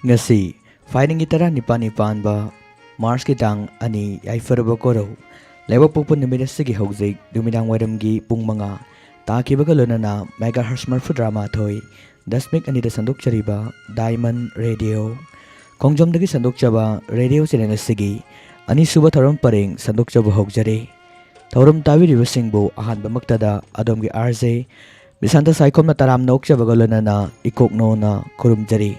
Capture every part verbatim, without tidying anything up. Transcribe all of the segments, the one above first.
ꯉꯁꯤ ꯐꯥꯏꯔꯤꯡꯒꯤ ꯇꯔꯥꯅꯤꯄꯥꯜꯅꯤ ꯄꯥꯟꯕ ꯃꯥꯔꯆꯀꯤ ꯇꯥꯡ ꯑꯅꯤ, ꯌꯥꯏꯐꯔꯕ ꯀꯣꯔꯧ, ꯂꯩꯕꯥꯛꯄꯣꯛꯄ ꯅꯨꯃꯤꯠ ꯑꯁꯤꯒꯤ ꯍꯧꯖꯤꯛ ꯅꯨꯃꯤꯗꯥꯡ ꯋꯥꯏꯔꯝꯒꯤ ꯄꯨꯡ ꯃꯉꯥ ꯇꯥꯈꯤꯕꯒ ꯂꯣꯏꯅꯅ megahertz ꯃꯔꯤꯐꯨꯇꯔꯥ ꯃꯥꯊꯣꯏ ꯗꯁꯃꯤꯛ ꯑꯅꯤꯗ ꯁꯟꯗꯣꯛꯆꯔꯤꯕ Diamond Radio, ꯈꯣꯡꯖꯣꯝꯗꯒꯤ ꯁꯟꯗꯣꯛꯆꯕ ꯔꯦꯗꯤꯑꯣ ꯆꯦꯅꯦꯜ ꯑꯁꯤꯒꯤ ꯑꯅꯤꯁꯨꯕ ꯊꯧꯔꯝ ꯄꯔꯦꯡ ꯁꯟꯗꯣꯛꯆꯕ ꯍꯧꯖꯔꯤ꯫ ꯊꯧꯔꯝ ꯇꯥꯕꯤꯔꯤꯕꯁꯤꯡꯕꯨ ꯑꯍꯥꯟꯕꯃꯛꯇꯗ ꯑꯗꯣꯝꯒꯤ RJ ꯕꯤꯁꯥꯟꯇ ꯁꯥꯏꯈꯣꯝꯅ ꯇꯔꯥꯝꯅ ꯑꯣꯛꯆꯕꯒ ꯂꯣꯏꯅꯅ ꯏꯀꯣꯛꯅꯣꯅ ꯈꯨꯔꯨꯝꯖꯔꯤ꯫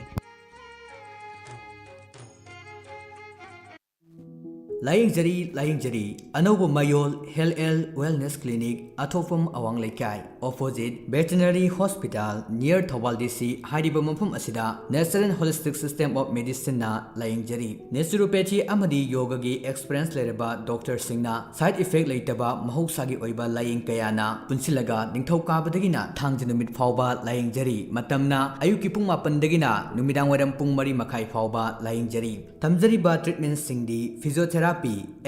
ꯂꯥꯌꯦꯡꯖꯔꯤ, ꯂꯥꯌꯦꯡꯖꯔꯤ꯫ ꯑꯅꯧꯕ ꯃꯌꯣꯜ Health and Wellness Clinic, ꯑꯊꯣꯛꯐꯝ ꯑꯋꯥꯡ ꯂꯩꯀꯥꯏ, opposite Veterinary Hospital, near Thoubal DC ꯍꯥꯏꯔꯤꯕ ꯃꯐꯝ ꯑꯁꯤꯗ Natural Holistic System of Medicineꯅ ꯂꯥꯌꯦꯡꯖꯔꯤ꯫ Naturopathy ꯑꯃꯗꯤ ꯌꯣꯒꯒꯤ experience ꯂꯩꯔꯕ ꯗꯣꯛꯇꯔꯁꯤꯡꯅ side effect ꯂꯩꯇꯕ ꯃꯍꯧꯁꯥꯒꯤ ꯑꯣꯏꯕ ꯂꯥꯌꯦꯡ ꯀꯌꯥꯅ ꯄꯨꯟꯁꯤꯜꯂꯒ ꯅꯤꯡꯊꯧꯀꯥꯕꯗꯒꯤꯅ ꯊꯥꯡꯖ ꯅꯨꯃꯤꯠ ꯐꯥꯎꯕ ꯂꯥꯌꯦꯡꯖꯔꯤ꯫ ꯃꯇꯝꯅ ꯑꯌꯨꯛꯀꯤ ꯄꯨꯡ ꯃꯥꯄꯟꯗꯒꯤꯅ ꯅꯨꯃꯤꯗꯥꯡ ꯋꯥꯏꯔꯝ ꯄꯨꯡ ꯃꯔꯤ ꯃꯈꯥꯏ ꯐꯥꯎꯕ ꯂꯥꯌꯦꯡꯖꯔꯤ꯫ ꯇꯝꯖꯔꯤꯕ treatmentꯁꯤꯡꯗꯤ physiotherapy,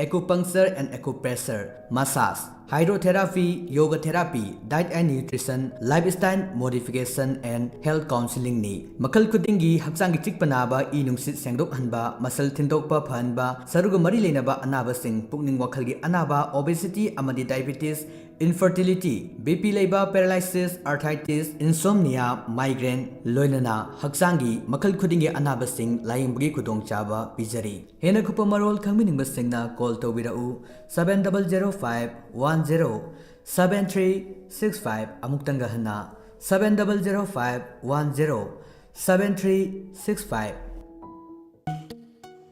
acupuncture and acupressure, massage, hydrotherapy, yoga therapy, diet and nutrition, lifestyle modification and health counselingꯅꯤ꯫ ꯃꯈꯜ ꯈꯨꯗꯤꯡꯒꯤ ꯍꯛꯆꯥꯡꯒꯤ ꯆꯤꯛꯄ ꯅꯥꯕ, ꯏ ꯅꯨꯡꯁꯤꯠ ꯁꯦꯡꯗꯣꯛꯍꯟꯕ, muscle ꯊꯤꯟꯗꯣꯛꯄ ꯐꯍꯟꯕ, ꯁꯔꯨꯒ ꯃꯔꯤ ꯂꯩꯅꯕ ꯑꯅꯥꯕꯁꯤꯡ, ꯄꯨꯛꯅꯤꯡ ꯋꯥꯈꯜꯒꯤ ꯑꯅꯥꯕ, obesity ꯑꯃꯗꯤ diabetes, infertility, BP ꯂꯩꯕ, paralysis, arthritis, insomnia, migraine, ꯂꯣꯏꯅꯅ ꯍꯛꯆꯥꯡꯒꯤ ꯃꯈꯜ ꯈꯨꯗꯤꯡꯒꯤ ꯑꯅꯥꯕꯁꯤꯡ ꯂꯥꯌꯦꯡꯕꯒꯤ ꯈꯨꯗꯣꯡꯆꯥꯕ ꯄꯤꯖꯔꯤ꯫ ꯍꯦꯟꯅ ꯀꯨꯞꯄ ꯃꯔꯣꯜ ꯈꯪꯕꯤꯅꯤꯡꯕꯁꯤꯡꯅ call ꯇꯧꯕꯤꯔꯛꯎ, seven double zero five one zero seven three six five꯫ ꯑꯃꯨꯛꯇꯪꯒ ꯍꯟꯅ, seven double zero five one zero seven three six five꯫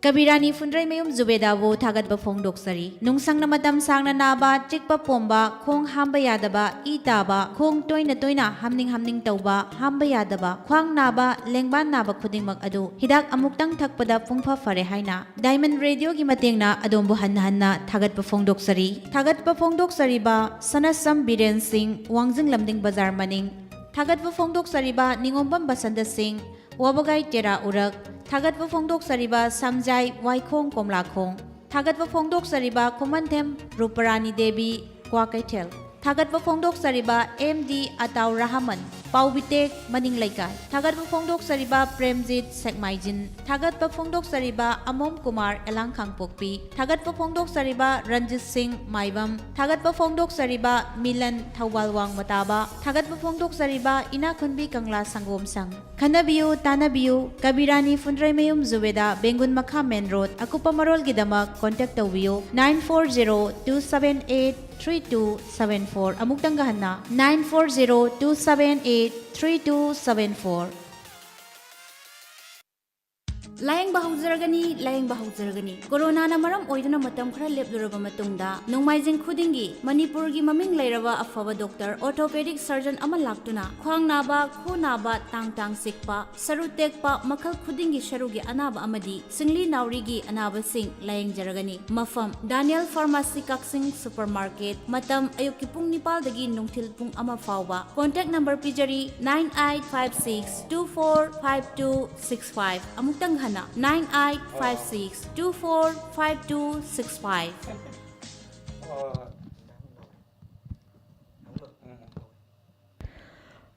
ꯀꯕꯤꯔꯥꯅꯤ ꯐꯨꯟꯗ꯭ꯔꯩꯃꯌꯨꯝ ꯖꯨꯕꯦꯗꯥꯕꯨ ꯊꯥꯒꯠꯄ ꯐꯣꯡꯗꯣꯛꯆꯔꯤ꯫ ꯅꯨꯡꯁꯪꯅ ꯃꯇꯝ ꯁꯥꯡꯅ ꯅꯥꯕ, ꯆꯤꯛꯄ ꯄꯣꯝꯕ, ꯈꯣꯡ ꯍꯥꯝꯕ ꯌꯥꯗꯕ, ꯏ ꯇꯥꯕ, ꯈꯣꯡ ꯇꯣꯏꯅ ꯇꯣꯏꯅ ꯍꯥꯝꯅꯤꯡ ꯍꯥꯝꯅꯤꯡ ꯇꯧꯕ, ꯍꯥꯝꯕ ꯌꯥꯗꯕ, ꯈ꯭ꯋꯥꯡ ꯅꯥꯕ, ꯂꯦꯡꯕꯥꯟ ꯅꯥꯕ ꯈꯨꯗꯤꯡꯃꯛ ꯑꯗꯨ ꯍꯤꯗꯥꯛ ꯑꯃꯨꯛꯇꯪ ꯊꯛꯄꯗ ꯄꯨꯡꯐ ꯐꯔꯦ ꯍꯥꯏꯅ Diamond Radioꯒꯤ ꯃꯇꯦꯡꯅ ꯑꯗꯣꯝꯕꯨ ꯍꯟꯅ ꯍꯟꯅ ꯊꯥꯒꯠꯄ ꯐꯣꯡꯗꯣꯛꯆꯔꯤ꯫ ꯊꯥꯒꯠꯄ ꯐꯣꯡꯗꯣꯛꯆꯔꯤꯕ ꯁꯅꯁꯝ ꯕꯤꯔꯦꯟ ꯁꯤꯡ, ꯋꯥꯡꯖꯤꯡ ꯂꯝꯗꯤꯡ ꯕꯖꯥꯔ ꯃꯅꯤꯡ꯫ ꯊꯥꯒꯠꯄ ꯐꯣꯡꯗꯣꯛꯆꯔꯤꯕ ꯅꯤꯉꯣꯝꯕꯝ ꯕꯁꯟꯇ ꯁꯤꯡ, ꯋꯥꯕꯒꯥꯏ ꯇꯦꯔꯥ ꯎꯔꯛ꯫ ꯊꯥꯒꯠꯄ ꯐꯣꯡꯗꯣꯛꯆꯔꯤꯕ ꯁꯝꯖꯥꯏ ꯋꯥꯏꯈꯣꯡ ꯀꯣꯝꯂꯥꯈꯣꯡ꯫ ꯊꯥꯒꯠꯄ ꯐꯣꯡꯗꯣꯛꯆꯔꯤꯕ ꯈꯨꯃꯟꯊꯦꯝ ꯔꯨꯄꯔꯥꯅꯤ ꯗꯦꯕꯤ ꯀ꯭ꯋꯥꯀꯩꯊꯦꯜ꯫ ꯊꯥꯒꯠꯄ ꯐꯣꯡꯗꯣꯛꯆꯔꯤꯕ ꯑꯦꯝ ꯗꯤ ꯑꯇꯥꯎ ꯔꯍꯃꯟ, ꯄꯥꯎꯕꯤꯇꯦꯛ, ꯃꯅꯤꯡ ꯂꯩꯀꯥꯏ꯫ ꯊꯥꯒꯠꯄ ꯐꯣꯡꯗꯣꯛꯆꯔꯤꯕ ꯄ꯭ꯔꯦꯝꯖꯤꯠ, ꯁꯦꯛꯃꯥꯏꯖꯤꯟ꯫ ꯊꯥꯒꯠꯄ ꯐꯣꯡꯗꯣꯛꯆꯔꯤꯕ ꯑꯃꯣꯝ ꯀꯨꯃꯥꯔ, ꯑꯦꯂꯥꯡ ꯈꯥꯡꯄꯣꯛꯄꯤ꯫ ꯊꯥꯒꯠꯄ ꯐꯣꯡꯗꯣꯛꯆꯔꯤꯕ ꯔꯟꯖꯤꯠ ꯁꯤꯡ, ꯃꯥꯏꯕꯝ꯫ ꯊꯥꯒꯠꯄ ꯐꯣꯡꯗꯣꯛꯆꯔꯤꯕ ꯃꯤꯂꯟ, ꯊꯧꯕꯥꯜ ꯋꯥꯡꯃ ꯇꯥꯕ꯫ ꯊꯥꯒꯠꯄ ꯐꯣꯡꯗꯣꯛꯆꯔꯤꯕ ꯏꯅꯥꯈꯨꯟꯕꯤ ꯀꯪꯂꯥ, ꯁꯪꯒꯣꯝ ꯁꯪ꯫ ꯈꯟꯅꯕꯤꯌꯨ, ꯇꯥꯟꯅꯕꯤꯌꯨ, ꯀꯕꯤꯔꯥꯅꯤ ꯐꯨꯟꯗ꯭ꯔꯩꯃꯌꯨꯝ ꯖꯨꯕꯦꯗꯥ, ꯕꯦꯡꯒꯨꯟ ꯃꯈꯥ ꯃꯦꯟ ꯔꯣꯗ꯫ ꯑꯀꯨꯞꯄ ꯃꯔꯣꯜꯒꯤꯗꯃꯛ ꯀꯣꯟꯇꯦꯛ ꯇꯧꯕꯤꯌꯨ, nine four zero two seven eight three two seven four꯫ ꯑꯃꯨꯛꯇꯪꯒ ꯍꯟꯅ, nine four zero two seven eight three two seven four꯫ ꯂꯥꯌꯦꯡꯕ ꯍꯧꯖꯔꯒꯅꯤ, ꯂꯥꯌꯦꯡꯕ ꯍꯧꯖꯔꯒꯅꯤ꯫ ꯀꯣꯔꯣꯅꯥꯅ ꯃꯔꯝ ꯑꯣꯏꯗꯨꯅ ꯃꯇꯝ ꯈꯔ ꯂꯦꯞꯂꯨꯔꯕ ꯃꯇꯨꯡꯗ, ꯅꯣꯡꯃꯥꯏꯖꯤꯡ ꯈꯨꯗꯤꯡꯒꯤ ꯃꯅꯤꯄꯨꯔꯒꯤ ꯃꯃꯤꯡ ꯂꯩꯔꯕ ꯑꯐꯕ ꯗꯣꯛꯇꯔ orthopedic surgeon ꯑꯃ ꯂꯥꯛꯇꯨꯅ ꯈ꯭ꯋꯥꯡ ꯅꯥꯕ, ꯈꯨ ꯅꯥꯕ, ꯇꯥꯡ ꯇꯥꯡ ꯆꯤꯛꯄ, ꯁꯔꯨ ꯇꯦꯛꯄ, ꯃꯈꯜ ꯈꯨꯗꯤꯡꯒꯤ ꯁꯔꯨꯒꯤ ꯑꯅꯥꯕ ꯑꯃꯗꯤ ꯁꯤꯡꯂꯤ ꯅꯥꯎꯔꯤꯒꯤ ꯑꯅꯥꯕꯁꯤꯡ ꯂꯥꯌꯦꯡꯖꯔꯒꯅꯤ꯫ ꯃꯐꯝ: ꯗꯥꯅꯤꯌꯦꯜ ꯐꯥꯔꯃꯥꯁꯤ, ꯀꯛꯆꯤꯡ ꯁꯨꯄꯔ ꯃꯥꯔꯀꯦꯠ꯫ ꯃꯇꯝ: ꯑꯌꯨꯛꯀꯤ ꯄꯨꯡ ꯅꯤꯄꯥꯜꯗꯒꯤ ꯅꯨꯡꯊꯤꯜ ꯄꯨꯡ ꯑꯃ ꯐꯥꯎꯕ꯫ Contact number ꯄꯤꯖꯔꯤ, nine eight five six two four five two six five꯫ ꯑꯃꯨꯛꯇꯪ ꯍꯟꯅ, nine eight five six two four five two six five꯫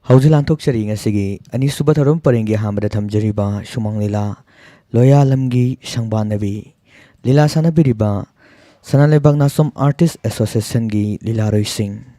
ꯍꯧꯖꯤꯛ ꯂꯥꯟꯊꯣꯛꯆꯔꯤ ꯉꯁꯤꯒꯤ ꯑꯅꯤꯁꯨꯕ ꯊꯧꯔꯝ ꯄꯔꯦꯡꯒꯤ ꯑꯍꯥꯟꯕꯗ ꯊꯝꯖꯔꯤꯕ ꯁꯨꯃꯥꯡ ꯂꯤꯂꯥ, ꯂꯣꯌꯥꯂꯝꯒꯤ ꯁꯪꯕꯥꯟꯅꯕꯤ꯫ ꯂꯤꯂꯥ ꯁꯥꯟꯅꯕꯤꯔꯤꯕ ꯁꯅꯥ ꯂꯩꯕꯥꯛ ꯅꯥꯆꯣꯝ Artist Associationꯒꯤ ꯂꯤꯂꯥꯔꯣꯏꯁꯤꯡ꯫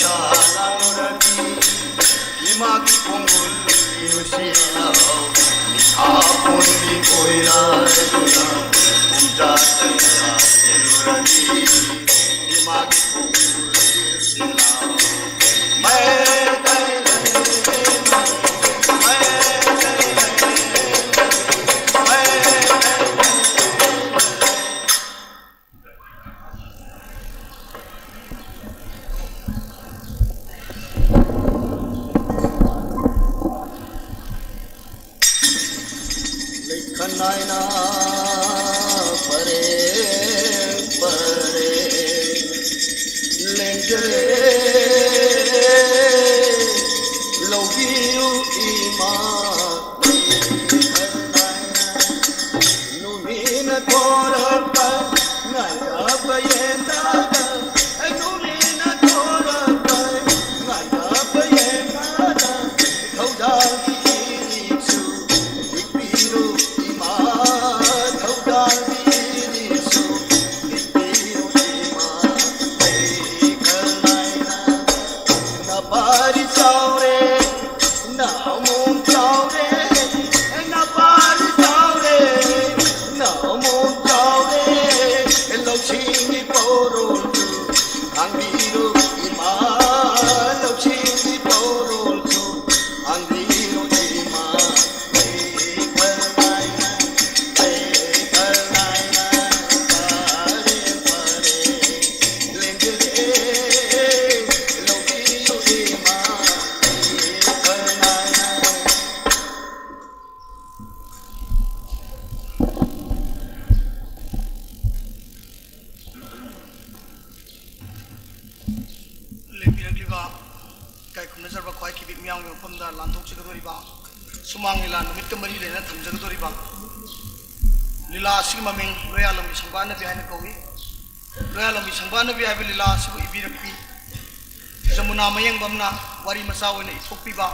ꯂꯥꯎꯔꯕꯤ ꯏꯃꯥꯒꯤ ꯈꯣꯡꯒꯨꯜ ꯅꯨꯡꯁꯤꯅ ꯃꯤꯊꯥ ꯄꯣꯟꯕꯤ ꯑꯣꯏꯔꯗꯨꯅ ꯄꯨꯝꯖꯥ ꯆꯟꯖꯥ ꯁꯤꯜꯂꯨꯔꯕꯤ ꯏꯃꯥꯒꯤ ꯈꯣꯡꯒꯨꯜ ꯅꯨꯡꯁꯤꯅ ꯃꯩ ꯃꯩ ꯃꯩ ꯂꯩꯈꯟ ꯅꯥꯏꯅ ꯄꯔꯦꯡ ꯄꯔꯦꯡ ꯂꯦꯡꯖꯔꯦ꯫ ꯂꯧꯕꯤꯌꯨ ꯏꯃꯥ ꯂꯩꯈꯟ ꯅꯥꯏꯅ꯫ ꯅꯨꯃꯤꯠꯅ ꯊꯣꯔꯛꯄ ꯉꯥꯏꯔꯕ ꯌꯦꯟꯗꯥꯗ, ꯅꯨꯃꯤꯠꯅ ꯊꯣꯔꯛꯄ ꯉꯥꯏꯔꯕ ꯌꯦꯟꯗꯥꯗ, ꯊꯧꯖꯥꯜꯒꯤ ꯏꯔꯤꯛꯁꯨ ꯅꯤꯛꯄꯤꯔꯣ ꯏꯃꯥ, ꯊꯧꯖꯥꯜꯒꯤ ꯏꯔꯤꯛꯁꯨ ꯅꯤꯛꯄꯤꯔꯣ ꯏꯃꯥ, ꯂꯩꯈꯜ ꯅꯥꯏꯅ꯫ ꯅꯄꯥꯔꯤ ꯆꯥꯎꯔꯦ, ꯅꯃꯣꯝ ꯆꯥꯎꯔꯦ, ꯅꯄꯥꯔꯤ ꯆꯥꯎꯔꯦ, ꯅꯃꯣꯝ ꯆꯥꯎꯔꯦ, ꯂꯧꯁꯤꯡꯒꯤ ꯄꯧꯔꯣꯜꯗꯨ ꯊꯥꯡꯕꯤꯔꯣ ꯏꯃꯥ, ꯂꯧꯁꯤꯡꯒꯤ ꯄꯧꯔꯣꯜꯗꯨ ꯊꯥꯡꯕꯤꯔꯣ ꯏꯃꯥ꯫ ꯂꯩꯈꯜ ꯅꯥꯏꯅ, ꯂꯩꯈꯜ ꯅꯥꯏꯅ, ꯐꯔꯦ, ꯐꯔꯦ꯫ ꯂꯦꯡꯕꯤꯔꯛꯂꯤꯕ ꯏꯀꯥꯏ ꯈꯨꯝꯅꯖꯔꯕ ꯈ꯭ꯋꯥꯏ ꯀꯤꯕꯤꯛ ꯃꯤꯌꯥꯝꯒꯤ ꯃꯐꯝꯗ ꯂꯥꯟꯊꯣꯛꯆꯒꯗꯧꯔꯤꯕ ꯁꯨꯃꯥꯡ ꯂꯤꯂꯥ ꯅꯨꯃꯤꯠꯀ ꯃꯔꯤ ꯂꯩꯅꯅ ꯊꯝꯖꯒꯗꯧꯔꯤꯕ ꯂꯤꯂꯥ ꯑꯁꯤꯒꯤ ꯃꯃꯤꯡ ꯂꯣꯌꯥꯂꯝꯒꯤ ꯁꯪꯕꯥꯅꯕꯤ ꯍꯥꯏꯅ ꯀꯧꯏ꯫ ꯂꯣꯌꯥꯂꯝꯒꯤ ꯁꯪꯕꯥꯅꯕꯤ ꯍꯥꯏꯕ ꯂꯤꯂꯥ ꯑꯁꯤꯕꯨ ꯏꯕꯤꯔꯛꯄꯤ ꯖꯃꯨꯅꯥ ꯃꯌꯦꯡꯕꯝꯅ ꯋꯥꯔꯤ ꯃꯆꯥ ꯑꯣꯏꯅ ꯏꯊꯣꯛꯄꯤꯕ,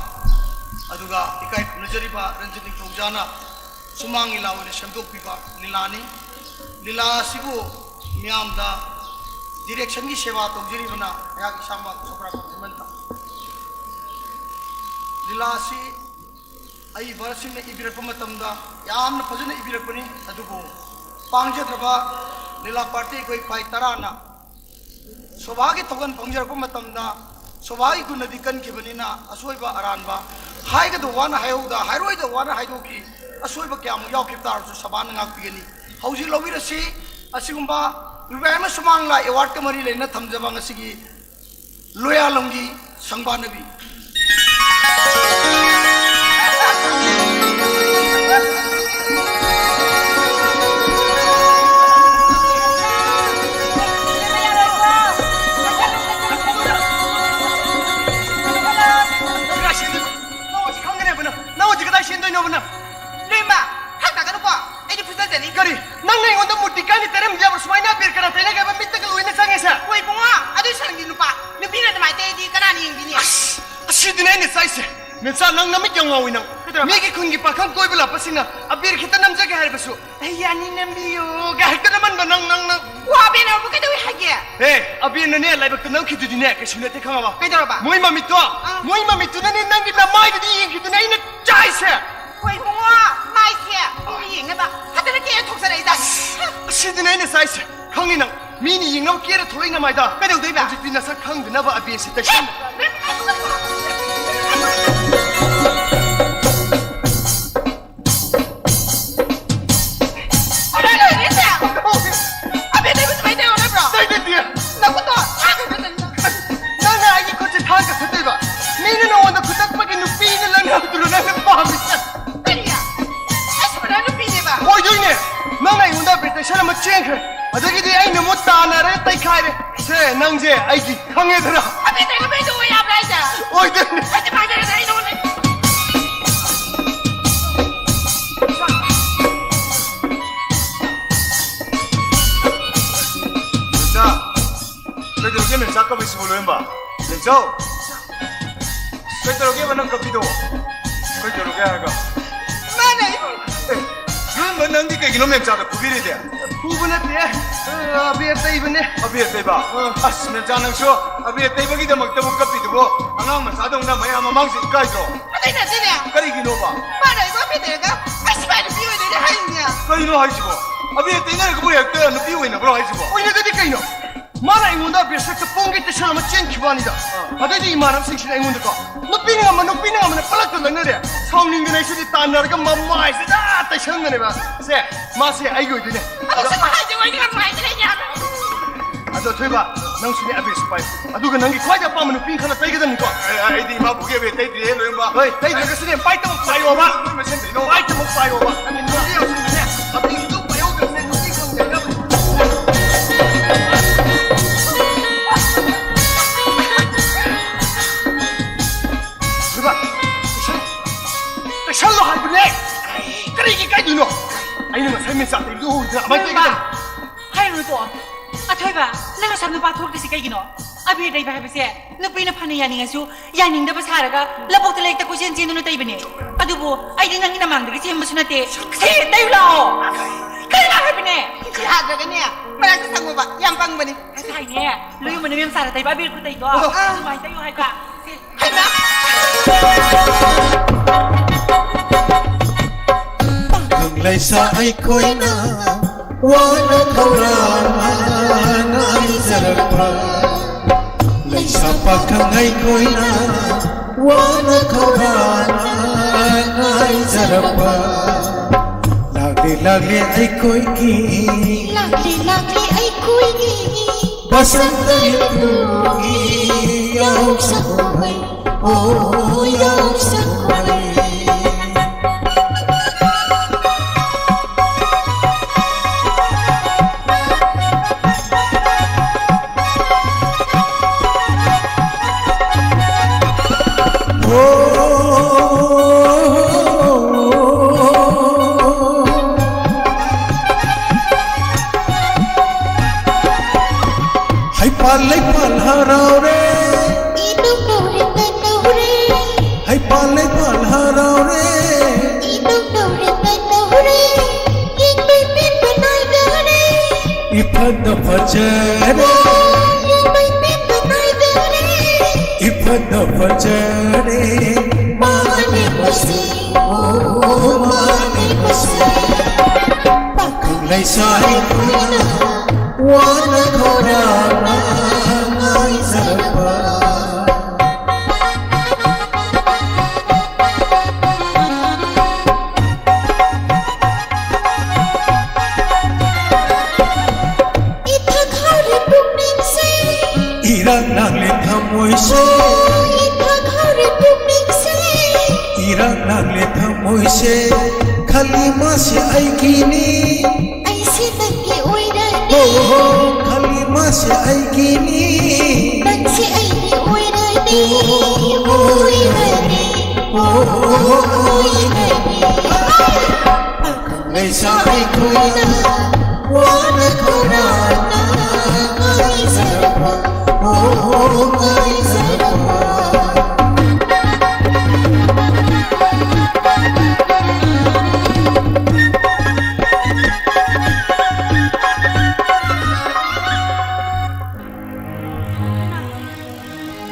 ꯑꯗꯨꯒ ꯏꯀꯥꯏ ꯈꯨꯝꯅꯖꯔꯤꯕ ꯔꯟꯖꯤꯠ ꯅꯤꯡꯊꯧꯖꯥꯅ ꯁꯨꯃꯥꯡ ꯂꯤꯂꯥ ꯑꯣꯏꯅ ꯁꯦꯝꯗꯣꯛꯄꯤꯕ ꯂꯤꯂꯥꯅꯤ꯫ ꯂꯤꯂꯥ ꯑꯁꯤꯕꯨ ꯃꯤꯌꯥꯝꯗ ꯗꯤꯔꯦꯛꯁꯟꯒꯤ ꯁꯦꯕꯥ ꯇꯧꯖꯔꯤꯕꯅ ꯑꯩꯍꯥꯛ ꯏꯁꯥꯃꯛ ꯁꯣꯀ꯭ꯔꯥꯀꯣꯡ ꯍꯦꯃꯟꯇ꯫ ꯂꯤꯂꯥ ꯑꯁꯤ ꯑꯏꯕꯁꯤꯡꯅ ꯏꯕꯤꯔꯛꯄ ꯃꯇꯝꯗ ꯌꯥꯝꯅ ꯐꯖꯅ ꯏꯕꯤꯔꯛꯄꯅꯤ꯫ ꯑꯗꯨꯕꯨ ꯄꯥꯡꯖꯗ꯭ꯔꯕ ꯂꯤꯂꯥ ꯄꯥꯔꯇꯤ ꯑꯩꯈꯣꯏ ꯄꯥꯏ ꯇꯔꯥꯅ ꯁꯣꯚꯥꯒꯤ ꯊꯧꯒꯜ ꯐꯪꯖꯔꯛꯄ ꯃꯇꯝꯗ ꯁꯣꯚꯥꯒꯤ ꯒꯨꯟꯅꯗꯤ ꯀꯟꯈꯤꯕꯅꯤꯅ ꯑꯁꯣꯏꯕ ꯑꯔꯥꯟꯕ ꯍꯥꯏꯒꯗꯕ ꯋꯥꯅ ꯍꯥꯏꯍꯧꯗ, ꯍꯥꯏꯔꯣꯏꯗꯕ ꯋꯥꯅ ꯍꯥꯏꯗꯣꯛꯈꯤ꯫ ꯑꯁꯣꯏꯕ ꯀꯌꯥꯃꯨꯛ ꯌꯥꯎꯈꯤꯕ ꯇꯥꯔꯁꯨ ꯁꯣꯚꯥꯅ ꯉꯥꯛꯄꯤꯒꯅꯤ꯫ ꯍꯧꯖꯤꯛ ꯂꯧꯕꯤꯔꯁꯤ ꯑꯁꯤꯒꯨꯝꯕ ꯏꯕꯣꯌꯥꯏꯃ ꯁꯨꯃꯥꯡꯂꯥ ꯑꯦꯋꯥꯔꯗꯀ ꯃꯔꯤ ꯂꯩꯅꯅ ꯊꯝꯖꯕ ꯉꯁꯤꯒꯤ ꯂꯣꯌꯥꯂꯝꯒꯤ ꯁꯪꯕꯥꯅꯕꯤ꯫ ꯅꯪ ꯍꯧꯖꯤꯛ ꯈꯪꯒꯅꯦꯕ ꯅꯪ꯫ ꯅꯪ ꯍꯧꯖꯤꯛ ꯀꯗꯥꯏ ꯆꯦꯟꯗꯣꯏꯅꯣꯕ ꯅꯪ? ꯂꯦꯝꯕ, ꯍꯛ ꯇꯥꯒꯅꯨꯀꯣ꯫ ꯑꯩꯗꯤ ꯐꯨꯖꯗꯅꯤ꯫ ꯀꯔꯤ? ꯅꯪꯅ ꯑꯩꯉꯣꯟꯗ ꯃꯨꯔꯇꯤ ꯀꯥꯏꯅ ꯇꯩꯔꯝꯗꯦ ꯍꯥꯏꯕ꯭ꯔꯣ? ꯁꯨꯃꯥꯏꯅ ꯑꯕꯦꯔ ꯀꯅꯥ ꯇꯩꯅꯒꯦ ꯍꯥꯏꯕ ꯃꯤꯠꯇꯒ ꯂꯣꯏꯅ ꯆꯪꯉꯦꯁꯦ꯫ ꯍꯣꯏ ꯏꯕꯨꯡꯉꯣ, ꯑꯗꯨꯏ ꯁꯔꯝꯒꯤ ꯅꯨꯄꯥ, ꯅꯨꯄꯤꯅ ꯑꯗꯨꯃꯥꯏꯅ ꯇꯩꯔꯗꯤ ꯀꯅꯥꯅ ꯌꯦꯡꯕꯤꯅꯤ? ꯑꯁ, ꯑꯁꯤꯗꯤꯅꯦ ꯑꯩꯅ ꯆꯥꯏꯁꯦ꯫ ꯃꯦꯝꯆꯥ, ꯅꯪ ꯅꯃꯤꯠ ꯌꯥꯝ ꯉꯥꯎꯏ ꯅꯪ꯫ ꯀꯩꯗꯧꯔꯕ? ꯃꯤꯒꯤ ꯈꯨꯟꯒꯤ ꯄꯥꯈꯪ ꯀꯣꯏꯕ ꯂꯥꯛꯄꯁꯤꯡꯅ ꯑꯕꯦꯔ ꯈꯤꯇ ꯅꯝꯖꯒꯦ ꯍꯥꯏꯔꯕꯁꯨ, "ꯑꯩ ꯌꯥꯅꯤ, ꯅꯝꯕꯤꯌꯨ" ꯒ ꯍꯦꯛꯇ ꯅꯝꯍꯟꯕ ꯅꯪ, ꯅꯪ, ꯅꯪ꯫ ꯋꯥ, ꯑꯕꯦꯔꯅꯕꯨ ꯀꯩꯗꯧꯏ ꯍꯥꯏꯒꯦ? ꯑꯦ, ꯑꯕꯦꯔꯅꯅꯦ ꯂꯥꯏꯕꯛꯇ ꯅꯝꯈꯤꯗꯨꯗꯤꯅꯦ, ꯀꯩꯁꯨ ꯅꯠꯇꯦ ꯈꯪꯉꯕ? ꯀꯩꯗꯧꯔꯕ? ꯃꯣꯏ ꯃꯃꯤꯠꯇꯣ, ꯑꯥ꯫ ꯃꯣꯏ ꯃꯃꯤꯠꯇꯨꯅꯅꯦ ꯅꯪꯒꯤ ꯅꯃꯥꯏꯗꯨꯗꯤ ꯌꯦꯡꯈꯤꯗꯨꯅꯦ ꯑꯩꯅ ꯆꯥꯏꯁꯦ꯫ ꯍꯣꯏ ꯏꯕꯨꯡꯉꯣ, ꯃꯥꯏꯁꯦ ꯃꯤꯅ ꯌꯦꯡꯅꯕ ꯐꯖꯅ ꯀꯦꯔ ꯊꯣꯛꯆꯔꯛꯏꯖꯥꯠꯅꯤ꯫ ꯑꯁꯤꯗꯤꯅꯦ ꯑꯩꯅ ꯆꯥꯏꯁꯦ꯫ ꯈꯪꯉꯤ ꯅꯪ, ꯃꯤꯅ ꯌꯦꯡꯅꯕ ꯀꯦꯔ ꯊꯣꯛꯂꯛꯏ ꯅꯃꯥꯏꯗ꯫ ꯀꯩꯗꯧꯗꯣꯏꯕ? ꯍꯧꯖꯤꯛꯇꯤ ꯅꯁꯛ ꯈꯪꯗꯅꯕ ꯑꯕꯦꯔꯁꯤ ꯇꯩꯁꯟ꯫ ꯑꯕꯦꯔ ꯂꯣꯏꯔꯦꯁꯦ꯫ ꯑꯕꯦꯔ ꯇꯩꯕ ꯁꯨꯃꯥꯏꯅ ꯇꯩꯌꯣ ꯅꯠꯇ꯭ꯔꯣ? ꯇꯩꯗꯗꯤ꯫ ꯅꯈꯨꯠꯇꯣ ꯊꯥꯡ ꯈꯛꯇ ꯇꯩꯌꯣ꯫ ꯅꯪꯅ ꯑꯩꯒꯤ ꯈꯨꯠꯁꯦ ꯊꯥꯡ ꯀꯛꯊꯠꯇꯣꯏꯕ? ꯃꯤꯅ ꯅꯉꯣꯟꯗ ꯈꯨꯠꯇꯛꯄꯒꯤ ꯅꯨꯄꯤꯅ ꯂꯪꯅꯕꯗꯨꯔꯣ ꯅꯪꯅ ꯄꯥꯝꯃꯤꯁꯦ? ꯀꯔꯤ? ꯑꯩ ꯁꯨꯃꯥꯏꯅ ꯅꯨꯄꯤꯅꯦꯕ? ꯑꯣꯏꯗꯣꯏꯅꯦ꯫ ꯅꯪꯅ ꯑꯩꯉꯣꯟꯗ ꯑꯕꯦꯔ ꯇꯩꯁꯜꯂꯝꯃ ꯆꯦꯟꯈ꯭ꯔꯦ꯫ ꯑꯗꯒꯤꯗꯤ ꯑꯩꯅ ꯑꯃꯨꯛ ꯇꯥꯟꯅꯔꯒ ꯇꯩꯈꯥꯏꯔꯦ꯫ ꯁꯦ, ꯅꯪꯁꯦ ꯑꯩꯒꯤ ꯈꯪꯉꯦꯗꯅ? ꯑꯕꯦꯔ ꯇꯩꯅꯕꯩꯗꯣ ꯑꯣꯏ ꯌꯥꯕ꯭ꯔꯥ ꯍꯥꯏꯁꯦ? ꯑꯣꯏꯗꯣꯏꯅꯦ꯫ ꯑꯩꯗꯤ ꯃꯥꯏ ꯇꯩꯔꯗꯤ ꯑꯩ ꯅꯉꯣꯟꯗ ꯃꯦꯝꯆꯥ, ꯀꯩꯗꯧꯔꯒꯦ ꯃꯦꯝꯆꯥ ꯀꯞꯄꯤꯁꯤꯕꯨ ꯂꯣꯏꯔꯝꯕ? ꯃꯦꯝꯆꯧ! ꯀꯩꯗꯧꯔꯒꯦꯕ ꯅꯪ ꯀꯞꯄꯤꯗꯣ? ꯀꯩꯗꯧꯔꯒꯦ ꯍꯥꯏꯔꯒ? ꯃꯥꯅ ꯑꯩꯕꯨ ꯑꯦ, ꯂꯣꯏꯔꯝꯕ ꯅꯪꯗꯤ ꯀꯩꯒꯤꯅꯣ ꯃꯦꯝꯆꯥꯗ ꯐꯨꯕꯤꯔꯤꯗꯤ? ꯐꯨꯕ ꯅꯠꯇꯦ, ꯑ, ꯑꯕꯦꯔ ꯇꯩꯕꯅꯦ꯫ ꯑꯕꯦꯔ ꯇꯩꯕ? ꯑ꯫ ꯑꯁ, ꯃꯦꯝꯆꯥ, ꯅꯪꯁꯨ ꯑꯕꯦꯔ ꯇꯩꯕꯒꯤꯗꯃꯛꯇꯕꯨ ꯀꯞꯄꯤꯗꯨꯕꯨ, ꯑꯉꯥꯡ ꯃꯆꯥꯗꯧꯅ ꯃꯌꯥꯝ ꯃꯃꯥꯡꯁꯤ ꯏꯀꯥꯏꯗ꯭ꯔꯣ? ꯑꯇꯩ ꯅꯠꯇꯦꯅꯦ꯫ ꯀꯔꯤꯒꯤꯅꯣꯕ? ꯃꯥꯅ ꯑꯩꯕꯨ ꯑꯕꯦꯔ ꯇꯩꯔꯒ, "ꯑꯩ ꯁꯤꯐꯥꯏ ꯅꯨꯄꯤ ꯑꯣꯏꯗꯣꯏꯅꯦ" ꯍꯥꯏꯔꯤꯅꯦ꯫ ꯀꯩꯅꯣ ꯍꯥꯏꯁꯤꯕꯣ? ꯑꯕꯦꯔ ꯇꯩꯅꯔꯒꯕꯨ ꯍꯦꯛꯇ ꯅꯨꯄꯤ ꯑꯣꯏꯅꯕ꯭ꯔꯣ ꯍꯥꯏꯁꯤꯕꯣ? ꯑꯣꯏꯅꯗꯗꯤ ꯀꯩꯅꯣ? ꯃꯥꯅ ꯑꯩꯉꯣꯟꯗ ꯑꯕꯦꯔ ꯁꯛꯇ ꯄꯣꯡꯒꯩ ꯇꯩꯁꯜꯂꯝꯃ ꯆꯦꯟꯈꯤꯕ ꯋꯥꯅꯤꯗ꯫ ꯑꯥ꯫ ꯑꯗꯩꯗꯤ ꯏꯃꯥꯟꯅꯕꯁꯤꯡꯁꯤꯅ ꯑꯩꯉꯣꯟꯗꯀꯣ, "ꯅꯨꯄꯤꯅ ꯉꯝꯕ, ꯅꯨꯄꯤꯅ ꯉꯝꯕꯅ" ꯄꯂꯛꯇ ꯂꯛꯅꯔꯦ꯫ ꯁꯥꯎꯅꯤꯡꯗꯅ ꯑꯩꯁꯨꯗꯤ ꯇꯥꯟꯅꯔꯒ ꯃꯃꯥꯏꯁꯤꯗ ꯇꯩꯁꯟꯕꯅꯦꯕ꯫ ꯁꯦ, ꯃꯥꯁꯦ ꯑꯩꯒꯤ ꯑꯣꯏꯗꯣꯏꯅꯦ꯫ ꯑꯗꯣ ꯁꯨꯝ ꯍꯥꯏꯗꯤ ꯑꯣꯏꯗꯤ ꯌꯥꯝ ꯅꯨꯡꯉꯥꯏꯇ꯭ꯔꯦ ꯌꯥꯝꯅ꯫ ꯑꯗꯣ ꯊꯣꯏꯕ, ꯅꯪꯁꯨꯅꯦ ꯑꯕꯦꯔꯁꯨ ꯄꯥꯏ꯫ ꯑꯗꯨꯒ ꯅꯪꯒꯤ ꯈ꯭ꯋꯥꯏꯗꯒꯤ ꯑꯄꯥꯝꯕ ꯅꯨꯄꯤ ꯑꯃ ꯈꯜꯂ ꯇꯩꯒꯗꯕꯅꯤꯀꯣ꯫ ꯑꯦ, ꯑꯩꯗꯤ ꯏꯃꯥꯕꯨꯒꯤ ꯑꯕꯦꯔ ꯇꯩꯗ꯭ꯔꯤꯌꯦ, ꯂꯣꯏꯅꯃꯛ꯫ ꯍꯣꯏ, ꯇꯩꯗ꯭ꯔꯒꯁꯨꯅꯦ, ꯄꯥꯏ ꯇꯧ ꯄꯥꯏꯌꯣꯕ꯫ ꯅꯣꯏ ꯃꯁꯦꯟ ꯇꯩꯅꯧ꯫ ꯄꯥꯏ ꯇꯧ ꯄꯥꯏꯌꯣꯕ꯫ ꯅꯪꯒꯤ ꯅꯨꯄꯤ ꯌꯥꯎꯁꯤꯡꯗꯨꯅꯦ, ꯑꯕꯦꯔꯗꯨ ꯄꯥꯏꯍꯧꯗ꯭ꯔꯕꯅꯦ, ꯅꯨꯄꯤ ꯈꯪꯗꯦ ꯍꯥꯏꯅꯕꯅꯦ꯫ ꯊꯣꯏꯕ, ꯇꯩꯁꯜꯂꯨ꯫ ꯇꯩꯁꯜꯂꯣ ꯍꯥꯏꯕꯅꯦ꯫ ꯀꯔꯤꯒꯤ ꯀꯥꯏꯗꯣꯏꯅꯣ? ꯑꯩꯅ ꯉꯁꯥꯏ ꯃꯦꯝꯆꯥ ꯇꯩꯕꯗꯨ ꯎꯍꯧꯗ꯭ꯔꯥ? ꯀꯃꯥꯏꯅ ꯇꯧꯔꯤꯅꯣ? ꯍꯥꯏꯔꯨꯅꯨ ꯇꯣꯛꯑꯣ꯫ ꯑꯊꯣꯏꯕ, ꯅꯪ ꯅꯁꯥ ꯅꯨꯄꯥ ꯊꯣꯛꯇ꯭ꯔꯤꯁꯤ ꯀꯩꯒꯤꯅꯣ? ꯑꯕꯦꯔ ꯇꯩꯕ ꯍꯥꯏꯕꯁꯦ ꯅꯨꯄꯤꯅ ꯐꯅ ꯌꯥꯅꯤꯡꯉꯁꯨ ꯌꯥꯅꯤꯡꯗꯕ ꯁꯥꯔꯒ ꯂꯧꯕꯨꯛꯇ ꯂꯩꯔꯛꯇ ꯀꯣꯏꯆꯦꯟ ꯆꯦꯟꯗꯨꯅ ꯇꯩꯕꯅꯦ꯫ ꯑꯗꯨꯕꯨ ꯑꯩꯗꯤ ꯅꯪꯒꯤ ꯅꯃꯥꯡꯗꯒꯤ ꯆꯦꯟꯕꯁꯨ ꯅꯠꯇꯦ꯫ ꯁꯤ ꯇꯩꯌꯨ ꯂꯥꯛꯑꯣ꯫ ꯀꯔꯤꯅꯣ ꯍꯥꯏꯕꯅꯦ? ꯌꯥꯗ꯭ꯔꯒꯅꯦ, ꯃꯅꯥꯛꯇ ꯆꯪꯉꯣꯕ꯫ ꯌꯥꯝ ꯄꯪꯕꯅꯤ꯫ ꯉꯁꯥꯏꯅꯦ, ꯂꯨꯌꯨꯝꯕꯅ ꯃꯦꯝꯆꯥꯗ ꯇꯩꯕ ꯑꯕꯦꯔ ꯈꯨꯇꯩꯗꯣ ꯑꯣ꯫ ꯑꯗꯨꯃꯥꯏꯅ ꯇꯩꯌꯨ ꯍꯥꯏꯕ꯫ ꯁꯤ ꯄꯥꯈꯪ ꯂꯩꯁꯥ ꯑꯩꯈꯣꯏꯅ ꯋꯥꯅ ꯈꯧꯔꯥꯡꯅ ꯉꯥꯏꯖꯔꯛꯄ, ꯂꯩꯁꯥ ꯄꯥꯈꯪ ꯑꯩꯈꯣꯏꯅ ꯋꯥꯅ ꯈꯧꯔꯥꯡꯅ ꯉꯥꯏꯖꯔꯛꯄ, ꯂꯥꯛꯂꯦ, ꯂꯥꯛꯂꯦ ꯑꯩꯈꯣꯏꯒꯤ, ꯂꯥꯛꯂꯦ, ꯂꯥꯛꯂꯦ ꯑꯩꯈꯣꯏꯒꯤ ꯕꯁꯟꯇ ꯔꯤꯇꯨꯒꯤ ꯌꯥꯎꯁꯪ ꯀꯨꯝꯍꯩ꯫ ꯑꯣ, ꯌꯥꯎꯁꯪ ꯀꯨꯝꯍꯩ꯫ ꯍꯩꯄꯥꯜ ꯂꯩꯄꯥꯜ ꯍꯔꯥꯎꯔꯦ꯫ ꯏꯅꯧ ꯅꯧꯔꯦ ꯇꯅꯧꯔꯦ꯫ ꯍꯩꯄꯥꯜ ꯂꯩꯄꯥꯜ ꯍꯔꯥꯎꯔꯦ꯫ ꯏꯅꯧ ꯅꯧꯔꯦ ꯇꯅꯧꯔꯦ꯫ ꯏꯐꯗ ꯐꯖꯔꯦ, ꯏꯐꯗ ꯐꯖꯔꯦ, ꯃꯥꯅꯦ ꯃꯁꯤ, ꯑꯣ, ꯃꯥꯅꯦ ꯃꯁꯤ꯫ ꯄꯥꯈꯪ ꯂꯩꯁꯥ ꯑꯩꯈꯣꯏꯅ ꯋꯥꯅ ꯈꯧꯔꯥꯡꯅ ꯉꯥꯏꯖꯔꯛꯄ꯫ ꯏꯊꯛ ꯍꯧꯔꯦ ꯄꯨꯛꯅꯤꯡꯁꯦ꯫ ꯏꯔꯥꯡ ꯂꯥꯡꯂꯦ ꯊꯃꯣꯏꯁꯦ꯫ ꯏꯊꯛ ꯍꯧꯔꯦ ꯄꯨꯛꯅꯤꯡꯁꯦ꯫ ꯏꯔꯥꯡ ꯂꯥꯡꯂꯦ ꯊꯃꯣꯏꯁꯦ꯫ ꯈꯜꯂꯤ ꯃꯥꯁꯦ ꯑꯩꯒꯤꯅꯤ꯫ ꯑꯩꯁꯦ ꯅꯪꯒꯤ ꯑꯣꯏꯔꯅꯤ꯫ ꯑꯣ, ꯈꯜꯂꯤ ꯃꯥꯁꯦ ꯑꯩꯒꯤꯅꯤ꯫ ꯅꯪꯁꯦ ꯑꯩꯒꯤ ꯑꯣꯏꯔꯅꯤ, ꯑꯣꯏꯔꯅꯤ, ꯑꯣꯏꯔꯅꯤ꯫ ꯂꯩꯁꯥ ꯑꯩꯈꯣꯏꯅ ꯋꯥꯅ ꯈꯧꯔꯥꯡꯅ ꯉꯥꯏꯖꯔꯛꯄ, ꯑꯣ, ꯉꯥꯏꯖꯔꯛꯄ꯫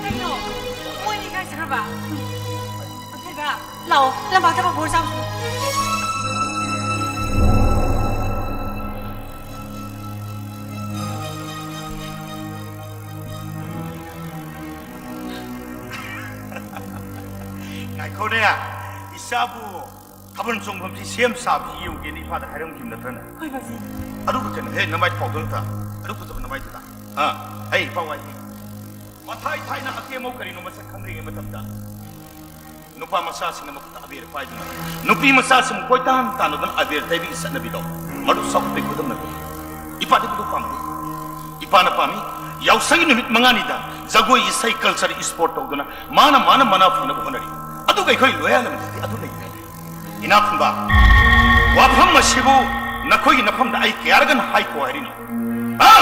ꯀꯩꯅꯣ? ꯃꯣꯏꯅꯤ ꯀꯥꯏ ꯆꯠꯈ꯭ꯔꯕ? ꯑꯊꯣꯏꯕ, ꯂꯥꯛꯑꯣ, ꯂꯝꯄꯥꯛꯇ ꯄꯥꯐꯣꯔ ꯆꯥꯎꯁꯤ꯫ ꯉꯥꯏꯈꯣꯅꯦ, ꯏꯆꯥꯕꯨ ꯊꯥꯕꯜ ꯆꯣꯡꯐꯝꯁꯤ ꯁꯦꯝ ꯁꯥꯕꯁꯤ ꯌꯦꯡꯉꯨꯒꯦꯅ ꯏꯄꯥꯗ ꯍꯥꯏꯔꯝꯈꯤꯕ ꯅꯠꯇ꯭ꯔꯅꯦ? ꯍꯣꯏ, ꯕꯥꯖꯤ꯫ ꯑꯗꯨ ꯈꯛꯇꯅꯦ, ꯍꯦ, ꯅꯃꯥꯏ ꯐꯥꯎꯗ ꯅꯠꯇ, ꯑꯗꯨ ꯐꯖꯕ ꯅꯃꯥꯏꯗꯨꯗ꯫ ꯑꯥ, ꯍꯩ, ꯏꯄꯥ ꯋꯥꯏ꯫ ꯃꯊꯥꯏ ꯊꯥꯏꯅ ꯑꯀꯦꯝ ꯑꯃꯧ ꯀꯔꯤꯅꯣ ꯃꯁꯛ ꯈꯪꯗ꯭ꯔꯤꯉꯩ ꯃꯇꯝꯗ ꯅꯨꯄꯥ ꯃꯆꯥꯁꯤꯡꯅ ꯃꯈꯨꯠꯇ ꯑꯕꯦꯔ ꯄꯥꯏꯗꯨꯅ ꯅꯨꯄꯤ ꯃꯆꯥꯁꯤꯡ ꯀꯣꯏꯇꯥꯟ ꯇꯥꯟꯅꯗꯨꯅ ꯑꯕꯦꯔ ꯇꯩꯕꯒꯤ ꯆꯠꯅꯕꯤꯗꯣ ꯃꯗꯨ ꯆꯥꯎꯈꯠꯄꯒꯤ ꯈꯨꯗꯝ ꯅꯠꯇꯦ꯫ ꯏꯄꯥꯗꯤ ꯃꯗꯨ ꯄꯥꯝꯗꯦ꯫ ꯏꯄꯥꯅ ꯄꯥꯝꯃꯤ, ꯌꯥꯎꯁꯪꯒꯤ ꯅꯨꯃꯤꯠ ꯃꯉꯥꯅꯤꯗ ꯖꯒꯣꯏ, ꯏꯁꯩ, ꯀꯜꯆꯔ, ꯏꯁꯄꯣꯔꯠ ꯇꯧꯗꯨꯅ ꯃꯥꯅ, ꯃꯥꯅ ꯃꯅꯥ ꯐꯪꯅꯕ ꯍꯣꯠꯅꯔꯤ꯫ ꯑꯗꯨꯒ ꯑꯩꯈꯣꯏ ꯂꯣꯌꯥꯂꯝꯗꯗꯤ ꯑꯗꯨ ꯂꯩꯇ꯭ꯔꯦ꯫ ꯏꯅꯥꯛꯈꯨꯟꯕ, ꯋꯥꯐꯝ ꯑꯁꯤꯕꯨ ꯅꯈꯣꯏꯒꯤ ꯅꯐꯝꯗ ꯑꯩ ꯀꯌꯥꯔꯒꯅ ꯍꯥꯏꯈꯣ ꯍꯥꯏꯔꯤꯅꯣ? ꯍꯥ?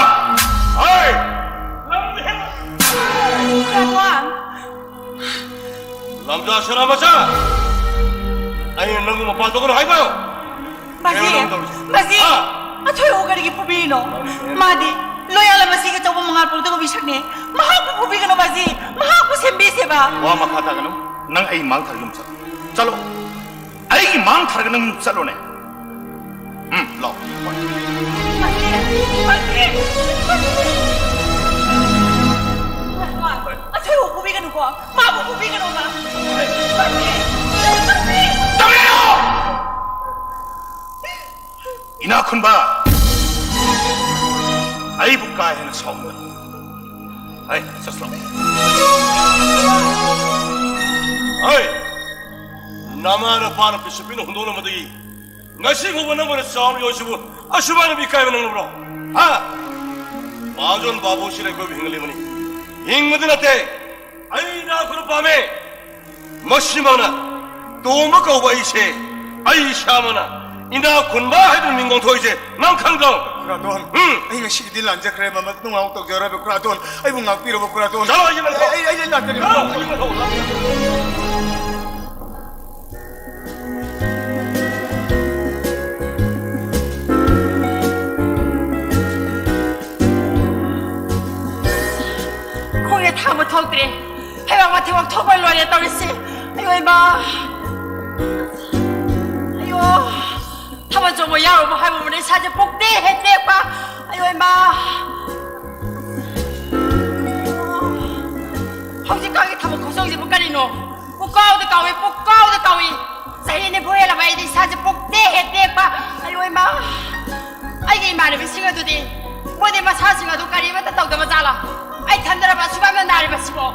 ꯍꯥꯏ! ꯂꯝꯖꯥ ꯁꯅꯥꯃꯆꯥ! ꯑꯩꯅ ꯅꯪꯕꯨ ꯃꯄꯥꯟ ꯊꯣꯛꯀꯅꯨ ꯍꯥꯏꯕ꯭ꯔꯣ? ꯕꯥꯖꯤ! ꯀꯩꯅꯣ ꯅꯪ ꯇꯧꯔꯤꯁꯦ? ꯕꯥꯖꯤ! ꯍꯥ? ꯑꯊꯣꯏꯕꯨ ꯀꯔꯤꯒꯤ ꯐꯨꯕꯤꯔꯤꯅꯣ? ꯃꯥꯗꯤ ꯂꯣꯌꯥꯜ ꯑꯃꯁꯤꯒꯤ ꯑꯆꯧꯕ ꯃꯉꯥꯜ ꯐꯥꯎꯗꯕ ꯃꯤꯁꯛꯅꯤ꯫ ꯃꯍꯥꯛꯄꯨ ꯐꯨꯕꯤꯒꯅꯨ ꯕꯥꯖꯤ꯫ ꯃꯍꯥꯛꯄꯨ ꯁꯦꯝꯕꯤꯁꯦꯕ꯫ ꯋꯥ ꯃꯈꯥ ꯇꯥꯒꯅꯨ꯫ ꯅꯪ ꯑꯩ ꯃꯥꯡ ꯊꯥꯔꯒ ꯌꯨꯝ ꯆꯠꯂꯣ꯫ ꯆꯠꯂꯣ꯫ ꯑꯩꯒꯤ ꯃꯥꯡ ꯊꯥꯔꯒ ꯅꯪ ꯆꯠꯂꯣꯅꯦ꯫ ꯎꯝ, ꯂꯥꯛꯑꯣ꯫ ꯕꯥꯖꯤ, ꯕꯥꯖꯤ, ꯕꯥꯖꯤ꯫ ꯑꯊꯣꯏꯕꯨ ꯐꯨꯕꯤꯒꯅꯨꯀꯣ꯫ ꯃꯥꯕꯨ ꯐꯨꯕꯤꯒꯅꯨ, ꯃꯥ꯫ ꯕꯥꯖꯤ, ꯕꯥꯖꯤ꯫ ꯇꯧꯔꯤꯅꯣ? ꯏꯅꯥꯛ ꯈꯨꯟꯕ, ꯑꯩꯕꯨ ꯀꯥ ꯍꯦꯟꯅ ꯁꯥꯎꯍꯟꯒꯅꯨ꯫ ꯍꯩ, ꯆꯠꯂꯣ꯫ ꯍꯩ, ꯅꯃꯥ ꯅꯄꯥꯅ ꯄꯤꯁꯨ ꯄꯤꯛꯅ ꯍꯨꯟꯗꯣꯛꯂꯝꯕꯗꯒꯤ ꯉꯁꯤ ꯐꯥꯎꯕ ꯅꯪꯕꯨꯅ ꯆꯥꯎꯅ ꯌꯣꯛꯏꯁꯤꯕꯨ ꯑꯁꯨꯃꯥꯏꯅ ꯏꯀꯥꯏꯕ ꯅꯪꯂꯕ꯭ꯔꯣ? ꯍꯥ? ꯃꯍꯥꯖꯣꯟ ꯕꯥꯕꯨꯁꯤꯅ ꯑꯩꯈꯣꯏꯕꯨ ꯍꯤꯡꯍꯜꯂꯤꯕꯅꯤ꯫ ꯍꯤꯡꯕꯗ ꯅꯠꯇꯦ, ꯑꯩ ꯏꯅꯥꯛ ꯈꯨꯟꯕ ꯄꯥꯝꯃꯦ꯫ ꯃꯁꯤꯃꯛꯅ ꯇꯣꯝꯕ ꯀꯧꯕ ꯑꯩꯁꯦ, ꯑꯩ ꯏꯁꯥꯃꯛꯅ ꯏꯅꯥꯛ ꯈꯨꯟꯕ ꯍꯥꯏꯗꯨꯅ ꯃꯤꯡ ꯑꯣꯟꯊꯣꯛꯏꯁꯦ ꯅꯪ ꯈꯪꯗ꯭ꯔꯣ? ꯈꯨꯔꯥꯗꯣꯟ, ꯎꯝ꯫ ꯑꯩ ꯉꯁꯤꯒꯤꯗꯤ ꯂꯥꯟꯖꯈ꯭ꯔꯦ, ꯃꯃꯜ ꯅꯨꯡꯉꯥꯎ ꯇꯧꯖꯔꯣꯏ, ꯈꯨꯔꯥꯗꯣꯟ꯫ ꯑꯩꯕꯨ ꯉꯥꯛꯄꯤꯔꯕ, ꯈꯨꯔꯥꯗꯣꯟ꯫ ꯆꯠꯂꯣ, ꯑꯩꯒꯤ ꯃꯅꯥꯛꯇ꯫ ꯑꯩ, ꯑꯩ, ꯑꯩ ꯂꯥꯛꯆꯒꯦ꯫ ꯆꯠꯂꯣ, ꯑꯩꯒꯤ ꯃꯅꯥꯛꯇ꯫ ꯈꯣꯡꯁꯦ ꯊꯥꯡꯕ ꯊꯣꯛꯇ꯭ꯔꯦ꯫ ꯍꯩꯕꯥꯛ ꯃꯊꯤꯕꯣꯡ ꯊꯣꯛꯄ ꯂꯣꯏꯔꯦ ꯇꯧꯔꯤꯁꯦ꯫ ꯑꯌꯣ ꯏꯃꯥ꯫ ꯑꯌꯣ꯫ ꯊꯥꯕꯜ ꯆꯣꯡꯕ ꯌꯥꯎꯔꯨꯕ ꯍꯥꯏꯕꯕꯨꯅꯦ ꯏꯁꯥꯁꯦ ꯄꯨꯛꯇꯦꯛ ꯍꯦꯛ ꯇꯦꯛꯄ꯫ ꯑꯌꯣ ꯏꯃꯥ꯫ ꯍꯧꯖꯤꯛꯀꯥꯟꯒꯤ ꯊꯥꯕꯜ ꯈꯨꯆꯣꯡꯁꯤꯕꯨ ꯀꯔꯤꯅꯣ? ꯄꯨꯀꯥꯎꯗ ꯀꯥꯎꯏ, ꯄꯨꯀꯥꯎꯗ ꯀꯥꯎꯏ꯫ ꯆꯍꯤ ꯅꯤꯐꯨ ꯍꯦꯜꯂꯕ ꯑꯩꯗꯤ ꯏꯁꯥꯁꯦ ꯄꯨꯛꯇꯦꯛ ꯍꯦꯛ ꯇꯦꯛꯄ꯫ ꯑꯌꯣ ꯏꯃꯥ꯫ ꯑꯩꯒꯤ ꯏꯃꯥꯟꯅꯕꯤꯁꯤꯡ ꯑꯗꯨꯗꯤ ꯃꯣꯏꯗꯤ ꯃꯁꯥꯁꯤꯡ ꯑꯗꯨ ꯀꯔꯤꯃꯠꯇ ꯇꯧꯗꯕ ꯖꯥꯠꯂꯥ? ꯑꯩ ꯊꯟꯗꯔꯕ ꯑꯁꯨꯛ ꯌꯥꯝꯅ ꯅꯥꯔꯤꯕꯁꯤꯕꯣ?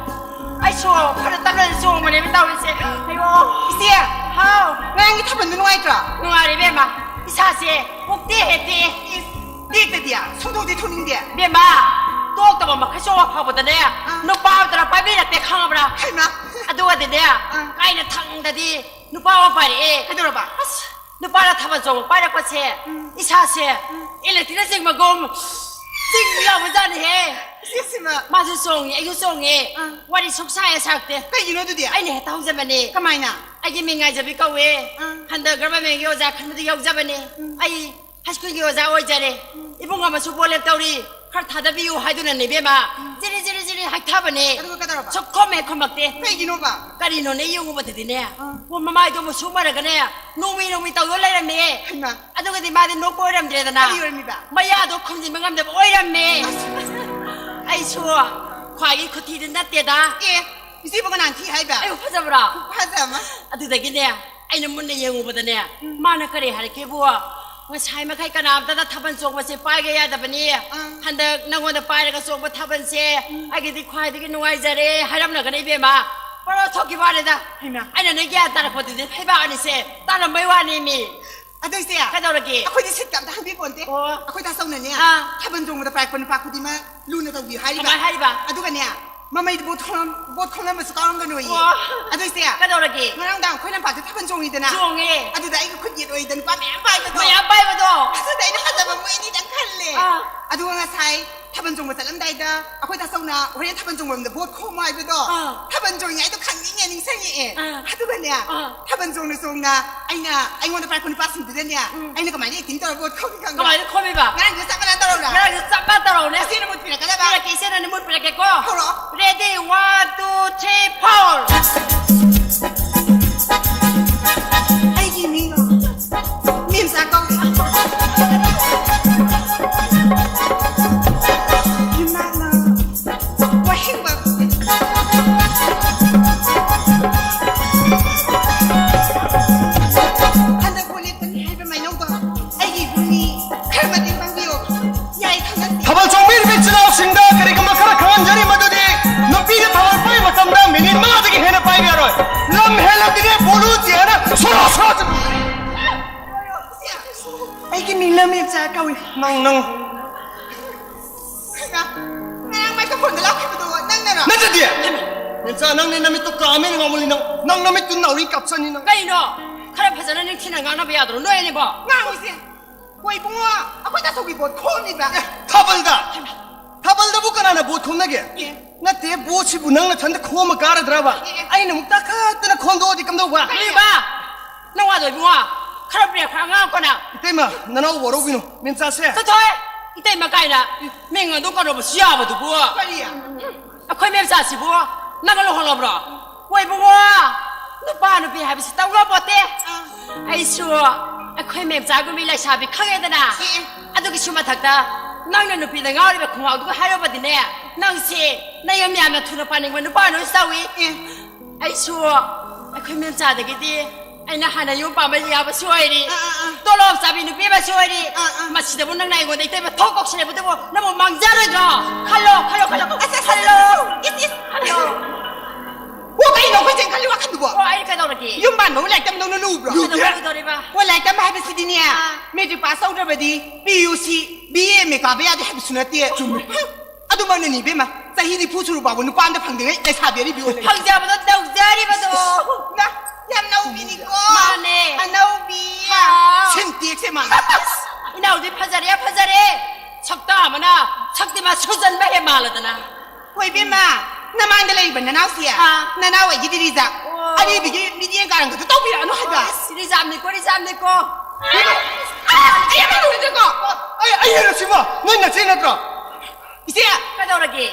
ꯑꯩꯁꯨ ꯈꯔ ꯇꯞꯅ ꯆꯣꯡꯕꯅꯦꯕ ꯇꯧꯔꯤꯁꯦ꯫ ꯑꯌꯣ꯫ ꯏꯆꯦ꯫ ꯍꯥꯎ꯫ ꯉꯔꯥꯡꯒꯤ ꯊꯥꯕꯜꯗꯨ ꯅꯨꯡꯉꯥꯏꯇ꯭ꯔꯣ? ꯅꯨꯡꯉꯥꯏꯔꯦ ꯏꯕꯦꯝꯃ꯫ ꯏꯁꯥꯁꯦ ꯄꯨꯛꯇꯦꯛ ꯍꯦꯛ ꯇꯦꯛꯑꯦ꯫ ꯏꯁ, ꯇꯦꯛꯇꯗꯤ ꯁꯨꯡꯇꯣꯛꯇꯤ ꯊꯣꯛꯅꯤꯡꯗꯦ꯫ ꯏꯕꯦꯝꯃ, ꯇꯣꯛꯇꯕ ꯃꯈꯩ ꯆꯣꯡꯕ ꯐꯥꯎꯕꯗꯅꯦ, ꯑꯥ꯫ ꯅꯨꯄꯥ ꯑꯃꯇꯅ ꯄꯥꯏꯕꯤꯔꯛꯇꯦ ꯈꯪꯉꯕ꯭ꯔꯥ? ꯍꯩꯃꯥ꯫ ꯑꯗꯨꯒꯗꯤꯅꯦ, ꯑꯥ꯫ ꯀꯥꯏꯅ ꯊꯪꯗꯗꯤ ꯅꯨꯄꯥ ꯑꯃ ꯄꯥꯏꯔꯛꯑꯦ꯫ ꯀꯩꯗꯧꯔꯕ? ꯑꯁ, ꯅꯨꯄꯥꯅ ꯊꯥꯕꯜ ꯆꯣꯡꯕ ꯄꯥꯏꯔꯛꯄꯁꯦ, ꯎꯝ꯫ ꯏꯁꯥꯁꯦ, ꯎꯝ꯫ ꯏꯂꯦꯛꯇ꯭ꯔꯤꯛꯅ ꯆꯤꯡꯕꯒꯨꯝ ꯆꯤꯡ ꯂꯥꯎꯕꯖꯥꯠꯅꯤꯍꯦ꯫ ꯏꯆꯦꯁꯤꯃ꯫ ꯃꯥꯁꯨ ꯆꯣꯡꯉꯤ, ꯑꯩꯁꯨ ꯆꯣꯡꯉꯦ꯫ ꯑꯥ꯫ ꯋꯥꯔꯤ ꯁꯨꯛꯁꯥ ꯍꯦꯛ ꯁꯥꯔꯛꯇꯦ꯫ ꯀꯩꯒꯤꯅꯣ ꯑꯗꯨꯗꯤ? ꯑꯩꯅ ꯍꯦꯛꯇ ꯍꯧꯖꯕꯅꯦ꯫ ꯀꯃꯥꯏꯅ? ꯑꯩꯒꯤ ꯃꯤꯡ ꯉꯥꯏꯖꯕꯤ ꯀꯧꯋꯦ꯫ ꯑꯥ꯫ ꯍꯟꯗꯛ ꯒꯚꯔꯟꯃꯦꯟꯒꯤ ꯑꯣꯖꯥ ꯈꯟꯕꯗ ꯌꯥꯎꯖꯕꯅꯦ꯫ ꯎꯝ꯫ ꯑꯩ ꯍꯥꯏ ꯁ꯭ꯀꯨꯜꯒꯤ ꯑꯣꯖꯥ ꯑꯣꯏꯖꯔꯦ꯫ ꯏꯕꯨꯡ ꯑꯃꯁꯨ ꯕꯣꯠ ꯂꯦꯞꯇꯧꯔꯤ, ꯈꯔ ꯊꯥꯗꯕꯤꯌꯨ ꯍꯥꯏꯗꯨꯅꯅꯦ ꯏꯕꯦꯝꯃ꯫ ꯖꯤꯔꯤ, ꯖꯤꯔꯤ, ꯖꯤꯔꯤ ꯍꯥꯏꯊꯕꯅꯦ꯫ ꯑꯗꯨꯒ ꯀꯩꯗꯧꯔꯕ? ꯁꯨꯛꯈꯨꯝ ꯍꯦꯛ ꯈꯨꯝꯃꯛꯇꯦ꯫ ꯀꯩꯒꯤꯅꯣꯕ? ꯀꯔꯤꯅꯣꯅꯦ, ꯌꯦꯡꯉꯨꯕꯗꯗꯤꯅꯦ, ꯑꯥ꯫ ꯄꯣꯝ ꯃꯃꯥꯏꯗꯣ ꯃꯨꯁꯨꯛ ꯃꯔꯒꯅꯦ, ꯅꯣꯡꯃꯤ ꯅꯣꯡꯃꯤ ꯇꯧꯗꯨꯅ ꯂꯩꯔꯝꯃꯦ꯫ ꯍꯩꯃꯥ꯫ ꯑꯗꯨꯒꯗꯤ ꯃꯥꯗꯤ ꯅꯣꯛꯄ ꯑꯣꯏꯔꯝꯗ꯭ꯔꯦꯗꯅ꯫ ꯀꯔꯤ ꯑꯣꯏꯔꯝꯃꯤꯕ? ꯃꯌꯥꯗꯣ ꯈꯨꯝꯖꯤꯟꯕ ꯉꯝꯗꯕ ꯑꯣꯏꯔꯝꯃꯦ꯫ ꯑꯁ꯫ ꯑꯩꯁꯨ ꯈ꯭ꯋꯥꯏꯒꯤ ꯈꯨꯊꯤꯗꯤ ꯅꯠꯇꯦꯗ꯫ ꯑꯦ, ꯏꯆꯦꯕꯨ ꯀꯅꯥꯅ ꯊꯤ ꯍꯥꯏꯕ? ꯑꯩꯕꯨ ꯐꯖꯕ꯭ꯔꯣ? ꯈꯨꯐꯖ ꯑꯃ꯫ ꯑꯗꯨꯗꯒꯤꯅꯦ, ꯑꯩꯅ ꯃꯨꯟꯅ ꯌꯦꯡꯉꯨꯕꯗꯅꯦ, ꯎꯝ꯫ ꯃꯥꯅ ꯀꯔꯤ ꯍꯥꯏꯔꯛꯀꯦꯕꯨ, "ꯉꯁꯥꯏ ꯃꯈꯩ ꯀꯅꯥꯝꯇꯅ ꯊꯥꯕꯜ ꯆꯣꯡꯕꯁꯦ ꯄꯥꯏꯒꯦ ꯌꯥꯗꯕꯅꯤ꯫ ꯑꯥ꯫ ꯍꯟꯗꯛ ꯅꯪꯉꯣꯟꯗ ꯄꯥꯏꯔꯒ ꯆꯣꯡꯕ ꯊꯥꯕꯜꯁꯦ ꯎꯝ꯫ ꯑꯩꯒꯤꯗꯤ ꯈ꯭ꯋꯥꯏꯗꯒꯤ ꯅꯨꯡꯉꯥꯏꯖꯔꯦ" ꯍꯥꯏꯔꯝꯂꯒꯅꯦ ꯏꯕꯦꯝꯃ, ꯄꯔꯣ ꯊꯣꯛꯈꯤꯕ ꯋꯥꯅꯤꯗ꯫ ꯍꯩꯃꯥ꯫ ꯑꯩꯅꯅꯦ ꯒ꯭ꯌꯥꯟ ꯇꯥꯔꯛꯄꯗꯨꯗꯤ ꯂꯩꯕꯥꯛ ꯑꯅꯤꯁꯦ ꯇꯥꯔꯝꯕꯩ ꯋꯥꯅꯤ ꯃꯤ꯫ ꯑꯗꯨ ꯏꯆꯦ, ꯀꯩꯗꯧꯔꯒꯦ? ꯑꯩꯈꯣꯏꯗꯤ ꯁꯤꯠꯀ ꯑꯝꯇ ꯍꯪꯕꯤꯄꯣꯟꯇꯦ꯫ ꯑꯣ꯫ ꯑꯩꯈꯣꯏ ꯇꯥꯆꯧꯅꯅꯦ, ꯑꯥ꯫ ꯊꯥꯕꯜ ꯆꯣꯡꯕꯗ ꯄꯥꯏꯔꯛꯄ ꯅꯨꯄꯥ ꯈꯨꯗꯤꯡꯃꯛ ꯂꯨꯅ ꯇꯧꯕꯤꯌꯨ ꯍꯥꯏꯔꯤꯕ꯫ ꯀꯃꯥꯏ ꯍꯥꯏꯔꯤꯕ? ꯑꯗꯨꯒꯅꯦ, ꯃꯃꯩꯗ ꯕꯣꯠ ꯈꯣꯝꯂꯝ-, ꯕꯣꯠ ꯈꯣꯝꯂꯝꯕꯁꯨ ꯀꯥꯎꯔꯝꯒꯅꯨꯌꯦ꯫ ꯑꯣ꯫ ꯑꯗꯨ ꯏꯆꯦ, ꯀꯩꯗꯧꯔꯒꯦ? ꯉꯔꯥꯡ ꯅꯨꯡꯗꯥꯡ ꯑꯩꯈꯣꯏ ꯂꯝꯄꯥꯛꯇ ꯊꯥꯕꯜ ꯆꯣꯡꯉꯤꯗꯅ꯫ ꯆꯣꯡꯉꯦ꯫ ꯑꯗꯨꯗ ꯑꯩꯒꯤ ꯈꯨꯠ ꯌꯦꯠ ꯑꯣꯏꯗ ꯅꯨꯄꯥ ꯃꯌꯥꯝ ꯄꯥꯏꯕꯗꯣ꯫ ꯃꯌꯥꯝ ꯄꯥꯏꯕꯗꯣ꯫ ꯑꯗꯨꯗ ꯑꯩꯅ ꯐꯖꯕ ꯃꯣꯏ ꯑꯅꯤꯗꯪ ꯈꯜꯂꯦ꯫ ꯑꯥ꯫ ꯑꯗꯨꯒ ꯉꯁꯥꯏ ꯊꯥꯕꯜ ꯆꯣꯡꯕ ꯆꯠꯂꯝꯗꯥꯏꯗ ꯑꯩꯈꯣꯏ ꯇꯥꯆꯧꯅ ꯍꯣꯔꯦꯟ ꯊꯥꯕꯜ ꯆꯣꯡꯐꯝꯗ ꯕꯣꯠ ꯈꯣꯝꯃꯣ ꯍꯥꯏꯕꯗꯣ꯫ ꯑꯥ꯫ ꯊꯥꯕꯜ ꯆꯣꯡꯉꯤꯉꯩꯗ ꯈꯪꯅꯤꯡꯉꯦ, ꯅꯤꯡꯁꯤꯡꯉꯛꯑꯦ꯫ ꯑꯥ꯫ ꯑꯗꯨꯒꯅꯦ, ꯑꯥ꯫ ꯊꯥꯕꯜ ꯆꯣꯡꯅ ꯆꯣꯡꯅ ꯑꯩꯅ, ꯑꯩꯉꯣꯟꯗ ꯄꯥꯏꯔꯛꯄ ꯅꯨꯄꯥꯁꯤꯡꯗꯨꯗꯅꯦ, ꯎꯝ꯫ ꯑꯩꯅ ꯀꯃꯥꯏꯅ acting ꯇꯧꯔꯒ ꯕꯣꯠ ꯈꯣꯝꯃꯤ ꯈꯪꯕ꯭ꯔꯥ? ꯀꯃꯥꯏꯅ ꯈꯣꯝꯃꯤꯕ? ꯉꯔꯥꯡꯒꯤꯗꯣ ꯆꯞ ꯃꯥꯟꯅ ꯇꯧꯔꯛꯎꯔꯥ? ꯉꯔꯥꯡꯒꯤꯗꯣ ꯆꯞ ꯃꯥꯟꯅ ꯇꯧꯔꯛꯎꯅꯦ꯫ ꯏꯆꯦꯅ ꯃꯨꯠ ꯄꯤꯔꯛꯀꯗꯕ? ꯄꯤꯔꯛꯀꯦ, ꯏꯆꯦꯅꯅꯦ ꯃꯨꯠ ꯄꯤꯔꯛꯀꯦꯀꯣ꯫ ꯍꯧꯔꯛꯑꯣ꯫ Ready, one, two, three, four꯫ ꯑꯩꯒꯤ ꯃꯤꯡ ꯃꯦꯝꯆꯥ ꯀꯧꯏ꯫ ꯌꯨꯝꯅꯥꯛꯅ ꯋꯥꯍꯦꯡꯕꯝ꯫ ꯍꯟꯗꯛ ꯕꯣꯠ ꯂꯦꯞꯀꯅꯤ ꯍꯥꯏꯕ ꯃꯥꯏꯅꯧꯗꯣ ꯑꯩꯒꯤ ꯏꯕꯨꯡꯅꯤ, ꯈꯔ ꯃꯇꯦꯡ ꯄꯥꯡꯕꯤꯌꯣ꯫ ꯌꯥꯏ, ꯈꯪꯍꯟꯁꯤ꯫ ꯊꯥꯕꯜ ꯆꯣꯡꯕꯤꯔꯤꯕ ꯏꯆꯤꯜ ꯏꯅꯥꯎꯁꯤꯡꯗ ꯀꯔꯤꯒꯨꯝꯕ ꯈꯔ ꯈꯪꯍꯟꯖꯔꯤ, ꯃꯗꯨꯗꯤ ꯅꯨꯄꯤꯅ ꯊꯥꯕꯜ ꯄꯥꯏꯕ ꯃꯇꯝꯗ ꯃꯤꯅꯤꯠ ꯃꯉꯥꯗꯒꯤ ꯍꯦꯟꯅ ꯄꯥꯏꯕ ꯌꯥꯔꯣꯏ꯫ ꯂꯝ ꯍꯦꯜꯂꯕꯗꯤꯅꯦ ꯕꯣꯂꯨ ꯆꯦ ꯍꯥꯏꯅ ꯁꯣꯔꯣ ꯁꯣꯔꯣ ꯆꯠ-, ꯑꯩꯒꯤ ꯃꯤꯡ ꯂꯝ ꯃꯦꯝꯆꯥ ꯀꯧꯏ꯫ ꯅꯪ, ꯅꯪ꯫ ꯍꯩꯃꯥ, ꯉꯔꯥꯡ ꯃꯥꯏꯀ꯭ꯔꯣꯐꯣꯟꯗ ꯂꯥꯎꯈꯤꯕꯗꯣ ꯅꯪꯅꯔꯣ? ꯅꯠꯇꯗꯤ! ꯃꯦꯝꯆꯥ, ꯅꯪꯅꯦ ꯅꯃꯤꯠꯇꯣ ꯀꯥ ꯑꯃ ꯍꯦꯟꯅ ꯉꯥꯎꯃꯜꯂꯤ ꯅꯪ꯫ ꯅꯪ ꯅꯃꯤꯠꯇꯨ ꯅꯥꯎꯔꯤ ꯀꯥꯞꯆꯅꯤ ꯅꯪ꯫ ꯀꯩꯅꯣ? ꯈꯔ ꯐꯖꯅ ꯅꯤꯡꯊꯤꯅ ꯉꯥꯡꯅꯕ ꯌꯥꯗ꯭ꯔꯣ ꯅꯣꯏ ꯑꯅꯤꯕꯣ? ꯉꯥꯡꯉꯨꯁꯦ꯫ ꯍꯣꯏ ꯏꯕꯨꯡꯉꯣ, ꯑꯩꯈꯣꯏ ꯇꯥꯆꯧꯒꯤ ꯕꯣꯠ ꯈꯣꯝꯃꯤꯕ꯫ ꯑꯦ, ꯊꯥꯕꯜꯗ? ꯊꯥꯕꯜꯗꯕꯨ ꯀꯅꯥꯅ ꯕꯣꯠ ꯈꯣꯝꯅꯒꯦ? ꯑꯦ꯫ ꯅꯠꯇꯦ, ꯕꯣꯠꯁꯤꯕꯨ ꯅꯪ ꯅꯊꯟꯗ ꯈꯣꯝꯃ ꯀꯥꯔꯗ꯭ꯔꯕ? ꯑꯦ꯫ ꯑꯩꯅ ꯑꯃꯨꯛ ꯇꯥꯈꯠꯇꯅ ꯈꯣꯝꯗꯣꯛꯑꯗꯤ ꯀꯝꯗꯧꯕ? ꯀꯔꯤꯕ? ꯅꯪ ꯋꯥꯗꯣ ꯏꯕꯨꯡꯉꯣ꯫ ꯈꯔ ꯕ꯭ꯔꯦꯛ ꯐꯥ ꯑꯉꯥꯡ ꯀꯣꯅ꯫ ꯏꯇꯩꯃ, ꯅꯅꯥꯎ ꯋꯥꯔꯧꯕꯤꯅꯨ, ꯃꯦꯝꯆꯥꯁꯦ꯫ ꯆꯠꯊꯣꯛꯑꯦ! ꯏꯇꯩꯃ ꯀꯥꯏꯅ ꯃꯤꯡ ꯑꯗꯨꯝ ꯀꯧꯔꯕꯁꯨ ꯌꯥꯕꯗꯨꯕꯨ꯫ ꯀꯔꯤ? ꯑꯩꯈꯣꯏ ꯃꯦꯝꯆꯥꯁꯤꯕꯨ ꯅꯪꯅ ꯂꯨꯍꯣꯡꯂꯕ꯭ꯔꯣ? ꯍꯣꯏ ꯏꯕꯨꯡꯉꯣ, ꯅꯨꯄꯥ ꯅꯨꯄꯤ ꯍꯥꯏꯕꯁꯤ ꯇꯧ ꯉꯝꯄꯣꯠꯇꯦ꯫ ꯑꯥ꯫ ꯑꯩꯁꯨ ꯑꯩꯈꯣꯏ ꯃꯦꯝꯆꯥꯒꯨꯝꯕꯤ ꯂꯩꯁꯥꯕꯤ ꯈꯪꯉꯦꯗꯅ꯫ ꯑꯦ, ꯑꯦ꯫ ꯑꯗꯨꯒꯤꯁꯨ ꯃꯊꯛꯇ ꯅꯪꯅ ꯅꯨꯄꯤꯗ ꯉꯥꯎꯔꯤꯕ ꯈꯣꯡꯒꯥꯎꯗꯨꯒ ꯍꯥꯏꯔꯨꯕꯗꯤꯅꯦ, ꯅꯪꯁꯦ ꯅꯌꯨꯝ ꯌꯥꯝꯅ ꯊꯨꯅ ꯄꯥꯅꯤꯡꯕ ꯅꯨꯄꯥ ꯑꯣꯏꯅꯁꯨ ꯇꯧꯏ꯫ ꯑꯦ꯫ ꯑꯩꯁꯨ ꯑꯩꯈꯣꯏ ꯃꯦꯝꯆꯥꯗꯒꯤꯗꯤ ꯑꯩꯅ ꯍꯥꯟꯅ ꯌꯨꯝ ꯄꯥꯟꯕ ꯌꯥꯕꯁꯨ ꯑꯣꯏꯔꯤ꯫ ꯑꯥ, ꯑꯥ, ꯑꯥ꯫ ꯇꯣꯂꯣꯞ ꯆꯥꯕꯤ ꯅꯨꯄꯤ ꯑꯃꯁꯨ ꯑꯣꯏꯔꯤ꯫ ꯑꯥ, ꯑꯥ꯫ ꯃꯁꯤꯗꯕꯨ ꯅꯪꯅ ꯑꯩꯉꯣꯟꯗ ꯏꯇꯩꯃ ꯊꯣꯛ ꯀꯧꯁꯤꯜꯂꯦꯕꯗꯨꯕꯨ ꯅꯪꯕꯨ ꯃꯥꯡꯖꯔꯣꯏꯗ꯭ꯔꯣ? ꯈꯜꯂꯣ, ꯈꯜꯂꯣ, ꯈꯜꯂꯣ, ꯑꯁ, ꯑꯁ, ꯈꯜꯂꯣ꯫ ꯑꯁ, ꯑꯁ, ꯈꯜꯂꯣ꯫ ꯑꯣ, ꯀꯩꯅꯣ ꯑꯩꯈꯣꯏ ꯆꯦꯅ ꯈꯜꯂꯤ ꯋꯥꯈꯜꯗꯨꯕꯣ? ꯑꯣ, ꯑꯩ ꯀꯩꯗꯧꯔꯒꯦ? ꯌꯨꯝ ꯄꯥꯟꯕꯕꯨ ꯂꯥꯏꯔꯤꯛ ꯇꯝꯗꯧꯅ ꯂꯨꯕ꯭ꯔꯣ? ꯀꯩꯗꯧꯕ ꯂꯨꯗꯣꯔꯤꯕ? ꯑꯣ, ꯂꯥꯏꯔꯤꯛ ꯇꯝꯕ ꯍꯥꯏꯕꯁꯤꯗꯤꯅꯦ, ꯑꯥ꯫ ꯃꯦꯇ꯭ꯔꯤꯛ ꯄꯥꯁ ꯇꯧꯗ꯭ꯔꯕꯗꯤ ꯄꯤ ꯌꯨ ꯁꯤ, ꯕꯤ ꯑꯦ ꯑꯦꯝ ꯑꯦ ꯀꯥꯕ ꯌꯥꯗꯦ ꯍꯥꯏꯕꯁꯨ ꯅꯠꯇꯦ꯫ ꯆꯨꯝꯃꯦ꯫ ꯑꯗꯨꯃꯛꯅꯅꯤ ꯏꯕꯦꯝꯃ, ꯆꯍꯤ ꯅꯤꯐꯨ ꯁꯨꯔꯨ ꯐꯥꯎꯕ ꯅꯨꯄꯥ ꯑꯝꯇ ꯐꯪꯗ꯭ꯔꯤꯉꯩ ꯂꯩꯁꯥꯕꯤ ꯑꯔꯤꯕꯤ ꯑꯣꯏ ꯂꯩ꯫ ꯐꯪꯖꯕꯗꯣ ꯇꯧꯖꯔꯤꯕꯗꯣ꯫ ꯅ, ꯌꯥꯝ ꯅꯧꯕꯤꯅꯤꯀꯣ꯫ ꯃꯥꯅꯦ꯫ ꯑꯅꯧꯕꯤ꯫ ꯑꯥ꯫ ꯁꯤꯟꯇꯦꯛꯁꯁꯦ ꯃꯥꯜꯂꯦ꯫ ꯏꯅꯥꯎꯗꯤ ꯐꯖꯔꯦ, ꯐꯖꯔꯦ꯫ ꯁꯛꯇꯥ ꯑꯃꯅ ꯁꯛꯇꯤ ꯃꯥ ꯁꯨꯖꯟꯕ ꯍꯦꯛ ꯃꯥꯜꯂꯗꯅ꯫ ꯍꯣꯏ ꯏꯕꯦꯝꯃ, ꯅꯃꯥꯡꯗ ꯂꯩꯔꯤꯕ ꯅꯅꯥꯎꯁꯦ, ꯑꯥ꯫ ꯅꯅꯥꯎ ꯑꯩꯒꯤꯗꯤ ꯔꯤꯖꯥ꯫ ꯑꯣ꯫ ꯑꯔꯤꯕꯤꯒꯤ ꯃꯤꯠꯌꯦꯡ ꯀꯥꯔꯝꯒꯗꯣ ꯇꯧꯕꯤꯔꯛꯑꯅꯨ ꯍꯥꯏꯕ꯫ ꯑꯁ, ꯔꯤꯖꯥꯕꯅꯤꯀꯣ, ꯔꯤꯖꯥꯕꯅꯤꯀꯣ꯫ ꯑꯥ, ꯑꯩ ꯑꯃ ꯂꯣꯏꯔꯦꯀꯣ꯫ ꯑꯩ, ꯑꯩ ꯍꯦꯔꯣꯁꯤꯕꯣ, ꯅꯣꯏ ꯅꯆꯦ ꯅꯠꯇ꯭ꯔꯣ? ꯏꯆꯦ! ꯀꯩꯗꯧꯔꯒꯦ?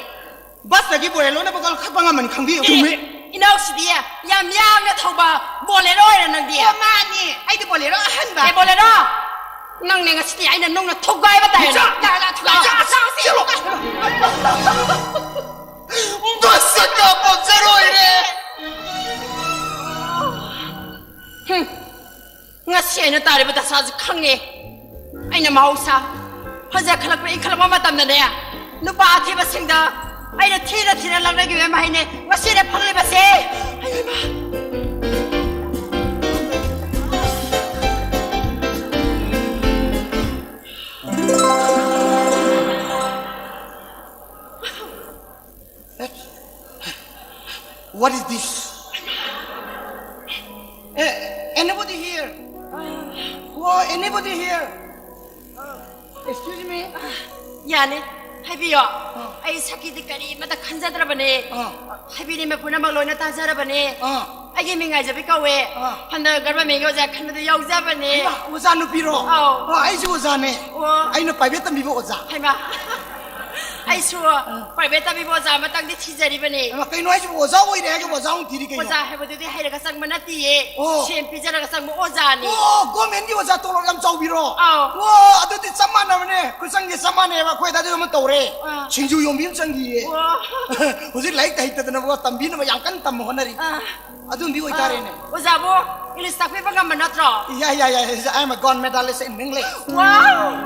ꯕꯁꯇꯒꯤ ꯕꯣꯂꯦꯔꯣꯅ ꯄꯪꯀꯥꯈꯠꯄ ꯉꯝꯃꯅꯤ ꯈꯪꯕꯤꯌꯨ꯫ ꯑꯦ, ꯆꯨꯝꯃꯤ꯫ ꯏꯅꯥꯎꯁꯤꯗꯤ ꯌꯥꯝ ꯌꯥꯡꯅ ꯊꯧꯕ ꯕꯣꯂꯦꯔꯣ ꯑꯣꯏꯔꯦ ꯅꯪꯗꯤ꯫ ꯑꯣ, ꯃꯥꯅꯤ꯫ ꯑꯩꯗꯤ ꯕꯣꯂꯦꯔꯣ ꯑꯍꯟꯕ꯫ ꯑꯦ, ꯕꯣꯂꯦꯔꯣ! ꯅꯪꯅꯦ ꯉꯁꯤꯗꯤ ꯑꯩꯅ ꯅꯨꯡꯅ ꯊꯨꯒꯥꯏꯕ ꯇꯥꯏ꯫ ꯏꯆꯥ! ꯂꯥꯛꯑꯣ, ꯂꯥꯛꯑꯣ, ꯊꯨꯒꯥꯏꯁꯤ꯫ ꯏꯆꯥ! ꯏꯆꯥ! ꯆꯠꯂꯣ! ꯕꯁ ꯀꯥꯞꯄ ꯆꯠꯂꯣꯏꯔꯦ꯫ ꯍꯨꯝ꯫ ꯉꯁꯤ ꯑꯩꯅ ꯇꯥꯔꯤꯕ ꯗꯁꯥꯁꯤ ꯈꯪꯉꯦ꯫ ꯑꯩꯅ ꯃꯍꯧꯁꯥ ꯐꯖꯈꯠꯂꯛꯄ, ꯏꯟꯈꯠꯂꯛꯄ ꯃꯇꯝꯗꯅꯦ, ꯅꯨꯄꯥ ꯑꯊꯤꯕꯁꯤꯡꯗ ꯑꯩꯅ ꯊꯤꯅ ꯊꯤꯅ ꯂꯛꯅꯈꯤꯕ ꯃꯍꯩꯅꯦ ꯉꯁꯤꯅꯦ ꯐꯪꯂꯤꯕꯁꯦ꯫ ꯑꯌꯣ ꯏꯃꯥ! What is this? Eh, anybody here? Oh, anybody here? Excuse me? ꯌꯥꯅꯤ, ꯍꯥꯏꯕꯤꯌꯣ꯫ ꯑꯥ꯫ ꯑꯩ ꯁꯛꯀꯤꯗꯤ ꯀꯔꯤꯃꯠꯇ ꯈꯟꯖꯗ꯭ꯔꯕꯅꯦ꯫ ꯑꯥ꯫ ꯍꯥꯏꯕꯤꯔꯤꯕ ꯄꯨꯝꯅꯃꯛ ꯂꯣꯏꯅ ꯇꯥꯖꯔꯕꯅꯦ꯫ ꯑꯥ꯫ ꯑꯩꯒꯤ ꯃꯤꯡ ꯉꯥꯏꯖꯕꯤ ꯀꯧꯋꯦ꯫ ꯑꯥ꯫ ꯍꯟꯗꯛ ꯒꯚꯔꯟꯃꯦꯟꯒꯤ ꯑꯣꯖꯥ ꯈꯟꯕꯗ ꯌꯥꯎꯖꯕꯅꯦ꯫ ꯍꯩꯃꯥ, ꯑꯣꯖꯥ ꯅꯨꯄꯤꯔꯣ? ꯑꯧ꯫ ꯑꯣ, ꯑꯩꯁꯨ ꯑꯣꯖꯥꯅꯦ꯫ ꯑꯣ꯫ ꯑꯩꯅ ꯄ꯭ꯔꯥꯏꯚꯦꯠ ꯇꯝꯕꯤꯕ ꯑꯣꯖꯥ꯫ ꯍꯩꯃꯥ꯫ ꯑꯩꯁꯨ ꯑꯥ꯫ ꯄ꯭ꯔꯥꯏꯚꯦꯠ ꯇꯝꯕꯤꯕ ꯑꯣꯖꯥ ꯑꯃꯇꯪꯗꯤ ꯊꯤꯖꯔꯤꯕꯅꯦ꯫ ꯍꯩꯃꯥ, ꯀꯩꯅꯣ ꯍꯥꯏꯁꯤꯕꯨ? ꯑꯣꯖꯥ ꯑꯣꯏꯔꯦ ꯍꯥꯏꯔꯒ ꯑꯣꯖꯥ ꯑꯃꯨꯛ ꯊꯤꯔꯤ ꯀꯩꯅꯣ? ꯑꯣꯖꯥ ꯍꯥꯏꯕꯗꯨꯗꯤ ꯍꯩꯔꯒ ꯆꯪꯕ ꯅꯠꯇꯤꯌꯦ꯫ ꯑꯣ꯫ ꯁꯦꯟ ꯄꯤꯖꯔꯒ ꯆꯪꯕ ꯑꯣꯖꯥꯅꯤ꯫ ꯑꯣ, ꯒꯣꯔꯃꯦꯟꯒꯤ ꯑꯣꯖꯥ ꯇꯣꯂꯣꯞ ꯌꯥꯝ ꯆꯥꯎꯕꯤꯔꯣ? ꯑꯧ꯫ ꯑꯣ, ꯑꯗꯨꯗꯤ ꯆꯞ ꯃꯥꯟꯅꯕꯅꯦ꯫ ꯈꯨꯆꯪꯁꯦ ꯆꯞ ꯃꯥꯟꯅꯩꯕ꯫ ꯑꯩꯈꯣꯏ ꯑꯗꯥꯏꯗ ꯑꯃ ꯇꯧꯔꯦ꯫ ꯑꯥ꯫ ꯁꯤꯡꯖꯨ ꯌꯣꯟꯕꯤ ꯑꯃ ꯆꯪꯈꯤꯌꯦ꯫ ꯑꯣ꯫ ꯍꯧꯖꯤꯛ ꯂꯥꯏꯔꯤꯛ ꯍꯩꯇꯗꯅꯕꯀꯣ, ꯇꯝꯕꯤꯅꯕ ꯌꯥꯝ ꯀꯟꯅ ꯇꯝꯕ ꯍꯣꯠꯅꯔꯤ꯫ ꯑꯥ꯫ ꯑꯗꯨꯝꯗꯤ ꯑꯣꯏꯇꯥꯔꯦꯅꯦ꯫ ꯑꯥ, ꯑꯣꯖꯥꯕꯨ ꯏꯪꯂꯤꯁ ꯇꯥꯛꯄꯤꯕ ꯉꯝꯕ ꯅꯠꯇ꯭ꯔꯣ? Yeah, yeah, yeah, yeah, I am a gold medalist in English. Wow!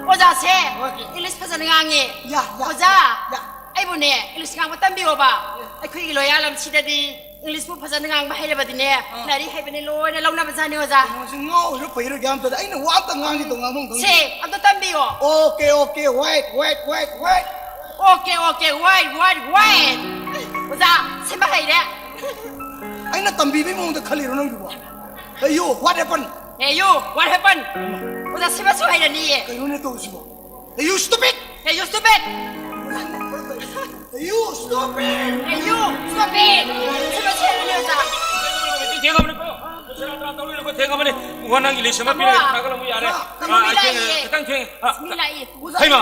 ꯑꯣꯖꯥꯁꯦ Okay. ꯏꯪꯂꯤꯁ ꯐꯖꯅ ꯉꯥꯡꯉꯦ꯫ Yeah, yeah. ꯑꯣꯖꯥ, Yeah. ꯑꯩꯕꯨꯅꯦ ꯏꯪꯂꯤꯁ ꯉꯥꯡꯕ ꯇꯝꯕꯤꯌꯣꯕ꯫ ꯑꯩꯈꯣꯏꯒꯤ ꯂꯣꯌꯥꯂꯝꯁꯤꯗꯗꯤ ꯏꯪꯂꯤꯁꯄꯨ ꯐꯖꯅ ꯉꯥꯡꯕ ꯍꯩꯔꯕꯗꯤꯅꯦ, ꯑꯥ꯫ ꯂꯥꯏꯔꯤꯛ ꯍꯩꯕꯅꯦ ꯂꯣꯏꯅ ꯂꯧꯅꯕꯖꯥꯠꯅꯤ ꯑꯣꯖꯥ꯫ ꯀꯩꯅꯣꯁꯤ ꯉꯥꯎꯔꯤꯔ ꯐꯩꯔ ꯒ꯭ꯌꯥꯟ ꯇꯥꯗꯦ꯫ ꯑꯩꯅ ꯋꯥ ꯑꯝꯇ ꯉꯥꯡꯒꯦ ꯇꯧ ꯉꯥꯡꯐꯝ ꯈꯪꯗꯦ꯫ ꯁꯦ, ꯑꯝꯇ ꯇꯝꯕꯤꯌꯣ꯫ Okay, okay, wait, wait, wait, wait. Okay, okay, wait, wait, wait. ꯑꯣꯖꯥ, ꯁꯦꯝꯕ ꯍꯩꯔꯦ꯫ ꯑꯩꯅ ꯇꯝꯕꯤꯕꯒꯤ ꯃꯑꯣꯡꯗ ꯈꯜꯂꯤꯔꯣ ꯅꯪꯒꯤꯕꯣ? Hey, you, what happened? Hey, you, what happened? ꯑꯣꯖꯥ, ꯁꯦꯝꯕꯁꯨ ꯍꯩꯔꯅꯤꯌꯦ꯫ ꯀꯩꯅꯣꯅꯦ ꯇꯧꯔꯤꯁꯤꯕꯣ? Hey, you stupid! Hey, you stupid! Hey, you stupid! Hey, you stupid! ꯁꯦꯝꯕꯁꯨ ꯍꯩꯔꯅꯤ, ꯑꯣꯖꯥ꯫ ꯊꯦꯡꯉꯕꯅꯤꯀꯣ꯫ ꯁꯦꯔꯥꯟ ꯇꯨꯔꯥꯟ ꯇꯧꯔꯣꯏꯅꯀꯣ, ꯊꯦꯡꯉꯕꯅꯤ꯫ ꯋꯥ ꯅꯪꯒꯤ ꯂꯤꯁ ꯑꯃ ꯄꯤꯔꯦ, ꯇꯥꯃꯣ꯫ ꯊꯥꯒꯠꯂꯝꯃꯨ ꯌꯥꯔꯦ꯫ ꯇꯥꯃꯣ, ꯃꯤ ꯑꯥ, ꯂꯥꯛꯏꯌꯦ꯫ ꯈꯤꯇꯪ ꯊꯦꯡꯉꯦ꯫ ꯑꯥ, ꯃꯤ ꯂꯥꯛꯏ꯫ ꯍꯩꯃꯥ!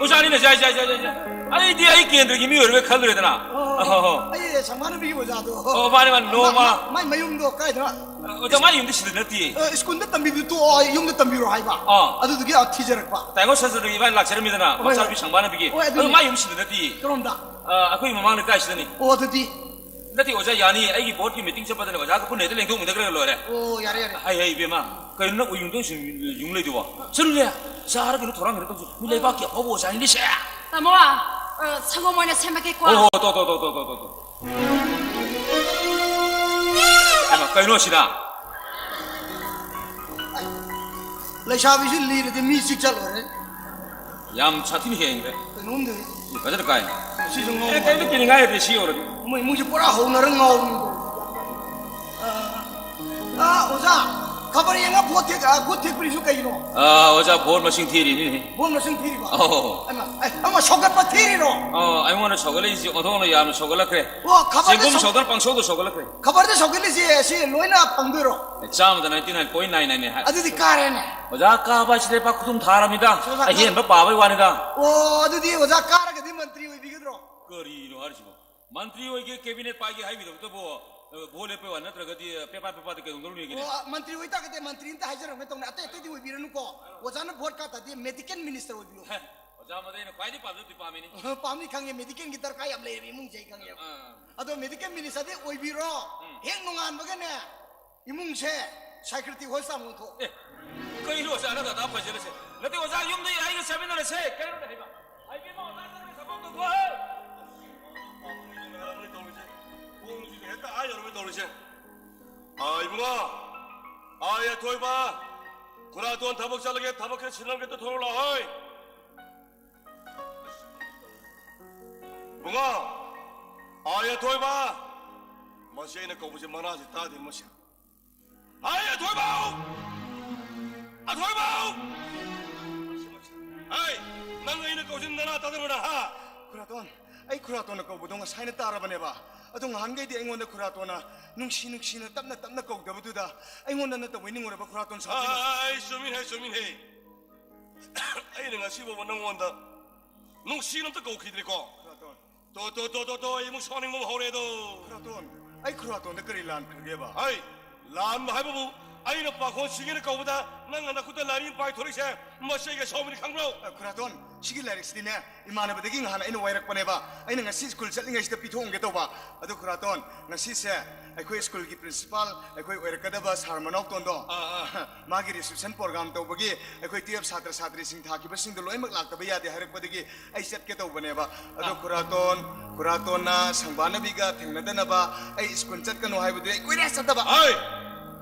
ꯑꯣꯖꯥꯅꯤꯅ ꯖꯥꯏ, ꯖꯥꯏ, ꯖꯥꯏ, ꯖꯥꯏ, ꯖꯥꯏ꯫ ꯑꯩꯗꯤ ꯑꯩ ꯀꯦꯟꯗ꯭ꯔꯒꯤ ꯃꯤ ꯑꯣꯏꯔꯕꯣꯏ ꯈꯜꯂꯨꯔꯦꯗꯅ꯫ ꯑꯣ, ꯑꯍꯣ, ꯍꯣ꯫ ꯑꯩ ꯁꯪꯕꯥꯅꯕꯤꯒꯤ ꯑꯣꯖꯥꯗꯣ꯫ ꯑꯣ, ꯃꯥꯅꯦ, ꯃꯥꯅꯦ, ꯅꯣꯡꯃ꯫ ꯃꯥꯏ, ꯃꯥꯏ ꯃꯌꯨꯝꯗꯣ ꯀꯥꯏꯗꯅꯣ? ꯑꯣꯖꯥ, ꯃꯥꯏ ꯌꯨꯝꯗꯤ ꯁꯤꯗ ꯅꯠꯇꯦ꯫ ꯑ, ꯁ꯭ꯀꯨꯜꯗ ꯇꯝꯕꯤꯕꯗꯣ ꯇꯣꯛꯑꯣ, ꯌꯨꯝꯗ ꯇꯝꯕꯤꯔꯣ ꯍꯥꯏꯕ꯫ ꯑꯥ꯫ ꯑꯗꯨꯗꯨꯒꯤ ꯑꯥ ꯊꯤꯖꯔꯛꯄ꯫ ꯇꯥꯏꯕꯪ ꯁꯟꯗ꯭ꯔꯒꯤ ꯏꯕꯥꯅꯤ ꯂꯥꯛꯆꯔꯝꯃꯤꯗꯅ, ꯍꯣꯏ, ꯍꯣꯏ꯫ ꯃꯆꯥꯅꯨꯄꯤ ꯁꯪꯕꯥꯅꯕꯤꯒꯤ꯫ ꯍꯣꯏ, ꯑꯗꯨ ꯑꯗꯨꯅꯤ꯫ ꯃꯥꯏ ꯌꯨꯝ ꯁꯤꯗ ꯅꯠꯇꯦ꯫ ꯀꯔꯣꯝꯗ? ꯑ, ꯑꯩꯈꯣꯏ ꯃꯃꯥꯡ ꯂꯩꯀꯥꯏꯁꯤꯗꯅꯤ꯫ ꯑꯣ, ꯑꯗꯨꯗꯤ꯫ ꯅꯠꯇꯦ, ꯑꯣꯖꯥ, ꯌꯥꯅꯤ꯫ ꯑꯩꯒꯤ ꯕꯣꯔꯗꯀꯤ ꯃꯤꯇꯤꯡ ꯆꯠꯄꯗꯅꯦ ꯑꯣꯖꯥꯒ ꯄꯨꯟꯅ ꯍꯦꯛꯇ ꯂꯦꯡꯊꯣꯛꯃꯤꯟꯅꯈ꯭ꯔꯒ ꯂꯣꯏꯔꯦ꯫ ꯑꯣ, ꯌꯥꯔꯦ, ꯌꯥꯔꯦ꯫ ꯍꯩ, ꯍꯩ, ꯏꯕꯦꯝꯃ, ꯀꯩꯅꯣ ꯅꯪ ꯎꯌꯨꯡꯗꯣ ꯁꯨꯝ ꯌꯨꯡ ꯂꯩꯗꯨꯕꯣ? ꯆꯠꯂꯨꯅꯦ, ꯆꯥꯔ ꯀꯩꯅꯣ ꯊꯧꯔꯥꯡ ꯀꯩꯅꯣ ꯇꯧꯁꯤ꯫ ꯃꯤ ꯂꯩꯕꯥꯛꯀꯤ ꯑꯐꯥꯎꯕ ꯑꯣꯖꯥꯅꯤꯅꯦ ꯁꯦ꯫ ꯇꯥꯃꯣ, ꯑ, ꯁꯪꯒꯣꯝ ꯑꯣꯏꯅ ꯁꯦꯝꯃꯛꯀꯦꯀꯣ꯫ ꯍꯣ, ꯍꯣ, ꯇꯣ, ꯇꯣ, ꯇꯣ꯫ ꯀꯩꯅꯣ, ꯀꯩꯅꯣ ꯑꯁꯤꯅ? ꯂꯩꯁꯥꯕꯤꯁꯤ ꯂꯤꯔꯗꯤ ꯃꯤ ꯆꯤꯛ ꯆꯠꯂꯣꯏꯔꯦ꯫ ꯌꯥꯝ ꯁꯥꯊꯤꯅ ꯍꯦꯟꯈ꯭ꯔꯦ꯫ ꯀꯩꯅꯣꯝꯗꯤ꯫ ꯐꯖꯅ ꯀꯥꯏ꯫ ꯁꯤꯁꯨ ꯉꯥꯎ ꯑꯦ, ꯀꯩꯝꯇ ꯀꯤꯅꯤꯡꯉꯥꯏ ꯂꯩꯇꯦ, ꯁꯤ ꯌꯧꯔꯗꯤ꯫ ꯃꯣꯏ ꯏꯃꯨꯡꯁꯤ ꯄꯨꯔꯥ ꯍꯧꯅꯔ ꯉꯥꯎꯕꯅꯤ꯫ ꯑꯥ, ꯑꯥ, ꯑꯣꯖꯥ, ꯈꯕꯔ ꯌꯦꯡꯉ ꯚꯣꯠ ꯊꯦꯛ-, ꯑ, ꯚꯣꯠ ꯊꯦꯛꯄꯤꯔꯤꯁꯨ ꯀꯩꯒꯤꯅꯣ? ꯑꯥ, ꯑꯣꯖꯥ, ꯚꯣꯠ ꯃꯁꯤꯡ ꯊꯤꯔꯤꯅꯤꯅꯦ꯫ ꯚꯣꯠ ꯃꯁꯤꯡ ꯊꯤꯔꯤꯕ? ꯑꯧ꯫ ꯑꯩꯃ, ꯑꯩ, ꯑꯃ ꯁꯧꯒꯠꯄ ꯊꯤꯔꯤꯔꯣ? ꯑꯣ, ꯑꯩꯉꯣꯟꯗ ꯁꯧꯒꯠꯂꯛꯏꯁꯤ ꯑꯣꯟꯊꯣꯛꯅ ꯌꯥꯝꯅ ꯁꯧꯒꯠꯂꯛꯈ꯭ꯔꯦ꯫ ꯑꯣ, ꯈꯕꯔꯗ ꯆꯦꯡꯒꯨꯝ ꯁꯧ-, ꯁꯧꯗꯅ ꯄꯪꯁꯧꯗ ꯁꯧꯒꯠꯂꯛꯈ꯭ꯔꯦ꯫ ꯈꯕꯔꯗ ꯁꯧꯒꯠꯂꯤꯁꯦ ꯁꯤ ꯂꯣꯏꯅ ꯐꯪꯗꯣꯏꯔꯣ? ꯑꯦ, ꯆꯥꯝꯃꯗ ninety nine point nine nine ꯅꯦ ꯍꯥꯏ꯫ ꯑꯗꯨꯗꯤ ꯀꯥꯔꯦꯅꯦ꯫ ꯑꯣꯖꯥ, ꯀꯥꯕ ꯍꯥꯏꯁꯤ ꯂꯩꯕꯥꯛ ꯈꯨꯗꯨꯝ ꯊꯥꯔꯕꯅꯤꯗ꯫ ꯑꯣꯖꯥ, ꯑꯍꯦꯟꯕ ꯄꯥꯕꯩ ꯋꯥꯅꯤꯗ꯫ ꯑꯣ, ꯑꯗꯨꯗꯤ ꯑꯣꯖꯥ ꯀꯥꯔꯒꯗꯤ ꯃꯟꯇ꯭ꯔꯤ ꯑꯣꯏꯕꯤꯒꯗ꯭ꯔꯣ? ꯀꯔꯤꯅꯣ ꯍꯥꯏꯔꯤꯁꯤꯕꯣ? ꯃꯟꯇ꯭ꯔꯤ ꯑꯣꯏꯒꯦ, cabinet ꯄꯥꯏꯒꯦ ꯍꯥꯏꯕꯤꯗꯕꯗꯨꯕꯨ, ꯑ, ꯚꯣꯠ ꯂꯦꯞꯄꯩ ꯋꯥ ꯅꯠꯇ꯭ꯔꯒꯗꯤ, ꯑ, ꯄꯦꯄꯥ ꯄꯦꯄꯥꯗ ꯀꯩꯗꯧꯗꯧꯔꯤꯒꯦꯅꯦ? ꯑꯣ, ꯃꯟꯇ꯭ꯔꯤ ꯑꯣꯏꯇꯥꯔꯒꯗꯤ ꯃꯟꯇ꯭ꯔꯤ ꯑꯝꯇ ꯍꯥꯏꯖꯔꯝꯒꯦ ꯇꯧꯅꯦ, ꯑꯇꯩ ꯑꯇꯩꯗꯤ ꯑꯣꯏꯕꯤꯔꯅꯨꯀꯣ꯫ ꯑꯣꯖꯥꯅ ꯚꯣꯠ ꯀꯥ ꯇꯥꯔꯗꯤ medical minister ꯑꯣꯏꯕꯤꯌꯨ꯫ ꯍꯦ, ꯑꯣꯖꯥ, ꯃꯗꯨ ꯑꯩꯅ ꯈ꯭ꯋꯥꯏꯗꯒꯤ ꯄꯥꯝꯖꯕ department ꯅꯤ꯫ ꯄꯥꯝꯅꯤ ꯈꯪꯉꯦ, medicalꯒꯤ ꯗꯔꯀꯥꯔ ꯌꯥꯝ ꯂꯩꯔꯦꯕ ꯏꯃꯨꯡꯁꯦ ꯑꯩ ꯈꯪꯉꯦꯕ꯫ ꯑꯥ꯫ ꯑꯗꯣ medical ministerꯗꯤ ꯑꯣꯏꯕꯤꯔꯣ꯫ ꯎꯝ꯫ ꯍꯦꯛ ꯅꯣꯡꯉꯥꯟꯕꯒꯅꯦ, ꯏꯃꯨꯡꯁꯦ psychiatric hospital ꯑꯣꯟꯊꯣꯛ꯫ ꯑꯦ, ꯀꯩꯅꯣ ꯑꯣꯖꯥꯅ ꯗꯇꯥ ꯐꯖꯔꯁꯦ? ꯅꯠꯇꯦ ꯑꯣꯖꯥ, ꯌꯨꯝꯗ ꯑꯩꯒ ꯆꯠꯃꯤꯟꯅꯔꯁꯦ꯫ ꯀꯩꯅꯣꯗ ꯍꯥꯏꯕ? ꯍꯥꯏꯕꯤꯃ ꯑꯣꯖꯥ ꯆꯠꯈ꯭ꯔꯦ, ꯊꯕꯛ ꯇꯧꯊꯣꯛꯑꯣ꯫ ꯄꯨꯡꯁꯤꯗꯤ ꯍꯦꯛꯇ ꯑꯥ ꯌꯧꯔꯝꯃꯦ ꯇꯧꯔꯤꯁꯦ꯫ ꯑꯥ, ꯏꯕꯨꯡꯉꯣ꯫ ꯑꯥ, ꯑꯊꯣꯏꯕ꯫ ꯈꯨꯔꯥꯇꯣꯟ ꯊꯕꯛ ꯆꯠꯂꯒꯦ, ꯊꯕꯛ ꯈꯔ ꯁꯤꯟꯅꯔꯒꯦ, ꯊꯣꯛꯂꯛꯑꯣ ꯍꯣꯏ꯫ ꯏꯕꯨꯡꯉꯣ꯫ ꯑꯥ, ꯑꯊꯣꯏꯕ꯫ ꯃꯁꯤ ꯑꯩꯅ ꯀꯧꯕꯁꯦ ꯃꯅꯥꯁꯦ ꯇꯥꯗꯦ ꯃꯁꯤ꯫ ꯍꯥꯏ, ꯑꯊꯣꯏꯕꯧ! ꯑꯊꯣꯏꯕꯧ! ꯍꯥꯏ, ꯅꯪ ꯑꯩꯅ ꯀꯧꯁꯤꯟ ꯅꯅꯥ ꯇꯥꯗꯕ꯭ꯔꯥ, ꯍꯥ? ꯈꯨꯔꯥꯇꯣꯟ, ꯑꯩ ꯈꯨꯔꯥꯇꯣꯟꯅ ꯀꯧꯕꯗꯣ ꯉꯁꯥꯏꯅ ꯇꯥꯔꯕꯅꯦꯕ꯫ ꯑꯗꯣ ꯉꯍꯥꯟꯈꯩꯗꯤ ꯑꯩꯉꯣꯟꯗ ꯈꯨꯔꯥꯇꯣꯟꯅ ꯅꯨꯡꯁꯤ ꯅꯨꯡꯁꯤꯅ ꯇꯞꯅ ꯇꯞꯅ ꯀꯧꯗꯕꯗꯨꯗ ꯑꯩꯉꯣꯟꯗ ꯅꯠꯇꯕ ꯅꯤꯡꯉꯨꯔꯕ ꯈꯨꯔꯥꯇꯣꯟ ꯁꯥꯎꯗꯣꯏꯅꯦ꯫ ꯑꯩ ꯆꯨꯝꯃꯤꯅꯦ, ꯆꯨꯝꯃꯤꯅꯦ꯫ ꯑꯩꯅ ꯉꯁꯤ ꯐꯥꯎꯕ ꯅꯪꯉꯣꯟꯗ ꯅꯨꯡꯁꯤꯅ ꯑꯝꯇ ꯀꯧꯈꯤꯗ꯭ꯔꯦꯀꯣ꯫ ꯈꯨꯔꯥꯇꯣꯟ꯫ ꯇꯣ, ꯇꯣ, ꯇꯣ, ꯇꯣ, ꯇꯣ, ꯑꯩ ꯑꯃꯨꯛ ꯁꯥꯎꯅꯤꯡꯕ ꯑꯃ ꯍꯧꯔꯦꯗꯣ꯫ ꯈꯨꯔꯥꯇꯣꯟ, ꯑꯩ ꯈꯨꯔꯥꯇꯣꯟꯗ ꯀꯔꯤ ꯂꯥꯟꯈ꯭ꯔꯒꯦꯕ? ꯍꯩ, ꯂꯥꯟꯕ ꯍꯥꯏꯕꯕꯨ ꯑꯩꯅ ꯄꯥꯈꯣꯟ ꯁꯤꯒꯦꯅ ꯀꯧꯕꯗ ꯅꯪꯅ ꯅꯈꯨꯠꯇ ꯂꯥꯏꯔꯤ ꯑꯃ ꯄꯥꯏꯊꯣꯔꯛꯏꯁꯦ ꯃꯁꯤ ꯑꯩꯒꯤ ꯑꯁꯥꯎꯕꯅꯤ ꯈꯪꯕ꯭ꯔꯣ? ꯑ, ꯈꯨꯔꯥꯇꯣꯟ, ꯁꯤꯒꯤ ꯂꯥꯏꯔꯤꯛꯁꯤꯗꯤꯅꯦ ꯏꯃꯥꯟꯅꯕꯗꯒꯤ ꯉꯍꯥꯟ ꯑꯩꯅ ꯋꯥꯏꯔꯛꯄꯅꯦꯕ꯫ ꯑꯩꯅ ꯉꯁꯤ ꯁ꯭ꯀꯨꯜ ꯆꯠꯂꯤꯉꯩꯁꯤꯗ ꯄꯤꯊꯣꯛꯑꯝꯒꯦ ꯇꯧꯕ꯫ ꯑꯗꯨ ꯈꯨꯔꯥꯇꯣꯟ, ꯉꯁꯤꯁꯦ ꯑꯩꯈꯣꯏ ꯁ꯭ꯀꯨꯜꯒꯤ ꯄ꯭ꯔꯤꯟꯁꯤꯄꯥꯜ, ꯑꯩꯈꯣꯏ ꯑꯣꯏꯔꯛꯀꯗꯕ ꯁꯥꯔ ꯃꯅꯥꯎꯇꯣꯟꯗꯣ, ꯑꯥ, ꯑꯥ꯫ ꯃꯥꯒꯤ reception program ꯇꯧꯕꯒꯤ ꯑꯩꯈꯣꯏ twelve ꯁꯥꯇ꯭ꯔ ꯁꯥꯇ꯭ꯔꯤꯁꯤꯡ ꯊꯥꯈꯤꯕꯁꯤꯡꯗꯣ ꯂꯣꯏꯅꯃꯛ ꯂꯥꯛꯇꯕ ꯌꯥꯗꯦ ꯍꯥꯏꯔꯛꯄꯗꯒꯤ ꯑꯩ ꯆꯠꯀꯦ ꯇꯧꯕꯅꯦꯕ꯫ ꯑꯗꯣ ꯑꯥ꯫ ꯈꯨꯔꯥꯇꯣꯟ, ꯈꯨꯔꯥꯇꯣꯟꯅ ꯁꯪꯕꯥꯅꯕꯤꯒ ꯊꯦꯡꯅꯗꯅꯕ ꯑꯩ ꯁ꯭ꯀꯨꯜ ꯆꯠꯀꯅꯨ ꯍꯥꯏꯕꯗꯨ ꯑꯩ ꯀꯨꯏꯔꯦ ꯆꯠꯇꯕ꯫ ꯍꯥꯏ!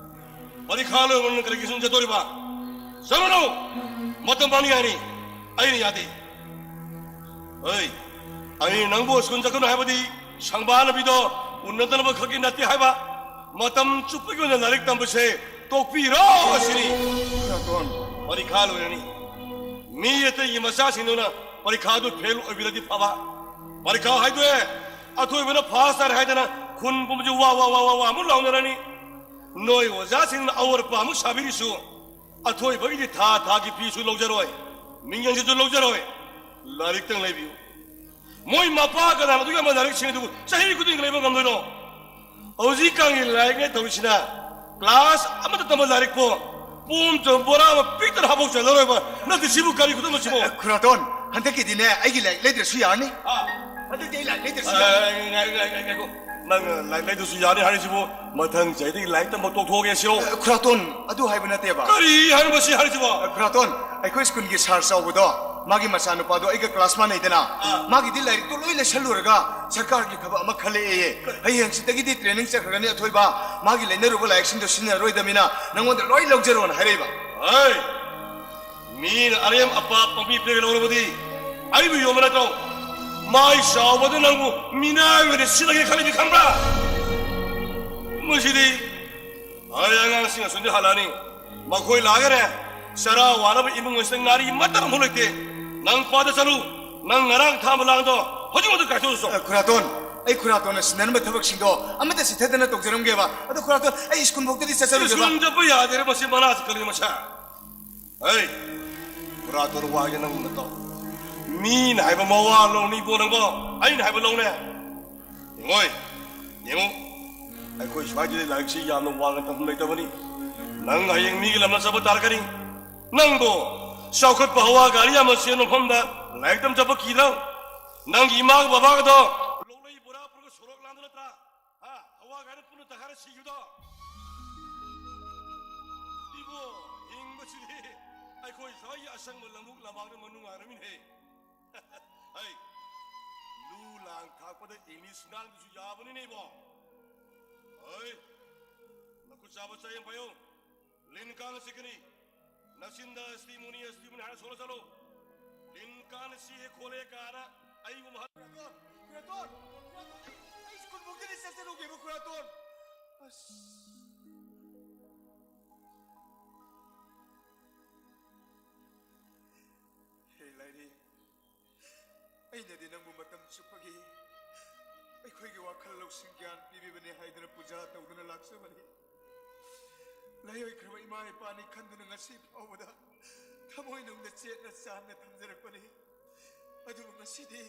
ꯄꯔꯤꯈꯥ ꯂꯣꯏꯔꯕ ꯅꯪ ꯀꯔꯤꯒꯤ ꯁ꯭ꯀꯨꯜ ꯆꯠꯇꯣꯔꯤꯕ? ꯆꯠꯂꯨꯅꯨ! ꯃꯇꯝ ꯃꯥꯡꯅꯤꯡꯉꯥꯏꯅꯤ꯫ ꯑꯩꯅ ꯌꯥꯗꯦ꯫ ꯍꯩ! ꯑꯩ ꯅꯪꯕꯨ ꯁ꯭ꯀꯨꯜ ꯆꯠꯀꯅꯨ ꯍꯥꯏꯕꯗꯤ ꯁꯪꯕꯥꯅꯕꯤꯗꯣ ꯎꯅꯗꯅꯕ ꯈꯛꯀꯤ ꯅꯠꯇꯦ ꯍꯥꯏꯕ꯫ ꯃꯇꯝ ꯆꯨꯞꯄꯒꯤ ꯑꯣꯏꯅ ꯂꯥꯏꯔꯤꯛ ꯇꯝꯕꯁꯦ ꯇꯣꯛꯄꯤꯔꯣ ꯑꯁꯤꯅꯤ꯫ ꯈꯨꯔꯥꯇꯣꯟ꯫ ꯄꯔꯤꯈꯥ ꯂꯣꯏꯔꯅꯤ꯫ ꯃꯤ ꯑꯇꯩꯒꯤ ꯃꯆꯥꯁꯤꯡꯗꯨꯅ ꯄꯔꯤꯈꯥꯗꯨ ꯐꯦꯜ ꯑꯣꯏꯕꯤꯔꯗꯤ ꯐꯕ꯫ ꯄꯔꯤꯈꯥ ꯍꯥꯏꯗꯣꯛꯑꯦ, ꯑꯊꯣꯏꯕꯅ ꯐꯥꯁ ꯇꯥꯔꯦ ꯍꯥꯏꯗꯅ ꯈꯨꯟ ꯄꯨꯝꯕꯁꯤ ꯋꯥ ꯋꯥ ꯋꯥ ꯋꯥ ꯋꯥ ꯑꯃꯨꯛ ꯂꯥꯎꯅꯔꯅꯤ꯫ ꯅꯣꯏ ꯑꯣꯖꯥꯁꯤꯡꯅ ꯑꯋꯥꯠꯄ ꯑꯃꯨꯛ ꯁꯥꯕꯤꯔꯤꯁꯨ ꯑꯊꯣꯏꯕꯒꯤꯗꯤ ꯊꯥ ꯊꯥꯒꯤ ꯐꯤꯁꯨ ꯂꯧꯖꯔꯣꯏ, ꯃꯤꯡꯖꯟꯁꯤꯁꯨ ꯂꯧꯖꯔꯣꯏ꯫ ꯂꯥꯏꯔꯤꯛꯇꯪ ꯂꯩꯕꯤꯌꯨ꯫ ꯃꯣꯏ ꯃꯄꯥ ꯀꯅꯥꯅ ꯑꯗꯨꯛ ꯌꯥꯝꯕ ꯂꯥꯏꯔꯤꯛꯁꯤꯡ ꯑꯗꯨꯕꯨ ꯆꯍꯤ ꯈꯨꯗꯤꯡꯒꯤ ꯂꯩꯕ ꯉꯝꯗꯣꯏꯅꯣ? ꯍꯧꯖꯤꯛꯀꯥꯟꯒꯤ ꯂꯥꯏꯔꯤꯛꯅꯦ ꯇꯧꯔꯤꯁꯤꯅ ꯀ꯭ꯂꯥꯁ ꯑꯃꯗ ꯇꯝꯕ ꯂꯥꯏꯔꯤꯛꯄꯨ ꯄꯣꯝ ꯆꯣꯝ ꯕꯣꯔꯥ ꯑꯃ ꯄꯤꯛꯇꯅ ꯍꯥꯞꯄꯧ ꯆꯜꯂꯔꯣꯏꯕ꯫ ꯅꯠꯇꯦ, ꯁꯤꯕꯨ ꯀꯔꯤ ꯈꯨꯗꯝꯅꯣ ꯁꯤꯕꯨ? ꯑ, ꯈꯨꯔꯥꯇꯣꯟ, ꯍꯟꯗꯛꯀꯤꯗꯤꯅꯦ ꯑꯩꯒꯤ ꯂꯥꯏꯔꯤꯛ ꯂꯩꯗ꯭ꯔꯁꯨ ꯌꯥꯔꯅꯤ꯫ ꯑ, ꯍꯟꯗꯛꯇꯤ ꯑꯩ ꯂꯥꯏꯔꯤꯛ ꯂꯩꯗ꯭ꯔꯁꯨ ꯑ, ꯌꯥꯔꯅꯤ꯫ ꯉꯥꯏ-, ꯉꯥꯏ-, ꯉꯥꯏ-, ꯉꯥꯏꯈꯣ꯫ ꯅꯪ ꯂꯥꯏꯔꯤꯛ ꯂꯩꯗ꯭ꯔꯁꯨ ꯌꯥꯔꯅꯤ ꯍꯥꯏꯔꯤꯁꯤꯕꯨ ꯃꯊꯪ ꯆꯍꯤꯗꯒꯤ ꯂꯥꯏꯔꯤꯛ ꯇꯝꯕ ꯇꯣꯛꯊꯣꯛꯑꯒꯦ ꯁꯤꯔꯣ? ꯑ, ꯈꯨꯔꯥꯇꯣꯟ, ꯑꯗꯨ ꯍꯥꯏꯕ ꯅꯠꯇꯦꯕ꯫ ꯀꯔꯤ ꯍꯥꯏꯅꯣ ꯃꯁꯤ ꯍꯥꯏꯔꯤꯁꯤꯕꯣ? ꯑ, ꯈꯨꯔꯥꯇꯣꯟ, ꯑꯩꯈꯣꯏ ꯁ꯭ꯀꯨꯜꯒꯤ ꯁꯥꯔ ꯆꯥꯎꯕꯗꯣ, ꯃꯥꯒꯤ ꯃꯆꯥꯅꯨꯄꯥꯗꯣ ꯑꯩꯒ ꯀ꯭ꯂꯥꯁ ꯃꯥꯟꯅꯩꯗꯅ, ꯑꯥ꯫ ꯃꯥꯒꯤꯗꯤ ꯂꯥꯏꯔꯤꯛꯇꯣ ꯂꯣꯏ ꯂꯩꯁꯜꯂꯨꯔꯒ ꯁꯔꯀꯥꯔꯒꯤ ꯊꯕꯛ ꯑꯃ ꯈꯜꯂꯛꯑꯦꯌꯦ꯫ ꯀꯔꯤ? ꯍꯌꯦꯡ ꯍꯪꯆꯤꯠꯇꯒꯤꯗꯤ ꯇ꯭ꯔꯦꯅꯤꯡ ꯆꯠꯈ꯭ꯔꯒꯅꯤ ꯑꯊꯣꯏꯕ꯫ ꯃꯥꯒꯤ ꯂꯩꯅꯔꯨꯕ ꯂꯥꯏꯔꯤꯛꯁꯤꯡꯗꯣ ꯁꯤꯖꯤꯟꯅꯔꯣꯏꯗꯕꯅꯤꯅ ꯅꯪꯉꯣꯟꯗ ꯂꯣꯏ ꯂꯧꯖꯔꯣꯅ ꯍꯥꯏꯔꯛꯏꯕ꯫ ꯍꯩ! ꯃꯤꯅ ꯑꯔꯦꯝ ꯑꯄꯥ ꯄꯪꯄꯤ ꯄꯤꯔꯒ ꯂꯧꯔꯕꯗꯤ ꯑꯩꯕꯨ ꯌꯣꯟꯕ ꯅꯠꯇ꯭ꯔꯣ? ꯃꯥꯏ ꯆꯥꯎꯕꯗ ꯅꯪꯕꯨ ꯃꯤꯅꯥꯏ ꯑꯣꯏꯅ ꯁꯤꯠꯂꯒꯦ ꯈꯜꯂꯤꯕꯤ ꯈꯪꯕ꯭ꯔꯥ? ꯃꯁꯤꯗꯤ ꯑꯩ ꯑꯉꯥꯡꯁꯤꯡ ꯑꯁꯣꯝꯗ ꯍꯜꯂꯛꯑꯅꯤ꯫ ꯃꯈꯣꯏ ꯂꯥꯛꯑꯒꯅꯦ, ꯆꯔꯥ ꯋꯥꯅꯕ ꯏꯃꯨꯡ ꯑꯁꯤꯗ ꯉꯥꯔꯤ ꯑꯃꯠꯇ ꯑꯃꯐꯥꯎ ꯂꯩꯇꯦ꯫ ꯅꯪ ꯄꯥꯗ ꯆꯠꯂꯨ꯫ ꯅꯪ ꯉꯔꯥꯡ ꯊꯥꯕ ꯂꯥꯡꯗꯣ ꯍꯧꯖꯤꯛꯃꯛꯇ ꯀꯥꯏꯊꯣꯛꯑꯁꯨ꯫ ꯑ, ꯈꯨꯔꯥꯇꯣꯟ, ꯑꯩ ꯈꯨꯔꯥꯇꯣꯟꯅ ꯁꯤꯟꯅꯔꯝꯕ ꯊꯕꯛꯁꯤꯡꯗꯣ ꯑꯃꯠꯇ ꯆꯤꯠꯊꯗꯅ ꯇꯧꯖꯔꯝꯒꯦꯕ꯫ ꯑꯗꯣ ꯈꯨꯔꯥꯇꯣꯟ, ꯑꯩ ꯁ꯭ꯀꯨꯜ ꯐꯥꯎꯇꯗꯤ ꯆꯠꯆꯔꯨꯒꯦꯕ꯫ ꯁ꯭ꯀꯨꯜ ꯆꯠꯄ ꯌꯥꯗꯦꯔꯦ ꯃꯁꯤ ꯃꯅꯥꯁꯤ ꯀꯔꯤ ꯃꯁꯥ? ꯍꯩ, ꯈꯨꯔꯥꯇꯣꯟ ꯋꯥꯒꯦ ꯅꯪ ꯅꯠꯇꯣ꯫ ꯃꯤꯅ ꯍꯥꯏꯕ ꯃꯋꯥ ꯂꯧꯅꯤꯡꯕꯣ ꯅꯪꯕꯣ? ꯑꯩꯅ ꯍꯥꯏꯕ ꯂꯧꯅꯦ꯫ ꯌꯦꯡꯉꯣꯏ, ꯌꯦꯡꯉꯨ, ꯑꯩꯈꯣꯏ ꯁ꯭ꯋꯥꯏꯗꯗꯤ ꯂꯥꯏꯔꯤꯛꯁꯤ ꯌꯥꯝꯅ ꯋꯥꯡꯅ ꯇꯝꯐꯝ ꯂꯩꯇꯕꯅꯤ꯫ ꯅꯪ ꯍꯌꯦꯡ ꯃꯤꯒꯤ ꯂꯝꯗ ꯆꯠꯄ ꯇꯥꯔꯛꯀꯅꯤ꯫ ꯅꯪꯕꯨ ꯆꯥꯎꯈꯠꯄ ꯍꯋꯥ ꯒꯥꯔꯤ ꯌꯥꯝꯅ ꯆꯦꯟꯕ ꯃꯐꯝꯗ ꯂꯥꯏꯔꯤꯛ ꯇꯝ ꯆꯠꯄ ꯀꯤꯗ꯭ꯔꯣ? ꯅꯪꯒꯤ ꯏꯃꯥꯒ ꯕꯕꯥꯒꯗꯣ ꯂꯣꯛꯂꯩ ꯕꯣꯔꯥ ꯄꯨꯔꯒ ꯁꯣꯔꯣꯛ ꯂꯥꯟꯗꯨ ꯅꯠꯇ꯭ꯔꯥ? ꯍꯥ? ꯍꯋꯥ ꯒꯥꯔꯤꯅ ꯄꯨꯟꯅ ꯇꯛꯈꯥꯏꯔ ꯁꯤꯈꯤꯕꯗꯣ? ꯏꯕꯣ, ꯍꯤꯡꯕꯁꯤꯗꯤ ꯑꯩꯈꯣꯏ ꯁ꯭ꯋꯥꯏꯒꯤ ꯑꯁꯪꯕ ꯂꯧꯕꯨꯛ ꯂꯝꯍꯥꯡꯅ ꯃꯅꯨꯡ ꯍꯥꯏꯔꯃꯤꯅꯦ꯫ ꯍꯩ, ꯂꯨ ꯂꯥꯡ ꯊꯥꯛꯄꯗ ꯏꯪꯂꯤꯁ ꯉꯥꯡꯕꯁꯨ ꯌꯥꯕꯅꯤꯅꯦ ꯏꯕꯣ꯫ ꯍꯩ, ꯅꯈꯨꯠ ꯆꯥꯕ ꯆꯥ ꯌꯥꯝ ꯐꯩꯌꯣ꯫ ꯂꯤꯟ ꯀꯥꯡꯅ ꯆꯤꯛꯀꯅꯤ꯫ ꯅꯆꯤꯟꯗ "ꯑꯁꯇꯤ ꯃꯨꯅꯤ, ꯑꯁꯇꯤ ꯃꯨꯅꯤ" ꯍꯥꯏꯔ ꯁꯣꯜꯂ ꯆꯠꯂꯣ꯫ ꯂꯤꯟ ꯀꯥꯡꯅ ꯆꯤꯛꯑꯦ ꯈꯣꯠꯂꯦ ꯀꯥꯏꯅ ꯑꯩꯕꯨ ꯃꯍꯥ- ꯈꯨꯔꯥꯇꯣꯟ! ꯈꯨꯔꯥꯇꯣꯟ! ꯑꯩ, ꯑꯩ ꯁ꯭ꯀꯨꯜ ꯐꯥꯎꯗꯗꯤ ꯆꯠꯆꯔꯨꯒꯦꯕ, ꯈꯨꯔꯥꯇꯣꯟ! ꯑꯁ꯫ ꯑꯩꯅꯗꯤ ꯅꯪꯕꯨ ꯃꯇꯝ ꯆꯨꯞꯄꯒꯤ ꯑꯩꯈꯣꯏꯒꯤ ꯋꯥꯈꯜ ꯂꯧꯁꯤꯡ ꯒ꯭ꯌꯥꯟ ꯄꯤꯕꯤꯕꯅꯦ ꯍꯥꯏꯗꯨꯅ ꯄꯨꯖꯥ ꯇꯧꯗꯨꯅ ꯂꯥꯛꯆꯕꯅꯤ꯫ ꯂꯩꯔꯣꯏꯈ꯭ꯔꯕ ꯏꯃꯥ ꯏꯄꯥꯅꯤ ꯈꯟꯗꯨꯅ ꯉꯁꯤ ꯐꯥꯎꯕꯗ ꯊꯃꯣꯏꯅꯨꯡꯗ ꯆꯦꯠꯅ ꯆꯥꯟꯅ ꯊꯝꯖꯔꯛꯄꯅꯤ꯫ ꯑꯗꯨꯕꯨ ꯉꯁꯤꯗꯤ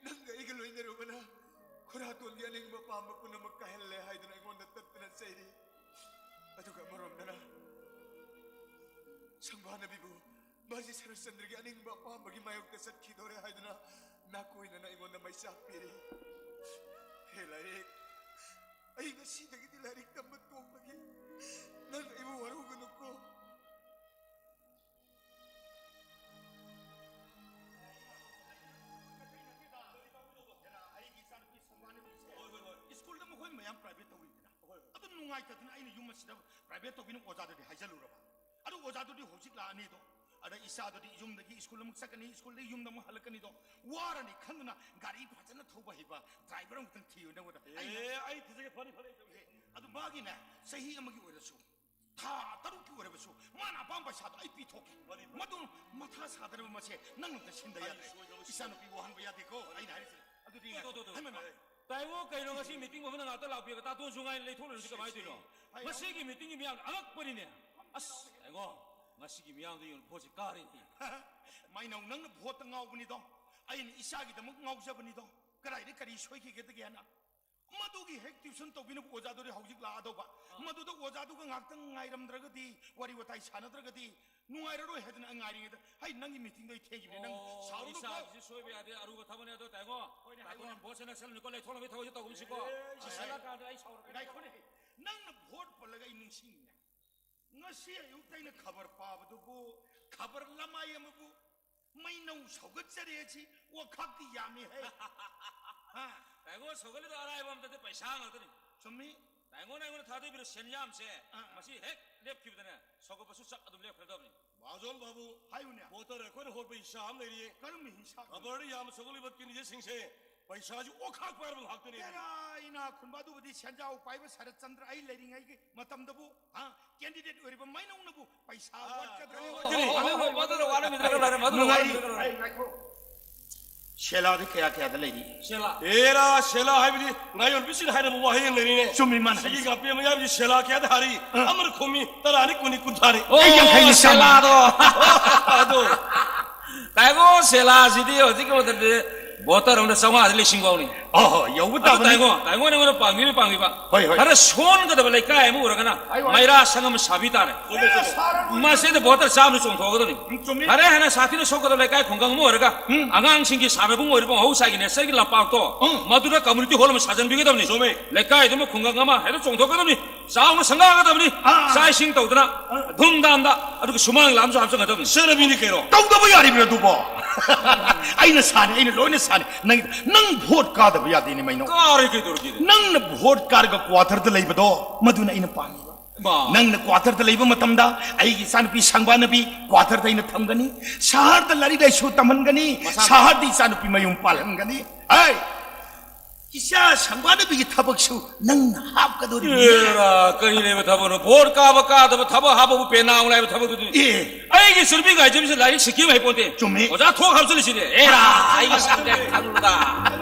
ꯅꯪꯒ ꯑꯩꯒ ꯂꯣꯏꯅꯔꯨꯕꯅ ꯈꯨꯔꯥꯇꯣꯟꯒꯤ ꯑꯅꯤꯡꯕ ꯑꯄꯥꯝꯕ ꯄꯨꯝꯅꯃꯛ ꯀꯥꯏꯍꯜꯂꯦ ꯍꯥꯏꯗꯨꯅ ꯑꯩꯉꯣꯟꯗ ꯇꯠꯇꯅ ꯆꯩꯔꯤ꯫ ꯑꯗꯨꯒ ꯑꯃꯔꯣꯝꯗꯅ ꯁꯪꯕꯥꯅꯕꯤꯕꯨ ꯃꯥꯁꯤ ꯁꯔꯠꯆꯟꯗ꯭ꯔꯒꯤ ꯑꯅꯤꯡꯕ ꯑꯄꯥꯝꯕꯒꯤ ꯃꯥꯌꯣꯛꯇ ꯆꯠꯈꯤꯗꯣꯔꯦ ꯍꯥꯏꯗꯨꯅ ꯅꯥꯀꯣꯏꯅꯅ ꯑꯩꯉꯣꯟꯗ ꯃꯩꯆꯥꯛ ꯄꯤꯔꯤ꯫ ꯍꯦ ꯂꯥꯏꯔꯤꯛ, ꯑꯩ ꯉꯁꯤꯗꯒꯤꯗꯤ ꯂꯥꯏꯔꯤꯛ ꯇꯝꯕ ꯇꯣꯛꯂꯒꯦ꯫ ꯅꯪ ꯑꯩꯕꯨ ꯋꯥꯔꯧꯒꯅꯨꯀꯣ꯫ ꯍꯣꯏ, ꯍꯣꯏ, ꯍꯣꯏ꯫ ꯁ꯭ꯀꯨꯜꯗ ꯃꯈꯣꯏ ꯃꯌꯥꯝ ꯄ꯭ꯔꯥꯏꯚꯦꯠ ꯇꯧꯔꯤꯗꯅ꯫ ꯍꯣꯏ, ꯍꯣꯏ꯫ ꯑꯗꯨ ꯅꯨꯡꯉꯥꯏꯇꯗꯅ ꯑꯩꯅ ꯌꯨꯝ ꯑꯁꯤꯗ ꯄ꯭ꯔꯥꯏꯚꯦꯠ ꯇꯧꯕꯤꯅ ꯑꯣꯖꯥꯗꯗꯤ ꯍꯥꯏꯖꯜꯂꯨꯔꯕ꯫ ꯑꯗꯨ ꯑꯣꯖꯥꯗꯨꯗꯤ ꯍꯧꯖꯤꯛ ꯂꯥꯛꯑꯅꯤꯗꯣ꯫ ꯑꯗ ꯏꯆꯥꯗꯨꯗꯤ ꯌꯨꯝꯗꯒꯤ ꯁ꯭ꯀꯨꯜ ꯑꯃꯨꯛ ꯆꯠꯀꯅꯤ, ꯁ꯭ꯀꯨꯜꯗꯒꯤ ꯌꯨꯝꯗ ꯑꯃꯨꯛ ꯍꯜꯂꯛꯀꯅꯤꯗꯣ꯫ ꯋꯥꯔꯅꯤ ꯈꯟꯗꯨꯅ ꯒꯥꯔꯤ ꯐꯖꯅ ꯊꯧꯕ ꯍꯩꯕ ꯗ꯭ꯔꯥꯏꯚꯔ ꯑꯃꯨꯛꯇꯪ ꯊꯤꯌꯨ ꯅꯪꯉꯣꯟꯗ꯫ ꯑꯩꯅ ꯑꯦ, ꯑꯩ ꯊꯤꯖꯒꯦ, ꯐꯅꯤ, ꯐꯅꯤ, ꯑꯩ ꯇꯧꯒꯦ꯫ ꯑꯗꯨ ꯃꯥꯒꯤꯅꯦ, ꯆꯍꯤ ꯑꯃꯒꯤ ꯑꯣꯏꯔꯁꯨ, ꯊꯥ ꯇꯔꯨꯛꯀꯤ ꯑꯣꯏꯔꯕꯁꯨ, ꯃꯥꯅ ꯑꯄꯥꯝꯕ ꯄꯩꯁꯥꯗꯣ ꯑꯩ ꯄꯤꯊꯣꯛꯀꯦ꯫ ꯐꯅꯤ, ꯐꯅꯤ꯫ ꯃꯗꯨ ꯃꯊꯥ ꯁꯥꯗꯅꯕ ꯃꯁꯦ ꯅꯪ ꯑꯝꯇ ꯁꯤꯟꯗ ꯐꯅꯤ, ꯌꯥꯗ꯭ꯔꯦ꯫ ꯁꯣꯏꯗꯅꯕ ꯁꯤꯟꯒꯦ꯫ ꯏꯆꯥꯅꯨꯄꯤ ꯋꯥꯍꯟꯕ ꯌꯥꯗꯦꯀꯣ, ꯑꯩꯅ ꯍꯥꯏꯔꯤꯁꯦ꯫ ꯑꯗꯨꯗꯤ ꯇꯣ, ꯇꯣ, ꯇꯣ, ꯇꯣ꯫ ꯍꯥꯏꯃꯟꯕ꯫ ꯇꯥꯏꯉꯣ, ꯀꯩꯅꯣ ꯉꯁꯤ ꯃꯤꯇꯤꯡ ꯃꯐꯝꯗ ꯉꯥꯛꯇ ꯂꯥꯛꯄꯤꯔꯒ ꯇꯥꯇꯣꯟꯁꯨ ꯉꯥꯏꯅ ꯂꯩꯊꯣꯛꯂꯩꯔꯝꯃꯤꯁꯤ ꯀꯃꯥꯏꯅ ꯇꯧꯔꯤꯅꯣ? ꯁꯤ, ꯁꯤ꯫ ꯉꯁꯤꯒꯤ ꯃꯤꯇꯤꯡꯒꯤ ꯃꯤꯌꯥꯝ ꯑꯉꯛꯄꯅꯤꯅꯦ꯫ ꯑꯁ, ꯇꯥꯏꯉꯣ, ꯉꯁꯤꯒꯤ ꯃꯤꯌꯥꯝꯗ ꯌꯦꯡꯉꯨ, ꯚꯣꯠꯁꯦ ꯀꯥꯔꯦꯅꯦ꯫ ꯃꯥꯏꯅꯧ, ꯅꯪꯅ ꯚꯣꯠꯇ ꯉꯥꯎꯕꯅꯤꯗꯣ꯫ ꯑꯩꯅ ꯏꯆꯥꯒꯤꯗꯃꯛ ꯉꯥꯎꯖꯕꯅꯤꯗꯣ꯫ ꯀꯗꯥꯏꯗ ꯀꯔꯤ ꯁꯣꯏꯈꯤꯒꯗꯒꯦꯅ꯫ ꯃꯗꯨꯒꯤ ꯍꯦꯛ ꯇ꯭ꯌꯨꯁꯟ ꯇꯧꯕꯤꯅꯕ ꯑꯣꯖꯥꯗꯨꯗꯤ ꯍꯧꯖꯤꯛ ꯂꯥꯛꯑꯗꯧꯕ꯫ ꯑꯥ꯫ ꯃꯗꯨꯗ ꯑꯣꯖꯥꯗꯨꯒ ꯉꯥꯛꯇꯪ ꯉꯥꯏꯔꯝꯗ꯭ꯔꯒꯗꯤ, ꯋꯥꯔꯤ ꯋꯥꯇꯥꯏ ꯁꯥꯟꯅꯗ꯭ꯔꯒꯗꯤ ꯅꯨꯡꯉꯥꯏꯔꯔꯣꯏ ꯍꯥꯏꯗꯅ ꯑꯩ ꯉꯥꯏꯔꯤꯉꯩꯗ, ꯍꯩ, ꯅꯪꯒꯤ ꯃꯤꯇꯤꯡꯗꯣ ꯑꯩ ꯊꯦꯡꯈꯤꯕꯅꯦ, ꯅꯪ ꯑꯣ, ꯁꯥꯎꯔꯨꯅꯨꯀꯣ꯫ ꯏꯆꯥꯒꯤꯁꯤ ꯁꯣꯏꯕ ꯌꯥꯗꯦ, ꯑꯔꯨꯕ ꯊꯕꯛꯅꯦ꯫ ꯑꯗꯣ ꯇꯥꯏꯉꯣ, ꯍꯣꯏꯅꯦ, ꯇꯥꯇꯣꯟ ꯍꯥꯏꯌꯣ꯫ ꯚꯣꯠꯁꯦ ꯅꯛꯁꯜꯂꯝꯅꯤꯀꯣ, ꯂꯩꯊꯣꯛꯅꯕꯒꯤ ꯊꯕꯛꯁꯦ ꯇꯧꯒꯨꯝꯁꯤꯀꯣ꯫ ꯑꯦ, ꯏꯆꯦ꯫ ꯆꯤꯁꯜꯂꯀꯥꯟꯗ ꯑꯩ ꯁꯥꯎꯔꯛꯀꯅꯤ꯫ ꯉꯥꯏꯈꯣꯅꯦ, ꯅꯪꯅ ꯚꯣꯠ ꯄꯜꯂꯒ ꯑꯩ ꯅꯤꯡꯁꯤꯡꯉꯤꯅꯦ꯫ ꯉꯁꯤ ꯑꯌꯨꯛꯇ ꯑꯩꯅ ꯈꯕꯔ ꯄꯥꯕꯗꯨꯕꯨ, ꯈꯕꯔ ꯂꯃꯥꯏ ꯑꯃꯕꯨ ꯃꯩꯅꯧ ꯁꯧꯒꯠꯆꯔꯦ ꯑꯁꯤ, ꯑꯣꯈꯥꯛꯇꯤ ꯌꯥꯝꯃꯤ ꯍꯦ꯫ ꯍꯥ? ꯇꯥꯏꯉꯣ, ꯁꯧꯒꯠꯂꯤꯗꯣ ꯑꯔꯥꯏꯕ ꯑꯝꯇꯗꯤ ꯄꯩꯁꯥ ꯉꯥꯛꯇꯅꯤ꯫ ꯆꯨꯝꯃꯤ꯫ ꯇꯥꯏꯉꯣꯅ ꯑꯩꯉꯣꯟꯗ ꯊꯥꯗꯕꯤꯔ ꯁꯦꯟꯌꯥꯝꯁꯦ, ꯑꯥ, ꯑꯥ꯫ ꯃꯁꯤ ꯍꯦꯛ ꯂꯦꯞꯈꯤꯕꯗꯅꯦ, ꯁꯧꯒꯠꯄꯁꯨ ꯆꯞ ꯑꯗꯨꯝ ꯂꯦꯞꯈ꯭ꯔꯗꯕꯅꯤ꯫ ꯃꯍꯥꯖꯣꯟ ꯕꯥꯕꯨ, ꯍꯥꯏꯌꯨꯅꯦ꯫ ꯃꯣꯇꯔ ꯑꯩꯈꯣꯏꯅ ꯍꯣꯠꯄ ꯍꯤꯁꯥ ꯑꯃ ꯂꯩꯔꯤꯌꯦ꯫ ꯀꯔꯝꯕ ꯍꯤꯁꯥ? ꯈꯕꯔꯗ ꯌꯥꯝꯅ ꯁꯧꯒꯠꯂꯤꯕ ꯀꯦꯟꯗꯤꯗꯦꯠꯁꯤꯡꯁꯦ ꯄꯩꯁꯥꯁꯨ ꯑꯣꯈꯥꯛ ꯄꯥꯏꯔꯕ ꯉꯥꯛꯇꯅꯦ꯫ ꯍꯦꯔꯥ, ꯏꯅꯥꯛ ꯈꯨꯟꯕ ꯑꯗꯨꯕꯨꯗꯤ ꯁꯦꯟꯖꯥꯎ ꯄꯥꯏꯕ ꯁꯔꯠꯆꯟꯗ꯭ꯔ ꯑꯩ ꯂꯩꯔꯤꯉꯩꯒꯤ ꯃꯇꯝꯗꯕꯨ, ꯍꯥ, ꯀꯦꯟꯗꯤꯗꯦꯠ ꯑꯣꯏꯔꯤꯕ ꯃꯥꯏꯅꯧꯅꯕꯨ ꯄꯩꯁꯥ ꯑꯥ, ꯋꯥꯠꯀꯗ꯭ꯔꯣ? ꯑꯣ, ꯑꯣ, ꯑꯣ, ꯃꯗꯨꯅ ꯋꯥꯔꯝꯃꯤꯗ꯭ꯔꯒ ꯂꯣꯏꯔꯦ, ꯃꯗꯨꯅ ꯅꯨꯡꯉꯥꯏꯔꯤ꯫ ꯋꯥꯔꯝꯃꯤꯗ꯭ꯔꯒ ꯂꯣꯏꯔꯦ꯫ ꯑꯩ ꯉꯥꯏꯈꯣ꯫ ꯁꯦꯂꯥꯗꯤ ꯀꯌꯥ ꯀꯌꯥꯗ ꯂꯩꯔꯤ? ꯁꯦꯂꯥ꯫ ꯑꯦꯔꯥ, ꯁꯦꯂꯥ ꯍꯥꯏꯕꯗꯤ ꯉꯥꯌꯣꯟꯕꯤꯁꯤꯡꯅ ꯍꯥꯏꯅꯕ ꯋꯥꯍꯩ ꯑꯃ ꯂꯩꯔꯤꯅꯦ꯫ ꯆꯨꯝꯃꯤ, ꯃꯥꯅ ꯁꯤꯒꯤ ꯍꯥꯏꯁꯦ꯫ ꯉꯥꯄꯦꯝ ꯃꯌꯥꯝꯁꯤ ꯁꯦꯂꯥ ꯀꯌꯥꯗ ꯍꯥꯏꯔꯤ? ꯑꯃꯅ ꯈꯨꯝꯃꯤ, "ꯇꯔꯥꯅꯤ, ꯀꯨꯟꯅꯤ, ꯀꯨꯟꯊ꯭ꯔꯥꯅꯤ"꯫ ꯑꯣ, ꯑꯩ ꯌꯥꯡꯈꯩꯅꯤ ꯆꯥꯝꯃ꯫ ꯁꯦꯂꯥꯗꯣ꯫ ꯑꯗꯣ ꯇꯥꯏꯒꯣ, ꯁꯦꯂꯥꯁꯤꯗꯤ ꯍꯧꯖꯤꯛꯀꯤ ꯃꯇꯝꯗ ꯕꯣꯇꯜ ꯑꯃꯗ ꯆꯥꯝꯃꯉꯥꯗ ꯂꯤꯁꯤꯡ ꯐꯥꯎꯅꯤ꯫ ꯑꯣ, ꯌꯧꯕ ꯑꯗꯨ ꯇꯥꯕꯅꯤ꯫ ꯇꯥꯏꯒꯣ, ꯇꯥꯏꯒꯣꯅ ꯑꯩꯉꯣꯟꯗ ꯄꯥꯡꯕꯤꯕ ꯄꯥꯡꯕꯤꯕ꯫ ꯍꯣꯏ, ꯍꯣꯏ꯫ ꯈꯔ ꯁꯣꯟꯒꯗꯕ ꯂꯩꯀꯥꯏ ꯑꯃ ꯎꯔꯒꯅ ꯃꯩꯔꯥ ꯁꯪ ꯑꯃ ꯁꯥꯕꯤ ꯇꯥꯔꯦ꯫ ꯃꯁꯤꯗ ꯕꯣꯇꯜ ꯆꯥꯝꯃꯗ ꯆꯣꯡꯊꯣꯛꯀꯗꯕꯅꯤ꯫ ꯆꯨꯝꯃꯤ꯫ ꯈꯔ ꯍꯦꯟꯅ ꯁꯥꯊꯤꯅ ꯁꯣꯛꯀꯗꯕ ꯂꯩꯀꯥꯏ ꯈꯨꯡꯒꯪ ꯑꯃ ꯑꯣꯏꯔꯒ ꯑꯉꯥꯡꯁꯤꯡꯒꯤ ꯁꯥꯟꯅꯕꯨꯡ ꯑꯣꯏꯔꯤꯕ ꯃꯍꯧꯁꯥꯒꯤ ꯅꯦꯆꯔꯒꯤ ꯂꯝꯄꯥꯛꯇꯣ ꯃꯗꯨꯗ ꯀꯝꯃ꯭ꯌꯨꯅꯤꯇꯤ ꯍꯣꯜ ꯑꯃ ꯁꯥꯖꯟꯕꯤꯒꯗꯕꯅꯤ꯫ ꯂꯩꯀꯥꯏꯗꯨꯃ ꯈꯨꯡꯒꯪ ꯑꯃ ꯍꯦꯛꯇ ꯆꯣꯡꯊꯣꯛꯀꯗꯕꯅꯤ꯫ ꯆꯥꯎꯅ ꯁꯪꯒꯥꯒꯗꯕꯅꯤ꯫ ꯑꯥ꯫ ꯆꯥꯛ ꯏꯁꯤꯡ ꯇꯧꯗꯅ ꯙꯨꯝꯙꯥꯝꯗ, ꯑꯗꯨꯒ ꯁꯨꯃꯥꯡ ꯂꯤꯂꯥ ꯑꯃꯁꯨ ꯍꯥꯞꯆꯟꯒꯗꯕꯅꯤ꯫ ꯆꯠꯅꯕꯤꯅꯤ ꯀꯩꯅꯣ꯫ ꯇꯧꯗꯕ ꯌꯥꯔꯤꯕ꯭ꯔꯥ ꯑꯗꯨꯕꯣ? ꯑꯩꯅ ꯁꯥꯅꯤ, ꯑꯩꯅ ꯂꯣꯏꯅ ꯁꯥꯅꯤ꯫ ꯅꯪ, ꯅꯪ ꯚꯣꯠ ꯀꯥꯗꯕ ꯌꯥꯗꯦꯅꯦ, ꯃꯩꯅꯧ꯫ ꯀꯥꯔꯣꯏ ꯀꯩꯗꯧꯔꯒꯦ? ꯅꯪꯅ ꯚꯣꯠ ꯀꯥꯔꯒ ꯀ꯭ꯋꯥꯇꯔꯗ ꯂꯩꯕꯗꯣ, ꯃꯗꯨꯅ ꯑꯩꯅ ꯄꯥꯝꯃꯤꯕ꯫ ꯃꯥ꯫ ꯅꯪꯅ ꯀ꯭ꯋꯥꯇꯔꯗ ꯂꯩꯕ ꯃꯇꯝꯗ ꯑꯩꯒꯤ ꯏꯆꯥꯅꯨꯄꯤ ꯁꯪꯕꯥꯅꯕꯤ ꯀ꯭ꯋꯥꯇꯔꯗ ꯑꯩꯅ ꯊꯝꯒꯅꯤ꯫ ꯁꯍꯔꯗ ꯂꯥꯏꯔꯤꯛ ꯂꯥꯏꯁꯨ ꯇꯝꯍꯟꯒꯅꯤ꯫ ꯃꯁꯥ- ꯁꯍꯔꯗ ꯏꯆꯥꯅꯨꯄꯤ ꯃꯌꯨꯝ ꯄꯥꯜꯍꯟꯒꯅꯤ꯫ ꯍꯩ! ꯏꯆꯥ ꯁꯪꯕꯥꯅꯕꯤꯒꯤ ꯊꯕꯛꯁꯨ ꯅꯪꯅ ꯍꯥꯞꯀꯗꯧꯔꯤꯕꯅꯤ꯫ ꯑꯦꯔꯥ, ꯀꯔꯤ ꯂꯩꯕ ꯊꯕꯛꯅꯣ? ꯚꯣꯠ ꯀꯥꯕ ꯀꯥꯗꯕ ꯊꯕꯛ ꯍꯥꯞꯄꯕꯨ ꯄꯦꯅꯥ ꯑꯃꯨꯛ ꯂꯥꯏꯕ ꯊꯕꯛꯇꯨꯗꯤ꯫ ꯑꯦ꯫ ꯑꯩꯒꯤ ꯏꯆꯥꯅꯨꯄꯤ ꯉꯥꯏꯖꯕꯤꯁꯦ ꯂꯥꯏꯔꯤꯛ ꯁꯤꯀꯤ ꯑꯃ ꯍꯩꯄꯣꯟꯇꯦ꯫ ꯆꯨꯝꯃꯤ꯫ ꯑꯣꯖꯥ ꯊꯣꯛ ꯍꯥꯞꯆꯜꯂꯤꯁꯤꯗꯤ꯫ ꯑꯦꯔꯥ, ꯑꯩꯒꯤ ꯁꯪꯒ ꯈꯜꯂꯨꯗ꯫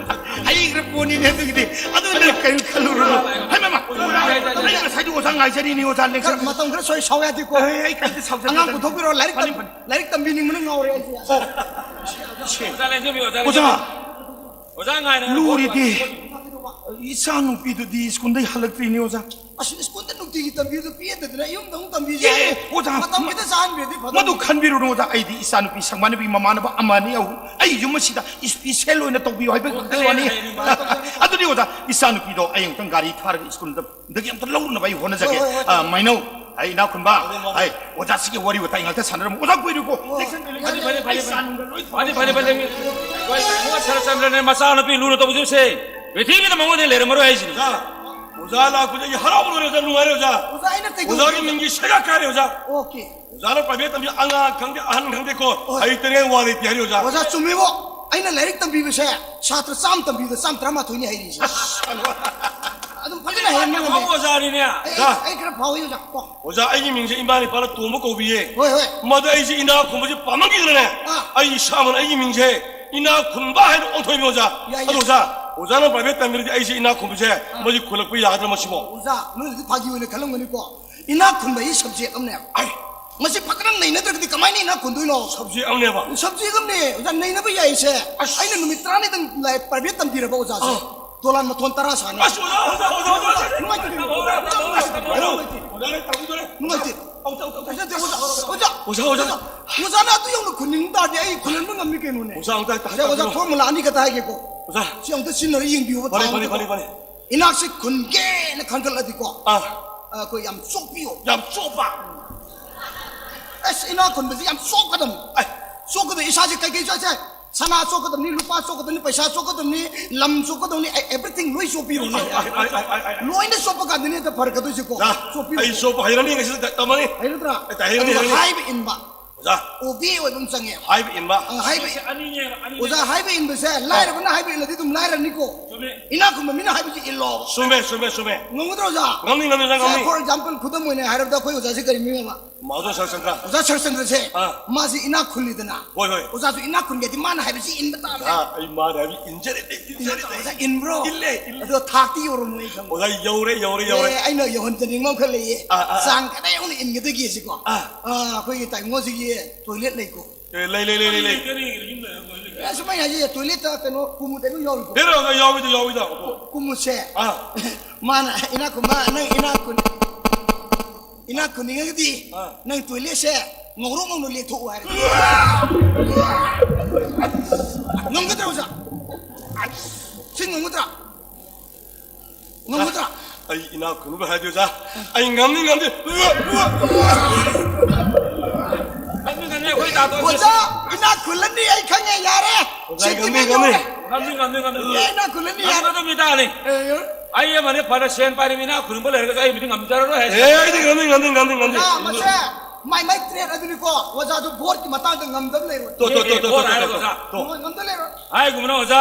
ꯍꯩꯈ꯭ꯔ ꯄꯣꯠꯅꯤꯅꯦ ꯑꯗꯨꯒꯤꯗꯤ꯫ ꯑꯗꯨ ꯅꯪ ꯀꯔꯤꯝ ꯈꯜꯂꯨꯔꯅꯨ꯫ ꯍꯩ, ꯃꯃꯥ, ꯑꯩ ꯉꯁꯥꯏꯗꯤ ꯑꯣꯖꯥ ꯉꯥꯏꯖꯔꯤꯅꯤ, ꯑꯣꯖꯥ ꯂꯦꯡꯁꯟ- ꯃꯇꯝ ꯈꯔ ꯁꯣꯏ ꯁꯥꯎ ꯌꯥꯗꯦꯀꯣ꯫ ꯑꯩ, ꯑꯩ ꯀꯔꯤꯝꯇ ꯁꯥꯎꯖꯗꯦ꯫ ꯑꯉꯥꯡ ꯄꯨꯊꯣꯛꯄꯤꯔꯣ, ꯂꯥꯏꯔꯤꯛ ꯇꯝ- ꯂꯥꯏꯔꯤꯛ ꯇꯝꯕꯤꯅꯤꯡꯕꯅ ꯉꯥꯎꯔꯦ ꯑꯩꯁꯦ꯫ ꯑꯣꯖꯥ ꯂꯦꯡꯖꯕꯤꯌꯨ, ꯑꯣꯖꯥ ꯑꯣꯖꯥ, ꯂꯦꯡꯖꯕꯤꯌꯨ꯫ ꯑꯣꯖꯥ ꯉꯥꯏꯅ ꯂꯨꯔꯤꯗꯤ ꯏꯆꯥ ꯅꯨꯄꯤꯗꯨꯗꯤ ꯁ꯭ꯀꯨꯜꯗꯩ ꯍꯜꯂꯛꯇ꯭ꯔꯤꯅꯦ, ꯑꯣꯖꯥ꯫ ꯑꯁ, ꯁ꯭ꯀꯨꯜꯗ ꯅꯨꯡꯇꯤꯒꯤ ꯇꯝꯕꯤꯕꯗꯣ ꯄꯦꯟꯗꯗꯅ ꯌꯨꯝꯗ ꯑꯃꯨꯛ ꯇꯝꯕꯤꯁꯦ ꯑꯦ, ꯍꯥꯏꯌꯦ꯫ ꯑꯣꯖꯥ, ꯃꯇꯝ ꯈꯤꯇ ꯆꯥꯍꯟꯕꯤꯔꯗꯤ ꯐꯗꯧꯅꯤ꯫ ꯃꯗꯨ ꯈꯟꯕꯤꯔꯨꯅꯨ, ꯑꯣꯖꯥ꯫ ꯑꯩꯗꯤ ꯏꯆꯥꯅꯨꯄꯤ ꯁꯪꯕꯥꯅꯕꯤ ꯃꯃꯥꯟꯅꯕ ꯑꯃ ꯑꯅꯤ ꯑꯍꯨꯝ ꯑꯩ ꯌꯨꯝ ꯑꯁꯤꯗ ꯏꯁꯄꯤꯁꯦꯜ ꯑꯣꯏꯅ ꯇꯧꯕꯤꯌꯨ ꯍꯥꯏꯕ ꯈꯛꯇ ꯋꯥꯅꯤ꯫ ꯑꯗꯨꯗꯤ, ꯑꯣꯖꯥ, ꯏꯆꯥꯅꯨꯄꯤꯗꯣ ꯑꯩ ꯑꯃꯨꯛꯇꯪ ꯒꯥꯔꯤ ꯊꯥꯔꯒ ꯁ꯭ꯀꯨꯜꯗꯒꯤ ꯑꯝꯇ ꯂꯧꯔꯨꯅꯕ ꯑꯩ ꯍꯣꯠꯅꯖꯒꯦ꯫ ꯍꯣꯏ, ꯍꯣꯏ, ꯍꯣꯏ꯫ ꯑ, ꯃꯩꯅꯧ, ꯑꯩ ꯏꯅꯥꯎ ꯈꯨꯟꯕ, ꯑꯩ ꯑꯣꯖꯥꯁꯤꯒꯤ ꯋꯥꯔꯤ ꯋꯥꯇꯥꯏ ꯉꯥꯛꯇ ꯁꯥꯟꯅꯔꯝꯃꯨ꯫ ꯑꯣꯖꯥ ꯀꯨꯏꯔꯦꯀꯣ꯫ ꯂꯦꯡꯁꯟ- ꯐꯅꯤ, ꯐꯅꯤ, ꯐꯅꯤ, ꯑꯩ ꯐꯅꯤ꯫ ꯆꯥ ꯅꯨꯡꯒ ꯂꯣꯏ ꯐꯅꯤ, ꯐꯅꯤ, ꯐꯅꯤ꯫ ꯍꯣꯏ, ꯁꯔꯆꯟꯗ꯭ꯔꯅꯦ ꯃꯆꯥꯅꯨꯄꯤ ꯂꯨꯅ ꯇꯧꯖꯕꯁꯦ ꯄ꯭ꯔꯤꯊꯤꯕꯤꯗ ꯃꯉꯣꯟꯗ ꯂꯩꯔꯝꯃꯔꯣꯏ ꯍꯥꯏꯁꯤꯅꯤ꯫ ꯑꯣꯖꯥ, ꯑꯣꯖꯥ ꯂꯥꯛꯄꯗ ꯑꯩ ꯍꯔꯥꯎꯕ ꯂꯣꯏꯔꯦ, ꯑꯣꯖꯥ, ꯅꯨꯡꯉꯥꯏꯔꯦ, ꯑꯣꯖꯥ꯫ ꯑꯣꯖꯥ, ꯑꯩꯅ ꯀꯩꯗꯧ- ꯑꯣꯖꯥꯒꯤ ꯃꯤꯡꯒꯤ ꯁꯦꯒꯥ ꯀꯥꯏꯔꯦ, ꯑꯣꯖꯥ꯫ ꯑꯣꯀꯦ꯫ ꯑꯣꯖꯥꯅ ꯄ꯭ꯔꯥꯏꯚꯦꯠ ꯇꯝꯕꯤ ꯑꯉꯥꯡ ꯈꯪꯗꯦ, ꯑꯍꯟ ꯈꯪꯗꯦꯀꯣ, ꯍꯩꯇ꯭ꯔꯤꯉꯩ ꯋꯥ ꯂꯩꯇꯦ ꯍꯥꯏꯔꯤ, ꯑꯣꯖꯥ꯫ ꯑꯣꯖꯥ, ꯆꯨꯝꯃꯤꯕꯣ꯫ ꯑꯩꯅ ꯂꯥꯏꯔꯤꯛ ꯇꯝꯕꯤꯕꯁꯦ ꯁꯥꯇ꯭ꯔ ꯆꯥꯝꯃ ꯇꯝꯕꯤꯕꯗ ꯆꯥꯝꯃ ꯇꯔꯥꯃꯥꯊꯣꯏꯅꯤ ꯍꯩꯔꯤꯁꯦ꯫ ꯑꯗꯨꯝ ꯐꯖꯅ ꯍꯩꯔꯝꯃꯦ꯫ ꯑꯐꯥꯎꯕ ꯑꯣꯖꯥꯅꯤꯅꯦ꯫ ꯑꯩ, ꯑꯣꯖꯥ꯫ ꯑꯩ ꯈꯔ ꯐꯥꯎꯏ, ꯑꯣꯖꯥ꯫ ꯀꯣ꯫ ꯑꯣꯖꯥ, ꯑꯩꯒꯤ ꯃꯤꯡꯁꯦ ꯏꯃꯥ ꯏꯄꯥꯅ ꯇꯣꯝꯕ ꯀꯧꯕꯤꯌꯦ꯫ ꯍꯣꯏ, ꯍꯣꯏ꯫ ꯃꯗꯨ ꯑꯩꯁꯦ ꯏꯅꯥꯛ ꯈꯨꯟꯕꯁꯦ ꯄꯥꯝꯃꯟꯈꯤꯗꯅꯅꯦ, ꯑꯥ꯫ ꯑꯩ ꯏꯁꯥꯃꯛꯅ ꯑꯩꯒꯤ ꯃꯤꯡꯁꯦ ꯏꯅꯥꯛ ꯈꯨꯟꯕ ꯍꯥꯏꯅ ꯑꯣꯟꯊꯣꯛꯏꯅꯦ, ꯑꯣꯖꯥ꯫ ꯌꯥꯏ, ꯌꯥꯏ꯫ ꯑꯗꯣ, ꯑꯣꯖꯥ, ꯑꯣꯖꯥꯅ private ꯇꯝꯈ꯭ꯔꯗꯤ ꯑꯩꯁꯦ ꯏꯅꯥꯛ ꯈꯨꯟꯕꯁꯦ, ꯑꯥ꯫ ꯃꯁꯤ ꯈꯨꯜꯂꯛꯄ ꯌꯥꯒꯗ꯭ꯔꯥ, ꯃꯁꯤꯕꯣ? ꯑꯣꯖꯥ, ꯅꯣꯏꯅꯗꯤ ꯐꯥꯒꯤ ꯑꯣꯏꯅ ꯈꯜꯂꯝꯒꯅꯤꯀꯣ꯫ ꯏꯅꯥꯛ ꯈꯨꯟꯕ ꯍꯥꯏꯁꯤ subject ꯑꯃꯅꯦꯕ꯫ ꯑꯥꯏ꯫ ꯃꯁꯤ ꯐꯖꯅ ꯅꯩꯅꯗ꯭ꯔꯒꯗꯤ ꯀꯃꯥꯏꯅ ꯏꯅꯥꯛ ꯈꯨꯟꯗꯣꯏꯅꯣ? Subject ꯑꯃꯅꯦꯕ? Subject ꯑꯃꯅꯦ, ꯑꯣꯖꯥ, ꯅꯩꯅꯕ ꯌꯥꯏꯁꯦ꯫ ꯑꯁ꯫ ꯑꯩꯅ ꯅꯨꯃꯤꯠ ꯇꯔꯥꯅꯤꯗꯪ ꯂꯥꯏ-, private ꯇꯝꯕꯤꯔꯕ ꯑꯣꯖꯥꯁꯦ꯫ ꯑꯥ꯫ ꯗꯣꯂꯥꯟ ꯃꯊꯣꯟ ꯇꯔꯥ ꯁꯥꯅꯤ꯫ ꯑꯁ, ꯑꯣꯖꯥ, ꯑꯣꯖꯥ, ꯑꯣꯖꯥ, ꯑꯣꯖꯥ, ꯑꯣꯖꯥ, ꯅꯨꯡꯉꯥꯏꯇꯦ, ꯑꯣꯖꯥ, ꯅꯨꯡꯉꯥꯏꯇꯦ, ꯅꯨꯡꯉꯥꯏꯇꯦ, ꯅꯨꯡꯉꯥꯏꯇꯦ꯫ ꯅꯨꯡꯉꯥꯏꯇꯦ꯫ ꯑꯣꯖꯥ, ꯑꯣꯖꯥ, ꯑꯣꯖꯥ, ꯑꯣꯖꯥ, ꯑꯣꯖꯥ, ꯑꯣꯖꯥꯅ ꯑꯗꯨ ꯌꯧꯅ ꯈꯨꯟꯅꯤꯡ ꯇꯥꯔꯗꯤ ꯑꯩ ꯈꯨꯜꯍꯟꯕ ꯉꯝꯃꯤ ꯀꯩꯅꯣꯅꯦ꯫ ꯑꯣꯖꯥ, ꯑꯝꯇ ꯁꯦ, ꯑꯣꯖꯥ, ꯍꯥꯏꯕꯤꯔꯣ꯫ Formula ꯑꯅꯤ ꯈꯛꯇ ꯍꯥꯏꯒꯦꯀꯣ꯫ ꯑꯣꯖꯥ꯫ ꯁꯤ ꯑꯝꯇ ꯁꯤꯖꯤꯟꯅꯔ ꯌꯦꯡꯕꯤꯌꯨꯕ, ꯐꯅꯤ, ꯊꯥ ꯐꯅꯤ, ꯑꯝꯇꯀꯣ꯫ ꯐꯅꯤ, ꯐꯅꯤ꯫ ꯏꯅꯥꯛꯁꯦ ꯈꯨꯟꯒꯦꯅ ꯈꯟꯒꯠꯂꯗꯤꯀꯣ, ꯑꯥ꯫ ꯑ, ꯑꯩꯈꯣꯏ ꯌꯥꯝ ꯆꯣꯞꯄꯤꯌꯣ꯫ ꯌꯥꯝ ꯆꯣꯞꯄ? ꯑꯁ, ꯏꯅꯥꯛ ꯈꯨꯟꯕꯁꯤ ꯌꯥꯝ ꯆꯣꯞꯀꯗꯕꯅꯤ꯫ ꯑꯩ꯫ ꯆꯣꯞꯀꯗꯕꯅꯤ, ꯏꯁꯥꯁꯦ ꯀꯩꯀꯩ ꯆꯣꯞꯁꯦ? ꯁꯅꯥ ꯆꯣꯛꯀꯗꯕꯅꯤ, ꯂꯨꯄꯥ ꯆꯣꯛꯀꯗꯕꯅꯤ, ꯄꯩꯁꯥ ꯆꯣꯛꯀꯗꯕꯅꯤ, ꯂꯝ ꯆꯣꯛꯀꯗꯕꯅꯤ, ꯑꯦ, everything ꯂꯣꯏ ꯆꯣꯛꯄꯤꯔꯣꯅꯦ꯫ ꯑꯩ, ꯑꯩ, ꯑꯩ, ꯑꯩ, ꯑꯩ, ꯑꯩ꯫ ꯂꯣꯏꯅ ꯆꯣꯛꯄ ꯀꯥꯟꯗꯅꯦ ꯍꯦꯛꯇ ꯐꯔꯛꯀꯗꯣꯏꯁꯦꯀꯣ꯫ ꯑꯣꯖꯥ, ꯆꯣꯛꯄꯤꯔꯣ꯫ ꯑꯩ ꯆꯣꯛꯄ ꯍꯩꯔꯅꯤ, ꯉꯁꯤꯗ ꯇꯝꯃꯅꯤ꯫ ꯍꯩꯔꯗ꯭ꯔꯥ? ꯑꯩ ꯍꯩꯔꯅꯤ, ꯑꯗꯨꯒ ꯍꯩꯔꯅꯤ꯫ ꯍꯥꯏꯕ ꯏꯟꯕ꯫ ꯑꯣꯖꯥ꯫ ꯑꯣꯕꯤ ꯑꯣꯏꯕ ꯑꯃ ꯆꯪꯉꯦ꯫ ꯍꯥꯏꯕ ꯏꯟꯕ꯫ ꯑꯪ, ꯍꯥꯏꯕ, ꯑꯣꯖꯥ, ꯍꯥꯏꯕ ꯏꯟꯕꯁꯦ, ꯂꯥꯏꯔꯕꯅ ꯍꯥꯏꯕ ꯏꯜꯂꯗꯤ ꯑꯗꯨꯝ ꯂꯥꯏꯔꯅꯤꯀꯣ꯫ ꯆꯨꯝꯃꯦ꯫ ꯏꯅꯥꯛ ꯈꯨꯟꯕ ꯃꯤꯅ ꯍꯥꯏꯕꯁꯤ ꯏꯜꯂꯣ꯫ ꯆꯨꯝꯃꯦ, ꯆꯨꯝꯃꯦ, ꯆꯨꯝꯃꯦ꯫ ꯉꯝꯒꯗ꯭ꯔꯣ, ꯑꯣꯖꯥ? ꯉꯝꯅꯤ, ꯉꯝꯅꯤ, ꯑꯣꯖꯥ, ꯁꯦ, ꯉꯝꯅꯤ꯫ For example, ꯈꯨꯗꯝ ꯑꯣꯏꯅ ꯍꯥꯏꯔꯕꯗ, ꯑꯩꯈꯣꯏ ꯑꯣꯖꯥꯁꯤ ꯀꯔꯤ ꯃꯤꯡ ꯑꯃ? ꯃꯍꯥꯖꯣꯟ ꯁꯔꯠꯆꯟꯗ꯭ꯔ꯫ ꯑꯣꯖꯥ ꯁꯔꯠꯆꯟꯗ꯭ꯔꯁꯦ, ꯑꯥ꯫ ꯃꯥꯁꯤ ꯏꯅꯥꯛ ꯈꯨꯜꯂꯤꯗꯅ꯫ ꯍꯣꯏ, ꯍꯣꯏ꯫ ꯑꯣꯖꯥꯁꯨ ꯏꯅꯥꯛ ꯈꯨꯟꯒꯦꯗꯤ ꯃꯥꯅ ꯍꯥꯏꯕꯁꯤ ꯏꯟꯕ ꯇꯥꯕꯅꯦ꯫ ꯑꯣꯖꯥ, ꯑꯩ ꯃꯥꯅ ꯍꯥꯏꯕꯁꯤ ꯏꯟꯖꯔꯤꯅꯦ, ꯏꯟꯖꯔꯤꯅꯦ꯫ ꯑꯣꯖꯥ, ꯏꯟꯕ꯭ꯔꯣ? ꯏꯜꯂꯦ, ꯏꯜꯂꯦ꯫ ꯑꯗꯣ ꯊꯥꯛꯇꯤ ꯌꯧꯔꯝꯃꯣꯏ ꯑꯩ ꯈꯪꯉꯦ꯫ ꯑꯣꯖꯥ, ꯌꯧꯔꯦ, ꯌꯧꯔꯦ, ꯌꯧꯔꯦ꯫ ꯑꯦ, ꯑꯩꯅ ꯌꯧꯍꯟꯖꯅꯤꯡꯕ ꯑꯃꯈꯛ ꯂꯩꯌꯦ꯫ ꯑꯥ, ꯑꯥ, ꯑꯥ꯫ ꯆꯥꯡ ꯀꯗꯥꯏ ꯌꯧꯅ ꯏꯟꯒꯗꯒꯦ ꯁꯤꯀꯣ꯫ ꯑꯥ꯫ ꯑꯥ, ꯑꯩꯈꯣꯏꯒꯤ ꯇꯥꯏꯕꯪꯉꯣꯁꯤꯒꯤ toilet ꯂꯩꯀꯣ꯫ ꯑꯦ, ꯂꯩ, ꯂꯩ, ꯂꯩ, ꯂꯩ, ꯂꯩ꯫ ꯑꯦ, ꯁꯨꯃꯥꯏꯅ ꯍꯥꯏꯁꯦ, toiletꯇ ꯀꯩꯅꯣ ꯀꯨꯃꯨꯗ ꯑꯗꯨꯝ ꯌꯥꯎꯔꯤꯀꯣ꯫ ꯂꯩꯔꯣ, ꯌꯥꯎꯏꯗ, ꯌꯥꯎꯏꯗ꯫ ꯀꯨꯃꯨꯗꯁꯦ꯫ ꯑꯥ꯫ ꯃꯥꯅ ꯏꯅꯥꯛ ꯈꯨꯟꯕ, ꯅꯪ ꯏꯅꯥꯛ ꯈꯨꯟ-, ꯏꯅꯥꯛ ꯈꯨꯟꯅꯤꯡꯉꯒꯗꯤ ꯑꯥ꯫ ꯅꯪ toiletꯁꯦ ꯉꯧꯔꯣꯛ ꯉꯧꯅ ꯂꯦꯛꯊꯣꯛꯎ ꯍꯥꯏꯔꯦ꯫ ꯉꯝꯒꯗ꯭ꯔꯥ, ꯑꯣꯖꯥ? ꯁꯤ ꯉꯝꯒꯗ꯭ꯔꯥ? ꯉꯝꯒꯗ꯭ꯔꯥ? ꯑꯩ ꯏꯅꯥꯛ ꯈꯨꯟꯕ ꯍꯥꯏꯗꯤ, ꯑꯣꯖꯥ, ꯑꯩ ꯉꯝꯅꯤ, ꯉꯝꯅꯤ꯫ ꯉꯝꯅꯤ, ꯉꯝꯅꯤ, ꯑꯩꯈꯣꯏ ꯗꯥ ꯇꯣꯟꯁꯦ꯫ ꯑꯣꯖꯥ, ꯏꯅꯥꯛ ꯈꯨꯜꯂꯅꯤ, ꯑꯩ ꯈꯪꯉꯦ, ꯌꯥꯔꯦ꯫ ꯑꯣꯖꯥ, ꯑꯩ ꯉꯝꯅꯤ, sentiment ꯉꯝꯅꯤ꯫ ꯌꯧꯔꯦ꯫ ꯉꯝꯅꯤ, ꯉꯝꯅꯤ, ꯉꯝꯅꯤ꯫ ꯑꯦ, ꯏꯅꯥꯛ ꯈꯨꯜꯂꯅꯤ, ꯌꯥꯔꯦ꯫ ꯉꯝꯒꯗꯕꯅꯤ, ꯏꯇꯥꯅꯤ꯫ ꯑꯦ, ꯌꯥꯔꯦ꯫ ꯑꯩ ꯑꯃꯅꯦ ꯐꯅ ꯁꯦꯟ ꯄꯥꯏꯔꯕ ꯏꯅꯥꯛ ꯈꯨꯟꯕ ꯂꯩꯔꯒꯁꯨ ꯑꯩꯕꯨꯗꯤ ꯉꯝꯖꯔꯔꯣꯏ ꯍꯥꯏꯁꯦ꯫ ꯑꯦ, ꯑꯩꯗꯤ ꯉꯝꯅꯤ, ꯉꯝꯅꯤ, ꯉꯝꯅꯤ, ꯉꯝꯅꯤ꯫ ꯑꯣꯖꯥ, ꯃꯁꯦ ꯃꯥꯏ ꯃꯥꯏ trade ꯑꯗꯨꯅꯤꯀꯣ꯫ ꯑꯣꯖꯥꯁꯨ voteꯀꯤ ꯃꯇꯥꯡꯗ ꯉꯝꯗꯕ ꯂꯩꯔꯣꯏ꯫ ꯇꯣ, ꯇꯣ, ꯑꯦ, ꯇꯣ, ꯑꯦ, ꯇꯣ, vote ꯇꯣ, ꯍꯥꯏꯔꯒ ꯇꯣ, ꯑꯣꯖꯥ꯫ ꯇꯣ꯫ ꯉꯝꯗꯕ ꯂꯩꯔꯣꯏ꯫ ꯍꯥꯏꯒꯨꯝꯕꯅ ꯑꯣꯖꯥ,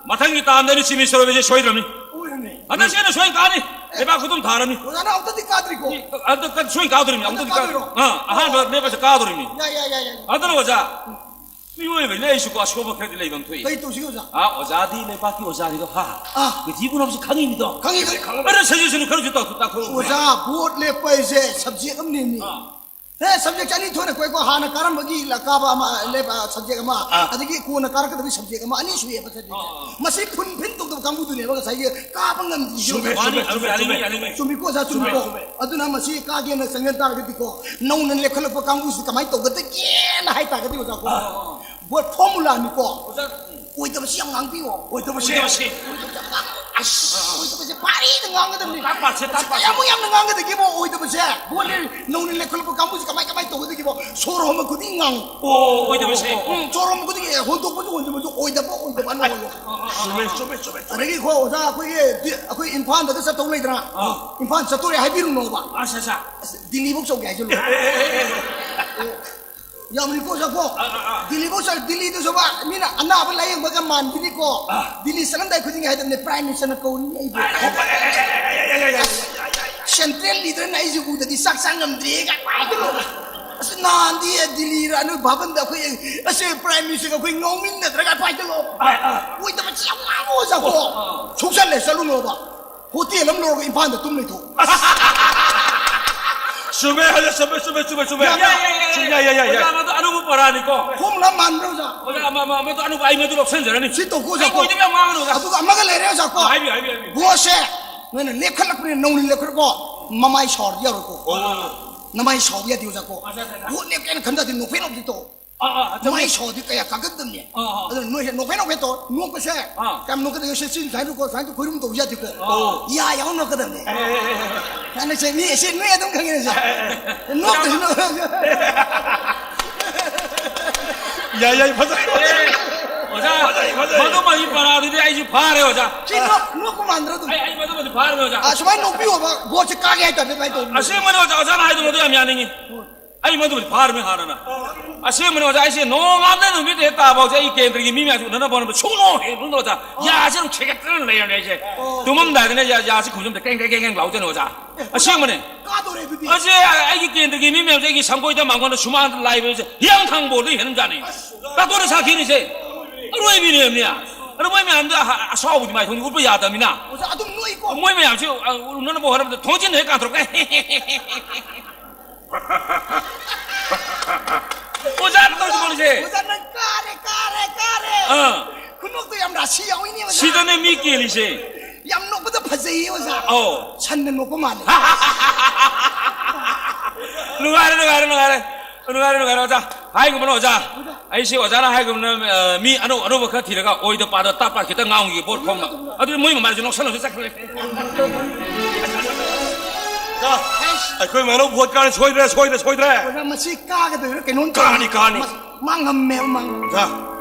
ꯃꯊꯪꯒꯤ ꯇꯥꯝꯗ ꯑꯩꯅ ꯆꯤꯅꯤ ꯁꯣꯏꯕꯁꯦ ꯁꯣꯏꯗ꯭ꯔꯕꯅꯤ꯫ ꯁꯣꯏꯔꯅꯤ꯫ ꯍꯟꯗꯛꯁꯦ ꯑꯩꯅ ꯁꯣꯏꯅ ꯀꯥꯅꯤ꯫ ꯂꯩꯕꯥꯛ ꯈꯨꯗꯨꯝ ꯊꯥꯔꯅꯤ꯫ ꯑꯣꯖꯥꯅ ꯑꯃꯨꯛꯇꯗꯤ ꯀꯥꯗ꯭ꯔꯤꯀꯣ? ꯑꯗꯨ ꯁꯣꯏꯅ ꯀꯥꯗꯣꯔꯤꯕꯅꯤ, ꯑꯃꯨꯛꯇꯗꯤ ꯀꯥꯗꯣꯏꯔꯣ? ꯀꯥꯗꯣꯔꯤꯕꯅꯤ꯫ ꯑꯥ, ꯑꯍꯥꯟꯕ ꯑꯣ꯫ ꯂꯦꯞꯄꯁꯦ ꯀꯥꯗꯣꯔꯤꯕꯅꯤ꯫ ꯌꯥꯏ, ꯌꯥꯏ, ꯌꯥꯏ, ꯌꯥꯏ꯫ ꯑꯗꯨꯅ ꯑꯣꯖꯥ, ꯃꯤꯑꯣꯏꯕꯅꯤꯅ ꯑꯩꯁꯨꯀꯣ ꯑꯁꯣꯏꯕ ꯈꯔꯗꯤ ꯂꯩꯐꯝ ꯊꯣꯛꯏ꯫ ꯀꯩ ꯇꯧꯁꯤꯒꯦ ꯑꯣꯖꯥ? ꯑꯥ, ꯑꯣꯖꯥꯗꯤ ꯂꯩꯕꯥꯛꯀꯤ ꯑꯣꯖꯥꯅꯤꯗꯣ, ꯍꯥ? ꯑꯥ꯫ ꯄ꯭ꯔꯤꯊꯤꯕꯤ ꯄꯨꯝꯅꯃꯛꯁꯨ ꯈꯪꯉꯤꯅꯤꯗꯣ꯫ ꯈꯪꯉꯤ, ꯈꯪꯉꯤ꯫ ꯑꯗꯣ suggestion ꯈꯔꯁꯨ ꯇꯧ-, ꯇꯥꯛꯊꯣꯔꯛꯎ꯫ ꯑꯣꯖꯥ, vote ꯂꯦꯞꯄ ꯍꯥꯏꯁꯦ subject ꯑꯃꯅꯦꯃꯤ꯫ ꯑꯥ꯫ ꯑꯦ, subject ꯑꯅꯤ ꯊꯣꯛꯅ ꯀꯣꯏꯀꯣ, ꯍꯥꯟꯅ ꯀꯥꯔꯝꯕꯒꯤ ꯂ-, ꯀꯥꯕ ꯑꯃ, ꯂꯦꯞ-, ꯑ, subject ꯑꯃ, ꯑꯥ꯫ ꯑꯗꯒꯤ ꯀꯣꯟꯅ ꯀꯥꯔꯛꯀꯗꯕꯒꯤ subject ꯑꯃ, ꯑꯅꯤ ꯁꯨꯏꯌꯦꯕ subject꯫ ꯑꯥ, ꯑꯥ, ꯑꯥ꯫ ꯃꯁꯤ ꯐꯨꯟ ꯐꯤꯟ ꯇꯧꯗꯕ ꯀꯥꯡꯕꯨꯗꯨꯅꯦꯕ ꯉꯁꯥꯏꯒꯤ ꯀꯥꯕ ꯉꯝꯗ꯭ꯔꯤꯁꯦ꯫ ꯆꯨꯝꯃꯦ, ꯆꯨꯝꯃꯦ, ꯆꯨꯝꯃꯦ, ꯆꯨꯝꯃꯦ, ꯆꯨꯝꯃꯦ꯫ ꯆꯨꯝꯃꯤꯀꯣ ꯑꯣꯖꯥ, ꯆꯨꯝꯃꯦ, ꯆꯨꯝꯃꯤꯀꯣ? ꯆꯨꯝꯃꯦ꯫ ꯑꯗꯨꯅ ꯃꯁꯤ ꯀꯥꯒꯦꯅ ꯆꯪꯁꯤꯟ ꯇꯥꯔꯒꯗꯤꯀꯣ, ꯅꯧꯅ ꯂꯦꯞꯈꯠꯂꯛꯄ ꯀꯥꯡꯕꯨꯁꯤꯗꯤ ꯀꯃꯥꯏꯅ ꯇꯧꯒꯗꯒꯦꯅ ꯍꯥꯏ ꯇꯥꯔꯒꯗꯤ ꯑꯣꯖꯥꯀꯣ, ꯑꯥ, ꯑꯥ, ꯑꯥ꯫ Vote formulaꯅꯤꯀꯣ꯫ ꯑꯣꯖꯥ, ꯎꯝ꯫ ꯑꯣꯏꯗꯕꯁꯤ ꯌꯥꯝ ꯉꯥꯡꯕꯤꯌꯣ꯫ ꯑꯣꯏꯗꯕꯁꯦ꯫ ꯑꯣꯏꯗꯕꯁꯦ꯫ ꯑꯣꯏꯗꯕꯁꯦ ꯌꯥꯝ ꯉꯥꯡ-, ꯑꯁ, ꯑꯣꯏꯗꯕꯁꯦ ꯄꯥꯔꯤꯗ ꯉꯥꯡꯒꯗꯕꯅꯤ꯫ ꯇꯥꯛ ꯄꯥꯁꯦ, ꯇꯥꯛ ꯄꯥꯁꯦ꯫ ꯀꯌꯥꯃꯨꯛ ꯌꯥꯝꯅ ꯉꯥꯡꯒꯗꯒꯦꯕꯣ ꯑꯣꯏꯗꯕꯁꯦ? Vote ꯅꯧꯅ ꯂꯦꯞꯈꯠꯂꯛꯄ ꯀꯥꯡꯕꯨꯁꯤ ꯀꯃꯥꯏ, ꯀꯃꯥꯏ ꯇꯧꯒꯗꯒꯦꯕꯣ? ꯁꯣꯔ ꯍꯣꯟꯕ ꯈꯨꯗꯤꯡ ꯉꯥꯡ-, ꯑꯣ, ꯑꯣꯏꯗꯕꯁꯦ꯫ ꯎꯝ, ꯁꯣꯔ ꯍꯣꯟꯕ ꯈꯨꯗꯤꯡ, ꯑꯦ, ꯍꯣꯟꯗꯣꯛꯄꯁꯨ ꯍꯣꯟꯖꯤꯟꯕꯁꯨ ꯑꯣꯏꯗꯕ, ꯑꯣꯏꯗꯕ ꯑꯅ ꯍꯣꯜꯂꯣ꯫ ꯆꯨꯝꯃꯦ, ꯆꯨꯝꯃꯦ, ꯆꯨꯝꯃꯦ, ꯆꯨꯝꯃꯦ꯫ ꯑꯗꯒꯤ ꯀꯣ, ꯑꯣꯖꯥ, ꯑꯩꯈꯣꯏꯒꯤ ꯗꯤ-, ꯑꯩꯈꯣꯏ ꯏꯝꯐꯥꯜꯗꯒ ꯆꯠꯇꯧ ꯂꯩꯗꯅ? ꯑꯥ꯫ ꯏꯝꯐꯥꯜ ꯆꯠꯇꯣꯔꯦ ꯍꯥꯏꯕꯤꯔꯨꯅꯣꯕ꯫ ꯑꯁ, ꯑꯁ꯫ ꯑꯁ, ꯗꯤꯜꯂꯤꯐꯧ ꯆꯧꯒꯦ ꯍꯥꯏꯁꯤꯜꯂꯣ꯫ ꯑꯦ, ꯑꯦ, ꯑꯦ, ꯑꯦ꯫ ꯑꯣ, ꯌꯥꯝ ꯂꯤꯛꯄ ꯑꯣꯖꯥꯀꯣ꯫ ꯑꯥ, ꯑꯥ, ꯑꯥ꯫ ꯗꯤꯜꯂꯤꯐꯧ ꯆꯠ-, ꯗꯤꯜꯂꯤꯗꯁꯨꯕ ꯃꯤꯅ ꯑꯅꯥꯕ ꯂꯥꯌꯦꯡꯕꯒ ꯃꯥꯟꯈꯤꯅꯤꯀꯣ꯫ ꯑꯥ꯫ ꯗꯤꯜꯂꯤ ꯆꯠꯂꯝꯗꯥꯏ ꯈꯨꯗꯤꯡꯒꯤ ꯍꯥꯏꯗꯕꯅꯦ, Prime Ministerꯅ ꯀꯧꯔꯤꯅꯤ ꯑꯩꯕꯨ꯫ ꯑꯦ, ꯑꯦ, ꯑꯦ, ꯑꯦ꯫ Central leaderꯅ ꯑꯩꯁꯦ ꯎꯗꯗꯤ ꯆꯥꯛ ꯆꯥ ꯉꯝꯗ꯭ꯔꯦꯒ ꯍꯥꯏꯗꯅ꯫ ꯑꯁ, ꯅꯍꯥꯟꯗꯤ ꯗꯤꯜꯂꯤꯔ ꯅꯣꯏ ꯚꯕꯟꯗ ꯑꯩꯈꯣꯏ, ꯑꯁ, Prime Ministerꯒ ꯑꯩꯈꯣꯏ ꯉꯥꯎꯃꯤꯟꯅꯗ꯭ꯔꯒ ꯍꯥꯏꯖꯜꯂꯣ꯫ ꯑꯥ, ꯑꯥ꯫ ꯑꯣꯏꯗꯕꯁꯤ ꯌꯥꯝ ꯉꯥꯡꯕ ꯑꯣꯖꯥꯀꯣ꯫ ꯑꯥ꯫ ꯁꯨꯛꯆꯠꯂꯦ ꯆꯠꯂꯨꯅꯣꯕ꯫ Hotel ꯑꯃ ꯂꯧꯔꯒ ꯏꯝꯐꯥꯜꯗ ꯇꯨꯝ ꯂꯩꯊꯣꯛ꯫ ꯆꯨꯝꯃꯦ, ꯍꯧꯖꯤꯛ ꯆꯨꯝꯃꯦ, ꯆꯨꯝꯃꯦ, ꯆꯨꯝꯃꯦ, ꯆꯨꯝꯃꯦ꯫ ꯌꯥꯏ, ꯌꯥꯏ, ꯌꯥꯏ, ꯌꯥꯏ꯫ ꯌꯥꯏ, ꯌꯥꯏ, ꯌꯥꯏ, ꯌꯥꯏ꯫ ꯑꯣꯖꯥ, ꯃꯗꯨ ꯑꯅꯧꯕ ꯄꯔꯥꯅꯤꯀꯣ꯫ ꯐꯣꯔꯃꯨꯂꯥ ꯃꯥꯟꯕ꯭ꯔꯥ, ꯑꯣꯖꯥ? ꯑꯣꯖꯥ, ꯑꯃ, ꯑꯃ, ꯃꯗꯨ ꯑꯅꯧꯕ, ꯑꯩ ꯃꯗꯨ ꯂꯧꯁꯤꯟꯖꯔꯅꯤ꯫ ꯁꯤ ꯇꯧꯀꯣ, ꯑꯣꯖꯥ, ꯑꯩ ꯀꯣ꯫ ꯑꯣꯏꯗꯕ ꯌꯥꯝ ꯉꯥꯡꯒꯅꯨ, ꯑꯣꯖꯥ꯫ ꯑꯗꯨꯒ ꯑꯃꯒ ꯂꯩꯔꯦ, ꯑꯣꯖꯥ, ꯀꯣ꯫ ꯍꯥꯏꯕꯤꯌꯨ, ꯍꯥꯏꯕꯤꯌꯨ, ꯍꯥꯏꯕꯤꯌꯨ꯫ ꯚꯣꯠꯁꯦ ꯅꯣꯏꯅ ꯂꯦꯞꯈꯠꯂꯛꯄꯅꯤꯅ ꯅꯧꯅ ꯂꯦꯞꯈꯠꯂꯛꯄ ꯃꯃꯥꯏ ꯁꯥꯎꯔꯗꯤ ꯌꯥꯔꯣꯏꯀꯣ꯫ ꯑꯣ꯫ ꯅꯃꯥꯏ ꯁꯥꯎꯕ ꯌꯥꯗꯦ, ꯑꯣꯖꯥ, ꯀꯣ꯫ ꯑꯣꯖꯥ, ꯑꯣꯖꯥ, ꯑꯣꯖꯥ꯫ ꯚꯣꯠ ꯂꯦꯞꯀꯦꯅ ꯈꯟꯖꯗꯤ ꯅꯣꯛꯐꯦꯠ ꯅꯣꯛꯐꯦꯠ ꯇꯧ꯫ ꯑꯥ, ꯑꯥ, ꯑꯥ, ꯆꯨꯝꯃꯦ꯫ ꯃꯥꯏ ꯁꯥꯎꯔꯗꯤ ꯀꯌꯥ ꯀꯥꯟꯒꯟꯗꯕꯅꯦ꯫ ꯑꯥ, ꯑꯥ꯫ ꯑꯗꯨꯅ ꯅꯣꯏꯁꯦ ꯅꯣꯛꯐꯦꯠ ꯅꯣꯛꯐꯦꯠ ꯇꯧ꯫ ꯅꯣꯛꯄꯁꯦ ꯑꯥ꯫ ꯀꯌꯥꯝ ꯅꯣꯛꯀꯗꯒꯦ? ꯁꯦ, ꯁꯤ ꯁꯨꯃꯥꯏꯅ ꯇꯧꯀꯣ, ꯁꯨꯃꯥꯏꯅ ꯇꯧ, ꯈꯨꯔꯨꯝ ꯇꯧ ꯌꯥꯗꯦꯀꯣ꯫ ꯑꯣ꯫ ꯌꯥ ꯌꯥꯎ ꯅꯣꯛꯀꯗꯕꯅꯦ꯫ ꯑꯦ, ꯑꯦ, ꯑꯦ, ꯑꯦ꯫ ꯅꯪ ꯁꯦ, ꯃꯤ, ꯁꯤ ꯅꯣꯏ ꯑꯗꯨꯝ ꯈꯪꯉꯤꯅꯦ ꯁꯦ꯫ ꯑꯦ, ꯑꯦ, ꯑꯦ꯫ ꯅꯣꯛꯇ꯭ꯔꯁꯨ ꯅꯣꯛ-, ꯌꯥꯏ, ꯌꯥꯏ, ꯐꯖꯩ, ꯐꯖꯩ꯫ ꯑꯦ, ꯑꯣꯖꯥ, ꯐꯖꯩ, ꯐꯖꯩ꯫ ꯃꯗꯨꯃꯒꯤ ꯄꯔꯥꯗꯨꯗꯤ ꯑꯩꯁꯨ ꯐꯥꯔꯦ, ꯑꯣꯖꯥ꯫ ꯁꯤ ꯅꯣꯛ-, ꯅꯣꯛꯄ ꯃꯥꯟꯗ꯭ꯔꯣ ꯑꯗꯨꯝ? ꯑꯩ, ꯑꯩ ꯃꯗꯨꯃꯗꯤ ꯐꯥꯔꯦ, ꯑꯣꯖꯥ꯫ ꯑꯥ, ꯁꯨꯃꯥꯏꯅ ꯅꯣꯛꯄꯤꯌꯣꯕ, ꯚꯣꯠꯁꯦ ꯀꯥꯒꯦ ꯍꯥꯏ ꯇꯥꯔꯗꯤ ꯑꯗꯨꯃꯥꯏꯅ ꯇꯧꯕꯅꯦ꯫ ꯑꯁꯦꯡꯕꯅꯤ, ꯑꯣꯖꯥ, ꯑꯣꯖꯥꯅ ꯍꯥꯏꯗꯣ ꯃꯗꯨ ꯌꯥꯝ ꯌꯥꯅꯤꯡꯉꯤ꯫ ꯍꯣꯏ꯫ ꯑꯩ ꯃꯗꯨꯃꯗꯤ ꯐꯥꯔꯝꯃꯤ ꯍꯥꯟꯅꯅ꯫ ꯑꯁꯦꯡꯕꯅꯤ ꯑꯣꯖꯥ, ꯑꯩꯁꯦ ꯅꯣꯡꯉꯥꯟꯕꯗꯩ ꯅꯨꯃꯤꯠ ꯍꯦꯛ ꯇꯥꯐꯥꯎꯁꯦ ꯑꯩ ꯀꯦꯟꯗ꯭ꯔꯒꯤ ꯃꯤ ꯃꯌꯥꯝꯁꯦ ꯎꯅꯅꯕ ꯍꯣꯠꯅꯕꯗ ꯁꯨꯡꯂꯣꯡ ꯍꯦꯛ ꯂꯨꯡꯗ ꯑꯣꯖꯥ꯫ ꯌꯥꯁꯦ ꯑꯗꯨꯝ ꯈꯦꯒꯠꯇꯅ ꯂꯩꯔꯝꯅꯦ ꯑꯩꯁꯦ꯫ ꯇꯨꯝꯃꯝꯗꯥꯏꯗꯅꯦ ꯌꯥ-, ꯌꯥꯁꯦ ꯈꯨꯖꯨꯝꯗ ꯀꯦꯡ ꯀꯦꯡ ꯀꯦꯡ ꯀꯦꯡ ꯂꯥꯎꯗꯣꯏꯅꯦ ꯑꯣꯖꯥ꯫ ꯑꯁꯦꯡꯕꯅꯦ꯫ ꯀꯥꯗꯣꯔꯦ ꯑꯗꯨꯗꯤ꯫ ꯑꯁꯦ ꯑꯩꯒꯤ ꯀꯦꯟꯗ꯭ꯔꯒꯤ ꯃꯤ ꯃꯌꯥꯝꯁꯦ ꯑꯩꯒꯤ ꯁꯪꯒꯣꯏꯗ ꯃꯥꯡꯒꯣꯟꯗ ꯁꯨꯃꯥꯡꯗ ꯂꯥꯏꯕꯁꯦ ꯍꯤꯌꯥꯡ ꯊꯥꯡꯕꯣꯜꯗ ꯍꯦꯟꯅꯖꯥꯠꯅꯤ꯫ ꯇꯥꯇꯣꯟꯅ ꯁꯥꯈꯤꯅꯤꯁꯦ꯫ ꯑꯔꯣꯏꯕꯤꯅꯦꯕꯅꯦ꯫ ꯑꯗꯣ ꯃꯣꯏ ꯃꯌꯥꯝꯗꯣ ꯑ-, ꯑꯁꯥꯎꯕꯗꯤ ꯃꯥꯏꯊꯣꯡꯗ ꯎꯠꯄ ꯌꯥꯗꯕꯅꯤꯅ꯫ ꯑꯣꯖꯥ ꯑꯗꯨꯝ ꯅꯣꯛꯏꯀꯣ꯫ ꯃꯣꯏ ꯃꯌꯥꯝꯁꯦ, ꯑ, ꯎꯅꯅꯕ ꯍꯣꯠꯅꯕꯗ ꯊꯣꯡꯖꯤꯟ ꯍꯦꯛ ꯀꯥꯟꯊꯣꯔꯛꯄ꯫ ꯑꯣꯖꯥꯅ ꯇꯧꯔꯤꯁꯦ꯫ ꯑꯣꯖꯥ ꯅꯪ ꯀꯥꯔꯦ, ꯀꯥꯔꯦ, ꯀꯥꯔꯦ꯫ ꯑꯥ꯫ ꯈꯨꯅꯣꯛꯇꯣ ꯌꯥꯝ ꯔꯥꯁꯤ ꯌꯥꯎꯏꯅꯦ ꯑꯣꯖꯥ꯫ ꯁꯤꯗꯅꯦ ꯃꯤ ꯀꯦꯜꯂꯤꯁꯦ꯫ ꯌꯥꯝ ꯅꯣꯛꯄꯗ ꯐꯖꯩꯌꯦ ꯑꯣꯖꯥ꯫ ꯑꯧ꯫ ꯁꯟꯅ ꯅꯣꯛꯄ ꯃꯥꯜꯂꯦ꯫ ꯅꯨꯡꯉꯥꯏꯔꯦ, ꯅꯨꯡꯉꯥꯏꯔꯦ, ꯅꯨꯡꯉꯥꯏꯔꯦ꯫ ꯅꯨꯡꯉꯥꯏꯔꯦ, ꯅꯨꯡꯉꯥꯏꯔꯦ ꯑꯣꯖꯥ꯫ ꯍꯥꯏꯒꯨꯝꯕꯅ ꯑꯣꯖꯥ꯫ ꯑꯩꯁꯦ ꯑꯣꯖꯥꯅ ꯍꯥꯏꯒꯨꯝꯅ, ꯑ, ꯃꯤ ꯑꯅꯧ ꯑꯅꯧꯕ ꯈꯔ ꯊꯤꯔꯒ ꯑꯣꯏꯗ ꯄꯥꯗ ꯇꯥꯠ ꯄꯥꯠ ꯈꯤꯇꯪ ꯉꯥꯡꯈꯤꯒꯦ ꯚꯣꯠ ꯈꯣꯝꯅ꯫ ꯑꯗꯨꯗꯤ ꯃꯣꯏ ꯃꯃꯥꯏꯁꯦ ꯅꯣꯛꯁꯜꯂꯁꯨ ꯆꯠꯈ꯭ꯔꯦ꯫ ꯑꯣꯖꯥ, ꯑꯩꯈꯣꯏ ꯃꯥꯏꯅꯧ ꯚꯣꯠ ꯀꯥꯔꯅꯤ ꯁꯣꯏꯗ꯭ꯔꯦ, ꯁꯣꯏꯗ꯭ꯔꯦ, ꯁꯣꯏꯗ꯭ꯔꯦ꯫ ꯑꯣꯖꯥ, ꯃꯁꯤ ꯀꯥꯒꯗꯣꯏꯔꯥ ꯀꯩꯅꯣꯝ ꯇꯧꯔꯦ꯫ ꯀꯥꯅꯤ, ꯀꯥꯅꯤ꯫ ꯃꯥ, ꯃꯥ ꯉꯝꯃꯦꯕ, ꯃꯥ ꯉꯝꯃꯦ꯫ ꯑꯣꯖꯥ,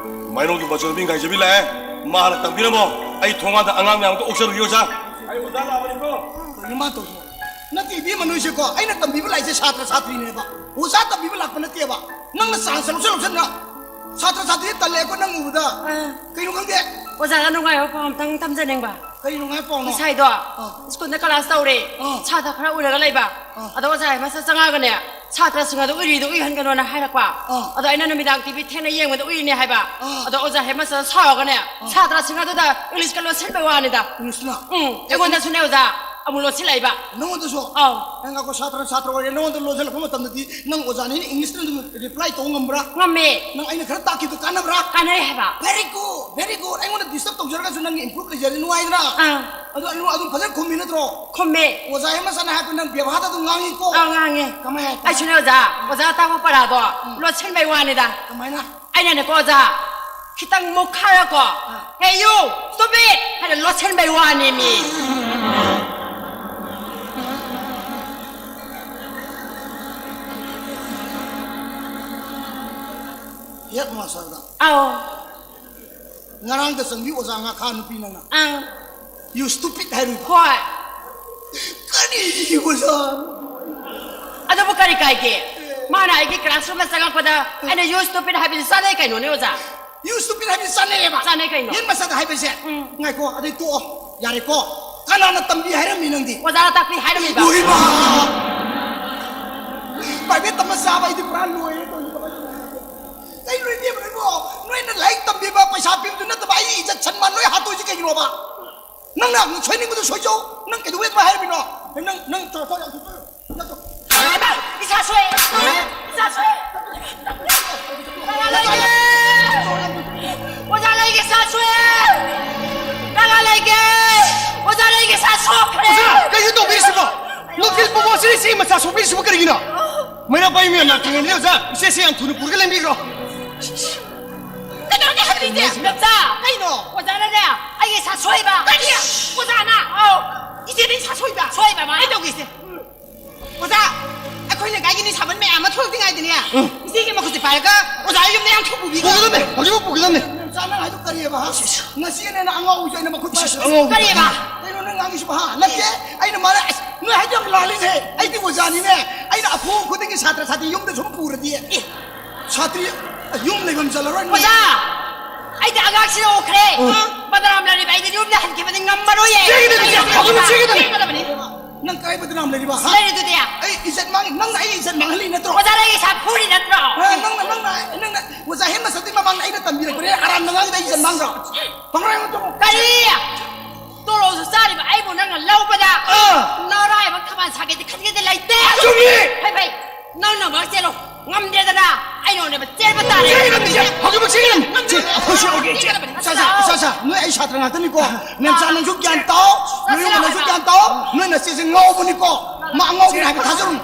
ꯃꯥꯏꯅꯧꯒꯤ ꯃꯆꯜ ꯃꯤ ꯉꯥꯏꯖꯕꯤ ꯂꯥꯛꯑꯦ꯫ ꯃꯥ ꯍꯥꯟꯅ ꯇꯝꯕꯤꯔꯝꯃꯣ꯫ ꯑꯩ ꯊꯣꯡꯒꯥꯟꯗ ꯑꯉꯥꯡ ꯃꯌꯥꯝꯗꯣ ꯑꯣꯛꯆꯔꯨꯒꯦ ꯑꯣꯖꯥ꯫ ꯑꯩ ꯑꯣꯖꯥ ꯂꯥꯛꯑꯕꯅꯤꯀꯣ꯫ ꯀꯩꯅꯣ ꯃꯥ ꯇꯧꯔꯤꯁꯤꯕꯣ? ꯅꯠꯇꯦ ꯏꯕꯦꯝꯃ, ꯅꯣꯏꯁꯦꯀꯣ, ꯑꯩꯅ ꯇꯝꯕꯤꯕ ꯂꯥꯛꯏꯁꯦ ꯁꯥꯇ꯭ꯔ ꯁꯥꯇ꯭ꯔꯤꯅꯦꯕ꯫ ꯑꯣꯖꯥ ꯇꯝꯕꯤꯕ ꯂꯥꯛꯄ ꯅꯠꯇꯦꯕ꯫ ꯅꯪꯅ ꯆꯥꯟꯁ ꯂꯧꯁꯟ ꯂꯧꯁꯟꯅ ꯁꯥꯇ꯭ꯔ ꯁꯥꯇ꯭ꯔꯤ ꯇꯜꯂꯦꯀꯣ ꯅꯪ ꯎꯕꯗ꯫ ꯑꯥ꯫ ꯀꯩꯅꯣ ꯈꯪꯗꯦ꯫ ꯑꯣꯖꯥꯒ ꯅꯨꯡꯉꯥꯏꯕ ꯄꯥꯎ ꯑꯝꯇꯪ ꯇꯝꯖꯅꯤꯡꯕ꯫ ꯀꯩ ꯅꯨꯡꯉꯥꯏ ꯄꯥꯎꯅꯣ? ꯉꯁꯥꯏꯗꯣ ꯑꯥ꯫ ꯁ꯭ꯀꯨꯜꯗ ꯀ꯭ꯂꯥꯁ ꯇꯧꯔꯦ꯫ ꯑꯥ꯫ ꯁꯥꯇ꯭ꯔ ꯈꯔ ꯎꯅꯔꯒ ꯂꯩꯕ꯫ ꯑꯥ꯫ ꯑꯗꯣ ꯑꯣꯖꯥ ꯍꯦꯗꯃꯥꯁꯇꯔ ꯆꯪꯉꯛꯑꯒꯅꯦ, ꯁꯥꯇ꯭ꯔꯁꯤꯡ ꯑꯗꯨ ꯎꯏꯔꯤꯗꯣ ꯎꯏꯍꯟꯒꯅꯣꯅ ꯍꯥꯏꯔꯛꯄ꯫ ꯑꯥ꯫ ꯑꯗꯣ ꯑꯩꯅ ꯅꯨꯃꯤꯗꯥꯡ ꯇꯤ ꯚꯤ ꯊꯦꯡꯅ ꯌꯦꯡꯕꯗ ꯎꯏꯅꯦ ꯍꯥꯏꯕ꯫ ꯑꯥ꯫ ꯑꯗꯣ ꯑꯣꯖꯥ ꯍꯦꯗꯃꯥꯁꯇꯔ ꯁꯥꯎꯔꯒꯅꯦ, ꯑꯥ꯫ ꯁꯥꯇ꯭ꯔꯁꯤꯡ ꯑꯗꯨꯗ ꯏꯪꯂꯤꯁꯀ ꯂꯣꯠꯁꯤꯟꯕꯩ ꯋꯥꯅꯤꯗ꯫ ꯏꯪꯂꯤꯁꯅ? ꯎꯝ, ꯑꯩꯉꯣꯟꯗꯁꯨꯅꯦ ꯑꯣꯖꯥ, ꯑꯃꯨꯛ ꯂꯣꯠꯁꯤꯜꯂꯛꯏꯕ꯫ ꯅꯉꯣꯟꯗꯁꯨ? ꯑꯧ꯫ ꯅꯪ ꯉꯥꯏꯈꯣ, ꯁꯥꯇ꯭ꯔ ꯁꯥꯇ꯭ꯔ ꯑꯣꯏꯔꯦ, ꯅꯉꯣꯟꯗ ꯂꯣꯠꯁꯤꯜꯂꯛꯄ ꯃꯇꯝꯗꯗꯤ ꯅꯪ ꯑꯣꯖꯥꯅꯤꯅ ꯏꯪꯂꯤꯁꯇ ꯑꯗꯨꯝ ꯔꯤꯄ꯭ꯂꯥꯏ ꯇꯧꯕ ꯉꯝꯕ꯭ꯔꯥ? ꯉꯝꯃꯦ꯫ ꯅꯪ ꯑꯩꯅ ꯈꯔ ꯇꯥꯛꯈꯤꯕꯗꯣ ꯀꯥꯟꯅꯕ꯭ꯔꯥ? ꯀꯥꯟꯅꯩ ꯍꯥꯏꯕ꯫ Very good, very good. ꯑꯩꯉꯣꯟꯗ ꯗꯤꯁꯇꯔꯕ ꯇꯧꯖꯔꯒꯁꯨ ꯅꯪꯒꯤ ꯏꯝꯄ꯭ꯔꯨꯚ ꯂꯩꯖꯔꯗꯤ ꯅꯨꯡꯉꯥꯏꯗꯅ꯫ ꯑꯥ꯫ ꯑꯗꯨ ꯑꯩꯉꯣꯟꯗ ꯑꯗꯨꯝ ꯐꯖꯅ ꯈꯨꯝꯃꯤ ꯅꯠꯇ꯭ꯔꯣ? ꯈꯨꯝꯃꯦ꯫ ꯑꯣꯖꯥ ꯍꯦꯗꯃꯥꯁꯇꯔꯅ ꯍꯥꯏꯔꯛꯄ ꯅꯪ ꯕꯦꯕꯥꯔꯗ ꯑꯗꯨꯝ ꯉꯥꯡꯉꯤꯀꯣ꯫ ꯑꯥ, ꯉꯥꯡꯉꯦ꯫ ꯀꯃꯥꯏ ꯍꯥꯏ? ꯑꯩꯁꯨꯅꯦ ꯑꯣꯖꯥ, ꯑꯣꯖꯥ ꯇꯥꯛꯄ ꯄꯔꯥꯗꯣ ꯎꯝ꯫ ꯂꯣꯠꯁꯤꯟꯕꯩ ꯋꯥꯅꯤꯗ꯫ ꯀꯃꯥꯏꯅ? ꯑꯩꯅꯅꯦꯀꯣ ꯑꯣꯖꯥ, ꯈꯤꯇꯪ ꯃꯨꯛꯈꯔꯀꯣ, ꯑꯥ꯫ "Hey you, stop it!" ꯍꯥꯏꯅ ꯂꯣꯠꯁꯤꯟꯕꯩ ꯋꯥꯅꯦ ꯃꯤ꯫ ꯍꯦꯗ ꯃꯥꯁꯇꯔꯗ꯫ ꯑꯧ꯫ ꯉꯔꯥꯡꯗ ꯆꯪꯕꯤ ꯑꯣꯖꯥ ꯉꯥꯈꯥ ꯅꯨꯄꯤ ꯅꯪꯅ꯫ ꯑꯪ꯫ "You stupid" ꯍꯥꯏꯔꯨꯕ꯫ ꯍꯣꯏ꯫ ꯀꯔꯤ ꯑꯣꯖꯥ? ꯑꯗꯨꯕꯨ ꯀꯔꯤ ꯀꯥꯏꯒꯦ? ꯃꯥꯅ ꯑꯩꯒꯤ classroom ꯗ ꯆꯪꯉꯛꯄꯗ ꯑꯩꯅ "You stupid" ꯍꯥꯏꯕꯁꯤ ꯆꯥꯅꯩ ꯀꯩꯅꯣꯅꯦ, ꯑꯣꯖꯥ? "You stupid" ꯍꯥꯏꯕꯁꯤ ꯆꯥꯅꯩꯌꯦꯕ꯫ ꯆꯥꯅꯩ ꯀꯩꯅꯣ? ꯍꯦꯟ ꯃꯁꯛ ꯍꯥꯏꯕꯁꯦ꯫ ꯎꯝ꯫ ꯉꯥꯏꯈꯣ, ꯑꯗꯩ ꯇꯣꯛꯑꯣ꯫ ꯌꯥꯔꯦꯀꯣ? ꯀꯅꯥꯅ ꯇꯝꯕꯤ ꯍꯥꯏꯔꯝꯃꯤ ꯅꯪꯗꯤ? ꯑꯣꯖꯥꯅ ꯇꯥꯛꯄꯤ ꯍꯥꯏꯔꯝꯃꯤꯕ꯫ ꯂꯣꯏꯃ! Private ꯇꯝꯕ ꯆꯥꯕ ꯑꯩꯗꯤ ꯄꯨꯔꯥ ꯂꯣꯏꯔꯦ ꯇꯧꯔꯤꯁꯦ꯫ ꯀꯃꯥꯏꯅ ꯇꯧꯅꯤ? ꯀꯩꯅꯣ ꯏꯕꯦꯝꯃ ꯅꯪꯕꯣ? ꯅꯣꯏꯅ ꯂꯥꯏꯔꯤꯛ ꯇꯝꯕꯤꯕ, ꯄꯩꯁꯥ ꯄꯤꯕꯗꯨ ꯅꯠꯇꯕ ꯑꯩꯒꯤ ꯏꯖꯠ ꯁꯟꯃꯥꯟ ꯂꯣꯏ ꯍꯥꯠꯇꯣꯛꯏꯁꯦ ꯀꯩꯒꯤꯅꯣꯕ? ꯅꯪꯅ ꯁꯣꯏꯅꯤꯡꯕꯗꯣ ꯁꯣꯏꯖꯧ꯫ ꯅꯪ ꯀꯩꯗꯧꯕꯩ ꯑꯗꯨꯃꯥꯏꯅ ꯍꯥꯏꯔꯝꯃꯤꯅꯣ? ꯅꯪ, ꯅꯪ, ꯅꯪ, ꯅꯪ, ꯅꯪ, ꯅꯪ, ꯏꯁꯥ ꯁꯣꯛꯑꯦ꯫ ꯏꯁꯥ ꯁꯣꯛꯑꯦ꯫ ꯀꯅꯥ ꯂꯩꯒꯦ? ꯑꯣꯖꯥ ꯂꯩꯒꯦ, ꯏꯁꯥ ꯁꯣꯛꯑꯦ꯫ ꯀꯅꯥ ꯂꯩꯒꯦ? ꯑꯣꯖꯥ ꯂꯩꯒꯦ, ꯏꯁꯥ ꯁꯣꯛꯈ꯭ꯔꯦ꯫ ꯑꯣꯖꯥ, ꯀꯩꯅꯣ ꯇꯧꯕꯤꯔꯤꯁꯤꯕꯣ? ꯅꯨꯡꯊꯤꯜ ꯄꯨꯡ ꯁꯤꯗ ꯏꯆꯦ ꯃꯆꯥ ꯁꯣꯛꯄꯤꯔꯤꯁꯤꯕꯨ ꯀꯔꯤꯒꯤꯅꯣ? ꯃꯩꯔꯥ ꯄꯥꯏ ꯃꯌꯥꯝ ꯂꯥꯛꯇ꯭ꯔꯤꯉꯩꯗꯅꯦ ꯑꯣꯖꯥ, ꯏꯆꯦꯁꯦ ꯌꯥꯝ ꯊꯨꯅ ꯄꯨꯔꯒ ꯂꯦꯡꯕꯤꯈ꯭ꯔꯣ꯫ ꯀꯩꯗꯧꯔꯒꯦ ꯍꯥꯏꯕꯅꯤꯁꯦ? ꯃꯦꯝꯆꯥ! ꯀꯩꯅꯣ? ꯑꯣꯖꯥꯅꯅꯦ, ꯑꯩꯒꯤ ꯏꯁꯥ ꯁꯣꯛꯏꯕ꯫ ꯀꯔꯤ? ꯑꯣꯖꯥꯅ! ꯑꯧ! ꯏꯆꯦꯗ ꯏꯁꯥ ꯁꯣꯛꯏꯕ? ꯁꯣꯛꯏꯕ ꯃꯥꯅ꯫ ꯀꯩ ꯇꯧꯒꯦ ꯏꯆꯦ? ꯑꯣꯖꯥ, ꯑꯩꯈꯣꯏ ꯂꯩꯀꯥꯏꯒꯤ ꯅꯤꯁꯥꯕꯟ ꯃꯌꯥꯝ ꯑꯃ ꯊꯣꯛꯂꯛꯇ꯭ꯔꯤꯉꯩꯗꯅꯦ, ꯎꯝ꯫ ꯏꯆꯦꯒꯤ ꯃꯈꯨꯠꯁꯦ ꯄꯥꯏꯔꯒ ꯑꯣꯖꯥ ꯌꯨꯝꯗ ꯌꯥꯝ ꯊꯨ ꯄꯨꯕꯤꯈꯣ꯫ ꯄꯨꯒꯗꯕꯅꯦ, ꯍꯧꯖꯤꯛꯃꯛ ꯄꯨꯒꯗꯕꯅꯦ꯫ ꯅꯆꯥ ꯅꯪ ꯍꯥꯏꯗꯣ ꯀꯔꯤꯑꯕ, ꯍꯥ? ꯏꯁ, ꯏꯁ꯫ ꯅꯆꯦꯅꯦꯅ ꯑꯉꯥꯎꯕꯁꯨ ꯑꯩꯅ ꯃꯈꯨꯠ ꯏꯁ, ꯏꯁ, ꯄꯥꯏꯔꯒ ꯑꯉꯥꯎꯕ꯫ ꯀꯔꯤꯑꯕ? ꯀꯩꯅꯣ ꯅꯪ ꯉꯥꯡꯉꯤꯁꯤꯕꯣ, ꯍꯥ? ꯅꯠꯇꯦ, ꯑꯩꯅ ꯃꯥꯅ, ꯑꯁ, ꯅꯣꯏ ꯍꯥꯏꯗꯣ ꯌꯥꯝ ꯂꯥꯜꯂꯤꯅꯦ꯫ ꯑꯩꯗꯤ ꯑꯣꯖꯥꯅꯤꯅꯦ, ꯑꯩꯅ ꯑꯐꯨꯕ ꯈꯨꯗꯤꯡꯒꯤ ꯁꯥꯇ꯭ꯔ ꯁꯥꯇ꯭ꯔꯤ ꯌꯨꯝꯗ ꯁꯨꯝ ꯄꯨꯔꯗꯤ꯫ ꯑꯦ꯫ ꯁꯥꯇ꯭ꯔꯤ ꯌꯨꯝ ꯂꯩꯐꯝ ꯆꯜꯂꯔꯣꯏ꯫ ꯑꯣꯖꯥ, ꯑꯩꯗꯤ ꯑꯉꯥꯡꯁꯤꯗ ꯑꯣꯛꯈ꯭ꯔꯦ꯫ ꯑ꯫ ꯕꯗꯅꯥꯝ ꯂꯩꯔꯤꯕ ꯑꯩꯗꯤ ꯌꯨꯝꯗ ꯍꯟꯈꯤꯕꯗꯤ ꯉꯝꯃꯔꯣꯏꯌꯦ꯫ ꯆꯦꯟꯒꯗꯕꯅꯤ, ꯆꯦꯟꯒꯗꯕꯅꯤ꯫ ꯆꯦꯟꯒꯗꯕꯅꯤ꯫ ꯅꯪ ꯀꯥꯏ ꯕꯗꯅꯥꯝ ꯂꯩꯔꯤꯕ, ꯍꯥ? ꯂꯩꯔꯤꯗꯨꯗꯤ꯫ ꯑꯩ ꯏꯖꯠ ꯃꯥꯡ-, ꯅꯪꯅ ꯑꯩ ꯏꯖꯠ ꯃꯥꯡꯍꯜꯂꯤ ꯅꯠꯇ꯭ꯔꯣ? ꯑꯣꯖꯥ, ꯅꯪ ꯏꯁꯥ ꯐꯨꯔꯤ ꯅꯠꯇ꯭ꯔꯣ? ꯑ, ꯅꯪꯅ, ꯅꯪꯅ, ꯅꯪꯅ ꯑꯣꯖꯥ ꯍꯦꯟ ꯃꯁꯛꯇꯤ ꯃꯃꯥꯡꯗ ꯑꯩꯅ ꯇꯝꯕꯤꯔꯛꯄꯅꯦ, ꯑꯔꯥꯟꯕ ꯉꯥꯡꯗ ꯑꯩ ꯏꯖꯠ ꯃꯥꯡꯗ꯭ꯔꯣ? ꯄꯪꯉꯥꯡ ꯉꯥꯡꯉꯛꯀꯅꯨ꯫ ꯀꯔꯤ? ꯇꯣꯂꯣꯞꯁꯨ ꯆꯥꯔꯤꯕ ꯑꯩꯕꯨ ꯅꯪꯅ ꯂꯧꯕꯗ ꯑ꯫ ꯅꯔꯥꯏꯕꯛ ꯊꯝꯕꯥꯜ ꯁꯥꯒꯦꯗꯤ ꯈꯟꯒꯦꯗꯤ ꯂꯩꯇꯦ꯫ ꯆꯨꯝꯃꯤ꯫ ꯐꯩ, ꯐꯩ꯫ ꯅꯪꯅ ꯃꯍꯥꯛ ꯆꯦꯜꯂꯣ꯫ ꯉꯝꯗ꯭ꯔꯦꯗꯅ ꯑꯩꯅ ꯑꯣꯏꯅꯕ ꯆꯦꯟꯕ ꯇꯥꯔꯦ꯫ ꯆꯦꯟꯒꯗꯕꯅꯤ, ꯆꯦꯟ-, ꯍꯧꯖꯤꯛꯃꯛ ꯆꯦꯟꯒꯗꯕꯅꯤ꯫ ꯆꯦ, ꯑꯩꯈꯣꯏꯁꯨ ꯌꯥꯎꯒꯦ꯫ ꯆꯦꯟꯒꯗꯕꯅꯤ꯫ ꯏꯆꯥ, ꯏꯆꯥ, ꯏꯆꯥ, ꯏꯆꯥ, ꯅꯣꯏ ꯑꯩ ꯁꯥꯇ꯭ꯔ ꯉꯥꯛꯇꯅꯤꯀꯣ꯫ ꯃꯦꯝꯆꯥ, ꯅꯪꯁꯨ ꯒ꯭ꯌꯥꯟ ꯇꯥꯎ, ꯅꯣꯏ ꯅꯪꯁꯨ ꯒ꯭ꯌꯥꯟ ꯇꯥꯎ꯫ ꯅꯣꯏ ꯅꯆꯦꯁꯦ ꯉꯥꯎꯕꯅꯤꯀꯣ꯫ ꯃꯥ ꯑꯉꯥꯎꯕꯅꯤ ꯍꯥꯏꯕ ꯊꯥꯖꯔꯨꯅꯨ꯫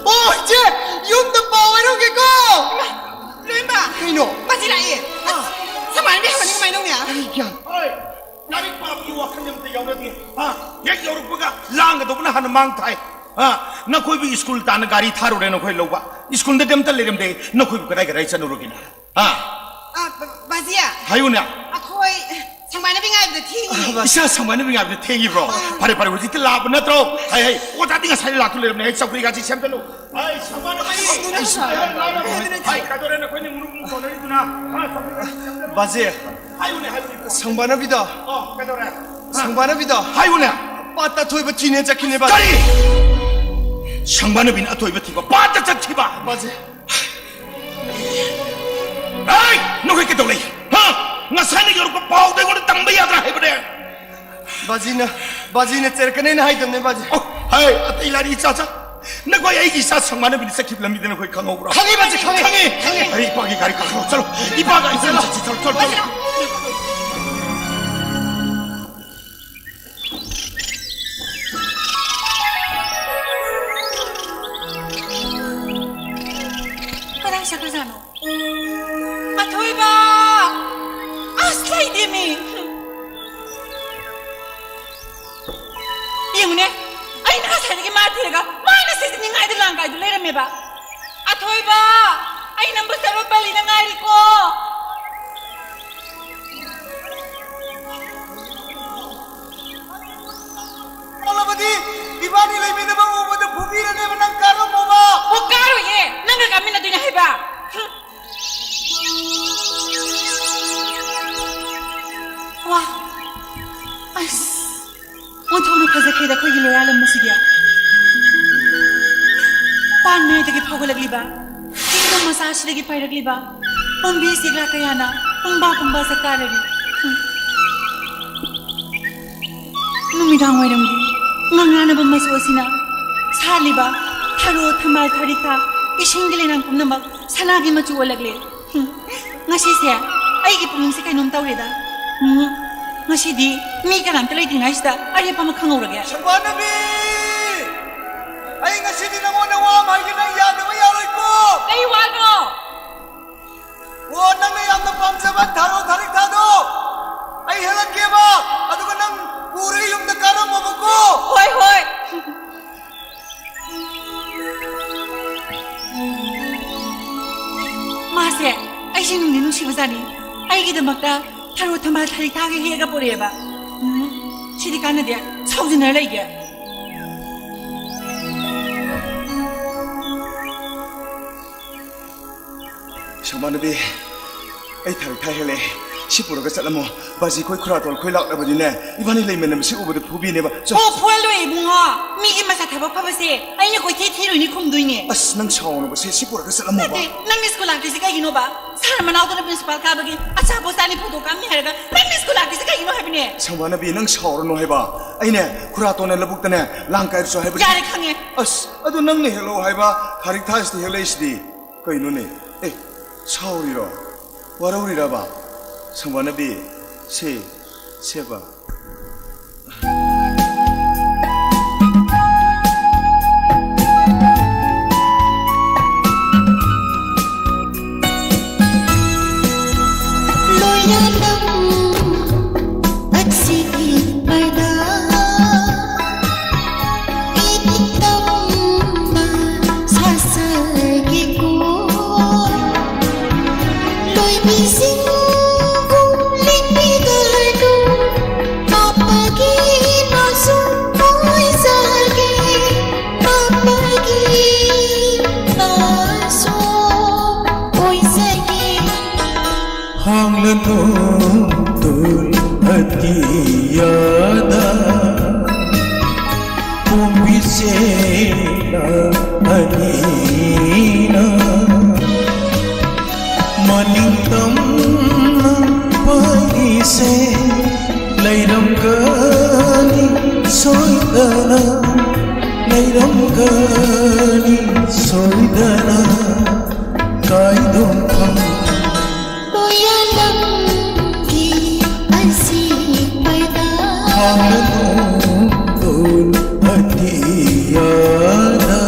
ꯑꯣ, ꯏꯆꯦ, ꯌꯨꯝꯗ ꯄꯥꯎ ꯍꯥꯏꯔꯝꯒꯦꯀꯣ꯫ ꯂꯣꯏꯃ! ꯀꯩꯅꯣ? ꯃꯁꯤ ꯂꯥꯛꯑꯦ꯫ ꯑꯁ, ꯑꯥ꯫ ꯁꯃꯥꯏꯅ ꯍꯪꯉꯗꯤ ꯀꯃꯥꯏꯅ ꯇꯧꯅꯤ? ꯑꯩ ꯒ꯭ꯌꯥꯟ ꯍꯣꯏ, ꯂꯥꯏꯔꯤꯛ ꯄꯥꯕꯒꯤ ꯋꯥꯈꯜ ꯑꯝꯇ ꯌꯥꯎꯅꯗꯦ꯫ ꯍꯥ? ꯍꯦꯛ ꯌꯧꯔꯛꯄꯒ ꯂꯥꯡꯒꯗꯧꯕꯅ ꯍꯥꯟꯅ ꯃꯥꯡ ꯊꯥꯏ꯫ ꯍꯥ? ꯅꯈꯣꯏꯕꯨ ꯁ꯭ꯀꯨꯜ ꯇꯥꯟꯅ ꯒꯥꯔꯤ ꯊꯥꯔꯨꯔꯦ ꯅꯈꯣꯏ ꯂꯧꯕ꯫ ꯁ꯭ꯀꯨꯜꯗꯗꯤ ꯑꯝꯇ ꯂꯩꯔꯝꯗꯦ꯫ ꯅꯈꯣꯏꯕꯨ ꯀꯗꯥꯏ ꯀꯗꯥꯏ ꯆꯠꯂꯨꯔꯒꯦꯅ? ꯍꯥ? ꯑ, ꯕ-, ꯕꯥꯖꯤ, ꯍꯥꯏꯌꯨꯅꯦ꯫ ꯑꯩꯈꯣꯏ ꯁꯪꯕꯥꯅꯕꯤ ꯉꯥꯏꯕꯗ ꯊꯦꯡꯉꯤ꯫ ꯏꯆꯥ ꯁꯪꯕꯥꯅꯕꯤ ꯉꯥꯏꯕꯗ ꯊꯦꯡꯉꯤꯕ꯭ꯔꯣ? ꯐꯔꯦ, ꯐꯔꯦ, ꯍꯧꯖꯤꯛꯇꯤ ꯂꯥꯛꯄ ꯅꯠꯇ꯭ꯔꯣ? ꯍꯩ, ꯍꯩ, ꯑꯣꯖꯥꯗꯤ ꯉꯁꯥꯏ ꯂꯥꯛꯇꯨ ꯂꯩꯔꯝꯅꯦ꯫ ꯍꯩ, ꯆꯧꯀ꯭ꯔꯤ ꯀꯥꯁꯤ ꯁꯦꯝꯖꯜꯂꯨ꯫ ꯍꯩ, ꯁꯪꯕꯥꯅꯕꯤ꯫ ꯍꯩ, ꯀꯩꯗꯧꯔꯦ ꯅꯈꯣꯏꯅ ꯉꯨꯔꯨ ꯉꯨꯔꯨ ꯇꯧꯅꯔꯤꯗꯨꯅ? ꯍꯥ, ꯆꯧꯀ꯭ꯔꯤ ꯀꯥꯁꯤ ꯁꯦꯝꯖꯜꯂꯨ꯫ ꯕꯥꯖꯤ꯫ ꯍꯥꯏꯌꯨꯅꯦ, ꯍꯥꯏꯌꯨꯅꯦ꯫ ꯁꯪꯕꯥꯅꯕꯤꯗꯣ꯫ ꯑꯣ, ꯀꯩꯗꯧꯔꯦ? ꯁꯪꯕꯥꯅꯕꯤꯗꯣ꯫ ꯍꯥꯏꯌꯨꯅꯦ꯫ ꯄꯥꯠꯇ ꯑꯊꯣꯏꯕ ꯊꯤꯅꯦ ꯆꯠꯈꯤꯅꯦ, ꯕꯥꯖꯤ꯫ ꯀꯔꯤ? ꯁꯪꯕꯥꯅꯕꯤꯅ ꯑꯊꯣꯏꯕ ꯊꯤꯕ ꯄꯥꯠꯇ ꯆꯠꯈꯤꯕ? ꯕꯥꯖꯤ꯫ ꯍꯩ! ꯅꯈꯣꯏ ꯀꯩꯗꯧꯔꯦ? ꯍꯥ? ꯉꯁꯥꯏꯅ ꯌꯧꯔꯛꯄ ꯄꯥꯎꯗꯣ ꯑꯩꯉꯣꯟꯗ ꯇꯝꯕ ꯌꯥꯗ꯭ꯔꯥ ꯍꯥꯏꯕꯅꯦ? ꯕꯥꯖꯤꯅ, ꯕꯥꯖꯤꯅ ꯆꯦꯔꯛꯀꯅꯦꯅ ꯍꯥꯏꯗꯕꯅꯦ, ꯕꯥꯖꯤ꯫ ꯑꯣ, ꯍꯩ, ꯑꯇꯩ ꯂꯥꯏꯔꯤ ꯏꯆꯥ ꯆꯥ꯫ ꯅꯈꯣꯏ ꯑꯩꯒꯤ ꯏꯆꯥ ꯁꯪꯕꯥꯅꯕꯤꯅ ꯆꯠꯈꯤꯕ ꯂꯝꯕꯤꯗ ꯅꯈꯣꯏ ꯈꯪꯍꯧꯕ꯭ꯔꯣ? ꯈꯪꯉꯤ, ꯕꯥꯖꯤ, ꯈꯪꯉꯤ꯫ ꯈꯪꯉꯤ꯫ ꯈꯪꯉꯤ꯫ ꯑꯩ ꯏꯄꯥꯒꯤ ꯒꯥꯔꯤ ꯀꯥꯈꯠꯂꯣ, ꯆꯠꯂꯣ꯫ ꯏꯄꯥꯒ ꯑꯩ ꯆꯠꯂꯣ, ꯆꯠꯁꯤ, ꯆꯠꯂꯣ, ꯆꯠꯂꯣ, ꯆꯠꯂꯣ꯫ ꯀꯗꯥꯏ ꯆꯠꯈ꯭ꯔꯖꯥꯠꯅꯣ? ꯑꯊꯣꯏꯕ! ꯑꯁ, ꯂꯩꯇꯦꯃꯤ! ꯌꯦꯡꯉꯨꯅꯦ, ꯑꯩꯅ ꯉꯁꯥꯏꯗꯒꯤ ꯃꯥ ꯊꯤꯔꯒ ꯃꯥꯅ ꯁꯤꯖꯤꯟꯅꯤꯡꯉꯥꯏꯗ ꯂꯥꯡ ꯀꯥꯏꯗꯨ ꯂꯩꯔꯝꯃꯦꯕ꯫ ꯑꯊꯣꯏꯕ! ꯑꯩ ꯅꯪꯕꯨ ꯆꯠꯂꯣ ꯄꯜꯂꯤꯗ ꯉꯥꯏꯔꯤꯀꯣ꯫ ꯄꯜꯂꯕꯗꯤ ꯏꯕꯥꯅꯤ ꯂꯩꯃꯤꯟꯅꯕ ꯎꯕꯗ ꯐꯨꯕꯤꯔꯅꯦꯕ ꯅꯪ ꯀꯥꯔꯝꯃꯣꯕ꯫ ꯑꯣ, ꯀꯥꯔꯣꯏꯌꯦ, ꯅꯪꯒ ꯀꯥꯃꯤꯟꯅꯗꯣꯏꯅꯦ ꯍꯥꯏꯕ꯫ ꯍꯨꯝ꯫ ꯋꯥ, ꯑꯁ, ꯑꯣꯟꯊꯣꯛꯅ ꯐꯖꯈ꯭ꯔꯦꯗ ꯑꯩꯈꯣꯏꯒꯤ ꯂꯣꯌꯥꯂꯝ ꯑꯁꯤꯗꯤ꯫ ꯄꯥꯟ ꯃꯌꯥꯏꯗꯒꯤ ꯐꯥꯎꯒꯠꯂꯛꯂꯤꯕ, ꯆꯤꯡꯗꯝ ꯃꯆꯥ ꯑꯁꯤꯗꯒꯤ ꯄꯥꯏꯔꯛꯂꯤꯕ ꯄꯣꯝꯕꯤ ꯆꯦꯛꯂꯥ ꯀꯌꯥꯅ ꯄꯨꯡꯕꯥ ꯄꯨꯡꯕꯥ ꯆꯥꯛꯇꯥꯔꯔꯤ꯫ ꯍꯨꯝ꯫ ꯅꯨꯃꯤꯗꯥꯡ ꯋꯥꯏꯔꯝꯒꯤ ꯉꯥꯡꯅꯥꯅꯕ ꯃꯆꯨ ꯑꯁꯤꯅ ꯁꯥꯠꯂꯤꯕ ꯊꯔꯣ, ꯊꯝꯕꯥꯜ, ꯊꯔꯤꯛꯊ, ꯏꯁꯤꯡꯒꯤ ꯂꯩꯅꯥꯡ ꯄꯨꯝꯅꯃꯛ ꯁꯅꯥꯒꯤ ꯃꯆꯨ ꯑꯣꯜꯂꯛꯂꯦ꯫ ꯍꯨꯝ, ꯉꯁꯤꯁꯦ ꯑꯩꯒꯤ ꯄꯨꯛꯅꯤꯡꯁꯦ ꯀꯩꯅꯣꯝ ꯇꯧꯔꯦꯗ꯫ ꯎꯝ, ꯉꯁꯤꯗꯤ ꯃꯤ ꯀꯅꯥꯝꯇ ꯂꯩꯇ꯭ꯔꯤꯉꯩꯁꯤꯗ ꯑꯔꯦꯞꯄ ꯑꯃ ꯈꯪꯍꯧꯔꯒꯦ꯫ ꯁꯪꯕꯥꯅꯕꯤ! ꯑꯩ ꯉꯁꯤꯗꯤ ꯅꯉꯣꯟꯗ ꯋꯥ ꯑꯃ ꯍꯥꯏꯒꯦ, ꯅꯪ ꯌꯥꯗꯕ ꯌꯥꯔꯣꯏꯀꯣ꯫ ꯀꯩ ꯋꯥꯅꯣ? ꯑꯣ, ꯅꯪꯅ ꯌꯥꯝꯅ ꯄꯥꯝꯖꯕ ꯊꯔꯣ ꯊꯔꯤꯛꯊꯥꯗꯣ ꯑꯩ ꯍꯦꯛꯂꯛꯀꯦꯕ, ꯑꯗꯨꯒ ꯅꯪ ꯄꯨꯔꯒ ꯌꯨꯝꯗ ꯀꯥꯔꯝꯃꯣꯕꯀꯣ꯫ ꯍꯣꯏ, ꯍꯣꯏ꯫ ꯅꯨꯡꯗꯤ ꯅꯨꯡꯁꯤꯕꯖꯥꯠꯅꯤ꯫ ꯑꯩꯒꯤꯗꯃꯛꯇ ꯊꯔꯣ ꯊꯝꯕꯥꯜ ꯊꯔꯤꯛ ꯊꯥꯒ ꯍꯦꯛꯑꯒ ꯄꯨꯔꯛꯑꯦꯕ꯫ ꯎꯝ, ꯁꯤꯗꯤ ꯀꯥꯟꯅꯗꯦ꯫ ꯁꯥꯎꯖꯤꯟꯅꯔ ꯂꯩꯒꯦ꯫ ꯁꯪꯕꯥꯅꯕꯤ, ꯑꯩ ꯊꯔꯤꯛ ꯊꯥ ꯍꯦꯛꯂꯛꯑꯦ꯫ ꯁꯤ ꯄꯨꯔꯒ ꯆꯠꯂꯝꯃꯣ꯫ ꯕꯥꯖꯤ ꯈꯣꯏ ꯈꯨꯔꯥꯇꯣꯟ ꯈꯣꯏ ꯂꯥꯛꯂꯕꯗꯤꯅꯦ, ꯏꯕꯥꯅꯤ ꯂꯩꯃꯤꯟꯅꯕꯁꯤ ꯎꯕꯗ ꯐꯨꯕꯤꯅꯦꯕ꯫ ꯆꯣ꯫ ꯑꯣ, ꯐꯨꯍꯜꯂꯣꯏ ꯏꯕꯨꯡꯉꯣ꯫ ꯃꯤꯒꯤ ꯃꯆꯥ ꯊꯕꯛ ꯐꯕꯁꯦ ꯑꯩꯅ ꯀꯣꯏꯊꯤ ꯊꯤꯔꯨꯅꯤ ꯈꯨꯝꯗꯣꯏꯅꯦ꯫ ꯑꯁ, ꯅꯪ ꯁꯥꯎꯅꯨꯕꯁꯦ, ꯁꯤ ꯄꯨꯔꯒ ꯆꯠꯂꯝꯃꯣꯕ꯫ ꯅꯠꯇꯦ, ꯅꯪ ꯁ꯭ꯀꯨꯜ ꯂꯥꯛꯇ꯭ꯔꯤꯁꯦ ꯀꯩꯒꯤꯅꯣꯕ? ꯁꯥꯔ ꯃꯅꯥꯎꯗꯅ ꯄ꯭ꯔꯤꯟꯁꯤꯄꯥꯜ ꯀꯥꯕꯒꯤ ꯑꯆꯥꯄꯣꯠ ꯆꯥꯅꯤ ꯐꯣꯇꯣ ꯀꯥꯞꯅꯤ ꯍꯥꯏꯔꯒ ꯅꯪ ꯁ꯭ꯀꯨꯜ ꯂꯥꯛꯇ꯭ꯔꯤꯁꯦ ꯀꯩꯒꯤꯅꯣ ꯍꯥꯏꯕꯅꯦ? ꯁꯪꯕꯥꯅꯕꯤ, ꯅꯪ ꯁꯥꯎꯔꯅꯨ ꯍꯥꯏꯕ꯫ ꯑꯩꯅꯦ, ꯈꯨꯔꯥꯇꯣꯟꯅ ꯂꯧꯕꯨꯛꯇꯅꯦ ꯂꯥꯡ ꯀꯥꯏꯔꯨꯆꯣ ꯍꯥꯏꯕꯗꯤ꯫ ꯌꯥꯔꯦ, ꯈꯪꯉꯦ꯫ ꯑꯁ, ꯑꯗꯨ ꯅꯪꯅ ꯍꯦꯛꯂꯛꯑꯣ ꯍꯥꯏꯕ ꯊꯔꯤꯛ ꯊꯥꯁꯤꯗꯤ ꯍꯦꯛꯂꯛꯏꯁꯤꯗꯤ꯫ ꯀꯩꯅꯣꯅꯦ? ꯑꯦ, ꯁꯥꯎꯔꯤꯔꯣ? ꯋꯥꯔꯧꯔꯤꯔꯕ? ꯁꯪꯕꯥꯅꯕꯤ, ꯁꯦ, ꯁꯦꯕ꯫ ꯍꯥꯡꯂꯅꯨ ꯇꯨꯜ ꯑꯇꯤꯌꯥꯗ, ꯄꯣꯝꯕꯤ ꯆꯦꯠꯅ ꯑꯅꯤꯅ꯫ ꯃꯅꯤꯡ ꯇꯝꯅ ꯄꯥꯏꯔꯤꯁꯦ ꯂꯩꯔꯝꯒꯅꯤ ꯁꯣꯏꯗꯅ, ꯂꯩꯔꯝꯒꯅꯤ ꯁꯣꯏꯗꯅ꯫ ꯀꯥꯏꯗꯣꯡꯐꯝ ꯂꯣꯌꯥꯂꯝꯒꯤ ꯑꯁꯤꯄꯗ ꯍꯥꯡꯂꯅꯨ ꯇꯨꯜ ꯑꯇꯤꯌꯥꯗ꯫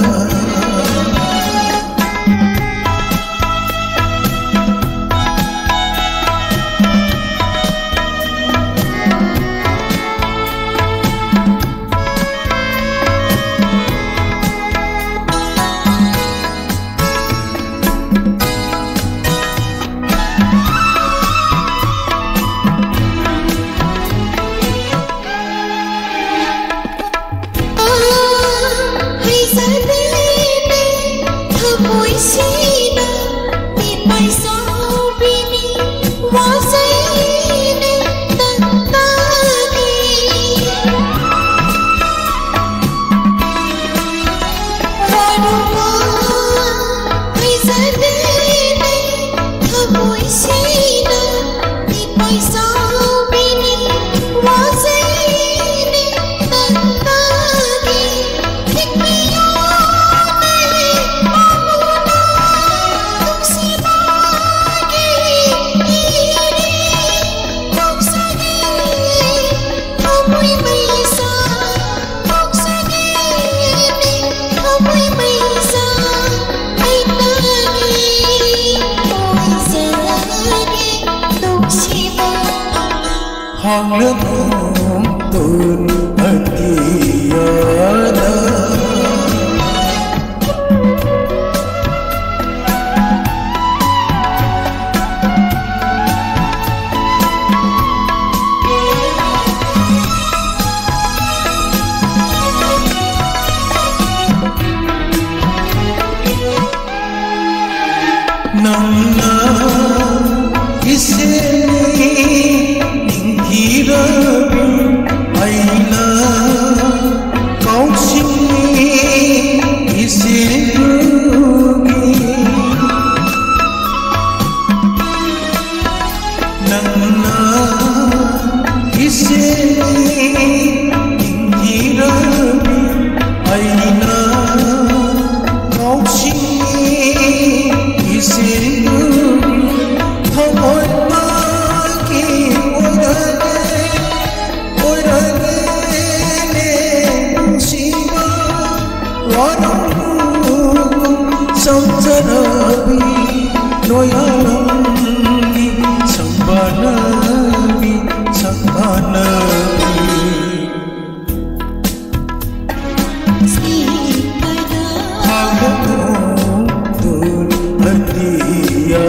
ꯅꯪꯅ ꯏꯆꯦꯅꯤ ꯅꯤꯡꯊꯤꯔꯕꯤ, ꯑꯩꯅ ꯀꯥꯎꯁꯤꯡꯉꯤ ꯏꯆꯦꯕꯨꯒꯤ꯫ ꯅꯪꯅ ꯏꯆꯦꯅꯤ ꯅꯤꯡꯊꯤꯔꯕꯤ, ꯑꯩꯅ ꯀꯥꯎꯁꯤꯡꯉꯤ ꯏꯆꯦꯕꯨꯒꯤ꯫ ꯊꯃꯣꯏ ꯃꯥꯒꯤ ꯑꯣꯏꯔꯒꯦ, ꯑꯣꯏꯔꯒꯦꯅꯦ ꯅꯨꯡꯁꯤꯕ꯫ ꯋꯥꯔꯧꯅꯨ ꯆꯝꯖꯔꯕꯤ, ꯅꯣꯌꯥꯂꯝꯒꯤ ꯁꯪꯕꯥꯅꯕꯤ, ꯁꯪꯕꯥꯅꯕꯤ꯫ ꯍꯥꯡꯂꯒ ꯇꯨꯔꯕꯗꯤꯌꯥ꯫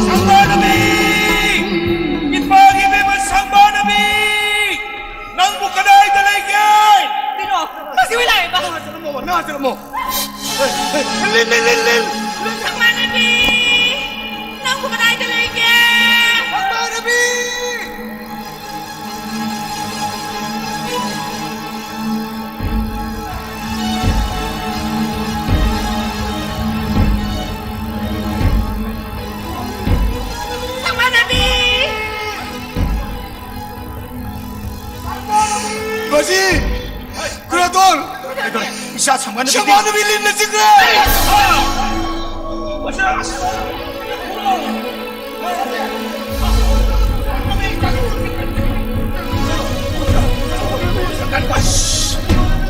ꯁꯪꯕꯥꯅꯕꯤ! ꯏꯄꯥꯒꯤ ꯏꯕꯦꯝꯃ ꯁꯪꯕꯥꯅꯕꯤ! ꯅꯪꯕꯨ ꯀꯗꯥꯏꯗ ꯂꯩꯒꯦ? ꯀꯩꯅꯣ? ꯃꯁꯤ ꯍꯨꯏ ꯂꯥꯛꯑꯦꯕ! ꯅꯪ ꯆꯠꯂꯝꯃꯣ, ꯅꯪ ꯆꯠꯂꯝꯃꯣ꯫ ꯍꯦ, ꯍꯦ, ꯂꯤꯟ, ꯂꯤꯟ, ꯂꯤꯟ, ꯂꯤꯟ! ꯁꯪꯕꯥꯅꯕꯤ! ꯅꯪꯕꯨ ꯀꯗꯥꯏꯗ ꯂꯩꯒꯦ? ꯁꯪꯕꯥꯅꯕꯤ! ꯁꯪꯕꯥꯅꯕꯤ! ꯕꯥꯖꯤ! ꯀꯨꯔꯥꯇꯣꯟ! ꯀꯩꯗꯧꯔꯦ? ꯏꯆꯥ ꯁꯪꯕꯥꯅꯕꯤꯗꯤ? ꯁꯪꯕꯥꯅꯕꯤ ꯂꯤꯟꯅ ꯆꯤꯛꯈ꯭ꯔꯦ! ꯑꯁ!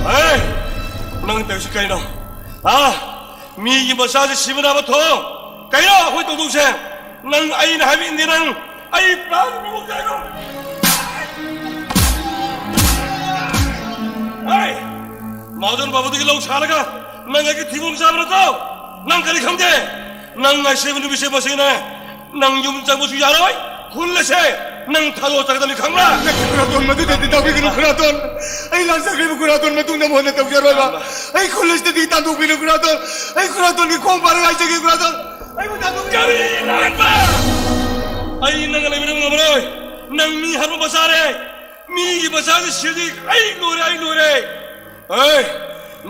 ꯍꯦ! ꯅꯪ ꯇꯧꯔꯤꯁꯤ ꯀꯩꯅꯣ? ꯍꯥ? ꯃꯤꯒꯤ ꯃꯆꯥꯁꯦ ꯁꯤꯕ ꯅꯥꯕ ꯊꯣꯡ! ꯀꯩꯅꯣ ꯑꯩꯈꯣꯏ ꯇꯧꯗꯧꯁꯦ? ꯅꯪ ꯑꯩꯅ ꯍꯥꯏꯕ ꯏꯟꯗꯦ ꯅꯪ꯫ ꯑꯩ ꯄ꯭ꯔꯥꯟ ꯄꯤꯕ ꯀꯩꯅꯣ? ꯑꯩ ꯃꯍꯥꯖꯣꯟ ꯕꯥꯕꯨꯗꯒꯤ ꯂꯧ ꯁꯥꯔꯒ ꯅꯪ ꯑꯩꯒꯤ ꯊꯤꯕꯣꯡ ꯆꯥꯕ ꯅꯠꯇ꯭ꯔꯣ? ꯅꯪ ꯀꯔꯤ ꯈꯪꯗꯦ? ꯅꯪ ꯉꯁꯤꯕ ꯅꯨꯃꯤꯠꯁꯦ ꯃꯁꯤꯅ ꯅꯪ ꯌꯨꯝ ꯆꯪꯕꯁꯨ ꯌꯥꯔꯣꯏ꯫ ꯈꯨꯜ ꯑꯁꯦ ꯅꯪ ꯊꯥꯗꯣꯛꯑ ꯆꯠꯀꯗꯕꯅꯤ ꯈꯪꯕ꯭ꯔꯥ? ꯅꯠꯇꯦ ꯈꯨꯔꯥꯇꯣꯟ, ꯃꯗꯨꯗꯤ ꯇꯧꯕꯤꯒꯅꯨ ꯈꯨꯔꯥꯇꯣꯟ꯫ ꯑꯩ ꯂꯥꯟꯖꯈ꯭ꯔꯤꯕ ꯈꯨꯔꯥꯇꯣꯟ ꯃꯇꯨꯡꯗ ꯃꯨꯟꯅ ꯇꯧꯖꯔꯣꯏꯕ꯫ ꯑꯩ ꯈꯨꯜ ꯑꯁꯤꯗꯒꯤ ꯇꯥꯟꯊꯣꯛꯄꯤꯅꯨ ꯈꯨꯔꯥꯇꯣꯟ꯫ ꯑꯩ ꯈꯨꯔꯥꯇꯣꯟꯒꯤ ꯈꯣꯡ ꯄꯥꯔꯒ ꯍꯥꯏꯖꯒꯦ ꯈꯨꯔꯥꯇꯣꯟ꯫ ꯑꯩꯕꯨ ꯇꯥꯟꯊꯣꯛꯄꯤꯅꯨ꯫ ꯀꯔꯤ ꯂꯥꯟꯕ? ꯑꯩ ꯅꯪꯒ ꯂꯩꯃꯤꯟꯅꯕ ꯉꯝꯃꯔꯣꯏ꯫ ꯅꯪ ꯃꯤ ꯍꯥꯠꯄ ꯃꯆꯥꯅꯦ꯫ ꯃꯤꯒꯤ ꯃꯆꯥꯁꯦ ꯁꯤꯔꯗꯤ ꯑꯩ ꯂꯣꯏꯔꯦ, ꯑꯩ ꯂꯣꯏꯔꯦ꯫ ꯑꯦ,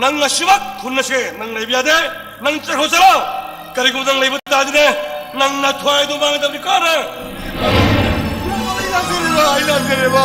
ꯅꯪ ꯉꯁꯤꯃꯛ ꯈꯨꯟ ꯑꯁꯦ ꯅꯪ ꯂꯩꯕ ꯌꯥꯗꯦ꯫ ꯅꯪ ꯆꯠꯈ꯭ꯔꯣ, ꯆꯠꯂꯣ꯫ ꯀꯔꯤꯒꯨꯝꯕ ꯅꯪ ꯂꯩꯕ ꯇꯥꯔꯗꯤꯅꯦ, ꯅꯪ ꯅꯊ꯭ꯋꯥꯏꯗꯣ ꯃꯥꯡꯒꯗꯕꯅꯤꯀꯣ ꯅꯪ꯫ ꯑꯩ ꯂꯥꯟꯖꯔꯦꯕ, ꯑꯩ ꯂꯥꯟꯖꯔꯦꯕ꯫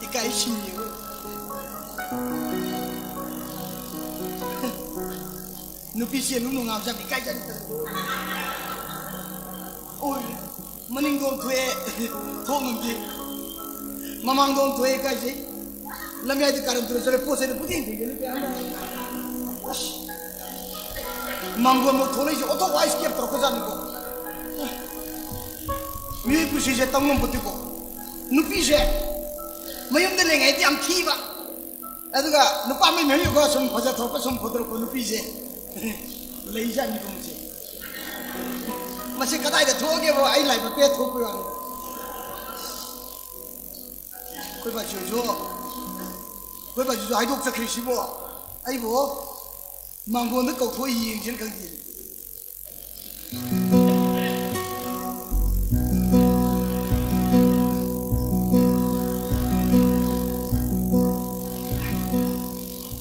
ꯏꯀꯥꯏ ꯁꯤꯌꯦ꯫ ꯅꯨꯄꯤ ꯆꯦꯜꯂꯨ ꯅꯨꯡꯉꯥꯝ ꯆꯠ ꯏꯀꯥꯏ ꯆꯠ꯫ ꯑꯣꯏ, ꯃꯅꯤꯡꯗꯣꯝ ꯊꯣꯛꯑꯦ, ꯊꯣꯛ ꯉꯝꯗꯦ꯫ ꯃꯃꯥꯡꯗꯣꯝ ꯊꯣꯛꯑꯦ, ꯏꯀꯥꯏꯖꯩ꯫ ꯂꯝꯌꯥꯏꯗ ꯀꯥꯔꯟ ꯇꯨꯔꯟ ꯆꯠꯂꯦ, ꯄꯣꯠ ꯆꯩꯗ ꯄꯨꯊꯦꯡ ꯊꯦꯡꯖꯤꯜꯂꯤ꯫ ꯑꯁ, ꯃꯥꯡꯒꯣꯟꯗꯣ ꯊꯣꯛꯂꯛꯏꯁꯦ ꯑꯣꯟꯊꯣꯛ ꯋꯥꯏ ꯁ꯭ꯀꯦꯞ ꯇꯧꯔꯛꯄꯖꯥꯠꯅꯤꯀꯣ꯫ ꯃꯤꯑꯣꯏ ꯄꯨꯟꯁꯤꯁꯦ ꯇꯝ ꯉꯝꯄꯣꯠꯇꯦꯀꯣ꯫ ꯅꯨꯄꯤꯁꯦ ꯃꯌꯨꯝꯗ ꯂꯩꯉꯩꯗꯤ ꯌꯥꯝ ꯊꯤꯕ, ꯑꯗꯨꯒ ꯅꯨꯄꯥ ꯃꯌꯨꯝ ꯍꯦꯛ ꯌꯧꯕꯒ ꯁꯨꯝ ꯐꯖ ꯊꯣꯛꯄ, ꯁꯨꯝ ꯐꯖꯔꯛꯄ ꯅꯨꯄꯤꯁꯦ ꯂꯩꯖꯥꯠꯅꯤꯀꯣ ꯃꯁꯦ꯫ ꯃꯁꯤ ꯀꯗꯥꯏꯗ ꯊꯣꯛꯑꯒꯦꯕ? ꯑꯩ ꯂꯥꯏꯕꯛ ꯄꯦꯠ ꯊꯣꯛꯄꯩ ꯋꯥꯅꯤ꯫ ꯑꯩꯈꯣꯏ ꯕꯥꯆꯧꯁꯨ, ꯑꯩꯈꯣꯏ ꯕꯥꯆꯧꯁꯨ ꯍꯥꯏꯗꯣꯛꯆꯈ꯭ꯔꯤꯁꯤꯕꯣ꯫ ꯑꯩꯕꯨ ꯃꯥꯡꯒꯣꯟꯗ ꯀꯧꯊꯣꯛꯑ ꯌꯦꯡꯁꯤꯔ ꯈꯪꯗꯦ꯫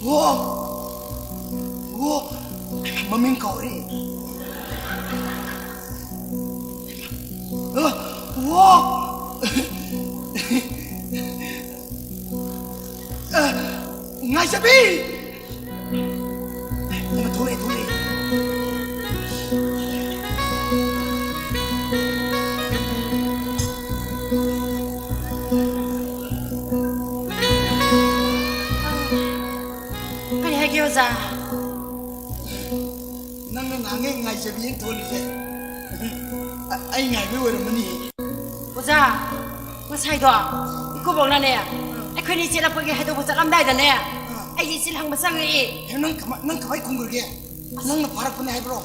ꯑꯣ! ꯑꯣ! ꯃꯃꯤꯡ ꯀꯧꯔꯦ꯫ ꯂꯩꯁꯥꯕꯤ! ꯏꯃꯥ, ꯊꯣꯛꯂꯛꯑꯦ, ꯊꯣꯛꯂꯛꯑꯦ꯫ ꯀꯔꯤ ꯍꯥꯏꯒꯦ, ꯑꯣꯖꯥ? ꯅꯪꯅ ꯉꯥꯡꯉꯦ ꯉꯥꯏꯖꯕꯤꯅ ꯊꯣꯜꯂꯤꯁꯦ꯫ ꯑ-, ꯑꯩ ꯉꯥꯏꯕꯩ ꯑꯣꯏꯔꯝꯃꯅꯤ꯫ ꯑꯣꯖꯥ, ꯉꯁꯥꯏꯗꯣ ꯏꯀꯨꯕꯣꯛꯅꯅꯦ, ꯑꯩꯈꯣꯏꯅꯤ ꯆꯦꯜꯂꯛꯄꯒꯤ ꯍꯥꯏꯗꯣꯛꯄ ꯆꯠꯂꯝꯗꯥꯏꯗꯅꯦ, ꯑꯥ꯫ ꯑꯩꯒꯤ ꯏꯆꯤꯜ ꯍꯪꯕ ꯆꯪꯉꯛꯏ꯫ ꯑꯦ, ꯅꯪ ꯀꯃꯥꯏ, ꯅꯪ ꯀꯃꯥꯏ ꯈꯨꯝꯈ꯭ꯔꯒꯦ? ꯅꯪꯅ ꯐꯥꯔꯛꯄꯅꯦ ꯍꯥꯏꯕ꯭ꯔꯣ?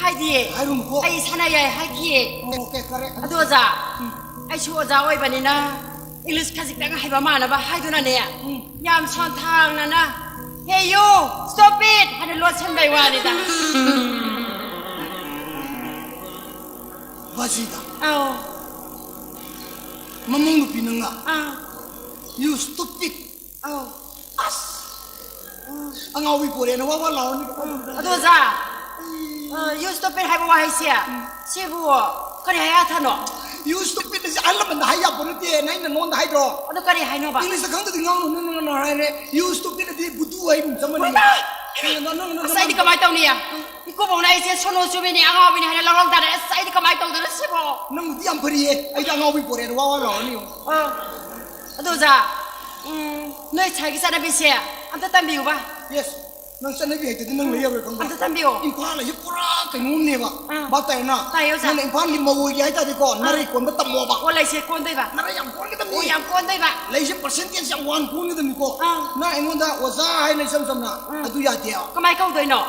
ꯍꯥꯏꯗꯤꯌꯦ꯫ ꯍꯥꯏꯔꯨꯅꯨꯀꯣ꯫ ꯑꯩ ꯏꯁꯥꯅ ꯌꯥꯏ ꯍꯥꯏꯈꯤꯌꯦ꯫ ꯑꯣ, ꯑꯣꯀꯦ, ꯐꯔꯦ꯫ ꯑꯗꯣ ꯑꯣꯖꯥ, ꯎꯝ꯫ ꯑꯩꯁꯨ ꯑꯣꯖꯥ ꯑꯣꯏꯕꯅꯤꯅ ꯏꯪꯂꯤꯁ ꯈꯖꯤꯛꯇꯪ ꯍꯩꯕ ꯃꯥꯟꯅꯕ ꯍꯥꯏꯗꯨꯅꯅꯦ, ꯎꯝ꯫ ꯌꯥꯝ ꯁꯣꯟꯊꯥꯡꯅꯅ, "Hey you, stop it!" ꯍꯥꯏꯅ ꯂꯣꯠꯁꯟꯕꯩ ꯋꯥꯅꯤꯗ꯫ ꯕꯥꯖꯤꯗ꯫ ꯑꯧ꯫ ꯃꯃꯧ ꯅꯨꯄꯤ ꯅꯪꯅ? ꯑꯥ꯫ "You stupid!" ꯑꯧ꯫ ꯑꯁ! ꯑꯉꯥꯎꯕꯤ ꯄꯣꯔꯦꯅ ꯋꯥ ꯋꯥ ꯂꯥꯎꯔꯅꯤ꯫ ꯑꯗꯣ ꯑꯣꯖꯥ, ꯑ, "You stupid" ꯍꯥꯏꯕ ꯋꯥꯍꯩꯁꯦ, ꯁꯤꯕꯨ ꯀꯔꯤ ꯍꯥꯏ ꯑꯊꯅꯣ? "You stupid" ꯑꯁꯤ ꯑꯍꯜ ꯂꯃꯟꯅ ꯍꯥꯏ ꯌꯥꯄꯣ ꯅꯠꯇꯦ, ꯅꯪ ꯅꯉꯣꯟꯗ ꯍꯥꯏꯗ꯭ꯔꯣ? ꯑꯗꯨ ꯀꯔꯤ ꯍꯥꯏꯅꯣꯕ? ꯏꯪꯂꯤꯁꯇ ꯈꯪꯗꯗꯤ ꯉꯥꯡꯅꯨ, ꯅꯪ, ꯅꯪ, ꯅꯪ ꯍꯥꯏꯔꯦ꯫ "You stupid" ꯑꯗꯤ ꯕꯨꯗꯨ ꯍꯥꯏꯕ ꯆꯞ ꯃꯥꯟꯅꯩ꯫ ꯍꯣꯏꯃ! ꯅꯪ, ꯅꯪ, ꯅꯪ, ꯑꯁ, ꯑꯩꯗꯤ ꯅꯪ ꯀꯃꯥꯏꯅ ꯇꯧꯅꯤ? ꯏꯀꯨꯕꯣꯛꯅ ꯑꯩꯁꯦ ꯁꯣꯅꯣ ꯆꯨꯕꯤꯅꯤ, ꯑꯉꯥꯎꯕꯤꯅꯤ ꯍꯥꯏꯅ ꯂꯧꯔꯧ ꯇꯥꯔꯦ꯫ ꯑꯁ, ꯑꯩꯗꯤ ꯀꯃꯥꯏꯅ ꯇꯧꯗꯣꯏꯅꯣ ꯁꯤꯕꯣ? ꯅꯪꯕꯨꯗꯤ ꯌꯥꯝ ꯐꯔꯤꯌꯦ, ꯑꯩꯗꯤ ꯑꯉꯥꯎꯕꯤ ꯄꯣꯔꯦꯅ ꯋꯥ ꯋꯥ ꯂꯥꯎꯔꯅꯤ ꯌꯦꯡꯉꯣ꯫ ꯑ, ꯑꯗꯣ ꯑꯣꯖꯥ, ꯎꯝ, ꯅꯣꯏ ꯁ꯭ꯋꯥꯏꯒꯤ ꯆꯠꯅꯕꯤꯁꯦ ꯑꯝꯇ ꯇꯝꯕꯤꯌꯨꯕ꯫ Yes, ꯅꯪ ꯆꯠꯅꯕꯤ ꯍꯩꯇꯗꯤ ꯅꯪ ꯂꯩ ꯌꯥꯔꯣꯏ ꯈꯪꯕ꯭ꯔꯥ? ꯑꯝꯇ ꯇꯝꯕꯤꯌꯣ꯫ ꯏꯝꯐꯥꯜ ꯍꯥꯏꯁꯦ ꯄꯨꯔꯥ ꯀꯩꯅꯣꯝꯅꯦꯕ꯫ ꯑꯥ꯫ ꯚꯥꯞ ꯇꯥꯏꯅ? ꯇꯥꯏꯌꯦ, ꯑꯣꯖꯥ꯫ ꯅꯪꯅ ꯏꯝꯐꯥꯜꯒꯤ ꯃꯧ ꯑꯣꯏꯒꯦ ꯍꯥꯏ ꯇꯥꯔꯗꯤꯀꯣ, ꯑꯥ꯫ ꯅꯔꯩ ꯀꯣꯟꯕ ꯇꯝꯃꯣꯕ꯫ ꯑꯣ, ꯂꯩꯁꯦ ꯀꯣꯟꯗꯣꯏꯕ? ꯅꯔꯩ ꯌꯥꯝ ꯀꯣꯟꯒꯗꯕꯅꯤ꯫ ꯑꯣ, ꯌꯥꯝ ꯀꯣꯟꯗꯣꯏꯕ? ꯂꯩꯁꯦ percentage ꯌꯥꯝ ꯋꯥꯡꯅ ꯀꯣꯟꯒꯗꯕꯅꯤꯀꯣ꯫ ꯑꯥ꯫ ꯅꯪ ꯑꯩꯉꯣꯟꯗ ꯑꯣꯖꯥ ꯍꯥꯏꯅ ꯏꯆꯝ ꯆꯝꯅ, ꯑꯥ꯫ ꯑꯗꯨ ꯌꯥꯗꯦ꯫ ꯀꯃꯥꯏ ꯀꯧꯗꯣꯏꯅꯣ?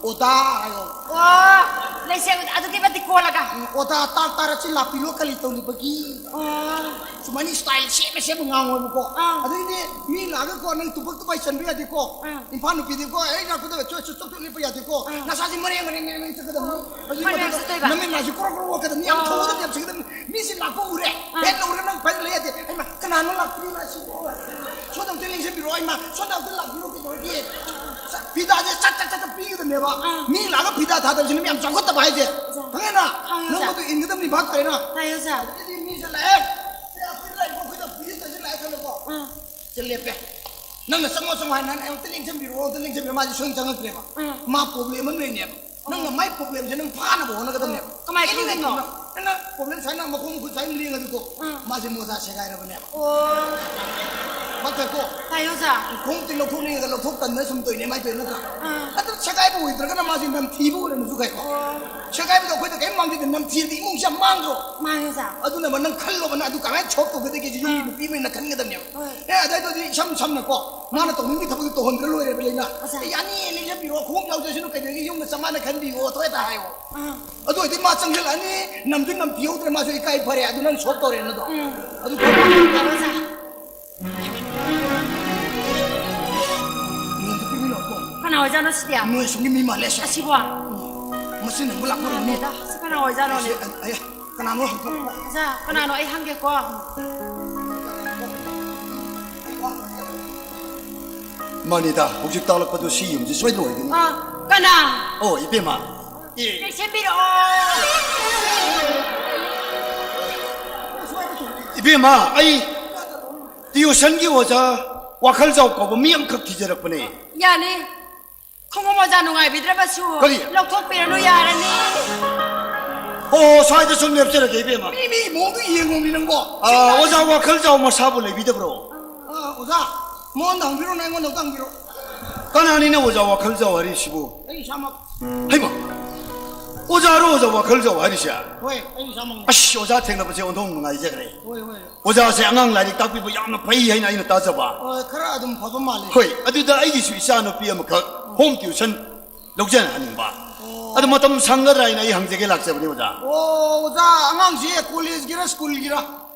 ꯑꯣꯗꯥ ꯍꯥꯏꯌꯣ꯫ ꯑꯣ, ꯂꯩꯁꯦ ꯑꯗꯨꯛꯀꯤ ꯃꯇꯤꯛ ꯀꯣꯜꯂꯒ꯫ ꯎꯝ, ꯑꯣꯗꯥ ꯇꯥ ꯇꯥꯔ ꯁꯤ ꯂꯥꯛꯄꯤꯔꯣ ꯀꯔꯤ ꯇꯧꯔꯤꯕꯒꯤ? ꯑꯣ꯫ ꯁꯨꯃꯥꯏꯅ style ꯁꯦꯝꯃ ꯁꯦꯝꯃ ꯉꯥꯡꯉꯣꯕꯀꯣ꯫ ꯑꯥ꯫ ꯑꯗꯨꯏꯗꯤ ꯃꯤ ꯂꯥꯛꯑꯒꯀꯣ ꯅꯪ ꯇꯨꯕꯛ ꯇꯨꯄꯥꯏ ꯆꯟꯕ ꯌꯥꯗꯦꯀꯣ꯫ ꯑꯥ꯫ ꯏꯝꯐꯥꯜ ꯅꯨꯄꯤꯗꯤꯀꯣ ꯑꯩ ꯂꯥꯛꯄꯗ ꯆꯣ-, ꯆꯣ-, ꯆꯣ-, ꯆꯣ ꯂꯦꯞꯄ ꯌꯥꯗꯦꯀꯣ꯫ ꯑꯥ꯫ ꯅꯁꯥꯁꯤ ꯃꯔꯦꯡ ꯃꯔꯦꯡ ꯃꯔꯦꯡ ꯃꯔꯦꯡ ꯆꯠꯀꯗꯕꯅꯤ꯫ ꯑꯥ꯫ ꯑꯗꯨꯒꯤ ꯃꯔꯦꯡ ꯃꯊꯛꯇ ꯆꯠꯇꯣꯏꯕ? ꯅꯃꯤꯠ ꯅꯥꯁꯤ ꯀ꯭ꯔꯣꯛ ꯀ꯭ꯔꯣꯛ ꯑꯣꯠꯀꯗꯕꯅꯤ꯫ ꯌꯥꯝ ꯑꯥ꯫ ꯊꯧꯒꯗꯕꯅꯤ, ꯌꯥꯝ ꯆꯤꯡꯒꯗꯕꯅꯤ꯫ ꯃꯤꯁꯤ ꯂꯥꯛꯄ ꯎꯔꯦ꯫ ꯑꯥ꯫ ꯍꯦꯟꯅ ꯎꯔꯦ ꯅꯪ ꯄꯥꯏꯔ ꯂꯩ ꯌꯥꯗꯦ꯫ ꯍꯩꯃꯥ, ꯀꯅꯥꯅꯣ ꯂꯥꯛꯄꯤꯔꯤꯕ ꯑꯁꯤꯕꯣ? ꯁꯣꯝꯗ ꯑꯝꯇ ꯂꯦꯡꯁꯤꯟꯕꯤꯔꯛꯑꯣ, ꯏꯃꯥ꯫ ꯁꯣꯝꯗ ꯑꯝꯇ ꯂꯥꯛꯄꯤꯔꯣ, ꯀꯩꯗꯧꯔꯒꯦ? ꯐꯤꯗꯥꯁꯦ ꯆꯠ, ꯆꯠ, ꯆꯠ, ꯆꯠ ꯄꯤꯒꯗꯕꯅꯦꯕ꯫ ꯑꯥ꯫ ꯃꯤ ꯂꯥꯛꯑꯒ ꯐꯤꯗꯥ ꯊꯥꯗꯕꯁꯤꯅ ꯃꯤ ꯌꯥꯝ ꯆꯥꯎꯈꯠꯇꯕ ꯍꯥꯏꯁꯦ꯫ ꯑꯣꯖꯥ꯫ ꯈꯪꯉꯦꯅ? ꯈꯪꯉꯦ, ꯅꯪ ꯑꯣꯖꯥ꯫ ꯃꯗꯨ ꯏꯟꯒꯗꯕꯅꯤ, ꯚꯥꯞ ꯇꯥꯔꯦꯅ? ꯇꯥꯏꯌꯦ, ꯑꯣꯖꯥ꯫ ꯑꯗꯨꯗꯤ ꯃꯤꯁꯦ ꯂꯥꯛꯑꯦ꯫ ꯁꯦ, ꯑꯩꯈꯣꯏ ꯂꯥꯛꯑꯦ, ꯑꯩꯈꯣꯏꯗ ꯐꯤꯗꯥꯁꯦ ꯂꯥꯛꯑꯦ ꯈꯜꯂꯣꯀꯣ꯫ ꯑꯥ꯫ ꯁꯦ, ꯂꯦꯞꯄꯦ꯫ ꯅꯪꯅ ꯆꯪꯉꯣ ꯆꯪꯉꯣ ꯍꯥꯏꯅ ꯑꯩ ꯑꯝꯇ ꯂꯦꯡꯁꯤꯟꯕꯤꯔꯛꯑꯣ, ꯑꯝꯇ ꯂꯦꯡꯁꯤꯟꯕꯤꯔꯛꯑꯣ, ꯃꯥꯁꯦ ꯁꯨꯡꯆꯪ ꯆꯪꯉꯛꯇ꯭ꯔꯦꯕ꯫ ꯎꯝ꯫ ꯃꯥ problem ꯑꯃ ꯂꯩꯅꯦꯕ꯫ ꯅꯪꯅ ꯃꯥꯏ problemꯁꯦ ꯅꯪ ꯐꯥꯅꯕ ꯍꯣꯠꯅꯒꯗꯕꯅꯦꯕ꯫ ꯀꯃꯥꯏ ꯑꯦꯅꯤ ꯈꯪꯗꯣꯏꯅꯣ? ꯅꯪꯅ problem ꯁꯨꯃꯥꯏꯅ ꯃꯈꯣꯡ ꯃꯈꯨꯠ ꯁꯨꯃꯥꯏꯅ ꯂꯦꯡꯉꯗꯤꯀꯣ, ꯎꯝ꯫ ꯃꯥꯁꯦ ꯃꯣꯖꯥ ꯁꯦꯒꯥꯏꯔꯕꯅꯦꯕ꯫ ꯑꯣ꯫ ꯃꯊꯛꯀꯣ꯫ ꯇꯥꯏ ꯑꯣꯖꯥ꯫ ꯈꯣꯡꯎꯞꯇꯤ ꯂꯧꯊꯣꯛꯅꯤꯡꯉꯒ ꯂꯧꯊꯣꯛ ꯇꯟꯗꯅ ꯁꯨꯝ ꯇꯧꯔꯤꯅꯦ, ꯃꯥꯏ ꯇꯧꯔꯤ ꯅꯠꯇ꯭ꯔꯥ? ꯑꯥ꯫ ꯑꯗꯨ ꯁꯦꯒꯥꯏꯕ ꯑꯣꯏꯗ꯭ꯔꯒꯅ ꯃꯥꯁꯦ ꯅꯝꯊꯤꯕ ꯑꯣꯏꯔꯝꯃꯁꯨ ꯌꯥꯏꯀꯣ꯫ ꯑꯣ꯫ ꯁꯦꯒꯥꯏꯕꯗꯣ ꯑꯩꯈꯣꯏꯗ ꯀꯔꯤꯝ ꯃꯥꯡꯗꯦ, ꯅꯝꯊꯤꯔꯗꯤ ꯏꯃꯨꯡꯁꯦ ꯌꯥꯝ ꯃꯥꯡꯗ꯭ꯔꯣ? ꯃꯥꯡꯉꯦ ꯑꯣꯖꯥ꯫ ꯑꯗꯨꯅ ꯅꯪ ꯈꯜꯂꯣꯕ, ꯅꯪ ꯑꯗꯨ ꯀꯃꯥꯏꯅ solve ꯇꯧꯒꯗꯒꯦꯁꯦ ꯌꯨꯝꯒꯤ ꯑꯥ꯫ ꯅꯨꯄꯤ ꯑꯃꯅ ꯈꯟꯒꯗꯕꯅꯦꯕ꯫ ꯍꯣꯏ꯫ ꯑꯦ, ꯑꯗꯨ ꯑꯗꯨꯗꯤ ꯏꯁꯝ ꯁꯝꯅꯀꯣ, ꯃꯥꯅ ꯇꯧꯅꯤꯡꯕ ꯊꯕꯛꯇꯣ ꯇꯧꯍꯟꯗ꯭ꯔ ꯂꯣꯏꯔꯦꯕ, ꯂꯩꯅ꯫ ꯑꯣꯖꯥ꯫ ꯑꯦ, ꯌꯥꯅꯤ, ꯂꯩꯖꯕꯤꯔꯣ, ꯈꯣꯡꯎꯞ ꯌꯥꯎꯖꯁꯅꯨ, ꯀꯩꯗꯧꯔꯒꯦ, ꯌꯨꯝꯗ ꯆꯞ ꯃꯥꯟꯅ ꯈꯟꯕꯤꯌꯣ, ꯑꯗꯨ ꯍꯦꯛꯇ ꯍꯥꯏꯌꯣ꯫ ꯑꯥ꯫ ꯑꯗꯨ ꯑꯣꯏꯔꯗꯤ ꯃꯥ ꯆꯪꯁꯤꯜꯂꯛꯑꯅꯤ, ꯅꯝꯗꯤ ꯅꯝꯊꯤꯍꯧꯗ꯭ꯔꯦ, ꯃꯥꯁꯨ ꯏꯀꯥꯏ ꯐꯔꯦ, ꯑꯗꯨ ꯅꯪ solve ꯇꯧꯔꯦꯅꯗꯣ꯫ ꯎꯝ꯫ ꯑꯗꯨ ꯐꯔꯦ, ꯑꯣꯖꯥ꯫ ꯅꯣꯡꯗ ꯄꯤꯕꯤꯔꯛꯑꯣꯀꯣ꯫ ꯀꯅꯥ ꯑꯣꯏꯖꯥꯠꯅꯣ ꯁꯤꯗꯤ? ꯅꯣꯏ ꯁꯨꯝꯒꯤ ꯃꯤ ꯃꯥꯜꯂꯦ, ꯁꯦ꯫ ꯑꯁꯤꯕꯣ? ꯎꯝ꯫ ꯃꯁꯤ ꯅꯪꯕꯨ ꯂꯥꯛꯄ ꯑꯣꯏꯔꯝꯅꯤ꯫ ꯈꯪꯗꯦꯗ, ꯁꯤ ꯀꯅꯥ ꯑꯣꯏꯖꯥꯠꯅꯣꯅꯦ? ꯑꯩ, ꯑꯩ, ꯀꯅꯥꯅꯣ ꯍꯪꯇꯣꯛ-꯫ ꯎꯝ, ꯑꯣꯖꯥ, ꯀꯅꯥꯅꯣ? ꯑꯩ ꯍꯪꯒꯦꯀꯣ꯫ ꯃꯥꯅꯤꯗ, ꯍꯧꯖꯤꯛ ꯇꯥꯛꯂꯛꯄꯗꯨ ꯁꯤ ꯌꯨꯝꯁꯤ ꯁꯣꯏꯗꯅ ꯑꯣꯏꯒꯅꯤ꯫ ꯑꯥ, ꯀꯅꯥ? ꯑꯣ, ꯏꯕꯦꯝꯃ꯫ ꯑꯦ꯫ ꯆꯦꯛꯁꯤꯟꯕꯤꯔꯛꯑꯣ꯫ ꯏꯕꯦꯝꯃ, ꯑꯩ tuitionꯒꯤ ꯑꯣꯖꯥ ꯋꯥꯈꯜ ꯆꯥꯎ ꯀꯧꯕ ꯃꯤ ꯑꯃꯈꯛ ꯊꯤꯖꯔꯛꯄꯅꯦ꯫ ꯌꯥꯅꯤ꯫ ꯈꯣꯡꯎꯞ ꯃꯣꯖꯥ ꯅꯨꯡꯉꯥꯏꯕꯤꯗ꯭ꯔꯕꯁꯨ ꯀꯔꯤ? ꯂꯧꯊꯣꯛꯄꯤꯔꯅꯨ, ꯌꯥꯔꯅꯤ꯫ ꯑꯣ, ꯁ꯭ꯋꯥꯏꯗ ꯁꯨꯝ ꯂꯦꯞꯆꯔꯒꯦ, ꯏꯕꯦꯝꯃ꯫ ꯃꯤ, ꯃꯤ ꯃꯑꯣꯡꯗꯣ ꯌꯦꯡꯉꯣꯃꯤ ꯅꯪꯕꯣ꯫ ꯑꯥ, ꯑꯣꯖꯥ ꯋꯥꯈꯜ ꯆꯥꯎ ꯃꯁꯥꯕꯨ ꯂꯩꯕꯤꯗꯕ꯭ꯔꯣ? ꯑꯥ, ꯑꯣꯖꯥ, ꯃꯉꯣꯟꯗ ꯍꯪꯕꯤꯔꯣꯅ ꯑꯩꯉꯣꯟꯗ ꯑꯝꯇ ꯍꯪꯕꯤꯔꯣ꯫ ꯀꯅꯥꯅꯤꯅ ꯑꯣꯖꯥ ꯋꯥꯈꯜ ꯆꯥꯎ ꯍꯥꯏꯔꯤꯁꯤꯕꯨ? ꯑꯩ ꯏꯁꯥꯃꯛ꯫ ꯍꯩꯃꯥ! ꯑꯣꯖꯥꯔꯣ ꯑꯣꯖꯥ ꯋꯥꯈꯜ ꯆꯥꯎ ꯍꯥꯏꯔꯤꯁꯦ? ꯍꯣꯏ, ꯑꯩ ꯏꯁꯥꯃꯛꯅꯤ꯫ ꯑꯁ, ꯑꯣꯖꯥ ꯊꯦꯡꯅꯕꯁꯦ ꯑꯣꯟꯊꯣꯛ ꯅꯨꯡꯉꯥꯏꯖꯈ꯭ꯔꯦ꯫ ꯍꯣꯏ, ꯍꯣꯏ꯫ ꯑꯣꯖꯥꯁꯦ ꯑꯉꯥꯡ ꯂꯥꯏꯔꯤꯛ ꯇꯥꯛꯄꯤꯕ ꯌꯥꯝꯅ ꯐꯩ ꯍꯥꯏꯅ ꯑꯩꯅ ꯇꯥꯖꯕ꯫ ꯍꯣꯏ, ꯈꯔ ꯑꯗꯨꯝ ꯐꯕ ꯃꯥꯜꯂꯦ꯫ ꯍꯣꯏ, ꯑꯗꯨꯗ ꯑꯩꯒꯤꯁꯨ ꯏꯆꯥ ꯅꯨꯄꯤ ꯑꯃꯈꯛ home tuition ꯂꯧꯖꯍꯟꯅꯤꯡꯕ꯫ ꯑꯣ꯫ ꯑꯗꯨ ꯃꯇꯝ ꯁꯪꯒꯗ꯭ꯔꯥ ꯍꯥꯏꯅ ꯑꯩ ꯍꯪꯖꯒꯦ ꯂꯥꯛꯆꯕꯅꯤ, ꯑꯣꯖꯥ꯫ ꯑꯣ, ꯑꯣꯖꯥ, ꯑꯉꯥꯡꯁꯤ collegeꯒꯤꯔ schoolꯒꯤꯔ?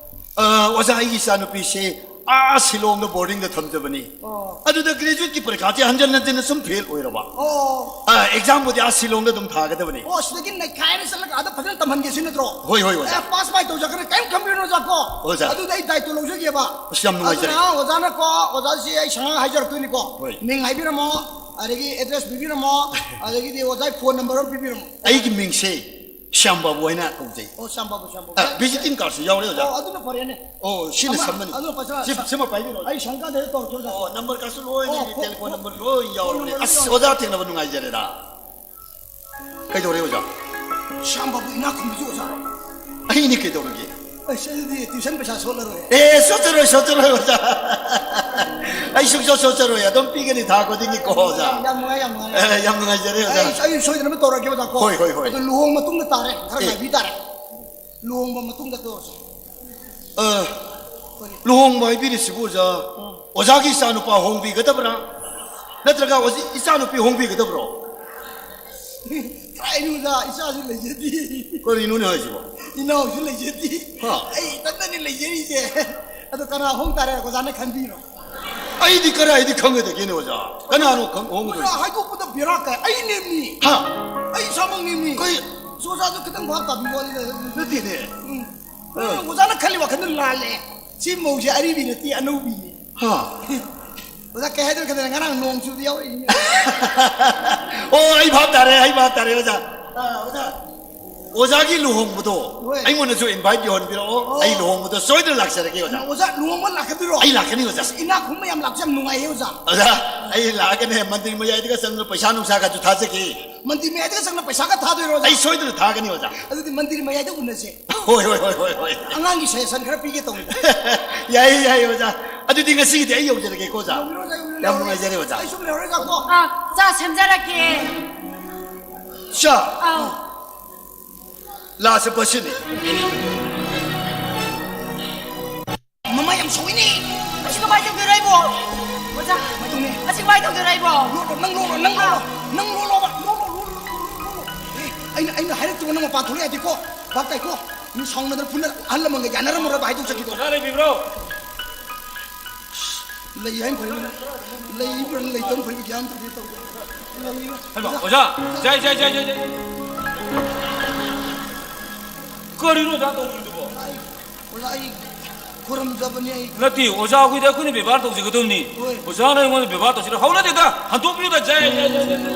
ꯑ, ꯑꯣꯖꯥ, ꯑꯩꯒꯤ ꯏꯆꯥ ꯅꯨꯄꯤꯁꯤ ꯑꯥ ꯁꯤꯂꯣꯡꯗ boardingꯗ ꯊꯝꯖꯕꯅꯤ꯫ ꯑꯣ꯫ ꯑꯗꯨꯗ graduateꯀꯤ ꯄꯔꯤꯈꯥꯁꯦ ꯍꯟꯖꯟ ꯍꯟꯖꯟꯅ ꯁꯨꯝ fail ꯑꯣꯏꯔꯕ꯫ ꯑꯣ꯫ ꯑ, examꯕꯨꯗꯤ ꯑꯥ ꯁꯤꯂꯣꯡꯗ ꯑꯗꯨꯝ ꯊꯥꯒꯗꯕꯅꯤ꯫ ꯑꯣ, ꯁꯤꯗꯒꯤ ꯅꯩꯈꯥꯏꯔ ꯆꯠꯂꯒ ꯑꯥꯗ ꯐꯖꯅ ꯇꯝꯍꯟꯒꯦ ꯁꯤ ꯅꯠꯇ꯭ꯔꯣ? ꯍꯣꯏ, ꯍꯣꯏ, ꯑꯣꯖꯥ꯫ ꯑꯦ, pass ꯃꯥꯏ ꯇꯧꯖꯈ꯭ꯔꯦ, ꯀꯔꯤꯝ ꯈꯟꯕꯤꯔꯨꯅꯨ, ꯑꯣꯖꯥ ꯀꯣ꯫ ꯑꯣꯖꯥ꯫ ꯑꯗꯨꯗ ꯑꯩ ꯗꯥꯏꯇꯣ ꯂꯧꯖꯒꯦꯕ꯫ ꯑꯁ, ꯌꯥꯝ ꯅꯨꯡꯉꯥꯏꯖꯔꯦ꯫ ꯑꯗꯨꯅ ꯑꯣꯖꯥꯅ ꯀꯣ, ꯑꯣꯖꯥꯁꯤ ꯑꯩ ꯁꯉꯥꯡ ꯍꯥꯏꯖꯔꯛꯇꯣꯏꯅꯤꯀꯣ꯫ ꯍꯣꯏ꯫ ꯃꯤꯡ ꯍꯥꯏꯕꯤꯔꯝꯃꯣ, ꯑꯗꯒꯤ address ꯄꯤꯕꯤꯔꯝꯃꯣ, ꯑꯗꯒꯤꯗꯤ ꯑꯣꯖꯥꯒꯤ phone number ꯑꯃ ꯄꯤꯕꯤꯔꯝꯃꯣ꯫ ꯑꯩꯒꯤ ꯃꯤꯡꯁꯦ ꯁ꯭ꯌꯥꯝ ꯕꯥꯕꯨ ꯍꯥꯏꯅ ꯀꯧꯖꯩ꯫ ꯑꯣ, ꯁ꯭ꯌꯥꯝ ꯕꯥꯕꯨ, ꯁ꯭ꯌꯥꯝ ꯕꯥꯕꯨ꯫ ꯑ, visiting cardꯁꯨ ꯌꯥꯎꯔꯦ, ꯑꯣꯖꯥ꯫ ꯑꯣ, ꯑꯗꯨꯅ ꯐꯔꯦꯅꯦ꯫ ꯑꯣ, ꯁꯤꯅ ꯑꯃ, ꯁꯝꯃꯅꯤ꯫ ꯑꯗꯨꯅ ꯐꯖꯅ ꯁꯤ, ꯁꯝ-, ꯁꯤꯃ ꯄꯥꯏꯕꯤꯔꯣ꯫ ꯑꯩ ꯁꯪꯀꯥꯟꯗ ꯍꯦꯛ ꯇꯧꯔꯛꯀꯦ, ꯑꯣꯖꯥ꯫ ꯑꯣ, number ꯀꯥꯁꯨ ꯂꯣꯏꯅ ꯑꯣ, ꯏꯕꯤ, ꯐꯣ-, telephone ꯐꯣ-, number ꯂꯣꯏ ꯐꯣꯟ ꯌꯥꯎꯔꯕꯅꯦ꯫ ꯅꯝꯕꯔꯁꯨ ꯑꯁ, ꯌꯥꯎꯔꯦ꯫ ꯑꯣꯖꯥ ꯊꯦꯡꯅꯕ ꯅꯨꯡꯉꯥꯏꯖꯔꯦꯗ꯫ ꯀꯩꯗꯧꯔꯦ, ꯑꯣꯖꯥ? ꯁ꯭ꯌꯥꯝ ꯕꯥꯕꯨ ꯏꯅꯥꯛ ꯈꯨꯟꯕꯁꯨ ꯑꯣꯖꯥꯔꯣ? ꯑꯩꯅꯤ, ꯀꯩꯗꯧꯔꯒꯦ? ꯑꯁ, ꯑꯗꯨꯗꯤ tuition ꯄꯩꯁꯥ ꯁꯣꯠꯂꯔꯣꯏ꯫ ꯑꯦ, ꯁꯣꯠꯆꯔꯣꯏ, ꯁꯣꯠꯆꯔꯣꯏ, ꯑꯣꯖꯥ꯫ ꯑꯩ ꯁꯨꯡꯁꯣꯠ ꯁꯣꯠꯆꯔꯣꯏ, ꯑꯗꯨꯝ ꯄꯤꯒꯅꯤ ꯊꯥ ꯈꯨꯗꯤꯡꯒꯤꯀꯣ, ꯑꯣꯖꯥ꯫ ꯌꯥꯝ ꯅꯨꯡꯉꯥꯏ, ꯌꯥꯝ ꯅꯨꯡꯉꯥꯏ꯫ ꯑꯦ, ꯌꯥꯝ ꯅꯨꯡꯉꯥꯏꯖꯔꯦ, ꯑꯣꯖꯥ꯫ ꯑꯩ, ꯑꯩ ꯁꯣꯏꯗꯅꯕ ꯇꯧꯔꯛꯑꯒꯦ, ꯑꯣꯖꯥ, ꯀꯣ꯫ ꯍꯣꯏ, ꯍꯣꯏ, ꯍꯣꯏ꯫ ꯑꯗꯨ ꯂꯨꯍꯣꯡ ꯃꯇꯨꯡꯗ ꯇꯥꯔꯦ, ꯈꯔ ꯑꯦ꯫ ꯉꯥꯏꯕꯤ ꯇꯥꯔꯦ꯫ ꯂꯨꯍꯣꯡꯕ ꯃꯇꯨꯡꯗ ꯇꯧꯔꯁꯦ꯫ ꯑ, ꯂꯨꯍꯣꯡꯕ ꯍꯥꯏꯕꯤꯔꯤꯁꯤꯕꯨ, ꯑꯣꯖꯥ, ꯑꯣꯖꯥꯒꯤ ꯏꯆꯥꯅꯨꯄꯥ ꯍꯣꯡꯕꯤꯒꯗꯕ꯭ꯔꯥ? ꯅꯠꯇ꯭ꯔꯒ ꯑꯣꯖꯥ, ꯏꯆꯥꯅꯨꯄꯤ ꯍꯣꯡꯕꯤꯒꯗꯕ꯭ꯔꯣ? ꯀꯥꯏꯅꯣꯗ, ꯏꯆꯥꯁꯨ ꯂꯩꯖꯗꯦ꯫ ꯀꯔꯤꯅꯣꯅꯦ ꯍꯥꯏꯁꯤꯕꯣ? ꯏꯅꯥꯎꯁꯨ ꯂꯩꯖꯗꯦ꯫ ꯍꯥ? ꯑꯩ ꯏꯊꯟꯇꯅꯤ ꯂꯩꯖꯔꯤꯁꯦ꯫ ꯑꯗꯣ ꯀꯅꯥ ꯍꯣꯡ ꯇꯥꯔꯦ, ꯑꯣꯖꯥꯅ ꯈꯟꯕꯤꯔꯣ꯫ ꯑꯩꯗꯤ ꯀꯗꯥꯏꯗꯤ ꯈꯪꯒꯗꯒꯦꯅꯦ, ꯑꯣꯖꯥ? ꯀꯅꯥꯅꯣ ꯈꯪ-, ꯍꯣꯡꯒꯗꯣꯏꯁꯦ? ꯑꯣꯖꯥ, ꯍꯥꯏꯗꯣꯛꯄꯗ ꯕꯦꯔꯥ ꯀꯥꯏ꯫ ꯑꯩꯅꯦꯃꯤ꯫ ꯍꯥ? ꯑꯩ ꯏꯁꯥꯃꯛꯅꯦꯃꯤ꯫ ꯀꯩ? ꯑꯣꯖꯥꯁꯨ ꯈꯤꯇꯪ ꯚꯥꯞ ꯇꯥꯕꯤꯌꯨ ꯋꯥꯅꯤꯗ꯫ ꯅꯠꯇꯦꯅꯦ꯫ ꯎꯝ꯫ ꯑ꯫ ꯑꯣꯖꯥꯅ ꯈꯜꯂꯤ ꯋꯥꯈꯜꯗꯨ ꯂꯥꯜꯂꯦ꯫ ꯁꯤ ꯃꯧꯁꯦ ꯑꯔꯤꯕꯤ ꯅꯠꯇꯦ, ꯑꯅꯧꯕꯤꯅꯤ꯫ ꯍꯥ꯫ ꯑꯣꯖꯥ, ꯀꯩ ꯍꯥꯏꯗꯣꯏꯅꯣ ꯈꯪꯗꯦ, ꯉꯔꯥꯡ ꯅꯣꯡ ꯆꯨꯕꯗ ꯌꯥꯎꯔꯛꯏꯅꯦ꯫ ꯑꯣ, ꯑꯩ ꯚꯥꯞ ꯇꯥꯔꯦ, ꯑꯩ ꯚꯥꯞ ꯇꯥꯔꯦ, ꯑꯣꯖꯥ꯫ ꯑ, ꯑꯣꯖꯥ, ꯑꯣꯖꯥꯒꯤ ꯂꯨꯍꯣꯡꯕꯗꯣ ꯍꯣꯏ꯫ ꯑꯩꯉꯣꯟꯗꯁꯨ invite ꯌꯧꯍꯟꯕꯤꯔꯛꯑꯣ꯫ ꯑꯣ꯫ ꯑꯩ ꯂꯨꯍꯣꯡꯕꯗꯣ ꯁꯣꯏꯗꯅ ꯂꯥꯛꯆꯔꯒꯦ, ꯑꯣꯖꯥ꯫ ꯑꯣꯖꯥ, ꯂꯨꯍꯣꯡꯕ ꯂꯥꯛꯀꯗꯣꯏꯔꯣ? ꯑꯩ ꯂꯥꯛꯀꯅꯤ, ꯑꯣꯖꯥ꯫ ꯑꯁ, ꯏꯅꯥꯛ ꯈꯨꯟꯕ ꯌꯥꯝ ꯂꯥꯛꯄꯁꯦ ꯌꯥꯝ ꯅꯨꯡꯉꯥꯏꯌꯦ, ꯑꯣꯖꯥ꯫ ꯑꯣꯖꯥ, ꯑꯩ ꯂꯥꯛꯑꯒꯅꯦ, ꯃꯟꯗꯤꯔ ꯃꯌꯥꯏꯗꯒ ꯆꯪꯉꯒ ꯄꯩꯁꯥ ꯅꯨꯡꯁꯥꯒꯁꯨ ꯊꯥꯖꯒꯦ꯫ ꯃꯟꯗꯤꯔ ꯃꯌꯥꯏꯗꯒ ꯆꯪꯉꯒ ꯄꯩꯁꯥꯒ ꯊꯥꯗꯣꯏꯔꯣ, ꯑꯣꯖꯥ? ꯑꯩ ꯁꯣꯏꯗꯅ ꯊꯥꯒꯅꯤ, ꯑꯣꯖꯥ꯫ ꯑꯗꯨꯗꯤ ꯃꯟꯗꯤꯔ ꯃꯌꯥꯏꯗ ꯎꯅꯁꯦ꯫ ꯍꯣꯏ, ꯍꯣꯏ, ꯍꯣꯏ, ꯍꯣꯏ, ꯍꯣꯏ꯫ ꯑꯉꯥꯡꯒꯤ suggestion ꯈꯔ ꯄꯤꯒꯦ ꯇꯧꯕꯅꯤ꯫ ꯌꯥꯏꯌꯦ, ꯌꯥꯏꯌꯦ, ꯑꯣꯖꯥ꯫ ꯑꯗꯨꯗꯤ ꯉꯁꯤꯒꯤꯗꯤ ꯑꯩ ꯌꯧꯖꯔꯒꯦꯀꯣ, ꯑꯣꯖꯥ꯫ ꯌꯧꯕꯤꯔꯣ, ꯑꯣꯖꯥ, ꯌꯧꯕꯤꯔꯣ, ꯌꯥꯝ ꯌꯧꯕꯤꯔꯣ꯫ ꯅꯨꯡꯉꯥꯏꯖꯔꯦ, ꯑꯣꯖꯥ꯫ ꯑꯩ ꯁꯨꯝ ꯂꯩꯍꯧꯔꯒꯀꯣ꯫ ꯑꯥ, ꯆꯥ ꯁꯦꯝꯖꯔꯛꯀꯦ꯫ ꯆꯥ? ꯑꯥꯎ꯫ ꯂꯥꯁ ꯄꯁꯤꯅꯤ꯫ ꯃꯃꯥ ꯌꯥꯝ ꯁꯣꯛꯏꯅꯦ꯫ ꯑꯁꯤ ꯀꯃꯥꯏꯅ ꯇꯧꯗꯣꯏꯔꯣ ꯑꯩꯕꯣ? ꯑꯣꯖꯥ, ꯀꯃꯥꯏꯅ ꯇꯧꯅꯤ? ꯑꯁꯤ ꯀꯃꯥꯏꯅ ꯇꯧꯗꯣꯏꯔꯣ ꯑꯩꯕꯣ? ꯂꯣꯠꯂꯣ, ꯅꯪ ꯂꯣꯠꯂꯣ, ꯅꯪ ꯂꯣꯠꯂꯣ, ꯑꯥ꯫ ꯅꯪ ꯂꯣꯠꯂꯣꯕ, ꯂꯣꯠꯂꯣ, ꯂꯣꯠꯂꯣ, ꯂꯣꯠꯂꯣ, ꯂꯣꯠꯂꯣ꯫ ꯑꯦ, ꯑꯩꯅ, ꯑꯩꯅ ꯍꯥꯏꯔꯛꯇ꯭ꯔꯕ ꯅꯪ ꯃꯄꯥꯟ ꯊꯣꯛꯂꯛꯑꯦ ꯍꯥꯏꯗꯤꯀꯣ, ꯚꯥꯞ ꯇꯥꯏꯀꯣ? ꯃꯤ ꯁꯥꯎꯅꯗꯅ ꯐꯨꯅ ꯑꯍꯜ ꯂꯃꯟꯒ ꯌꯥꯅꯔꯝꯃꯔꯣꯏꯕ ꯍꯥꯏꯗꯣꯛ ꯆꯠꯈꯤꯗꯣ꯫ ꯑꯣꯖꯥ ꯂꯩꯕꯤꯕ꯭ꯔꯣ? ꯂꯩ ꯍꯥꯏꯅ ꯐꯔꯦ, ꯂꯩꯕ꯭ꯔꯥ ꯂꯩꯇꯕ ꯐꯔꯦ ꯒ꯭ꯌꯥꯟ ꯇꯥꯗꯦ ꯇꯧꯔꯤꯁꯦ꯫ ꯂꯩꯕ꯭ꯔꯥ? ꯍꯩꯃꯥ, ꯑꯣꯖꯥ, ꯖꯥꯏ, ꯖꯥꯏ, ꯖꯥꯏ, ꯖꯥꯏ, ꯖꯥꯏ꯫ ꯀꯔꯤꯅꯣ ꯑꯣꯖꯥ ꯇꯧꯔꯤꯗꯨꯕꯣ? ꯑꯣꯖꯥ, ꯑꯩ ꯈꯨꯔꯨꯝꯖꯕꯅꯤ ꯑꯩ꯫ ꯅꯠꯇꯦ, ꯑꯣꯖꯥ ꯑꯩꯈꯣꯏꯗꯤ ꯑꯩꯈꯣꯏꯅ ꯕꯦꯕꯥꯔ ꯇꯧꯖꯒꯗꯕꯅꯤ꯫ ꯍꯣꯏ꯫ ꯑꯣꯖꯥꯅ ꯑꯩꯉꯣꯟꯗ ꯕꯦꯕꯥꯔ ꯇꯧꯁꯤꯔ? ꯍꯧꯅꯗꯦꯗ, ꯍꯟꯗꯣꯛꯄꯤꯌꯨꯗ, ꯖꯥꯏ, ꯖꯥꯏ, ꯖꯥꯏ, ꯖꯥꯏ, ꯖꯥꯏ꯫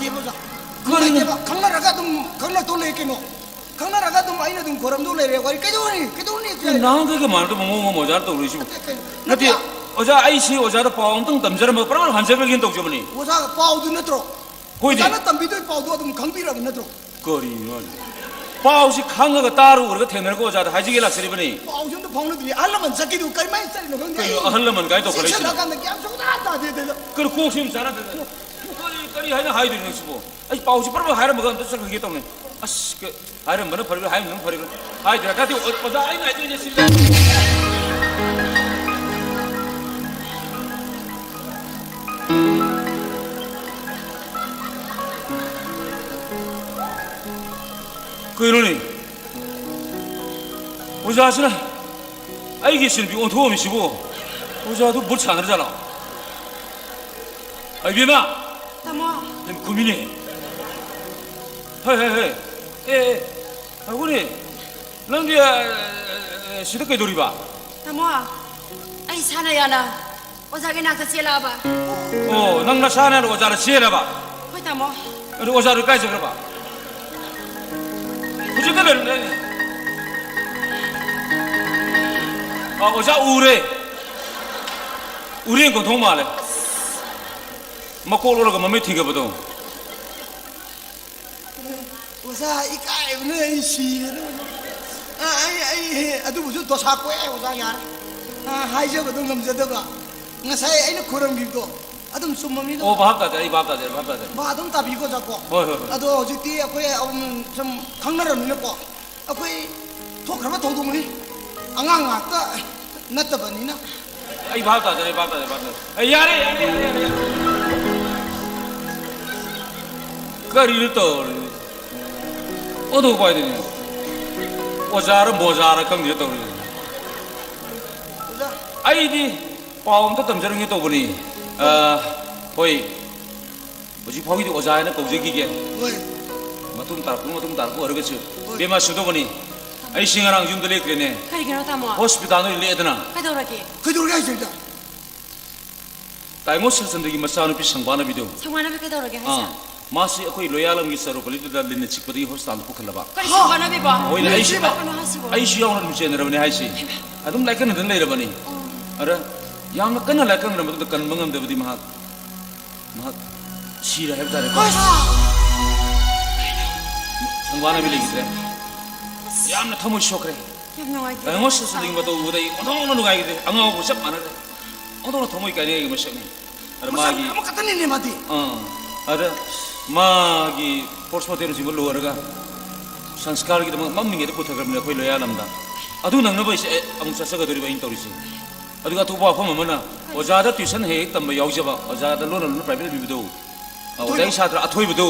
ꯑꯣꯖꯥ꯫ ꯀꯔꯤꯅꯣ? ꯅꯨꯡꯉꯥꯏꯇꯦꯕ꯫ ꯈꯪꯅꯔꯒ ꯑꯗꯨꯝ ꯈꯪꯅ ꯇꯧ ꯂꯩ ꯀꯩꯅꯣ꯫ ꯈꯪꯅꯔꯒ ꯑꯗꯨꯝ ꯑꯩꯅ ꯑꯗꯨꯝ ꯈꯣꯏꯔꯝꯗꯧ ꯂꯩꯔꯦ꯫ ꯋꯥꯔꯤ ꯀꯩꯗꯧꯔꯨꯅꯤ? ꯀꯩꯗꯧꯔꯨꯅꯤ? ꯀꯩ ꯅꯍꯥꯟꯈꯩꯒ ꯃꯥꯟꯅꯗꯕ ꯃꯑꯣꯡ ꯑꯃ ꯑꯣꯖꯥꯅ ꯇꯧꯔꯤꯁꯤꯕꯨ꯫ ꯅꯠꯇꯦ, ꯀꯩꯅꯣ? ꯅꯠꯇꯦ, ꯅꯠꯇꯦ꯫ ꯑꯣꯖꯥ, ꯑꯩꯁꯤ ꯑꯣꯖꯥꯗ ꯄꯥꯎ ꯑꯝꯇꯪ ꯇꯝꯖꯔꯝꯃꯒ ꯄꯔꯥ ꯍꯟꯖꯈ꯭ꯔꯒꯦꯅ ꯇꯧꯖꯕꯅꯤ꯫ ꯑꯣꯖꯥ, ꯄꯥꯎꯗꯨ ꯅꯠꯇ꯭ꯔꯣ? ꯍꯣꯏꯅꯦ꯫ ꯑꯣꯖꯥꯅ ꯇꯝꯕꯤꯗꯣꯏ ꯄꯥꯎꯗꯣ ꯑꯗꯨꯝ ꯈꯪꯕꯤꯔꯕ ꯅꯠꯇ꯭ꯔꯣ? ꯀꯔꯤꯅꯣ ꯍꯥꯏꯁꯤꯕꯣ? ꯄꯥꯎꯁꯤ ꯈꯪꯉꯒ ꯇꯥꯔꯨꯔꯒ ꯊꯦꯡꯅꯔꯒ ꯑꯣꯖꯥꯗ ꯍꯥꯏꯖꯒꯦ ꯂꯥꯛꯆꯔꯤꯕꯅꯤ꯫ ꯄꯥꯎꯁꯤ ꯑꯝꯇ ꯐꯥꯎꯅꯗ꯭ꯔꯤ꯫ ꯑꯍꯜ ꯂꯃꯟ ꯆꯠꯈꯤꯗꯨ ꯀꯔꯤꯃꯥꯏꯅ ꯆꯠꯂꯤꯅꯣ ꯈꯪꯗꯦ꯫ ꯀꯩꯅꯣ ꯑꯩ ꯑꯍꯜ ꯂꯃꯟ ꯀꯥꯏ ꯇꯧꯈꯠꯂꯛꯏꯁꯤꯅ? ꯆꯦꯛꯁꯤꯜꯂꯀꯥꯟꯗ ꯒ꯭ꯌꯥꯟ ꯁꯨꯡꯇꯥ ꯇꯥꯗꯦ ꯑꯗꯩꯗ꯫ ꯀꯩꯅꯣ ꯀꯣꯛꯁꯤ ꯑꯃ ꯆꯥꯟꯅꯗꯦꯗ꯫ ꯀꯔꯤ, ꯀꯔꯤ ꯍꯥꯏꯅ ꯍꯥꯏꯗꯣꯏꯅꯣ ꯁꯤꯕꯣ? ꯑꯩ ꯄꯥꯎꯁꯤ ꯄꯔꯞ ꯍꯥꯏꯔꯝꯃꯒ ꯑꯝꯇ ꯆꯠꯈ꯭ꯔꯒꯦ ꯇꯧꯅꯤ꯫ ꯑꯁ, ꯀ-, ꯍꯥꯏꯔꯝꯕꯅ ꯐꯔꯤꯕ꯭ꯔꯥ, ꯍꯥꯏꯔꯝꯕꯅ ꯐꯔꯤꯕ꯭ꯔꯥ? ꯍꯥꯏꯗ꯭ꯔꯒꯗꯤ ꯑꯣ-, ꯑꯣꯖꯥ ꯑꯩꯅ ꯍꯥꯏꯗꯣꯏꯁꯦ ꯁꯤꯗ꯫ ꯀꯩꯅꯣꯅꯦ? ꯑꯣꯖꯥꯁꯤꯅ ꯑꯩꯒꯤ ꯏꯆꯟꯅꯨꯄꯤ ꯑꯣꯟꯊꯣꯛꯑꯝꯃꯤꯁꯤꯕꯨ? ꯑꯣꯖꯥꯗꯨ ꯚꯨꯠ ꯁꯥꯟꯅꯔꯖꯥꯠꯂꯣ? ꯏꯕꯦꯝꯃ! ꯇꯥꯃꯣ! ꯌꯥꯝ ꯈꯨꯃꯤꯅꯦ꯫ ꯍꯩ, ꯍꯩ, ꯍꯩ꯫ ꯑꯦ, ꯑꯦ, ꯉꯥꯏꯈꯣꯅꯦ꯫ ꯅꯪꯗꯤ, ꯑ, ꯑ, ꯁꯤꯗ ꯀꯩꯗꯧꯔꯤꯕ? ꯇꯥꯃꯣ, ꯑꯩ ꯁꯥꯟꯅ ꯌꯥꯅ ꯑꯣꯖꯥꯒꯤ ꯅꯥꯛꯇ ꯆꯦꯜꯂꯛꯑꯕ꯫ ꯑꯣ, ꯅꯪ ꯅꯁꯥꯅ ꯑꯣꯖꯥꯗ ꯆꯦꯜꯂꯕ? ꯍꯣꯏ, ꯇꯥꯃꯣ꯫ ꯑꯗꯨ ꯑꯣꯖꯥꯗꯨ ꯀꯥꯏ ꯆꯠꯈ꯭ꯔꯕ? ꯍꯧꯖꯤꯛꯇ ꯂꯩꯔꯝꯗꯥꯏꯅꯦ꯫ ꯑ, ꯑꯣꯖꯥ ꯎꯔꯦ꯫ ꯎꯔꯦꯟ ꯀꯣꯟꯊꯣꯡ ꯃꯥꯜꯂꯦ꯫ ꯃꯀꯣꯛ ꯂꯣꯜꯂꯒ ꯃꯃꯤꯠ ꯊꯤꯡꯒꯠꯄꯗꯣ꯫ ꯑꯣꯖꯥ, ꯏꯀꯥꯏꯕꯅ ꯑꯩ ꯁꯤꯔꯦꯗ꯫ ꯑ, ꯑꯩ, ꯑꯩ, ꯑꯗꯨꯕꯨꯁꯨ ꯗꯣꯁꯥ ꯀꯣꯛꯑꯦ, ꯑꯣꯖꯥ, ꯌꯥꯔꯦ꯫ ꯑ, ꯍꯥꯏꯖꯕꯗꯣ ꯉꯝꯖꯗꯕ꯫ ꯉꯁꯥꯏ ꯑꯩꯅ ꯈꯣꯏꯔꯝꯈꯤꯕꯗꯣ ꯑꯗꯨꯝ ꯆꯨꯝꯃꯝꯅꯤꯗ꯫ ꯑꯣ, ꯚꯥꯞ ꯇꯥꯖꯔꯦ, ꯑꯩ ꯚꯥꯞ ꯇꯥꯖꯔꯦ, ꯚꯥꯞ ꯇꯥꯖꯔꯦ꯫ ꯃꯥ ꯑꯗꯨꯝ ꯇꯥꯕꯤꯀꯣ, ꯑꯣꯖꯥ, ꯀꯣ꯫ ꯍꯣꯏ, ꯍꯣꯏ, ꯍꯣꯏ꯫ ꯑꯗꯣ ꯍꯧꯖꯤꯛꯇꯤ ꯑꯩꯈꯣꯏ ꯑꯍꯨꯝ ꯁꯨꯝ ꯈꯪꯅꯔꯕꯅꯤꯅꯀꯣ, ꯑꯩꯈꯣꯏ ꯊꯣꯛꯈ꯭ꯔꯕ ꯊꯧꯗꯣꯛꯅꯤ꯫ ꯑꯉꯥꯡ ꯉꯥꯛꯇ ꯅꯠꯇꯕꯅꯤꯅ꯫ ꯑꯩ ꯚꯥꯞ ꯇꯥꯖꯔꯦ, ꯑꯩ ꯚꯥꯞ ꯇꯥꯖꯔꯦ, ꯚꯥꯞ ꯇꯥꯖꯔꯦ꯫ ꯑꯦ, ꯌꯥꯔꯦ, ꯌꯥꯔꯦ, ꯌꯥꯔꯦ, ꯌꯥꯔꯦ, ꯌꯥꯔꯦ꯫ ꯀꯔꯤꯅꯣ ꯇꯧꯔꯤ? ꯑꯣꯟꯊꯣꯛꯄ ꯍꯥꯏꯗꯨꯅꯤ꯫ ꯑꯣꯖꯥꯔ ꯃꯣꯖꯥꯔ ꯈꯪꯗꯦ ꯇꯧꯔꯤ꯫ ꯑꯣꯖꯥ꯫ ꯑꯩꯗꯤ ꯄꯥꯎ ꯑꯝꯇ ꯇꯝꯖꯔꯝꯒꯦ ꯇꯧꯕꯅꯤ꯫ ꯑ, ꯍꯣꯏ꯫ ꯍꯧꯖꯤꯛ ꯐꯥꯎꯒꯤꯗꯤ ꯑꯣꯖꯥ ꯍꯥꯏꯅ ꯀꯧꯖꯈꯤꯒꯦ꯫ ꯍꯣꯏ꯫ ꯃꯇꯨꯡ ꯇꯥꯔꯛꯄ, ꯃꯇꯨꯡ ꯇꯥꯔꯛꯄ ꯑꯣꯏꯔꯒꯁꯨ꯫ ꯍꯣꯏ꯫ ꯕꯦꯝꯃ, ꯁꯨꯗꯧꯕꯅꯤ꯫ ꯑꯩꯁꯤ ꯉꯔꯥꯡ ꯌꯨꯝꯗ ꯂꯦꯛꯇ꯭ꯔꯦꯅꯦ꯫ ꯀꯔꯤꯒꯤꯅꯣ, ꯇꯥꯃꯣ? ꯍꯣꯁꯄꯤꯇꯥꯜꯗ ꯑꯣꯏꯅ ꯂꯦꯛꯑꯦꯗꯅ꯫ ꯀꯩꯗꯧꯔꯒꯦ? ꯀꯩꯗꯧꯔꯒꯦ ꯍꯥꯏꯁꯦ, ꯑꯣꯖꯥ? ꯇꯥꯏꯉꯣ ꯁꯔꯆꯟꯗ꯭ꯔꯒꯤ ꯃꯆꯥꯅꯨꯄꯤ ꯁꯪꯕꯥꯅꯕꯤꯗꯣ꯫ ꯁꯪꯕꯥꯅꯕꯤ ꯀꯩꯗꯧꯔꯒꯦ ꯍꯥꯏꯁꯦ? ꯑꯥ꯫ ꯃꯥꯁꯤ ꯑꯩꯈꯣꯏ ꯂꯣꯌꯥꯂꯝꯒꯤ ꯆꯔꯨꯄꯂꯤꯗꯨꯗ ꯂꯤꯟꯅ ꯆꯤꯛꯄꯗꯒꯤ ꯍꯣꯁꯄꯤꯇꯥꯜꯗ ꯄꯨꯈꯠꯂꯕ꯫ ꯀꯔꯤ ꯁꯪꯕꯥꯅꯕꯤꯕꯣ? ꯍꯣꯏꯅꯦ, ꯑꯩꯁꯨ, ꯀꯩꯅꯣ ꯍꯥꯏꯁꯤꯕꯣ? ꯑꯩꯁꯨ ꯌꯥꯎꯅ ꯑꯗꯨꯝ ꯆꯦꯟꯅꯔꯕꯅꯦ ꯍꯥꯏꯁꯦ꯫ ꯑꯗꯨꯝ ꯂꯥꯏꯀꯠꯅꯗꯅ ꯂꯩꯔꯕꯅꯤ꯫ ꯑꯗ ꯌꯥꯝꯅ ꯀꯟꯅ ꯂꯥꯏꯀꯠꯅꯔꯕ ꯃꯇꯨꯡꯗ ꯀꯟꯕ ꯉꯝꯗꯕꯗꯤ ꯃꯍꯥꯛ, ꯃꯍꯥꯛ ꯁꯤꯔꯦ ꯍꯥꯏꯕ ꯇꯥꯔꯦꯀꯣ꯫ ꯁꯪꯕꯥꯅꯕꯤ ꯂꯩꯈꯤꯗ꯭ꯔꯦ꯫ ꯌꯥꯝꯅ ꯊꯃꯣꯏ ꯁꯣꯛꯈ꯭ꯔꯦ꯫ ꯌꯥꯝ ꯅꯨꯡꯉꯥꯏꯇꯦ꯫ ꯀꯩꯅꯣ ꯁꯤꯁꯨ ꯂꯤꯡꯕ ꯇꯧꯕꯗ ꯑꯩ ꯑꯣꯟꯊꯣꯛꯅ ꯅꯨꯡꯉꯥꯏꯈꯤꯗ꯭ꯔꯦ꯫ ꯑꯉꯥꯎꯕ ꯆꯞ ꯃꯥꯟꯅꯔꯦ꯫ ꯑꯣꯟꯊꯣꯛꯅ ꯊꯃꯣꯏ ꯀꯥꯏꯅꯤꯡꯉꯥꯏꯒꯤ ꯃꯁꯛꯅꯤ꯫ ꯑꯗ ꯃꯁꯛ ꯃꯥꯒꯤ ꯑꯃꯈꯛꯇꯅꯤꯅꯦ ꯃꯥꯗꯤ꯫ ꯑꯥ꯫ ꯑꯗ ꯃꯥꯒꯤ ꯄꯣꯁꯃꯣꯔꯇꯦꯝꯁꯤꯡꯕ ꯂꯣꯏꯔꯒ ꯁꯪꯁꯀꯥꯔꯒꯤꯗꯃꯛ ꯃꯝꯃꯤꯉꯩꯗ ꯄꯨꯊꯈ꯭ꯔꯕꯅꯦ ꯑꯩꯈꯣꯏ ꯂꯣꯌꯥꯂꯝꯗ꯫ ꯑꯗꯨ ꯅꯪꯅꯕ ꯑꯩꯁꯦ ꯑꯩ ꯑꯃꯨꯛ ꯆꯠꯆꯒꯗꯧꯔꯤꯕ ꯑꯩꯅ ꯇꯧꯔꯤꯁꯦ꯫ ꯑꯗꯨꯒ ꯑꯇꯣꯞꯄ ꯋꯥꯐꯝ ꯑꯃꯅ, ꯑꯣꯖꯥꯗ ꯇ꯭ꯌꯨꯁꯟ ꯍꯦꯛ ꯍꯦꯛ ꯇꯝꯕ ꯌꯥꯎꯖꯕ, ꯑꯣꯖꯥꯗ ꯂꯣꯟꯅ ꯂꯣꯟꯅ ꯄ꯭ꯔꯥꯏꯚꯦꯠ ꯄꯤꯕꯗꯣ, ꯑꯣꯖꯥꯒꯤ ꯁꯥꯇ꯭ꯔ ꯑꯊꯣꯏꯕꯗꯣ,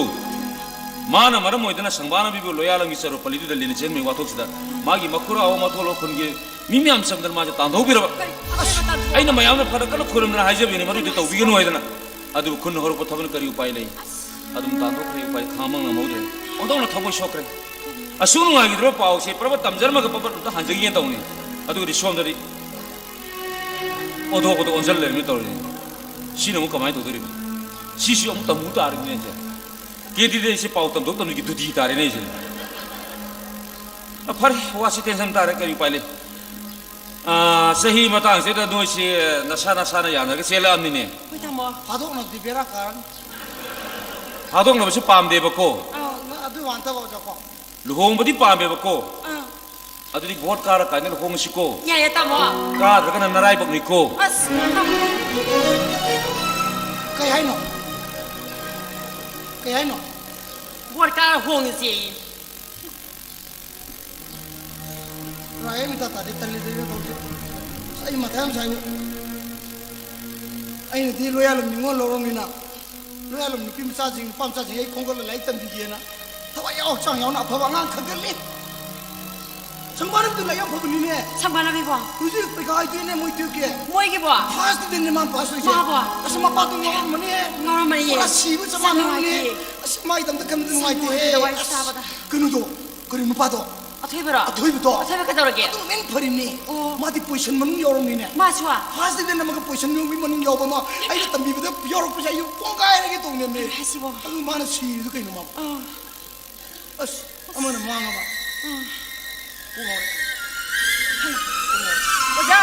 ꯃꯥꯅ ꯃꯔꯝ ꯑꯣꯏꯗꯅ ꯁꯪꯕꯥꯅꯕꯤꯕꯨ ꯂꯣꯌꯥꯂꯝꯒꯤ ꯆꯔꯨꯄꯂꯤꯗꯨꯗ ꯂꯤꯟꯅ ꯆꯦꯟꯕꯒꯤ ꯋꯥꯊꯣꯛꯁꯤꯗ ꯃꯥꯒꯤ ꯃꯈꯨꯔꯥ ꯃꯊꯣꯜ ꯈꯨꯟꯒꯤ ꯃꯤ ꯃꯌꯥꯝ ꯆꯪꯗꯅ ꯃꯥꯁꯦ ꯇꯥꯟꯊꯣꯛꯄꯤꯔꯕ꯫ ꯑꯁ, ꯑꯩꯅ ꯃꯌꯥꯝꯅ ꯐꯅ ꯀꯟꯅ ꯈꯣꯏꯔꯝꯗꯅ ꯍꯥꯏꯖꯕꯅꯤ, ꯃꯗꯨꯗꯤ ꯇꯧꯕꯤꯒꯅꯨ ꯍꯥꯏꯗꯅ꯫ ꯑꯗꯨꯕꯨ ꯈꯨꯟꯅ ꯍꯧꯔꯛꯄ ꯊꯕꯛꯅ ꯀꯔꯤ ꯎꯄꯥꯏ ꯂꯩ? ꯑꯗꯨꯝ ꯇꯥꯟꯊꯣꯛꯈ꯭ꯔꯦ, ꯎꯄꯥꯏ ꯈꯥꯡꯕ ꯉꯝꯍꯧꯗ꯭ꯔꯦ꯫ ꯑꯣꯟꯊꯣꯛꯅ ꯊꯃꯣꯏ ꯁꯣꯛꯈ꯭ꯔꯦ꯫ ꯑꯁꯨꯛ ꯅꯨꯡꯉꯥꯏꯈꯤꯗ꯭ꯔꯕ ꯄꯥꯎꯁꯦ ꯄ꯭ꯔꯕ ꯇꯝꯖꯔꯝꯃꯒ ꯄ꯭ꯔꯕ ꯑꯝꯇ ꯍꯟꯖꯒꯦꯅ ꯇꯧꯅꯤ꯫ ꯑꯗꯨꯒꯗꯤ ꯁꯣꯝꯗꯗꯤ ꯑꯣꯟꯊꯣꯛꯄꯗ ꯑꯣꯟꯁꯤꯜ ꯂꯩꯔꯝꯃꯤ ꯇꯧꯔꯤꯁꯦ꯫ ꯁꯤꯅ ꯑꯃꯨꯛ ꯀꯃꯥꯏꯅ ꯇꯧꯗꯣꯔꯤꯕ? ꯁꯤꯁꯨ ꯑꯃꯨꯛ ꯇꯝꯃꯨ ꯇꯥꯔꯤꯅꯦ ꯑꯩꯁꯦ꯫ ꯀꯦꯟꯗꯤꯗꯦꯠꯁꯦ ꯄꯥꯎ ꯇꯝꯊꯣꯛ ꯇꯝꯁꯤꯟꯒꯤ ꯗꯨꯇꯤ ꯇꯥꯔꯦꯅꯦ ꯑꯩꯁꯦ꯫ ꯑ, ꯐꯔꯦ, ꯋꯥꯁꯤ ꯇꯦꯟꯁꯟ ꯇꯥꯔꯦ, ꯀꯔꯤ ꯎꯄꯥꯏ ꯂꯩ? ꯑ, ꯆꯍꯤ ꯃꯇꯥꯡꯁꯤꯗ ꯅꯣꯏꯁꯤ ꯅꯁꯥ ꯅꯁꯥꯅ ꯌꯥꯅꯔꯒ ꯆꯦꯜꯂꯛꯑꯕꯅꯤꯅꯦ꯫ ꯍꯣꯏ, ꯇꯥꯃꯣ꯫ ꯊꯥꯗꯣꯛꯅꯕꯗꯤ ꯕꯦꯔꯥ ꯀꯥꯔꯅꯤ꯫ ꯊꯥꯗꯣꯛꯅꯕꯁꯨ ꯄꯥꯝꯗꯦꯕꯀꯣ꯫ ꯑꯥ꯫ ꯅ-, ꯑꯗꯨ ꯋꯥ ꯅꯠꯇꯕ, ꯑꯣꯖꯥ, ꯀꯣ꯫ ꯂꯨꯍꯣꯡꯕꯗꯤ ꯄꯥꯝꯃꯦꯕꯀꯣ꯫ ꯑꯥ꯫ ꯑꯗꯨꯗꯤ ꯚꯣꯠ ꯀꯥꯔ ꯀꯥꯟꯗ ꯂꯨꯍꯣꯡꯉꯁꯤꯀꯣ꯫ ꯌꯥꯏꯌꯦ, ꯇꯥꯃꯣ꯫ ꯀꯥꯗ꯭ꯔꯒꯅ ꯅꯔꯥꯏꯕꯛꯅꯤꯀꯣ꯫ ꯑꯁ, ꯇꯥꯃꯣ꯫ ꯀꯩ ꯍꯥꯏꯅꯣ? ꯀꯩ ꯍꯥꯏꯅꯣ? Vote car ꯍꯣꯡꯉꯁꯦꯌꯦ꯫ ꯔꯥꯏ ꯑꯃ ꯏꯇꯥ ꯇꯥꯗꯦ, ꯇꯜꯂꯤꯗ ꯏꯕꯦꯝ ꯇꯧꯁꯦ꯫ ꯑꯁ, ꯑꯩ ꯃꯊꯥ ꯌꯥꯝ ꯁꯥꯏꯅꯦ꯫ ꯑꯩꯅꯗꯤ ꯂꯣꯌꯥꯂꯝ ꯅꯤꯉꯣꯜ ꯂꯧꯔꯝꯅꯤꯅ, ꯂꯣꯌꯥꯂꯝ ꯅꯨꯄꯤ ꯃꯆꯥꯁꯤꯡ, ꯅꯨꯄꯥ ꯃꯆꯥꯁꯤꯡ ꯑꯩ ꯈꯣꯝꯒꯠꯂ ꯂꯥꯏꯔꯤꯛ ꯇꯝꯕꯤꯒꯦꯅ ꯊꯋꯥꯏ ꯌꯥꯎ ꯍꯛꯆꯥꯡ ꯌꯥꯎꯅ ꯑꯐꯕ ꯑꯉꯥꯡ ꯈꯟꯒꯠꯂꯤ꯫ ꯁꯪꯕꯥꯅꯕꯤꯗꯨ ꯂꯥꯏꯔꯤꯛ ꯌꯥꯝ ꯐꯕꯅꯤꯅꯦ꯫ ꯁꯪꯕꯥꯅꯕꯤꯕꯣ? ꯍꯧꯖꯤꯛ ꯄꯩꯈꯥ ꯍꯥꯏꯗꯦꯅꯦ ꯃꯣꯏ ꯇꯨꯌꯦꯜꯐꯀꯤ꯫ ꯃꯣꯏꯒꯤꯕꯣ? ꯐꯥꯔꯁ ꯗꯤꯕꯤꯖꯟꯅꯦ ꯃꯥꯅ ꯄꯥꯁ ꯑꯣꯏꯁꯦ꯫ ꯃꯥꯕꯣ? ꯑꯁ, ꯃꯄꯥꯗꯣ ꯉꯥꯎꯔꯝꯃꯅꯤ꯫ ꯉꯥꯎꯔꯝꯃꯅꯤꯌꯦ꯫ ꯄꯨꯔꯥ ꯁꯤꯕ ꯆꯞ ꯃꯥꯟꯅꯔꯝꯃꯅꯤ꯫ ꯅꯨꯡꯉꯥꯏꯇꯦ꯫ ꯑꯁ, ꯃꯥꯒꯤꯗꯃꯛꯇ ꯈꯟꯕꯗ ꯁꯤ ꯅꯨꯡꯉꯥꯏꯇꯦꯍꯦ꯫ ꯅꯨꯡꯉꯥꯏꯇꯦꯗ ꯋꯥꯔꯤ ꯑꯁ, ꯇꯥꯕꯗ꯫ ꯀꯩꯅꯣꯗꯣ, ꯀꯔꯤ ꯃꯄꯥꯗꯣ? ꯑꯊꯣꯏꯕꯔꯣ? ꯑꯊꯣꯏꯕꯗꯣ? ꯑꯊꯣꯏꯕ ꯀꯩꯗꯧꯔꯒꯦ? ꯑꯗꯨꯅ ꯃꯦꯟ ꯐꯔꯤꯅꯤ꯫ ꯑꯣ꯫ ꯃꯥꯗꯤ ꯄꯣꯖꯤꯁꯟ ꯃꯅꯨꯡ ꯌꯥꯎꯔꯝꯅꯤꯅꯦ꯫ ꯃꯥꯁꯨ? ꯐꯥꯔꯁ ꯗꯤꯕꯤꯖꯟ ꯑꯃꯒ ꯄꯣꯖꯤꯁꯟ ꯃꯅꯨꯡ, ꯃꯅꯨꯡ ꯌꯥꯎꯕ ꯑꯃ ꯑꯩꯅ ꯇꯝꯕꯤꯕꯗ ꯌꯥꯎꯔꯛꯄꯁꯦ ꯑꯩꯁꯨ ꯄꯣꯡꯒꯥꯏꯔꯒꯦ ꯇꯧꯅꯦꯃꯦ꯫ ꯀꯩꯅꯣ ꯍꯥꯏꯁꯤꯕꯣ? ꯑꯗꯨ ꯃꯥꯅ ꯁꯤꯔꯤꯗꯨ ꯀꯩꯅꯣ ꯃꯥꯕꯨ? ꯑꯥ꯫ ꯑꯁ, ꯑꯃꯅ ꯃꯥꯡꯉꯕ꯫ ꯑꯥ꯫ ꯀꯣꯛ ꯉꯥꯎꯔꯦ꯫ ꯑꯣꯖꯥ!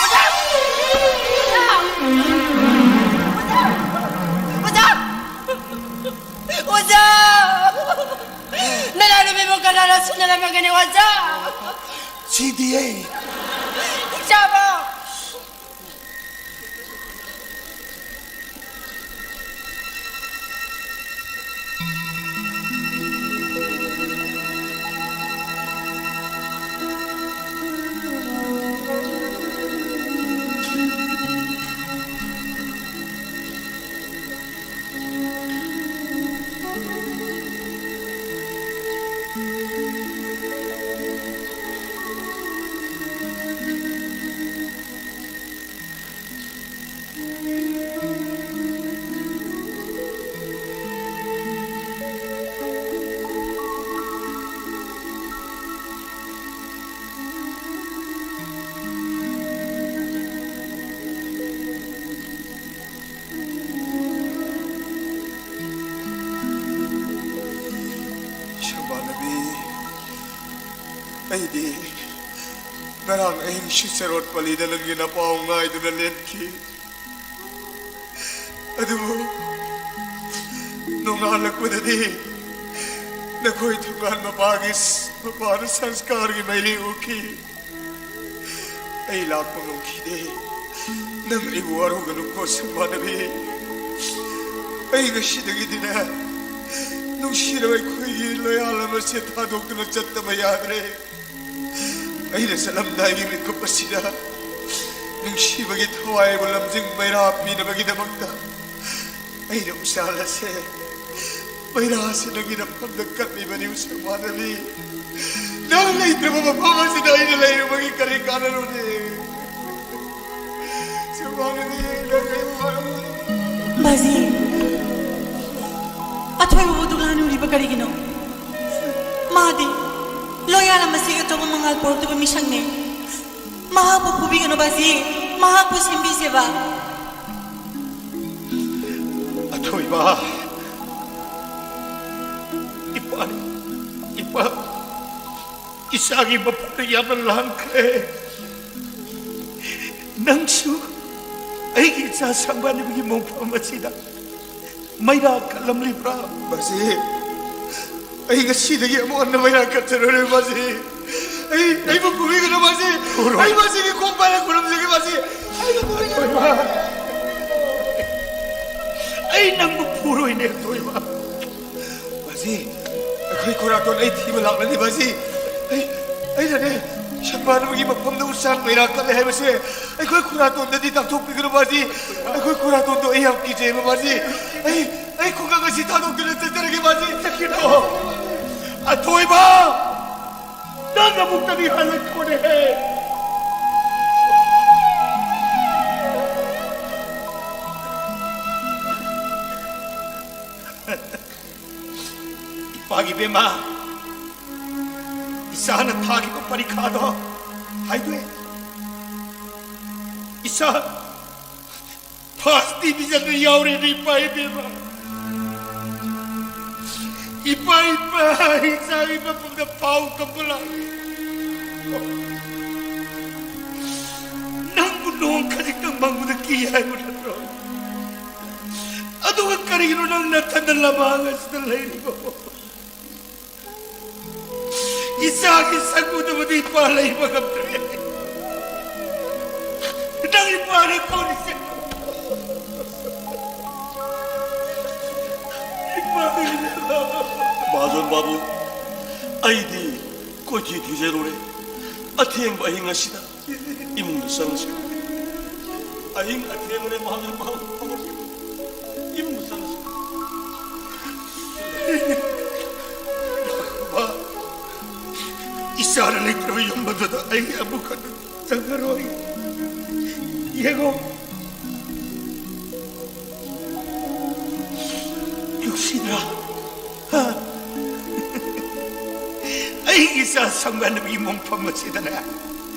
ꯑꯣꯖꯥ! ꯑꯣꯖꯥ! ꯑꯣꯖꯥ! ꯑꯣꯖꯥ! ꯅꯅꯥꯎꯅꯨꯄꯤꯕꯨ ꯀꯅꯥꯅ ꯁꯨꯅꯔꯝꯃꯒꯅꯤ, ꯑꯣꯖꯥ? ꯁꯤꯗꯤꯌꯦ꯫ ꯏꯆꯥꯕꯣ! ꯁꯨꯕꯥꯅꯕꯤ, ꯑꯩꯗꯤ ꯉꯔꯥꯡ ꯑꯍꯤꯡ ꯁꯤꯆꯔꯣꯠ ꯄꯜꯂꯤꯗ ꯅꯪꯒꯤ ꯅꯄꯥꯎ ꯉꯥꯏꯗꯨꯅ ꯂꯦꯟꯈꯤ꯫ ꯑꯗꯨꯕꯨ ꯅꯣꯡꯉꯥꯜꯂꯛꯄꯗꯗꯤ ꯅꯈꯣꯏ ꯊꯣꯡꯒꯥꯟ ꯃꯄꯥꯒꯤ ꯁ-, ꯃꯄꯥꯗ ꯁꯪꯁꯀꯥꯔꯒꯤ ꯃꯩꯔꯤ ꯎꯈꯤ꯫ ꯑꯩ ꯂꯥꯛꯄ ꯉꯝꯈꯤꯗꯦ꯫ ꯅꯪ ꯑꯩꯕꯨ ꯋꯥꯔꯧꯒꯅꯨꯀꯣ ꯁꯨꯕꯥꯅꯕꯤ꯫ ꯑꯩ ꯉꯁꯤꯗꯒꯤꯗꯤꯅꯦ, ꯅꯨꯡꯁꯤꯔꯕ ꯑꯩꯈꯣꯏꯒꯤ ꯂꯣꯌꯥꯜ ꯑꯃꯁꯦ ꯊꯥꯗꯣꯛꯇꯨꯅ ꯆꯠꯇꯕ ꯌꯥꯗ꯭ꯔꯦ꯫ ꯑꯩꯅ ꯆꯠꯂꯝꯗꯥꯏꯒꯤ ꯃꯤꯀꯨꯞ ꯑꯁꯤꯗ ꯅꯨꯡꯁꯤꯕꯒꯤ ꯊꯋꯥꯏꯕꯨ ꯂꯝꯖꯤꯡ ꯃꯩꯔꯥ ꯄꯤꯅꯕꯒꯤꯗꯃꯛꯇ ꯑꯩꯅ ꯎꯆꯥꯜ ꯑꯁꯦ, ꯃꯩꯔꯥ ꯑꯁꯦ ꯅꯪꯒꯤ ꯅꯐꯝꯗ ꯀꯠꯂꯤꯕꯅꯤ, ꯎꯆꯥꯜ ꯃꯥꯟꯅꯕꯤ꯫ ꯅꯪ ꯂꯩꯇ꯭ꯔꯕ ꯃꯐꯝ ꯑꯁꯤꯗ ꯑꯩꯅ ꯂꯩꯔꯨꯕꯒꯤ ꯀꯔꯤ ꯀꯥꯟꯅꯔꯨꯅꯤ? ꯎꯆꯥꯜ ꯃꯥꯟꯅꯕꯤ, ꯅꯪ ꯑꯩꯕꯨ ꯋꯥꯔꯧꯒꯅꯨ꯫ ꯕꯥꯖꯤ, ꯑꯊꯣꯏꯕꯕꯨ ꯗꯨꯛ ꯂꯥꯟꯅ ꯎꯔꯤꯕ ꯀꯔꯤꯒꯤꯅꯣ? ꯃꯥꯗꯤ ꯂꯣꯌꯥꯜ ꯑꯃꯁꯤꯒꯤ ꯑꯆꯧꯕ ꯃꯉꯥꯜ ꯄꯣꯔꯛꯇꯕ ꯃꯤꯁꯛꯅꯤ꯫ ꯃꯍꯥꯛꯄꯨ ꯐꯨꯕꯤꯒꯅꯨ ꯕꯥꯖꯤ, ꯃꯍꯥꯛꯄꯨ ꯁꯦꯝꯕꯤꯁꯦꯕ꯫ ꯑꯊꯣꯏꯕ, ꯏꯄꯥ, ꯏꯄꯥ, ꯏꯆꯥꯒꯤ ꯃꯄꯨꯗ ꯌꯥꯝꯅ ꯂꯥꯡꯈ꯭ꯔꯦ꯫ ꯅꯪꯁꯨ ꯑꯩꯒꯤ ꯏꯆꯥ ꯁꯪꯕꯥꯟꯅꯕꯒꯤ ꯃꯣꯡꯐꯝ ꯑꯁꯤꯗ ꯃꯩꯔꯥ ꯀꯜꯂꯝꯂꯤꯕ꯭ꯔꯥ? ꯕꯥꯖꯤ, ꯑꯩ ꯉꯁꯤꯗꯒꯤ ꯑꯃꯨꯛ ꯍꯟꯅ ꯃꯩꯔꯥ ꯀꯠꯆꯔꯔꯣꯏ, ꯕꯥꯖꯤ꯫ ꯑꯩ, ꯑꯩꯕꯨ ꯐꯨꯕꯤꯒꯅꯨ, ꯕꯥꯖꯤ꯫ ꯐꯨꯔꯣꯏ꯫ ꯑꯩ ꯕꯥꯖꯤꯒꯤ ꯈꯣꯡ ꯄꯥꯏꯔ ꯈꯨꯔꯨꯝꯖꯒꯦ, ꯕꯥꯖꯤ꯫ ꯑꯩꯕꯨ ꯐꯨꯕꯤꯒꯅꯨ꯫ ꯑꯊꯣꯏꯕ, ꯑꯩ ꯅꯪꯕꯨ ꯐꯨꯔꯣꯏꯅꯦ, ꯑꯊꯣꯏꯕ꯫ ꯕꯥꯖꯤ, ꯑꯩꯈꯣꯏ ꯈꯨꯔꯥꯇꯣꯟ ꯑꯩ ꯊꯤꯕ ꯂꯥꯛꯂꯅꯤ, ꯕꯥꯖꯤ꯫ ꯑꯩ, ꯑꯩꯅꯅꯦ, ꯁꯪꯕꯥꯟꯅꯕꯒꯤ ꯃꯐꯝꯗ ꯎꯆꯥꯟ ꯃꯩꯔꯥ ꯀꯠꯂꯦ ꯍꯥꯏꯕꯁꯦ ꯑꯩꯈꯣꯏ ꯈꯨꯔꯥꯇꯣꯟꯗꯗꯤ ꯇꯥꯛꯊꯣꯛꯄꯤꯒꯅꯨ, ꯕꯥꯖꯤ꯫ ꯑꯩꯈꯣꯏ ꯈꯨꯔꯥꯇꯣꯟꯗꯣ ꯑꯩ ꯌꯥꯝ ꯀꯤꯖꯩꯕ, ꯕꯥꯖꯤ꯫ ꯑꯩ, ꯑꯩ ꯈꯨꯡꯒꯪ ꯑꯁꯤ ꯊꯥꯗꯣꯛꯇꯨꯅ ꯆꯠꯆꯔꯒꯦ, ꯕꯥꯖꯤ꯫ ꯆꯠꯈꯤꯅꯣ꯫ ꯑꯊꯣꯏꯕ! ꯅꯪ ꯑꯃꯨꯛꯇꯗꯤ ꯍꯜꯂꯛꯈꯣꯅꯦꯍꯦ꯫ ꯏꯄꯥꯒꯤ ꯕꯦꯝꯃ, ꯏꯆꯥꯅ ꯊꯥꯈꯤꯕ ꯄꯔꯤꯈꯥꯗꯣ ꯍꯥꯏꯗꯣꯛꯑꯦ꯫ ꯏꯆꯥ ꯐꯥꯔꯁ ꯗꯤꯕꯤꯖꯟꯗ ꯌꯥꯎꯔꯦꯅꯦ, ꯏꯄꯥ ꯏꯕꯦꯝꯃ꯫ ꯏꯄꯥ, ꯏꯄꯥ, ꯏꯆꯥꯒꯤ ꯃꯐꯝꯗ ꯄꯥꯎ ꯇꯝꯕ ꯂꯥꯛꯑꯦ꯫ ꯅꯪꯕꯨ ꯅꯣꯡ ꯈꯖꯤꯛꯇꯪ ꯃꯪꯕꯗ ꯀꯤ ꯍꯥꯏꯕ ꯅꯠꯇ꯭ꯔꯣ? ꯑꯗꯨꯒ ꯀꯔꯤꯒꯤꯅꯣ ꯅꯪ ꯅꯊꯟꯗ ꯂꯃꯥꯡ ꯑꯁꯤꯗ ꯂꯩꯔꯤꯕꯣ? ꯏꯆꯥꯒꯤ ꯁꯛ ꯎꯗꯕꯗꯤ ꯏꯄꯥ ꯂꯩꯕ ꯉꯝꯗ꯭ꯔꯦ꯫ ꯅꯪ ꯏꯄꯥꯅ ꯀꯧꯔꯤꯁꯦ꯫ ꯏꯄꯥ ꯂꯩꯕ꯫ ꯃꯍꯥꯖꯣꯟ ꯕꯥꯕꯨ, ꯑꯩꯗꯤ ꯀꯣꯏꯊꯤ ꯊꯤꯖꯔꯨꯔꯦ꯫ ꯑꯊꯦꯡꯕ ꯑꯍꯤꯡ ꯑꯁꯤꯗ ꯏꯃꯨꯡꯗ ꯆꯪꯉꯁꯤ꯫ ꯑꯍꯤꯡ ꯑꯊꯦꯡꯕꯅꯦ ꯃꯍꯥꯖꯣꯟ ꯕꯥꯕꯨ꯫ ꯏꯃꯨꯡꯗ ꯆꯪꯉꯁꯤ꯫ ꯏꯆꯥꯅ ꯂꯩꯇ꯭ꯔꯕ ꯌꯨꯝ ꯑꯗꯨꯗ ꯑꯩ ꯑꯃꯨꯛ ꯍꯟꯅ ꯆꯪꯉꯔꯣꯏ꯫ ꯌꯦꯡꯉꯣ꯫ ꯅꯨꯡꯁꯤꯗ꯭ꯔꯥ? ꯍꯥ? ꯏꯆꯥ ꯁꯪꯒꯥꯅꯕꯒꯤ ꯃꯣꯡꯐꯝ ꯑꯁꯤꯗꯅꯦ,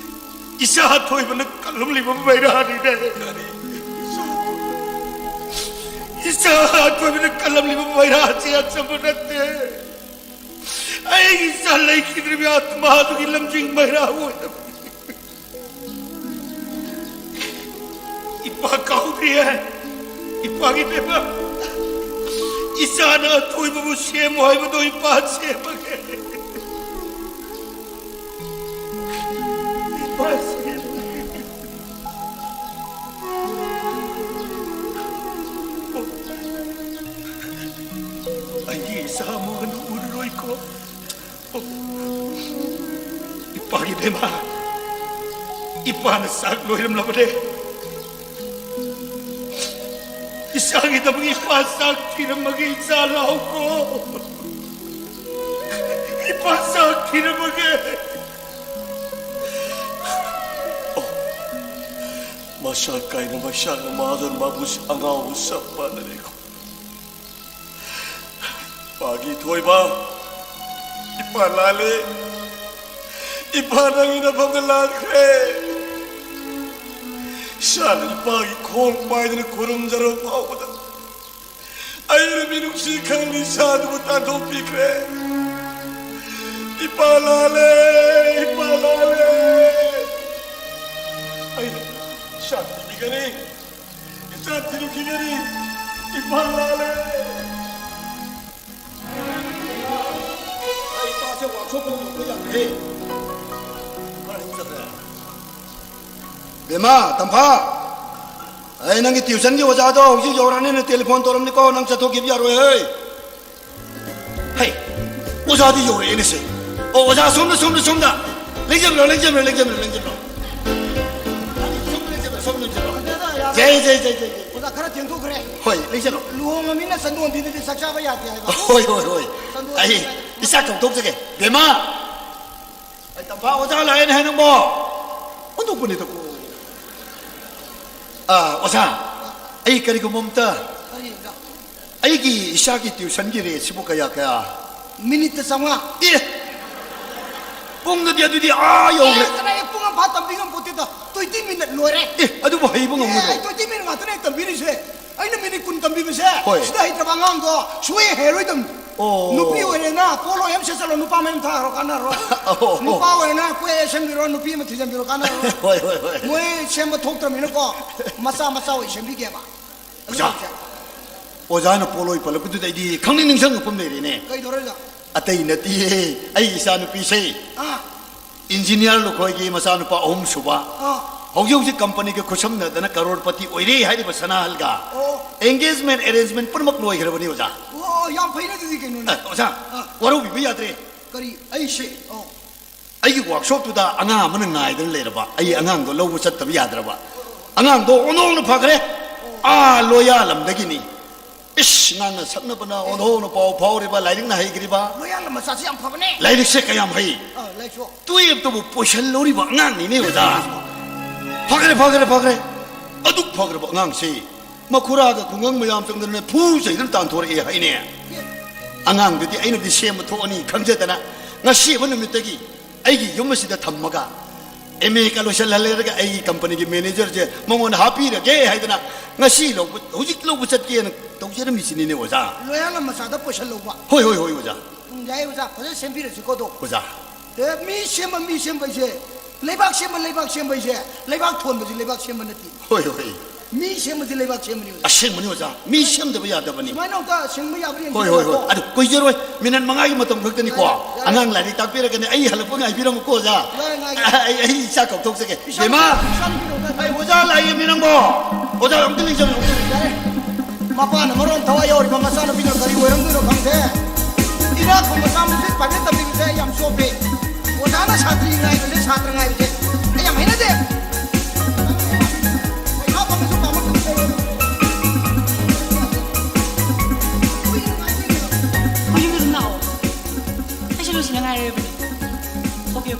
ꯏꯆꯥ ꯑꯊꯣꯏꯕꯅ ꯀꯜꯂꯝꯂꯤꯕ ꯃꯩꯔꯥꯅꯤꯅꯦ꯫ ꯏꯆꯥ ꯑꯊꯣꯏꯕꯅ ꯀꯜꯂꯝꯂꯤꯕ ꯃꯩꯔꯥꯁꯤ ꯑꯆꯝꯕ ꯅꯠꯇꯦ꯫ ꯑꯩꯒꯤ ꯏꯆꯥ ꯂꯩꯈꯤꯗ꯭ꯔꯤꯕ ꯑꯥꯇꯃꯥꯗꯨꯒꯤ ꯂꯝꯖꯤꯡ ꯃꯩꯔꯥ ꯑꯣꯏꯔꯕꯅꯤ꯫ ꯏꯄꯥ ꯀꯥꯎꯗ꯭ꯔꯤꯌꯦ꯫ ꯏꯄꯥꯒꯤ ꯕꯦꯝꯃ, ꯏꯆꯥꯅ ꯑꯊꯣꯏꯕꯕꯨ ꯁꯦꯝꯃꯨ ꯍꯥꯏꯕꯗꯣ ꯏꯄꯥ ꯁꯦꯝꯃꯒꯦ꯫ ꯏꯄꯥ ꯁꯦꯝꯃꯒꯦ꯫ ꯑꯩꯒꯤ ꯏꯆꯥ ꯑꯃꯨꯛ ꯍꯟꯅ ꯎꯔꯔꯣꯏꯀꯣ꯫ ꯏꯄꯥꯒꯤ ꯕꯦꯝꯃ, ꯏꯄꯥꯅ ꯆꯥꯛ ꯂꯣꯏꯔꯝꯂꯕꯅꯦ꯫ ꯏꯆꯥꯒꯤꯗꯃꯛ ꯏꯄꯥ ꯆꯥꯛ ꯊꯤꯔꯝꯃꯒꯦ, ꯏꯆꯥ ꯂꯥꯎꯀꯣ꯫ ꯏꯄꯥ ꯆꯥꯛ ꯊꯤꯔꯝꯃꯒꯦ꯫ ꯑꯣ, ꯃꯁꯥ ꯀꯥꯏꯅ ꯃꯩꯁꯥ ꯃꯃꯥꯗꯨꯅ ꯃꯥꯕꯨ ꯑꯉꯥꯎꯕ ꯆꯞ ꯃꯥꯟꯅꯔꯦꯀꯣ꯫ ꯏꯄꯥꯒꯤ ꯊꯣꯏꯕ, ꯏꯄꯥ ꯂꯥꯜꯂꯦ꯫ ꯏꯄꯥ ꯅꯪꯒꯤ ꯅꯐꯝꯗ ꯂꯥꯛꯈ꯭ꯔꯦ꯫ ꯏꯁꯥꯅ ꯏꯄꯥꯒꯤ ꯈꯣꯡ ꯄꯥꯏꯗꯨꯅ ꯈꯨꯔꯨꯝꯖꯔꯕ ꯐꯥꯎꯕꯗ ꯑꯩꯅ ꯃꯤꯅꯨꯡꯁꯤ ꯈꯪꯂꯤ ꯏꯆꯥꯗꯨꯕꯨ ꯇꯥꯟꯊꯣꯛꯄꯤꯈ꯭ꯔꯦ꯫ ꯏꯄꯥ ꯂꯥꯜꯂꯦ, ꯏꯄꯥ ꯂꯥꯜꯂꯦ꯫ ꯑꯩ ꯏꯆꯥ ꯊꯤꯕꯤꯒꯅꯤ, ꯏꯆꯥ ꯊꯤꯕꯤꯒꯅꯤ꯫ ꯏꯄꯥ ꯂꯥꯜꯂꯦ꯫ ꯑꯩ ꯏꯄꯥꯁꯦ ꯋꯥꯛꯁꯣꯞ ꯐꯥꯎ ꯌꯧꯕ ꯌꯥꯗ꯭ꯔꯦ꯫ ꯀꯔꯥꯏ ꯆꯠꯈ꯭ꯔꯦ? ꯕꯦꯝꯃ, ꯇꯝꯐꯥ, ꯑꯩ ꯅꯪꯒꯤ ꯇ꯭ꯌꯨꯁꯟꯒꯤ ꯑꯣꯖꯥꯗꯣ ꯍꯧꯖꯤꯛ ꯌꯧꯔꯛꯑꯅꯤꯅ ꯇꯦꯂꯤꯐꯣꯟ ꯇꯧꯔꯝꯅꯤꯀꯣ, ꯅꯪ ꯆꯠꯊꯣꯛꯈꯤꯕ ꯌꯥꯔꯣꯏ ꯍꯦ꯫ ꯍꯩ, ꯑꯣꯖꯥꯗꯤ ꯌꯧꯔꯛꯑꯦꯅꯦꯁꯦ꯫ ꯑꯣ, ꯑꯣꯖꯥ, ꯁꯣꯝꯗ, ꯁꯣꯝꯗ, ꯁꯣꯝꯗ꯫ ꯂꯦꯡꯖꯜꯂꯣ, ꯂꯦꯡꯖꯜꯂꯣ, ꯂꯦꯡꯖꯜꯂꯣ, ꯂꯦꯡꯖꯜꯂꯣ꯫ ꯁꯣꯝꯗ ꯂꯦꯡꯖꯜꯂꯣ, ꯁꯣꯝꯗ ꯂꯦꯡꯖꯜꯂꯣ꯫ ꯌꯥꯗꯦꯗ, ꯌꯥꯗꯦ꯫ ꯖꯩ, ꯖꯩ, ꯖꯩ, ꯖꯩ, ꯖꯩ꯫ ꯑꯣꯖꯥ, ꯈꯔ ꯊꯦꯡꯗꯣꯛꯈ꯭ꯔꯦ꯫ ꯍꯣꯏ, ꯂꯦꯡꯖꯜꯂꯣ꯫ ꯂꯨꯍꯣꯡꯉ ꯃꯤꯅ ꯆꯟꯗꯣꯟ ꯊꯤꯗꯗꯤ ꯆꯥꯛ ꯆꯥꯕ ꯌꯥꯗꯦ ꯍꯥꯏꯕ꯫ ꯍꯣꯏ, ꯍꯣꯏ, ꯍꯣꯏ꯫ ꯆꯟꯗꯣꯟ ꯑꯩ ꯊꯤꯗꯗꯤ ꯏꯆꯥ ꯀꯧꯊꯣꯛꯆꯒꯦ꯫ ꯕꯦꯝꯃ! ꯑꯩ ꯇꯝꯐꯥ ꯑꯣꯖꯥ ꯂꯥꯛꯑꯦꯅ ꯍꯥꯏ ꯅꯪꯕꯣ? ꯑꯣꯟꯊꯣꯛꯄꯅꯤꯗꯀꯣ꯫ ꯑꯥ, ꯑꯣꯖꯥ, ꯑꯩ ꯀꯔꯤꯒꯨꯝꯕ ꯑꯝꯇ, ꯀꯔꯤ ꯑꯣꯖꯥ? ꯑꯩꯒꯤ ꯏꯆꯥꯒꯤ ꯇ꯭ꯌꯨꯁꯟꯒꯤ ꯔꯦꯠꯁꯤꯕꯨ ꯀꯌꯥ, ꯀꯌꯥ? ꯃꯤꯅꯤꯠꯇ ꯆꯥꯝꯃꯉꯥ꯫ ꯑꯦ! ꯄꯨꯡꯗꯨꯗꯤ ꯑꯗꯨꯗꯤ ꯑꯥ ꯌꯧꯔꯦ꯫ ꯑꯦ, ꯀꯗꯥꯏ ꯄꯨꯡ ꯑꯃ ꯐꯥ ꯇꯝꯕꯤ ꯉꯝꯄꯣꯠꯇꯦꯗ꯫ Twenty minute ꯂꯣꯏꯔꯦ꯫ ꯑꯦ, ꯑꯗꯨꯕꯨ ꯍꯩꯕ ꯉꯝꯒꯗ꯭ꯔꯣ? ꯑꯦ, twenty minute ꯉꯥꯛꯇꯅꯦ ꯇꯝꯕꯤꯔꯤꯁꯦ꯫ ꯑꯩꯅ minute ꯀꯨꯟ ꯇꯝꯕꯤꯕꯁꯦ, ꯍꯣꯏ꯫ ꯁꯤꯗ ꯍꯩꯇ꯭ꯔꯕ ꯑꯉꯥꯡꯗꯣ ꯁꯨꯡꯍꯩ ꯍꯩꯔꯔꯣꯏꯗꯕꯅꯤ꯫ ꯑꯣ꯫ ꯅꯨꯄꯤ ꯑꯣꯏꯔꯦꯅ ꯄꯣꯂꯣ ꯑꯃ ꯁꯦꯠꯆꯜꯂꯣ, ꯅꯨꯄꯥ ꯃꯌꯨꯝ ꯊꯥꯈ꯭ꯔꯣ, ꯀꯥꯟꯅꯔꯣꯏ꯫ ꯑꯣ, ꯑꯣ꯫ ꯅꯨꯄꯥ ꯑꯣꯏꯔꯦꯅ ꯀꯣꯏ ꯁꯦꯝꯕꯤꯔꯣ, ꯅꯨꯄꯤ ꯑꯃ ꯊꯤꯖꯤꯟꯕꯤꯔꯣ, ꯀꯥꯟꯅꯔꯣꯏ꯫ ꯍꯣꯏ, ꯍꯣꯏ, ꯍꯣꯏ꯫ ꯃꯣꯏ ꯁꯦꯝꯕ ꯊꯣꯛꯇ꯭ꯔꯕꯅꯤꯅꯀꯣ, ꯃꯆꯥ ꯃꯆꯥ ꯑꯣꯏ ꯁꯦꯝꯕꯤꯒꯦꯕ꯫ ꯑꯣꯖꯥ, ꯑꯣꯖꯥꯅ ꯄꯣꯂꯣꯏ ꯄꯜꯂꯛꯄꯗꯨꯗ ꯑꯩꯗꯤ ꯈꯪꯅꯤꯡ ꯅꯤꯡꯁꯤꯡꯉꯛꯄ ꯑꯃ ꯂꯩꯔꯦꯅꯦ꯫ ꯀꯩꯗꯧꯔꯦ ꯑꯣꯖꯥ? ꯑꯇꯩ ꯅꯠꯇꯦꯍꯦ, ꯑꯩ ꯏꯆꯥꯅꯨꯄꯤꯁꯦ꯫ ꯑꯥ꯫ Engineer ꯂꯨꯈꯣꯏꯒꯤ ꯃꯆꯥꯅꯨꯄꯥ ꯑꯍꯨꯝ ꯁꯨꯕ꯫ ꯑꯥ꯫ ꯍꯧꯖꯤꯛ ꯍꯧꯖꯤꯛ company ꯒ ꯈꯨꯠꯁꯝꯅꯗꯅ ꯀꯔꯣꯔꯄꯇꯤ ꯑꯣꯏꯔꯦ ꯍꯥꯏꯔꯤꯕ ꯁꯅꯥꯍꯜꯒ꯫ ꯑꯣ꯫ Engagement arrangement ꯄꯨꯝꯅꯃꯛ ꯂꯣꯏꯈ꯭ꯔꯕꯅꯤ ꯑꯣꯖꯥ꯫ ꯑꯣ, ꯌꯥꯝ ꯐꯩꯅꯦ ꯑꯗꯨꯗꯤ ꯀꯩꯅꯣꯅꯦ꯫ ꯑ, ꯑꯣꯖꯥ, ꯑꯥ꯫ ꯋꯥꯔꯧꯕꯤꯕ ꯌꯥꯗ꯭ꯔꯦ꯫ ꯀꯔꯤ? ꯑꯩꯁꯦ? ꯑꯣ꯫ ꯑꯩꯒꯤ workshop ꯇꯨꯗ ꯑꯉꯥꯡ ꯑꯃꯅ ꯉꯥꯏꯗꯅ ꯂꯩꯔꯕ, ꯑꯩ ꯑꯉꯥꯡꯗꯣ ꯂꯧꯕ ꯆꯠꯇꯕ ꯌꯥꯗ꯭ꯔꯕ꯫ ꯑꯉꯥꯡꯗꯣ ꯑꯣꯟꯊꯣꯛꯅ ꯐꯈ꯭ꯔꯦ꯫ ꯑꯥ ꯂꯣꯌꯥꯂꯝꯗꯒꯤꯅꯤ꯫ ꯏꯁ, ꯉꯥꯡꯅ ꯁꯛꯅꯕꯅ ꯑꯣꯟꯊꯣꯛꯅ ꯄꯥꯎ ꯐꯥꯎꯔꯤꯕ, ꯂꯥꯏꯔꯤꯛꯅ ꯍꯩꯈ꯭ꯔꯤꯕ꯫ ꯂꯣꯌꯥꯂꯝ ꯃꯆꯥꯁꯤ ꯌꯥꯝ ꯐꯕꯅꯦ꯫ ꯂꯥꯏꯔꯤꯛꯁꯦ ꯀꯌꯥꯝ ꯍꯩ꯫ ꯑꯥ, ꯂꯥꯏꯔꯤꯛꯁꯨ꯫ Twelve ꯇꯕꯨ ꯄꯣꯏꯁꯜ ꯂꯧꯔꯤꯕ ꯑꯉꯥꯡꯅꯤꯅꯦ ꯑꯣꯖꯥ꯫ ꯐꯈ꯭ꯔꯦ, ꯐꯈ꯭ꯔꯦ, ꯐꯈ꯭ꯔꯦ꯫ ꯑꯗꯨꯛ ꯐꯈ꯭ꯔꯕ ꯑꯉꯥꯡꯁꯤ ꯃꯈꯨꯔꯥꯒ ꯈꯨꯡꯒꯪ ꯃꯌꯥꯝ ꯆꯪꯗꯅ ꯐꯨ ꯆꯩꯗꯅ ꯇꯥꯟꯊꯣꯔꯛꯑꯦ ꯍꯥꯏꯅꯦ꯫ ꯑꯉꯥꯡꯗꯨꯗꯤ ꯑꯩꯅꯗꯤ ꯁꯦꯝꯕ ꯊꯣꯛꯑꯅꯤ ꯈꯪꯖꯗꯅ ꯉꯁꯤꯕ ꯅꯨꯃꯤꯠꯇꯒꯤ ꯑꯩꯒꯤ ꯌꯨꯝ ꯑꯁꯤꯗ ꯊꯝꯃꯒ M A ꯀ ꯂꯣꯏꯁꯤꯜꯍꯜꯂꯦꯔꯒ ꯑꯩꯒꯤ company ꯒꯤ manager ꯁꯦ ꯃꯉꯣꯟꯗ ꯍꯥꯞꯄꯤꯔꯒꯦ ꯍꯥꯏꯗꯅ ꯉꯁꯤ ꯂꯧꯕ, ꯍꯧꯖꯤꯛ ꯂꯧꯕ ꯆꯠꯀꯦꯅ ꯇꯧꯖꯔꯝꯃꯤꯁꯤꯅꯤꯅꯦ ꯑꯣꯖꯥ꯫ ꯂꯣꯌꯥꯂꯝ ꯃꯆꯥꯗ ꯄꯣꯏꯁꯜ ꯂꯧꯕ꯫ ꯍꯣꯏ, ꯍꯣꯏ, ꯍꯣꯏ, ꯑꯣꯖꯥ꯫ ꯎꯝ, ꯌꯥꯏ ꯑꯣꯖꯥ, ꯐꯖꯅ ꯁꯦꯝꯕꯤꯔꯁꯤꯀꯣ ꯑꯗꯣ꯫ ꯑꯣꯖꯥ꯫ ꯑꯦ, ꯃꯤ ꯁꯦꯝꯕ, ꯃꯤ ꯁꯦꯝꯕ ꯍꯥꯏꯁꯦ, ꯂꯩꯕꯥꯛ ꯁꯦꯝꯕ, ꯂꯩꯕꯥꯛ ꯁꯦꯝꯕ ꯍꯥꯏꯁꯦ, ꯂꯩꯕꯥꯛ ꯊꯣꯟꯕꯁꯤ ꯂꯩꯕꯥꯛ ꯁꯦꯝꯕ ꯅꯠꯇꯦ꯫ ꯍꯣꯏ, ꯍꯣꯏ꯫ ꯃꯤ ꯁꯦꯝꯕꯁꯤ ꯂꯩꯕꯥꯛ ꯁꯦꯝꯕꯅꯤ ꯑꯣꯖꯥ꯫ ꯑꯁꯦꯡꯕꯅꯤ ꯑꯣꯖꯥ, ꯃꯤ ꯁꯦꯝꯗꯕ ꯌꯥꯗꯕꯅꯤ꯫ ꯁꯨꯃꯥꯏꯅ ꯑꯝꯇ ꯁꯦꯝꯕ ꯌꯥꯕ꯭ꯔꯥ ꯍꯣꯏ, ꯍꯣꯏ, ꯍꯣꯏ꯫ ꯌꯦꯡꯕꯤꯔꯣꯀꯣ꯫ ꯑꯗꯨ ꯀꯨꯏꯖꯔꯣꯏ, ꯃꯤꯅꯠ ꯃꯉꯥꯒꯤ ꯃꯇꯝ ꯈꯛꯇꯅꯤꯀꯣ꯫ ꯌꯥꯔꯦ, ꯌꯥꯔꯦ꯫ ꯑꯉꯥꯡ ꯂꯥꯏꯔꯤꯛ ꯇꯥꯛꯄꯤꯔꯒꯅꯤ, ꯑꯩ ꯍꯜꯂꯛꯄ ꯉꯥꯏꯕꯤꯔꯝꯃꯨꯀꯣ ꯑꯣꯖꯥ꯫ ꯌꯥꯔꯦ, ꯉꯥꯏꯒꯦ꯫ ꯑꯩ, ꯑꯩ ꯏꯆꯥ ꯀꯧꯊꯣꯛꯆꯒꯦ꯫ ꯏꯆꯥ ꯕꯦꯝꯃ! ꯅꯨꯄꯤ, ꯏꯆꯥ ꯅꯨꯄꯤꯗꯣ ꯑꯝꯇ ꯑꯩ ꯑꯣꯖꯥ ꯂꯥꯛꯏꯃꯤ ꯅꯪꯕꯣ꯫ ꯑꯣꯖꯥ ꯑꯝꯇ ꯂꯦꯡꯖꯧ, ꯑꯝꯇ ꯂꯦꯡꯖꯧ꯫ ꯌꯥꯔꯦ꯫ ꯃꯄꯥꯅ ꯃꯔꯣꯟ ꯊꯋꯥꯏ ꯌꯥꯎꯔꯤꯕ ꯃꯆꯥꯅꯨꯄꯤꯗꯨꯅ ꯀꯔꯤ ꯑꯣꯏꯔꯝꯗꯣꯏꯅꯣ ꯈꯪꯗꯦ꯫ ꯏꯅꯥꯛ ꯈꯨꯟꯕ ꯃꯆꯥ ꯃꯁꯨ private ꯇꯝꯕꯤꯕꯁꯦ ꯑꯩ ꯌꯥꯝ ꯆꯣꯞꯄꯦ꯫ ꯑꯣꯖꯥꯅ ꯁꯥꯇ꯭ꯔꯤ ꯉꯥꯏꯕꯁꯦ, ꯁꯥꯇ꯭ꯔ ꯉꯥꯏꯕꯁꯦ ꯑꯩ ꯌꯥꯝ ꯍꯩꯅꯗꯦ꯫ ꯄꯩꯁꯥ ꯐꯪꯕꯁꯨ ꯄꯥꯝꯃꯛꯇꯕ꯫ ꯃꯌꯨꯝꯗ ꯑꯗꯨꯝ ꯂꯥꯛꯑꯣ꯫ ꯑꯩꯁꯨ ꯂꯣꯏꯁꯤꯟꯅ ꯉꯥꯏꯔꯕꯅꯦ꯫ ꯊꯣꯛꯀꯦ꯫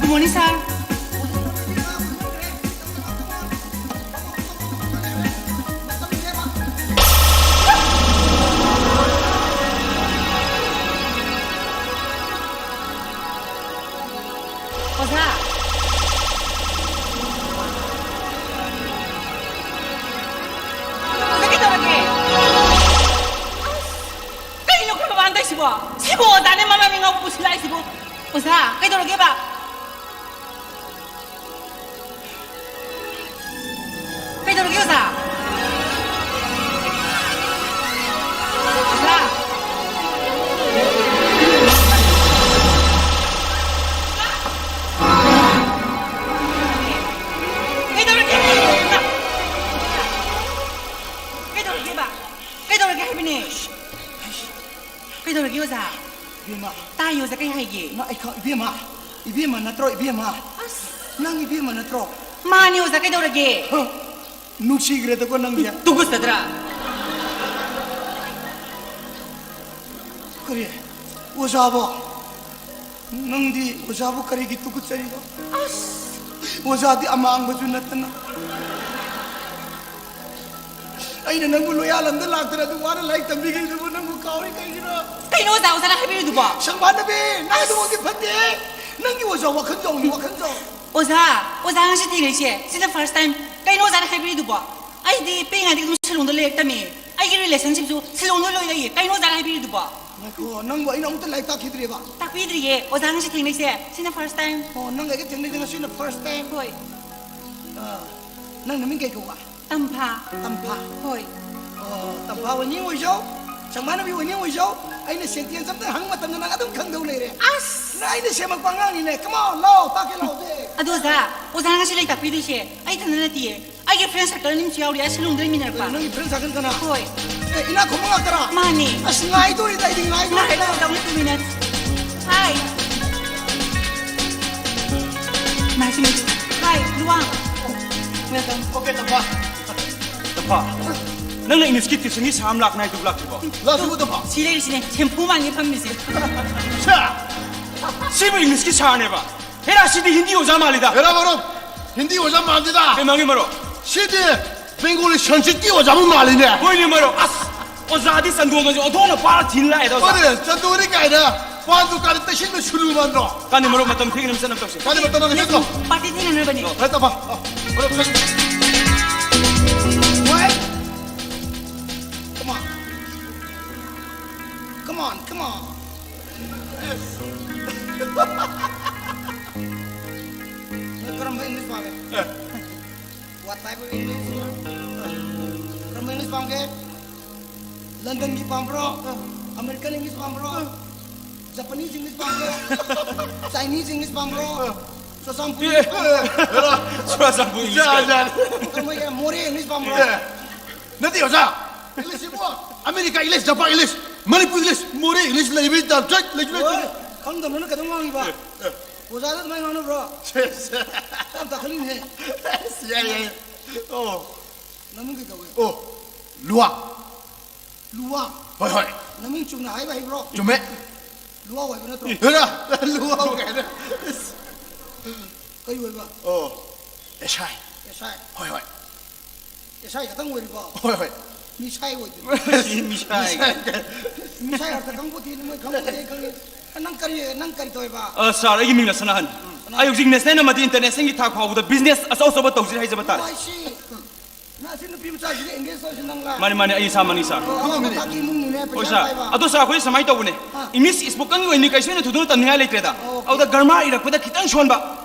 Good morning, sir. ꯁꯤꯕꯨ ꯑꯣꯖꯥꯅꯦ ꯃꯃꯥꯏ ꯃꯤꯉꯥꯎ ꯄꯨꯁꯤꯜꯂꯛꯏꯁꯤꯕꯨ? ꯑꯣꯖꯥ, ꯀꯩꯗꯧꯔꯒꯦꯕ? ꯀꯩꯗꯧꯔꯒꯦ, ꯑꯣꯖꯥ? ꯑꯣꯖꯥ? ꯀꯩꯗꯧꯔꯒꯦ? ꯀꯩꯗꯧꯔꯒꯦꯕ? ꯀꯩꯗꯧꯔꯒꯦ ꯍꯥꯏꯕꯅꯦ? ꯀꯩꯗꯧꯔꯒꯦ, ꯑꯣꯖꯥ? ꯏꯕꯦꯝꯃ꯫ ꯇꯥꯏꯌꯦ, ꯑꯣꯖꯥ, ꯀꯩ ꯍꯥꯏꯒꯦ? ꯅ-, ꯑꯩ ꯈꯪ-, ꯏꯕꯦꯝꯃ, ꯏꯕꯦꯝꯃ ꯅꯠꯇ꯭ꯔꯣ, ꯏꯕꯦꯝꯃ? ꯑꯁ꯫ ꯅꯪ ꯏꯕꯦꯝꯃ ꯅꯠꯇ꯭ꯔꯣ? ꯃꯥꯅꯦ, ꯑꯣꯖꯥ, ꯀꯩꯗꯧꯔꯒꯦ? ꯍ, ꯅꯨꯡꯁꯤꯈ꯭ꯔꯦꯗꯀꯣ ꯅꯪꯁꯦ꯫ ꯎꯝ, ꯇꯨꯀꯠꯆꯗ꯭ꯔꯥ? ꯀꯔꯤ? ꯑꯣꯖꯥꯕꯣ? ꯅꯪꯗꯤ ꯑꯣꯖꯥꯕꯨ ꯀꯔꯤꯒꯤ ꯇꯨꯀꯠꯆꯔꯤꯅꯣ? ꯑꯁ! ꯑꯣꯖꯥꯗꯤ ꯑꯃꯥꯡꯕꯁꯨ ꯅꯠꯇꯅ꯫ ꯑꯩꯅ ꯅꯪꯕꯨ ꯂꯣꯌꯥꯂꯝꯗ ꯂꯥꯛꯇꯅ ꯑꯗꯨ ꯋꯥꯅ ꯂꯥꯏꯔꯤꯛ ꯇꯝꯕꯤꯈꯤꯕꯗꯨꯕꯨ ꯅꯪꯕꯨ ꯀꯥꯎꯔꯤ ꯀꯩꯒꯤꯅꯣ? ꯀꯩꯅꯣ ꯑꯣꯖꯥ, ꯑꯣꯖꯥꯅ ꯍꯥꯏꯕꯤꯔꯤꯗꯨꯕꯣ? ꯁꯪꯕꯥꯟꯗꯕꯤ, ꯅꯪ ꯑꯗꯨꯃꯛꯇꯤ ꯐꯠꯇꯦ꯫ ꯅꯪꯒꯤ ꯑꯣꯖꯥ ꯋꯥꯈꯜ ꯆꯥꯎꯅꯤ, ꯋꯥꯈꯜ ꯆꯥꯎ꯫ ꯑꯣꯖꯥ, ꯑꯣꯖꯥ ꯉꯁꯤ ꯊꯦꯡꯅꯩꯁꯦ, ꯁꯤꯅ first time꯫ ꯀꯩꯅꯣ ꯑꯣꯖꯥꯅ ꯍꯥꯏꯕꯤꯔꯤꯗꯨꯕꯣ? ꯑꯩꯗꯤ ꯄꯤꯛꯏꯉꯩꯗꯒꯤ ꯑꯗꯨꯝ ꯁꯤꯂꯣꯡꯗ ꯂꯩꯔꯛꯇꯃꯤ꯫ ꯑꯩꯒꯤ relationshipꯁꯨ ꯁꯤꯂꯣꯡꯗ ꯂꯣꯏ ꯂꯩꯌꯦ꯫ ꯀꯩꯅꯣ ꯑꯣꯖꯥꯅ ꯍꯥꯏꯕꯤꯔꯤꯗꯨꯕꯣ? ꯉꯥꯏꯈꯣ, ꯅꯪꯕꯨ ꯑꯩꯅ ꯑꯃꯨꯛꯇ ꯂꯥꯏꯔꯤꯛ ꯇꯥꯛꯈꯤꯗ꯭ꯔꯤꯕ? ꯇꯥꯛꯄꯤꯗ꯭ꯔꯤꯌꯦ꯫ ꯑꯣꯖꯥ ꯉꯁꯤ ꯊꯦꯡꯅꯩꯁꯦ, ꯁꯤꯅ first time꯫ ꯑꯣ, ꯅꯪ ꯑꯩꯒ ꯊꯦꯡꯅꯩꯁꯦ ꯉꯁꯤꯅ first time? ꯍꯣꯏ꯫ ꯑꯥ, ꯅꯪ ꯅꯃꯤꯡ ꯀꯩ ꯀꯧꯕ? ꯇꯝꯐꯥ꯫ ꯇꯝꯐꯥ? ꯍꯣꯏ꯫ ꯑꯣ, ꯇꯝꯐꯥ ꯑꯣꯏꯅꯤꯡ ꯑꯣꯏꯖꯧ, ꯁꯪꯕꯥꯟꯅꯕꯤ ꯑꯣꯏꯅꯤꯡ ꯑꯣꯏꯖꯧ, ꯑꯩꯅ sentence ꯑꯝꯇ ꯍꯪꯕ ꯃꯇꯝꯗ ꯅꯪ ꯑꯗꯨꯝ ꯈꯪꯗꯧ ꯂꯩꯔꯦ꯫ ꯑꯁ! ꯅꯪ ꯑꯩꯅ ꯁꯦꯝꯃꯛꯄ ꯑꯉꯥꯡꯅꯤꯅꯦ꯫ Come on, ꯂꯥꯎ, ꯇꯥꯛꯀꯦ ꯂꯥꯎꯗꯦ꯫ ꯑꯗꯣ ꯑꯣꯖꯥ, ꯑꯣꯖꯥ ꯉꯁꯤ ꯂꯥꯏꯔꯤꯛ ꯇꯥꯛꯄꯤꯗꯣꯏꯁꯦ ꯑꯩ ꯏꯊꯟꯗ ꯅꯠꯇꯤꯌꯦ꯫ ꯑꯩꯒꯤ friend circle ꯑꯅꯤ ꯑꯃꯁꯨ ꯌꯥꯎꯔꯤ, ꯑꯩ ꯁꯤꯂꯣꯡꯗ ꯂꯩꯃꯤꯟꯅꯔꯛꯄ꯫ ꯅꯪꯒꯤ friend circle ꯀꯅꯥ? ꯍꯣꯏ꯫ ꯑꯦ, ꯏꯅꯥꯛ ꯈꯨꯟꯕ ꯉꯥꯛꯇꯔꯥ? ꯃꯥꯅꯤ꯫ ꯑꯁ, ꯉꯥꯏꯗꯣꯔꯤꯗ, ꯑꯩꯗꯤ ꯉꯥꯏꯗꯣꯔꯤꯗ꯫ ꯉꯥꯏꯔꯣ, only two minutes꯫ Hi꯫ Nice to meet you꯫ Hi, Luwang. Welcome꯫ Okay, ꯇꯝꯐꯥ꯫ ꯇꯝꯐꯥ, ꯅꯪꯅ Englishꯀꯤ tuitionꯒꯤ ꯁꯥ ꯑꯃ ꯂꯥꯛꯅꯤ ꯍꯥꯏꯗꯨꯕꯨ ꯂꯥꯛꯇ꯭ꯔꯤꯕꯣ? ꯂꯥꯛꯇ꯭ꯔꯤꯕꯣ, ꯇꯝꯐꯥ? ꯁꯤ ꯂꯩꯔꯤꯁꯤꯅꯦ, shampoo ꯃꯥꯟꯒꯩ ꯐꯝꯃꯤꯁꯦ꯫ ꯁꯥ! ꯁꯤꯕꯨ Englishꯀꯤ ꯁꯥꯔꯅꯦꯕ? ꯍꯦꯔꯥ, ꯁꯤꯗꯤ ꯍꯤꯟꯗꯤ ꯑꯣꯖꯥ ꯃꯥꯜꯂꯤꯗ꯫ ꯍꯦꯔꯥ, ꯃꯔꯨꯞ, ꯍꯤꯟꯗꯤ ꯑꯣꯖꯥ ꯃꯥꯟꯗꯦꯗ꯫ ꯀꯩ ꯃꯥꯟꯒꯦ, ꯃꯔꯨꯞ? ꯁꯤꯗꯤ ꯕꯦꯡꯒꯣꯂꯤ ꯁꯪꯁꯀ꯭ꯔꯤꯠꯀꯤ ꯑꯣꯖꯥꯕꯨ ꯃꯥꯜꯂꯤꯅꯦ꯫ ꯍꯣꯏꯅꯦ, ꯃꯔꯨꯞ꯫ ꯑꯁ, ꯑꯣꯖꯥꯗꯤ ꯆꯟꯗꯣꯟꯒꯁꯦ ꯑꯣꯟꯊꯣꯛꯅ ꯄꯥꯔ ꯊꯤꯜ ꯂꯥꯛꯑꯦꯗ, ꯑꯣꯖꯥ꯫ ꯍꯣꯏꯅꯦ, ꯆꯟꯗꯣꯟꯅꯤ ꯀꯥꯏꯅ ꯄꯥꯟ ꯗꯨꯀꯥꯟꯗ ꯇꯩꯁꯤꯟꯕ ꯁꯨꯅꯨ ꯃꯥꯟꯗ꯭ꯔꯣ? ꯀꯥꯟꯗꯦ, ꯃꯔꯨꯞ, ꯃꯇꯝ ꯊꯦꯡꯉꯦ, ꯆꯠꯅꯕ ꯇꯧꯁꯦ꯫ ꯀꯥꯟꯗꯦ, ꯃꯇꯝ ꯅꯪ ꯆꯠꯈ꯭ꯔꯣ꯫ Party ꯊꯦꯡꯅꯅꯕꯅꯦ꯫ ꯐꯔꯦ, ꯇꯝꯐꯥ꯫ ꯃꯔꯨꯞ, ꯆꯠ-, ꯋꯥꯏ꯫ Come on. Come on, come on. ꯅꯪ ꯀꯔꯝꯕ English ꯄꯥꯝꯃꯦ? What type of English? ꯀꯔꯝꯕ English ꯄꯥꯝꯒꯦ? ꯂꯟꯗꯟꯒꯤ ꯄꯥꯝꯕ꯭ꯔꯣ? American English ꯄꯥꯝꯕ꯭ꯔꯣ? Japanese English ꯄꯥꯝꯕ꯭ꯔꯣ? Chinese English ꯄꯥꯝꯕ꯭ꯔꯣ? ꯆꯨꯔꯆꯥꯟꯄꯨꯔ English ꯄꯥꯝꯕ꯭ꯔꯣ? ꯆꯨꯔꯆꯥꯟꯄꯨꯔ English ꯀꯥꯏꯅ꯫ ꯀꯔꯝꯕ ꯌꯥꯏ? ꯃꯣꯔꯦ English ꯄꯥꯝꯕ꯭ꯔꯣ? ꯅꯠꯇꯦ ꯑꯣꯖꯥ꯫ English ꯁꯤꯕꯨ America English, Japan English, Manipur English, ꯃꯣꯔꯦ English ꯂꯩꯕꯩ ꯇꯥꯏꯞꯇ ꯂꯩꯁꯨ ꯂꯩꯇꯦ꯫ ꯍꯣꯏ, ꯈꯪꯗꯕꯅ ꯀꯩꯗꯧ ꯉꯥꯡꯉꯤꯕ? ꯑꯣꯖꯥꯗ ꯑꯗꯨꯃꯥꯏꯅ ꯉꯥꯡꯅꯕ꯭ꯔꯣ? ꯁꯦ, ꯁꯦ꯫ ꯌꯥꯝ ꯇꯥꯈꯠꯂꯤꯅꯦꯍꯦ꯫ ꯑꯁ, ꯌꯥꯏ, ꯌꯥꯏ꯫ ꯑꯣ꯫ ꯅꯃꯤꯡ ꯀꯩ ꯀꯧꯏ? ꯑꯣ, ꯂꯨꯋꯥ꯫ ꯂꯨꯋꯥ? ꯍꯣꯏ, ꯍꯣꯏ꯫ ꯅꯃꯤꯡ ꯆꯨꯝꯅ ꯍꯥꯏꯕ ꯍꯩꯕ꯭ꯔꯣ? ꯆꯨꯝꯃꯦ꯫ ꯂꯨꯋꯥ ꯑꯣꯏꯕ ꯅꯠꯇ꯭ꯔꯣ? ꯍꯦꯔꯥ, ꯂꯨꯋꯥ ꯀꯥꯏꯅ꯫ ꯑꯁ꯫ ꯀꯔꯤ ꯑꯣꯏꯕ? ꯑꯣ, ꯑꯦꯁ ꯑꯥꯏ꯫ ꯑꯦꯁ ꯑꯥꯏ꯫ ꯍꯣꯏ, ꯍꯣꯏ꯫ ꯑꯦꯁ ꯑꯥꯏ ꯈꯛꯇꯪ ꯑꯣꯏꯔꯤꯕꯣ? ꯍꯣꯏ, ꯍꯣꯏ꯫ ꯃꯤꯁꯥꯏ ꯑꯣꯏꯗꯣꯏꯅꯤ꯫ ꯁꯤ ꯃꯤꯁꯥꯏ꯫ ꯃꯤꯁꯥꯏ꯫ ꯃꯤꯁꯥꯏ ꯑꯥꯔꯊ ꯈꯪꯄꯣꯠꯇꯦ, ꯃꯣꯏ ꯈꯪꯄꯣꯠꯇꯦ, ꯈꯪꯉꯦ꯫ ꯅꯪ ꯀꯔꯤ, ꯅꯪ ꯀꯔꯤ ꯇꯧꯋꯦꯕ? ꯑ, ꯁꯥꯔ, ꯑꯩꯒꯤ ꯃꯤꯡꯅ ꯁꯅꯥꯍꯟ꯫ ꯁꯅꯥꯍꯟ꯫ ꯑꯩ ꯍꯧꯖꯤꯛ ꯅꯦꯁꯅꯦꯜ ꯑꯃꯗꯤ ꯏꯟꯇꯔꯅꯦꯁꯅꯦꯜꯒꯤ ꯊꯥꯛ ꯐꯥꯎꯕꯗ ꯕꯤꯖꯤꯅꯦꯁ ꯑꯆꯧ ꯑꯆꯧꯕ ꯇꯧꯁꯤꯔ ꯍꯥꯏꯖꯕ ꯇꯥꯔꯦ꯫ ꯑꯣ, I see꯫ ꯅꯪ ꯑꯁꯤ ꯅꯨꯄꯤ ꯃꯆꯥꯁꯤꯒ engage ꯇꯧꯔꯤꯁꯤ ꯅꯪꯂꯥ? ꯃꯥꯅꯤ, ꯃꯥꯅꯤ, ꯑꯩ ꯏꯁꯥꯃꯛꯅꯤ, ꯁꯥꯔ꯫ ꯑꯣ, ꯃꯊꯛꯀꯤ ꯏꯃꯨꯡꯅꯤꯅꯦ, ꯄꯩꯁꯥ ꯍꯣꯏ, ꯁꯥꯔ꯫ ꯄꯥꯏꯕ꯫ ꯑꯗꯣ, ꯁꯥꯔ, ꯑꯩꯈꯣꯏ ꯁꯨꯃꯥꯏꯅ ꯇꯧꯕꯅꯦ꯫ ꯑꯥ꯫ English spoken ꯑꯣꯏꯅꯤ, ꯀꯩꯁꯨ ꯍꯦꯟꯅ ꯊꯣꯏꯗꯣꯛꯅ ꯇꯝꯅꯤꯡꯉꯥꯏ ꯂꯩꯇ꯭ꯔꯦꯗ꯫ ꯑꯣꯀꯦ꯫ ꯑꯗꯨꯗ grammar ꯏꯔꯛꯄꯗ ꯈꯤꯇꯪ ꯁꯣꯟꯕ꯫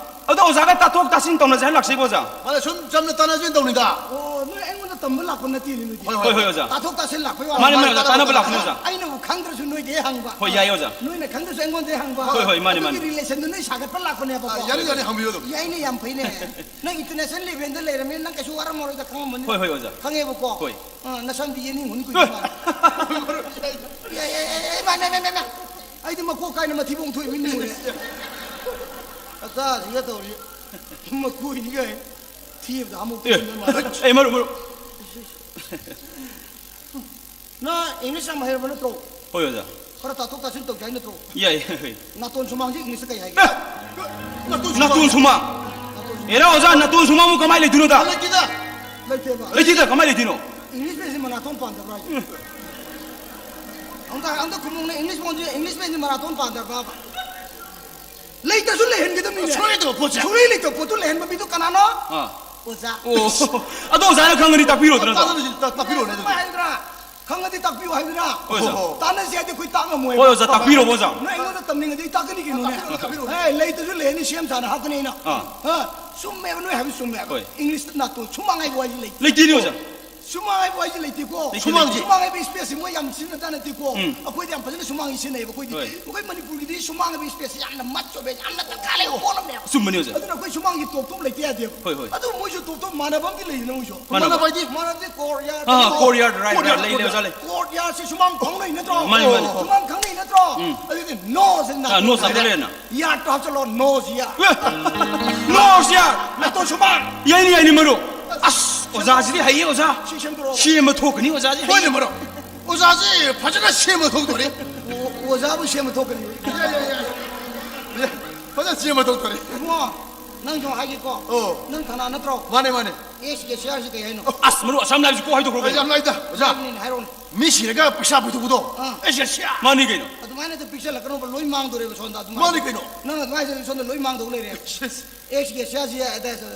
ꯑꯗꯣ ꯑꯣꯖꯥꯒ ꯇꯥꯊꯣꯛ ꯇꯥꯁꯤꯟ ꯇꯧꯅꯁꯦ ꯍꯥꯏꯅ ꯂꯥꯛꯆꯩꯀꯣ, ꯑꯣꯖꯥ꯫ ꯃꯥꯅ ꯁꯨꯝ ꯆꯝꯅ ꯇꯥꯟꯅꯁꯦꯅ ꯇꯧꯅꯤꯗ꯫ ꯑꯣ, ꯅꯣꯏ ꯑꯩꯉꯣꯟꯗ ꯇꯝꯕ ꯂꯥꯛꯄ ꯅꯠꯇꯦꯅꯦ, ꯅꯣꯏꯗꯤ꯫ ꯍꯣꯏ, ꯍꯣꯏ, ꯍꯣꯏ, ꯑꯣꯖꯥ꯫ ꯇꯥꯊꯣꯛ ꯇꯥꯁꯤꯟ ꯂꯥꯛꯄꯩ ꯋꯥꯅꯤ꯫ ꯃꯥꯅꯤ, ꯃꯥꯅꯤ, ꯑꯣꯖꯥ, ꯇꯥꯟꯅꯕ ꯂꯥꯛꯄꯅꯤ, ꯑꯣꯖꯥ꯫ ꯑꯩꯅꯕꯨ ꯈꯪꯗ꯭ꯔꯁꯨ ꯅꯣꯏꯗꯩ ꯍꯪꯕ꯫ ꯍꯣꯏ, ꯌꯥꯏ, ꯑꯣꯖꯥ꯫ ꯅꯣꯏꯅ ꯈꯪꯗ꯭ꯔꯁꯨ ꯑꯩꯉꯣꯟꯗꯩ ꯍꯪꯕ꯫ ꯍꯣꯏ, ꯍꯣꯏ, ꯃꯥꯅꯤ, ꯑꯗꯨꯒꯤ ꯃꯥꯅꯤ꯫ Relationꯗꯨ ꯅꯣꯏ ꯁꯥꯒꯠꯄ ꯂꯥꯛꯄꯅꯦꯕꯀꯣ꯫ ꯑ, ꯌꯥꯅꯤ, ꯌꯥꯅꯤ, ꯍꯪꯕꯤꯌꯨ ꯑꯗꯨꯝ꯫ ꯌꯥꯏꯅꯦ, ꯌꯥꯝ ꯐꯩꯅꯦ꯫ ꯅꯪ international levelꯗ ꯂꯩꯔꯝꯃꯤꯅ ꯅꯪ ꯀꯩꯁꯨ ꯋꯥꯔꯝꯃꯔꯣꯏꯗ, ꯈꯪꯉꯝꯃꯅꯤ꯫ ꯍꯣꯏ, ꯍꯣꯏ, ꯑꯣꯖꯥ꯫ ꯈꯪꯉꯦꯕꯀꯣ꯫ ꯍꯣꯏ꯫ ꯑ, ꯅꯁꯝꯗꯤ ꯌꯦꯅꯤꯡ ꯍꯨꯟ ꯀꯨꯏꯕ ꯃꯥꯜꯂꯦ꯫ ꯑꯦ, ꯑꯦ, ꯑꯦ, ꯑꯦ, ꯃꯥ, ꯃꯥ, ꯃꯥ, ꯃꯥ, ꯃꯥ꯫ ꯑꯩꯗꯤ ꯃꯀꯣꯛ ꯀꯥꯏꯅ ꯃꯊꯤꯕꯣꯡ ꯊꯣꯛꯏ ꯃꯤ ꯎꯔꯦ꯫ ꯃꯆꯥꯁꯤꯒ ꯇꯧꯔꯤ꯫ ꯃꯀꯣꯏꯅꯤ ꯀꯥꯏ꯫ ꯊꯤꯕꯗ ꯑꯃꯨꯛ ꯑꯦ, ꯊꯤꯕ ꯃꯥꯜꯂꯦ꯫ ꯑꯦ, ꯃꯔꯨꯞ, ꯃꯔꯨꯞ꯫ ꯅꯪ English ꯌꯥꯝ ꯍꯩꯔꯕ ꯅꯠꯇ꯭ꯔꯣ? ꯍꯣꯏ, ꯑꯣꯖꯥ꯫ ꯈꯔ ꯇꯥꯊꯣꯛ ꯇꯥꯁꯤꯟ ꯇꯧꯁꯦ ꯍꯥꯏ ꯅꯠꯇ꯭ꯔꯣ? ꯌꯥꯏ, ꯌꯥꯏ꯫ ꯅꯥꯇꯣꯟ ꯁꯨꯃꯥꯡꯁꯦ Englishꯇ ꯀꯩ ꯍꯥꯏꯒꯦ? ꯑꯦ! ꯅꯥꯇꯣꯟ ꯁꯨꯃꯥꯡ꯫ ꯅꯥꯇꯣꯟ ꯁꯨꯃꯥꯡ꯫ ꯅꯥꯇꯣꯟ ꯁꯨꯃꯥꯡ꯫ ꯑꯦꯔꯥ, ꯑꯣꯖꯥ, ꯅꯥꯇꯣꯟ ꯁꯨꯃꯥꯡꯕꯨ ꯀꯃꯥꯏ ꯂꯩꯗꯣꯏꯅꯣꯗ? ꯂꯩꯇꯦꯗ꯫ ꯂꯩꯇꯦꯕ꯫ ꯂꯩꯇꯦꯗ, ꯀꯃꯥꯏ ꯂꯩꯗꯣꯏꯅꯣ? English manꯁꯤ ꯃꯅꯥꯇꯣꯟ ꯄꯥꯟꯗꯕ꯭ꯔꯥ ꯍꯥꯏꯁꯦ? ꯑꯝꯇ, ꯑꯝꯇ ꯈꯨꯝꯃꯨꯅꯦ, English manꯁꯤ, English manꯁꯤ ꯃꯅꯥꯇꯣꯟ ꯄꯥꯟꯗꯕ꯭ꯔꯥꯕ? ꯂꯩꯇ꯭ꯔꯁꯨ ꯂꯩꯍꯟꯒꯗꯕꯅꯤꯅꯦ꯫ ꯁꯨꯡꯂꯩ ꯂꯩꯇꯕ ꯄꯣꯠꯁꯦ꯫ ꯁꯨꯡꯂꯩ ꯂꯩꯇꯕ ꯄꯣꯠꯇꯨ ꯂꯩꯍꯟꯕ ꯃꯤꯗꯨ ꯀꯅꯥꯅꯣ? ꯑꯥ꯫ ꯑꯣꯖꯥ꯫ ꯑꯣ, ꯑꯗꯣ ꯑꯣꯖꯥꯅ ꯈꯪꯉꯗꯤ ꯇꯥꯛꯄꯤꯔꯣꯗꯅ꯫ ꯇꯥꯛꯄꯤꯔꯣꯅꯦ ꯑꯗꯨꯗꯤ꯫ ꯀꯃꯥꯏ ꯍꯥꯏꯗ꯭ꯔꯥ? ꯈꯪꯉꯗꯤ ꯇꯥꯛꯄꯤꯌꯨ ꯍꯥꯏꯕꯅꯤꯅ꯫ ꯍꯣꯏ, ꯑꯣꯖꯥ꯫ ꯇꯥꯟꯅꯁꯦ ꯍꯥꯏꯗꯤ ꯑꯩꯈꯣꯏ ꯇꯥꯛ ꯉꯝꯃꯣꯏꯕ꯫ ꯍꯣꯏ, ꯑꯣꯖꯥ, ꯇꯥꯛꯄꯤꯔꯣꯕ, ꯑꯣꯖꯥ꯫ ꯅꯣꯏ ꯑꯩꯉꯣꯟꯗ ꯇꯝꯅꯤꯡꯉꯗꯤ ꯑꯩ ꯇꯥꯛꯀꯅꯤ ꯀꯩꯅꯣꯅꯦ꯫ ꯇꯥꯛꯄꯤꯔꯣ, ꯇꯥꯛꯄꯤꯔꯣ꯫ ꯑꯦ, ꯂꯩꯇ꯭ꯔꯁꯨ ꯂꯩꯔꯅꯤ, ꯁꯦꯝ ꯁꯥꯅ ꯍꯥꯞꯀꯅꯤ ꯑꯩꯅ꯫ ꯑꯥ꯫ ꯑ, ꯆꯨꯝꯃꯦꯕ, ꯅꯣꯏ ꯍꯥꯏꯕ ꯆꯨꯝꯃꯦꯕ꯫ ꯍꯣꯏ꯫ ꯏꯪꯂꯤꯁꯇ ꯅꯥꯇꯣꯟ, ꯁꯨꯃꯥꯡ ꯍꯥꯏꯕ ꯋꯥꯍꯩꯁꯦ ꯂꯩꯇꯦ꯫ ꯂꯩꯇꯦꯅꯦ, ꯑꯣꯖꯥ꯫ ꯁꯨꯃꯥꯡ ꯍꯥꯏꯕ ꯋꯥꯍꯩꯁꯦ ꯂꯩꯇꯦꯀꯣ꯫ ꯂꯩꯇꯦ, ꯁꯨꯃꯥꯡꯁꯦ꯫ ꯂꯩꯇꯦ꯫ ꯁꯨꯃꯥꯡ ꯍꯥꯏꯕ ꯏꯁꯄꯦꯁꯁꯦ ꯃꯣꯏ ꯌꯥꯝ ꯁꯤꯖꯤꯟꯅꯖꯥꯠ ꯅꯠꯇꯦꯀꯣ꯫ ꯎꯝ꯫ ꯑꯩꯈꯣꯏꯗꯤ ꯌꯥꯝ ꯐꯖꯅ ꯁꯨꯃꯥꯡꯁꯦ ꯁꯤꯖꯤꯟꯅꯩꯌꯦꯕ ꯑꯩꯈꯣꯏꯗꯤ꯫ ꯍꯣꯏ꯫ ꯑꯩꯈꯣꯏ ꯃꯅꯤꯄꯨꯔꯒꯤꯗꯤ ꯁꯨꯃꯥꯡ ꯍꯥꯏꯕ ꯏꯁꯄꯦꯁꯁꯦ ꯌꯥꯝꯅ ꯃꯆ ꯑꯣꯏꯕ, ꯌꯥꯝꯅ ꯗꯔꯀꯥꯔ ꯂꯩꯕ ꯄꯣꯠ ꯑꯃꯅꯦꯕ꯫ ꯑꯆꯨꯝꯕꯅꯦ, ꯑꯣꯖꯥ꯫ ꯑꯗꯨꯅ ꯑꯩꯈꯣꯏ ꯁꯨꯃꯥꯡꯒꯤ ꯇꯣꯞ ꯇꯣꯞ ꯂꯩꯇ ꯌꯥꯗꯦꯕ꯫ ꯍꯣꯏ, ꯍꯣꯏ꯫ ꯑꯗꯨ ꯃꯣꯏꯁꯨ ꯇꯣꯞ ꯇꯣꯞ ꯃꯥꯟꯅꯕ ꯑꯝꯗꯤ ꯂꯩꯗꯅ ꯃꯣꯏꯁꯨ꯫ ꯃꯥꯟꯅꯕ꯫ ꯃꯥꯟꯅꯕ ꯍꯥꯏꯗꯤ? ꯃꯥꯟꯅꯕꯗꯤ ꯀꯣꯔꯠ ꯌꯥꯔꯗ, ꯑꯥ, ꯀꯣꯔꯠ ꯌꯥꯔꯗ, ꯔꯥꯏꯠ, ꯔꯥꯏꯠ, ꯂꯩ, ꯂꯩ, ꯑꯣꯖꯥ, ꯂꯩ꯫ ꯀꯣꯔꯠ ꯌꯥꯔꯁꯤ ꯁꯨꯃꯥꯡ ꯈꯪꯅꯩ ꯅꯠꯇ꯭ꯔꯣ? ꯃꯥꯅꯤ, ꯃꯥꯅꯤ꯫ ꯁꯨꯃꯥꯡ ꯈꯪꯅꯩ ꯅꯠꯇ꯭ꯔꯣ? ꯎꯝ꯫ ꯑꯗꯨꯗꯤ ꯅꯣꯁꯤꯅ ꯑꯥ, ꯅꯣꯁ ꯍꯥꯞꯆꯜꯂꯦꯅ꯫ ꯌꯥꯔꯗꯇꯣ ꯍꯥꯞꯆꯜꯂꯣ, ꯅꯣꯁ ꯌꯥꯔꯗ꯫ ꯑꯦ! ꯅꯣꯁ ꯌꯥꯔꯗ! ꯅꯥꯇꯣꯟ ꯁꯨꯃꯥꯡ! ꯌꯥꯏꯅꯤ, ꯌꯥꯏꯅꯤ, ꯃꯔꯨꯞ꯫ ꯑꯁ, ꯑꯣꯖꯥꯁꯤꯗꯤ ꯍꯩꯌꯦ, ꯑꯣꯖꯥ꯫ ꯁꯤ ꯁꯦꯝꯗꯣꯔꯛꯑꯣ꯫ ꯁꯦꯝꯕ ꯊꯣꯛꯀꯅꯤ, ꯑꯣꯖꯥꯁꯤ ꯍꯩꯌꯦ꯫ ꯍꯣꯏꯅꯦ, ꯃꯔꯨꯞ꯫ ꯑꯣꯖꯥꯁꯤ ꯐꯖꯅ ꯁꯦꯝꯕ ꯊꯣꯛꯇꯣꯔꯤ꯫ ꯑꯣ-, ꯑꯣꯖꯥꯕꯨ ꯁꯦꯝꯕ ꯊꯣꯛꯀꯅꯤ꯫ ꯌꯥꯏ, ꯌꯥꯏ, ꯌꯥꯏ꯫ ꯐꯖꯅ ꯁꯦꯝꯕ ꯊꯣꯛꯇꯣꯔꯤ꯫ ꯏꯕꯨꯡꯉꯣ, ꯅꯪꯁꯨ ꯍꯥꯏꯒꯦꯀꯣ꯫ ꯑꯣ꯫ ꯅꯪ ꯊꯅꯥ ꯅꯠꯇ꯭ꯔꯣ? ꯃꯥꯅꯦ, ꯃꯥꯅꯦ꯫ ꯑꯦꯁ ꯀꯦ ꯁꯤ ꯑꯥꯔ ꯁꯤ ꯀꯩ ꯍꯥꯏꯅꯣ? ꯑꯁ, ꯃꯔꯨꯞ, ꯑꯁꯥꯝ ꯂꯥꯏꯐꯁꯤ ꯀꯣꯛ ꯍꯥꯏꯗꯣꯛꯈ꯭ꯔꯣ ꯑꯩ ꯀꯩꯅꯣ꯫ ꯌꯥꯝ ꯂꯥꯏꯗ, ꯑꯣꯖꯥ꯫ ꯍꯥꯏꯔꯛꯑꯣꯅꯦ꯫ ꯃꯤ ꯁꯤꯔꯒ ꯄꯩꯁꯥ ꯄꯨꯊꯣꯛꯄꯗꯣ꯫ ꯑꯥ꯫ ꯑꯦꯁ ꯀꯦ ꯁꯤ ꯑꯥꯔ꯫ ꯃꯥꯅꯤ ꯀꯩꯅꯣ꯫ ꯑꯗꯨꯃꯥꯏꯅ ꯍꯦꯛꯇ ꯄꯤꯛꯁꯜꯂꯛꯀꯅꯣꯕ, ꯂꯣꯏ ꯃꯥꯡꯗꯣꯔꯦꯕ ꯁꯣꯝꯗ ꯑꯗꯨꯃꯥꯏꯅ꯫ ꯃꯥꯅꯤ ꯀꯩꯅꯣ꯫ ꯅꯪ ꯑꯗꯨꯃꯥꯏꯅ ꯇꯧꯔꯗꯤ ꯁꯣꯝꯗ ꯂꯣꯏ ꯃꯥꯡꯗꯧ ꯂꯩꯔꯦ꯫ ꯁꯤꯁ꯫ ꯑꯦꯁ ꯀꯦ ꯁꯤ ꯑꯥꯔ ꯁꯤ ꯑꯗ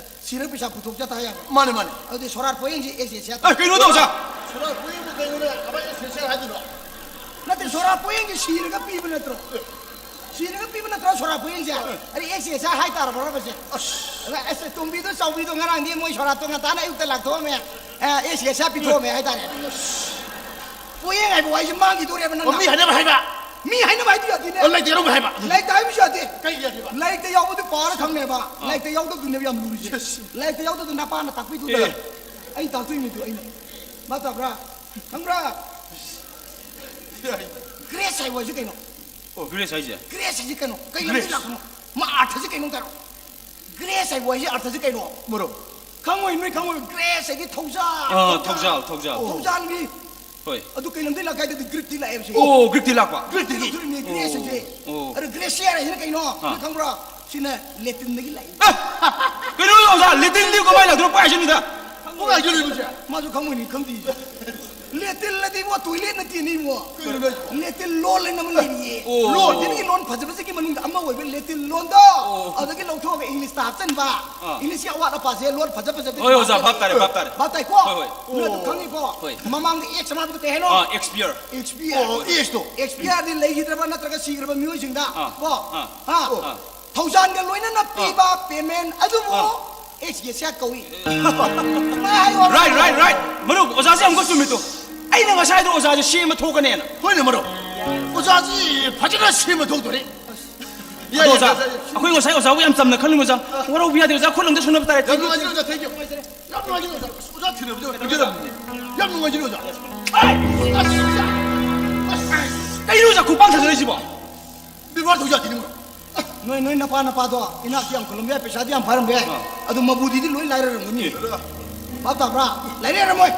ꯁꯤꯔꯒ ꯄꯩꯁꯥ ꯄꯨꯊꯣꯛꯆ ꯇꯥ ꯌꯥꯕ꯫ ꯃꯥꯅꯦ, ꯃꯥꯅꯦ꯫ ꯑꯗꯨꯗꯤ ꯁꯣꯔꯥꯠ ꯄꯣꯌꯦꯡꯁꯦ ꯑꯦꯁ ꯀꯦ ꯁꯤ ꯑꯥꯔ ꯑꯦ, ꯀꯩꯅꯣ ꯇꯧ, ꯑꯣꯖꯥ꯫ ꯁꯣꯔꯥꯠ ꯄꯣꯌꯦꯡꯕꯨ ꯀꯩꯅꯣꯅꯦ? ꯀꯃꯥꯏꯅ ꯑꯦꯁ ꯀꯦ ꯁꯤ ꯑꯥꯔ ꯍꯥꯏꯗꯣꯏꯅꯣ? ꯅꯠꯇꯦ, ꯁꯣꯔꯥꯠ ꯄꯣꯌꯦꯡꯁꯦ ꯁꯤꯔꯒ ꯄꯤꯕ ꯅꯠꯇ꯭ꯔꯣ? ꯁꯤꯔꯒ ꯄꯤꯕ ꯅꯠꯇ꯭ꯔꯣ ꯁꯣꯔꯥꯠ ꯄꯣꯌꯦꯡꯁꯦ? ꯑꯗꯩ ꯑꯦꯁ ꯀꯦ ꯁꯤ ꯑꯥꯔ ꯍꯥꯏꯇꯥꯔꯕ꯭ꯔꯣ ꯁꯦ? ꯑꯁ꯫ ꯑꯗ ꯑꯦꯁ ꯇꯣꯝꯕꯤꯗꯣ ꯆꯥꯎꯕꯤꯗꯣ ꯉꯔꯥꯡꯗꯤ ꯃꯣꯏ ꯁꯣꯔꯥꯠꯇꯣ ꯉꯟꯇꯥꯅ ꯑꯌꯨꯛꯇ ꯂꯥꯛꯊꯣꯛꯑꯝꯃꯦ꯫ ꯑꯦ, ꯑꯦꯁ ꯀꯦ ꯁꯤ ꯑꯥꯔ ꯄꯤꯊꯣꯛꯑꯝꯃꯦ ꯍꯥꯏꯇꯥꯔꯦ꯫ ꯄꯣꯌꯦꯡ ꯍꯥꯏꯕ ꯋꯥꯍꯩꯁꯦ ꯃꯥꯡꯈꯤꯗꯣꯔꯦꯕ ꯅꯪꯅ꯫ ꯑꯣ, ꯃꯤ ꯍꯥꯏꯅꯕ ꯍꯥꯏꯕ꯫ ꯃꯤ ꯍꯥꯏꯅꯕ ꯍꯥꯏꯗꯤ ꯌꯥꯗꯦꯅꯦ꯫ ꯑꯣ, ꯂꯥꯏꯔꯤꯛꯇ ꯌꯥꯎꯔꯝꯕ ꯍꯥꯏꯕ꯫ ꯂꯥꯏꯔꯤꯛꯇ ꯍꯥꯏꯕꯁꯨ ꯌꯥꯗꯦ꯫ ꯀꯩ ꯌꯥꯗꯦꯕ? ꯂꯥꯏꯔꯤꯛꯇ ꯌꯥꯎꯕꯗꯨ ꯄꯥꯔ ꯈꯪꯅꯦꯕ꯫ ꯑꯥ꯫ ꯂꯥꯏꯔꯤꯛꯇ ꯌꯥꯎꯗꯕꯗꯨꯅꯦꯕ ꯌꯥꯝ ꯂꯨꯔꯤꯁꯦ꯫ ꯌꯦꯁ꯫ ꯂꯥꯏꯔꯤꯛꯇ ꯌꯥꯎꯗꯕꯗꯨ ꯅꯄꯥꯅ ꯇꯥꯛꯄꯤꯗꯨꯗ꯫ ꯑꯦ꯫ ꯑꯩ ꯇꯥꯛꯇꯣꯏꯅꯤꯗꯨ ꯑꯩꯅ꯫ ꯚꯥꯞ ꯇꯥꯕ꯭ꯔꯥ? ꯈꯪꯕ꯭ꯔꯥ? ꯌꯥꯏ꯫ ꯒ꯭ꯔꯦꯁ ꯍꯥꯏꯕ ꯍꯥꯏꯁꯦ ꯀꯩꯅꯣ? ꯑꯣ, ꯒ꯭ꯔꯦꯁ ꯍꯥꯏꯁꯦ? ꯒ꯭ꯔꯦꯁ ꯍꯥꯏꯁꯦ ꯀꯩꯅꯣ? ꯀꯩ ꯂꯝꯗꯒꯤ ꯒ꯭ꯔꯦꯁ꯫ ꯂꯥꯛꯄꯅꯣ? ꯃꯥ ꯑꯥꯔꯊꯁꯦ ꯀꯩꯅꯣ ꯇꯥꯔꯣ? ꯒ꯭ꯔꯦꯁ ꯍꯥꯏꯕ ꯋꯥꯍꯩꯁꯦ ꯑꯥꯔꯊꯁꯦ ꯀꯩꯅꯣ? ꯃꯔꯨꯞ꯫ ꯈꯪꯉꯣꯏ, ꯅꯣꯏ ꯈꯪꯉꯣꯏ꯫ ꯒ꯭ꯔꯦꯁ ꯍꯥꯏꯗꯤ ꯊꯧꯖꯥꯜ, ꯑꯥ, ꯊꯧꯖꯥꯜ꯫ ꯊꯧꯖꯥꯜ, ꯊꯧꯖꯥꯜ꯫ ꯊꯧꯖꯥꯜꯒꯤ꯫ ꯍꯣꯏ꯫ ꯑꯗꯨ ꯀꯩ ꯂꯝꯗꯒꯤ ꯂꯥꯛꯀꯦ ꯍꯥꯏꯗꯗꯤ ꯒ꯭ꯔꯤꯛꯇꯤ ꯂꯥꯛꯑꯦꯕ ꯁꯤ꯫ ꯑꯣ, ꯒ꯭ꯔꯤꯛꯇꯤ ꯂꯥꯛꯄ꯫ ꯒ꯭ꯔꯤꯛꯇꯒꯤ꯫ ꯒ꯭ꯔꯤꯛꯇꯒꯤ ꯂꯧꯊꯣꯔꯛꯏꯅꯦ, ꯒ꯭ꯔꯦꯁ ꯍꯥꯏꯁꯦ꯫ ꯑꯣ꯫ ꯑꯗꯣ ꯒ꯭ꯔꯦꯁꯤꯌꯥ ꯍꯥꯏꯁꯤꯅ ꯀꯩꯅꯣ? ꯑꯥ꯫ ꯅꯣꯏ ꯈꯪꯕ꯭ꯔꯣ? ꯁꯤꯅ ꯂꯦꯇꯤꯟꯗꯒꯤ ꯂꯥꯛꯏ꯫ ꯑꯦ! ꯀꯩꯅꯣ ꯑꯣꯖꯥ, ꯂꯦꯇꯤꯟꯗꯤ ꯀꯃꯥꯏꯅ ꯂꯥꯛꯇꯣꯏꯅꯣ? ꯄꯥꯏꯁꯅꯨꯗ꯫ ꯄꯨꯡ ꯍꯥꯏꯖꯜꯂꯤꯕꯁꯦ꯫ ꯃꯥꯁꯨ ꯈꯪꯉꯣꯏꯅꯤ, ꯈꯪꯗꯦ꯫ ꯂꯦꯇꯤꯜ ꯑꯗꯤ ꯏꯕꯣ, ꯇꯣꯏꯂꯦꯠ ꯅꯠꯇꯦꯅꯦ ꯏꯕꯣ꯫ ꯀꯩꯅꯣ ꯍꯥꯏꯁꯤꯕꯣ? ꯂꯦꯇꯤꯜ ꯂꯣꯜ ꯍꯥꯏꯅ ꯑꯃ ꯂꯩꯔꯤꯌꯦ꯫ ꯑꯣ꯫ ꯂꯣꯜ꯫ ꯂꯦꯇꯤꯜꯒꯤ ꯂꯣꯟ ꯐꯖꯕꯁꯤꯒꯤ ꯃꯅꯨꯡꯗ ꯑꯃ ꯑꯣꯏꯕ ꯂꯦꯇꯤꯜ ꯂꯣꯟꯗꯣ, ꯑꯣ꯫ ꯑꯗꯨꯗꯒꯤ ꯂꯧꯊꯣꯛꯑꯒ ꯏꯪꯂꯤꯁꯇ ꯍꯥꯞꯆꯟꯕ꯫ ꯑꯥ꯫ ꯏꯪꯂꯤꯁꯀꯤ ꯑꯋꯥꯠ ꯑꯄꯥꯁꯦ ꯂꯣꯟ ꯐꯖ ꯐꯖꯕ ꯍꯣꯏ, ꯑꯣꯖꯥ, ꯍꯥꯞꯆꯜꯂꯦ꯫ ꯚꯥꯞ ꯇꯥꯔꯦ, ꯚꯥꯞ ꯇꯥꯔꯦ꯫ ꯚꯥꯞ ꯇꯥꯏꯀꯣ? ꯍꯣꯏ, ꯍꯣꯏ꯫ ꯅꯣꯏ ꯑꯗꯨ ꯑꯣ꯫ ꯈꯪꯉꯤꯀꯣ? ꯍꯣꯏ꯫ ꯃꯃꯥꯡꯗ ꯑꯦꯛꯁ ꯑꯃ ꯍꯥꯏꯕꯗꯣ ꯀꯩ ꯍꯥꯏꯅꯣ? ꯑꯥ, ꯑꯦꯛꯁꯄꯤꯌꯔ꯫ ꯑꯦꯛꯁꯄꯤꯌꯔ꯫ ꯑꯣ, ꯑꯦꯛꯁꯇꯣ꯫ ꯑꯦꯛꯁꯄꯤꯌꯔꯗꯤ ꯂꯩꯈꯤꯗ꯭ꯔꯕ ꯅꯠꯇ꯭ꯔꯒ ꯁꯤꯈ꯭ꯔꯕ ꯃꯤꯑꯣꯏꯁꯤꯡꯗ ꯑꯥ꯫ ꯀꯣ? ꯑꯥ꯫ ꯍꯥ? ꯑꯣ꯫ ꯑꯥ꯫ ꯊꯧꯖꯥꯜꯒ ꯂꯣꯏꯅꯅ ꯑꯥ꯫ ꯄꯤꯕ ꯄꯦꯃꯦꯟ ꯑꯗꯨꯕꯨ ꯑꯥ꯫ ꯑꯦꯛꯁ ꯒꯦꯁꯤꯌꯥ ꯀꯧꯏ꯫ ꯁꯨꯃꯥꯏ ꯍꯥꯏꯌꯣ꯫ Right, right, right. ꯃꯔꯨꯞ, ꯑꯣꯖꯥꯁꯦ ꯑꯃꯨꯛꯀ ꯆꯨꯝꯃꯤꯗꯣ꯫ ꯑꯩꯅ ꯉꯁꯥꯏꯗꯣ ꯑꯣꯖꯥꯁꯦ ꯁꯦꯝꯕ ꯊꯣꯛꯀꯅꯦꯅ꯫ ꯍꯣꯏꯅꯦ ꯃꯔꯨꯞ, ꯑꯣꯖꯥꯁꯤ ꯐꯖꯅ ꯁꯦꯝꯕ ꯊꯣꯛꯇꯣꯔꯤ꯫ ꯌꯥꯏ, ꯑꯗꯣ ꯌꯥꯏ, ꯑꯣꯖꯥ, ꯌꯥꯏ, ꯌꯥꯏ꯫ ꯑꯩꯈꯣꯏ ꯉꯁꯥꯏ ꯑꯣꯖꯥꯕꯨ ꯌꯥꯝ ꯆꯝꯅ ꯈꯜꯂꯨ ꯑꯣꯖꯥ꯫ ꯋꯥꯔꯧꯕ ꯌꯥꯗꯦ ꯑꯣꯖꯥ, ꯈꯨꯠ ꯑꯝꯇ ꯁꯨꯅꯕ ꯇꯥꯔꯦ꯫ ꯌꯥꯝ ꯅꯨꯡꯉꯥꯏꯖꯔꯦ ꯑꯣꯖꯥ, thank you꯫ ꯌꯥꯝ ꯅꯨꯡꯉꯥꯏꯖꯔꯦ ꯑꯣꯖꯥ, ꯑꯣꯖꯥ ꯊꯦꯡꯅꯕꯗꯣ ꯀꯨꯏꯖꯔꯝꯕꯅꯤ꯫ ꯌꯥꯝ ꯅꯨꯡꯉꯥꯏꯖꯔꯦ ꯑꯣꯖꯥ꯫ ꯑꯁ, ꯑꯁ, ꯑꯁ, ꯀꯩꯅꯣ ꯑꯣꯖꯥ ꯈꯨꯄꯥꯛ ꯊꯥꯖꯜꯂꯛꯏꯁꯤꯕꯣ? ꯕꯦꯕꯥꯔ ꯇꯧ ꯌꯥꯗꯦꯅꯦ ꯃꯔꯨꯞ꯫ ꯅꯣꯏ, ꯅꯣꯏ ꯅꯄꯥ ꯅꯄꯥꯗꯣ ꯏꯅꯥꯛꯇꯤ ꯌꯥꯝ ꯈꯨꯜꯂꯝꯕ ꯌꯥꯏ, ꯄꯩꯁꯥꯗꯤ ꯌꯥꯝ ꯄꯥꯏꯔꯝꯕ ꯌꯥꯏ꯫ ꯑꯥ꯫ ꯑꯗꯨ ꯃꯕꯨꯗꯤꯗꯤ ꯂꯣꯏ ꯂꯥꯏꯔꯔꯝꯒꯅꯤ꯫ ꯑꯦ꯫ ꯚꯥꯞ ꯇꯥꯕ꯭ꯔꯥ? ꯂꯥꯏꯔꯔꯝꯃꯣꯏ꯫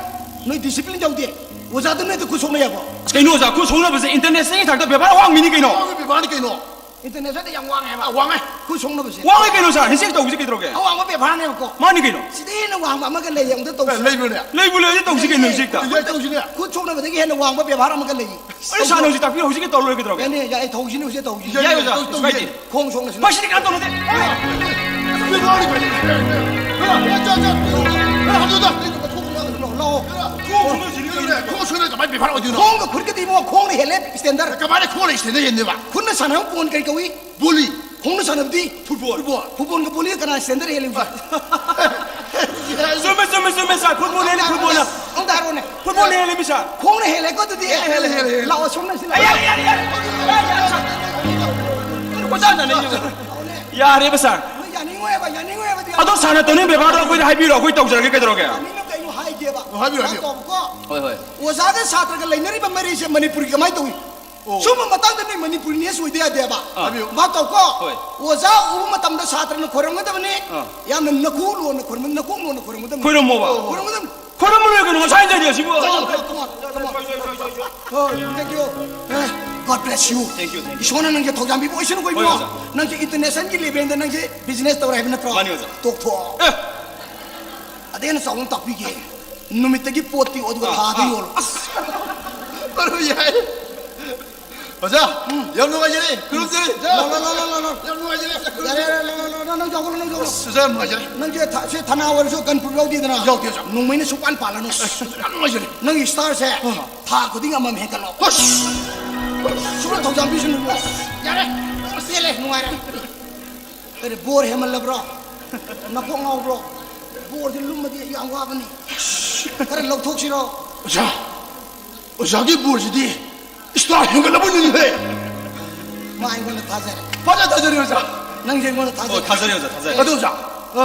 ꯅꯣꯏ ꯗꯤꯁꯤꯄ꯭ꯂꯤꯟ ꯌꯥꯎꯗꯦ꯫ ꯑꯣꯖꯥꯗ ꯅꯣꯏꯗ ꯈꯨꯠ ꯁꯣꯛꯅ ꯌꯥꯕ꯭ꯔꯣ? ꯑꯁ, ꯀꯩꯅꯣ ꯑꯣꯖꯥ, ꯈꯨꯠ ꯁꯣꯛꯅꯕꯁꯦ ꯏꯟꯇꯔꯅꯦꯁꯅꯦꯜꯒꯤ ꯊꯥꯛꯇ ꯕꯦꯕꯥꯔ ꯑꯋꯥꯡꯕꯤꯅꯤ ꯀꯩꯅꯣ꯫ ꯑꯋꯥꯡꯕ ꯕꯦꯕꯥꯔꯅꯤ ꯀꯩꯅꯣ꯫ ꯏꯟꯇꯔꯅꯦꯁꯅꯦꯜꯗ ꯌꯥꯝ ꯋꯥꯡꯉꯦ ꯍꯥꯏꯕ꯫ ꯑ, ꯋꯥꯡꯉꯦ꯫ ꯈꯨꯠ ꯁꯣꯛꯅꯕꯁꯦ꯫ ꯋꯥꯡꯉꯦ ꯀꯩꯅꯣ ꯁꯥꯔ, ꯍꯦꯟꯁꯦꯛ ꯇꯧꯕꯁꯦ ꯀꯩꯗꯧꯔꯒꯦ? ꯑꯋꯥꯡꯕ ꯕꯦꯕꯥꯔꯅꯦꯕꯀꯣ꯫ ꯃꯥꯅꯤ ꯀꯩꯅꯣ꯫ ꯁꯤꯗꯩ ꯍꯦꯟꯅ ꯋꯥꯡꯕ ꯑꯃꯒ ꯂꯩꯌꯦ, ꯑꯝꯇ ꯇꯧꯁꯤ꯫ ꯑꯦ, ꯂꯩꯕ꯭ꯔꯅꯦ? ꯂꯩꯕꯨ ꯂꯩꯔꯗꯤ ꯇꯧꯁꯤ ꯀꯩꯅꯣ ꯍꯧꯖꯤꯛꯇ꯫ ꯂꯩꯌꯦ, ꯇꯧꯁꯤꯅꯦ꯫ ꯈꯨꯠ ꯁꯣꯛꯅꯕꯗꯒꯤ ꯍꯦꯟꯅ ꯋꯥꯡꯕ ꯕꯦꯕꯥꯔ ꯑꯃꯒ ꯂꯩꯌꯦ꯫ ꯑꯩ ꯁꯥꯔꯅ ꯍꯧꯖꯤꯛ ꯇꯥꯛꯄꯤꯔꯣ, ꯍꯧꯖꯤꯛꯀꯤ ꯇꯧꯔ ꯂꯣꯏꯔꯦ ꯀꯩꯗꯧꯔꯒꯦ? ꯌꯥꯅꯤ, ꯌꯥꯏ, ꯇꯧꯁꯤꯅꯦ, ꯍꯧꯖꯤꯛ ꯇꯧꯁꯤꯅꯦ꯫ ꯌꯥꯏ, ꯑꯣꯖꯥ, ꯀꯩꯁꯨ ꯀꯥꯏꯗꯦ꯫ ꯈꯣꯡ ꯁꯣꯛꯅꯁꯤꯅꯦ꯫ ꯃꯁꯤꯗꯤ ꯀꯩꯅꯣ ꯇꯧꯅꯗꯦ꯫ ꯂꯥꯛꯑꯣ, ꯂꯥꯛꯑꯣ꯫ ꯈꯣꯡ ꯁꯣꯛꯅ ꯀꯃꯥꯏꯅ ꯕꯦꯕꯥꯔ ꯑꯣꯏꯗꯣꯏꯅꯣ? ꯈꯣꯡꯒ ꯈꯨꯠꯀꯗꯤ ꯏꯕꯨꯡꯉꯣ, ꯈꯣꯡꯅ ꯍꯦꯜꯂꯦ ꯁ꯭ꯇꯦꯟꯗꯔ꯫ ꯀꯃꯥꯏꯅ ꯈꯣꯡꯅ ꯁ꯭ꯇꯦꯟꯗꯔ ꯍꯦꯟꯗꯣꯏꯕ? ꯈꯨꯠꯅ ꯁꯥꯟꯅꯕ ꯕꯣꯜ ꯀꯔꯤ ꯀꯧꯏ? ꯕꯣꯂꯤ꯫ ꯈꯣꯡꯅ ꯁꯥꯟꯅꯕꯗꯤ? ꯐꯨꯠꯕꯣꯜ꯫ ꯐꯨꯠꯕꯣꯜ꯫ ꯐꯨꯠꯕꯣꯜꯒ ꯕꯣꯂꯤꯒ ꯀꯅꯥ ꯁ꯭ꯇꯦꯟꯗꯔ ꯍꯦꯜꯂꯤ ꯍꯧꯖꯤꯛ? ꯆꯨꯝꯃꯦ, ꯆꯨꯝꯃꯦ, ꯆꯨꯝꯃꯦ, ꯁꯥꯔ꯫ ꯐꯨꯠꯕꯣꯜ ꯍꯦꯜꯂꯤ, ꯐꯨꯠꯕꯣꯜꯅ꯫ ꯑꯃꯨꯛꯇ ꯍꯥꯏꯔꯣꯅꯦ꯫ ꯐꯨꯠꯕꯣꯜꯅ ꯍꯦꯜꯂꯤ, ꯃꯤ ꯁꯥꯔ꯫ ꯈꯣꯡꯅ ꯍꯦꯜꯂꯦꯀꯣ ꯑꯗꯨꯗꯤ? ꯍꯦꯜꯂꯦ, ꯍꯦꯜꯂꯦ, ꯍꯦꯜꯂꯦ꯫ ꯂꯥꯛꯑꯣ, ꯁꯣꯝꯅ ꯁꯤꯗ꯫ ꯑꯦ, ꯌꯥꯔꯦ, ꯌꯥꯔꯦ, ꯌꯥꯔꯦ, ꯌꯥꯔꯦ, ꯁꯥꯔ꯫ ꯑꯣꯖꯥꯅ ꯂꯩ꯫ ꯌꯥꯔꯦꯕ, ꯁꯥꯔ꯫ ꯅꯣꯏ ꯌꯥꯅꯤꯡꯉꯣꯏꯕ, ꯌꯥꯅꯤꯡꯉꯣꯏꯕ ꯑꯗꯨ꯫ ꯑꯗꯣ ꯁꯥꯔꯅ ꯇꯧꯅꯤꯡ ꯕꯦꯕꯥꯔꯗꯣ ꯑꯩꯈꯣꯏꯗ ꯍꯥꯏꯕꯤꯔꯣ, ꯑꯩꯈꯣꯏ ꯇꯧꯖꯔꯒꯦ, ꯀꯩꯗꯧꯔꯒꯦ? ꯌꯥꯅꯤꯡꯉꯣꯏ ꯀꯩꯅꯣ ꯍꯥꯏꯒꯦꯕ꯫ ꯍꯥꯏꯕꯤꯔꯣ, ꯍꯥꯏꯕꯤꯔꯣ꯫ ꯇꯧꯕꯀꯣ꯫ ꯍꯣꯏ, ꯍꯣꯏ꯫ ꯑꯣꯖꯥꯒ ꯁꯥꯇ꯭ꯔꯒ ꯂꯩꯅꯔꯤꯕ ꯃꯔꯤꯁꯦ ꯃꯅꯤꯄꯨꯔꯒꯤ ꯀꯃꯥꯏꯅ ꯇꯧꯏ? ꯑꯣ꯫ ꯁꯨꯝꯕ ꯃꯇꯥꯡꯗ ꯅꯣꯏ ꯃꯅꯤꯄꯨꯔꯤꯅꯦꯁ ꯑꯣꯏꯗ ꯌꯥꯗꯦꯕ꯫ ꯑꯥ꯫ ꯍꯥꯏꯕꯤꯌꯨ꯫ ꯚꯥꯞ ꯇꯧꯀꯣ꯫ ꯍꯣꯏ꯫ ꯑꯣꯖꯥ ꯎꯕ ꯃꯇꯝꯗ ꯁꯥꯇ꯭ꯔꯅ ꯈꯣꯏꯔꯝꯒꯗꯕꯅꯤ꯫ ꯑꯥ꯫ ꯌꯥꯝꯅ ꯅꯈꯨ ꯂꯣꯟꯅ ꯈꯣꯏꯔꯝꯒ-, ꯅꯈꯣꯡ ꯂꯣꯟꯅ ꯈꯣꯏꯔꯝꯒꯗꯕꯅꯤ꯫ ꯈꯣꯏꯔꯝꯃꯣꯕ꯫ ꯈꯣꯏꯔꯝꯒꯗꯕꯅꯤ꯫ ꯈꯣꯏꯔꯝꯃ ꯂꯣꯏꯔꯦ ꯀꯩꯅꯣ, ꯉꯁꯥꯏ ꯂꯩꯔꯦ ꯁꯤꯕꯨ꯫ Come on, come on, come on. Oh, thank you. Eh, God bless you. Thank you, thank you. ꯏꯁꯣꯔꯅ ꯅꯪꯁꯦ ꯊꯧꯖꯥꯟꯕꯤꯕ ꯑꯣꯏꯁꯅꯨꯀꯣ, ꯍꯣꯏ, ꯏꯕꯨꯡꯉꯣ꯫ ꯑꯣꯖꯥ꯫ ꯅꯪꯁꯦ international levelꯗ ꯅꯪꯁꯦ business ꯇꯧꯔꯦ ꯍꯥꯏꯕ ꯅꯠꯇ꯭ꯔꯣ? ꯃꯥꯅꯤ, ꯑꯣꯖꯥ꯫ ꯇꯣꯛꯊꯣꯛꯑꯣ꯫ ꯑꯦ! ꯑꯗꯩ ꯍꯦꯟꯅ ꯆꯥꯎꯕ ꯑꯃ ꯇꯥꯛꯄꯤꯒꯦ꯫ ꯅꯨꯃꯤꯠꯇꯒꯤ ꯄꯣꯠꯇꯤ ꯑꯗꯨꯒ ꯑꯥ, ꯊꯥꯗ ꯑꯥ꯫ ꯌꯣꯜꯂꯣ꯫ ꯑꯁ! ꯃꯔꯨ ꯌꯥꯏ꯫ ꯑꯣꯖꯥ, ꯎꯝ꯫ ꯌꯥꯝ ꯅꯨꯡꯉꯥꯏꯖꯔꯦ꯫ ꯈꯨꯔꯨꯝꯖꯔꯦ, ꯑꯣꯖꯥ꯫ ꯂꯥꯎ, ꯂꯥꯎ, ꯂꯥꯎ, ꯂꯥꯎ, ꯂꯥꯎ, ꯂꯥꯎ꯫ ꯌꯥꯝ ꯅꯨꯡꯉꯥꯏꯖꯔꯦ꯫ ꯌꯥꯔꯦ, ꯌꯥꯔꯦ, ꯂꯥꯎ, ꯂꯥꯎ, ꯂꯥꯎ, ꯂꯥꯎ, ꯅꯪ ꯌꯥꯎꯈꯠꯂꯣ, ꯅꯪ ꯌꯥꯎꯈꯠꯂꯣ꯫ ꯑꯁ, ꯑꯣꯖꯥ, ꯌꯥꯝ ꯅꯨꯡꯉꯥꯏꯖꯔꯦ꯫ ꯅꯪꯁꯦ ꯊ-, ꯁꯤ ꯊꯅꯥ ꯑꯣꯏꯔꯁꯨ ꯒꯟ ꯄ꯭ꯔꯨꯐ ꯌꯥꯎꯗꯦꯗꯅ꯫ ꯌꯥꯎꯗꯦ, ꯑꯣꯖꯥ꯫ ꯅꯣꯡꯃꯩꯅ ꯁꯨꯛꯄꯥꯟ ꯄꯥꯜꯂꯅꯨ꯫ ꯑꯁ, ꯌꯥꯝ ꯅꯨꯡꯉꯥꯏꯖꯔꯦ꯫ ꯅꯪꯒꯤ ꯁ꯭ꯇꯥꯔꯁꯦ ꯑꯥ꯫ ꯊꯥ ꯈꯨꯗꯤꯡ ꯑꯃꯃꯝ ꯍꯦꯟꯒꯠꯂꯣ꯫ ꯑꯁ! ꯁꯨꯔ ꯊꯧꯖꯥꯝꯕꯤꯁꯨ ꯅꯨꯡꯉꯥꯏ꯫ ꯑꯁ, ꯌꯥꯔꯦ꯫ ꯑꯁ, ꯆꯦꯜꯂꯦ, ꯅꯨꯡꯉꯥꯏꯔꯦ꯫ ꯀꯔꯤ, ꯕꯣꯔ ꯍꯦꯃꯜꯂꯕ꯭ꯔꯣ? ꯅꯀꯣꯛ ꯉꯥꯎꯕ꯭ꯔꯣ? ꯕꯣꯔꯁꯦ ꯂꯨꯝꯃꯗꯤ ꯌꯥꯝ ꯋꯥꯕꯅꯤ꯫ ꯈꯔ ꯂꯧꯊꯣꯛꯁꯤꯔꯣ? ꯑꯣꯖꯥ, ꯑꯣꯖꯥꯒꯤ ꯕꯣꯔꯁꯤꯗꯤ ꯁ꯭ꯇꯥꯔ ꯍꯦꯟꯒꯠꯂꯕꯅꯤꯅꯦꯍꯦ꯫ ꯃꯥ ꯑꯩꯉꯣꯟꯗ ꯊꯥꯖꯔꯦ꯫ ꯐꯖ ꯊꯥꯖꯔꯦ, ꯑꯣꯖꯥ꯫ ꯅꯪꯁꯦ ꯑꯩꯉꯣꯟꯗ ꯊꯥꯖꯔꯦ꯫ ꯑꯣ, ꯊꯥꯖꯔꯦ, ꯑꯣꯖꯥ, ꯊꯥꯖꯔꯦ꯫ ꯑꯗꯣ, ꯑꯣꯖꯥ, ꯑ,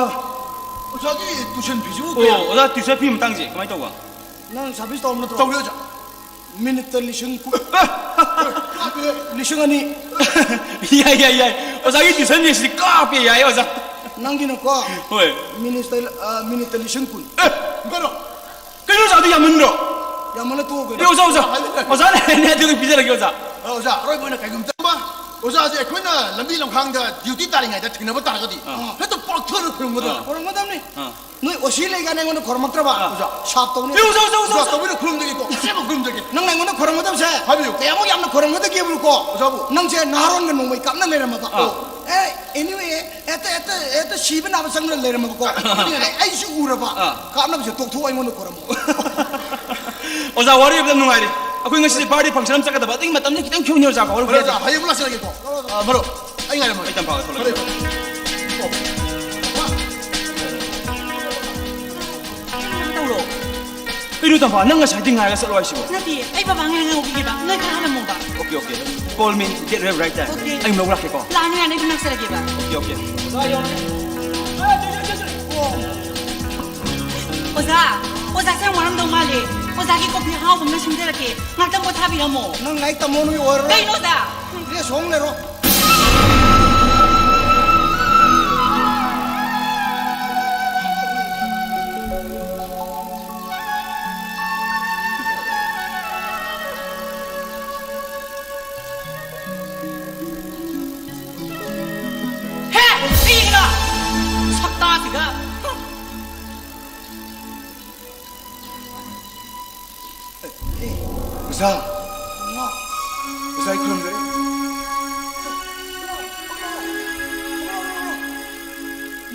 ꯑꯣꯖꯥꯒꯤ ꯇ꯭ꯌꯨꯁꯟ ꯐꯤꯁꯤꯕꯨ ꯑꯣ, ꯀꯌꯥ? ꯑꯣꯖꯥ, ꯇ꯭ꯌꯨꯁꯟ ꯐꯤ ꯃꯇꯥꯡꯁꯦ ꯀꯃꯥꯏꯅ ꯇꯧꯕ? ꯅꯪ ꯁꯥꯔꯚꯤꯁ ꯇꯧꯔꯕ ꯅꯠꯇ꯭ꯔꯣ? ꯇꯧꯔꯦ, ꯑꯣꯖꯥ꯫ ꯃꯤꯅꯤꯠꯇ ꯂꯤꯁꯤꯡ ꯀꯨꯟ꯫ ꯂꯤꯁꯤꯡ ꯑꯅꯤ꯫ ꯌꯥꯏ, ꯌꯥꯏ, ꯌꯥꯏ꯫ ꯑꯣꯖꯥꯒꯤ ꯇ꯭ꯌꯨꯁꯟ ꯐꯤꯁꯤꯗꯤ ꯀꯥꯞꯄꯦ, ꯌꯥꯏ, ꯑꯣꯖꯥ꯫ ꯅꯪꯒꯤꯅꯀꯣ? ꯍꯣꯏ꯫ ꯃꯤꯅꯤꯠꯇ, ꯑ, ꯃꯤꯅꯤꯠꯇ ꯂꯤꯁꯤꯡ ꯀꯨꯟ꯫ ꯑꯦ, ꯀꯩꯅꯣ? ꯀꯩꯅꯣ ꯑꯣꯖꯥ, ꯑꯗꯨ ꯌꯥꯝꯃꯟꯗ꯭ꯔꯣ? ꯌꯥꯝꯃꯟꯅ ꯇꯣꯛꯑꯣ ꯀꯩꯅꯣ꯫ ꯑꯦ, ꯑꯣꯖꯥ, ꯑꯣꯖꯥ꯫ ꯑꯣꯖꯥꯅ ꯍꯥꯏꯅꯤ, ꯑꯗꯨꯒꯤ ꯄꯤꯖꯔꯒꯦ, ꯑꯣꯖꯥ꯫ ꯑ, ꯑꯣꯖꯥ, ꯑꯔꯣꯏꯕ ꯑꯣꯏꯅ ꯀꯩꯒꯨꯝꯕ ꯑꯣꯖꯥꯁꯦ ꯑꯩꯈꯣꯏꯅ ꯂꯝꯕꯤ ꯂꯝꯈꯥꯡꯗ ꯗ꯭ꯌꯨꯇꯤ ꯇꯥꯔꯤꯉꯩꯗ ꯊꯦꯡꯅꯕ ꯇꯥꯔꯒꯗꯤ ꯑꯥ꯫ ꯍꯦꯛꯇ ꯄꯥꯛꯊꯅ ꯈꯨꯔꯨꯝꯒꯗꯕ꯫ ꯑꯥ꯫ ꯈꯨꯔꯨꯝꯒꯗꯕꯅꯤ꯫ ꯑꯥ꯫ ꯅꯣꯏ ꯑꯣꯁꯤ ꯂꯩꯀꯥꯟꯗ ꯑꯩꯉꯣꯟꯗ ꯈꯣꯏꯔꯝꯃꯛꯇ꯭ꯔꯕ? ꯑꯥ꯫ ꯑꯣꯖꯥ, ꯁꯥꯞ ꯇꯧꯅꯤ꯫ ꯑꯦ, ꯑꯣꯖꯥ, ꯑꯣꯖꯥ, ꯑꯣꯖꯥ, ꯑꯣꯖꯥ꯫ ꯇꯧꯕꯤꯔꯣ, ꯈꯨꯔꯨꯝꯖꯒꯦꯀꯣ꯫ ꯑꯁꯦꯡꯕ ꯈꯨꯔꯨꯝꯖꯒꯦ꯫ ꯅꯪꯅ ꯑꯩꯉꯣꯟꯗ ꯈꯣꯏꯔꯝꯒꯗꯕꯁꯦ ꯍꯥꯏꯕꯤꯌꯨ꯫ ꯀꯌꯥꯃꯨꯛ ꯌꯥꯝꯅ ꯈꯣꯏꯔꯝꯒꯗꯒꯦꯕꯨꯀꯣ? ꯑꯣꯖꯥꯕꯨ꯫ ꯅꯪꯁꯦ ꯅꯍꯥꯔꯣꯟꯒ ꯅꯣꯡꯃꯩ ꯀꯥꯞꯅ ꯂꯩꯔꯝꯃꯕ꯫ ꯑꯥ꯫ ꯑꯦ, anyway, ꯍꯦꯛꯇ, ꯍꯦꯛꯇ, ꯍꯦꯛꯇ ꯁꯤꯕ ꯅꯥꯕ ꯆꯪꯗꯅ ꯂꯩꯔꯝꯃꯕꯀꯣ꯫ ꯑꯥ꯫ ꯑꯩ, ꯑꯩꯁꯨ ꯎꯔꯕ꯫ ꯑꯥ꯫ ꯀꯥꯞꯅꯕꯁꯦ ꯇꯣꯛꯊꯣꯛꯑꯣ, ꯑꯩꯉꯣꯟꯗ ꯈꯣꯏꯔꯝꯃꯣ꯫ ꯑꯣꯖꯥ, ꯋꯥꯔꯤ ꯑꯝꯇ ꯅꯨꯡꯉꯥꯏꯔꯤ꯫ ꯑꯩꯈꯣꯏ ꯉꯁꯤꯁꯦ birthday function ꯑꯃ ꯆꯠꯀꯗꯕ, ꯑꯗꯨꯒꯤ ꯃꯇꯝꯁꯦ ꯈꯤꯇꯪ ꯈꯦꯠꯅ, ꯑꯣꯖꯥ, ꯍꯧꯔꯒꯦ꯫ ꯐꯔꯦ, ꯑꯣꯖꯥ, ꯍꯌꯦꯡ ꯑꯃꯨꯛ ꯂꯥꯛꯆꯔꯒꯦꯀꯣ꯫ ꯑꯥ, ꯃꯔꯨꯞ, ꯑꯩ ꯉꯥꯏꯔꯝꯃꯒꯦ꯫ ꯑꯩ ꯇꯝꯐꯥ ꯊꯣꯛꯂꯛꯑꯒꯦ꯫ ꯐꯔꯦ, ꯐꯔꯦ꯫ ꯑꯣ꯫ ꯇꯧꯔꯣ꯫ ꯀꯩꯅꯣ ꯇꯝꯐꯥ, ꯅꯪ ꯉꯁꯥꯏꯗꯤ ꯉꯥꯏꯔꯒ ꯆꯠꯂꯣ ꯍꯥꯏꯁꯤꯕꯣ? ꯅꯠꯇꯦ, ꯑꯩ ꯕꯕꯥ ꯉꯥꯏ ꯉꯥꯎꯈꯤꯒꯦꯕ, ꯅꯣꯏ ꯈꯔ ꯍꯜꯂꯝꯃꯣꯕ꯫ Okay, okay. Call me, get ready right time. Okay. ꯑꯩ ꯂꯧ ꯂꯥꯛꯀꯦꯀꯣ꯫ ꯂꯥꯛꯑꯅꯨ, ꯌꯥꯅꯤ, ꯑꯗꯨꯝ ꯂꯥꯛꯆꯔꯒꯦꯕ꯫ Okay, okay. ꯑꯣꯖꯥ, ꯑꯣꯖꯥꯁꯦ ꯌꯥꯝ ꯋꯥꯔꯝꯗꯧ ꯃꯥꯜꯂꯦ꯫ ꯑꯣꯖꯥꯒꯤ ꯀꯣꯐꯤ ꯑꯍꯥꯎꯕ ꯑꯃ ꯁꯤꯟꯖꯔꯛꯀꯦ꯫ ꯉꯥꯛꯇꯪ ꯄꯣꯊꯥꯕꯤꯔꯝꯃꯣ꯫ ꯅꯪ ꯂꯥꯏꯔꯤꯛ ꯇꯝꯃꯣ ꯅꯣꯏ ꯑꯣꯏꯔꯔꯣꯏ꯫ ꯀꯩꯅꯣ, ꯑꯣꯖꯥ? ꯔꯦꯁ ꯍꯣꯡ ꯂꯩꯔꯣ꯫ ꯍꯦ! ꯀꯔꯤꯒꯤꯅꯣ? ꯁꯛꯇꯥꯁꯤꯒ꯫ ꯑꯣꯖꯥ! ꯏꯃꯥ! ꯑꯣꯖꯥ, ꯑꯩ ꯈꯨꯔꯨꯝꯖꯔꯤ꯫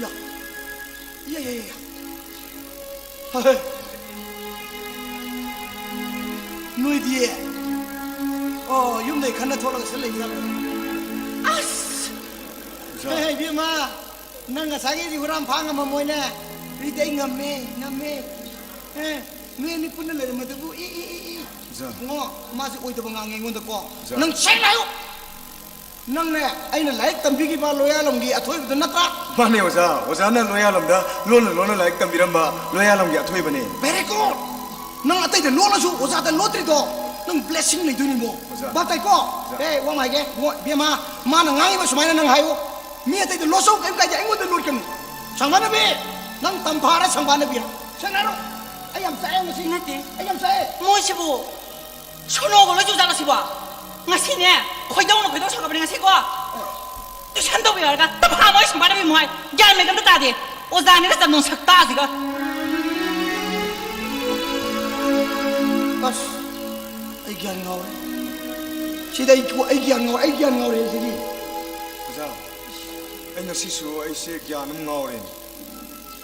ꯌꯥ! ꯌꯥ, ꯌꯥ, ꯌꯥ, ꯌꯥ꯫ ꯍꯣꯏ꯫ ꯅꯣꯏꯗꯤ? ꯑꯣ, ꯌꯨꯝꯗꯩ ꯈꯟꯅ ꯊꯣꯛꯂꯒ ꯁꯤꯗ ꯂꯩ ꯖꯥꯠꯂꯣ? ꯑꯁ! ꯑꯣꯖꯥ꯫ ꯍꯦ, ꯏꯕꯦꯝꯃ, ꯅꯪ ꯉꯁꯥꯏꯒꯤ ꯍꯨꯔꯥꯟ ꯐꯥ ꯉꯝꯃꯝꯃꯣꯏꯅꯦ꯫ ꯑꯩꯗꯤ ꯑꯩ ꯉꯝꯃꯦ, ꯉꯝꯃꯦ꯫ ꯑꯦ, ꯅꯣꯏ ꯑꯅꯤ ꯄꯨꯟꯅ ꯂꯩꯔꯝꯕꯗꯨꯕꯨ ꯏ, ꯏ, ꯏ, ꯏ꯫ ꯑꯣꯖꯥ꯫ ꯏꯕꯨꯡꯉꯣ, ꯃꯥꯁꯦ ꯑꯣꯏꯗꯕ ꯉꯥꯡꯉꯦ ꯑꯩꯉꯣꯟꯗꯀꯣ꯫ ꯑꯣꯖꯥ꯫ ꯅꯪ ꯁꯦꯡꯅ ꯍꯥꯏꯌꯨ꯫ ꯅꯪꯅꯦ, ꯑꯩꯅ ꯂꯥꯏꯔꯤꯛ ꯇꯝꯕꯤꯈꯤꯕ ꯂꯣꯌꯥꯂꯝꯒꯤ ꯑꯊꯣꯏꯕꯗꯣ ꯅꯠꯇ꯭ꯔꯥ? ꯃꯥꯅꯦ ꯑꯣꯖꯥ, ꯑꯣꯖꯥꯅ ꯂꯣꯌꯥꯂꯝꯗ ꯂꯣꯟꯅ ꯂꯣꯟꯅ ꯂꯥꯏꯔꯤꯛ ꯇꯝꯕꯤꯔꯝꯕ ꯂꯣꯌꯥꯂꯝꯒꯤ ꯑꯊꯣꯏꯕꯅꯦ꯫ Very good! ꯅꯪ ꯑꯇꯩꯗ ꯂꯣꯜꯂꯁꯨ ꯑꯣꯖꯥꯗ ꯂꯣꯠꯇ꯭ꯔꯤꯗꯣ, ꯅꯪ blessing ꯂꯩꯗꯣꯏꯅꯤꯃꯣ꯫ ꯑꯣꯖꯥ꯫ ꯚꯥꯞ ꯇꯥꯏꯀꯣ? ꯑꯣꯖꯥ꯫ ꯑꯦ, ꯋꯥ ꯑꯃ ꯍꯥꯏꯒꯦ, ꯏꯕꯨꯡꯉꯣ, ꯏꯕꯦꯝꯃ, ꯃꯥꯅ ꯉꯥꯡꯉꯤꯕ ꯁꯨꯃꯥꯏꯅ ꯅꯪ ꯍꯥꯏꯌꯨ꯫ ꯃꯤ ꯑꯇꯩꯗ ꯂꯣꯠꯆꯧ, ꯀꯩꯝ ꯀꯥꯏꯗꯦ, ꯑꯩꯉꯣꯟꯗ ꯂꯣꯠꯀꯅꯨ꯫ ꯁꯪꯕꯥꯅꯕꯤ, ꯅꯪ ꯇꯝꯐꯥꯔ ꯁꯪꯕꯥꯅꯕꯤꯔ? ꯁꯦꯡꯅ ꯍꯥꯏꯔꯣ꯫ ꯑꯩ ꯌꯥꯝ ꯆꯥꯛꯑꯦ ꯉꯁꯤ꯫ ꯅꯠꯇꯦ꯫ ꯑꯩ ꯌꯥꯝ ꯆꯥꯛꯑꯦ꯫ ꯃꯣꯏꯁꯤꯕꯨ ꯁꯣꯅꯣꯒ ꯂꯣꯏ ꯆꯨꯖꯥꯠꯂꯣ ꯁꯤꯕꯣ? ꯉꯁꯤꯅꯦ, ꯈꯣꯏꯗꯧꯅ ꯈꯣꯏꯗꯧ ꯁꯥꯎꯒꯠꯄꯅꯦ ꯉꯁꯤꯀꯣ꯫ Tuition ꯇꯧꯕꯤꯌꯨ ꯍꯥꯏꯔꯒ ꯇꯝꯐꯥ ꯃꯣꯏ ꯁꯪꯕꯥꯅꯕꯤ ꯑꯃꯨꯛ ꯍꯥꯏ꯫ ꯒ꯭ꯌꯥꯟ ꯃꯦꯟ ꯑꯝꯇ ꯇꯥꯗꯦ꯫ ꯑꯣꯖꯥꯅꯤꯒ ꯆꯝꯗꯣꯡ ꯁꯛꯇꯥꯁꯤꯒ꯫ ꯑꯁ, ꯑꯩ ꯒ꯭ꯌꯥꯟ ꯉꯥꯎꯔꯦ꯫ ꯁꯤꯗ ꯑꯩ, ꯑꯩ ꯒ꯭ꯌꯥꯟ ꯉꯥꯎꯔꯦ, ꯑꯩ ꯒ꯭ꯌꯥꯟ ꯉꯥꯎꯔꯦ ꯁꯤꯗꯤ꯫ ꯑꯣꯖꯥ, ꯑꯩ ꯉꯁꯤꯁꯨ ꯑꯩꯁꯦ ꯒ꯭ꯌꯥꯟ ꯑꯃ ꯉꯥꯎꯔꯦ꯫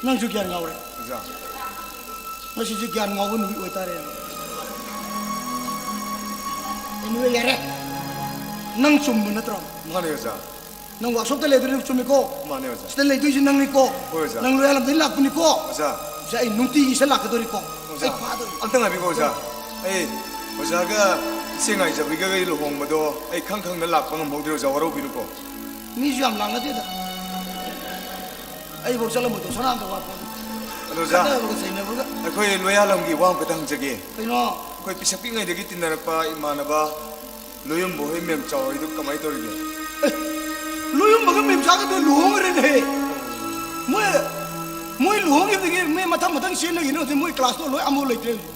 ꯅꯪꯁꯨ ꯒ꯭ꯌꯥꯟ ꯉꯥꯎꯔꯦ꯫ ꯑꯣꯖꯥ꯫ ꯉꯁꯤꯁꯦ ꯒ꯭ꯌꯥꯟ ꯉꯥꯎꯕ ꯅꯨꯃꯤꯠ ꯑꯣꯏꯇꯥꯔꯦ꯫ Anyway, ꯌꯥꯔꯦ꯫ ꯅꯪ ꯆꯨꯝꯕ ꯅꯠꯇ꯭ꯔꯣ? ꯃꯥꯅꯦ, ꯑꯣꯖꯥ꯫ ꯅꯪ workshopꯇ ꯂꯩꯗꯣꯏꯅꯤ, ꯆꯨꯝꯃꯤꯀꯣ? ꯃꯥꯅꯦ, ꯑꯣꯖꯥ꯫ ꯁꯤꯗ ꯂꯩꯗꯣꯏꯁꯤ ꯅꯪꯅꯤꯀꯣ? ꯍꯣꯏ, ꯑꯣꯖꯥ꯫ ꯅꯪ ꯂꯣꯌꯥꯂꯝꯗꯒꯤ ꯂꯥꯛꯄꯅꯤꯀꯣ? ꯑꯣꯖꯥ꯫ ꯁꯤꯗ ꯑꯩ ꯅꯨꯡꯇꯤꯒꯤ ꯁꯤꯗ ꯂꯥꯛꯀꯗꯣꯔꯤꯀꯣ? ꯑꯣꯖꯥ, ꯑꯩ ꯐꯥꯗꯣꯔꯤ꯫ ꯑꯝꯇ ꯉꯥꯏꯕꯤꯈꯣ, ꯑꯣꯖꯥ꯫ ꯑꯩ ꯑꯣꯖꯥꯒ ꯏꯆꯦ ꯉꯥꯏꯖꯕꯤꯒꯒ ꯑꯩ ꯂꯨꯍꯣꯡꯕꯗꯣ ꯑꯩ ꯈꯪ ꯈꯪꯅ ꯂꯥꯛꯄ ꯉꯝꯍꯧꯗ꯭ꯔꯦ, ꯑꯣꯖꯥ, ꯋꯥꯔꯧꯕꯤꯅꯨꯀꯣ꯫ ꯃꯤꯁꯨ ꯌꯥꯝ ꯂꯥꯛꯅꯗꯦꯗ꯫ ꯑꯩꯐꯧ ꯆꯠꯂꯝꯃꯣꯏꯗꯧ ꯁꯅꯥꯝꯇ ꯋꯥꯠꯄ꯫ ꯑꯗꯣ ꯑꯣꯖꯥ, ꯈꯠꯅꯕꯒ ꯆꯩꯅꯕꯒ꯫ ꯑꯩꯈꯣꯏ ꯂꯣꯌꯥꯂꯝꯒꯤ ꯋꯥ ꯑꯃꯈꯛꯇ ꯍꯪꯖꯒꯦ꯫ ꯀꯩꯅꯣ? ꯑꯩꯈꯣꯏ ꯄꯤꯁꯛ ꯄꯤꯛꯉꯩꯗꯒꯤ ꯇꯤꯟꯅꯔꯛꯄ ꯏꯃꯥꯟꯅꯕ ꯂꯣꯌꯨꯝꯕ ꯍꯣꯏ ꯃꯦꯝꯆꯥ ꯍꯣꯏꯗꯨ ꯀꯃꯥꯏꯅ ꯇꯧꯔꯤꯒꯦ? ꯑꯦ, ꯂꯣꯌꯨꯝꯕꯒ ꯃꯦꯝꯆꯥꯒꯗꯨ ꯂꯨꯍꯣꯡꯈ꯭ꯔꯦꯅꯦꯍꯦ꯫ ꯃꯣꯏ, ꯃꯣꯏ ꯂꯨꯍꯣꯡꯈꯤꯕꯗꯒꯤ ꯃꯤ ꯃꯊꯪ ꯃꯊꯪ ꯆꯦꯟꯅꯈꯤꯅꯤ ꯍꯧꯖꯤꯛ꯫ ꯃꯣꯏ classꯇꯣ ꯂꯣꯏ ꯑꯃꯐꯥꯎ ꯂꯩꯇ꯭ꯔꯦ ꯍꯧꯖꯤꯛ꯫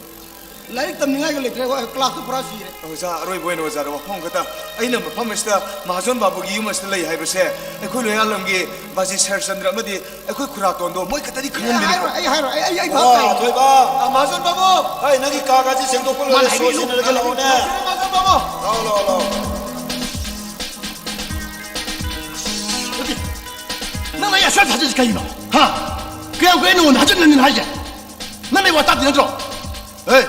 ꯂꯥꯏꯔꯤꯛ ꯇꯝꯅꯤꯡꯉꯥꯏꯒ ꯂꯩꯇ꯭ꯔꯦ, ꯀ꯭ꯂꯥꯁꯇꯨ ꯄꯨꯔꯥ ꯁꯤꯔꯦ꯫ ꯑꯣꯖꯥ, ꯑꯔꯣꯏꯕ ꯑꯣꯏꯅ ꯑꯣꯖꯥꯗ ꯋꯥꯐꯝ ꯈꯛꯇ꯫ ꯑꯩꯅ ꯃꯐꯝ ꯑꯁꯤꯗ ꯃꯍꯥꯖꯣꯟ ꯕꯥꯕꯨꯒꯤ ꯌꯨꯝ ꯑꯁꯤꯗ ꯂꯩ ꯍꯥꯏꯕꯁꯦ ꯑꯩꯈꯣꯏ ꯂꯣꯌꯥꯂꯝꯒꯤ ꯕꯥꯖꯤ ꯁꯔꯆꯟꯗ꯭ꯔ ꯑꯃꯗꯤ ꯑꯩꯈꯣꯏ ꯈꯨꯔꯥꯇꯣꯟꯗꯣ ꯃꯣꯏ ꯈꯛꯇꯗꯤ ꯑꯩ ꯈꯪꯍꯟꯕꯤꯌꯨ꯫ ꯍꯥꯏꯔꯣꯏ, ꯑꯩ ꯍꯥꯏꯔꯣꯏ, ꯑꯩ, ꯑꯩ, ꯑꯩ ꯚꯥꯞ ꯑꯣ, ꯇꯥꯏ꯫ ꯊꯣꯏꯕ꯫ ꯑ, ꯃꯍꯥꯖꯣꯟ ꯕꯥꯕꯨ! ꯍꯩ, ꯅꯪꯒꯤ ꯀꯥꯒꯥꯁꯤ ꯁꯦꯡꯗꯣꯛꯄ ꯂꯣꯏꯔꯦ, ꯃꯥꯅ ꯁꯣ ꯍꯥꯏꯕꯤꯌꯨ꯫ ꯁꯤꯟꯅꯔꯒ ꯂꯥꯛꯑꯣꯅꯦ꯫ ꯃꯍꯥꯖꯣꯟ ꯕꯥꯕꯨ! ꯂꯥꯛꯑꯣ, ꯂꯥꯛꯑꯣ, ꯂꯥꯛꯑꯣ꯫ ꯅꯠꯇꯦ, ꯅꯪꯅ ꯑꯩ ꯑꯁꯨꯛ ꯊꯥꯖꯔꯤꯁꯤ ꯀꯩꯒꯤꯅꯣ? ꯍꯥ? ꯀꯌꯥꯝ ꯀꯨꯏꯔꯦ ꯅꯉꯣꯟꯗ ꯍꯟꯖꯤꯟ ꯍꯟꯖꯤꯟ ꯍꯥꯏꯁꯦ? ꯅꯪꯅ ꯑꯩ ꯋꯥ ꯇꯥꯗꯦ ꯅꯠꯇ꯭ꯔꯣ? ꯑꯦ,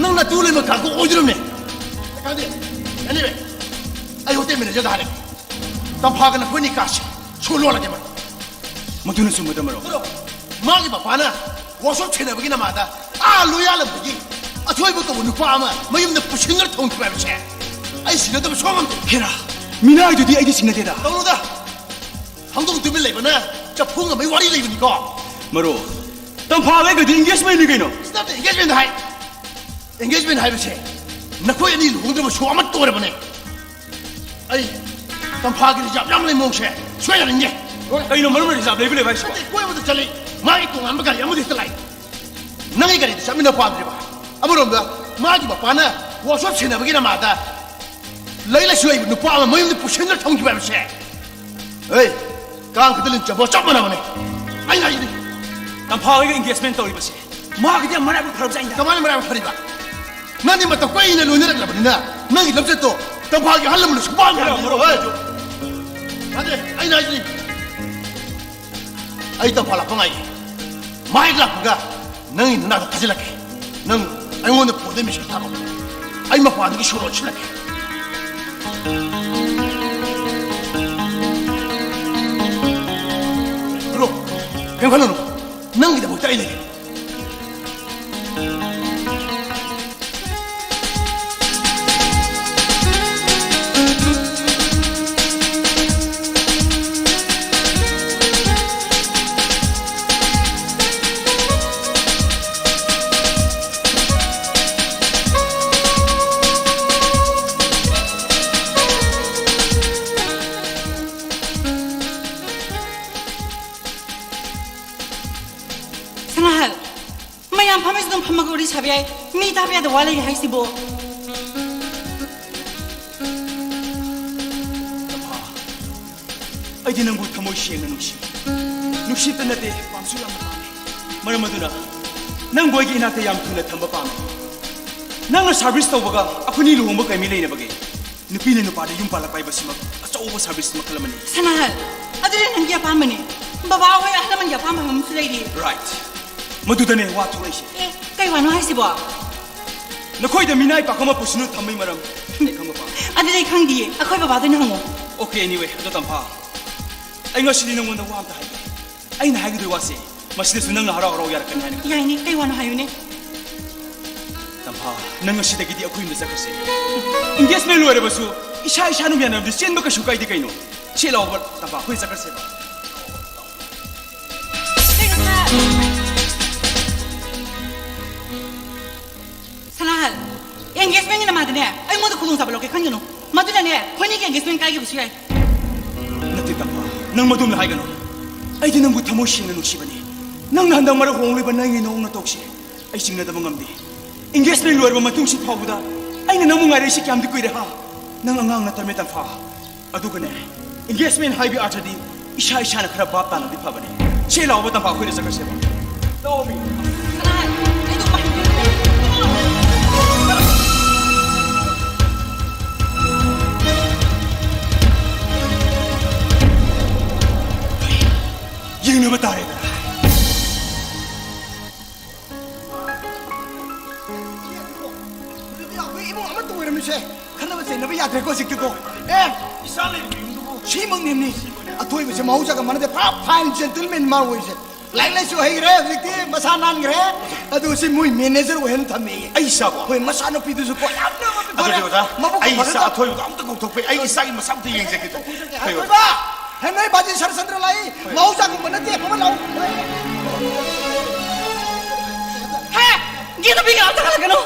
ꯅꯪ ꯅꯇꯨ ꯂꯩꯃ ꯀꯥꯡꯕꯨ ꯑꯣꯏꯗꯣꯔꯝꯅꯦ꯫ ꯀꯥꯟꯗꯦ, anyway, ꯑꯩ ꯍꯣꯇꯦꯜ ꯃꯦꯅꯦꯖꯔꯗ ꯍꯥꯏꯔꯒꯦ꯫ ꯇꯝꯐꯥꯒ ꯅꯈꯣꯏꯅꯤ ꯀꯥꯁꯦ ꯁꯣ ꯂꯣꯜꯂꯒꯦ ꯃꯔꯨꯞ꯫ ꯃꯗꯨꯅ ꯆꯨꯝꯕꯗ ꯃꯔꯨꯞ꯫ ꯃꯔꯨꯞ, ꯃꯥꯒꯤ ꯃꯄꯥꯅ ꯋꯥꯛꯁꯣꯞ ꯁꯦꯟꯅꯕꯒꯤ ꯅꯃꯥꯗ ꯑꯥ ꯂꯣꯌꯥꯂꯝꯗꯒꯤ ꯑꯊꯣꯏꯕ ꯀꯧꯕ ꯅꯨꯄꯥ ꯑꯃ ꯃꯌꯨꯝꯗ ꯄꯨꯁꯤꯟꯗꯨꯅ ꯊꯝꯈꯤꯕ ꯍꯥꯏꯕꯁꯦ ꯑꯩ ꯁꯤꯟꯅꯗꯕ ꯁꯨꯡꯉꯝ ꯉꯝꯗꯦ꯫ ꯍꯦꯔꯥ, ꯃꯤꯅꯥꯏꯗꯨꯗꯤ ꯑꯩꯗꯤ ꯁꯤꯟꯅꯗꯦꯗ꯫ ꯇꯧꯅꯨꯗ꯫ ꯍꯪꯗꯣꯡ ꯇꯨꯃꯤꯟ ꯂꯩꯕꯅ ꯆꯐꯨ ꯉꯝꯕꯩ ꯋꯥꯔꯤ ꯂꯩꯕꯅꯤꯀꯣ꯫ ꯃꯔꯨꯞ, ꯇꯝꯐꯥ ꯂꯩꯒꯗꯤ engagement ꯅꯤ ꯀꯩꯅꯣ꯫ Stop the engagement high. Engagement ꯍꯥꯏꯕꯁꯦ ꯅꯈꯣꯏ ꯑꯅꯤ ꯂꯨꯍꯣꯡꯗ꯭ꯔꯕ ꯁꯣ ꯑꯃꯠꯇ ꯑꯣꯏꯔꯕꯅꯦ꯫ ꯑꯩ ꯇꯝꯐꯥꯒꯤ reserve ꯌꯥꯝ ꯂꯩ ꯃꯑꯣꯡꯁꯦ ꯁꯣꯏꯗꯅꯤꯡꯗꯦ꯫ ꯀꯩꯅꯣ ꯃꯔꯨꯞꯅ reserve ꯂꯩꯕ ꯂꯩꯕ ꯍꯥꯏꯁꯤꯕꯣ? ꯅꯠꯇꯦ, ꯀꯣꯏꯕꯗ ꯆꯠꯂꯤ꯫ ꯃꯥꯒꯤ ꯇꯣꯉꯥꯟꯕ ꯒꯥꯔꯤ ꯑꯃꯗ ꯍꯦꯛꯇ ꯂꯥꯛꯏ꯫ ꯅꯪꯒꯤ ꯒꯥꯔꯤꯗ ꯆꯠꯃꯤꯟꯅ ꯄꯥꯝꯗ꯭ꯔꯤꯕ? ꯑꯃꯔꯣꯝꯗ ꯃꯥꯒꯤ ꯃꯄꯥꯅ ꯋꯥꯛꯁꯣꯞ ꯁꯦꯟꯅꯕꯒꯤ ꯅꯃꯥꯗ ꯂꯥꯏꯔꯤꯛ ꯂꯥꯏꯁꯨ ꯍꯩꯕ ꯅꯨꯄꯥ ꯑꯃ ꯃꯌꯨꯝꯗ ꯄꯨꯁꯤꯟꯗꯨꯅ ꯊꯝꯈꯤꯕ ꯍꯥꯏꯕꯁꯦ, ꯑꯦ, ꯀꯥꯡ ꯈꯛꯇ ꯂꯤꯟ ꯆꯪꯕ ꯆꯞ ꯃꯥꯟꯅꯕꯅꯦ꯫ ꯑꯩꯅ ꯍꯥꯏꯁꯤꯅꯤ꯫ ꯇꯝꯐꯥ ꯍꯣꯏꯒ engagement ꯇꯧꯔꯤꯕꯁꯦ ꯃꯥꯒꯤꯗꯤ ꯌꯥꯝ ꯃꯔꯥꯏꯕꯛ ꯐꯔꯕꯖꯥꯠꯅꯤꯗ꯫ ꯀꯃꯥꯏꯅ ꯃꯔꯥꯏꯕꯛ ꯐꯔꯤꯕ? ꯅꯪꯗꯤ ꯃꯇꯝ ꯀꯨꯏꯅ ꯂꯣꯏꯅꯔꯛꯂꯕꯅꯤꯅ ꯅꯪꯒꯤ ꯂꯝꯆꯠꯇꯣ ꯇꯝꯐꯥꯒꯤ ꯑꯍꯜ ꯂꯃꯟꯅ ꯁꯨꯡꯄꯥꯝ ꯄꯥꯝꯗꯦ꯫ ꯍꯣꯏ꯫ ꯅꯠꯇꯦ, ꯑꯩꯅ ꯍꯥꯏꯁꯤꯅꯤ꯫ ꯑꯩ ꯇꯝꯐꯥ ꯂꯥꯛꯄ ꯉꯥꯏꯒꯦ꯫ ꯃꯥ ꯍꯦꯛ ꯂꯥꯛꯄꯒ ꯅꯪꯒꯤ ꯅꯅꯥꯛꯇ ꯊꯥꯖꯤꯜꯂꯛꯀꯦ꯫ ꯅꯪ ꯑꯩꯉꯣꯟꯗ ꯐꯣꯟꯗ message ꯊꯥꯔꯛꯑꯣ꯫ ꯑꯩ ꯃꯄꯥꯟꯗꯒꯤ ꯁꯣꯔ ꯂꯣꯟꯁꯤꯜꯂꯛꯀꯦ꯫ Bro, ꯀꯩꯝ ꯈꯜꯂꯨꯅꯨ꯫ ꯅꯪꯒꯤꯗꯃꯛꯇ ꯑꯩ ꯂꯩꯔꯦ꯫ ꯁꯅꯥ ꯃꯤ ꯇꯥꯕ ꯌꯥꯗ ꯋꯥ ꯂꯩꯔꯦ ꯍꯥꯏꯁꯤꯕꯣ? ꯑꯩꯗꯤ ꯅꯪꯕꯨ ꯊꯃꯣꯏ ꯁꯦꯡꯅ ꯅꯨꯡꯁꯤ꯫ ꯅꯨꯡꯁꯤꯇ ꯅꯠꯇꯦ, ꯄꯥꯝꯁꯨ ꯌꯥꯝꯅ ꯄꯥꯝꯃꯤ꯫ ꯃꯔꯝ ꯑꯗꯨꯅ ꯅꯪꯕꯨ ꯑꯩꯒꯤ ꯏꯅꯥꯛꯇ ꯌꯥꯝ ꯊꯨꯅ ꯊꯝꯕ ꯄꯥꯝꯃꯤ꯫ ꯅꯪꯅ ꯁꯥꯔꯚꯤꯁ ꯇꯧꯕꯒ ꯑꯩꯈꯣꯏꯅꯤ ꯂꯨꯍꯣꯡꯕ ꯀꯩ ꯃꯤ ꯂꯩꯅꯕꯒꯦ? ꯅꯨꯄꯤꯅ ꯅꯨꯄꯥꯗ ꯌꯨꯝ ꯄꯥꯜꯂꯛꯄ ꯍꯥꯏꯕꯁꯤꯃꯛ ꯑꯆꯧꯕ ꯁꯥꯔꯚꯤꯁ ꯃꯈꯜ ꯑꯃꯅꯤ꯫ ꯁꯅꯥꯍꯜ, ꯑꯗꯨꯗꯤ ꯅꯪꯒꯤ ꯑꯄꯥꯝꯕꯅꯤ꯫ ꯕꯕꯥ ꯍꯣꯏ ꯑꯍꯜ ꯂꯃꯟꯒꯤ ꯑꯄꯥꯝꯕ ꯍꯥꯏꯕ ꯑꯃꯁꯨ ꯂꯩꯔꯤ꯫ ꯔꯥꯏꯠ꯫ ꯃꯗꯨꯗꯅꯦ ꯋꯥ ꯊꯣꯛꯂꯛꯏꯁꯦ꯫ ꯑꯦ, ꯀꯩ ꯋꯥꯅꯣ ꯍꯥꯏꯁꯤꯕꯣ? ꯅꯈꯣꯏꯗ ꯃꯤꯅꯥꯏ ꯄꯥꯈꯪ ꯑꯃ ꯄꯨꯁꯤꯟꯅ ꯊꯝꯕꯩ ꯃꯔꯝ ꯑꯩ ꯈꯪꯕ ꯄꯥꯝꯃꯤ꯫ ꯑꯗꯨꯗꯤ ꯑꯩ ꯈꯪꯗꯤꯌꯦ꯫ ꯑꯩꯈꯣꯏ ꯕꯕꯥꯗ ꯑꯣꯏꯅ ꯍꯪꯉꯣ꯫ ꯑꯣꯀꯦ, ꯑꯦꯅꯤꯋꯦ, ꯑꯗꯣ ꯇꯝꯐꯥ, ꯑꯩ ꯉꯁꯤꯗꯤ ꯅꯉꯣꯟꯗ ꯋꯥ ꯑꯝꯇ ꯍꯥꯏꯒꯦ꯫ ꯑꯩꯅ ꯍꯥꯏꯒꯗꯣꯏ ꯋꯥꯁꯦ ꯃꯁꯤꯗꯁꯨ ꯅꯪꯅ ꯍꯔꯥꯎ ꯍꯔꯥꯎ ꯌꯥꯔꯛꯀꯅꯤ ꯍꯥꯏꯅ ꯈꯜꯂꯤ꯫ ꯌꯥꯏꯅꯦ, ꯀꯩ ꯋꯥꯅꯣ ꯍꯥꯏꯌꯨꯅꯦ꯫ ꯇꯝꯐꯥ, ꯅꯪ ꯉꯁꯤꯗꯒꯤꯗꯤ ꯑꯩꯈꯣꯏ ꯌꯨꯝꯗ ꯆꯠꯈ꯭ꯔꯁꯦ꯫ ꯏꯟꯒꯦꯖꯃꯦꯟ ꯂꯣꯏꯔꯕꯁꯨ ꯏꯁꯥ ꯏꯁꯥꯅ ꯌꯥꯅꯕꯗꯤ ꯆꯦꯟꯕ ꯀꯩꯁꯨ ꯀꯥꯏꯗꯦ ꯀꯩꯅꯣ꯫ ꯁꯤ ꯂꯥꯛꯑꯣꯕ ꯇꯝꯐꯥ, ꯑꯩꯈꯣꯏ ꯆꯠꯈ꯭ꯔꯁꯦꯕ꯫ ꯀꯩꯅꯣ ꯁꯥꯔ? ꯁꯅꯥꯍꯜ, ꯑꯦꯡꯒꯦꯖꯃꯦꯟꯒꯤ ꯅꯃꯥꯗꯅꯦ ꯑꯩꯉꯣꯟꯗ ꯈꯨꯗꯣꯡꯆꯥꯕ ꯂꯧꯒꯦ ꯈꯟꯒꯅꯨ꯫ ꯃꯗꯨꯅꯅꯦ ꯑꯩꯈꯣꯏꯅꯤꯒꯤ ꯑꯦꯡꯒꯦꯖꯃꯦꯟ ꯀꯥꯏꯈꯤꯕꯁꯨ ꯌꯥꯏ꯫ ꯅꯠꯇꯦ ꯇꯝꯐꯥ, ꯅꯪ ꯃꯗꯨꯝꯅ ꯍꯥꯏꯒꯅꯨ꯫ ꯑꯩꯗꯤ ꯅꯪꯕꯨ ꯊꯃꯣꯏ ꯁꯦꯡꯅ ꯅꯨꯡꯁꯤꯕꯅꯤ꯫ ꯅꯪꯅ ꯍꯟꯗꯛ ꯃꯔꯛ ꯍꯣꯡꯂꯤꯕ ꯅꯪꯒꯤ ꯅꯑꯣꯡ ꯅꯇꯧꯁꯦ ꯑꯩ ꯆꯤꯡꯅꯗꯕ ꯉꯝꯗꯦ꯫ ꯑꯦꯡꯒꯦꯖꯃꯦꯟ ꯂꯣꯏꯔꯕ ꯃꯇꯨꯡꯁꯤ ꯐꯥꯎꯕꯗ ꯑꯩꯅ ꯅꯪꯕꯨ ꯉꯥꯏꯔꯛꯏꯁꯤ ꯀꯌꯥꯝꯗꯤ ꯀꯨꯏꯔꯦ ꯍꯥ? ꯅꯪ ꯑꯉꯥꯡ ꯅꯠꯇ꯭ꯔꯃꯦ ꯇꯝꯐꯥ꯫ ꯑꯗꯨꯒꯅꯦ, ꯏꯟꯚꯦꯁꯃꯦꯟ ꯍꯥꯏꯕꯒꯤ ꯑꯥꯔꯊꯗꯤ ꯏꯁꯥ ꯏꯁꯥꯅ ꯈꯔ ꯚꯥꯞ ꯇꯥꯅꯗꯤ ꯐꯕꯅꯦ꯫ ꯁꯦ ꯂꯥꯛꯑꯣꯕ ꯇꯝꯐꯥ, ꯑꯩꯈꯣꯏꯗ ꯆꯠꯈ꯭ꯔꯁꯦꯕ꯫ ꯂꯥꯛꯑꯣꯃꯤ꯫ ꯀꯅꯥ? ꯑꯩꯗꯣ ꯄꯥꯏ-, ꯌꯦꯡꯅꯕ ꯇꯥꯔꯦꯗꯅ꯫ ꯍꯧꯖꯤꯛꯇꯤ ꯑꯩꯈꯣꯏ ꯏꯃꯨꯡ ꯑꯃꯠꯇ ꯑꯣꯏꯔꯝꯃꯤꯁꯦ꯫ ꯈꯠꯅꯕ ꯆꯩꯅꯕ ꯌꯥꯗ꯭ꯔꯦꯀꯣ ꯍꯧꯖꯤꯛꯇꯤꯀꯣ꯫ ꯑꯦ, ꯏꯆꯥ ꯂꯩꯔꯤꯕ ꯌꯨꯝꯗꯨꯕꯨ꯫ ꯁꯤꯃꯛꯅꯦꯃꯤ꯫ ꯑꯊꯣꯏꯕꯁꯦ ꯃꯍꯧꯁꯥꯒ ꯃꯥꯟꯅꯗꯦ꯫ ꯄꯨꯔꯥ ꯐꯥꯏꯟ ꯖꯦꯟꯇꯜꯃꯦꯟ ꯃꯥ ꯑꯣꯏꯔꯤꯁꯦ꯫ ꯂꯥꯏꯔꯤꯛ ꯂꯥꯏꯁꯨ ꯍꯩꯈ꯭ꯔꯦ ꯍꯧꯖꯤꯛꯇꯤ, ꯃꯁꯥ ꯅꯥꯟꯈ꯭ꯔꯦ꯫ ꯑꯗꯨ ꯁꯤ ꯃꯣꯏ ꯃꯦꯅꯦꯖꯔ ꯑꯣꯏꯍꯟ ꯊꯝꯃꯦꯌꯦ꯫ ꯑꯩ ꯏꯆꯥꯕꯣ? ꯍꯣꯏ, ꯃꯆꯥꯅꯨꯄꯤꯗꯨꯁꯨ ꯀꯣ ꯌꯥꯝꯅ ꯃꯕꯨꯛ ꯑꯗꯨꯗꯤ ꯐꯔꯦ꯫ ꯑꯣꯖꯥ, ꯃꯕꯨꯛ ꯑꯩ ꯐꯔꯦ꯫ ꯏꯆꯥ ꯑꯊꯣꯏꯕꯗꯣ ꯑꯝꯇ ꯀꯧꯊꯣꯛꯄ, ꯑꯩ ꯏꯆꯥꯒꯤ ꯃꯁꯛ ꯑꯝꯇ ꯌꯦꯡꯖꯒꯦ꯫ ꯍꯣꯏ꯫ ꯑꯊꯣꯏꯕ! ꯍꯦ, ꯅꯣꯏ ꯕꯥꯖꯤ ꯁꯔꯆꯟꯗ꯭ꯔ ꯂꯥꯛꯏ꯫ ꯍꯣꯏ꯫ ꯃꯍꯧꯁꯥꯒꯨꯝꯕ ꯅꯠꯇꯦ, ꯑꯐꯕ ꯂꯥꯛꯎ꯫ ꯍꯦ! ꯒꯤꯗ ꯃꯤꯒ ꯑꯝꯇ ꯈꯜꯂꯛꯀꯅꯨ꯫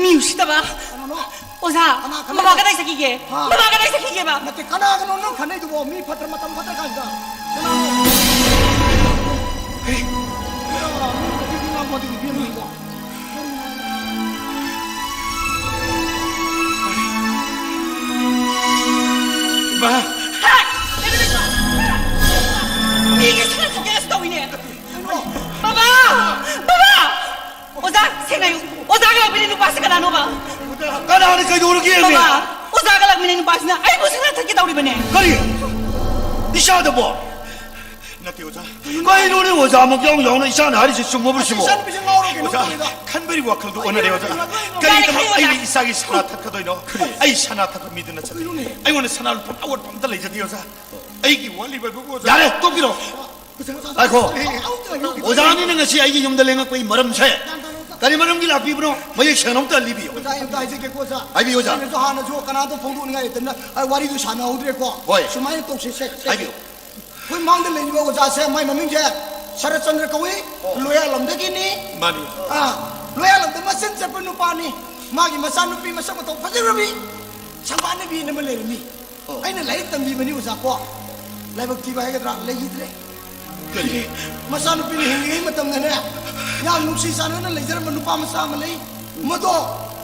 ꯃꯤ ꯎꯁꯤꯠꯇꯕ꯫ ꯀꯅꯥꯅꯣ? ꯑꯣꯖꯥ, ꯀꯅꯥ, ꯀꯅꯥ? ꯃꯃꯥ ꯀꯗꯥꯏ ꯆꯠꯈꯤꯒꯦ? ꯍꯥ? ꯃꯃꯥ ꯀꯗꯥꯏ ꯆꯠꯈꯤꯒꯦꯕ? ꯅꯠꯇꯦ, ꯀꯅꯥꯒꯅꯣ ꯅꯪ ꯈꯟꯅꯩꯗꯨꯕꯣ? ꯃꯤ ꯐꯠꯇ꯭ꯔ ꯃꯇꯝ ꯐꯠꯇ꯭ꯔ ꯀꯥꯟꯁꯤꯗ꯫ ꯀꯅꯥꯅꯣ? ꯍꯦ! ꯀꯅꯥ? ꯃꯤ ꯉꯥꯡꯕꯗꯤ ꯅꯨꯄꯤ ꯑꯃ ꯂꯩꯀꯣ꯫ ꯀꯅꯥꯅꯣꯕ? ꯀꯅꯥꯅ ꯀꯩꯗꯧꯔꯒꯦ? ꯕꯕꯥ, ꯑꯣꯖꯥꯒ ꯂꯥꯛꯃꯤꯟꯅꯩ ꯅꯨꯄꯥꯁꯤꯅ ꯑꯩꯕꯨ ꯁꯅꯥ ꯊꯛꯀꯦ ꯇꯧꯔꯤꯕꯅꯦ꯫ ꯀꯔꯤ? ꯏꯆꯥꯗꯕꯣ? ꯅꯠꯇꯦ ꯑꯣꯖꯥ꯫ ꯀꯩꯅꯣꯅꯦ ꯑꯣꯖꯥꯃꯛ ꯌꯥꯎ ꯌꯥꯎꯅ ꯏꯆꯥꯅ ꯍꯥꯏꯔꯤꯁꯦ ꯆꯨꯝꯃꯕ꯭ꯔꯣ ꯁꯤꯕꯣ? ꯏꯆꯥꯅꯨꯄꯤꯁꯦ ꯉꯥꯎꯔꯕ ꯀꯩꯅꯣꯝ ꯑꯣꯖꯥ, ꯇꯧꯔꯦꯗ꯫ ꯈꯟꯕꯒꯤ ꯋꯥꯈꯜꯗꯣ ꯑꯣꯟꯅꯔꯦ ꯑꯣꯖꯥ꯫ ꯀꯔꯤꯒꯤꯗꯃꯛ ꯑꯩꯅ ꯏꯆꯥꯒꯤ ꯁꯅꯥ ꯊꯛꯀꯗꯣꯏꯅꯣ? ꯑꯩ ꯁꯅꯥ ꯊꯛꯄ ꯃꯤꯗꯨ ꯅꯠꯆꯗꯦ꯫ ꯀꯩꯅꯣꯅꯦ? ꯑꯩꯉꯣꯟꯗ ꯁꯅꯥ ꯂꯨꯄꯥ ꯑꯋꯥꯠꯄ ꯑꯝꯇ ꯂꯩꯖꯗꯦ ꯑꯣꯖꯥ꯫ ꯑꯩꯒꯤ ꯋꯥꯠꯂꯤꯕ ꯍꯥꯏꯕꯕꯨ ꯑꯣꯖꯥ꯫ ꯌꯥꯔꯦ, ꯇꯣꯛꯄꯤꯔꯣ꯫ ꯉꯥꯏꯈꯣ꯫ ꯑꯣꯖꯥꯅꯤ ꯅꯪ ꯉꯁꯤ ꯑꯩꯒꯤ ꯌꯨꯝꯗ ꯂꯦꯡꯉꯛꯄꯒꯤ ꯃꯔꯝꯁꯦ ꯀꯔꯤ ꯃꯔꯝꯒꯤ ꯂꯥꯛꯄꯤꯕꯅꯣ? ꯃꯌꯦꯛ ꯁꯦꯡꯅ ꯑꯝꯇ ꯂꯤꯕꯤꯌꯨ꯫ ꯑꯣꯖꯥ, ꯑꯩ ꯑꯝꯇ ꯍꯥꯏꯖꯒꯦꯀꯣ, ꯑꯣꯖꯥ꯫ ꯍꯥꯏꯕꯤꯌꯨ, ꯑꯣꯖꯥ꯫ ꯑꯩꯅꯁꯨ ꯍꯥꯟꯅꯁꯨ ꯀꯅꯥꯗ ꯐꯣꯡꯗꯣꯛꯅꯤꯡꯉꯥꯏ ꯂꯩꯇꯅ, ꯑ, ꯋꯥꯔꯤꯗꯨ ꯁꯥꯟꯅꯍꯧꯗ꯭ꯔꯦꯀꯣ꯫ ꯍꯣꯏ꯫ ꯁꯨꯃꯥꯏꯅ ꯇꯧꯁꯤꯁꯦ꯫ ꯍꯥꯏꯕꯤꯌꯨ꯫ ꯑꯩꯈꯣꯏ ꯃꯥꯡꯗ ꯂꯩꯔꯤꯕ ꯑꯣꯖꯥꯁꯦ, ꯃꯥꯏ ꯃꯃꯤꯡꯁꯦ ꯁꯔꯠꯆꯟꯗ꯭ꯔ ꯀꯧꯏ꯫ ꯑꯣ꯫ ꯂꯣꯌꯥꯂꯝꯗꯒꯤꯅꯤ꯫ ꯃꯥꯅꯤ꯫ ꯑꯥ, ꯂꯣꯌꯥꯂꯝꯗ ꯃꯆꯤꯟ ꯆꯠꯄ ꯅꯨꯄꯥꯅꯤ꯫ ꯃꯥꯒꯤ ꯃꯆꯥꯅꯨꯄꯤ ꯃꯁꯛ ꯃꯇꯧ ꯐꯖꯔꯝꯃꯤ, ꯁꯪꯕꯥꯅꯕꯤꯅ ꯑꯃ ꯂꯩꯔꯝꯃꯤ꯫ ꯑꯣ꯫ ꯑꯩꯅ ꯂꯥꯏꯔꯤꯛ ꯇꯝꯕꯤꯕꯅꯤ ꯑꯣꯖꯥ ꯀꯣ꯫ ꯂꯥꯏꯕꯛ ꯊꯤꯕ ꯍꯥꯏꯒꯗ꯭ꯔꯥ, ꯂꯩꯈꯤꯗ꯭ꯔꯦ꯫ ꯀꯔꯤ? ꯃꯆꯥꯅꯨꯄꯤꯅ ꯍꯤꯡꯂꯤꯉꯩ ꯃꯇꯝꯗꯅꯦ, ꯌꯥꯝ ꯅꯨꯡꯁꯤ ꯆꯥꯟꯅꯅ ꯂꯩꯖꯔꯝꯕ ꯅꯨꯄꯥ ꯃꯆꯥ ꯑꯃ ꯂꯩ꯫ ꯃꯗꯣ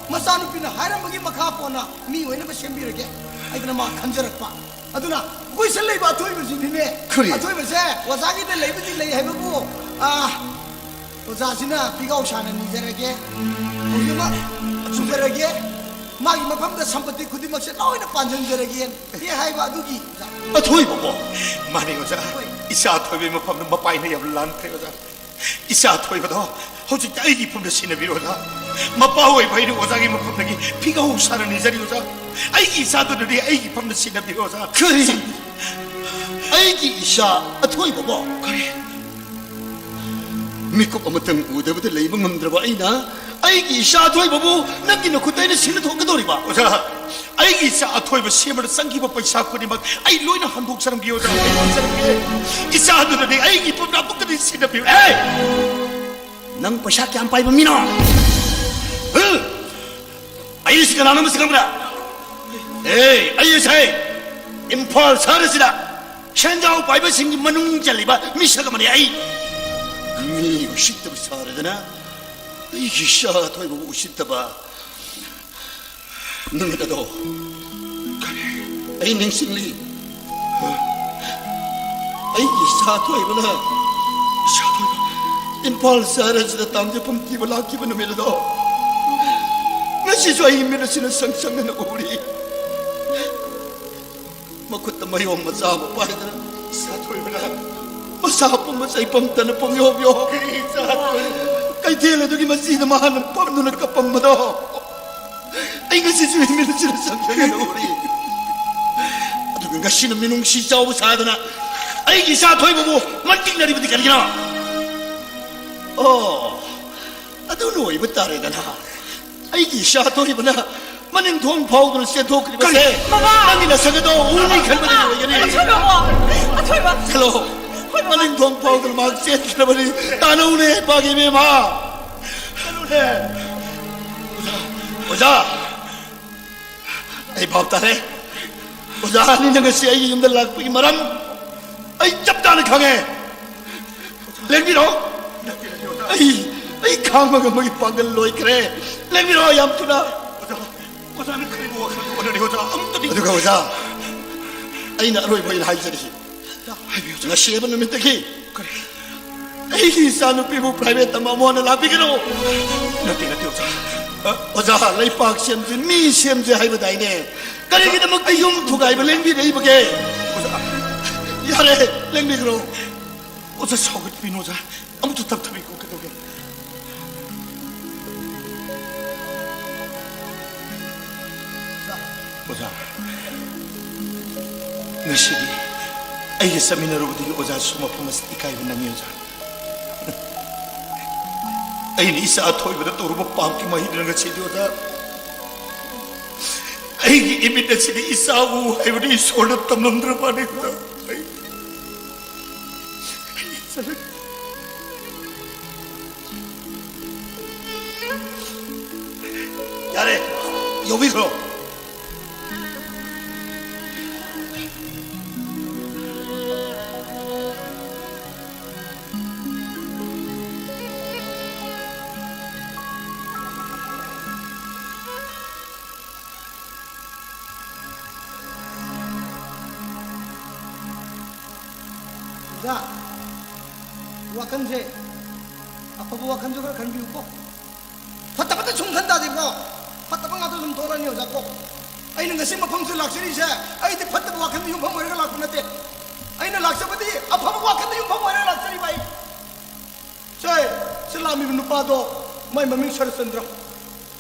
ꯃꯆꯥꯅꯨꯄꯤꯅ ꯍꯥꯏꯔꯝꯕꯒꯤ ꯃꯈꯥ ꯄꯣꯟꯅ ꯃꯤ ꯑꯣꯏꯅꯕ ꯁꯦꯝꯕꯤꯔꯒꯦ ꯍꯥꯏꯗꯅ ꯃꯥ ꯈꯟꯖꯔꯛꯄ꯫ ꯑꯗꯨꯅ ꯑꯩꯈꯣꯏ ꯁꯤꯗ ꯂꯩꯕ ꯑꯊꯣꯏꯕꯁꯤꯡꯁꯤꯅꯦ꯫ ꯀꯔꯤ? ꯑꯊꯣꯏꯕꯁꯦ ꯑꯣꯖꯥꯒꯤꯗ ꯂꯩꯕꯨꯗꯤ ꯂꯩ ꯍꯥꯏꯕꯕꯨ, ꯑꯥ, ꯑꯣꯖꯥꯁꯤꯅ ꯄꯤꯒꯥꯎ ꯁꯥꯅ ꯅꯤꯖꯔꯒꯦ, ꯍꯧꯖꯤꯛꯃꯛ ꯆꯨꯖꯔꯒꯦ, ꯃꯥꯒꯤ ꯃꯐꯝꯗ ꯁꯝꯄꯇꯤ ꯈꯨꯗꯤꯡꯃꯛꯁꯦ ꯂꯣꯏꯅ ꯄꯥꯟꯁꯤꯟꯖꯔꯒꯦ꯫ ꯑꯦ ꯍꯥꯏꯕ ꯑꯗꯨꯒꯤ ꯑꯣꯖꯥ꯫ ꯑꯊꯣꯏꯕꯀꯣ? ꯃꯥꯅꯦ ꯑꯣꯖꯥ꯫ ꯍꯣꯏ꯫ ꯏꯆꯥ ꯑꯊꯣꯏꯕꯒꯤ ꯃꯐꯝꯗ ꯃꯄꯥꯏꯅ ꯌꯥꯝ ꯂꯥꯟꯈ꯭ꯔꯦ ꯑꯣꯖꯥ꯫ ꯏꯆꯥ ꯑꯊꯣꯏꯕꯗꯣ ꯍꯧꯖꯤꯛꯇꯤ ꯑꯩꯒꯤ ꯏꯐꯝꯗ ꯁꯤꯟꯅꯕꯤꯔꯣ ꯑꯣꯖꯥ꯫ ꯃꯄꯥ ꯑꯣꯏꯕ ꯑꯩꯅ ꯑꯣꯖꯥꯒꯤ ꯃꯐꯝꯗꯒꯤ ꯐꯤꯒꯧ ꯁꯥꯅ ꯅꯤꯖꯔꯤ ꯑꯣꯖꯥ꯫ ꯑꯩꯒꯤ ꯏꯆꯥꯗꯨꯅꯗꯤ ꯑꯩꯒꯤ ꯏꯐꯝꯗ ꯁꯤꯟꯅꯕꯤꯔꯣ ꯑꯣꯖꯥ꯫ ꯀꯔꯤ? ꯑꯩꯒꯤ ꯏꯆꯥ ꯑꯊꯣꯏꯕꯕꯣ? ꯀꯔꯤ? ꯃꯤꯀꯨꯞ ꯑꯃꯇꯪ ꯎꯗꯕꯗ ꯂꯩꯕ ꯉꯝꯗ꯭ꯔꯕ ꯑꯩꯅ ꯑꯩꯒꯤ ꯏꯆꯥ ꯑꯊꯣꯏꯕꯕꯨ ꯅꯪꯒꯤ ꯅꯈꯨꯠꯇ ꯑꯩꯅ ꯁꯤꯟꯅ ꯊꯣꯛꯀꯗꯧꯔꯤꯕ? ꯑꯣꯖꯥ, ꯑꯩꯒꯤ ꯏꯆꯥ ꯑꯊꯣꯏꯕ ꯁꯦꯝꯕꯗ ꯆꯪꯈꯤꯕ ꯄꯩꯁꯥ ꯈꯨꯗꯤꯡꯃꯛ ꯑꯩ ꯂꯣꯏꯅ ꯍꯟꯗꯣꯛꯆꯔꯝꯒꯦ ꯑꯣꯖꯥ, ꯑꯩ ꯍꯟꯗꯣꯛꯆꯔꯝꯒꯦ꯫ ꯏꯆꯥꯗꯨꯗꯅꯦ ꯑꯩꯒꯤ ꯏꯐꯝꯗ ꯑꯃꯨꯛꯀꯗꯤ ꯁꯤꯟꯅꯕꯤꯌꯨ꯫ ꯑꯦ! ꯅꯪ ꯄꯩꯁꯥ ꯀꯌꯥꯝ ꯄꯥꯏꯕ ꯃꯤꯅꯣ? ꯍꯨ! ꯑꯩꯁꯤ ꯀꯅꯥꯅꯣ ꯃꯁꯤ ꯈꯪꯕ꯭ꯔꯥ? ꯑꯦ, ꯑꯩꯁꯦ ꯏꯝꯐꯥꯜ ꯁꯍꯔ ꯑꯁꯤꯗ ꯁꯦꯟꯖꯥꯎ ꯄꯥꯏꯕꯁꯤꯡꯒꯤ ꯃꯅꯨꯡ ꯆꯜꯂꯤꯕ ꯃꯤꯁꯛ ꯑꯃꯅꯤ ꯑꯩ꯫ ꯃꯤ ꯎꯁꯤꯠꯇꯕ ꯁꯥꯔꯗꯅ ꯑꯩꯒꯤ ꯏꯆꯥ ꯑꯊꯣꯏꯕꯕꯨ ꯎꯁꯤꯠꯇꯕ꯫ ꯅꯨꯃꯤꯠ ꯑꯗꯣ ꯑꯩ ꯅꯤꯡꯁꯤꯡꯂꯤ꯫ ꯑꯩꯒꯤ ꯏꯆꯥ ꯊꯣꯏꯕꯅ, ꯏꯆꯥ ꯊꯣꯏꯕ ꯏꯝꯐꯥꯜ ꯁꯍꯔ ꯑꯁꯤꯗ ꯇꯥꯟꯖꯐꯝ ꯊꯤꯕ ꯂꯥꯛꯈꯤꯕ ꯅꯨꯃꯤꯠ ꯑꯗꯣ, ꯁꯤꯁꯨ ꯑꯩꯒꯤ ꯃꯤꯠ ꯑꯁꯤꯅ ꯁꯪ ꯁꯪꯗꯅ ꯎꯔꯤ꯫ ꯃꯈꯨꯠꯇ ꯃꯌꯣꯝ ꯃꯆꯥ ꯑꯃ ꯄꯥꯏꯗꯨꯅ ꯏꯆꯥ ꯊꯣꯏꯕꯅ ꯃꯁꯥ ꯄꯨꯝꯕ ꯆꯩꯄꯝꯇꯅ ꯄꯨꯡꯌꯣꯝ ꯌꯣꯝ꯫ ꯀꯩꯊꯦꯜ ꯑꯗꯨꯒꯤ ꯃꯆꯤꯗ ꯃꯍꯥꯛꯅ ꯄꯝꯗꯨꯅ ꯀꯞꯄꯝꯕꯗꯣ ꯑꯩ ꯉꯁꯤꯁꯨ ꯏꯃꯤꯠ ꯑꯁꯤꯅ ꯆꯪꯗꯅ ꯎꯔꯤ꯫ ꯑꯗꯨꯒ ꯉꯁꯤꯅ ꯃꯤꯅꯨꯡꯁꯤ ꯆꯥꯎꯕ ꯁꯥꯗꯅ ꯑꯩꯒꯤ ꯏꯆꯥ ꯊꯣꯏꯕꯕꯨ ꯃꯟꯇꯤꯛꯅꯔꯤꯕꯗꯤ ꯀꯔꯤꯒꯤꯅꯣ? ꯑꯣ, ꯑꯗꯨꯅ ꯑꯣꯏꯕ ꯇꯥꯔꯦꯗꯅ꯫ ꯑꯩꯒꯤ ꯏꯆꯥ ꯊꯣꯏꯕꯅ ꯃꯅꯤꯡ ꯊꯣꯡ ꯐꯥꯎꯗꯨꯅ ꯆꯦꯟꯊꯣꯛꯈ꯭ꯔꯤꯕꯁꯦ ꯀꯔꯤ? ꯃꯃꯥ! ꯅꯪꯒꯤ ꯅꯁꯛ ꯑꯗꯣ ꯎꯅꯤ ꯈꯟꯕꯗꯒꯤ ꯑꯣꯏꯒꯅꯤ꯫ ꯑꯊꯣꯏꯕ! ꯑꯊꯣꯏꯕ! ꯆꯠꯂꯣ꯫ ꯍꯣꯏ, ꯃꯃꯥ꯫ ꯃꯅꯤꯡ ꯊꯣꯡ ꯐꯥꯎꯗꯨꯅ ꯃꯍꯥꯛ ꯆꯦꯟꯈ꯭ꯔꯕꯅꯤ꯫ ꯇꯥꯟꯅꯧꯅꯦ, ꯄꯥꯒꯤ ꯏꯕꯦꯝꯃ꯫ ꯆꯠꯂꯨꯅꯦ꯫ ꯑꯣꯖꯥ! ꯑꯣꯖꯥ! ꯑꯩ ꯚꯥꯞ ꯇꯥꯔꯦ꯫ ꯑꯣꯖꯥ ꯑꯅꯤꯅ ꯉꯁꯤ ꯑꯩꯒꯤ ꯌꯨꯝꯗ ꯂꯥꯛꯄꯒꯤ ꯃꯔꯝ ꯑꯩ ꯆꯞ ꯆꯥꯅ ꯈꯪꯉꯦ꯫ ꯂꯦꯡꯕꯤꯔꯣ꯫ ꯑꯩ, ꯑꯩ ꯈꯥꯡꯕ ꯉꯝꯕꯒꯤ ꯄꯥꯡꯒꯜ ꯂꯣꯏꯈ꯭ꯔꯦ꯫ ꯂꯦꯡꯕꯤꯔꯣ ꯌꯥꯝ ꯊꯨꯅ꯫ ꯑꯣꯖꯥ, ꯑꯣꯖꯥꯅ ꯀꯔꯤꯕꯨ ꯋꯥꯈꯜ ꯈꯟꯅꯔꯤ ꯑꯣꯖꯥ? ꯑꯃꯨꯛꯇꯗꯤ ꯑꯗꯨꯒ ꯑꯣꯖꯥ, ꯑꯩꯅ ꯑꯔꯣꯏꯕ ꯑꯣꯏꯅ ꯍꯥꯏꯖꯔꯤ꯫ ꯍꯥꯏꯕꯤꯌꯨ ꯑꯣꯖꯥ꯫ ꯉꯁꯤ ꯍꯥꯏꯕ ꯅꯨꯃꯤꯠꯇꯒꯤ ꯀꯔꯤ? ꯑꯩꯒꯤ ꯏꯆꯥꯅꯨꯄꯤꯕꯨ private ꯇꯝꯕ ꯑꯃꯨꯛ ꯍꯟꯅ ꯂꯥꯛꯄꯤꯒꯅꯨ꯫ ꯅꯠꯇꯦ, ꯅꯠꯇꯦ ꯑꯣꯖꯥ꯫ ꯑ, ꯑꯣꯖꯥ, ꯂꯩꯄꯥꯛ ꯁꯦꯝꯁꯤ, ꯃꯤ ꯁꯦꯝꯁꯤ ꯍꯥꯏꯕꯗꯥꯏꯅꯦ? ꯀꯔꯤꯒꯤꯗꯃꯛꯇ ꯌꯨꯝ ꯊꯨꯒꯥꯏꯕ ꯂꯦꯡꯕꯤꯔꯛꯏꯕꯒꯦ? ꯑꯣꯖꯥ꯫ ꯌꯥꯔꯦ, ꯂꯦꯡꯕꯤꯈ꯭ꯔꯣ꯫ ꯑꯣꯖꯥ, ꯁꯥꯎꯒꯠꯄꯤꯅꯨ ꯑꯣꯖꯥ꯫ ꯑꯃꯨꯛꯇ ꯇꯞꯊꯕꯤꯈꯣ, ꯀꯩꯗꯧꯒꯦ? ꯑꯣꯖꯥ, ꯉꯁꯤꯗꯤ ꯑꯩꯒ ꯆꯠꯃꯤꯟꯅꯔꯨꯕꯗꯒꯤ ꯑꯣꯖꯥꯁꯨ ꯃꯐꯝ ꯑꯁꯤꯗ ꯏꯀꯥꯏꯕ ꯅꯪꯉꯤ ꯑꯣꯖꯥ꯫ ꯑꯩꯅ ꯏꯆꯥ ꯊꯣꯏꯕꯗ ꯇꯧꯔꯨꯕ ꯄꯥꯞꯀꯤ ꯃꯍꯩꯗꯨꯅ ꯉꯁꯤꯗꯤ ꯑꯣꯖꯥ, ꯑꯩꯒꯤ ꯏꯃꯤꯠ ꯑꯁꯤꯗ ꯏꯆꯥ ꯎ ꯍꯥꯏꯕꯗꯨ ꯏꯁꯣꯔꯅ ꯇꯝꯂꯝꯗ꯭ꯔ ꯃꯥꯜꯂꯦ ꯑꯣꯖꯥ꯫ ꯑꯩ, ꯑꯩ ꯆꯠꯂꯒꯦ꯫ ꯌꯥꯔꯦ, ꯌꯧꯕꯤꯈ꯭ꯔꯣ꯫ ꯑꯣꯖꯥ, ꯋꯥꯈꯜꯁꯦ ꯑꯐꯕ ꯋꯥꯈꯜꯁꯨ ꯈꯔ ꯈꯟꯕꯤꯌꯨꯀꯣ꯫ ꯐꯠꯇꯕꯗ ꯁꯨꯝ ꯈꯟ ꯇꯥꯗꯤꯀꯣ꯫ ꯐꯠꯇꯕ ꯉꯥꯛꯇ ꯁꯨꯝ ꯊꯣꯛꯂꯛꯑꯅꯤ ꯑꯣꯖꯥ ꯀꯣ꯫ ꯑꯩꯅ ꯉꯁꯤ ꯃꯐꯝꯁꯤꯗ ꯂꯥꯛꯆꯔꯤꯁꯦ ꯑꯩꯗꯤ ꯐꯠꯇꯕ ꯋꯥꯈꯜꯗ ꯌꯨꯝꯐꯝ ꯑꯣꯏꯔꯒ ꯂꯥꯛꯄ ꯅꯠꯇꯦ꯫ ꯑꯩꯅ ꯂꯥꯛꯆꯕꯗꯤ ꯑꯐꯕ ꯋꯥꯈꯜꯗ ꯌꯨꯝꯐꯝ ꯑꯣꯏꯔꯒ ꯂꯥꯛꯆꯔꯤꯕ ꯑꯩ꯫ ꯁꯦ, ꯁꯤ ꯂꯥꯛꯂꯤꯕ ꯅꯨꯄꯥꯗꯣ, ꯃꯥꯏ ꯃꯃꯤꯡ ꯁꯔꯠꯆꯟꯗ꯭ꯔ꯫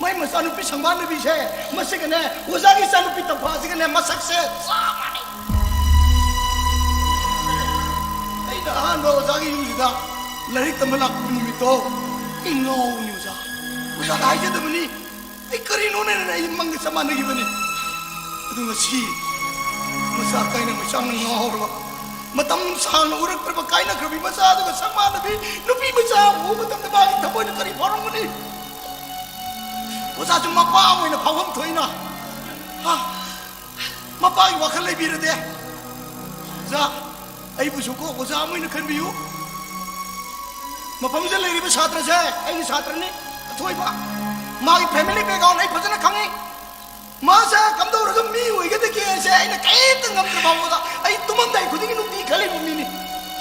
ꯃꯥꯏ ꯃꯆꯥꯅꯨꯄꯤ ꯁꯪꯕꯥꯟꯅꯕꯤꯁꯦ, ꯃꯁꯤꯒꯅꯦ, ꯑꯣꯖꯥꯒꯤ ꯏꯆꯥꯅꯨꯄꯤ ꯇꯝꯐꯥꯁꯤꯒꯅꯦ, ꯃꯁꯛꯁꯦ ꯆꯞ ꯃꯥꯟꯅꯩ꯫ ꯑꯩꯅ ꯑꯍꯥꯟꯕ ꯑꯣꯖꯥꯒꯤ ꯌꯨꯝꯁꯤꯗ ꯂꯥꯏꯔꯤꯛ ꯇꯝꯕ ꯂꯥꯛꯄ ꯅꯨꯃꯤꯠꯇꯣ, ꯑꯩ ꯉꯥꯎꯕꯅꯤ ꯑꯣꯖꯥ꯫ ꯑꯣꯖꯥꯗ ꯍꯥꯏꯖꯗꯕꯅꯤ꯫ ꯑꯩ ꯀꯔꯤꯅꯣꯅꯦꯅ ꯑꯩ ꯃꯪꯒ ꯆꯞ ꯃꯥꯟꯅꯈꯤꯕꯅꯤ꯫ ꯑꯗꯨ ꯉꯁꯤ ꯃꯆꯥ ꯀꯥꯏꯅ ꯃꯩꯆꯥꯛꯅ ꯉꯥꯎꯔꯕ, ꯃꯇꯝ ꯁꯥꯡꯅ ꯎꯔꯛꯇ꯭ꯔꯕ ꯀꯥꯏꯅꯈ꯭ꯔꯕꯤ ꯃꯆꯥ ꯑꯗꯨꯒ ꯁꯛ ꯃꯥꯟꯅꯕꯤ ꯅꯨꯄꯤ ꯃꯆꯥ ꯑꯃ ꯎꯕ ꯃꯇꯝꯗ ꯃꯥꯒꯤ ꯊꯃꯣꯏꯗ ꯀꯔꯤ ꯐꯥꯎꯔꯝꯒꯅꯤ? ꯑꯣꯖꯥꯁꯨ ꯃꯄꯥ ꯑꯃ ꯑꯣꯏꯅ ꯐꯥꯎꯐꯝ ꯊꯣꯛꯏꯅ꯫ ꯍꯥ? ꯃꯄꯥꯒꯤ ꯋꯥꯈꯜ ꯂꯩꯕꯤꯔꯗꯦ꯫ ꯑꯣꯖꯥ, ꯑꯩꯕꯨꯁꯨ ꯀꯣ ꯑꯣꯖꯥ ꯑꯃ ꯑꯣꯏꯅ ꯈꯟꯕꯤꯌꯨ꯫ ꯃꯐꯝꯁꯤꯗ ꯂꯩꯔꯤꯕ ꯁꯥꯇ꯭ꯔꯁꯦ ꯑꯩꯒꯤ ꯁꯥꯇ꯭ꯔꯅꯤ, ꯑꯊꯣꯏꯕ꯫ ꯃꯥꯒꯤ family background ꯑꯩ ꯐꯖꯅ ꯈꯪꯉꯤ꯫ ꯃꯥꯁꯦ ꯀꯝꯗꯧꯔꯒ ꯃꯤ ꯑꯣꯏꯒꯗꯒꯦꯁꯦ ꯑꯩꯅ ꯀꯩꯝꯇ ꯉꯝꯗ꯭ꯔ ꯐꯥꯎꯕꯗ ꯑꯩ ꯇꯨꯝꯃꯝꯗꯥꯏ ꯈꯨꯗꯤꯡꯒꯤ ꯅꯨꯡꯇꯤ ꯈꯜꯂꯤꯕ ꯃꯤꯅꯤ꯫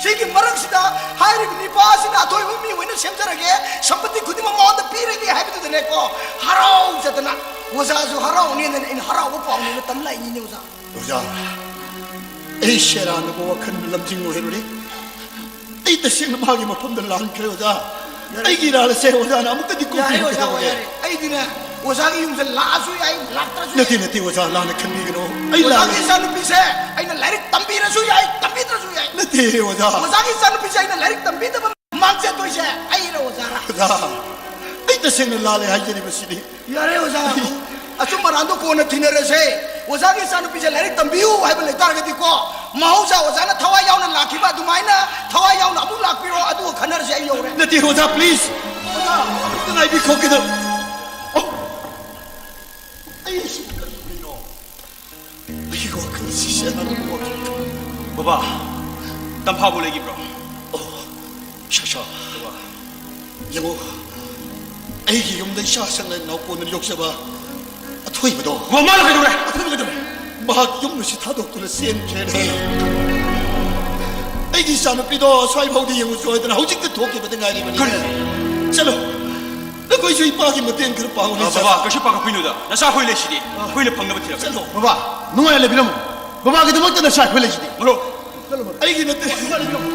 ꯁꯤꯒꯤ ꯃꯔꯛꯁꯤꯗ ꯍꯥꯏꯔꯤꯕ ꯅꯤꯄꯥ ꯑꯁꯤꯅ ꯑꯊꯣꯏꯕ ꯃꯤ ꯑꯣꯏꯅ ꯁꯦꯝꯖꯔꯒꯦ, ꯁꯝꯄꯇꯤ ꯈꯨꯗꯤꯡꯃꯛ ꯃꯉꯣꯟꯗ ꯄꯤꯔꯒꯦ ꯍꯥꯏꯕꯗꯨꯗꯅꯦꯀꯣ, ꯍꯔꯥꯎꯖꯗꯅ ꯑꯣꯖꯥꯁꯨ ꯍꯔꯥꯎꯅꯦꯅ ꯑꯩꯅ ꯍꯔꯥꯎꯕ ꯄꯥꯎꯅꯦꯅ ꯇꯝ ꯂꯥꯛꯏꯅꯤꯅꯦ ꯑꯣꯖꯥ꯫ ꯑꯣꯖꯥ, ꯑꯩ ꯁꯦꯔꯥꯟꯅꯕ ꯋꯥꯈꯜ ꯂꯝꯖꯤꯡ ꯑꯣꯏꯔꯨꯔꯦ꯫ ꯑꯩ ꯇꯁꯦꯡꯅ ꯃꯥꯒꯤ ꯃꯐꯝꯗ ꯂꯥꯟꯈ꯭ꯔꯦ ꯑꯣꯖꯥ꯫ ꯌꯥꯔꯦ꯫ ꯑꯩꯒꯤ ꯏꯔꯥꯜ ꯑꯁꯦ ꯑꯣꯖꯥꯅ ꯑꯃꯨꯛꯇꯗꯤ ꯌꯥꯔꯦ ꯀꯣꯛꯄꯤꯕ ꯑꯣꯖꯥ, ꯀꯩꯗꯧꯔꯒꯦ? ꯌꯥꯔꯦ꯫ ꯑꯩꯗꯤꯅꯦ, ꯑꯣꯖꯥꯒꯤ ꯌꯨꯝꯗ ꯂꯥꯛꯑꯁꯨ ꯌꯥꯏ, ꯂꯥꯛꯇ꯭ꯔꯁꯨ ꯅꯠꯇꯦ, ꯌꯥꯏ꯫ ꯅꯠꯇꯦ ꯑꯣꯖꯥ, ꯂꯥꯟꯅ ꯈꯟꯕꯤꯒꯅꯨ꯫ ꯑꯩ ꯂꯥꯜꯂꯦ꯫ ꯑꯣꯖꯥꯒꯤ ꯏꯆꯥꯅꯨꯄꯤꯁꯦ ꯑꯩꯅ ꯂꯥꯏꯔꯤꯛ ꯇꯝꯕꯤꯔꯁꯨ ꯌꯥꯏ, ꯇꯝꯕꯤꯗ꯭ꯔꯁꯨ ꯌꯥꯏ꯫ ꯅꯠꯇꯦ ꯑꯣꯖꯥ꯫ ꯑꯣꯖꯥꯒꯤ ꯏꯆꯥꯅꯨꯄꯤꯁꯦ ꯑꯩꯅ ꯂꯥꯏꯔꯤꯛ ꯇꯝꯕꯤꯗꯕ ꯃꯥꯡꯖꯗꯣꯏꯁꯦ ꯑꯩꯔ ꯑꯣꯖꯥꯔ? ꯑꯣꯖꯥ, ꯑꯩ ꯇꯁꯦꯡꯅ ꯂꯥꯜꯂꯦ ꯍꯥꯏꯖꯔꯤꯕꯁꯤꯗꯤ꯫ ꯌꯥꯔꯦ ꯑꯣꯖꯥ, ꯑꯆꯨꯝ ꯑꯔꯥꯟꯗꯣ ꯀꯣꯟꯅ ꯊꯤꯅꯔꯁꯦ꯫ ꯑꯣꯖꯥꯒꯤ ꯏꯆꯥꯅꯨꯄꯤꯁꯦ ꯂꯥꯏꯔꯤꯛ ꯇꯝꯕꯤꯌꯨ ꯍꯥꯏꯕ ꯂꯩꯇꯥꯔꯒꯗꯤꯀꯣ, ꯃꯍꯧꯁꯥ ꯑꯣꯖꯥꯅ ꯊꯋꯥꯏ ꯌꯥꯎꯅ ꯂꯥꯛꯈꯤꯕ ꯑꯗꯨꯃꯥꯏꯅ ꯊꯋꯥꯏ ꯌꯥꯎꯅ ꯑꯃꯨꯛ ꯂꯥꯛꯄꯤꯔꯣ, ꯑꯗꯨꯒ ꯈꯟꯅꯔꯁꯦ꯫ ꯑꯩ ꯌꯧꯔꯦ꯫ ꯅꯠꯇꯦ ꯑꯣꯖꯥ, please꯫ ꯑꯣꯖꯥ, ꯑꯃꯨꯛꯇ ꯉꯥꯏꯕꯤꯈꯣ, ꯀꯩꯗꯧ-, ꯑꯣ, ꯑꯩ ꯁꯤꯕꯨ ꯀꯔꯤꯅꯣ? ꯑꯩꯒꯤ ꯋꯥꯈꯜꯁꯤ ꯁꯦꯟꯅꯕ ꯋꯥꯈꯜ꯫ ꯕꯕꯥ, ꯇꯝꯐꯥꯕꯨ ꯂꯩꯈꯤꯕ꯭ꯔꯣ? ꯑꯣ, ꯁꯥꯁꯥ꯫ ꯕꯕꯥ꯫ ꯌꯦꯡꯉꯨ, ꯑꯩꯒꯤ ꯌꯨꯝꯗ ꯏꯆꯥ ꯁꯪꯅ ꯏꯅꯥꯎ ꯀꯣꯟꯅ ꯌꯣꯛꯆꯕ ꯑꯊꯣꯏꯕꯗꯣ꯫ ꯕꯕꯥ, ꯃꯥꯅ ꯀꯩꯗꯧꯔꯦ? ꯑꯊꯣꯏꯕ ꯀꯩꯗꯧꯔꯦ? ꯃꯍꯥꯛ ꯌꯨꯝꯗꯁꯨ ꯊꯥꯗꯣꯛꯇꯨꯅ ꯆꯦꯟꯈ꯭ꯔꯦꯅꯦ꯫ ꯑꯩꯒꯤ ꯏꯆꯥꯅꯨꯄꯤꯗꯣ ꯁ꯭ꯋꯥꯏ ꯐꯥꯎꯗ ꯌꯦꯡꯉꯨꯁꯨ ꯍꯥꯏꯗꯅ ꯍꯧꯖꯤꯛꯇ ꯊꯣꯛꯈꯤꯕꯗ ꯉꯥꯏꯔꯤꯕꯅꯤ꯫ ꯀꯔꯤ? ꯆꯠꯂꯣ꯫ ꯅꯈꯣꯏꯁꯨ ꯏꯄꯥꯒꯤ ꯃꯇꯦꯡ ꯈꯔ ꯄꯥꯡꯉꯨꯅꯦ꯫ ꯑ, ꯏꯆꯥ꯫ ꯕꯕꯥ, ꯀꯩꯁꯨ ꯄꯥꯈꯠꯄꯤꯅꯨꯗ꯫ ꯅꯆꯥ ꯑꯩꯈꯣꯏ ꯂꯩꯁꯤꯗꯤ꯫ ꯑꯩꯈꯣꯏꯅ ꯐꯪꯅꯕ ꯊꯤꯔꯛꯀꯅꯤ꯫ ꯆꯠꯂꯣ꯫ ꯕꯕꯥ, ꯅꯨꯡꯉꯥꯏꯅ ꯂꯩꯕꯤꯔꯝꯃꯣ꯫ ꯕꯕꯥꯒꯤꯗꯃꯛꯇ ꯅꯆꯥ ꯑꯩꯈꯣꯏ ꯂꯩꯁꯤꯗꯤ꯫ ꯃꯔꯨꯞ꯫ ꯆꯠꯂꯣ, ꯃꯔꯨꯞ꯫ ꯑꯩꯒꯤ ꯅꯠꯇꯦ꯫ ꯅꯨꯡꯉꯥꯏꯅ ꯂꯩꯕꯤꯔꯝꯃꯣ꯫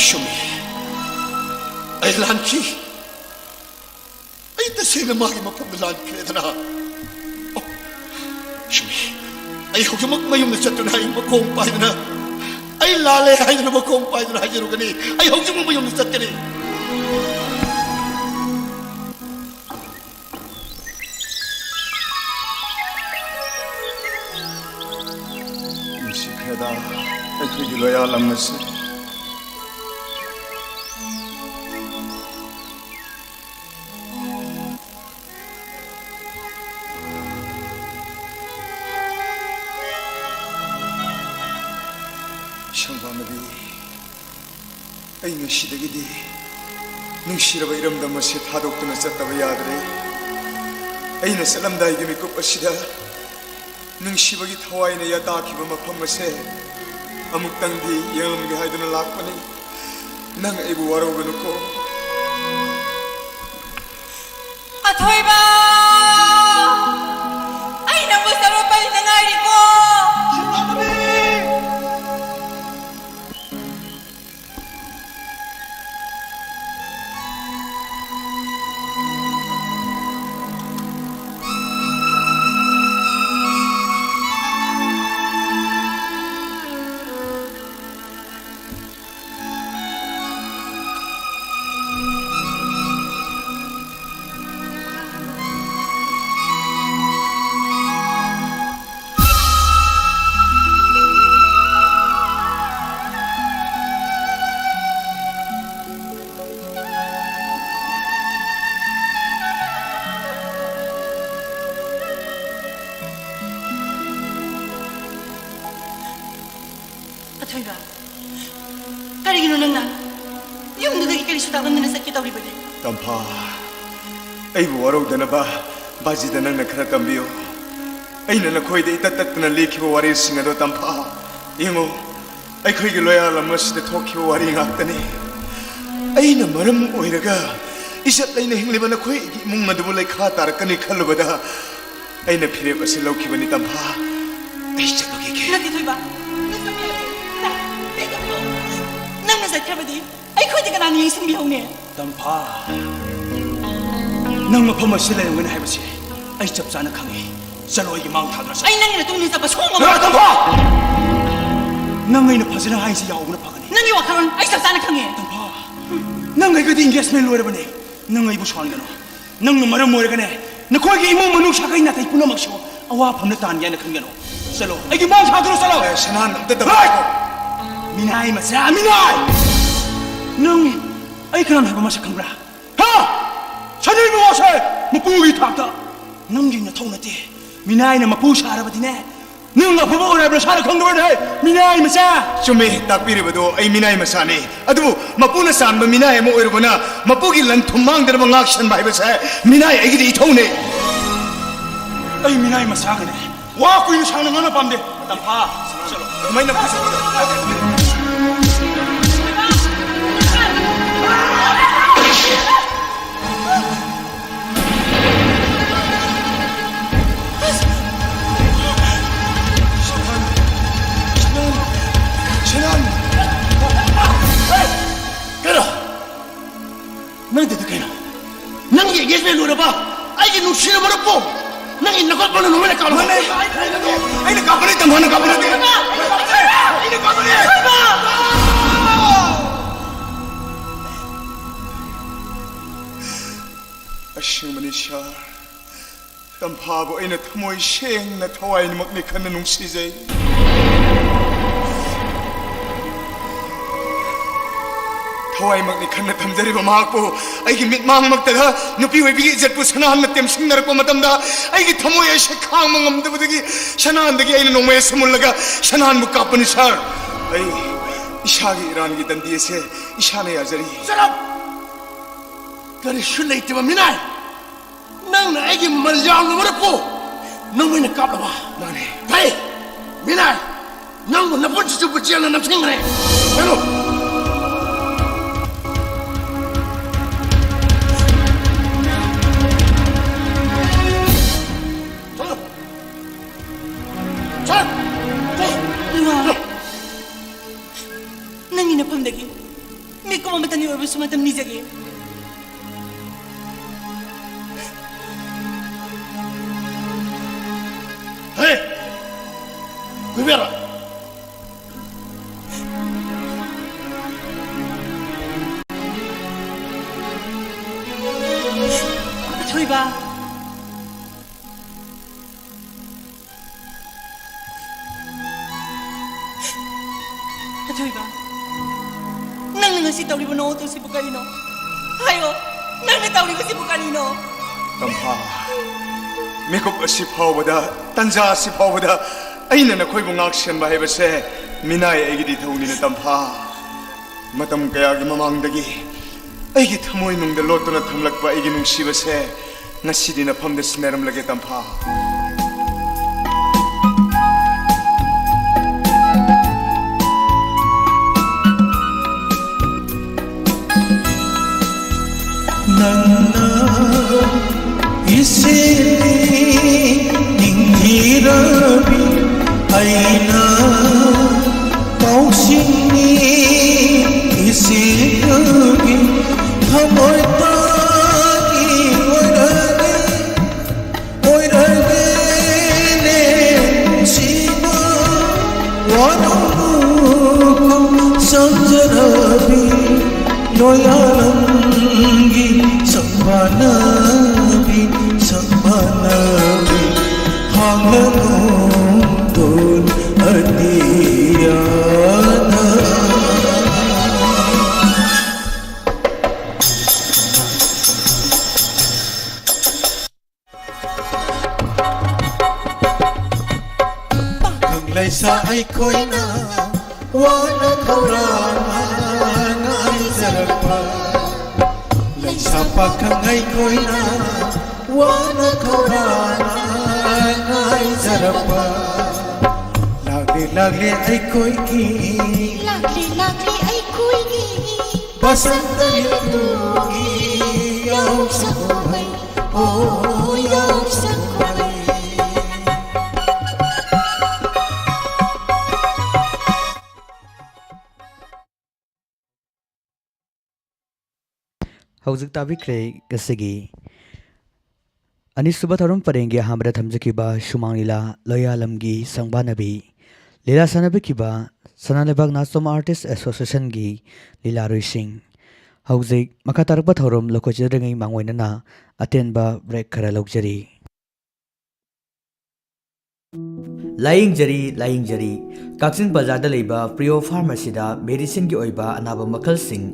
ꯆꯨꯝꯃꯤ꯫ ꯑꯩ ꯂꯥꯟꯈꯤ꯫ ꯑꯩ ꯇꯁꯦꯡꯅ ꯃꯥꯒꯤ ꯃꯐꯝꯗ ꯂꯥꯟꯈ꯭ꯔꯦꯗꯅ꯫ ꯑꯣ, ꯆꯨꯝꯃꯤ꯫ ꯑꯩ ꯍꯧꯖꯤꯛꯃꯛ ꯃꯌꯨꯝꯗ ꯆꯠꯇꯨꯅ ꯑꯩ ꯃꯈꯣꯡ ꯄꯥꯏꯗꯨꯅ, ꯑꯩ ꯂꯥꯜꯂꯦ ꯍꯥꯏꯗꯨꯅ ꯃꯈꯣꯡ ꯄꯥꯏꯗꯨꯅ ꯍꯥꯏꯖꯔꯨꯒꯅꯤ꯫ ꯑꯩ ꯍꯧꯖꯤꯛꯃꯛ ꯃꯌꯨꯝꯗ ꯆꯠꯀꯅꯤ꯫ ꯅꯨꯡꯁꯤꯈ꯭ꯔꯦꯗ ꯑꯩꯈꯣꯏꯒꯤ ꯂꯣꯌꯥꯂꯝ ꯑꯁꯤ꯫ ꯁꯪꯕꯥꯅꯕꯤ, ꯑꯩ ꯉꯁꯤꯗꯒꯤꯗꯤ ꯅꯨꯡꯁꯤꯔꯕ ꯏꯔꯝꯗꯝ ꯑꯁꯤ ꯊꯥꯗꯣꯛꯇꯨꯅ ꯆꯠꯇꯕ ꯌꯥꯗ꯭ꯔꯦ꯫ ꯑꯩꯅ ꯆꯠꯂꯝꯗꯥꯏꯒꯤ ꯃꯤꯀꯨꯞ ꯑꯁꯤꯗ ꯅꯨꯡꯁꯤꯕꯒꯤ ꯊꯋꯥꯏꯅ ꯌꯥꯇꯥꯈꯤꯕ ꯃꯐꯝ ꯑꯁꯦ ꯑꯃꯨꯛꯇꯪꯗꯤ ꯌꯦꯡꯂꯝꯒꯦ ꯍꯥꯏꯗꯨꯅ ꯂꯥꯛꯄꯅꯤ꯫ ꯅꯪ ꯑꯩꯕꯨ ꯋꯥꯔꯧꯒꯅꯨꯀꯣ꯫ ꯑꯊꯣꯏꯕ! ꯑꯩ ꯅꯪꯕꯨ ꯁꯔꯨꯛ ꯄꯥꯏꯅ ꯉꯥꯏꯔꯤꯀꯣ꯫ ꯑꯊꯣꯏꯕ, ꯀꯔꯤꯒꯤꯅꯣ ꯅꯪꯅ ꯌꯨꯝꯗꯨꯗꯒꯤ ꯀꯔꯤꯁꯨ ꯇꯥꯛꯂꯝꯗꯅ ꯆꯠꯀꯦ ꯇꯧꯔꯤꯕꯗꯤ? ꯇꯝꯐꯥ, ꯑꯩꯕꯨ ꯋꯥꯔꯧꯗꯅꯕ ꯕꯥꯖꯤꯗ ꯅꯪꯅ ꯈꯔ ꯇꯝꯕꯤꯌꯨ꯫ ꯑꯩꯅ ꯅꯈꯣꯏꯗ ꯏꯇꯠ ꯇꯠꯇꯅ ꯂꯤꯈꯤꯕ ꯋꯥꯔꯤꯁꯤꯡ ꯑꯗꯣ ꯇꯝꯐꯥ, ꯌꯦꯡꯉꯨ, ꯑꯩꯈꯣꯏꯒꯤ ꯂꯣꯌꯥꯂꯝ ꯑꯁꯤꯗ ꯊꯣꯛꯈꯤꯕ ꯋꯥꯔꯤ ꯉꯥꯛꯇꯅꯤ꯫ ꯑꯩꯅ ꯃꯔꯝ ꯑꯣꯏꯔꯒ ꯏꯖꯠ ꯂꯩꯅ ꯍꯤꯡꯂꯤꯕ ꯅꯈꯣꯏꯒꯤ ꯏꯃꯨꯡ ꯑꯗꯨꯕꯨ ꯂꯩꯈꯥ ꯇꯥꯔꯛꯀꯅꯤ ꯈꯜꯂꯨꯕꯗ ꯑꯩꯅ ꯐꯤꯔꯦꯞ ꯑꯁꯤ ꯂꯧꯈꯤꯕꯅꯤ, ꯇꯝꯐꯥ꯫ ꯑꯩ ꯆꯠꯂꯨꯈꯤꯒꯦ꯫ ꯅꯠꯇꯦ, ꯊꯣꯏꯕ꯫ ꯅꯪ ꯆꯠꯄ ꯌꯥꯗꯦ꯫ ꯏꯇꯥ, ꯏꯇꯥ, ꯅꯪꯅ ꯆꯠꯈ꯭ꯔꯕꯗꯤ ꯑꯩꯈꯣꯏꯗꯤ ꯀꯅꯥꯅ ꯌꯦꯡꯁꯤꯟꯕꯤꯍꯧꯅꯤ? ꯇꯝꯐꯥ, ꯅꯪ ꯃꯐꯝ ꯑꯁꯤꯗ ꯂꯩꯔꯝꯒꯅꯤ ꯍꯥꯏꯕꯁꯤ ꯑꯩ ꯆꯞ ꯆꯥꯅ ꯈꯪꯏ꯫ ꯆꯠꯂꯣ, ꯑꯩꯒꯤ ꯃꯥꯡ ꯊꯥꯗꯨꯅ ꯆꯠꯂꯣ꯫ ꯑꯩ ꯅꯪꯒꯤ ꯅꯇꯨꯡ ꯏꯟꯅ ꯆꯠꯄ ꯁꯨꯡꯉꯝ ꯉꯝꯃꯣꯏ꯫ ꯇꯝꯐꯥ! ꯅꯪ ꯑꯩꯅ ꯐꯖꯅ ꯍꯥꯏꯔꯤꯁꯤ ꯌꯥꯍꯧꯕꯅ ꯐꯒꯅꯤ꯫ ꯅꯪꯒꯤ ꯋꯥꯈꯜꯂꯣꯟ ꯑꯩ ꯆꯞ ꯆꯥꯅ ꯈꯪꯉꯦ꯫ ꯇꯝꯐꯥ, ꯅꯪ ꯑꯩꯒꯗꯤ engagement ꯂꯣꯏꯔꯕꯅꯦ꯫ ꯅꯪ ꯑꯩꯕꯨ ꯁꯥꯎꯍꯟꯒꯅꯨ꯫ ꯅꯪꯅ ꯃꯔꯝ ꯑꯣꯏꯔꯒꯅꯦ, ꯅꯈꯣꯏꯒꯤ ꯏꯃꯨꯡ ꯃꯅꯨꯡ ꯁꯥꯒꯩ ꯅꯥꯇꯩ ꯄꯨꯝꯅꯃꯛꯁꯨ ꯑꯋꯥꯐꯝꯅ ꯇꯥꯟꯒꯦ ꯍꯥꯏꯅ ꯈꯟꯒꯅꯨ꯫ ꯆꯠꯂꯣ, ꯑꯩꯒꯤ ꯃꯥꯡ ꯊꯥꯗꯨꯅ ꯆꯠꯂꯣ꯫ ꯑꯦ, ꯁꯅꯥꯍꯟ, ꯑꯝꯇ ꯇꯝꯐꯥ! ꯍꯣꯏ! ꯃꯤꯅꯥꯏ ꯃꯆꯥ, ꯃꯤꯅꯥꯏ! ꯅꯪ ꯑꯩ ꯀꯅꯥꯅꯣ ꯍꯥꯏꯕ ꯃꯁꯛ ꯈꯪꯕ꯭ꯔꯥ? ꯍꯥ? ꯁꯅꯤꯜ ꯃꯃꯥꯁꯦ ꯃꯄꯨꯒꯤ ꯊꯥꯛꯇ ꯅꯪꯒꯤ ꯅꯊꯧ ꯅꯠꯇꯦ꯫ ꯃꯤꯅꯥꯏꯅ ꯃꯄꯨ ꯁꯥꯔꯕꯗꯤꯅꯦ, ꯅꯪ ꯑꯐꯕ ꯑꯣꯏꯔꯕ꯭ꯔꯥ ꯁꯥꯔ ꯈꯪꯗꯕꯅꯦ, ꯃꯤꯅꯥꯏ ꯃꯆꯥ꯫ ꯆꯨꯝꯃꯤ, ꯇꯥꯛꯄꯤꯔꯤꯕꯗꯣ ꯑꯩ ꯃꯤꯅꯥꯏ ꯃꯆꯥꯅꯤ꯫ ꯑꯗꯨꯕꯨ ꯃꯄꯨꯅ ꯆꯥꯟꯕ ꯃꯤꯅꯥꯏ ꯑꯃ ꯑꯣꯏꯔꯨꯕꯅ ꯃꯄꯨꯒꯤ ꯂꯟ ꯊꯨꯝ ꯃꯥꯡꯗꯅꯕ ꯉꯥꯛ ꯁꯦꯟꯕ ꯍꯥꯏꯕꯁꯦ ꯃꯤꯅꯥꯏ ꯑꯩꯒꯤꯗꯤ ꯏꯊꯧꯅꯦ꯫ ꯑꯩ ꯃꯤꯅꯥꯏ ꯃꯆꯥꯒꯅꯦ꯫ ꯋꯥ ꯀꯨꯏꯅ ꯁꯥꯡꯅ ꯉꯥꯡꯅ ꯄꯥꯝꯗꯦ꯫ ꯇꯝꯐꯥ, ꯆꯠꯂꯣ꯫ ꯑꯗꯨꯃꯥꯏꯅ ꯐꯨꯖꯜꯂꯣ꯫ ꯁꯅꯥꯍꯟ! ꯁꯅꯥꯍꯟ! ꯁꯅꯥꯍꯟ! ꯀꯩꯅꯣ? ꯅꯪ ꯇꯧꯔꯤꯗꯣ ꯀꯩꯅꯣ? ꯅꯪꯒꯤ engagement ꯂꯣꯏꯔꯕ ꯑꯩꯒꯤ ꯅꯨꯡꯁꯤꯔꯕ ꯅꯨꯄꯨ, ꯅꯪꯒꯤ ꯅꯀꯣꯛ ꯄꯥꯜꯅ ꯅꯣꯡꯃꯩꯅ ꯀꯥꯞꯂꯣ꯫ ꯃꯥꯅꯦ, ꯑꯩꯅ ꯀꯥꯞꯄꯅꯦ, ꯇꯝꯐꯥꯅ ꯀꯥꯞꯄ ꯅꯠꯇꯦ꯫ ꯑꯩꯅ ꯀꯥꯞꯄꯅꯦ꯫ ꯑꯁꯦꯡꯕꯅꯤ ꯁꯥꯔ, ꯇꯝꯐꯥꯕꯨ ꯑꯩꯅ ꯊꯃꯣꯏ ꯁꯦꯡꯅ ꯊꯋꯥꯏꯃꯛꯅꯤ ꯈꯟꯅ ꯅꯨꯡꯁꯤꯖꯩ꯫ ꯊꯋꯥꯏꯃꯛꯅꯤ ꯈꯟꯅ ꯊꯝꯖꯔꯤꯕ ꯃꯍꯥꯛꯄꯨ ꯑꯩꯒꯤ ꯃꯤꯠꯃꯥꯡꯃꯛꯇꯗ ꯅꯨꯄꯤ ꯑꯣꯏꯕꯤꯒꯤ ꯏꯖꯠꯄꯨ ꯁꯅꯥꯍꯟꯅ ꯇꯦꯝꯁꯤꯟꯅꯔꯛꯄ ꯃꯇꯝꯗ ꯑꯩꯒꯤ ꯊꯃꯣꯏ ꯑꯁꯦ ꯈꯥꯡꯕ ꯉꯝꯗꯕꯗꯒꯤ ꯁꯅꯥꯍꯟꯗꯒꯤ ꯑꯩꯅ ꯅꯣꯡꯃꯩ ꯑꯁꯤ ꯃꯨꯜꯂꯒ ꯁꯅꯥꯍꯟꯕꯨ ꯀꯥꯞꯄꯅꯤ ꯁꯥꯔ꯫ ꯑꯩ ꯏꯁꯥꯒꯤ ꯏꯔꯥꯟꯒꯤ ꯗꯟꯗꯤ ꯑꯁꯦ ꯏꯁꯥꯅ ꯌꯥꯖꯔꯤ꯫ Shut up! ꯀꯔꯤꯁꯨ ꯂꯩꯇꯕ ꯃꯤꯅꯥꯏ! ꯅꯪꯅ ꯑꯩꯒꯤ ꯃꯃꯜ ꯌꯥꯝꯂꯕ ꯅꯠꯇ꯭ꯔꯣ? ꯅꯪ ꯑꯣꯏꯅ ꯀꯥꯞꯂꯕ? ꯃꯥꯅꯦ꯫ ꯐꯩ! ꯃꯤꯅꯥꯏ! ꯅꯪꯕꯨ ꯅꯄꯨꯟꯁꯤ ꯆꯨꯞꯄ ꯖꯦꯜꯗ ꯅꯝꯁꯤꯟꯈ꯭ꯔꯦ꯫ ꯆꯠꯂꯨ! ꯍꯦ! ꯀꯨꯏꯕꯦꯔꯥ! ꯑꯊꯣꯏꯕ! ꯑꯊꯣꯏꯕ, ꯅꯪꯅ ꯉꯁꯤ ꯇꯧꯔꯤꯕ ꯅꯑꯣꯡ ꯃꯇꯧꯁꯤꯕꯨ ꯀꯔꯤꯅꯣ? ꯍꯥꯏꯌꯣ, ꯅꯪꯅ ꯇꯧꯔꯤꯕꯁꯤꯕꯨ ꯀꯔꯤꯅꯣ? ꯇꯝꯐꯥ, ꯃꯤꯀꯨꯞ ꯑꯁꯤ ꯐꯥꯎꯕꯗ, ꯇꯟꯖꯥ ꯑꯁꯤ ꯐꯥꯎꯕꯗ ꯑꯩꯅ ꯅꯈꯣꯏꯕꯨ ꯉꯥꯛ ꯁꯦꯟꯕ ꯍꯥꯏꯕꯁꯦ ꯃꯤꯅꯥꯏ ꯑꯩꯒꯤꯗꯤ ꯏꯊꯧꯅꯤꯅ, ꯇꯝꯐꯥ꯫ ꯃꯇꯝ ꯀꯌꯥꯒꯤ ꯃꯃꯥꯡꯗꯒꯤ ꯑꯩꯒꯤ ꯊꯃꯣꯏꯅꯨꯡꯗ ꯂꯣꯠꯇꯨꯅ ꯊꯝꯂꯛꯄ ꯑꯩꯒꯤ ꯅꯨꯡꯁꯤꯕꯁꯦ ꯉꯁꯤꯗꯤ ꯅꯐꯝꯗ ꯁꯤꯟꯅꯔꯝꯂꯒꯦ, ꯇꯝꯐꯥ꯫ ꯅꯪꯅ ꯏꯁꯤꯡ ꯅꯤꯡꯊꯤꯔꯕꯤ ꯑꯩꯅ ꯄꯥꯎꯁꯤꯡꯅꯤ ꯏꯁꯤꯡꯒꯤ ꯊꯃꯣꯏ ꯇꯥꯒꯤ ꯑꯣꯏꯔꯒꯦ, ꯑꯣꯏꯔꯒꯦꯅꯦ ꯅꯨꯡꯁꯤꯕ꯫ ꯋꯥꯔꯧꯅꯨꯀꯣ ꯁꯝꯖꯔꯕꯤ, ꯂꯣꯌꯥꯂꯝꯒꯤ ꯁꯪꯕꯥꯅꯕꯤ, ꯁꯪꯕꯥꯅꯕꯤ, ꯍꯥꯡꯂꯅꯨ ꯇꯣꯜ ꯑꯅꯤꯌꯥꯅ꯫ ꯄꯥꯈꯪ ꯂꯩꯁꯥ ꯑꯩꯈꯣꯏꯅ ꯋꯥꯅ ꯈꯧꯔꯥꯡꯅ ꯉꯥꯏꯖꯔꯛꯄ, ꯂꯩꯁꯥ ꯄꯥꯈꯪ ꯑꯩꯈꯣꯏꯅ ꯋꯥꯅ ꯈꯧꯔꯥꯡꯅ ꯉꯥꯏꯖꯔꯛꯄ, ꯂꯥꯛꯂꯦ ꯂꯥꯛꯂꯦ ꯑꯩꯈꯣꯏꯒꯤ, ꯂꯥꯛꯂꯦ ꯂꯥꯛꯂꯦ ꯑꯩꯈꯣꯏꯒꯤ ꯕꯁꯟꯇ ꯔꯤꯇꯨꯒꯤ ꯌꯥꯎꯁꯪ ꯀꯨꯝꯍꯩ꯫ ꯑꯣ, ꯌꯥꯎꯁꯪ ꯀꯨꯝꯍꯩ꯫ ꯍꯧꯖꯤꯛ ꯇꯥꯕꯤꯈ꯭ꯔꯦ ꯉꯁꯤꯒꯤ ꯑꯅꯤꯁꯨꯕ ꯊꯧꯔꯝ ꯄꯔꯦꯡꯒꯤ ꯑꯍꯥꯟꯕꯗ ꯊꯝꯖꯈꯤꯕ ꯁꯨꯃꯥꯡ ꯂꯤꯂꯥ ꯂꯣꯌꯥꯂꯝꯒꯤ ꯁꯪꯕꯥꯅꯕꯤ, ꯂꯤꯂꯥ ꯁꯥꯟꯅꯕꯤꯈꯤꯕ ꯁꯅꯥ ꯂꯩꯕꯥꯛ ꯅꯥꯆꯣꯝ Artist Associationꯒꯤ ꯂꯤꯂꯥꯔꯣꯏꯁꯤꯡ꯫ ꯍꯧꯖꯤꯛ ꯃꯈꯥ ꯇꯥꯔꯛꯄ ꯊꯧꯔꯝ ꯂꯧꯈꯠꯆꯗ꯭ꯔꯤꯉꯩ ꯃꯥꯡꯑꯣꯏꯅꯅ ꯑꯇꯦꯟꯕ break ꯈꯔ ꯂꯧꯖꯔꯤ꯫ ꯂꯥꯏꯌꯦꯡꯖꯔꯤ, ꯂꯥꯏꯌꯦꯡꯖꯔꯤ꯫ ꯀꯛꯆꯤꯡ ꯕꯖꯥꯔꯗ ꯂꯩꯕ ꯄ꯭ꯔꯤꯌꯣ ꯐꯥꯔꯃꯥꯁꯤꯗ ꯃꯦꯗꯤꯁꯤꯟꯒꯤ ꯑꯣꯏꯕ ꯑꯅꯥꯕ ꯃꯈꯜꯁꯤꯡ,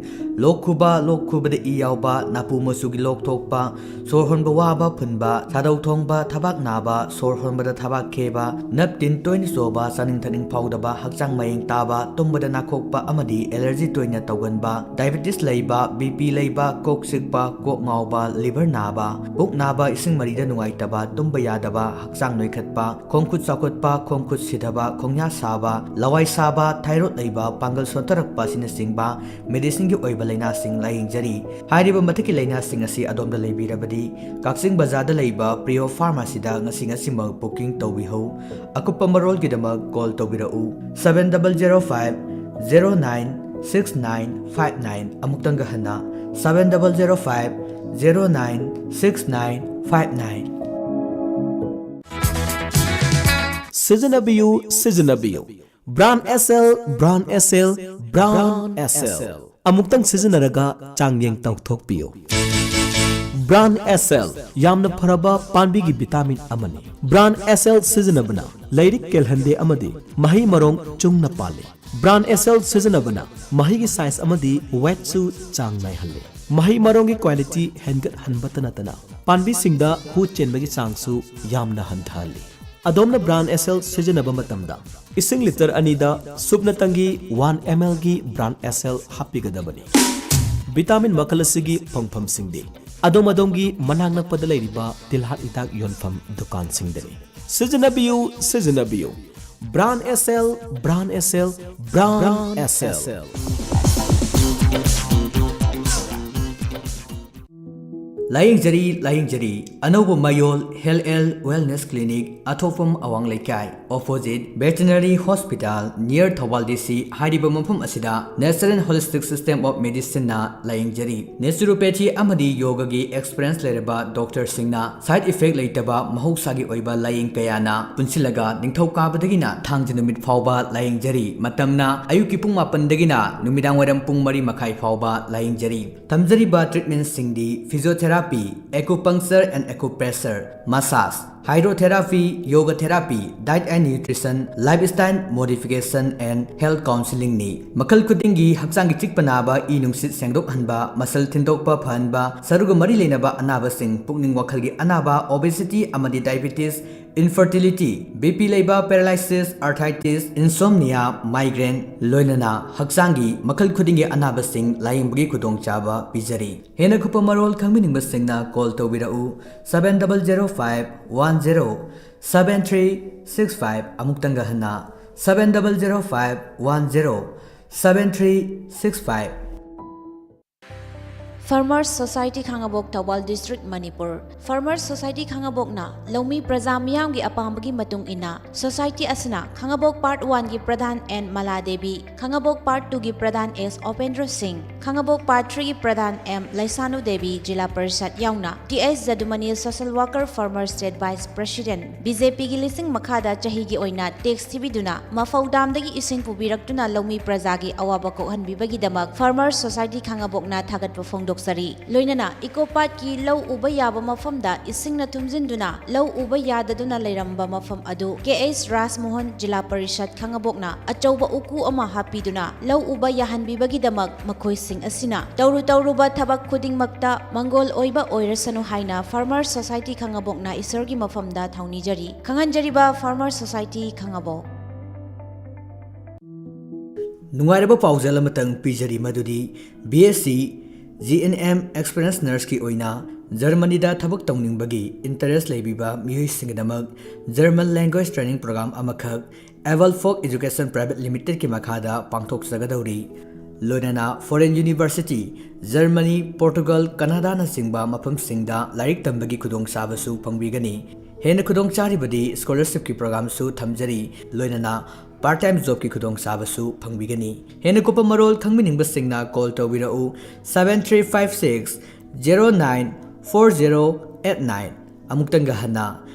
ꯂꯣꯛ ꯈꯨꯕ, ꯂꯣꯛ ꯈꯨꯕꯗ ꯏ ꯌꯥꯎꯕ, ꯅꯥꯄꯨ ꯃꯆꯨꯒꯤ ꯂꯣꯛ ꯊꯣꯛꯄ, ꯁꯣꯔ ꯍꯣꯟꯕ ꯋꯥꯕ, ꯐꯨꯟꯕ, ꯁꯥꯗꯧ ꯊꯣꯡꯕ, ꯊꯕꯥꯛ ꯅꯥꯕ, ꯁꯣꯔ ꯍꯣꯟꯕꯗ ꯊꯕꯥꯛ ꯈꯦꯕ, ꯅꯞ ꯇꯤꯟ ꯇꯣꯏꯅ ꯆꯣꯕ, ꯆꯥꯅꯤꯡ ꯊꯛꯅꯤꯡ ꯐꯥꯎꯗꯕ, ꯍꯛꯆꯥꯡ ꯃꯌꯦꯡ ꯇꯥꯕ, ꯇꯨꯝꯕꯗ ꯅꯥꯈꯣꯛꯄ ꯑꯃꯗꯤ allergy ꯇꯣꯏꯅ ꯇꯧꯒꯟꯕ, diabetes ꯂꯩꯕ, BP ꯂꯩꯕ, ꯀꯣꯛ ꯆꯤꯛꯄ, ꯀꯣꯛ ꯉꯥꯎꯕ, liver ꯅꯥꯕ, ꯄꯨꯛ ꯅꯥꯕ, ꯏꯁꯤꯡ ꯃꯔꯤꯗ ꯅꯨꯡꯉꯥꯏꯇꯕ, ꯇꯨꯝꯕ ꯌꯥꯗꯕ, ꯍꯛꯆꯥꯡ ꯅꯣꯏꯈꯠꯄ, ꯈꯣꯡ ꯈꯨꯠ ꯆꯥꯎꯈꯠꯄ, ꯈꯣꯡ ꯈꯨꯠ ꯁꯤꯊꯕ, ꯈꯣꯡꯌꯥ ꯁꯥꯕ, ꯂꯋꯥꯏ ꯁꯥꯕ, thyroid ꯂꯩꯕ, ꯄꯥꯡꯒꯜ ꯁꯣꯟꯊꯔꯛꯄ ꯑꯁꯤꯅꯆꯤꯡꯕ medicineꯒꯤ ꯑꯣꯏꯕ ꯂꯥꯏꯅꯥꯁꯤꯡ ꯂꯥꯌꯦꯡꯖꯔꯤ꯫ ꯍꯥꯏꯔꯤꯕ ꯃꯊꯛꯀꯤ ꯂꯥꯏꯅꯥꯁꯤꯡ ꯑꯁꯤ ꯑꯗꯣꯝꯗ ꯂꯩꯕꯤꯔꯕꯗꯤ ꯀꯛꯆꯤꯡ ꯕꯖꯥꯔꯗ ꯂꯩꯕ ꯄ꯭ꯔꯤꯌꯣ ꯐꯥꯔꯃꯥꯁꯤꯗ ꯉꯁꯤ ꯉꯁꯤꯃꯛ booking ꯇꯧꯕꯤꯍꯧ꯫ ꯑꯀꯨꯞꯄ ꯃꯔꯣꯜꯒꯤꯗꯃꯛ call ꯇꯧꯕꯤꯔꯛꯎ, seven double zero five zero nine six nine five nine꯫ ꯑꯃꯨꯛꯇꯪꯒ ꯍꯟꯅ, seven double zero five zero nine six nine five nine꯫ ꯁꯤꯖꯤꯟꯅꯕꯤꯌꯨ, ꯁꯤꯖꯤꯟꯅꯕꯤꯌꯨ꯫ Brand S L, Brand S L, Brand S L꯫ ꯑꯃꯨꯛꯇꯪ ꯁꯤꯖꯤꯟꯅꯔꯒ ꯆꯥꯡꯌꯦꯡ ꯇꯧꯊꯣꯛꯄꯤꯌꯨ꯫ Brand S L ꯌꯥꯝꯅ ꯐꯔꯕ ꯄꯥꯝꯕꯤꯒꯤ vitamin ꯑꯃꯅꯤ꯫ Brand S L ꯁꯤꯖꯤꯟꯅꯕꯅ ꯂꯥꯏꯔꯤꯛ ꯀꯦꯜꯍꯟꯗꯦ ꯑꯃꯗꯤ ꯃꯍꯩ ꯃꯔꯣꯡ ꯆꯨꯝꯅ ꯄꯥꯜꯂꯤ꯫ Brand S L ꯁꯤꯖꯤꯟꯅꯕꯅ ꯃꯍꯩꯒꯤ size ꯑꯃꯗꯤ weightꯁꯨ ꯆꯥꯡ ꯅꯥꯏꯍꯜꯂꯤ꯫ ꯃꯍꯩ ꯃꯔꯣꯡꯒꯤ quality ꯍꯦꯟꯒꯠꯍꯟꯕꯇ ꯅꯠꯇꯅ ꯄꯥꯝꯕꯤꯁꯤꯡꯗ ꯍꯨ ꯆꯦꯟꯕꯒꯤ ꯆꯥꯡꯁꯨ ꯌꯥꯝꯅ ꯍꯟꯊꯍꯜꯂꯤ꯫ ꯑꯗꯣꯝꯅ Brand S L ꯁꯤꯖꯤꯟꯅꯕ ꯃꯇꯝꯗ ꯏꯁꯤꯡ litre ꯑꯅꯤꯗ ꯁꯨꯞꯅꯇꯪꯒꯤ one mlꯒꯤ Brand S L ꯍꯥꯞꯄꯤꯒꯗꯕꯅꯤ꯫ Vitamin ꯃꯈꯜ ꯑꯁꯤꯒꯤ ꯐꯪꯐꯝꯁꯤꯡꯗꯤ ꯑꯗꯣꯝ ꯑꯗꯣꯝꯒꯤ ꯃꯅꯥꯛ ꯅꯛꯄꯗ ꯂꯩꯔꯤꯕ ꯇꯤꯜꯍꯥꯠ ꯍꯤꯗꯥꯛ ꯌꯣꯟꯐꯝ ꯗꯨꯀꯥꯟꯁꯤꯡꯗꯅꯤ꯫ ꯁꯤꯖꯤꯟꯅꯕꯤꯌꯨ, ꯁꯤꯖꯤꯟꯅꯕꯤꯌꯨ꯫ Brand S L, Brand S L, Brand S L꯫ ꯂꯥꯌꯦꯡꯖꯔꯤ, ꯂꯥꯌꯦꯡꯖꯔꯤ꯫ ꯑꯅꯧꯕ ꯃꯌꯣꯜ Health and Wellness Clinic, ꯑꯊꯣꯛꯐꯝ ꯑꯋꯥꯡ ꯂꯩꯀꯥꯏ, opposite Veterinary Hospital, near Thoubal D C ꯍꯥꯏꯔꯤꯕ ꯃꯐꯝ ꯑꯁꯤꯗ Natural Holistic System of Medicineꯅ ꯂꯥꯌꯦꯡꯖꯔꯤ꯫ Naturopathy ꯑꯃꯗꯤ ꯌꯣꯒꯒꯤ experience ꯂꯩꯔꯕ doctorꯁꯤꯡꯅ side effect ꯂꯩꯇꯕ ꯃꯍꯧꯁꯥꯒꯤ ꯑꯣꯏꯕ ꯂꯥꯌꯦꯡ ꯀꯌꯥꯅ ꯄꯨꯟꯁꯤꯜꯂꯒ ꯅꯤꯡꯊꯧꯀꯥꯕꯗꯒꯤꯅ ꯊꯥꯡꯖ ꯅꯨꯃꯤꯠ ꯐꯥꯎꯕ ꯂꯥꯌꯦꯡꯖꯔꯤ꯫ ꯃꯇꯝꯅ ꯑꯌꯨꯛꯀꯤ ꯄꯨꯡ ꯃꯥꯄꯟꯗꯒꯤꯅ ꯅꯨꯃꯤꯗꯥꯡꯋꯥꯏꯔꯝ ꯄꯨꯡ ꯃꯔꯤ ꯃꯈꯥꯏ ꯐꯥꯎꯕ ꯂꯥꯌꯦꯡꯖꯔꯤ꯫ ꯇꯝꯖꯔꯤꯕ treatmentꯁꯤꯡꯗꯤ physiotherapy, acupuncture and acupressure, massage, hydrotherapy, yoga therapy, diet and nutrition, lifestyle modification and health counselingꯅꯤ꯫ ꯃꯈꯜ ꯈꯨꯗꯤꯡꯒꯤ ꯍꯛꯆꯥꯡꯒꯤ ꯆꯤꯛꯄ ꯅꯥꯕ, ꯏ ꯅꯨꯡꯁꯤꯠ ꯁꯦꯡꯗꯣꯛꯍꯟꯕ, muscle ꯊꯤꯟꯗꯣꯛꯄ ꯐꯍꯟꯕ, ꯁꯔꯨꯒ ꯃꯔꯤ ꯂꯩꯅꯕ ꯑꯅꯥꯕꯁꯤꯡ, ꯄꯨꯛꯅꯤꯡ ꯋꯥꯈꯜꯒꯤ ꯑꯅꯥꯕ, obesity ꯑꯃꯗꯤ diabetes, infertility, B P ꯂꯩꯕ, paralysis, arthritis, insomnia, migraine, ꯂꯣꯏꯅꯅ ꯍꯛꯆꯥꯡꯒꯤ ꯃꯈꯜ ꯈꯨꯗꯤꯡꯒꯤ ꯑꯅꯥꯕꯁꯤꯡ ꯂꯥꯌꯦꯡꯕꯒꯤ ꯈꯨꯗꯣꯡꯆꯥꯕ ꯄꯤꯖꯔꯤ꯫ ꯍꯦꯟꯅ ꯀꯨꯞꯄ ꯃꯔꯣꯜ ꯈꯪꯕꯤꯅꯤꯡꯕꯁꯤꯡꯅ call ꯇꯧꯕꯤꯔꯛꯎ, seven double zero five one zero seven three six five꯫ ꯑꯃꯨꯛꯇꯪꯒ ꯍꯟꯅ, seven double zero five one zero seven three six five꯫ Farmers Society ꯈꯥꯉꯕꯣꯛ, Thoubal District, Manipur. Farmers Society ꯈꯥꯉꯕꯣꯛꯅ ꯂꯧꯃꯤ ꯄ꯭ꯔꯖꯥ ꯃꯤꯌꯥꯝꯒꯤ ꯑꯄꯥꯝꯕꯒꯤ ꯃꯇꯨꯡ ꯏꯟꯅ society ꯑꯁꯤꯅ ꯈꯥꯉꯕꯣꯛ Part Oneꯒꯤ ꯄ꯭ꯔꯙꯥꯟ N ꯃꯂꯥ ꯗꯦꯕꯤ, ꯈꯥꯉꯕꯣꯛ Part Twoꯒꯤ ꯄ꯭ꯔꯙꯥꯟ S ꯑꯣꯄꯦꯟꯗ꯭ꯔ ꯁꯤꯡ, ꯈꯥꯉꯕꯣꯛ Part Threeꯒꯤ ꯄ꯭ꯔꯙꯥꯟ M ꯂꯩꯁꯥꯅꯨ Devi, ꯖꯤꯂꯥ ꯄꯔꯤꯁꯠ ꯌꯥꯎꯅ T S ꯖꯗꯨꯃꯅꯤ, social worker, Farmer State Vice President, B J Pꯒꯤ ꯂꯤꯁꯤꯡ ꯃꯈꯥꯗ ꯆꯍꯤꯒꯤ ꯑꯣꯏꯅ tax ꯊꯤꯕꯤꯗꯨꯅ ꯃꯐꯧ ꯗꯥꯝꯗꯒꯤ ꯏꯁꯤꯡ ꯄꯨꯕꯤꯔꯛꯇꯨꯅ ꯂꯧꯃꯤ ꯄ꯭ꯔꯖꯥꯒꯤ ꯑꯋꯥꯕ ꯀꯣꯛꯍꯟꯕꯤꯕꯒꯤꯗꯃꯛ Farmers Society ꯈꯥꯉꯕꯣꯛꯅ ꯊꯥꯒꯠꯄ ꯐꯣꯡꯗꯣꯛꯆꯔꯤ꯫ ꯂꯣꯏꯅꯅ Eco Parkꯀꯤ ꯂꯧ ꯎꯕ ꯌꯥꯕ ꯃꯐꯝꯗ ꯏꯁꯤꯡꯅ ꯊꯨꯝꯖꯤꯟꯗꯨꯅ ꯂꯧ ꯎꯕ ꯌꯥꯗꯗꯨꯅ ꯂꯩꯔꯝꯕ ꯃꯐꯝ ꯑꯗꯨ K H ꯔꯥꯖꯃꯣꯍꯟ, ꯖꯤꯂꯥ ꯄꯔꯤꯁꯠ ꯈꯥꯉꯕꯣꯛꯅ ꯑꯆꯧꯕ ꯎꯀꯨ ꯑꯃ ꯍꯥꯞꯄꯤꯗꯨꯅ ꯂꯧ ꯎꯕ ꯌꯥꯍꯟꯕꯤꯕꯒꯤꯗꯃꯛ ꯃꯈꯣꯏꯁꯤꯡ ꯑꯁꯤꯅ ꯇꯧꯔꯨ ꯇꯧꯔꯨꯕ ꯊꯕꯛ ꯈꯨꯗꯤꯡꯃꯛꯇ ꯃꯪꯒꯣꯜ ꯑꯣꯏꯕ ꯑꯣꯏꯔꯁꯅꯨ ꯍꯥꯏꯅ Farmers Society ꯈꯥꯉꯕꯣꯛꯅ ꯏꯁꯣꯔꯒꯤ ꯃꯐꯝꯗ ꯊꯧꯅꯤꯖꯔꯤ꯫ ꯈꯪꯍꯟꯖꯔꯤꯕ Farmers Society ꯈꯥꯉꯕꯣꯛ꯫ ꯅꯨꯡꯉꯥꯏꯔꯕ ꯄꯥꯎꯖꯦꯜ ꯑꯃꯇꯪ ꯄꯤꯖꯔꯤ, ꯃꯗꯨꯗꯤ B S C G N M Experienced Nurseꯀꯤ ꯑꯣꯏꯅ ꯖꯔꯃꯅꯤꯗ ꯊꯕꯛ ꯇꯧꯅꯤꯡꯕꯒꯤ interest ꯂꯩꯕꯤꯕ ꯃꯤꯑꯣꯏꯁꯤꯡꯒꯤꯗꯃꯛ German Language Training Program ꯑꯃꯈꯛ Evolve Folk Education Private Limitedꯀꯤ ꯃꯈꯥꯗ ꯄꯥꯡꯊꯣꯛꯆꯒꯗꯧꯔꯤ꯫ ꯂꯣꯏꯅꯅ foreign university, Germany, Portugal, Canada ꯅꯆꯤꯡꯕ ꯃꯐꯝꯁꯤꯡꯗ ꯂꯥꯏꯔꯤꯛ ꯇꯝꯕꯒꯤ ꯈꯨꯗꯣꯡꯆꯥꯕꯁꯨ ꯐꯪꯕꯤꯒꯅꯤ꯫ ꯍꯦꯟꯅ ꯈꯨꯗꯣꯡꯆꯥꯔꯤꯕꯗꯤ scholarship ꯀꯤ program ꯁꯨ ꯊꯝꯖꯔꯤ, ꯂꯣꯏꯅꯅ part time job ꯀꯤ ꯈꯨꯗꯣꯡꯆꯥꯕꯁꯨ ꯐꯪꯕꯤꯒꯅꯤ꯫ ꯍꯦꯟꯅ ꯀꯨꯞꯄ ꯃꯔꯣꯜ ꯈꯪꯕꯤꯅꯤꯡꯕꯁꯤꯡꯅ call ꯇꯧꯕꯤꯔꯛꯎ, seven three five six zero nine four zero eight nine꯫ ꯑꯃꯨꯛꯇꯪꯒ ꯍꯟꯅ,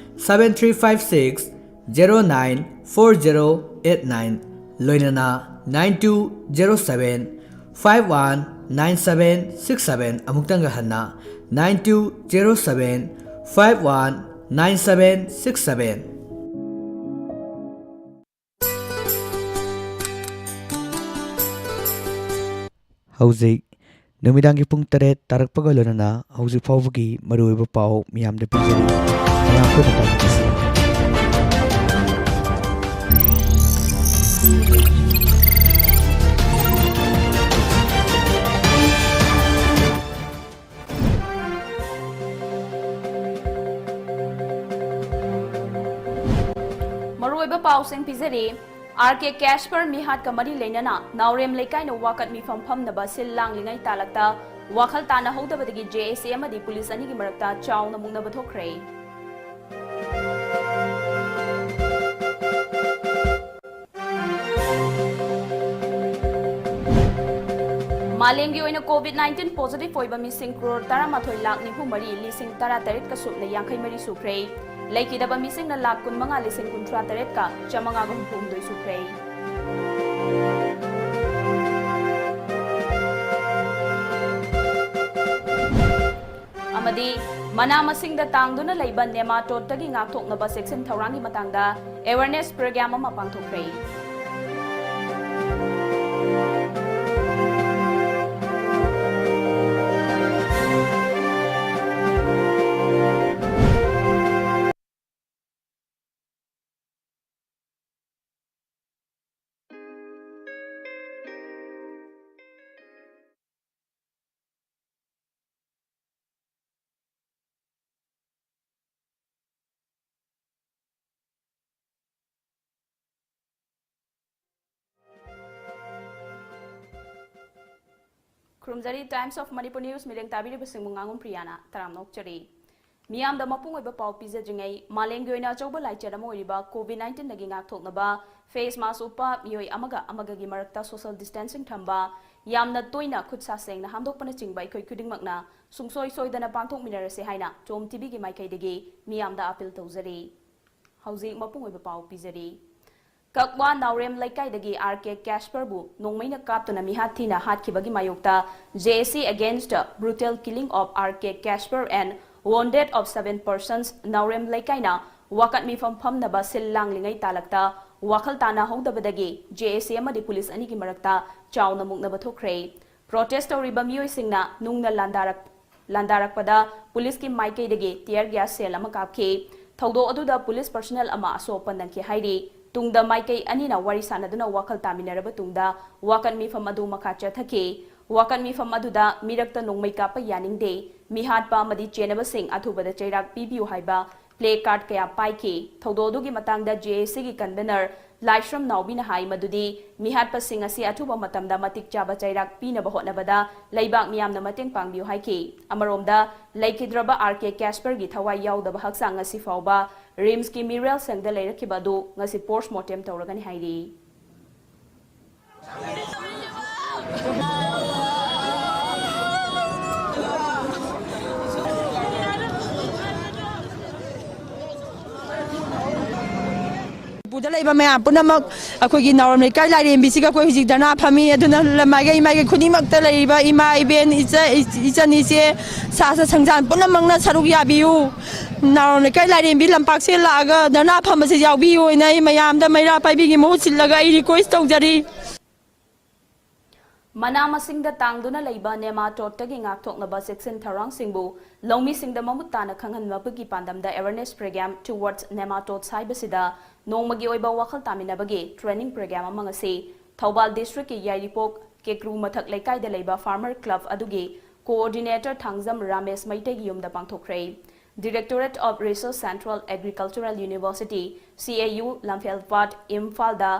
seven three five six zero nine four zero eight nine, ꯂꯣꯏꯅꯅ nine two zero seven five one nine seven six seven, ꯑꯃꯨꯛꯇꯪꯒ ꯍꯟꯅ, nine two zero seven five one nine seven six seven꯫ ꯍꯧꯖꯤꯛ ꯅꯨꯃꯤꯗꯥꯡꯒꯤ ꯄꯨꯡ ꯇꯔꯦꯠ ꯇꯥꯔꯛꯄꯒ ꯂꯣꯏꯅꯅ ꯍꯧꯖꯤꯛ ꯐꯥꯎꯕꯒꯤ ꯃꯔꯨꯑꯣꯏꯕ ꯄꯥꯎ ꯃꯤꯌꯥꯝꯗ ꯄꯤꯖꯔꯤ꯫ ꯃꯌꯥꯝ ꯄꯨꯟꯅ ꯇꯥꯃꯤꯟꯅꯁꯤ꯫ ꯃꯔꯨꯑꯣꯏꯕ ꯄꯥꯎꯁꯤꯡ ꯄꯤꯖꯔꯤ꯫ ꯑꯥꯔ ꯀꯦ ꯀꯦꯁꯄꯔ ꯃꯤꯍꯥꯠꯀ ꯃꯔꯤ ꯂꯩꯅꯅ ꯅꯥꯎꯔꯦꯝ ꯂꯩꯀꯥꯏꯅ ꯋꯥꯀꯠ ꯃꯤꯐꯝ ꯐꯝꯅꯕ ꯁꯤꯜ ꯂꯥꯡꯂꯤꯉꯩ ꯇꯥꯂꯛꯇ ꯋꯥꯈꯜ ꯇꯥꯅꯍꯧꯗꯕꯗꯒꯤ ꯖꯦ ꯑꯦ ꯁꯤ ꯑꯃꯗꯤ ꯄꯨꯂꯤꯁ ꯑꯅꯤꯒꯤ ꯃꯔꯛꯇ ꯆꯥꯎꯅ ꯃꯨꯛꯅꯕ ꯊꯣꯛꯈ꯭ꯔꯦ꯫ ꯃꯥꯂꯦꯝꯒꯤ ꯑꯣꯏꯅ COVID nineteen positive ꯑꯣꯏꯕ ꯃꯤꯁꯤꯡ ꯀ꯭ꯔꯣꯔ ꯇꯔꯥꯃꯥꯊꯣꯏ ꯂꯥꯈ ꯅꯤꯐꯨ ꯃꯔꯤ ꯂꯤꯁꯤꯡ ꯇꯔꯥꯇꯔꯦꯠꯀ ꯁꯨꯞꯅ ꯌꯥꯡꯈꯩ ꯃꯔꯤ ꯁꯨꯈ꯭ꯔꯦ꯫ ꯂꯩꯈꯤꯗꯕ ꯃꯤꯁꯤꯡꯅ ꯂꯥꯈ ꯀꯨꯟꯃꯉꯥ ꯂꯤꯁꯤꯡ ꯀꯨꯟꯊ꯭ꯔꯥ ꯇꯔꯦꯠꯀ ꯆꯥꯃꯉꯥꯒ ꯍꯨꯝꯐꯨ ꯍꯨꯝꯗꯣꯏ ꯁꯨꯈ꯭ꯔꯦ꯫ ꯑꯃꯗꯤ ꯃꯅꯥ ꯃꯁꯤꯡꯗ ꯇꯥꯡꯗꯨꯅ ꯂꯩꯕ nematode ꯇꯒꯤ ꯉꯥꯛꯊꯣꯛꯅꯕ ꯆꯦꯛꯁꯤꯟ ꯊꯧꯔꯥꯡꯒꯤ ꯃꯇꯥꯡꯗ awareness program ꯑꯃ ꯄꯥꯡꯊꯣꯛꯈ꯭ꯔꯦ꯫ ꯈꯨꯔꯨꯝꯖꯔꯤ꯫ Times of Manipur News ꯃꯤꯠꯌꯦꯡ ꯇꯥꯕꯤꯔꯤꯕꯁꯤꯡꯕꯨ ꯉꯥꯉꯣꯝ ꯄ꯭ꯔꯤꯌꯥꯅ ꯇꯔꯥꯝꯅ ꯑꯣꯛꯆꯔꯤ꯫ ꯃꯤꯌꯥꯝꯗ ꯃꯄꯨꯡ ꯑꯣꯏꯕ ꯄꯥꯎ ꯄꯤꯖꯗ꯭ꯔꯤꯉꯩ, ꯃꯥꯂꯦꯝꯒꯤ ꯑꯣꯏꯅ ꯑꯆꯧꯕ ꯂꯥꯏꯆꯠ ꯑꯃ ꯑꯣꯏꯔꯤꯕ COVID nineteen ꯗꯒꯤ ꯉꯥꯛꯊꯣꯛꯅꯕ face mask ꯎꯞꯄ, ꯃꯤꯑꯣꯏ ꯑꯃꯒ ꯑꯃꯒꯒꯤ ꯃꯔꯛꯇ social distancing ꯊꯝꯕ, ꯌꯥꯝꯅ ꯇꯣꯏꯅ ꯈꯨꯠ ꯁꯥ ꯁꯦꯡꯅ ꯍꯥꯝꯗꯣꯛꯄꯅꯆꯤꯡꯕ ꯑꯩꯈꯣꯏ ꯈꯨꯗꯤꯡꯃꯛꯅ ꯁꯨꯡꯁꯣꯏ ꯁꯣꯏꯗꯅ ꯄꯥꯡꯊꯣꯛꯃꯤꯟꯅꯔꯁꯤ ꯍꯥꯏꯅ TOM TV ꯒꯤ ꯃꯥꯏꯀꯩꯗꯒꯤ ꯃꯤꯌꯥꯝꯗ appeal ꯇꯧꯖꯔꯤ꯫ ꯍꯧꯖꯤꯛ ꯃꯄꯨꯡ ꯑꯣꯏꯕ ꯄꯥꯎ ꯄꯤꯖꯔꯤ꯫ ꯀꯛꯋꯥ ꯅꯥꯎꯔꯦꯝ ꯂꯩꯀꯥꯏꯗꯒꯤ R K ꯀꯦꯁꯄꯔꯕꯨ ꯅꯣꯡꯃꯩꯅ ꯀꯥꯞꯇꯨꯅ ꯃꯤꯍꯥꯠ ꯊꯤꯅ ꯍꯥꯠꯈꯤꯕꯒꯤ ꯃꯥꯌꯣꯛꯇ JAC against brutal killing of R K Casper and wounded of seven persons ꯅꯥꯎꯔꯦꯝ ꯂꯩꯀꯥꯏꯅ ꯋꯥꯀꯠ ꯃꯤꯐꯝ ꯐꯝꯅꯕ ꯁꯤꯜ ꯂꯥꯡꯂꯤꯉꯩ ꯇꯥꯂꯛꯇ ꯋꯥꯈꯜ ꯇꯥꯅꯍꯧꯗꯕꯗꯒꯤ JAC ꯑꯃꯗꯤ ꯄꯨꯂꯤꯁ ꯑꯅꯤꯒꯤ ꯃꯔꯛꯇ ꯆꯥꯎꯅ ꯃꯨꯛꯅꯕ ꯊꯣꯛꯈ꯭ꯔꯦ꯫ Protest ꯇꯧꯔꯤꯕ ꯃꯤꯑꯣꯏꯁꯤꯡꯅ ꯅꯨꯡꯅ ꯂꯥꯟꯗꯥꯔꯛ-, ꯂꯥꯟꯗꯥꯔꯛꯄꯗ ꯄꯨꯂꯤꯁꯀꯤ ꯃꯥꯏꯀꯩꯗꯒꯤ tear gas shell ꯑꯃ ꯀꯥꯞꯈꯤ꯫ ꯊꯧꯗꯣꯛ ꯑꯗꯨꯗ ꯄꯨꯂꯤꯁ personnel ꯑꯃ ꯑꯁꯣꯛ ꯑꯄꯟ ꯅꯪꯈꯤ ꯍꯥꯏꯔꯤ꯫ ꯇꯨꯡꯗ ꯃꯥꯏꯀꯩ ꯑꯅꯤꯅ ꯋꯥꯔꯤ ꯁꯥꯅꯗꯨꯅ ꯋꯥꯈꯜ ꯇꯥꯃꯤꯟꯅꯔꯕ ꯇꯨꯡꯗ ꯋꯥꯀꯠ ꯃꯤꯐꯝ ꯑꯗꯨ ꯃꯈꯥ ꯆꯠꯊꯈꯤ꯫ ꯋꯥꯀꯠ ꯃꯤꯐꯝ ꯑꯗꯨꯗ ꯃꯤꯔꯛꯇ ꯅꯣꯡꯃꯩ ꯀꯥꯞꯄ ꯌꯥꯅꯤꯡꯗꯦ, ꯃꯤꯍꯥꯠꯄ ꯑꯃꯗꯤ ꯆꯦꯟꯅꯕꯁꯤꯡ ꯑꯊꯨꯕꯗ ꯆꯩꯔꯥꯛ ꯄꯤꯕꯤꯌꯨ ꯍꯥꯏꯕ play card ꯀꯌꯥ ꯄꯥꯏꯈꯤ꯫ ꯊꯧꯗꯣꯛ ꯑꯗꯨꯒꯤ ꯃꯇꯥꯡꯗ JAC ꯒꯤ convener ꯂꯥꯏꯁ꯭ꯔꯝ ꯅꯥꯎꯕꯤꯅ ꯍꯥꯏ ꯃꯗꯨꯗꯤ ꯃꯤꯍꯥꯠꯄꯁꯤꯡ ꯑꯁꯤ ꯑꯊꯨꯕ ꯃꯇꯝꯗ ꯃꯇꯤꯛ ꯆꯥꯕ ꯆꯩꯔꯥꯛ ꯄꯤꯅꯕ ꯍꯣꯠꯅꯕꯗ ꯂꯩꯕꯥꯛ ꯃꯤꯌꯥꯝꯅ ꯃꯇꯦꯡ ꯄꯥꯡꯕꯤꯌꯨ ꯍꯥꯏꯈꯤ꯫ ꯑꯃꯔꯣꯝꯗ, ꯂꯩꯈꯤꯗ꯭ꯔꯕ R K ꯀꯦꯁꯄꯔꯒꯤ ꯊꯋꯥꯏ ꯌꯥꯎꯗꯕ ꯍꯛꯆꯥꯡ ꯉꯁꯤ ꯐꯥꯎꯕ RIMS ꯀꯤ ꯃꯤꯔꯦꯜ ꯁꯪꯗ ꯂꯩꯔꯛꯈꯤꯕ ꯑꯗꯨ ꯉꯁꯤ post mortem ꯇꯧꯔꯒꯅꯤ ꯍꯥꯏꯔꯤ꯫ ꯃꯅꯤꯄꯨꯔꯗ ꯂꯩꯕ ꯃꯌꯥꯝ ꯄꯨꯝꯅꯃꯛ ꯑꯩꯈꯣꯏꯒꯤ ꯅꯥꯎꯔꯦꯝ ꯂꯩꯀꯥꯏ ꯂꯥꯏꯔꯦꯝꯕꯤꯁꯤꯒ ꯑꯩꯈꯣꯏ ꯍꯧꯖꯤꯛ ꯙꯔꯅꯥ ꯐꯝꯃꯤ꯫ ꯑꯗꯨꯅ ꯂꯝ ꯃꯥꯏꯀꯩ ꯃꯥꯏꯀꯩ ꯈꯨꯗꯤꯡꯃꯛꯇ ꯂꯩꯔꯤꯕ ꯏꯃꯥ, ꯏꯕꯦꯟ, ꯏꯆ-, ꯏꯆꯟ, ꯏꯆꯦ, ꯁꯥ ꯁ ꯁꯪꯖꯥꯟ ꯄꯨꯝꯅꯃꯛꯅ ꯁꯔꯨꯛ ꯌꯥꯕꯤꯌꯨ꯫ ꯅꯥꯎꯔꯦꯝ ꯂꯩꯀꯥꯏ ꯂꯥꯏꯔꯦꯝꯕꯤ ꯂꯝꯄꯥꯛꯁꯦ ꯂꯥꯛꯑꯒ ꯙꯔꯅꯥ ꯐꯝꯕꯁꯦ ꯌꯥꯎꯕꯤꯌꯨ ꯍꯥꯏꯅ ꯑꯩ ꯃꯌꯥꯝꯗ ꯃꯩꯔꯥ ꯄꯥꯏꯕꯤꯒꯤ ꯃꯍꯨꯠ ꯁꯤꯜꯂꯒ ꯑꯩ request ꯇꯧꯖꯔꯤ꯫ ꯃꯅꯥ ꯃꯁꯤꯡꯗ ꯇꯥꯡꯗꯨꯅ ꯂꯩꯕ nematode ꯇꯒꯤ ꯉꯥꯛꯊꯣꯛꯅꯕ ꯆꯦꯛꯁꯤꯟ ꯊꯧꯔꯥꯡꯁꯤꯡꯕꯨ ꯂꯧꯃꯤꯁꯤꯡꯗ ꯃꯃꯨꯠ ꯇꯥꯅ ꯈꯪꯍꯟꯕꯒꯤ ꯄꯥꯟꯗꯝꯗ awareness program towards nematodes ꯍꯥꯏꯕꯁꯤꯗ ꯅꯣꯡꯃꯒꯤ ꯑꯣꯏꯕ ꯋꯥꯈꯜ ꯇꯥꯃꯤꯟꯅꯕꯒꯤ training program ꯑꯃ ꯉꯁꯤ ꯊꯧꯕꯥꯜ district ꯀꯤ ꯌꯥꯏꯔꯤꯄꯣꯛ ꯀꯦꯀ꯭ꯔꯨ ꯃꯊꯛ ꯂꯩꯀꯥꯏꯗ ꯂꯩꯕ farmer club ꯑꯗꯨꯒꯤ coordinator ꯊꯥꯡꯖꯝ ꯔꯥꯃꯦꯁ ꯃꯩꯇꯩꯒꯤ ꯌꯨꯝꯗ ꯄꯥꯡꯊꯣꯛꯈ꯭ꯔꯦ꯫ Directorate of Research, Central Agricultural University, CAU, ꯂꯝꯐꯦꯜꯄꯥꯠ, ꯏꯝꯐꯥꯜꯗ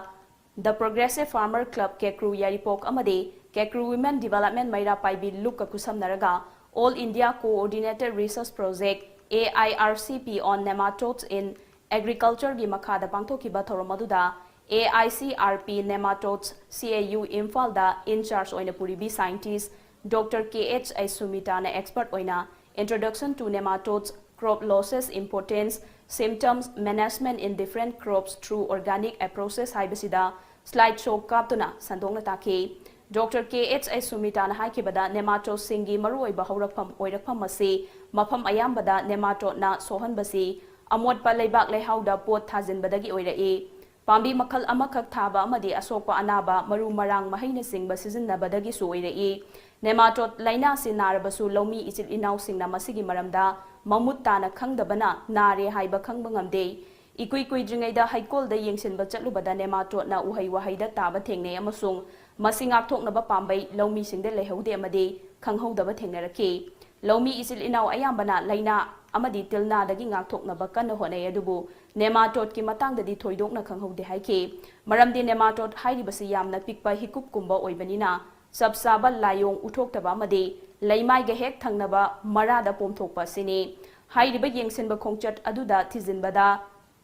The Progressive Farmer Club ꯀꯦꯀ꯭ꯔꯨ ꯌꯥꯏꯔꯤꯄꯣꯛ ꯑꯃꯗꯤ Kekru Women Development ꯃꯩꯔꯥ ꯄꯥꯏꯕꯤ ꯂꯨꯛꯀ ꯈꯨꯠꯁꯝꯅꯔꯒ All India Coordinated Research Project, A I R C P on Nematodes in Agriculture ꯒꯤ ꯃꯈꯥꯗ ꯄꯥꯡꯊꯣꯛꯈꯤꯕ ꯊꯧꯔꯝ ꯑꯗꯨꯗ A I C R P Nematodes C A U ꯏꯝꯐꯥꯜꯗ in charge ꯑꯣꯏꯅ ꯄꯨꯔꯤꯕꯤ scientist Doctor K H I ꯁꯨꯃꯤꯇꯥꯅ expert ꯑꯣꯏꯅ Introduction to Nematodes, Crop Losses, Importance, Symptoms, Management in Different Crops Through Organic Approaches ꯍꯥꯏꯕꯁꯤꯗ slide show ꯀꯥꯞꯇꯨꯅ ꯁꯟꯗꯣꯛꯅ ꯇꯥꯛꯈꯤ꯫ Doctor K H I ꯁꯨꯃꯤꯇꯥꯅ ꯍꯥꯏꯈꯤꯕꯗ, nematodeꯁꯤꯡꯒꯤ ꯃꯔꯨꯑꯣꯏꯕ ꯍꯧꯔꯛꯐꯝ ꯑꯣꯏꯔꯛꯐꯝ ꯑꯁꯤ ꯃꯐꯝ ꯑꯌꯥꯝꯕꯗ nematodeꯅ ꯁꯣꯛꯍꯟꯕꯁꯤ ꯑꯃꯣꯠꯄ ꯂꯩꯕꯥꯛ ꯂꯩꯍꯥꯎꯗ ꯄꯣꯠ ꯊꯥꯖꯤꯟꯕꯗꯒꯤ ꯑꯣꯏꯔꯛꯏ꯫ ꯄꯥꯝꯕꯤ ꯃꯈꯜ ꯑꯃꯈꯛ ꯊꯥꯕ ꯑꯃꯗꯤ ꯑꯁꯣꯛꯄ ꯑꯅꯥꯕ, ꯃꯔꯨ ꯃꯔꯥꯡ, ꯃꯍꯩꯅꯆꯤꯡꯕ ꯁꯤꯖꯤꯟꯅꯕꯗꯒꯤꯁꯨ ꯑꯣꯏꯔꯛꯏ꯫ Nematode ꯂꯥꯏꯅꯥꯁꯤ ꯅꯥꯔꯕꯁꯨ ꯂꯧꯃꯤ ꯏꯆꯤꯜ ꯏꯅꯥꯎꯁꯤꯡꯅ ꯃꯁꯤꯒꯤ ꯃꯔꯝꯗ ꯃꯃꯨꯠ ꯇꯥꯅ ꯈꯪꯗꯕꯅ ꯅꯥꯔꯦ ꯍꯥꯏꯕ ꯈꯪꯕ ꯉꯝꯗꯦ꯫ ꯏꯀꯨꯏ ꯀꯨꯏꯗ꯭ꯔꯤꯉꯩꯗ ꯍꯩꯀꯣꯜꯗ ꯌꯦꯡꯁꯤꯟꯕ ꯆꯠꯂꯨꯕꯗ nematodeꯅ ꯎꯍꯩ ꯋꯥꯍꯩꯗ ꯇꯥꯕ ꯊꯦꯡꯅꯩ ꯑꯃꯁꯨꯡ ꯃꯁꯤ ꯉꯥꯛꯊꯣꯛꯅꯕ ꯄꯥꯝꯕꯩ ꯂꯧꯃꯤꯁꯤꯡꯗ ꯂꯩꯍꯧꯗꯦ ꯑꯃꯗꯤ ꯈꯪꯍꯧꯗꯕ ꯊꯦꯡꯅꯔꯛꯈꯤ꯫ ꯂꯧꯃꯤ ꯏꯆꯤꯜ ꯏꯅꯥꯎ ꯑꯌꯥꯝꯕꯅ ꯂꯥꯏꯅꯥ ꯑꯃꯗꯤ ꯇꯤꯜꯅꯥꯗꯒꯤ ꯉꯥꯛꯊꯣꯛꯅꯕ ꯀꯟꯅ ꯍꯣꯠꯅꯩ, ꯑꯗꯨꯕꯨ nematodeꯀꯤ ꯃꯇꯥꯡꯗꯗꯤ ꯊꯣꯏꯗꯣꯛꯅ ꯈꯪꯍꯧꯗꯦ ꯍꯥꯏꯈꯤ꯫ ꯃꯔꯝꯗꯤ nematode ꯍꯥꯏꯔꯤꯕꯁꯤ ꯌꯥꯝꯅ ꯄꯤꯛꯄ ꯍꯤꯀꯨꯞꯀꯨꯝꯕ ꯑꯣꯏꯕꯅꯤꯅ ꯆꯞ ꯆꯥꯕ ꯂꯥꯏꯑꯣꯡ ꯎꯠꯊꯣꯛꯇꯕ ꯑꯃꯗꯤ ꯂꯩꯃꯥꯏꯒ ꯍꯦꯛ ꯊꯪꯅꯕ ꯃꯔꯥꯗ ꯄꯣꯝꯊꯣꯛꯄ ꯑꯁꯤꯅꯤ꯫ ꯍꯥꯏꯔꯤꯕ ꯌꯦꯡꯁꯤꯟꯕ ꯈꯣꯡꯆꯠ ꯑꯗꯨꯗ ꯊꯤꯖꯤꯟꯕꯗ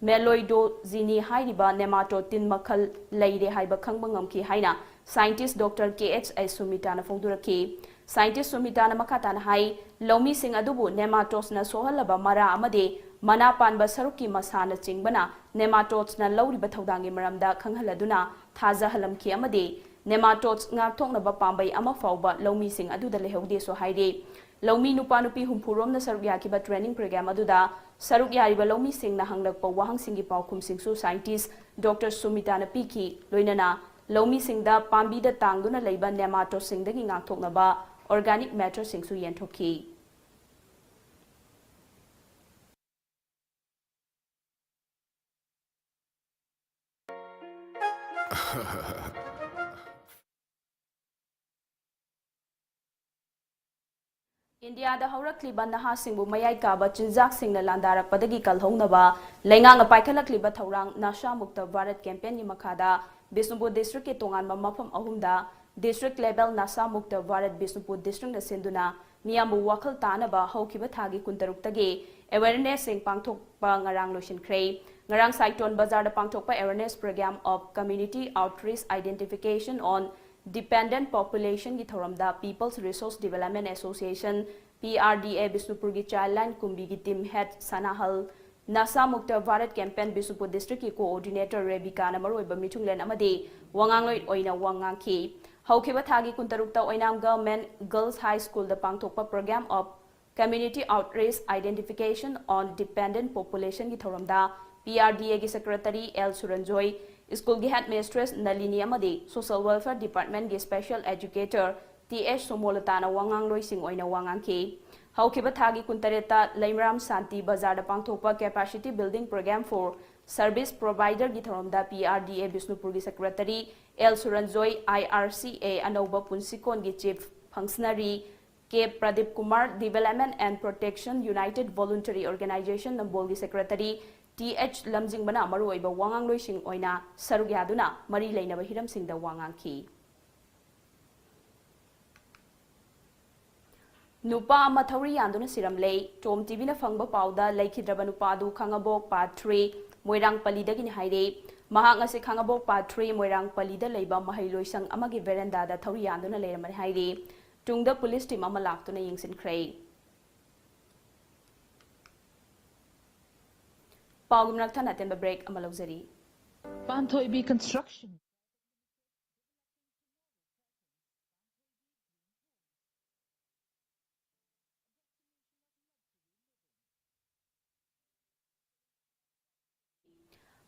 Meloidogene ꯍꯥꯏꯔꯤꯕ nematode ꯇꯤꯟ ꯃꯈꯜ ꯂꯩꯔꯦ ꯍꯥꯏꯕ ꯈꯪꯕ ꯉꯝꯈꯤ ꯍꯥꯏꯅ scientist Doctor K H I ꯁꯨꯃꯤꯇꯥꯅ ꯐꯣꯡꯗꯣꯔꯛꯈꯤ꯫ Scientist ꯁꯨꯃꯤꯇꯥꯅ ꯃꯈꯥ ꯇꯥꯅ ꯍꯥꯏ, ꯂꯧꯃꯤꯁꯤꯡ ꯑꯗꯨꯕꯨ nematodeꯅ ꯁꯣꯛꯍꯜꯂꯕ ꯃꯔꯥ ꯑꯃꯗꯤ ꯃꯅꯥ ꯄꯥꯟꯕ ꯁꯔꯨꯛꯀꯤ ꯃꯁꯥꯅꯆꯤꯡꯕꯅ nematodeꯅ ꯂꯧꯔꯤꯕ ꯊꯧꯗꯥꯡꯒꯤ ꯃꯔꯝꯗ ꯈꯪꯍꯜꯂꯗꯨꯅ ꯊꯥꯖꯍꯜꯂꯝꯈꯤ ꯑꯃꯗꯤ nematodes ꯉꯥꯛꯊꯣꯛꯅꯕ ꯄꯥꯝꯕꯩ ꯑꯃ ꯐꯥꯎꯕ ꯂꯧꯃꯤꯁꯤꯡ ꯑꯗꯨꯗ ꯂꯩꯍꯧꯗꯦꯁꯨ ꯍꯥꯏꯔꯤ꯫ ꯂꯧꯃꯤ ꯅꯨꯄꯥ ꯅꯨꯄꯤ ꯍꯨꯝꯐꯨ ꯔꯣꯝꯅ ꯁꯔꯨꯛ ꯌꯥꯈꯤꯕ training program ꯑꯗꯨꯗ ꯁꯔꯨꯛ ꯌꯥꯔꯤꯕ ꯂꯧꯃꯤꯁꯤꯡꯅ ꯍꯪꯂꯛꯄ ꯋꯥꯍꯪꯁꯤꯡꯒꯤ ꯄꯥꯎꯈꯨꯝꯁꯤꯡꯁꯨ scientist Doctor ꯁꯨꯃꯤꯇꯥꯅ ꯄꯤꯈꯤ꯫ ꯂꯣꯏꯅꯅ ꯂꯧꯃꯤꯁꯤꯡꯗ ꯄꯥꯝꯕꯤꯗ ꯇꯥꯡꯗꯨꯅ ꯂꯩꯕ nematodeꯁꯤꯡꯗꯒꯤ ꯉꯥꯛꯊꯣꯛꯅꯕ organic matterꯁꯤꯡꯁꯨ ꯌꯦꯟꯊꯣꯛꯈꯤ꯫ ꯏꯟꯗꯤꯌꯥꯗ ꯍꯧꯔꯛꯂꯤꯕ ꯅꯍꯥꯁꯤꯡꯕꯨ ꯃꯌꯥꯏ ꯀꯥꯕ ꯆꯤꯟꯖꯥꯛꯁꯤꯡꯅ ꯂꯥꯟꯗꯥꯔꯛꯄꯗꯒꯤ ꯀꯜꯍꯧꯅꯕ ꯂꯩꯉꯥꯛꯅ ꯄꯥꯏꯈꯠꯂꯛꯂꯤꯕ ꯊꯧꯔꯥꯡ ꯅꯁꯥ ꯃꯨꯛꯇ ꯚꯥꯔꯠ campaignꯒꯤ ꯃꯈꯥꯗ ꯕꯤꯁꯅꯨꯄꯨꯔ districtꯀꯤ ꯇꯣꯉꯥꯟꯕ ꯃꯐꯝ ꯑꯍꯨꯝꯗ District Level Nasha Mukta Bharat Bishnupur District ꯅ ꯁꯤꯟꯗꯨꯅ ꯃꯤꯌꯥꯝꯕꯨ ꯋꯥꯈꯜ ꯇꯥꯅꯕ ꯍꯧꯈꯤꯕ ꯊꯥꯒꯤ ꯀꯨꯟꯇꯔꯨꯛꯇꯒꯤ awareness ꯁꯤꯡ ꯄꯥꯡꯊꯣꯛꯄ ꯉꯔꯥꯡ ꯂꯣꯏꯁꯤꯟꯈ꯭ꯔꯦ꯫ ꯉꯔꯥꯡ ꯁꯥꯏꯇꯣꯟ ꯕꯖꯥꯔꯗ ꯄꯥꯡꯊꯣꯛꯄ awareness program of community outreach identification on dependent population ꯒꯤ ꯊꯧꯔꯝꯗ People's Resource Development Association, P R D A, ꯕꯤꯁꯅꯨꯄꯨꯔꯒꯤ Childline ꯀꯨꯝꯕꯤꯒꯤ team head ꯁꯅꯥꯍꯜ, Nasha Mukta Bharat Campaign Bishnupur District ꯀꯤ coordinator ꯔꯦꯕꯤꯀꯥꯅ ꯃꯔꯨꯑꯣꯏꯕ ꯃꯤꯊꯨꯡꯂꯦꯟ ꯑꯃꯗꯤ ꯋꯥꯉꯥꯡꯂꯣꯏ ꯑꯣꯏꯅ ꯋꯥ ꯉꯥꯡꯈꯤ꯫ ꯍꯧꯈꯤꯕ ꯊꯥꯒꯤ ꯀꯨꯟꯇꯔꯨꯛꯇ ꯑꯣꯏꯅꯥꯝ Government Girls High School ꯗ ꯄꯥꯡꯊꯣꯛꯄ Program of Community Outreach Identification on Dependent Population ꯒꯤ ꯊꯧꯔꯝꯗ P R D A ꯒꯤ Secretary L ꯁꯨꯔꯟꯖꯣꯏ, school ꯒꯤ Headmistress ꯅꯂꯤꯅꯤ ꯑꯃꯗꯤ Social Welfare Department ꯒꯤ Special Educator T H ꯁꯣꯃꯣꯂꯇꯥꯅ ꯋꯥꯉꯥꯡꯂꯣꯏꯁꯤꯡ ꯑꯣꯏꯅ ꯋꯥ ꯉꯥꯡꯈꯤ꯫ ꯍꯧꯈꯤꯕ ꯊꯥꯒꯤ ꯀꯨꯟꯇꯔꯦꯠꯇ ꯂꯩꯃꯔꯥꯝ ꯁꯥꯟꯇꯤ ꯕꯖꯥꯔꯗ ꯄꯥꯡꯊꯣꯛꯄ Capacity Building Program for Service Provider ꯒꯤ ꯊꯧꯔꯝꯗ P R D A ꯕꯤꯁꯅꯨꯄꯨꯔꯒꯤ Secretary L ꯁꯨꯔꯟꯖꯣꯏ, I R C A ꯑꯅꯧꯕ ꯄꯨꯟꯁꯤꯀꯣꯟꯒꯤ Chief Functionary, K Pradeep Kumar, Development and Protection United Voluntary Organization ꯅꯝꯕꯣꯜꯒꯤ Secretary T H ꯂꯝꯖꯤꯡꯕꯅ ꯃꯔꯨꯑꯣꯏꯕ ꯋꯥꯉꯥꯡꯂꯣꯏꯁꯤꯡ ꯑꯣꯏꯅ ꯁꯔꯨꯛ ꯌꯥꯗꯨꯅ ꯃꯔꯤ ꯂꯩꯅꯕ ꯍꯤꯔꯝꯁꯤꯡꯗ ꯋꯥ ꯉꯥꯡꯈꯤ꯫ ꯅꯨꯄꯥ ꯑꯃ ꯊꯧꯔꯤ ꯌꯥꯟꯗꯨꯅ ꯁꯤꯔꯝꯂꯦ꯫ ꯇꯣꯝ ꯇꯤꯚꯤꯅ ꯐꯪꯕ ꯄꯥꯎꯗ ꯂꯩꯈꯤꯗ꯭ꯔꯕ ꯅꯨꯄꯥ ꯑꯗꯨ ꯈꯥꯉꯕꯣꯛ ꯄꯥꯠ three ꯃꯣꯏꯔꯥꯡ ꯄꯜꯂꯤꯗꯒꯤꯅꯤ ꯍꯥꯏꯔꯦ꯫ ꯃꯍꯥꯛ ꯉꯁꯤ ꯈꯥꯉꯕꯣꯛ ꯄꯥꯠ three ꯃꯣꯏꯔꯥꯡ ꯄꯜꯂꯤꯗ ꯂꯩꯕ ꯃꯍꯩꯂꯣꯏꯁꯪ ꯑꯃꯒꯤ verandaꯗ ꯊꯧꯔꯤ ꯌꯥꯟꯗꯨꯅ ꯂꯩꯔꯝꯕꯅꯤ ꯍꯥꯏꯔꯦ꯫ ꯇꯨꯡꯗ police team ꯑꯃ ꯂꯥꯛꯇꯨꯅ ꯌꯦꯡꯁꯤꯟꯈ꯭ꯔꯦ꯫ ꯄꯥꯎꯒꯤ ꯃꯔꯛ ꯊꯠꯅ ꯑꯇꯦꯟꯕ break ꯑꯃ ꯂꯧꯖꯔꯤ꯫ ꯄꯥꯟꯊꯣꯏꯕꯤ Construction꯫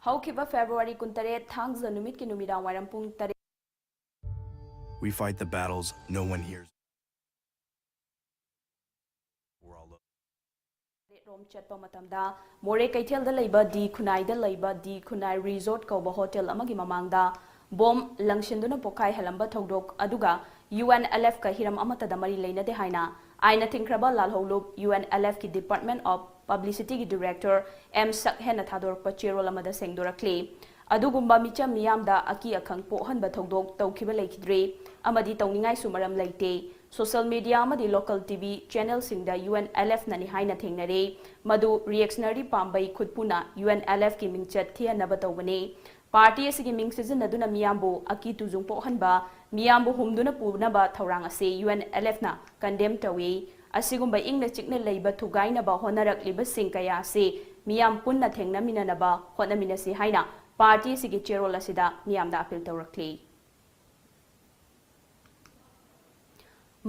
ꯍꯧꯈꯤꯕ February ꯀꯨꯟꯇꯔꯦꯠ ꯊꯥꯡꯖ ꯅꯨꯃꯤꯠꯀꯤ ꯅꯨꯃꯤꯗꯥꯡ ꯋꯥꯏꯔꯝ ꯄꯨꯡ ꯇꯔꯦꯠ We fight the battles no one hears. We're all lo- ꯔꯣꯝ ꯆꯠꯄ ꯃꯇꯝꯗ ꯃꯣꯔꯦ ꯀꯩꯊꯦꯜꯗ ꯂꯩꯕ ꯗꯤ ꯈꯨꯅꯥꯏꯗ ꯂꯩꯕ ꯗꯤ ꯈꯨꯅꯥꯏ Resort ꯀꯧꯕ hotel ꯑꯃꯒꯤ ꯃꯃꯥꯡꯗ bomb ꯂꯪꯁꯤꯟꯗꯨꯅ ꯄꯣꯈꯥꯏꯍꯜꯂꯝꯕ ꯊꯧꯗꯣꯛ ꯑꯗꯨꯒ UNLF ꯀ ꯍꯤꯔꯝ ꯑꯃꯠꯇꯗ ꯃꯔꯤ ꯂꯩꯅꯗꯦ ꯍꯥꯏꯅ ꯑꯥꯏꯟꯅ ꯊꯤꯡꯈ꯭ꯔꯕ ꯂꯥꯜꯍꯧꯂꯨꯞ UNLF ꯀꯤ Department of Publicity ꯒꯤ Director M ꯁꯛꯍꯦꯟꯅ ꯊꯥꯗꯣꯔꯛꯄ ꯆꯦꯔꯣꯜ ꯑꯃꯗ ꯁꯦꯡꯗꯣꯔꯛꯂꯤ꯫ ꯑꯗꯨꯒꯨꯝꯕ ꯃꯤꯆꯝ ꯃꯤꯌꯥꯝꯗ ꯑꯀꯤ ꯑꯈꯪ ꯄꯣꯛꯍꯟꯕ ꯊꯧꯗꯣꯛ ꯇꯧꯈꯤꯕ ꯂꯩꯈꯤꯗ꯭ꯔꯦ ꯑꯃꯗꯤ ꯇꯧꯅꯤꯡꯉꯥꯏꯁꯨ ꯃꯔꯝ ꯂꯩꯇꯦ꯫ Social media ꯑꯃꯗꯤ local T V channelꯁꯤꯡꯗ UNLFꯅꯅꯤ ꯍꯥꯏꯅ ꯊꯦꯡꯅꯔꯦ꯫ ꯃꯗꯨ reactionary ꯄꯥꯝꯕꯩ ꯈꯨꯠꯄꯨꯅ UNLFꯀꯤ ꯃꯤꯡꯆꯠ ꯊꯤꯍꯟꯅꯕ ꯇꯧꯕꯅꯤ꯫ Party ꯑꯁꯤꯒꯤ ꯃꯤꯡ ꯁꯤꯖꯤꯟꯅꯗꯨꯅ ꯃꯤꯌꯥꯝꯕꯨ ꯑꯀꯤ ꯇꯨꯖꯨꯡ ꯄꯣꯛꯍꯟꯕ, ꯃꯤꯌꯥꯝꯕꯨ ꯍꯨꯝꯗꯨꯅ ꯄꯨꯅꯕ ꯊꯧꯔꯥꯡ ꯑꯁꯤ UNLFꯅ condemn ꯇꯧꯏ꯫ ꯑꯁꯤꯒꯨꯝꯕ ꯏꯪꯅ ꯆꯤꯛꯅ ꯂꯩꯕ ꯊꯨꯒꯥꯏꯅꯕ ꯍꯣꯠꯅꯔꯛꯂꯤꯕꯁꯤꯡ ꯀꯌꯥ ꯑꯁꯤ ꯃꯤꯌꯥꯝ ꯄꯨꯟꯅ ꯊꯦꯡꯅꯃꯤꯟꯅꯅꯕ ꯍꯣꯠꯅꯃꯤꯟꯅꯁꯤ ꯍꯥꯏꯅ party ꯑꯁꯤꯒꯤ ꯆꯦꯔꯣꯜ ꯑꯁꯤꯗ ꯃꯤꯌꯥꯝꯗ appeal ꯇꯧꯔꯛꯂꯤ꯫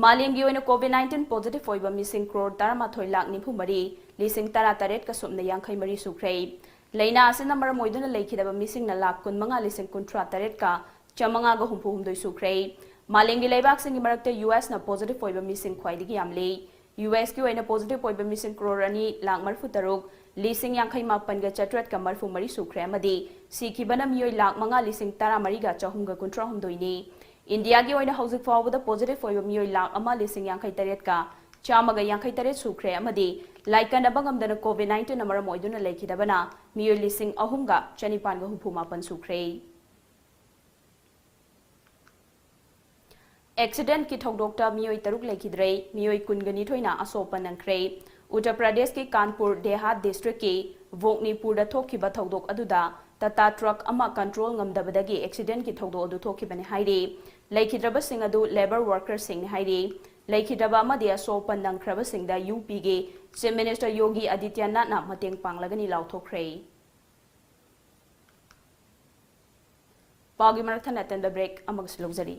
ꯃꯥꯂꯦꯝꯒꯤ ꯑꯣꯏꯅ COVID nineteen positive ꯑꯣꯏꯕ ꯃꯤꯁꯤꯡ crore ꯇꯔꯥꯃꯥꯊꯣꯏ ꯂꯥꯈ ꯅꯤꯐꯨ ꯃꯔꯤ ꯂꯤꯁꯤꯡ ꯇꯔꯥ ꯇꯔꯦꯠꯀ ꯁꯨꯞꯅ ꯌꯥꯡꯈꯩ ꯃꯔꯤ ꯁꯨꯈ꯭ꯔꯦ꯫ ꯂꯥꯏꯅꯥ ꯑꯁꯤꯅ ꯃꯔꯝ ꯑꯣꯏꯗꯨꯅ ꯂꯩꯈꯤꯗꯕ ꯃꯤꯁꯤꯡꯅ ꯂꯥꯈ ꯀꯨꯟ ꯃꯉꯥ ꯂꯤꯁꯤꯡ ꯀꯨꯟꯊ꯭ꯔꯥ ꯇꯔꯦꯠꯀ ꯆꯥꯃꯉꯥꯒ ꯍꯨꯝꯐꯨ ꯍꯨꯝꯗꯣꯏ ꯁꯨꯈ꯭ꯔꯦ꯫ ꯃꯥꯂꯦꯝꯒꯤ ꯂꯩꯕꯥꯛꯁꯤꯡꯒꯤ ꯃꯔꯛꯇ USꯅ positive ꯑꯣꯏꯕ ꯃꯤꯁꯤꯡ ꯈ꯭ꯋꯥꯏꯗꯒꯤ ꯌꯥꯝꯂꯤ꯫ USꯀꯤ ꯑꯣꯏꯅ positive ꯑꯣꯏꯕ ꯃꯤꯁꯤꯡ crore ꯑꯅꯤ ꯂꯥꯈ ꯃꯔꯤꯐꯨ ꯇꯔꯨꯛ ꯂꯤꯁꯤꯡ ꯌꯥꯡꯈꯩ ꯃꯥꯄꯟꯒ ꯆꯥꯇ꯭ꯔꯦꯠꯀ ꯃꯔꯤꯐꯨ ꯃꯔꯤ ꯁꯨꯈ꯭ꯔꯦ ꯑꯃꯗꯤ ꯁꯤꯈꯤꯕꯅ ꯃꯤꯑꯣꯏ ꯂꯥꯈ ꯃꯉꯥ ꯂꯤꯁꯤꯡ ꯇꯔꯥ ꯃꯔꯤꯒ ꯆꯍꯨꯝꯒ ꯀꯨꯟꯊ꯭ꯔꯥ ꯍꯨꯝꯗꯣꯏꯅꯤ꯫ ꯏꯟꯗꯤꯌꯥꯒꯤ ꯑꯣꯏꯅ ꯍꯧꯖꯤꯛ ꯐꯥꯎꯕꯗ positive ꯑꯣꯏꯕ ꯃꯤꯑꯣꯏ ꯂꯥꯈ ꯑꯃ ꯂꯤꯁꯤꯡ ꯌꯥꯡꯈꯩ ꯇꯔꯦꯠꯀ ꯆꯥꯝꯃꯒ ꯌꯥꯡꯈꯩ ꯇꯔꯦꯠ ꯁꯨꯈ꯭ꯔꯦ ꯑꯃꯗꯤ ꯂꯥꯏꯀꯠꯅꯕ ꯉꯝꯗꯅ COVID nineteenꯅ ꯃꯔꯝ ꯑꯣꯏꯗꯨꯅ ꯂꯩꯈꯤꯗꯕꯅ ꯃꯤꯑꯣꯏ ꯂꯤꯁꯤꯡ ꯑꯍꯨꯝꯒ ꯆꯅꯤꯄꯥꯟꯒ ꯍꯨꯝꯐꯨ ꯃꯥꯄꯟ ꯁꯨꯈ꯭ꯔꯦ꯫ Accidentꯀꯤ ꯊꯧꯗꯣꯛꯇ ꯃꯤꯑꯣꯏ ꯇꯔꯨꯛ ꯂꯩꯈꯤꯗ꯭ꯔꯦ, ꯃꯤꯑꯣꯏ ꯀꯨꯟꯒ ꯅꯤꯊꯣꯏꯅ ꯑꯁꯣꯛ ꯑꯄꯟ ꯅꯪꯈ꯭ꯔꯦ꯫ ꯎꯠꯇꯔ ꯄ꯭ꯔꯗꯦꯁꯀꯤ ꯀꯥꯟꯄꯨꯔ ꯗꯦꯍꯥꯠ districtꯀꯤ ꯚꯣꯛꯅꯤꯄꯨꯔꯗ ꯊꯣꯛꯈꯤꯕ ꯊꯧꯗꯣꯛ ꯑꯗꯨꯗ ꯇꯥꯇꯥ truck ꯑꯃ control ꯉꯝꯗꯕꯗꯒꯤ accidentꯀꯤ ꯊꯧꯗꯣꯛ ꯑꯗꯨ ꯊꯣꯛꯈꯤꯕꯅꯤ ꯍꯥꯏꯔꯤ꯫ ꯂꯩꯈꯤꯗ꯭ꯔꯕꯁꯤꯡ ꯑꯗꯨ labour workerꯁꯤꯡꯅꯤ ꯍꯥꯏꯔꯤ꯫ ꯂꯩꯈꯤꯗ꯭ꯔꯕ ꯑꯃꯗꯤ ꯑꯁꯣꯛ ꯑꯄꯟ ꯅꯪꯈ꯭ꯔꯕꯁꯤꯡꯗ UPꯒꯤ Chief Minister ꯌꯣꯒꯤ ꯑꯗꯤꯇ꯭ꯌꯅꯥꯊꯅ ꯃꯇꯦꯡ ꯄꯥꯡꯂꯒꯅꯤ ꯂꯥꯎꯊꯣꯛꯈ꯭ꯔꯦ꯫ ꯄꯥꯎꯒꯤ ꯃꯔꯛ ꯊꯠꯅ ꯑꯇꯦꯟꯕ break ꯑꯃꯒꯁꯨ ꯂꯧꯖꯔꯤ꯫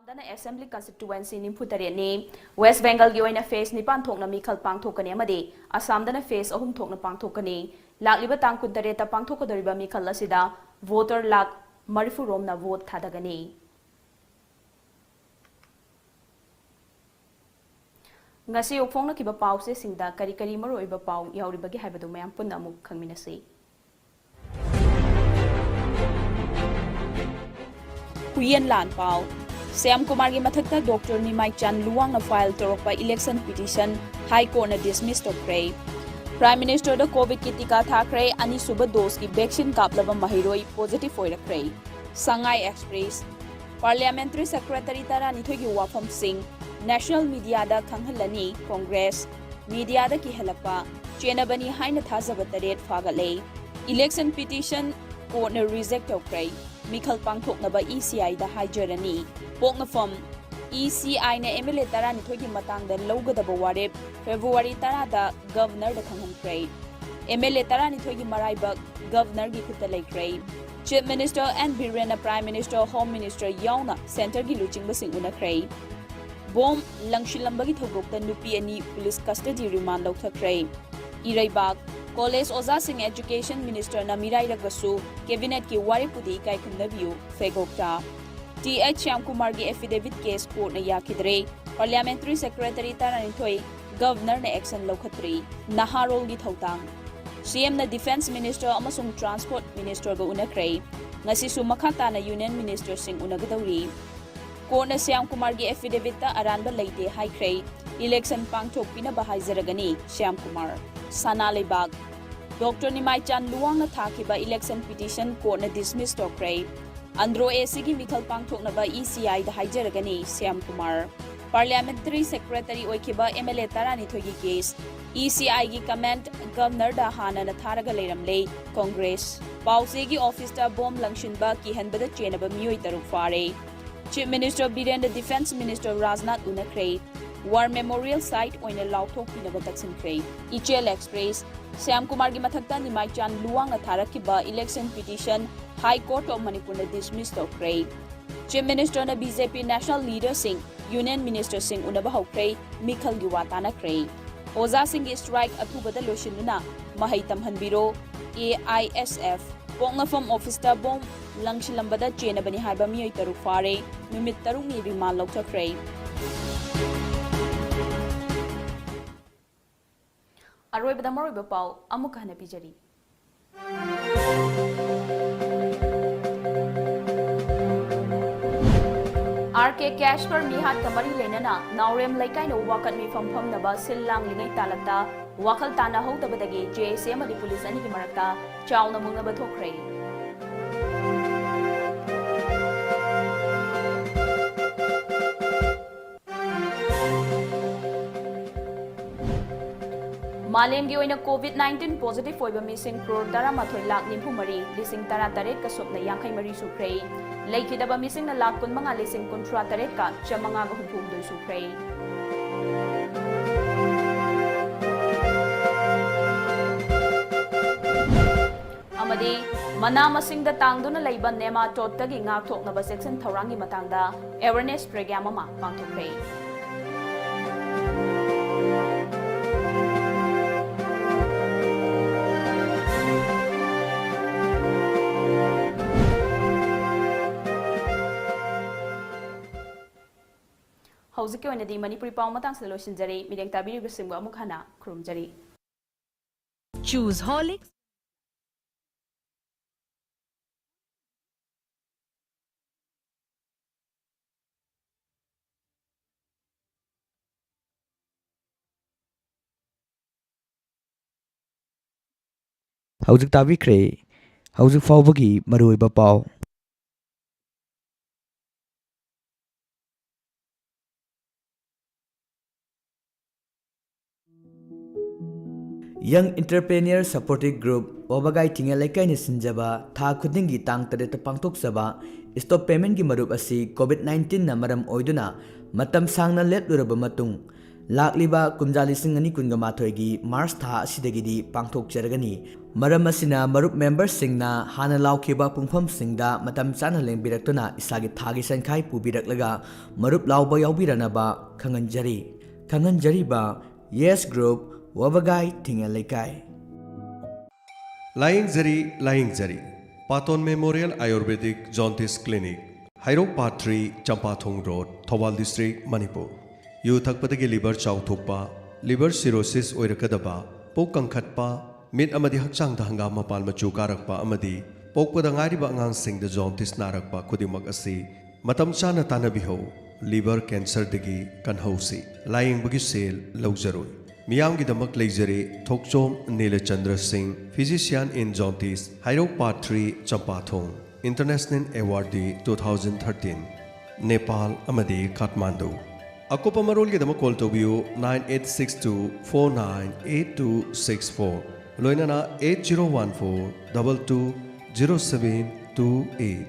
ꯑꯁꯥꯝꯗꯅ assembly constituency ꯅꯤꯐꯨ ꯇꯔꯦꯠꯅꯤ꯫ West Bengalꯒꯤ ꯑꯣꯏꯅ phase ꯅꯤꯄꯥꯟ ꯊꯣꯛꯅ ꯃꯤꯈꯜ ꯄꯥꯡꯊꯣꯛꯀꯅꯤ ꯑꯃꯗꯤ ꯑꯁꯥꯝꯗꯅ phase ꯑꯍꯨꯝ ꯊꯣꯛꯅ ꯄꯥꯡꯊꯣꯛꯀꯅꯤ꯫ ꯂꯥꯛꯂꯤꯕ ꯇꯥꯡ ꯀꯨꯟꯇꯔꯦꯠꯇ ꯄꯥꯡꯊꯣꯛꯀꯗꯧꯔꯤꯕ ꯃꯤꯈꯜ ꯑꯁꯤꯗ voter ꯂꯥꯈ ꯃꯔꯤꯐꯨ ꯔꯣꯝꯅ vote ꯊꯥꯗꯒꯅꯤ꯫ ꯉꯁꯤ ꯑꯌꯨꯛ ꯐꯣꯡꯂꯛꯈꯤꯕ ꯄꯥꯎꯆꯦꯁꯤꯡꯗ ꯀꯔꯤ ꯀꯔꯤ ꯃꯔꯨꯑꯣꯏꯕ ꯄꯥꯎ ꯌꯥꯎꯔꯤꯕꯒꯦ ꯍꯥꯏꯕꯗꯨ ꯃꯌꯥꯝ ꯄꯨꯟꯅ ꯑꯃꯨꯛ ꯈꯪꯃꯤꯟꯅꯁꯤ꯫ ꯍꯨꯏꯌꯦꯟ ꯂꯥꯟ ꯄꯥꯎ꯫ ꯁ꯭ꯌꯥꯝ ꯀꯨꯃꯥꯔꯒꯤ ꯃꯊꯛꯇ ꯗꯣꯛꯇꯔ ꯅꯤꯃꯥꯏꯆꯥꯟ ꯂꯨꯋꯥꯡꯅ ꯐꯥꯏꯜ ꯇꯧꯔꯛꯄ ꯏꯂꯦꯛꯁꯟ ꯄꯤꯇꯤꯁꯟ ꯍꯥꯏ ꯀꯣꯔꯠꯅ ꯗꯤꯁꯃꯤꯁ ꯇꯧꯈ꯭ꯔꯦ꯫ ꯄ꯭ꯔꯥꯏꯝ ꯃꯤꯅꯤꯁꯇꯔꯗ ꯀꯣꯚꯤꯗꯀꯤ ꯇꯤꯀꯥ ꯊꯥꯈ꯭ꯔꯦ, ꯑꯅꯤꯁꯨꯕ ꯗꯣꯁꯀꯤ ꯚꯦꯛꯁꯤꯟ ꯀꯥꯞꯂꯕ ꯃꯍꯩꯔꯣꯏ ꯄꯣꯖꯤꯇꯤꯚ ꯑꯣꯏꯔꯛꯈ꯭ꯔꯦ꯫ ꯁꯉꯥꯏ ꯑꯦꯛꯁꯄ꯭ꯔꯦꯁ, ꯄꯥꯔꯂꯤꯌꯥꯃꯦꯟꯇꯔꯤ ꯁꯦꯀ꯭ꯔꯦꯇꯔꯤ ꯇꯔꯥꯅꯤꯊꯣꯏꯒꯤ ꯋꯥꯐꯝꯁꯤꯡ ꯅꯦꯁꯅꯦꯜ ꯃꯤꯗꯤꯌꯥꯗ ꯈꯪꯍꯜꯂꯅꯤ ꯀꯣꯡꯒ꯭ꯔꯦꯁ꯫ ꯃꯤꯗꯤꯌꯥꯗ ꯀꯤꯍꯜꯂꯛꯄ, ꯆꯦꯟꯅꯕꯅꯤ ꯍꯥꯏꯅ ꯊꯥꯖꯕ ꯇꯔꯦꯠ ꯐꯥꯒꯠꯂꯦ꯫ ꯏꯂꯦꯛꯁꯟ ꯄꯤꯇꯤꯁꯟ ꯀꯣꯔꯠꯅ ꯔꯤꯖꯦꯛ ꯇꯧꯈ꯭ꯔꯦ꯫ ꯃꯤꯈꯜ ꯄꯥꯡꯊꯣꯛꯅꯕ ꯏ ꯁꯤ ꯑꯥꯏꯗ ꯍꯥꯏꯖꯔꯅꯤ꯫ ꯄꯣꯛꯅꯐꯝ, ꯏ ꯁꯤ ꯑꯥꯏꯅ ꯑꯦꯝ ꯑꯦꯜ ꯑꯦ ꯇꯔꯥꯅꯤꯊꯣꯏꯒꯤ ꯃꯇꯥꯡꯗ ꯂꯧꯒꯗꯕ ꯋꯥꯔꯦꯞ ꯐꯦꯕ꯭ꯔꯨꯋꯥꯔꯤ ꯇꯔꯥꯗ ꯒꯚꯔꯅꯔꯗ ꯈꯪꯍꯟꯈ꯭ꯔꯦ꯫ ꯑꯦꯝ ꯑꯦꯜ ꯑꯦ ꯇꯔꯥꯅꯤꯊꯣꯏꯒꯤ ꯃꯔꯥꯏꯕꯛ ꯒꯚꯔꯅꯔꯒꯤ ꯈꯨꯠꯇ ꯂꯩꯈ꯭ꯔꯦ꯫ ꯆꯤꯐ ꯃꯤꯅꯤꯁꯇꯔ ꯑꯦꯟ ꯕꯤꯔꯦꯟꯅ ꯄ꯭ꯔꯥꯏꯝ ꯃꯤꯅꯤꯁꯇꯔ, ꯍꯣꯝ ꯃꯤꯅꯤꯁꯇꯔ ꯌꯥꯎꯅ ꯁꯦꯟꯇꯔꯒꯤ ꯂꯨꯆꯤꯡꯕꯁꯤꯡ ꯎꯅꯈ꯭ꯔꯦ꯫ ꯕꯣꯝ ꯂꯪꯁꯤꯜꯂꯝꯕꯒꯤ ꯊꯧꯗꯣꯛꯇ ꯅꯨꯄꯤ ꯑꯅꯤ ꯄꯨꯂꯤꯁ ꯀꯁꯇꯗꯤ ꯔꯤꯃꯥꯟ ꯂꯧꯊꯈ꯭ꯔꯦ꯫ ꯏꯔꯩꯕꯥꯛ, ꯀꯣꯂꯦꯖ ꯑꯣꯖꯥꯁꯤꯡ ꯑꯦꯖꯨꯀꯦꯁꯟ ꯃꯤꯅꯤꯁꯇꯔꯅ ꯃꯤꯔꯥꯏꯔꯒꯁꯨ ꯀꯦꯕꯤꯅꯦꯠꯀꯤ ꯋꯥꯔꯦꯞꯄꯨꯗꯤ ꯏꯀꯥꯏ ꯈꯨꯝꯅꯕꯤꯌꯨ, ꯐꯦꯒꯣꯛꯇ꯫ ꯇꯤ ꯑꯩꯆ ꯁ꯭ꯌꯥꯝꯀꯨꯃꯥꯔꯒꯤ ꯑꯦꯐꯤꯗꯦꯚꯤꯠ ꯀꯦꯁ ꯀꯣꯔꯠꯅ ꯌꯥꯈꯤꯗ꯭ꯔꯦ꯫ ꯄꯥꯔꯂꯤꯌꯥꯃꯦꯟꯇꯔꯤ ꯁꯦꯀ꯭ꯔꯦꯇꯔꯤ ꯇꯔꯥꯅꯤꯊꯣꯏ ꯒꯚꯔꯅꯔꯅ ꯑꯦꯛꯁꯟ ꯂꯧꯈꯠꯇ꯭ꯔꯤ꯫ ꯅꯍꯥꯔꯣꯜꯒꯤ ꯊꯧꯗꯥꯡ, ꯁꯤ ꯑꯦꯝꯅ ꯗꯤꯐꯦꯟꯁ ꯃꯤꯅꯤꯁꯇꯔ ꯑꯃꯁꯨꯡ ꯇ꯭ꯔꯥꯟꯁꯄꯣꯔꯠ ꯃꯤꯅꯤꯁꯇꯔꯒ ꯎꯅꯈ꯭ꯔꯦ꯫ ꯉꯁꯤꯁꯨ ꯃꯈꯥ ꯇꯥꯅ ꯌꯨꯅꯤꯌꯟ ꯃꯤꯅꯤꯁꯇꯔꯁꯤꯡ ꯎꯅꯒꯗꯧꯔꯤ꯫ ꯀꯣꯔꯠꯅ ꯁ꯭ꯌꯥꯝ ꯀꯨꯃꯥꯔꯒꯤ ꯑꯦꯐꯤꯗꯦꯚꯤꯠꯇ ꯑꯔꯥꯟꯕ ꯂꯩꯇꯦ ꯍꯥꯏꯈ꯭ꯔꯦ꯫ ꯏꯂꯦꯛꯁꯟ ꯄꯥꯡꯊꯣꯛꯄꯤꯅꯕ ꯍꯥꯏꯖꯔꯒꯅꯤ, ꯁ꯭ꯌꯥꯝ ꯀꯨꯃꯥꯔ꯫ ꯁꯅꯥ ꯂꯩꯕꯥꯛ, ꯗꯣꯛꯇꯔ ꯅꯤꯃꯥꯏꯆꯥꯟ ꯂꯨꯋꯥꯡꯅ ꯊꯥꯈꯤꯕ ꯏꯂꯦꯛꯁꯟ ꯄꯤꯇꯤꯁꯟ ꯀꯣꯔꯠꯅ ꯗꯤꯁꯃꯤꯁ ꯇꯧꯈ꯭ꯔꯦ꯫ ꯑꯟꯗ꯭ꯔꯣ ꯑꯦ ꯁꯤꯒꯤ ꯃꯤꯈꯜ ꯄꯥꯡꯊꯣꯛꯅꯕ ꯏ ꯁꯤ ꯑꯥꯏꯗ ꯍꯥꯏꯖꯔꯒꯅꯤ, ꯁ꯭ꯌꯥꯝ ꯀꯨꯃꯥꯔ꯫ ꯄꯥꯔꯂꯤꯌꯥꯃꯦꯟꯇꯔꯤ ꯁꯦꯀ꯭ꯔꯦꯇꯔꯤ ꯑꯣꯏꯈꯤꯕ M L A ꯇꯔꯥꯅꯤꯊꯣꯏꯒꯤ case E ꯁꯤ ꯑꯥꯏꯒꯤ ꯀꯃꯦꯟꯠ ꯒꯚꯔꯅꯔꯗ ꯍꯥꯟꯅꯅ ꯊꯥꯔꯒ ꯂꯩꯔꯝꯂꯦ ꯀꯣꯡꯒ꯭ꯔꯦꯁ꯫ ꯄꯥꯎꯆꯦꯒꯤ ꯑꯣꯐꯤꯁꯇ ꯕꯣꯝ ꯂꯪꯁꯤꯟꯕ ꯀꯤꯍꯟꯕꯗ ꯆꯦꯟꯅꯕ ꯃꯤꯑꯣꯏ ꯇꯔꯨꯛ ꯐꯥꯔꯦ꯫ ꯆꯤꯐ ꯃꯤꯅꯤꯁꯇꯔ ꯕꯤꯔꯦꯟꯗ ꯗꯤꯐꯦꯟꯁ ꯃꯤꯅꯤꯁꯇꯔ ꯔꯥꯖꯅꯥꯊ ꯎꯅꯈ꯭ꯔꯦ꯫ ꯋꯥꯔ ꯃꯦꯃꯣꯔꯤꯌꯦꯜ ꯁꯥꯏꯠ ꯑꯣꯏꯅ ꯂꯥꯎꯊꯣꯛꯄꯤꯅꯕ ꯇꯛꯁꯤꯟꯈ꯭ꯔꯦ꯫ ꯏꯆꯦꯜ ꯑꯦꯛꯁꯄ꯭ꯔꯦꯁ, ꯁ꯭ꯌꯥꯝ ꯀꯨꯃꯥꯔꯒꯤ ꯃꯊꯛꯇ ꯅꯤꯃꯥꯏꯆꯥꯟ ꯂꯨꯋꯥꯡꯅ ꯊꯥꯔꯛꯈꯤꯕ election petition high court of ꯃꯅꯤꯄꯨꯔꯅ ꯗꯤꯁꯃꯤꯁ ꯇꯧꯈ꯭ꯔꯦ꯫ ꯆꯤꯐ ꯃꯤꯅꯤꯁꯇꯔꯅ ꯕꯤ ꯖꯦ ꯄꯤ ꯅꯦꯁꯅꯦꯜ ꯂꯤꯗꯔꯁꯤꯡ, ꯌꯨꯅꯤꯌꯟ ꯃꯤꯅꯤꯁꯇꯔꯁꯤꯡ ꯎꯅꯕ ꯍꯧꯈ꯭ꯔꯦ, ꯃꯤꯈꯜꯒꯤ ꯋꯥ ꯇꯥꯅꯈ꯭ꯔꯦ꯫ ꯑꯣꯖꯥꯁꯤꯡꯒꯤ ꯁ꯭ꯇ꯭ꯔꯥꯏꯛ ꯑꯊꯨꯕꯗ ꯂꯣꯏꯁꯤꯟꯗꯨꯅ ꯃꯍꯩ ꯇꯝꯍꯟꯕꯤꯔꯣ, ꯑꯦ ꯑꯥꯏ ꯑꯦꯁ ꯑꯦꯐ꯫ ꯄꯣꯛꯅꯐꯝ ꯑꯣꯐꯤꯁꯇ ꯕꯣꯝ ꯂꯪꯁꯤꯜꯂꯝꯕꯗ ꯆꯦꯟꯅꯕꯅꯤ ꯍꯥꯏꯕ ꯃꯤꯑꯣꯏ ꯇꯔꯨꯛ ꯐꯥꯔꯦ, ꯅꯨꯃꯤꯠ ꯇꯔꯨꯛꯅꯤ ꯔꯤꯃꯥꯟ ꯂꯧꯊꯈ꯭ꯔꯦ꯫ ꯑꯔꯣꯏꯕꯗ ꯃꯔꯨꯑꯣꯏꯕ ꯄꯥꯎ ꯑꯃꯨꯛꯀ ꯍꯟꯅ ꯄꯤꯖꯔꯤ꯫ ꯑꯥꯔ ꯀꯦ ꯀꯦꯁꯄꯔ ꯃꯤꯍꯥꯠꯀ ꯃꯔꯤ ꯂꯩꯅꯅ ꯅꯥꯎꯔꯦꯝ ꯂꯩꯀꯥꯏꯅ ꯋꯥꯀꯠ ꯃꯤꯐꯝ ꯐꯝꯅꯕ ꯁꯤꯜ ꯂꯥꯡꯂꯤꯉꯩ ꯇꯥꯂꯛꯇ ꯋꯥꯈꯜ ꯇꯥꯅꯍꯧꯗꯕꯗꯒꯤ ꯖꯦ ꯑꯦ ꯁꯤ ꯑꯃꯗꯤ ꯄꯨꯂꯤꯁ ꯑꯅꯤꯒꯤ ꯃꯔꯛꯇ ꯆꯥꯎꯅ ꯃꯨꯛꯅꯕ ꯊꯣꯛꯈ꯭ꯔꯦ꯫ ꯃꯥꯂꯦꯝꯒꯤ ꯑꯣꯏꯅ ꯀꯣꯚꯤꯗ ꯅꯥꯏꯟꯇꯤꯟ ꯄꯣꯖꯤꯇꯤꯚ ꯑꯣꯏꯕ ꯃꯤꯁꯤꯡ ꯀ꯭ꯔꯣꯔ ꯇꯔꯥꯃꯥꯊꯣꯏ ꯂꯥꯈ ꯅꯤꯐꯨ ꯃꯔꯤ ꯂꯤꯁꯤꯡ ꯇꯔꯥ ꯇꯔꯦꯠꯀ ꯁꯨꯞꯅ ꯌꯥꯡꯈꯩ ꯃꯔꯤ ꯁꯨꯈ꯭ꯔꯦ꯫ ꯂꯩꯈꯤꯗꯕ ꯃꯤꯁꯤꯡꯅ ꯂꯥꯈ ꯀꯨꯟꯃꯉꯥ ꯂꯤꯁꯤꯡ ꯀꯨꯟꯊ꯭ꯔꯥ ꯇꯔꯦꯠꯀ ꯆꯥꯃꯉꯥꯒ ꯍꯨꯝꯐꯨ ꯍꯨꯝꯗꯣꯏ ꯁꯨꯈ꯭ꯔꯦ꯫ ꯑꯃꯗꯤ ꯃꯅꯥ ꯃꯁꯤꯡꯗ ꯇꯥꯡꯗꯨꯅ ꯂꯩꯕ ꯅꯦꯃꯥꯇꯣꯗꯇꯒꯤ ꯉꯥꯛꯊꯣꯛꯅꯕ ꯆꯦꯛꯁꯤꯟ ꯊꯧꯔꯥꯡꯒꯤ ꯃꯇꯥꯡꯗ ꯑꯦꯋꯦꯔꯅꯦꯁ ꯄ꯭ꯔꯣꯒ꯭ꯔꯥꯝ ꯑꯃ ꯄꯥꯡꯊꯣꯛꯈ꯭ꯔꯦ꯫ ꯍꯧꯖꯤꯛꯀꯤ ꯑꯣꯏꯅꯗꯤ ꯃꯅꯤꯄꯨꯔꯤ ꯄꯥꯎ ꯃꯇꯥꯡꯁꯤꯗ ꯂꯣꯏꯁꯤꯟꯖꯔꯦ꯫ ꯃꯤꯠꯌꯦꯡ ꯇꯥꯕꯤꯔꯤꯕꯁꯤꯡꯕꯨ ꯑꯃꯨꯛ ꯍꯟꯅ ꯈꯨꯔꯨꯝꯖꯔꯤ꯫ Choose Horlicks. ꯍꯧꯖꯤꯛ ꯇꯥꯕꯤꯈ꯭ꯔꯦ ꯍꯧꯖꯤꯛ ꯐꯥꯎꯕꯒꯤ ꯃꯔꯨꯑꯣꯏꯕ ꯄꯥꯎ꯫ Young Entrepreneur Supportive Group, ꯋꯥꯕꯒꯥꯏ ꯊꯤꯡꯉꯦꯜ ꯂꯩꯀꯥꯏꯅ ꯁꯤꯟꯖꯕ ꯊꯥ ꯈꯨꯗꯤꯡꯒꯤ ꯇꯥꯡ ꯇꯔꯦꯠꯇ ꯄꯥꯡꯊꯣꯛꯆꯕ stop payment ꯀꯤ ꯃꯔꯨꯞ ꯑꯁꯤ ꯀꯣꯚꯤꯗ ꯅꯥꯏꯟꯇꯤꯟꯅ ꯃꯔꯝ ꯑꯣꯏꯗꯨꯅ ꯃꯇꯝ ꯁꯥꯡꯅ ꯂꯦꯞꯂꯨꯔꯕ ꯃꯇꯨꯡ, ꯂꯥꯛꯂꯤꯕ ꯀꯨꯝꯖꯥ ꯂꯤꯁꯤꯡ ꯑꯅꯤ ꯀꯨꯟꯒ ꯃꯥꯊꯣꯏꯒꯤ ꯃꯥꯔꯆ ꯊꯥ ꯑꯁꯤꯗꯒꯤꯗꯤ ꯄꯥꯡꯊꯣꯛꯆꯔꯒꯅꯤ꯫ ꯃꯔꯝ ꯑꯁꯤꯅ, ꯃꯔꯨꯞ ꯃꯦꯝꯕꯔꯁꯤꯡꯅ ꯍꯥꯟꯅ ꯂꯥꯎꯈꯤꯕ ꯄꯨꯡꯐꯝꯁꯤꯡꯗ ꯃꯇꯝ ꯆꯥꯅ ꯂꯦꯡꯕꯤꯔꯛꯇꯨꯅ ꯏꯁꯥꯒꯤ ꯊꯥꯒꯤ ꯁꯦꯟꯈꯥꯏ ꯄꯨꯕꯤꯔꯛꯂꯒ ꯃꯔꯨꯞ ꯂꯥꯎꯕ ꯌꯥꯎꯕꯤꯔꯅꯕ ꯈꯪꯍꯟꯖꯔꯤ꯫ ꯈꯪꯍꯟꯖꯔꯤꯕ, ꯌꯦꯁ ꯒ꯭ꯔꯨꯞ, ꯋꯥꯕꯒꯥꯏ ꯊꯤꯡꯉꯦꯜ ꯂꯩꯀꯥꯏ꯫ ꯂꯥꯌꯦꯡꯖꯔꯤ, ꯂꯥꯌꯦꯡꯖꯔꯤ꯫ Paton memorial ayurvedic jaundice clinic, Heirok part three, Champathong road, Thoubal district, Manipur. ꯌꯨ ꯊꯛꯄꯗꯒꯤ ꯂꯤꯚꯔ ꯆꯥꯎꯊꯣꯛꯄ, ꯂꯤꯚꯔ ꯁꯤꯔꯣꯁꯤꯁ ꯑꯣꯏꯔꯛꯀꯗꯕ, ꯄꯨꯛ ꯀꯪꯈꯠꯄ, ꯃꯤꯠ ꯑꯃꯗꯤ ꯍꯛꯆꯥꯡꯗ ꯍꯪꯒꯥꯝ ꯃꯄꯥꯟ ꯃꯆꯨ ꯀꯥꯔꯛꯄ ꯑꯃꯗꯤ ꯄꯣꯛꯄꯗ ꯉꯥꯏꯔꯤꯕ ꯑꯉꯥꯡꯁꯤꯡꯗ ꯖꯣꯟꯇꯤꯁ ꯅꯥꯔꯛꯄ ꯈꯨꯗꯤꯡꯃꯛ ꯑꯁꯤ ꯃꯇꯝ ꯆꯥꯅ ꯇꯥꯟꯅꯕꯤꯍꯧ꯫ ꯂꯤꯚꯔ ꯀꯦꯟꯁꯔꯗꯒꯤ ꯀꯟꯍꯧꯁꯤ꯫ ꯂꯥꯌꯦꯡꯕꯒꯤ ꯁꯦꯜ ꯂꯧꯖꯔꯣꯏ꯫ ꯃꯤꯌꯥꯝꯒꯤꯗꯃꯛ ꯂꯩꯖꯔꯦ ꯊꯣꯛꯆꯣꯝ ꯅꯤꯂꯆꯟꯗ꯭ꯔ ꯁꯤꯡ, physician in jaundice, Heirok part three, Champathong. International Awardee two thousand thirteen, Nepal ꯑꯃꯗꯤ ꯀꯥꯊꯃꯥꯟꯗꯨ꯫ ꯑꯀꯨꯞꯄ ꯃꯔꯣꯜꯒꯤꯗꯃꯛ ꯀꯣꯜ ꯇꯧꯕꯤꯌꯨ nine eight six two four nine eight two six four, ꯂꯣꯏꯅꯅ eight zero one four double two zero seven two eight꯫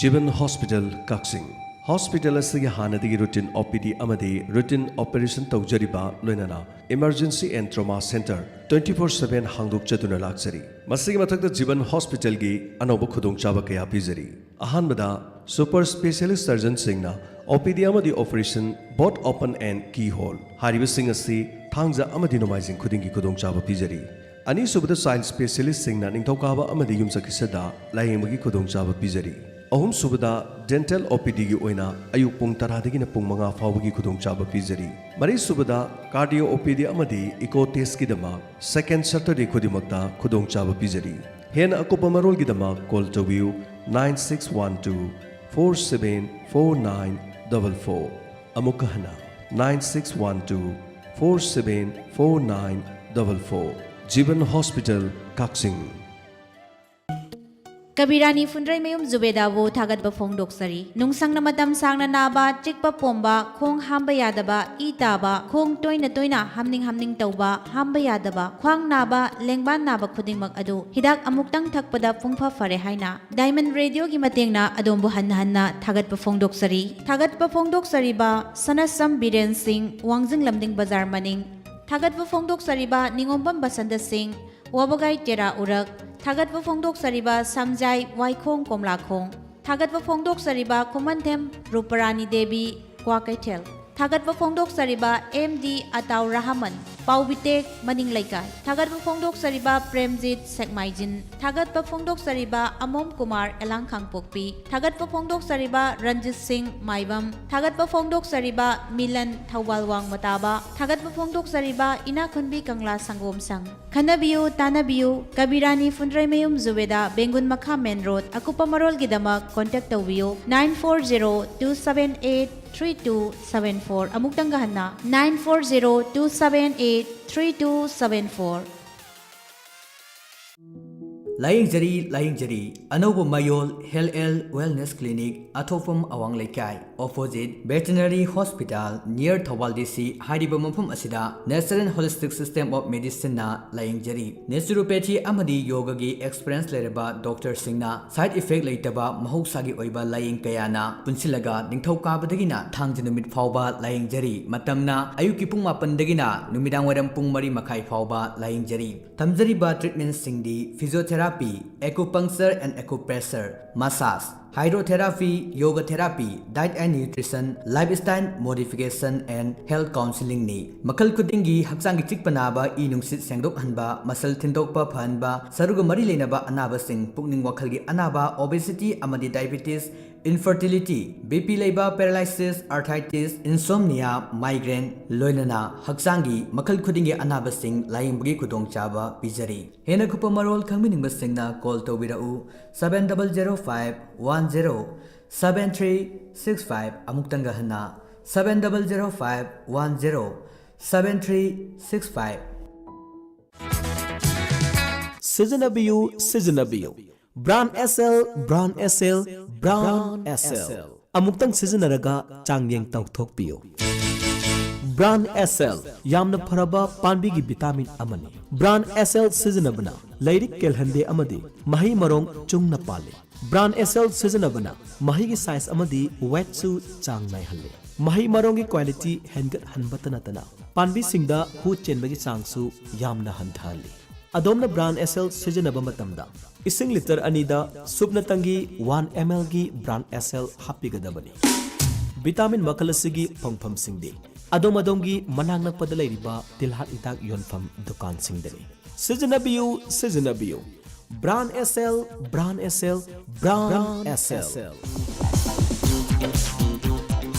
ꯖꯤꯕꯟ hospital, ꯀꯛꯆꯤꯡ꯫ Hospital ꯑꯁꯤꯒꯤ ꯍꯥꯟꯅꯗꯒꯤ routine O P D ꯑꯃꯗꯤ routine operation ꯇꯧꯖꯔꯤꯕ, ꯂꯣꯏꯅꯅ Emergency and Trauma Center twenty four seven ꯍꯥꯡꯗꯣꯛꯆꯗꯨꯅ ꯂꯥꯛꯆꯔꯤ꯫ ꯃꯁꯤꯒꯤ ꯃꯊꯛꯇ ꯖꯤꯕꯟ ꯍꯣꯁꯄꯤꯇꯥꯜꯒꯤ ꯑꯅꯧꯕ ꯈꯨꯗꯣꯡꯆꯥꯕ ꯀꯌꯥ ꯄꯤꯖꯔꯤ꯫ ꯑꯍꯥꯟꯕꯗ, super specialist surgeonꯁꯤꯡꯅ O P D ꯑꯃꯗꯤ operation both open and keyhole ꯍꯥꯏꯔꯤꯕꯁꯤꯡ ꯑꯁꯤ ꯊꯥꯡꯖ ꯑꯃꯗꯤ ꯅꯣꯡꯃꯥꯏꯖꯤꯡ ꯈꯨꯗꯤꯡꯒꯤ ꯈꯨꯗꯣꯡꯆꯥꯕ ꯄꯤꯖꯔꯤ꯫ ꯑꯅꯤꯁꯨꯕꯗ, child specialistꯁꯤꯡꯅ ꯅꯤꯡꯊꯧꯀꯥꯕ ꯑꯃꯗꯤ ꯌꯨꯝꯁꯀꯩꯁꯗ ꯂꯥꯌꯦꯡꯕꯒꯤ ꯈꯨꯗꯣꯡꯆꯥꯕ ꯄꯤꯖꯔꯤ꯫ ꯑꯍꯨꯝꯁꯨꯕꯗ, dental O P Dꯒꯤ ꯑꯣꯏꯅ ꯑꯌꯨꯛ ꯄꯨꯡ ꯇꯔꯥꯗꯒꯤꯅ ꯄꯨꯡ ꯃꯉꯥ ꯐꯥꯎꯕꯒꯤ ꯈꯨꯗꯣꯡꯆꯥꯕ ꯄꯤꯖꯔꯤ꯫ ꯃꯔꯤꯁꯨꯕꯗ, cardio O P D ꯑꯃꯗꯤ echo testꯀꯤꯗꯃꯛ second Saturday ꯈꯨꯗꯤꯡꯃꯛꯇ ꯈꯨꯗꯣꯡꯆꯥꯕ ꯄꯤꯖꯔꯤ꯫ ꯍꯦꯟꯅ ꯑꯀꯨꯞꯄ ꯃꯔꯣꯜꯒꯤꯗꯃꯛ ꯀꯣꯜ ꯇꯧꯕꯤꯌꯨ nine six one two four seven four nine double four꯫ ꯑꯃꯨꯛꯀ ꯍꯟꯅ, nine six one two four seven four nine double four꯫ ꯖꯤꯕꯟ ꯍꯣꯁꯄꯤꯇꯥꯜ, ꯀꯛꯆꯤꯡ꯫ ꯀꯕꯤꯔꯥꯅꯤ ꯐꯨꯟꯗ꯭ꯔꯩꯃꯌꯨꯝ ꯖꯨꯕꯦꯗꯥꯕꯨ ꯊꯥꯒꯠꯄ ꯐꯣꯡꯗꯣꯛꯆꯔꯤ꯫ ꯅꯨꯡꯁꯪꯅ ꯃꯇꯝ ꯁꯥꯡꯅ ꯅꯥꯕ, ꯆꯤꯛꯄ ꯄꯣꯝꯕ, ꯈꯣꯡ ꯍꯥꯝꯕ ꯌꯥꯗꯕ, ꯏ ꯇꯥꯕ, ꯈꯣꯡ ꯇꯣꯏꯅ ꯇꯣꯏꯅ ꯍꯥꯝꯅꯤꯡ ꯍꯥꯝꯅꯤꯡ ꯇꯧꯕ, ꯍꯥꯝꯕ ꯌꯥꯗꯕ, ꯈ꯭ꯋꯥꯡ ꯅꯥꯕ, ꯂꯦꯡꯕꯥꯟ ꯅꯥꯕ ꯈꯨꯗꯤꯡꯃꯛ ꯑꯗꯨ ꯍꯤꯗꯥꯛ ꯑꯃꯨꯛꯇꯪ ꯊꯛꯄꯗ ꯄꯨꯡꯐ ꯐꯔꯦ ꯍꯥꯏꯅ Diamond Radioꯒꯤ ꯃꯇꯦꯡꯅ ꯑꯗꯣꯝꯕꯨ ꯍꯟꯅ ꯍꯟꯅ ꯊꯥꯒꯠꯄ ꯐꯣꯡꯗꯣꯛꯆꯔꯤ꯫ ꯊꯥꯒꯠꯄ ꯐꯣꯡꯗꯣꯛꯆꯔꯤꯕ ꯁꯅꯁꯝ ꯕꯤꯔꯦꯟ ꯁꯤꯡ, ꯋꯥꯡꯖꯤꯡ ꯂꯝꯗꯤꯡ ꯕꯖꯥꯔ ꯃꯅꯤꯡ꯫ ꯊꯥꯒꯠꯄ ꯐꯣꯡꯗꯣꯛꯆꯔꯤꯕ ꯅꯤꯉꯣꯝꯕꯝ ꯕꯁꯟꯇ ꯁꯤꯡ, ꯋꯥꯕꯒꯥꯏ ꯇꯦꯔꯥ ꯎꯔꯛ꯫ ꯊꯥꯒꯠꯄ ꯐꯣꯡꯗꯣꯛꯆꯔꯤꯕ ꯁꯝꯖꯥꯏ ꯋꯥꯏꯈꯣꯡ ꯀꯣꯝꯂꯥꯈꯣꯡ꯫ ꯊꯥꯒꯠꯄ ꯐꯣꯡꯗꯣꯛꯆꯔꯤꯕ ꯈꯨꯃꯟꯊꯦꯝ ꯔꯨꯄꯔꯥꯅꯤ ꯗꯦꯕꯤ, ꯀ꯭ꯋꯥꯀꯩꯊꯦꯜ꯫ ꯊꯥꯒꯠꯄ ꯐꯣꯡꯗꯣꯛꯆꯔꯤꯕ M D ꯑꯇꯥꯎ ꯔꯍꯃꯟ, ꯄꯥꯎꯕꯤꯇꯦꯛ, ꯃꯅꯤꯡ ꯂꯩꯀꯥꯏ꯫ ꯊꯥꯒꯠꯄ ꯐꯣꯡꯗꯣꯛꯆꯔꯤꯕ ꯄ꯭ꯔꯦꯝꯖꯤꯠ, ꯁꯦꯛꯃꯥꯏꯖꯤꯟ꯫ ꯊꯥꯒꯠꯄ ꯐꯣꯡꯗꯣꯛꯆꯔꯤꯕ ꯑꯃꯣꯝ ꯀꯨꯃꯥꯔ, ꯑꯦꯂꯥꯡ ꯀꯥꯡꯄꯣꯛꯄꯤ꯫ ꯊꯥꯒꯠꯄ ꯐꯣꯡꯗꯣꯛꯆꯔꯤꯕ ꯔꯟꯖꯤꯠ ꯁꯤꯡ, ꯃꯥꯏꯕꯝ꯫ ꯊꯥꯒꯠꯄ ꯐꯣꯡꯗꯣꯛꯆꯔꯤꯕ ꯃꯤꯂꯟ, ꯊꯧꯕꯥꯜ ꯋꯥꯡꯃ ꯇꯥꯕ꯫ ꯊꯥꯒꯠꯄ ꯐꯣꯡꯗꯣꯛꯆꯔꯤꯕ ꯏꯅꯥꯛꯈꯨꯟꯕꯤ ꯀꯪꯂꯥ ꯁꯪꯒꯣꯝ ꯁꯪ꯫ ꯈꯟꯅꯕꯤꯌꯨ, ꯇꯥꯟꯅꯕꯤꯌꯨ, ꯀꯕꯤꯔꯥꯅꯤ ꯐꯨꯟꯗ꯭ꯔꯩꯃꯌꯨꯝ ꯖꯨꯕꯦꯗꯥ, ꯕꯦꯡꯒꯨꯟ ꯃꯈꯥ ꯃꯦꯟ ꯔꯣꯗ, ꯑꯀꯨꯞꯄ ꯃꯔꯣꯜꯒꯤꯗꯃꯛ contact ꯇꯧꯕꯤꯌꯨ, nine four zero two seven eight three two seven four꯫ ꯑꯃꯨꯛꯇꯪꯒ ꯍꯟꯅ, nine four zero two seven eight three two seven four꯫ ꯂꯥꯌꯦꯡꯖꯔꯤ, ꯂꯥꯌꯦꯡꯖꯔꯤ꯫ ꯑꯅꯧꯕ ꯃꯌꯣꯜ Health and Wellness Clinic, ꯑꯊꯣꯛꯐꯝ ꯑꯋꯥꯡ ꯂꯩꯀꯥꯏ, opposite Veterinary Hospital, near Thoubal D C ꯍꯥꯏꯔꯤꯕ ꯃꯐꯝ ꯑꯁꯤꯗ Natural Holistic System of Medicineꯅ ꯂꯥꯌꯦꯡꯖꯔꯤ꯫ Naturopathy ꯑꯃꯗꯤ ꯌꯣꯒꯒꯤ experience ꯂꯩꯔꯕ doctorꯁꯤꯡꯅ side effect ꯂꯩꯇꯕ ꯃꯍꯧꯁꯥꯒꯤ ꯑꯣꯏꯕ ꯂꯥꯌꯦꯡ ꯀꯌꯥꯅ ꯄꯨꯟꯁꯤꯜꯂꯒ ꯅꯤꯡꯊꯧꯀꯥꯕꯗꯒꯤꯅ ꯊꯥꯡꯖ ꯅꯨꯃꯤꯠ ꯐꯥꯎꯕ ꯂꯥꯌꯦꯡꯖꯔꯤ꯫ ꯃꯇꯝꯅ ꯑꯌꯨꯛꯀꯤ ꯄꯨꯡ ꯃꯥꯄꯟꯗꯒꯤꯅ ꯅꯨꯃꯤꯗꯥꯡ ꯋꯥꯏꯔꯝ ꯄꯨꯡ ꯃꯔꯤ ꯃꯈꯥꯏ ꯐꯥꯎꯕ ꯂꯥꯌꯦꯡꯖꯔꯤ꯫ ꯊꯝꯖꯔꯤꯕ treatmentꯁꯤꯡꯗꯤ physiotherapy, acupuncture and acupressure, massage, hydrotherapy, yoga therapy, diet and nutrition, lifestyle modification and health counselingꯅꯤ꯫ ꯃꯈꯜ ꯈꯨꯗꯤꯡꯒꯤ ꯍꯛꯆꯥꯡꯒꯤ ꯆꯤꯛꯄ ꯅꯥꯕ, ꯏ ꯅꯨꯡꯁꯤꯠ ꯁꯦꯡꯗꯣꯛꯍꯟꯕ, muscle ꯊꯤꯟꯗꯣꯛꯄ ꯐꯍꯟꯕ, ꯁꯔꯨꯒ ꯃꯔꯤ ꯂꯩꯅꯕ ꯑꯅꯥꯕꯁꯤꯡ, ꯄꯨꯛꯅꯤꯡ ꯋꯥꯈꯜꯒꯤ ꯑꯅꯥꯕ, obesity ꯑꯃꯗꯤ diabetes, infertility, BP ꯂꯩꯕ, paralysis, arthritis, insomnia, migraine, ꯂꯣꯏꯅꯅ ꯍꯛꯆꯥꯡꯒꯤ ꯃꯈꯜ ꯈꯨꯗꯤꯡꯒꯤ ꯑꯅꯥꯕꯁꯤꯡ ꯂꯥꯌꯦꯡꯕꯒꯤ ꯈꯨꯗꯣꯡꯆꯥꯕ ꯄꯤꯖꯔꯤ꯫ ꯍꯦꯟꯅ ꯀꯨꯞꯄ ꯃꯔꯣꯜ ꯈꯪꯕꯤꯅꯤꯡꯕꯁꯤꯡꯅ call ꯇꯧꯕꯤꯔꯛꯎ, seven double zero five one zero seven three six five꯫ ꯑꯃꯨꯛꯇꯪꯒ ꯍꯟꯅ, seven double zero five one zero seven three six five꯫ ꯁꯤꯖꯤꯟꯅꯕꯤꯌꯨ, ꯁꯤꯖꯤꯟꯅꯕꯤꯌꯨ꯫ Brand S L, Brand S L, Brand S L꯫ ꯑꯃꯨꯛꯇꯪ ꯁꯤꯖꯤꯟꯅꯔꯒ ꯆꯥꯡꯌꯦꯡ ꯇꯧꯊꯣꯛꯄꯤꯌꯨ꯫ Brand S L ꯌꯥꯝꯅ ꯐꯔꯕ ꯄꯥꯝꯕꯤꯒꯤ vitamin ꯑꯃꯅꯤ꯫ Brand S L ꯁꯤꯖꯤꯟꯅꯕꯅ ꯂꯥꯏꯔꯤꯛ ꯀꯦꯜꯍꯟꯗꯦ ꯑꯃꯗꯤ ꯃꯍꯩ ꯃꯔꯣꯡ ꯆꯨꯝꯅ ꯄꯥꯜꯂꯤ꯫ Brand S L ꯁꯤꯖꯤꯟꯅꯕꯅ ꯃꯍꯩꯒꯤ size ꯑꯃꯗꯤ weightꯁꯨ ꯆꯥꯡ ꯅꯥꯏꯍꯜꯂꯤ꯫ ꯃꯍꯩ ꯃꯔꯣꯡꯒꯤ quality ꯍꯦꯟꯒꯠꯍꯟꯕꯇ ꯅꯠꯇꯅ ꯄꯥꯝꯕꯤꯁꯤꯡꯗ ꯍꯨ ꯆꯦꯟꯕꯒꯤ ꯆꯥꯡꯁꯨ ꯌꯥꯝꯅ ꯍꯟꯊꯍꯜꯂꯤ꯫ ꯑꯗꯣꯝꯅ Brand S L ꯁꯤꯖꯤꯟꯅꯕ ꯃꯇꯝꯗ ꯏꯁꯤꯡ litre ꯑꯅꯤꯗ ꯁꯨꯞꯅꯇꯪꯒꯤ one M L ꯒꯤ Brand S L ꯍꯥꯞꯄꯤꯒꯗꯕꯅꯤ꯫ Vitamin ꯃꯈꯜ ꯑꯁꯤꯒꯤ ꯐꯪꯐꯝꯁꯤꯡꯗꯤ ꯑꯗꯣꯝ ꯑꯗꯣꯝꯒꯤ ꯃꯅꯥꯛ ꯅꯛꯄꯗ ꯂꯩꯔꯤꯕ ꯇꯤꯜꯍꯥꯠ ꯍꯤꯗꯥꯛ ꯌꯣꯟꯐꯝ ꯗꯨꯀꯥꯟꯁꯤꯡꯗꯅꯤ꯫ ꯁꯤꯖꯤꯟꯅꯕꯤꯌꯨ, ꯁꯤꯖꯤꯟꯅꯕꯤꯌꯨ꯫ Brand S L, Brand S L, Brand S L꯫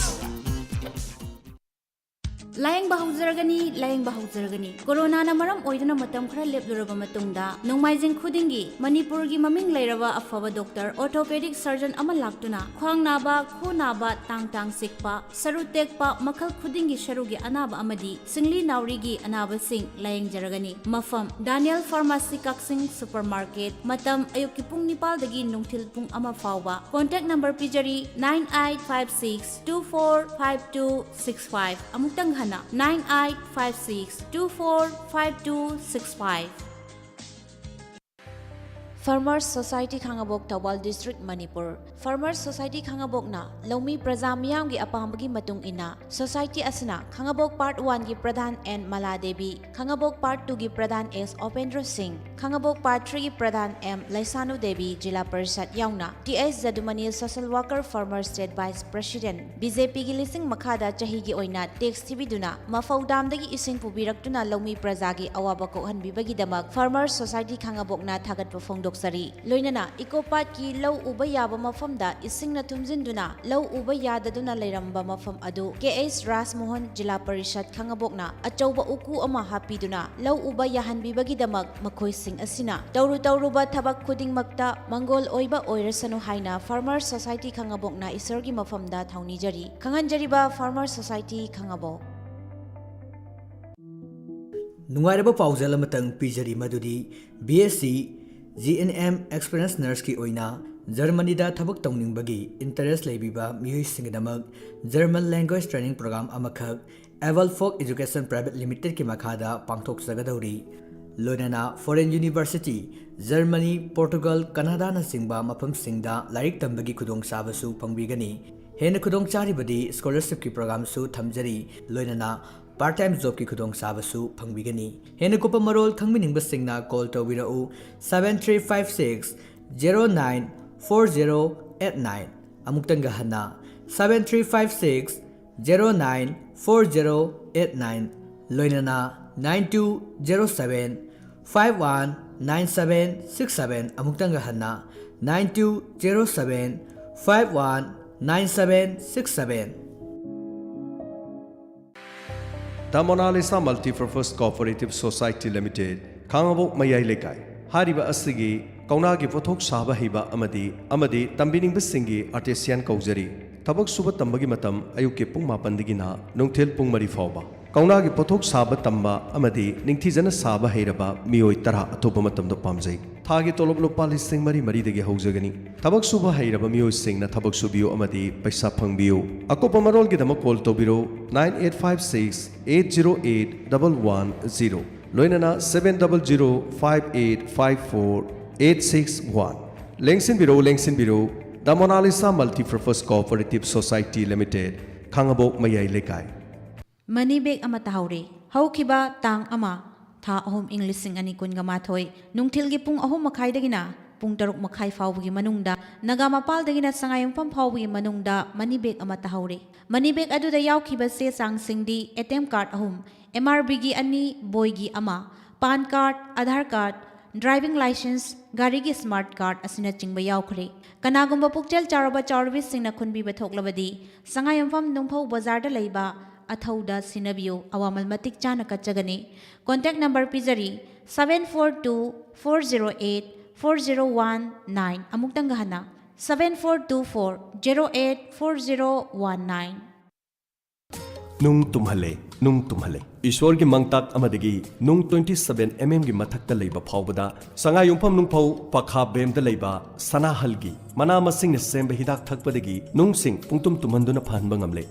ꯂꯥꯌꯦꯡꯕ ꯍꯧꯖꯔꯒꯅꯤ, ꯂꯥꯌꯦꯡꯕ ꯍꯧꯖꯔꯒꯅꯤ꯫ ꯀꯣꯔꯣꯅꯥꯅ ꯃꯔꯝ ꯑꯣꯏꯗꯨꯅ ꯃꯇꯝ ꯈꯔ ꯂꯦꯞꯂꯨꯔꯕ ꯃꯇꯨꯡꯗ, ꯅꯣꯡꯃꯥꯏꯖꯤꯡ ꯈꯨꯗꯤꯡꯒꯤ ꯃꯅꯤꯄꯨꯔꯒꯤ ꯃꯃꯤꯡ ꯂꯩꯔꯕ ꯑꯐꯕ doctor, orthopedic surgeon ꯑꯃ ꯂꯥꯛꯇꯨꯅ ꯈ꯭ꯋꯥꯡ ꯅꯥꯕ, ꯈꯨ ꯅꯥꯕ, ꯇꯥꯡ ꯇꯥꯡ ꯆꯤꯛꯄ, ꯁꯔꯨ ꯇꯦꯛꯄ, ꯃꯈꯜ ꯈꯨꯗꯤꯡꯒꯤ ꯁꯔꯨꯒꯤ ꯑꯅꯥꯕ ꯑꯃꯗꯤ ꯁꯤꯡꯂꯤ ꯅꯥꯎꯔꯤꯒꯤ ꯑꯅꯥꯕꯁꯤꯡ ꯂꯥꯌꯦꯡꯖꯔꯒꯅꯤ꯫ ꯃꯐꯝ: ꯗꯥꯅꯤꯌꯦꯜ ꯐꯥꯔꯃꯥꯁꯤ ꯀꯛꯆꯤꯡ ꯁꯨꯄꯔ ꯃꯥꯔꯀꯦꯠ꯫ ꯃꯇꯝ: ꯑꯌꯨꯛꯀꯤ ꯄꯨꯡ ꯅꯤꯄꯥꯜꯗꯒꯤ ꯅꯨꯡꯊꯤꯜ ꯄꯨꯡ ꯑꯃ ꯐꯥꯎꯕ꯫ Contact number ꯄꯤꯖꯔꯤ: nine eight five six two four five two six five꯫ ꯑꯃꯨꯛꯇꯪ ꯍꯟꯅ: nine eight five six two four five two six five꯫ Farmers Society ꯈꯥꯉꯕꯣꯛ, Thoubal district, Manipur. Farmers Society ꯈꯥꯉꯕꯣꯛꯅ ꯂꯧꯃꯤ ꯄ꯭ꯔꯖꯥ ꯃꯤꯌꯥꯝꯒꯤ ꯑꯄꯥꯝꯕꯒꯤ ꯃꯇꯨꯡ ꯏꯟꯅ society ꯑꯁꯤꯅ ꯈꯥꯉꯕꯣꯛ part one ꯒꯤ ꯄ꯭ꯔꯙꯥꯟ and ꯃꯂꯥ Devi, Khangabok part two ꯒꯤ ꯄ꯭ꯔꯙꯥꯟ ꯑꯦꯁ ꯑꯣꯄꯦꯟꯗ꯭ꯔ ꯁꯤꯡ, ꯈꯥꯉꯕꯣꯛ part three ꯒꯤ ꯄ꯭ꯔꯙꯥꯟ ꯑꯦꯝ ꯂꯩꯁꯥꯅꯨ ꯗꯦꯕꯤ, ꯖꯤꯂꯥ ꯄꯔꯤꯁꯠ ꯌꯥꯎꯅ ꯇꯤ ꯑꯦꯁ ꯖꯗꯨꯃꯅꯤ, social worker, farmer state vice president, B J ꯄꯤꯒꯤ ꯂꯤꯁꯤꯡ ꯃꯈꯥꯗ ꯆꯍꯤꯒꯤ ꯑꯣꯏꯅ tax ꯊꯤꯕꯤꯗꯨꯅ ꯃꯐꯧ ꯗꯥꯝꯗꯒꯤ ꯏꯁꯤꯡ ꯄꯨꯕꯤꯔꯛꯇꯨꯅ ꯂꯧꯃꯤ ꯄ꯭ꯔꯖꯥꯒꯤ ꯑꯋꯥꯕ ꯀꯣꯛꯍꯟꯕꯤꯕꯒꯤꯗꯃꯛ Farmers Society ꯈꯥꯉꯕꯣꯛꯅ ꯊꯥꯒꯠꯄ ꯐꯣꯡꯗꯣꯛꯆꯔꯤ꯫ ꯂꯣꯏꯅꯅ ꯏꯀꯣ ꯄꯥꯠꯀꯤ ꯂꯧ ꯎꯕ ꯌꯥꯕ ꯃꯐꯝꯗ ꯏꯁꯤꯡꯅ ꯊꯨꯝꯖꯤꯟꯗꯨꯅ ꯂꯧ ꯎꯕ ꯌꯥꯗꯗꯨꯅ ꯂꯩꯔꯝꯕ ꯃꯐꯝ ꯑꯗꯨ ꯀꯦ ꯑꯩꯆ ꯔꯥꯖꯃꯣꯍꯟ, ꯖꯤꯂꯥ ꯄꯔꯤꯁꯠ ꯈꯥꯉꯕꯣꯛꯅ ꯑꯆꯧꯕ ꯎꯀꯨ ꯑꯃ ꯍꯥꯞꯄꯤꯗꯨꯅ ꯂꯧ ꯎꯕ ꯌꯥꯍꯟꯕꯤꯕꯒꯤꯗꯃꯛ ꯃꯈꯣꯏꯁꯤꯡ ꯑꯁꯤꯅ ꯇꯧꯔꯨ ꯇꯧꯔꯨꯕ ꯊꯕꯛ ꯈꯨꯗꯤꯡꯃꯛꯇ ꯃꯪꯒꯣꯜ ꯑꯣꯏꯕ ꯑꯣꯏꯔꯁꯅꯨ ꯍꯥꯏꯅ Farmers Society ꯈꯥꯉꯕꯣꯛꯅ ꯏꯁꯣꯔꯒꯤ ꯃꯐꯝꯗ ꯊꯧꯅꯤꯖꯔꯤ꯫ ꯈꯪꯍꯟꯖꯔꯤꯕ Farmers Society ꯈꯥꯉꯕꯣꯛ꯫ ꯅꯨꯡꯉꯥꯏꯔꯕ ꯄꯥꯎꯖꯦꯜ ꯑꯃꯇꯪ ꯄꯤꯖꯔꯤ, ꯃꯗꯨꯗꯤ B S C G N M experienced nurse ꯀꯤ ꯑꯣꯏꯅ ꯖꯔꯃꯅꯤꯗ ꯊꯕꯛ ꯇꯧꯅꯤꯡꯕꯒꯤ interest ꯂꯩꯕꯤꯕ ꯃꯤꯑꯣꯏꯁꯤꯡꯒꯤꯗꯃꯛ German language training program ꯑꯃꯈꯛ Aval Folk Education Private Limited ꯀꯤ ꯃꯈꯥꯗ ꯄꯥꯡꯊꯣꯛꯆꯒꯗꯧꯔꯤ꯫ ꯂꯣꯏꯅꯅ foreign university, ꯖꯔꯃꯅꯤ, ꯄꯣꯔꯇꯨꯒꯜ, ꯀꯅꯥꯗꯥꯅꯆꯤꯡꯕ ꯃꯐꯝꯁꯤꯡꯗ ꯂꯥꯏꯔꯤꯛ ꯇꯝꯕꯒꯤ ꯈꯨꯗꯣꯡꯆꯥꯕꯁꯨ ꯐꯪꯕꯤꯒꯅꯤ꯫ ꯍꯦꯟꯅ ꯈꯨꯗꯣꯡꯆꯥꯔꯤꯕꯗꯤ scholarship ꯀꯤ program ꯁꯨ ꯊꯝꯖꯔꯤ, ꯂꯣꯏꯅꯅ part time job ꯀꯤ ꯈꯨꯗꯣꯡꯆꯥꯕꯁꯨ ꯐꯪꯕꯤꯒꯅꯤ꯫ ꯍꯦꯟꯅ ꯀꯨꯞꯄ ꯃꯔꯣꯜ ꯈꯪꯕꯤꯅꯤꯡꯕꯁꯤꯡꯅ call ꯇꯧꯕꯤꯔꯛꯎ, seven three five six zero nine four zero eight nine꯫ ꯑꯃꯨꯛꯇꯪꯒ ꯍꯟꯅ, seven three five six zero nine four zero eight nine, ꯂꯣꯏꯅꯅ nine two zero seven five one nine seven six seven, ꯑꯃꯨꯛꯇꯪꯒ ꯍꯟꯅ, nine two zero seven five one nine seven six seven. The Mona Lisa Multipurpose Cooperative Society Limited, ꯈꯥꯉꯕꯣꯛ ꯃꯌꯥꯏ ꯂꯩꯀꯥꯏ꯫ ꯍꯥꯏꯔꯤꯕ ꯑꯁꯤꯒꯤ ꯀꯧꯅꯥꯒꯤ ꯄꯣꯠꯊꯣꯛ ꯁꯥꯕ ꯍꯩꯕ ꯑꯃꯗꯤ, ꯑꯃꯗꯤ ꯇꯝꯕꯤꯅꯤꯡꯕꯁꯤꯡꯒꯤ artisan ꯀꯧꯖꯔꯤ꯫ ꯊꯕꯛ ꯁꯨꯕ ꯇꯝꯕꯒꯤ ꯃꯇꯝ ꯑꯌꯨꯛꯀꯤ ꯄꯨꯡ ꯃꯥꯄꯟꯗꯒꯤꯅ ꯅꯨꯡꯊꯤꯜ ꯄꯨꯡ ꯃꯔꯤ ꯐꯥꯎꯕ꯫ ꯀꯧꯅꯥꯒꯤ ꯄꯣꯠꯊꯣꯛ ꯁꯥꯕ ꯇꯝꯕ ꯑꯃꯗꯤ ꯅꯤꯡꯊꯤꯖꯅ ꯁꯥꯕ ꯍꯩꯔꯕ ꯃꯤꯑꯣꯏ ꯇꯔꯥ ꯑꯊꯨꯕ ꯃꯇꯝꯗ ꯄꯥꯝꯖꯩ꯫ ꯊꯥꯒꯤ ꯇꯣꯂꯣꯞ ꯂꯨꯄꯥ ꯂꯤꯁꯤꯡ ꯃꯔꯤ ꯃꯔꯤꯗꯒꯤ ꯍꯧꯖꯒꯅꯤ꯫ ꯊꯕꯛ ꯁꯨꯕ ꯍꯩꯔꯕ ꯃꯤꯑꯣꯏꯁꯤꯡꯅ ꯊꯕꯛ ꯁꯨꯕꯤꯌꯨ ꯑꯃꯗꯤ ꯄꯩꯁꯥ ꯐꯪꯕꯤꯌꯨ꯫ ꯑꯀꯨꯞꯄ ꯃꯔꯣꯜꯒꯤꯗꯃꯛ call ꯇꯧꯕꯤꯔꯣ, nine eight five six eight zero eight double one zero, ꯂꯣꯏꯅꯅ seven double zero five eight five four eight six one꯫ ꯂꯦꯡꯁꯤꯟꯕꯤꯔꯣ, ꯂꯦꯡꯁꯤꯟꯕꯤꯔꯣ, The Mona Lisa Multipurpose Cooperative Society Limited, ꯈꯥꯉꯕꯣꯛ ꯃꯌꯥꯏ ꯂꯩꯀꯥꯏ꯫ ꯃꯅꯤ ꯕꯦꯒ ꯑꯃ ꯇꯥꯍꯧꯔꯦ꯫ ꯍꯧꯈꯤꯕ ꯇꯥꯡ ꯑꯃ, ꯊꯥ ꯑꯍꯨꯝ, ꯏꯪ ꯂꯤꯁꯤꯡ ꯑꯅꯤ ꯀꯨꯟꯒ ꯃꯥꯊꯣꯏ, ꯅꯨꯡꯊꯤꯜꯒꯤ ꯄꯨꯡ ꯑꯍꯨꯝ ꯃꯈꯥꯏꯗꯒꯤꯅ ꯄꯨꯡ ꯇꯔꯨꯛ ꯃꯈꯥꯏ ꯐꯥꯎꯕꯒꯤ ꯃꯅꯨꯡꯗ, ꯅꯥꯒꯥ ꯃꯄꯥꯜꯗꯒꯤꯅ ꯁꯉꯥꯏꯌꯨꯝꯐꯝ ꯐꯥꯎꯕꯒꯤ ꯃꯅꯨꯡꯗ ꯃꯅꯤ ꯕꯦꯒ ꯑꯃ ꯇꯥꯍꯧꯔꯦ꯫ ꯃꯅꯤ ꯕꯦꯒ ꯑꯗꯨꯗ ꯌꯥꯎꯈꯤꯕ ꯆꯦ ꯆꯥꯡꯁꯤꯡꯗꯤ: ꯑꯦ ꯇꯤ ꯑꯦꯝ ꯀꯥꯔꯗ ꯑꯍꯨꯝ, ꯑꯦꯝ ꯑꯥꯔ ꯕꯤꯒꯤ ꯑꯅꯤ, ꯕꯣꯏꯒꯤ ꯑꯃ, PAN card, Aadhaar card, driving licence, ꯒꯥꯔꯤꯒꯤ ꯁ꯭ꯃꯥꯔꯠ ꯀꯥꯔꯗ ꯑꯁꯤꯅꯆꯤꯡꯕ ꯌꯥꯎꯈ꯭ꯔꯦ꯫ ꯀꯅꯥꯒꯨꯝꯕ ꯄꯨꯛꯆꯦꯜ ꯆꯥꯎꯔꯕ ꯆꯥꯎꯔꯕꯤꯁꯤꯡꯅ ꯈꯨꯟꯕꯤꯕ ꯊꯣꯛꯂꯕꯗꯤ, ꯁꯉꯥꯏꯌꯨꯝꯐꯝ ꯅꯨꯡꯐꯧ ꯕꯖꯥꯔꯗ ꯂꯩꯕ ꯑꯊꯧꯗ ꯁꯤꯟꯅꯕꯤꯌꯨ, ꯑꯋꯥꯃꯜ ꯃꯇꯤꯛ ꯆꯥꯅ ꯀꯠꯆꯒꯅꯤ꯫ ꯀꯣꯟꯇꯦꯛ ꯅꯝꯕꯔ ꯄꯤꯖꯔꯤ: seven four two four zero eight four zero one nine꯫ ꯑꯃꯨꯛꯇꯪꯒ ꯍꯟꯅ, seven four two four zero eight four zero one nine꯫ ꯅꯨꯡ ꯇꯨꯝꯍꯜꯂꯦ, ꯅꯨꯡ ꯇꯨꯝꯍꯜꯂꯦ꯫ ꯏꯁꯣꯔꯒꯤ ꯃꯪꯇꯥꯛ ꯑꯃꯗꯒꯤ ꯅꯨꯡ twenty seven M M ꯒꯤ ꯃꯊꯛꯇ ꯂꯩꯕ ꯐꯥꯎꯕꯗ ꯁꯉꯥꯏꯌꯨꯝꯐꯝ ꯅꯨꯡꯐꯧ ꯄꯈꯥ ꯕꯦꯝꯗ ꯂꯩꯕ ꯁꯅꯥꯍꯜꯒꯤ ꯃꯅꯥ ꯃꯁꯤꯡꯅ ꯁꯦꯝꯕ ꯍꯤꯗꯥꯛ ꯊꯛꯄꯗꯒꯤ ꯅꯨꯡꯁꯤꯡ ꯄꯨꯡꯇꯨꯝ ꯇꯨꯝꯍꯟꯗꯨꯅ ꯐꯍꯟꯕ ꯉꯝꯂꯦ꯫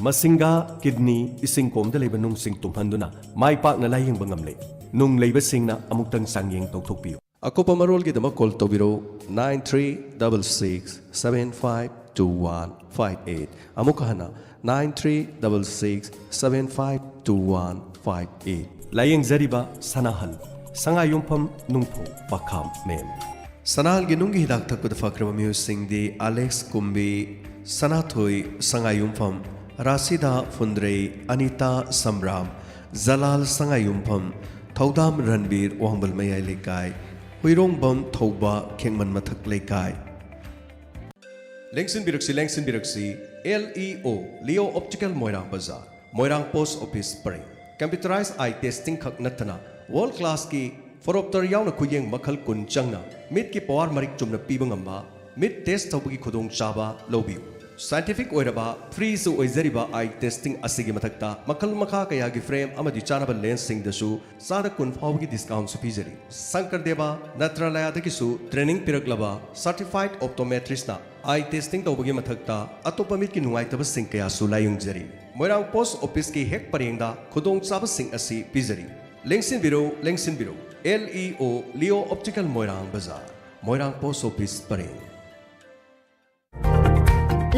ꯃꯁꯤꯡꯒꯥ, ꯀꯤꯗꯅꯤ, ꯏꯁꯤꯡ ꯀꯣꯝꯗ ꯂꯩꯕ ꯅꯨꯡꯁꯤꯡ ꯇꯨꯝꯍꯟꯗꯨꯅ ꯃꯥꯏ ꯄꯥꯛꯅ ꯂꯥꯌꯦꯡꯕ ꯉꯝꯂꯦ꯫ ꯅꯨꯡ ꯂꯩꯕꯁꯤꯡꯅ ꯑꯃꯨꯛꯇꯪ ꯆꯥꯡꯌꯦꯡ ꯇꯧꯊꯣꯛꯄꯤꯌꯨ꯫ ꯑꯀꯨꯞꯄ ꯃꯔꯣꯜꯒꯤꯗꯃꯛ call ꯇꯧꯕꯤꯔꯧ, nine three double six seven five two one five eight꯫ ꯑꯃꯨꯛꯀ ꯍꯟꯅ, nine three double six seven five two one five eight꯫ ꯂꯥꯌꯦꯡꯖꯔꯤꯕ ꯁꯅꯥꯍꯜ, ꯁꯉꯥꯏꯌꯨꯝꯐꯝ ꯅꯨꯡꯐꯧ ꯄꯈꯥꯝ ꯃꯦꯝ꯫ ꯁꯅꯥꯍꯜꯒꯤ ꯅꯨꯡꯒꯤ ꯍꯤꯗꯥꯛ ꯊꯛꯄꯗ ꯐꯈ꯭ꯔꯕ ꯃꯤꯑꯣꯏꯁꯤꯡꯗꯤ ꯑꯂꯦꯛꯁ ꯀꯨꯝꯕꯤ, ꯁꯅꯥꯊꯣꯏ, ꯁꯉꯥꯏꯌꯨꯝꯐꯝ ꯔꯥꯁꯤꯗꯥ ꯐꯨꯟꯗ꯭ꯔꯩ, ꯑꯅꯤꯇꯥ ꯁꯝꯔꯥꯝ, ꯖꯂꯥꯜ ꯁꯉꯥꯏꯌꯨꯝꯐꯝ, ꯊꯧꯗꯥꯝ ꯔꯟꯕꯤꯔ ꯋꯥꯡꯕꯜ ꯃꯌꯥꯏ ꯂꯩꯀꯥꯏ, ꯍꯨꯏꯔꯣꯡꯕꯝ ꯊꯧꯕ ꯈꯦꯡꯃꯟ ꯃꯊꯛ ꯂꯩꯀꯥꯏ꯫ ꯂꯦꯡꯁꯤꯟꯕꯤꯔꯛꯁꯤ, ꯂꯦꯡꯁꯤꯟꯕꯤꯔꯛꯁꯤ, L E O, Leo Optical ꯃꯣꯏꯔꯥꯡ ꯕꯖꯥꯔ, ꯃꯣꯏꯔꯥꯡ ꯄꯣꯁ ꯑꯣꯐꯤꯁ ꯄꯔꯦꯡ꯫ ꯀꯝꯄ꯭ꯌꯨꯇꯔꯥꯏꯖ ꯑꯥꯏ ꯇꯦꯁꯇꯤꯡ ꯈꯛ ꯅꯠꯇꯅ ꯋꯥꯔꯜ ꯀ꯭ꯂꯥꯁꯀꯤ ꯐꯣꯔꯣꯞꯇꯔ ꯌꯥꯎꯅ ꯈꯨꯌꯦꯡ ꯃꯈꯜ ꯀꯨꯟ ꯆꯪꯅ ꯃꯤꯠꯀꯤ ꯄꯋꯥꯔ ꯃꯔꯤꯛ ꯆꯨꯝꯅ ꯄꯤꯕ ꯉꯝꯕ ꯃꯤꯠ ꯇꯦꯁ ꯇꯧꯕꯒꯤ ꯈꯨꯗꯣꯡꯆꯥꯕ ꯂꯧꯕꯤꯌꯨ꯫ ꯁꯥꯏꯟꯇꯤꯐꯤꯛ ꯑꯣꯏꯔꯕ ꯐ꯭ꯔꯤꯁꯨ ꯑꯣꯏꯖꯔꯤꯕ ꯑꯥꯏ ꯇꯦꯁꯇꯤꯡ ꯑꯁꯤꯒꯤ ꯃꯊꯛꯇ ꯃꯈꯜ ꯃꯈꯥ ꯀꯌꯥꯒꯤ ꯐ꯭ꯔꯦꯝ ꯑꯃꯗꯤ ꯆꯥꯅꯕ ꯂꯦꯟꯁꯁꯤꯡꯗꯁꯨ ꯆꯥꯗ ꯀꯨꯟ ꯐꯥꯎꯕꯒꯤ ꯗꯤꯁꯀꯥꯎꯟꯁꯨ ꯄꯤꯖꯔꯤ꯫ ꯁꯪꯀꯔꯗꯦꯕ ꯅꯇ꯭ꯔꯥꯂꯌꯥꯗꯒꯤꯁꯨ ꯇ꯭ꯔꯦꯅꯤꯡ ꯄꯤꯔꯛꯂꯕ ꯁꯔꯇꯤꯐꯥꯏꯗ ꯑꯣꯞꯇꯣꯃꯦꯇ꯭ꯔꯤꯁꯅ ꯑꯥꯏ ꯇꯦꯁꯇꯤꯡ ꯇꯧꯕꯒꯤ ꯃꯊꯛꯇ ꯑꯇꯣꯞꯄ ꯃꯤꯠꯀꯤ ꯅꯨꯡꯉꯥꯏꯇꯕꯁꯤꯡ ꯀꯌꯥꯁꯨ ꯂꯥꯌꯦꯡꯖꯔꯤ꯫ ꯃꯣꯏꯔꯥꯡ ꯄꯣꯁ ꯑꯣꯐꯤꯁꯀꯤ ꯍꯦꯛ ꯄꯔꯦꯡꯗ ꯈꯨꯗꯣꯡꯆꯥꯕꯁꯤꯡ ꯑꯁꯤ ꯄꯤꯖꯔꯤ꯫ ꯂꯦꯡꯁꯤꯟꯕꯤꯔꯧ, ꯂꯦꯡꯁꯤꯟꯕꯤꯔꯧ꯫ L E O, Leo Optical ꯃꯣꯏꯔꯥꯡ ꯕꯖꯥꯔ, ꯃꯣꯏꯔꯥꯡ ꯄꯣꯁ ꯑꯣꯐꯤꯁ ꯄꯔꯦꯡ꯫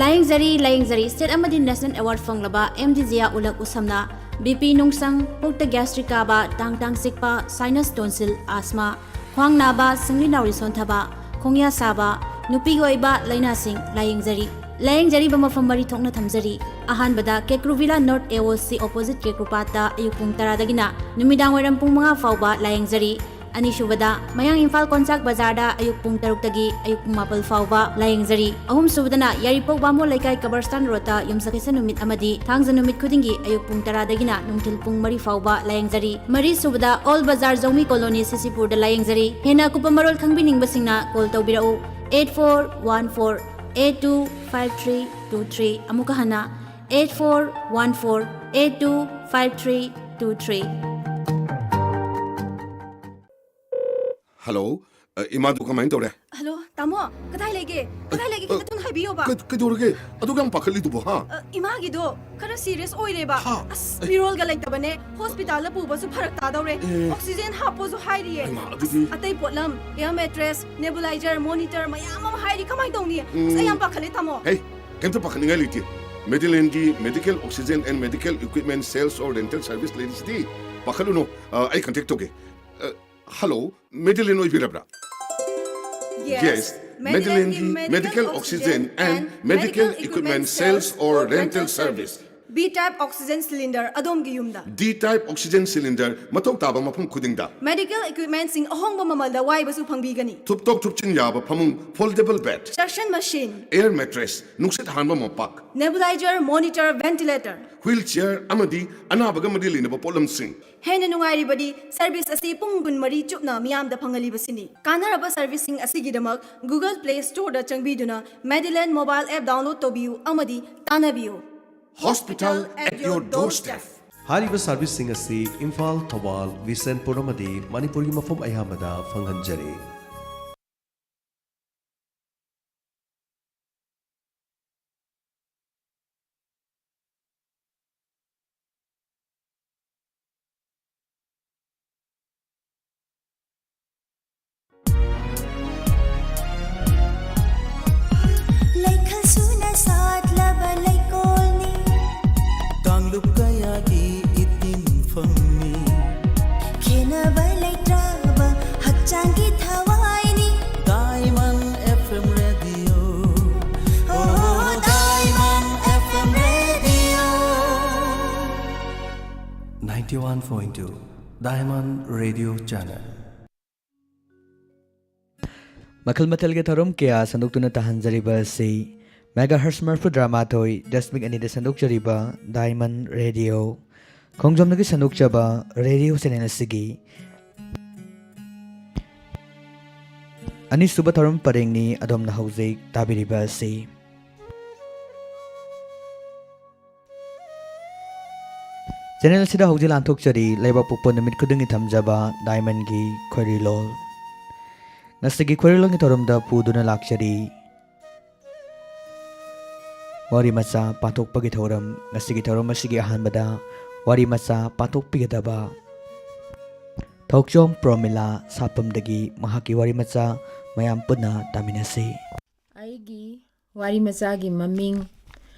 ꯂꯥꯌꯦꯡꯖꯔꯤ, ꯂꯥꯌꯦꯡꯖꯔꯤ꯫ ꯁ꯭ꯇꯦꯠ ꯑꯃꯗꯤ ꯅꯦꯁꯅꯦꯜ ꯑꯦꯋꯥꯔꯗ ꯐꯪꯂꯕ ꯑꯦꯝ ꯗꯤ ꯖꯤꯌꯥ ꯎꯂꯛ ꯎꯁꯝꯅ ꯕꯤ ꯄꯤ ꯅꯨꯡꯁꯪ, ꯄꯨꯛꯇ ꯒ꯭ꯌꯥꯁꯇ꯭ꯔꯤꯛ ꯀꯥꯕ, ꯇꯥꯡ ꯇꯥꯡ ꯆꯤꯛꯄ, ꯁꯥꯏꯅꯁ ꯇꯣꯟꯁꯤꯜ, ꯑꯥꯁꯃꯥ, ꯈ꯭ꯋꯥꯡ ꯅꯥꯕ, ꯁꯤꯡꯂꯤ ꯅꯥꯎꯔꯤ ꯁꯣꯟꯊꯕ, ꯈꯣꯡꯌꯥ ꯁꯥꯕ, ꯅꯨꯄꯤꯒꯤ ꯑꯣꯏꯕ ꯂꯥꯏꯅꯥꯁꯤꯡ ꯂꯥꯌꯦꯡꯖꯔꯤ꯫ ꯂꯥꯌꯦꯡꯖꯔꯤꯕ ꯃꯐꯝ ꯃꯔꯤ ꯊꯣꯛꯅ ꯊꯝꯖꯔꯤ꯫ ꯑꯍꯥꯟꯕꯗ ꯀꯦꯀ꯭ꯔꯨ ꯚꯤꯂꯥ ꯅꯣꯔꯠ ꯑꯦ ꯑꯣ ꯁꯤ ꯑꯣꯄꯣꯖꯤꯠ ꯀꯦꯀ꯭ꯔꯨꯄꯥꯠꯇ ꯑꯌꯨꯛ ꯄꯨꯡ ꯇꯔꯥꯗꯒꯤꯅ ꯅꯨꯃꯤꯗꯥꯡ ꯋꯥꯏꯔꯝ ꯄꯨꯡ ꯃꯉꯥ ꯐꯥꯎꯕ ꯂꯥꯌꯦꯡꯖꯔꯤ꯫ ꯑꯅꯤꯁꯨꯕꯗ ꯃꯌꯥꯡ ꯏꯝꯐꯥꯜ ꯀꯣꯟꯆꯥꯛ ꯕꯖꯥꯔꯗ ꯑꯌꯨꯛ ꯄꯨꯡ ꯇꯔꯨꯛꯇꯒꯤ ꯑꯌꯨꯛ ꯄꯨꯡ ꯃꯥꯄꯜ ꯐꯥꯎꯕ ꯂꯥꯌꯦꯡꯖꯔꯤ꯫ ꯑꯍꯨꯝꯁꯨꯕꯗꯅ ꯌꯥꯏꯔꯤꯄꯣꯛ ꯕꯥꯃꯣꯟ ꯂꯩꯀꯥꯏ ꯀꯕꯔꯁꯇꯥꯟ ꯔꯣꯗꯇ ꯌꯨꯝꯁꯀꯩꯁ ꯅꯨꯃꯤꯠ ꯑꯃꯗꯤ ꯊꯥꯡꯖ ꯅꯨꯃꯤꯠ ꯈꯨꯗꯤꯡꯒꯤ ꯑꯌꯨꯛ ꯄꯨꯡ ꯇꯔꯥꯗꯒꯤꯅ ꯅꯨꯡꯊꯤꯜ ꯄꯨꯡ ꯃꯔꯤ ꯐꯥꯎꯕ ꯂꯥꯌꯦꯡꯖꯔꯤ꯫ ꯃꯔꯤꯁꯨꯕꯗ ꯑꯣꯜ ꯕꯖꯥꯔ ꯖꯧꯃꯤ ꯀꯣꯂꯣꯅꯤ ꯁꯤꯁꯤꯄꯨꯔꯗ ꯂꯥꯌꯦꯡꯖꯔꯤ꯫ ꯍꯦꯟꯅ ꯑꯀꯨꯞꯄ ꯃꯔꯣꯜ ꯈꯪꯕꯤꯅꯤꯡꯕꯁꯤꯡꯅ ꯀꯣꯜ ꯇꯧꯕꯤꯔꯛꯎ, eight four one four eight two five three two three꯫ ꯑꯃꯨꯛꯀ ꯍꯟꯅ, eight four one four eight two five three two three꯫ Hello, ꯑ, ꯏꯃꯥꯗꯨ ꯀꯃꯥꯏꯅ ꯇꯧꯔꯦ? ꯍꯜꯂꯣ, ꯇꯥꯃꯣ, ꯀꯗꯥꯏ ꯂꯩꯒꯦ? ꯀꯗꯥꯏ ꯂꯩꯒꯦ? ꯑ, ꯈꯤꯇꯪ ꯍꯥꯏꯕꯤꯌꯣꯕ꯫ ꯀ-, ꯀꯩꯗꯧꯔꯒꯦ? ꯑꯗꯨꯛ ꯌꯥꯝ ꯄꯥꯈꯠꯂꯤꯗꯨꯕꯣ, ꯍꯥ? ꯑ, ꯏꯃꯥꯒꯤꯗꯣ ꯈꯔ ꯁꯤꯔꯤꯌꯁ ꯑꯣꯏꯔꯦꯕ꯫ ꯍꯥ? ꯑꯁ, ꯑꯦ꯫ ꯃꯤꯔꯣꯜꯒ ꯂꯩꯇꯕꯅꯦ꯫ ꯍꯣꯁꯄꯤꯇꯥꯜꯗ ꯄꯨꯕꯁꯨ ꯐꯔꯛ ꯇꯥꯗꯧꯔꯦ꯫ ꯑꯦ꯫ ꯑꯣꯛꯁꯤꯖꯦꯟ ꯍꯥꯞꯄꯣꯁꯨ ꯍꯥꯏꯔꯤꯌꯦ꯫ ꯍꯩꯃꯥ, ꯑꯗꯨꯗꯤ ꯑꯁ, ꯑꯇꯩ ꯄꯣꯠꯂꯝ, air mattress, nebulizer, monitor ꯃꯌꯥꯝ ꯑꯃ ꯍꯥꯏꯔꯤ꯫ ꯀꯃꯥꯏꯅ ꯇꯧꯅꯤ? ꯑꯁ, ꯑꯩ ꯎꯝ꯫ ꯌꯥꯝ ꯄꯥꯈꯠꯂꯦ, ꯇꯥꯃꯣ꯫ ꯍꯦ, ꯀꯩꯝꯇ ꯄꯥꯈꯠꯅꯤꯡꯉꯥꯏ ꯂꯩꯇꯦ꯫ ꯃꯦꯗꯤꯂꯦꯟꯒꯤ medical oxygen and medical equipment sales or rental service ꯂꯩꯔꯤꯁꯤꯗꯤ꯫ ꯄꯥꯈꯠꯂꯨꯅꯨ꯫ ꯑ, ꯑꯩ contact ꯇꯧꯒꯦ꯫ ꯑ, ꯍꯜꯂꯣ, ꯃꯦꯗꯤꯂꯤꯟ ꯑꯣꯏꯕꯤꯔꯕ꯭ꯔꯥ? Yes. Yes. Medilendꯒꯤ medical oxygen and medical equipment sales or rental service. B type oxygen cylinder ꯑꯗꯣꯝꯒꯤ ꯌꯨꯝꯗ. D type oxygen cylinder ꯃꯊꯧ ꯇꯥꯕ ꯃꯐꯝ ꯈꯨꯗꯤꯡꯗ. Medical equipmentꯁꯤꯡ ꯑꯍꯣꯡꯕ ꯃꯃꯜꯗ ꯋꯥꯏꯕꯁꯨ ꯐꯪꯕꯤꯒꯅꯤ. ꯊꯨꯞꯇꯣꯛ ꯊꯨꯞꯆꯤꯟ ꯌꯥꯕ ꯐꯃꯨꯡ, foldable bed, Suction machine, air mattress, ꯅꯨꯡꯁꯤꯠ ꯍꯥꯟꯕ ꯃꯣꯝꯄꯥꯛ, nebulizer, monitor, ventilator, wheelchair ꯑꯃꯗꯤ ꯑꯅꯥꯕꯒ ꯃꯔꯤ ꯂꯩꯅꯕ ꯄꯣꯠꯂꯝꯁꯤꯡ. ꯍꯦꯟꯅ ꯅꯨꯡꯉꯥꯏꯔꯤꯕꯗꯤ service ꯑꯁꯤ ꯄꯨꯡ ꯀꯨꯟꯃꯔꯤ ꯆꯨꯞꯅ ꯃꯤꯌꯥꯝꯗ ꯐꯪꯍꯜꯂꯤꯕꯁꯤꯅꯤ꯫ ꯀꯥꯟꯅꯔꯕ serviceꯁꯤꯡ ꯑꯁꯤꯒꯤꯗꯃꯛ Google Play Storeꯗ ꯆꯪꯕꯤꯗꯨꯅ Medilend mobile app download ꯇꯧꯕꯤꯌꯨ ꯑꯃꯗꯤ ꯇꯥꯟꯅꯕꯤꯌꯨ꯫ Hospital at your doorstep. ꯍꯥꯏꯔꯤꯕ serviceꯁꯤꯡ ꯑꯁꯤ ꯏꯝꯐꯥꯜ, ꯊꯧꯕꯥꯜ, ꯕꯤꯁꯦꯟꯄꯨꯔ ꯑꯃꯗꯤ ꯃꯅꯤꯄꯨꯔꯒꯤ ꯃꯐꯝ ꯑꯌꯥꯝꯕꯗ ꯐꯪꯍꯟꯖꯔꯤ꯫ ꯂꯩꯈꯜ ꯁꯨꯅ ꯁꯥꯠꯂꯕ ꯂꯩꯀꯣꯜꯅꯤ꯫ ꯀꯥꯡꯂꯨꯞ ꯀꯌꯥꯒꯤ ꯏꯇꯤꯟꯐꯝꯅꯤ꯫ ꯈꯦꯟꯅꯕ ꯂꯩꯇ꯭ꯔꯕ ꯍꯛꯆꯥꯡꯒꯤ ꯊꯋꯥꯏꯅꯤ꯫ Diamond F M Radio. Oh, Diamond F M Radio. Ninety one point two Diamond Radio Channel. ꯃꯈꯜ ꯃꯊꯦꯜꯒꯤ ꯊꯧꯔꯝ ꯀꯌꯥ ꯁꯟꯗꯣꯛꯇꯨꯅ ꯇꯥꯍꯟꯖꯔꯤꯕ ꯑꯁꯤ megahertz ꯃꯔꯤꯐꯨ ꯇꯔꯥꯃꯥꯊꯣꯏ ꯗꯁꯃꯤꯛ ꯑꯅꯤꯗ ꯁꯟꯗꯣꯛꯆꯔꯤꯕ Diamond Radio, ꯈꯣꯡꯖꯣꯝꯗꯒꯤ ꯁꯟꯗꯣꯛꯆꯕ radio channel ꯑꯁꯤꯒꯤ ꯑꯅꯤꯁꯨꯕ ꯊꯧꯔꯝ ꯄꯔꯦꯡꯅꯤ ꯑꯗꯣꯝꯅ ꯍꯧꯖꯤꯛ ꯇꯥꯕꯤꯔꯤꯕ ꯑꯁꯤ꯫ Channel ꯑꯁꯤꯗ ꯍꯧꯖꯤꯛ ꯂꯥꯟꯊꯣꯛꯆꯔꯤ ꯂꯩꯕꯥꯛꯄꯣꯛꯄ ꯅꯨꯃꯤꯠ ꯈꯨꯗꯤꯡꯒꯤ ꯊꯝꯖꯕ Diamondꯒꯤ ꯈꯣꯏꯔꯤꯂꯣꯜ꯫ ꯉꯁꯤꯒꯤ ꯈꯣꯏꯔꯤꯂꯣꯜꯒꯤ ꯊꯧꯔꯝꯗ ꯄꯨꯗꯨꯅ ꯂꯥꯛꯆꯔꯤ ꯋꯥꯔꯤ ꯃꯆꯥ ꯄꯥꯊꯣꯛꯄꯒꯤ ꯊꯧꯔꯝ꯫ ꯉꯁꯤꯒꯤ ꯊꯧꯔꯝ ꯑꯁꯤꯒꯤ ꯑꯍꯥꯟꯕꯗ ꯋꯥꯔꯤ ꯃꯆꯥ ꯄꯥꯊꯣꯛꯄꯤꯒꯗꯕ ꯊꯧꯆꯣꯝ ꯄ꯭ꯔꯣꯃꯤꯂꯥ ꯁꯥꯄꯝꯗꯒꯤ ꯃꯍꯥꯛꯀꯤ ꯋꯥꯔꯤ ꯃꯆꯥ ꯃꯌꯥꯝ ꯄꯨꯟꯅ ꯇꯥꯃꯤꯟꯅꯁꯤ꯫ ꯑꯩꯒꯤ ꯋꯥꯔꯤ ꯃꯆꯥꯒꯤ ꯃꯃꯤꯡ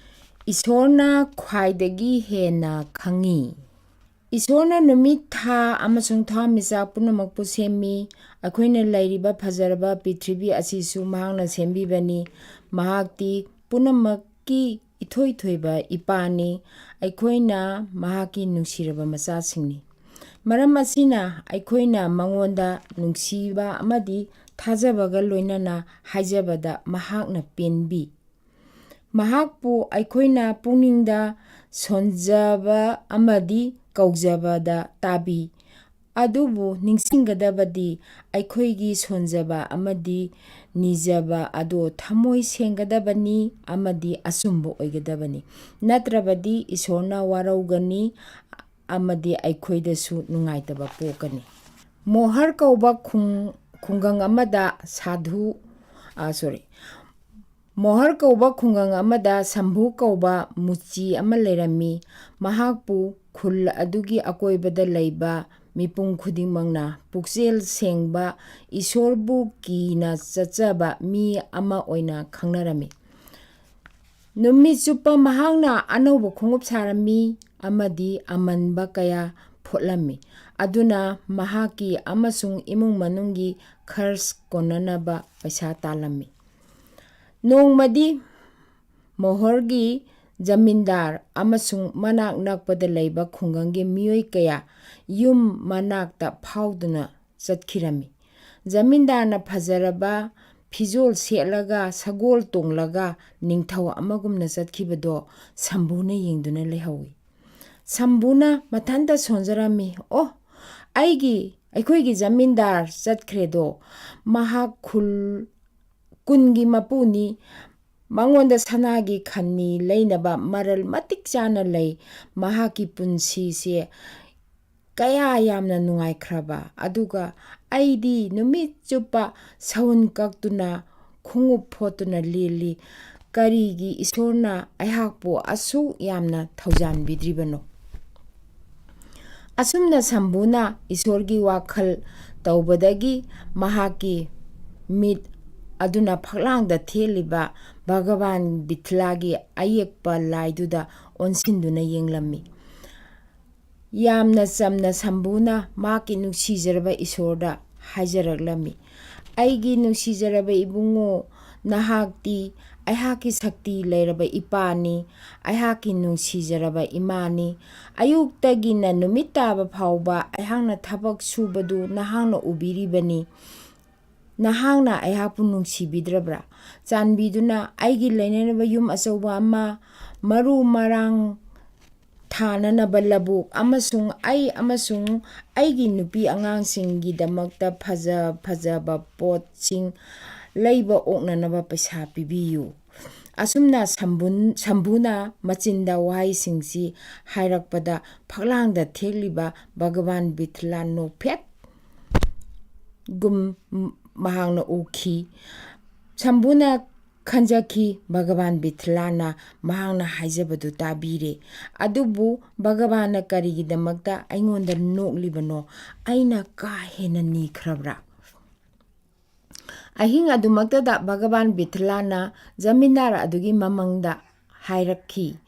ꯏꯁꯣꯔꯅ ꯈ꯭ꯋꯥꯏꯗꯒꯤ ꯍꯦꯟꯅ ꯈꯪꯉꯤ꯫ ꯏꯁꯣꯔꯅ ꯅꯨꯃꯤꯠ, ꯊꯥ ꯑꯃꯁꯨꯡ ꯊꯋꯥꯟꯃꯤꯆꯥꯛ ꯄꯨꯝꯅꯃꯛꯄꯨ ꯁꯦꯝꯃꯤ꯫ ꯑꯩꯈꯣꯏꯅ ꯂꯩꯔꯤꯕ ꯐꯖꯔꯕ ꯄ꯭ꯔꯤꯊꯤꯕꯤ ꯑꯁꯤꯁꯨ ꯃꯍꯥꯛꯅ ꯁꯦꯝꯕꯤꯕꯅꯤ꯫ ꯃꯍꯥꯛꯇꯤ ꯄꯨꯝꯅꯃꯛꯀꯤ ꯏꯊꯣꯏ ꯊꯣꯏꯕ ꯏꯄꯥꯅꯤ꯫ ꯑꯩꯈꯣꯏꯅ ꯃꯍꯥꯛꯀꯤ ꯅꯨꯡꯁꯤꯔꯕ ꯃꯆꯥꯁꯤꯡꯅꯤ꯫ ꯃꯔꯝ ꯑꯁꯤꯅ ꯑꯩꯈꯣꯏꯅ ꯃꯉꯣꯟꯗ ꯅꯨꯡꯁꯤꯕ ꯑꯃꯗꯤ ꯊꯥꯖꯕꯒ ꯂꯣꯏꯅꯅ ꯍꯥꯏꯖꯕꯗ ꯃꯍꯥꯛꯅ ꯄꯦꯟꯕꯤ꯫ ꯃꯍꯥꯛꯄꯨ ꯑꯩꯈꯣꯏꯅ ꯄꯨꯛꯅꯤꯡꯗ ꯁꯣꯟꯖꯕ ꯑꯃꯗꯤ ꯀꯧꯖꯕꯗ ꯇꯥꯕꯤ꯫ ꯑꯗꯨꯕꯨ ꯅꯤꯡꯁꯤꯡꯒꯗꯕꯗꯤ ꯑꯩꯈꯣꯏꯒꯤ ꯁꯣꯟꯖꯕ ꯑꯃꯗꯤ ꯅꯤꯖꯕ ꯑꯗꯣ ꯊꯃꯣꯏ ꯁꯦꯡꯒꯗꯕꯅꯤ ꯑꯃꯗꯤ ꯑꯆꯨꯝꯕ ꯑꯣꯏꯒꯗꯕꯅꯤ꯫ ꯅꯠꯇ꯭ꯔꯕꯗꯤ ꯏꯁꯣꯔꯅ ꯋꯥꯔꯧꯒꯅꯤ ꯑꯃꯗꯤ ꯑꯩꯈꯣꯏꯗꯁꯨ ꯅꯨꯡꯉꯥꯏꯇꯕ ꯄꯣꯛꯀꯅꯤ꯫ ꯃꯣꯍꯔ ꯀꯧꯕ ꯈꯨꯡ-, ꯈꯨꯡꯒꯪ ꯑꯃꯗ ꯁꯥꯙꯨ, ꯑ, sorry, ꯃꯣꯍꯔ ꯀꯧꯕ ꯈꯨꯡꯒꯪ ꯑꯃꯗ ꯁꯝꯚꯨ ꯀꯧꯕ ꯃꯨꯆꯤ ꯑꯃ ꯂꯩꯔꯝꯃꯤ꯫ ꯃꯍꯥꯛꯄꯨ ꯈꯨꯜ ꯑꯗꯨꯒꯤ ꯑꯀꯣꯏꯕꯗ ꯂꯩꯕ ꯃꯤꯄꯨꯝ ꯈꯨꯗꯤꯡꯃꯛꯅ ꯄꯨꯛꯆꯦꯜ ꯁꯦꯡꯕ, ꯏꯁꯣꯔꯕꯨ ꯀꯤꯅ ꯆꯠꯆꯕ ꯃꯤ ꯑꯃ ꯑꯣꯏꯅ ꯈꯪꯅꯔꯝꯃꯤ꯫ ꯅꯨꯃꯤꯠ ꯆꯨꯞꯄ ꯃꯍꯥꯛꯅ ꯑꯅꯧꯕ ꯈꯣꯡꯎꯞ ꯁꯥꯔꯝꯃꯤ ꯑꯃꯗꯤ ꯑꯃꯟꯕ ꯀꯌꯥ ꯐꯣꯠꯂꯝꯃꯤ꯫ ꯑꯗꯨꯅ ꯃꯍꯥꯛꯀꯤ ꯑꯃꯁꯨꯡ ꯏꯃꯨꯡ ꯃꯅꯨꯡꯒꯤ ꯈꯔꯆ ꯀꯣꯟꯅꯅꯕ ꯄꯩꯁꯥ ꯇꯥꯜꯂꯝꯃꯤ꯫ ꯅꯣꯡꯃꯗꯤ ꯃꯣꯍꯔꯒꯤ ꯖꯃꯤꯟꯗꯥꯔ ꯑꯃꯁꯨꯡ ꯃꯅꯥꯛ ꯅꯛꯄꯗ ꯂꯩꯕ ꯈꯨꯡꯒꯪꯒꯤ ꯃꯤꯑꯣꯏ ꯀꯌꯥ ꯌꯨꯝ ꯃꯅꯥꯛꯇ ꯐꯥꯎꯗꯨꯅ ꯆꯠꯈꯤꯔꯝꯃꯤ꯫ ꯖꯃꯤꯟꯗꯥꯔꯅ ꯐꯖꯔꯕ ꯐꯤꯖꯣꯜ ꯁꯦꯠꯂꯒ ꯁꯒꯣꯜ ꯇꯣꯡꯂꯒ ꯅꯤꯡꯊꯧ ꯑꯃꯒꯨꯝꯅ ꯆꯠꯈꯤꯕꯗꯣ ꯁꯝꯕꯨꯅ ꯌꯦꯡꯗꯨꯅ ꯂꯩꯍꯧꯏ꯫ ꯁꯝꯕꯨꯅ ꯃꯊꯟꯇ ꯁꯣꯟꯖꯔꯝꯃꯤ꯫ "ꯑꯣ, ꯑꯩꯒꯤ, ꯑꯩꯈꯣꯏꯒꯤ ꯖꯃꯤꯟꯗꯥꯔ ꯆꯠꯈ꯭ꯔꯦꯗꯣ꯫ ꯃꯍꯥꯛ ꯈꯨꯜ ꯀꯨꯟꯒꯤ ꯃꯄꯨꯅꯤ꯫ ꯃꯉꯣꯟꯗ ꯁꯅꯥꯒꯤ ꯈꯅꯤ ꯂꯩꯅꯕ ꯃꯔꯜ ꯃꯇꯤꯛ ꯆꯥꯅ ꯂꯩ꯫ ꯃꯍꯥꯛꯀꯤ ꯄꯨꯟꯁꯤꯁꯦ ꯀꯌꯥ ꯌꯥꯝꯅ ꯅꯨꯡꯉꯥꯏꯈ꯭ꯔꯕ꯫ ꯑꯗꯨꯒ ꯑꯩꯗꯤ ꯅꯨꯃꯤꯠ ꯆꯨꯞꯄ ꯁꯎꯟ ꯀꯛꯇꯨꯅ ꯈꯣꯡꯎꯞ ꯐꯣꯠꯇꯨꯅ ꯂꯦꯜꯂꯤ꯫ ꯀꯔꯤꯒꯤ ꯏꯁꯣꯔꯅ ꯑꯩꯍꯥꯛꯄꯨ ꯑꯁꯨꯛ ꯌꯥꯝꯅ ꯊꯧꯖꯥꯟꯕꯤꯗ꯭ꯔꯤꯕꯅꯣ?" ꯑꯁꯨꯝꯅ ꯁꯝꯕꯨꯅ ꯏꯁꯣꯔꯒꯤ ꯋꯥꯈꯜ ꯇꯧꯕꯗꯒꯤ ꯃꯍꯥꯛꯀꯤ ꯃꯤꯠ ꯑꯗꯨꯅ ꯐꯛꯂꯥꯡꯗ ꯊꯦꯠꯂꯤꯕ ꯚꯒꯕꯥꯟ ꯕꯤꯊꯂꯥꯒꯤ ꯑꯌꯦꯛꯄ ꯂꯥꯏꯗꯨꯗ ꯑꯣꯟꯁꯤꯟꯗꯨꯅ ꯌꯦꯡꯂꯝꯃꯤ꯫ ꯌꯥꯝꯅ ꯆꯝꯅ ꯁꯝꯕꯨꯅ ꯃꯍꯥꯛꯀꯤ ꯅꯨꯡꯁꯤꯖꯔꯕ ꯏꯁꯣꯔꯗ ꯍꯥꯏꯖꯔꯛꯂꯝꯃꯤ, "ꯑꯩꯒꯤ ꯅꯨꯡꯁꯤꯖꯔꯕ ꯏꯕꯨꯡꯉꯣ, ꯅꯍꯥꯛꯇꯤ ꯑꯩꯍꯥꯛꯀꯤ ꯁꯛꯇꯤ ꯂꯩꯔꯕ ꯏꯄꯥꯅꯤ, ꯑꯩꯍꯥꯛꯀꯤ ꯅꯨꯡꯁꯤꯖꯔꯕ ꯏꯃꯥꯅꯤ꯫ ꯑꯌꯨꯛꯇꯒꯤꯅ ꯅꯨꯃꯤꯠ ꯇꯥꯕ ꯐꯥꯎꯕ ꯑꯩꯍꯥꯛꯅ ꯊꯕꯛ ꯁꯨꯕꯗꯨ ꯅꯍꯥꯛꯅ ꯎꯕꯤꯔꯤꯕꯅꯤ꯫ ꯅꯍꯥꯛꯅ ꯑꯩꯍꯥꯛꯄꯨ ꯅꯨꯡꯁꯤꯕꯤꯗ꯭ꯔꯕ꯭ꯔꯥ? ꯆꯥꯟꯕꯤꯗꯨꯅ ꯑꯩꯒꯤ ꯂꯩꯅꯅꯕ ꯌꯨꯝ ꯑꯆꯧꯕ ꯑꯃ, ꯃꯔꯨ ꯃꯔꯥꯡ ꯊꯥꯅꯅꯕ ꯂꯧꯕꯨꯛ ꯑꯃꯁꯨꯡ ꯑꯩ ꯑꯃꯁꯨꯡ ꯑꯩꯒꯤ ꯅꯨꯄꯤ ꯑꯉꯥꯡꯁꯤꯡꯒꯤꯗꯃꯛꯇ ꯐꯖ ꯐꯖꯕ ꯄꯣꯠꯁꯤꯡ ꯂꯩꯕ ꯑꯣꯛꯅꯅꯕ ꯄꯩꯁꯥ ꯄꯤꯕꯤꯌꯨ꯫" ꯑꯁꯨꯝꯅ ꯁꯝꯕꯨꯟ-, ꯁꯝꯕꯨꯅ ꯃꯆꯤꯟꯗ ꯋꯥꯍꯩꯁꯤꯡꯁꯤ ꯍꯥꯏꯔꯛꯄꯗ ꯐꯛꯂꯥꯡꯗ ꯊꯦꯛꯂꯤꯕ ꯚꯒꯕꯥꯟ ꯕꯤꯊꯂꯥ ꯅꯣꯛꯐꯦꯠ ꯒꯨꯝ ꯃꯍꯥꯛꯅ ꯎꯈꯤ꯫ ꯁꯝꯕꯨꯅ ꯈꯟꯖꯈꯤ, ꯚꯒꯕꯥꯟ ꯕꯤꯊꯂꯥꯅ ꯃꯍꯥꯛꯅ ꯍꯥꯏꯖꯕꯗꯨ ꯇꯥꯕꯤꯔꯦ꯫ ꯑꯗꯨꯕꯨ ꯚꯒꯕꯥꯟꯅ ꯀꯔꯤꯒꯤꯗꯃꯛꯇ ꯑꯩꯉꯣꯟꯗ ꯅꯣꯛꯂꯤꯕꯅꯣ? ꯑꯩꯅ ꯀꯥ ꯍꯦꯟꯅ ꯅꯤꯈ꯭ꯔꯕ꯭ꯔꯥ? ꯑꯍꯤꯡ ꯑꯗꯨꯃꯛꯇꯗ ꯚꯒꯕꯥꯟ ꯕꯤꯊꯂꯥꯅ ꯖꯃꯤꯟꯗꯥꯔ ꯑꯗꯨꯒꯤ ꯃꯃꯥꯡꯗ ꯍꯥꯏꯔꯛꯈꯤ,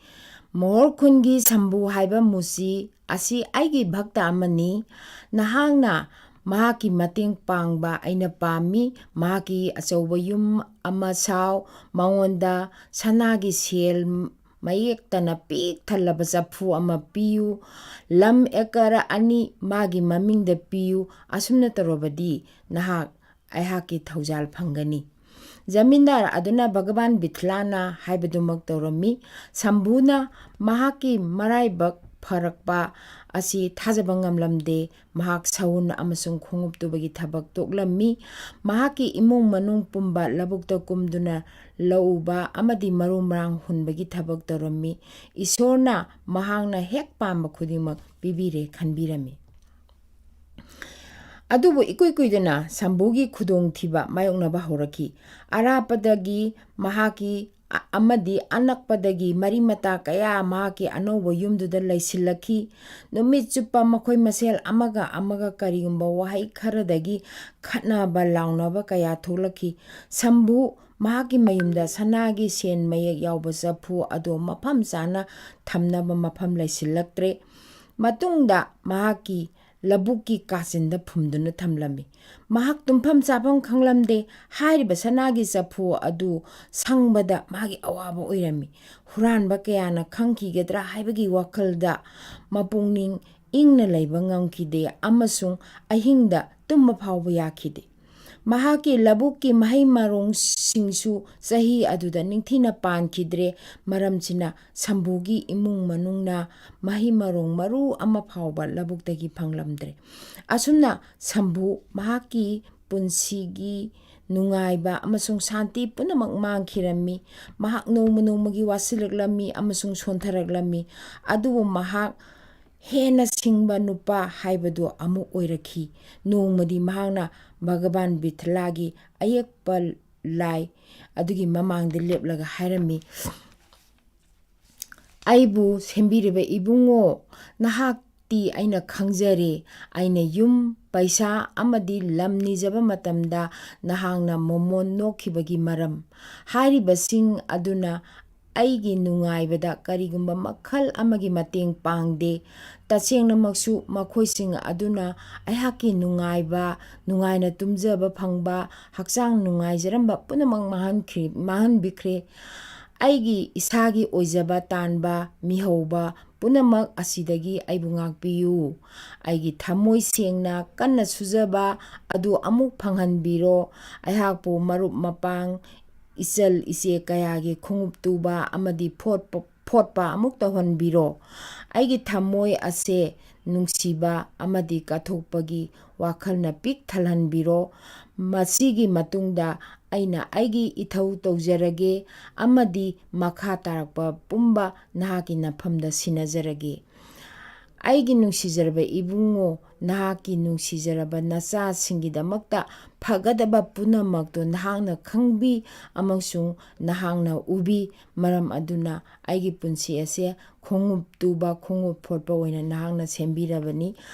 "ꯃꯣꯍꯣꯔ ꯈꯨꯟꯒꯤ ꯁꯝꯕꯨ ꯍꯥꯏꯕ ꯃꯨꯁꯤ ꯑꯁꯤ ꯑꯩꯒꯤ ꯚꯛꯇ ꯑꯃꯅꯤ꯫ ꯅꯍꯥꯛꯅ ꯃꯍꯥꯛꯀꯤ ꯃꯇꯦꯡ ꯄꯥꯡꯕ ꯑꯩꯅ ꯄꯥꯝꯃꯤ꯫ ꯃꯍꯥꯛꯀꯤ ꯑꯆꯧꯕ ꯌꯨꯝ ꯑꯃ ꯁꯥꯎ, ꯃꯉꯣꯟꯗ ꯁꯅꯥꯒꯤ ꯁꯦꯜ ꯃꯌꯦꯛꯇꯅ ꯄꯤꯛ ꯊꯜꯂꯕ ꯆꯐꯨ ꯑꯃ ꯄꯤꯌꯨ, ꯂꯝ ꯑꯦꯀꯔ ꯑꯅꯤ ꯃꯥꯒꯤ ꯃꯃꯤꯡꯗ ꯄꯤꯌꯨ꯫ ꯑꯁꯨꯝꯅ ꯇꯧꯔꯕꯗꯤ ꯅꯍꯥꯛ ꯑꯩꯍꯥꯛꯀꯤ ꯊꯧꯖꯥꯜ ꯐꯪꯒꯅꯤ꯫" ꯖꯃꯤꯟꯗꯥꯔ ꯑꯗꯨꯅ ꯚꯒꯕꯥꯟ ꯕꯤꯊꯂꯥꯅ ꯍꯥꯏꯕꯗꯨꯃꯛ ꯇꯧꯔꯝꯃꯤ꯫ ꯁꯝꯕꯨꯅ ꯃꯍꯥꯛꯀꯤ ꯃꯔꯥꯏꯕꯛ ꯐꯔꯛꯄ ꯑꯁꯤ ꯊꯥꯖꯕ ꯉꯝꯂꯝꯗꯦ꯫ ꯃꯍꯥꯛ ꯁꯎꯟ ꯑꯃꯁꯨꯡ ꯈꯣꯡꯎꯞ ꯇꯨꯕꯒꯤ ꯊꯕꯛ ꯇꯣꯛꯂꯝꯃꯤ꯫ ꯃꯍꯥꯛꯀꯤ ꯏꯃꯨꯡ ꯃꯅꯨꯡ ꯄꯨꯝꯕ ꯂꯧꯕꯨꯛꯇ ꯀꯨꯝꯗꯨꯅ ꯂꯧ ꯎꯕ ꯑꯃꯗꯤ ꯃꯔꯨ ꯃꯔꯥꯡ ꯍꯨꯟꯕꯒꯤ ꯊꯕꯛ ꯇꯧꯔꯝꯃꯤ꯫ ꯏꯁꯣꯔꯅ ꯃꯍꯥꯛꯅ ꯍꯦꯛ ꯄꯥꯝꯕ ꯈꯨꯗꯤꯡꯃꯛ ꯄꯤꯕꯤꯔꯦ ꯈꯟꯕꯤꯔꯝꯃꯤ꯫ ꯑꯗꯨꯕꯨ ꯏꯀꯨꯏ ꯀꯨꯏꯗꯅ ꯁꯝꯕꯨꯒꯤ ꯈꯨꯗꯣꯡꯊꯤꯕ ꯃꯥꯌꯣꯛꯅꯕ ꯍꯧꯔꯛꯈꯤ꯫ ꯑꯔꯥꯞꯄꯗꯒꯤ ꯃꯍꯥꯛꯀꯤ ꯑ-, ꯑꯃꯗꯤ ꯑꯅꯛꯄꯗꯒꯤ ꯃꯔꯤ ꯃꯇꯥ ꯀꯌꯥ ꯃꯍꯥꯛꯀꯤ ꯑꯅꯧꯕ ꯌꯨꯝꯗꯨꯗ ꯂꯩꯁꯤꯜꯂꯛꯈꯤ꯫ ꯅꯨꯃꯤꯠ ꯆꯨꯞꯄ ꯃꯈꯣꯏ ꯃꯁꯦꯜ ꯑꯃꯒ ꯑꯃꯒ ꯀꯔꯤꯒꯨꯝꯕ ꯋꯥꯍꯩ ꯈꯔꯗꯒꯤ ꯈꯠꯅꯕ ꯂꯥꯎꯅꯕ ꯀꯌꯥ ꯊꯣꯛꯂꯛꯈꯤ꯫ ꯁꯝꯕꯨ ꯃꯍꯥꯛꯀꯤ ꯃꯌꯨꯝꯗ ꯁꯅꯥꯒꯤ ꯁꯦꯟ ꯃꯌꯦꯛ ꯌꯥꯎꯕ ꯆꯐꯨ ꯑꯗꯨ ꯃꯐꯝ ꯆꯥꯅ ꯊꯝꯅꯕ ꯃꯐꯝ ꯂꯩꯁꯤꯜꯂꯛꯇ꯭ꯔꯦ꯫ ꯃꯇꯨꯡꯗ ꯃꯍꯥꯛꯀꯤ ꯂꯧꯕꯨꯛꯀꯤ ꯀꯥꯆꯤꯟꯗ ꯐꯨꯝꯗꯨꯅ ꯊꯝꯂꯝꯃꯤ꯫ ꯃꯍꯥꯛ ꯇꯨꯝꯐꯝ ꯆꯥꯐꯝ ꯈꯪꯂꯝꯗꯦ꯫ ꯍꯥꯏꯔꯤꯕ ꯁꯅꯥꯒꯤ ꯆꯐꯨ ꯑꯗꯨ ꯁꯪꯕꯗ ꯃꯥꯒꯤ ꯑꯋꯥꯕ ꯑꯣꯏꯔꯝꯃꯤ꯫ ꯍꯨꯔꯥꯟꯕ ꯀꯌꯥꯅ ꯈꯪꯈꯤꯒꯗ꯭ꯔꯥ ꯍꯥꯏꯕꯒꯤ ꯋꯥꯈꯜꯗ ꯃꯄꯨꯛꯅꯤꯡ ꯏꯪꯅ ꯂꯩꯕ ꯉꯝꯈꯤꯗꯦ ꯑꯃꯁꯨꯡ ꯑꯍꯤꯡꯗ ꯇꯨꯝꯕ ꯐꯥꯎꯕ ꯌꯥꯈꯤꯗꯦ꯫ ꯃꯍꯥꯛꯀꯤ ꯂꯧꯕꯨꯛꯀꯤ ꯃꯍꯩ ꯃꯔꯣꯡꯁꯤꯡꯁꯨ ꯆꯍꯤ ꯑꯗꯨꯗ ꯅꯤꯡꯊꯤꯅ ꯄꯥꯟꯈꯤꯗ꯭ꯔꯦ꯫ ꯃꯔꯝꯁꯤꯅ ꯁꯝꯕꯨꯒꯤ ꯏꯃꯨꯡ ꯃꯅꯨꯡꯅ ꯃꯍꯩ ꯃꯔꯣꯡ ꯃꯔꯨ ꯑꯃ ꯐꯥꯎꯕ ꯂꯧꯕꯨꯛꯇꯒꯤ ꯐꯪꯂꯝꯗ꯭ꯔꯦ꯫ ꯑꯁꯨꯝꯅ ꯁꯝꯕꯨ ꯃꯍꯥꯛꯀꯤ ꯄꯨꯟꯁꯤꯒꯤ ꯅꯨꯡꯉꯥꯏꯕ ꯑꯃꯁꯨꯡ ꯁꯥꯟꯇꯤ ꯄꯨꯝꯅꯃꯛ ꯃꯥꯡꯈꯤꯔꯝꯃꯤ꯫ ꯃꯍꯥꯛ ꯅꯣꯡꯃ ꯅꯣꯡꯃꯒꯤ ꯋꯥꯁꯤꯜꯂꯛꯂꯝꯃꯤ ꯑꯃꯁꯨꯡ ꯁꯣꯟꯊꯔꯛꯂꯝꯃꯤ꯫ ꯑꯗꯨꯕꯨ ꯃꯍꯥꯛ ꯍꯦꯟꯅ ꯁꯤꯡꯕ ꯅꯨꯄꯥ ꯍꯥꯏꯕꯗꯨ ꯑꯃꯨꯛ ꯑꯣꯏꯔꯛꯈꯤ꯫ ꯅꯣꯡꯃꯗꯤ ꯃꯍꯥꯛꯅ ꯚꯒꯕꯥꯟ ꯕꯤꯊꯂꯥꯒꯤ ꯑꯌꯦꯛꯄ ꯂꯥꯏ ꯑꯗꯨꯒꯤ ꯃꯃꯥꯡꯗ ꯂꯦꯞꯂꯒ ꯍꯥꯏꯔꯝꯃꯤ, "ꯑꯩꯕꯨ ꯁꯦꯝꯕꯤꯔꯤꯕ ꯏꯕꯨꯡꯉꯣ, ꯅꯍꯥꯛꯇꯤ ꯑꯩꯅ ꯈꯪꯖꯔꯦ꯫ ꯑꯩꯅ ꯌꯨꯝ, ꯄꯩꯁꯥ ꯑꯃꯗꯤ ꯂꯝ ꯅꯤꯖꯕ ꯃꯇꯝꯗ ꯅꯍꯥꯛꯅ ꯃꯣꯃꯣꯟ ꯅꯣꯛꯈꯤꯕꯒꯤ ꯃꯔꯝ꯫ ꯍꯥꯏꯔꯤꯕꯁꯤꯡ ꯑꯗꯨꯅ ꯑꯩꯒꯤ ꯅꯨꯡꯉꯥꯏꯕꯗ ꯀꯔꯤꯒꯨꯝꯕ ꯃꯈꯜ ꯑꯃꯒꯤ ꯃꯇꯦꯡ ꯄꯥꯡꯗꯦ꯫ ꯇꯁꯦꯡꯅꯃꯛꯁꯨ ꯃꯈꯣꯏꯁꯤꯡ ꯑꯗꯨꯅ ꯑꯩꯍꯥꯛꯀꯤ ꯅꯨꯡꯉꯥꯏꯕ, ꯅꯨꯡꯉꯥꯏꯅ ꯇꯨꯝꯖꯕ ꯐꯪꯕ, ꯍꯛꯆꯥꯡ ꯅꯨꯡꯉꯥꯏꯖꯔꯝꯕ ꯄꯨꯝꯅꯃꯛ ꯃꯥꯡꯍꯟꯈ꯭ꯔꯤ-, ꯃꯥꯡꯍꯟꯕꯤꯈ꯭ꯔꯦ꯫ ꯑꯩꯒꯤ ꯏꯁꯥꯒꯤ ꯑꯣꯏꯖꯕ ꯇꯥꯟꯕ, ꯃꯤꯍꯧꯕ ꯄꯨꯝꯅꯃꯛ ꯑꯁꯤꯗꯒꯤ ꯑꯩꯕꯨ ꯉꯥꯛꯄꯤꯌꯨ꯫ ꯑꯩꯒꯤ ꯊꯃꯣꯏ ꯁꯦꯡꯅ ꯀꯟꯅ ꯁꯨꯖꯕ ꯑꯗꯨ ꯑꯃꯨꯛ ꯐꯪꯍꯟꯕꯤꯔꯣ꯫ ꯑꯩꯍꯥꯛꯄꯨ ꯃꯔꯨꯞ ꯃꯄꯥꯡ, ꯏꯆꯜ ꯏꯆꯦ ꯀꯌꯥꯒꯤ ꯈꯣꯡꯎꯞ ꯇꯨꯕ ꯑꯃꯗꯤ ꯐꯣꯠꯄ, ꯐꯣꯠꯄ ꯑꯃꯨꯛ ꯇꯧꯍꯟꯕꯤꯔꯣ꯫ ꯑꯩꯒꯤ ꯊꯃꯣꯏ ꯑꯁꯦ ꯅꯨꯡꯁꯤꯕ ꯑꯃꯗꯤ ꯀꯠꯊꯣꯛꯄꯒꯤ ꯋꯥꯈꯜꯅ ꯄꯤꯛ ꯊꯜꯍꯟꯕꯤꯔꯣ꯫ ꯃꯁꯤꯒꯤ ꯃꯇꯨꯡꯗ ꯑꯩꯅ ꯑꯩꯒꯤ ꯏꯊꯧ ꯇꯧꯖꯔꯒꯦ ꯑꯃꯗꯤ ꯃꯈꯥ ꯇꯥꯔꯛꯄ ꯄꯨꯝꯕ ꯅꯍꯥꯛꯀꯤ ꯅꯐꯝꯗ ꯁꯤꯟꯅꯖꯔꯒꯦ꯫ ꯑꯩꯒꯤ ꯅꯨꯡꯁꯤꯖꯔꯕ ꯏꯕꯨꯡꯉꯣ, ꯅꯍꯥꯛꯀꯤ ꯅꯨꯡꯁꯤꯖꯔꯕ ꯅꯆꯥꯁꯤꯡꯒꯤꯗꯃꯛꯇ ꯐꯒꯗꯕ ꯄꯨꯝꯅꯃꯛꯇꯨ ꯅꯍꯥꯛꯅ ꯈꯪꯕꯤ ꯑꯃꯁꯨꯡ ꯅꯍꯥꯛꯅ ꯎꯕꯤ꯫ ꯃꯔꯝ ꯑꯗꯨꯅ ꯑꯩꯒꯤ ꯄꯨꯟꯁꯤ ꯑꯁꯦ ꯈꯣꯡꯎꯞ ꯇꯨꯕ, ꯈꯣꯡꯎꯞ ꯐꯣꯠꯄ ꯑꯣꯏꯅ ꯅꯍꯥꯛꯅ ꯁꯦꯝꯕꯤꯔꯕꯅꯤ꯫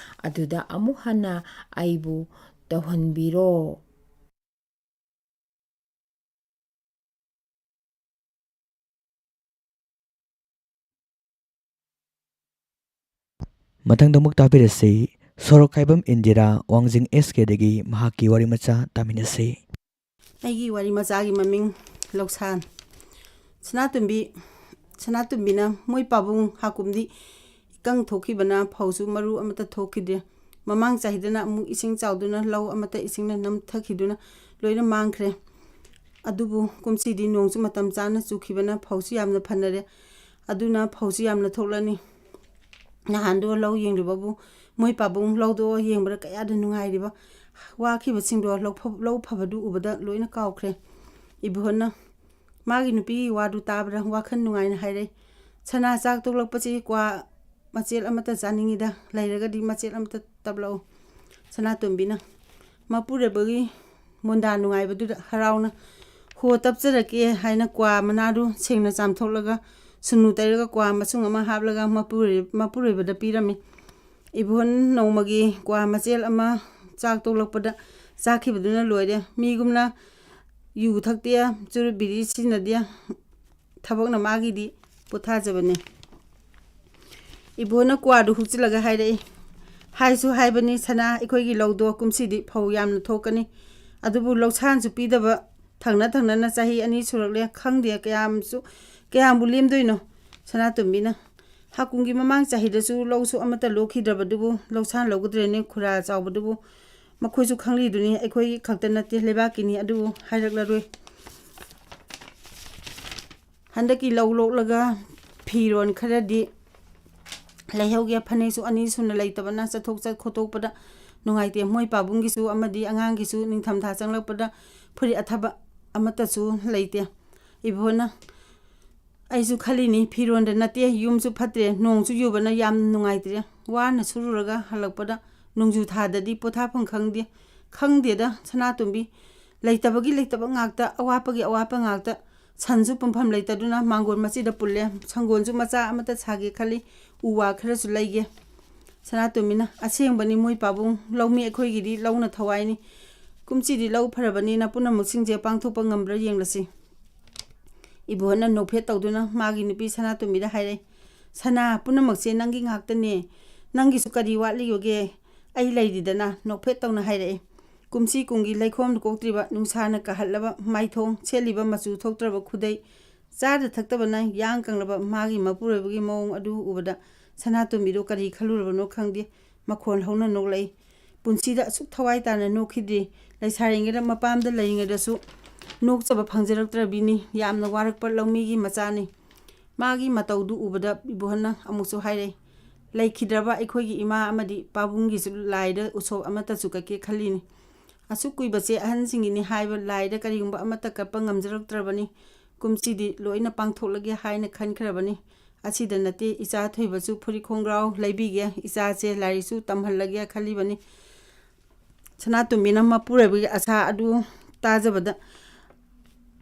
ꯑꯗꯨꯗ ꯑꯃꯨꯛ ꯍꯟꯅ ꯑꯩꯕꯨ ꯇꯧꯍꯟꯕꯤꯔꯣ"꯫ ꯃꯊꯪꯗ ꯑꯃꯨꯛ ꯇꯥꯕꯤꯔꯁꯤ, ꯁꯣꯔꯣꯛꯈꯥꯏꯕꯝ ꯏꯟꯗꯤꯔꯥ, ꯋꯥꯡꯖꯤꯡ ꯑꯦꯁ ꯀꯦꯗꯒꯤ ꯃꯍꯥꯛꯀꯤ ꯋꯥꯔꯤ ꯃꯆꯥ ꯇꯥꯃꯤꯟꯅꯁꯤ꯫ ꯑꯩꯒꯤ ꯋꯥꯔꯤ ꯃꯆꯥꯒꯤ ꯃꯃꯤꯡ ꯂꯧꯁꯥꯟ꯫ ꯁꯅꯥꯇꯣꯝꯕꯤ, ꯁꯅꯥꯇꯣꯝꯕꯤꯅ ꯃꯣꯏ ꯄꯥꯕꯨꯡ ꯍꯥꯀꯨꯝꯗꯤ ꯏꯀꯪ ꯊꯣꯛꯈꯤꯕꯅ ꯐꯧꯁꯨ ꯃꯔꯨ ꯑꯃꯠꯇ ꯊꯣꯛꯈꯤꯗ꯭ꯔꯦ꯫ ꯃꯃꯥꯡ ꯆꯍꯤꯗꯅ ꯑꯃꯨꯛ ꯏꯁꯤꯡ ꯆꯥꯎꯗꯨꯅ ꯂꯧ ꯑꯃꯠꯇ ꯏꯁꯤꯡꯅ ꯅꯝꯊꯈꯤꯗꯨꯅ ꯂꯣꯏꯅ ꯃꯥꯡꯈ꯭ꯔꯦ꯫ ꯑꯗꯨꯕꯨ ꯀꯨꯝꯁꯤꯗꯤ ꯅꯣꯡꯁꯨ ꯃꯇꯝ ꯆꯥꯅ ꯆꯨꯈꯤꯕꯅ ꯐꯧꯁꯨ ꯌꯥꯝꯅ ꯐꯅꯔꯦ꯫ ꯑꯗꯨꯅ ꯐꯧꯁꯨ ꯌꯥꯝꯅ ꯊꯣꯛꯂꯅꯤ꯫ ꯅꯍꯥꯟꯗꯣ ꯂꯧ ꯌꯦꯡꯂꯨꯕꯕꯨ ꯃꯣꯏ ꯄꯥꯕꯨꯡ ꯂꯧꯗꯣ ꯌꯦꯡꯕꯗ ꯀꯌꯥꯗ ꯅꯨꯡꯉꯥꯏꯔꯤꯕ꯫ ꯋꯥꯈꯤꯕꯁꯤꯡꯗꯣ ꯂꯧ ꯐ-, ꯂꯧ ꯐꯕꯗꯨ ꯎꯕꯗ ꯂꯣꯏꯅ ꯀꯥꯎꯈ꯭ꯔꯦ꯫ ꯏꯕꯣꯍꯟꯅ ꯃꯥꯒꯤ ꯅꯨꯄꯤꯒꯤ ꯋꯥꯗꯨ ꯇꯥꯕꯗ ꯋꯥꯈꯜ ꯅꯨꯡꯉꯥꯏꯅ ꯍꯥꯏꯔꯦ, "ꯁꯅꯥ, ꯆꯥꯛ ꯇꯣꯛꯂꯛꯄꯁꯤ ꯀ꯭ꯋꯥ ꯃꯆꯦꯠ ꯑꯃꯠꯇ ꯆꯥꯅꯤꯡꯉꯤꯗ, ꯂꯩꯔꯒꯗꯤ ꯃꯆꯦꯠ ꯑꯃꯠꯇ ꯇꯞꯂꯛꯎ꯫" ꯁꯅꯥꯇꯣꯝꯕꯤꯅ ꯃꯄꯨꯔꯣꯏꯕꯒꯤ ꯃꯣꯟꯗꯥ ꯅꯨꯡꯉꯥꯏꯕꯗꯨꯗ ꯍꯔꯥꯎꯅ, "ꯍꯣ, ꯇꯞꯆꯔꯛꯀꯦ" ꯍꯥꯏꯅ ꯀ꯭ꯋꯥ ꯃꯅꯥꯗꯨ ꯁꯦꯡꯅ ꯆꯥꯝꯊꯣꯛꯂꯒ ꯁꯨꯅꯨ ꯇꯩꯔꯒ ꯀ꯭ꯋꯥ ꯃꯁꯨꯡ ꯑꯃ ꯍꯥꯞꯂꯒ ꯃꯄꯨꯔꯣꯏ-, ꯃꯄꯨꯔꯣꯏꯕꯗ ꯄꯤꯔꯝꯃꯤ꯫ ꯏꯕꯣꯍꯟ ꯅꯣꯡꯃꯒꯤ ꯀ꯭ꯋꯥ ꯃꯆꯦꯜ ꯑꯃ ꯆꯥꯛ ꯇꯣꯛꯂꯛꯄꯗ ꯆꯥꯈꯤꯕꯗꯨꯅ ꯂꯣꯏꯔꯦ꯫ ꯃꯤꯒꯨꯝꯅ ꯌꯨ ꯊꯛꯇꯦ, ꯆꯨꯔꯨꯞ ꯕꯤꯔꯤ ꯁꯤꯖꯤꯟꯅꯗꯦ, ꯊꯕꯛꯅ ꯃꯥꯒꯤꯗꯤ ꯄꯣꯊꯥꯖꯕꯅꯤ꯫ ꯏꯕꯣꯍꯟꯅ ꯀ꯭ꯋꯥꯗꯨ ꯍꯨꯛꯆꯤꯜꯂꯒ ꯍꯥꯏꯔꯛꯏ, "ꯍꯥꯏꯁꯨ ꯍꯥꯏꯕꯅꯤ ꯁꯅꯥ, ꯑꯩꯈꯣꯏꯒꯤ ꯂꯧꯗꯣ ꯀꯨꯝꯁꯤꯗꯤ ꯐꯧ ꯌꯥꯝꯅ ꯊꯣꯛꯀꯅꯤ, ꯑꯗꯨꯕꯨ ꯂꯧꯁꯥꯟꯁꯨ ꯄꯤꯗꯕ ꯊꯪꯅ ꯊꯪꯅꯅ ꯆꯍꯤ ꯑꯅꯤ ꯁꯨꯔꯛꯂꯦ, ꯈꯪꯗꯦ ꯀꯌꯥꯝꯁꯨ, ꯀꯌꯥꯝꯕꯨ ꯂꯦꯝꯗꯣꯏꯅꯣ꯫" ꯁꯅꯥꯇꯣꯝꯕꯤꯅ, "ꯍꯥꯀꯨꯝꯒꯤ ꯃꯃꯥꯡ ꯆꯍꯤꯗꯁꯨ ꯂꯧꯁꯨ ꯑꯃꯠꯇ ꯂꯣꯛꯈꯤꯗ꯭ꯔꯕꯗꯨꯕꯨ ꯂꯧꯁꯥꯟ ꯂꯧꯒꯗ꯭ꯔꯦꯅꯦ ꯈꯨꯔꯥ ꯆꯥꯎꯕꯗꯨꯕꯨ? ꯃꯈꯣꯏꯁꯨ ꯈꯪꯂꯤꯗꯨꯅꯤ, ꯑꯩꯈꯣꯏ ꯈꯛꯇ ꯅꯠꯇꯦ, ꯂꯩꯕꯥꯛꯀꯤꯅꯤ, ꯑꯗꯨꯕꯨ ꯍꯥꯏꯔꯛꯂꯔꯣꯏ꯫ ꯍꯟꯗꯛꯀꯤ ꯂꯧ ꯂꯣꯛꯂꯒ ꯐꯤꯔꯣꯟ ꯈꯔꯗꯤ ꯂꯩꯍꯧꯒꯦ꯫ ꯐꯅꯦꯛꯁꯨ ꯑꯅꯤ ꯁꯨꯅ ꯂꯩꯇꯕꯅ ꯆꯠꯊꯣꯛ ꯆꯠ ꯈꯣꯠꯇꯣꯛꯄꯗ ꯅꯨꯡꯉꯥꯏꯇꯦ꯫ ꯃꯣꯏ ꯄꯥꯕꯨꯡꯒꯤꯁꯨ ꯑꯃꯗꯤ ꯑꯉꯥꯡꯒꯤꯁꯨ ꯅꯤꯡꯊꯝꯊꯥ ꯆꯪꯂꯛꯄꯗ ꯐꯨꯔꯤꯠ ꯑꯊꯕ ꯑꯃꯠꯇꯁꯨ ꯂꯩꯇꯦ꯫" ꯏꯕꯣꯍꯟꯅ, "ꯑꯩꯁꯨ ꯈꯜꯂꯤꯅꯤ, ꯐꯤꯔꯣꯟꯗ ꯅꯠꯇꯦ, ꯌꯨꯝꯁꯨ ꯐꯠꯇ꯭ꯔꯦ, ꯅꯣꯡꯁꯨ ꯌꯨꯕꯅ ꯌꯥꯝ ꯅꯨꯡꯉꯥꯏꯇ꯭ꯔꯦ꯫ ꯋꯥꯅ ꯁꯨꯔꯨꯔꯒ ꯍꯜꯂꯛꯄꯗ ꯅꯣꯡꯖꯨ ꯊꯥꯗꯗꯤ ꯄꯣꯊꯥꯐꯝ ꯈꯪꯗꯦ꯫" "ꯈꯪꯗꯦꯗ ꯁꯅꯥꯇꯣꯝꯕꯤ, ꯂꯩꯇꯕꯒꯤ ꯂꯩꯇꯕ ꯉꯥꯛꯇ, ꯑꯋꯥꯠꯄꯒꯤ ꯑꯋꯥꯠꯄ ꯉꯥꯛꯇ꯫ ꯁꯟꯁꯨ ꯄꯨꯟꯐꯝ ꯂꯩꯇꯗꯨꯅ ꯃꯥꯡꯒꯣꯟ ꯃꯆꯤꯗ ꯄꯨꯜꯂꯦ꯫ ꯁꯪꯒꯣꯟꯁꯨ ꯃꯆꯥ ꯑꯃꯠꯇ ꯁꯥꯒꯦ ꯈꯜꯂꯤ, ꯎ ꯋꯥ ꯈꯔꯁꯨ ꯂꯩꯒꯦ꯫" ꯁꯅꯥꯇꯣꯝꯕꯤꯅ, "ꯑꯁꯦꯡꯕꯅꯤ ꯃꯣꯏ ꯄꯥꯕꯨꯡ, ꯂꯧꯃꯤ ꯑꯩꯈꯣꯏꯒꯤꯗꯤ ꯂꯧꯅ ꯊꯋꯥꯏꯅꯤ꯫ ꯀꯨꯝꯁꯤꯗꯤ ꯂꯧ ꯐꯔꯕꯅꯤꯅ ꯄꯨꯝꯅꯃꯛꯁꯤꯡꯁꯦ ꯄꯥꯡꯊꯣꯛꯄ ꯉꯝꯕ꯭ꯔꯥ ꯌꯦꯡꯂꯁꯤ꯫" ꯏꯕꯣꯍꯟꯅ ꯅꯣꯛꯐꯦꯠ ꯇꯧꯗꯨꯅ ꯃꯥꯒꯤ ꯅꯨꯄꯤ ꯁꯅꯥꯇꯣꯝꯕꯤꯗ ꯍꯥꯏꯔꯦ, "ꯁꯅꯥ, ꯄꯨꯝꯅꯃꯛꯁꯦ ꯅꯪꯒꯤ ꯉꯥꯛꯇꯅꯦ꯫ "ꯅꯪꯒꯤꯁꯨ ꯀꯔꯤ ꯋꯥꯠꯂꯤꯕꯒꯦ? ꯑꯩ ꯂꯩꯔꯤꯗꯅ", ꯅꯣꯛꯐꯦꯠ ꯇꯧꯅ ꯍꯥꯏꯔꯛꯏ꯫ ꯀꯨꯝꯁꯤ ꯀꯨꯝꯒꯤ ꯂꯩꯈꯣꯝ ꯀꯣꯛꯇ꯭ꯔꯤꯕ, ꯅꯨꯡꯁꯥꯅ ꯀꯥꯍꯠꯂꯕ ꯃꯥꯏꯊꯣꯡ, ꯁꯦꯠꯂꯤꯕ ꯃꯆꯨ ꯊꯣꯛꯇ꯭ꯔꯕ ꯈꯨꯗꯩ, ꯆꯥꯗ ꯊꯛꯇꯕꯅ ꯌꯥꯡ ꯀꯪꯂꯕ ꯃꯥꯒꯤ ꯃꯄꯨꯔꯣꯏꯕꯒꯤ ꯃꯑꯣꯡ ꯑꯗꯨ ꯎꯕꯗ ꯁꯅꯥꯇꯣꯝꯕꯤꯗꯣ ꯀꯔꯤ ꯈꯜꯂꯨꯔꯕꯅꯣ ꯈꯪꯗꯦ, ꯃꯈꯣꯟ ꯍꯧꯅ ꯅꯣꯛꯂꯛꯏ꯫ ꯄꯨꯟꯁꯤꯗ ꯑꯁꯨꯛ ꯊꯋꯥꯏ ꯇꯥꯅ ꯅꯣꯛꯈꯤꯗ꯭ꯔꯤ꯫ ꯂꯩꯁꯥꯔꯤꯉꯩꯗ ꯃꯄꯥꯝꯗ ꯂꯩꯔꯤꯉꯩꯗꯁꯨ ꯅꯣꯛꯆꯕ ꯐꯪꯖꯔꯛꯇ꯭ꯔꯕꯤꯅꯤ꯫ ꯌꯥꯝꯅ ꯋꯥꯔꯛꯄ ꯂꯧꯃꯤꯒꯤ ꯃꯆꯥꯅꯤ꯫ ꯃꯥꯒꯤ ꯃꯇꯧꯗꯨ ꯎꯕꯗ ꯏꯕꯣꯍꯟꯅ ꯑꯃꯨꯛꯁꯨ ꯍꯥꯏꯔꯛꯏ, "ꯂꯩꯈꯤꯗ꯭ꯔꯕ ꯑꯩꯈꯣꯏꯒꯤ ꯏꯃꯥ ꯑꯃꯗꯤ ꯄꯥꯕꯨꯡꯒꯤꯁꯨ ꯂꯥꯏꯗ ꯎꯁꯣꯞ ꯑꯃꯠꯇꯁꯨ ꯀꯠꯀꯦ ꯈꯜꯂꯤꯅꯤ꯫ ꯑꯁꯨꯛ ꯀꯨꯏꯕꯁꯦ ꯑꯍꯟꯁꯤꯡꯒꯤꯅꯤ ꯍꯥꯏꯕ ꯂꯥꯏꯗ ꯀꯔꯤꯒꯨꯝꯕ ꯑꯃꯠꯇ ꯀꯠꯄ ꯉꯝꯖꯔꯛꯇ꯭ꯔꯕꯅꯤ꯫ ꯀꯨꯝꯁꯤꯗꯤ ꯂꯣꯏꯅ ꯄꯥꯡꯊꯣꯛꯂꯒꯦ ꯍꯥꯏꯅ ꯈꯟꯈ꯭ꯔꯕꯅꯤ꯫ ꯑꯁꯤꯗ ꯅꯠꯇꯦ, ꯏꯆꯥ ꯊꯣꯏꯕꯁꯨ ꯐꯨꯔꯤꯠ ꯈꯣꯡꯒ꯭ꯔꯥꯎ ꯂꯩꯕꯤꯒꯦ, ꯏꯆꯥꯁꯦ ꯂꯥꯏꯔꯤꯛꯁꯨ ꯇꯝꯍꯜꯂꯒꯦ ꯈꯜꯂꯤꯕꯅꯤ"꯫ ꯁꯅꯥꯇꯣꯝꯕꯤꯅ ꯃꯄꯨꯔꯣꯏꯕꯒꯤ ꯑꯁꯥ ꯑꯗꯨ ꯇꯥꯖꯕꯗ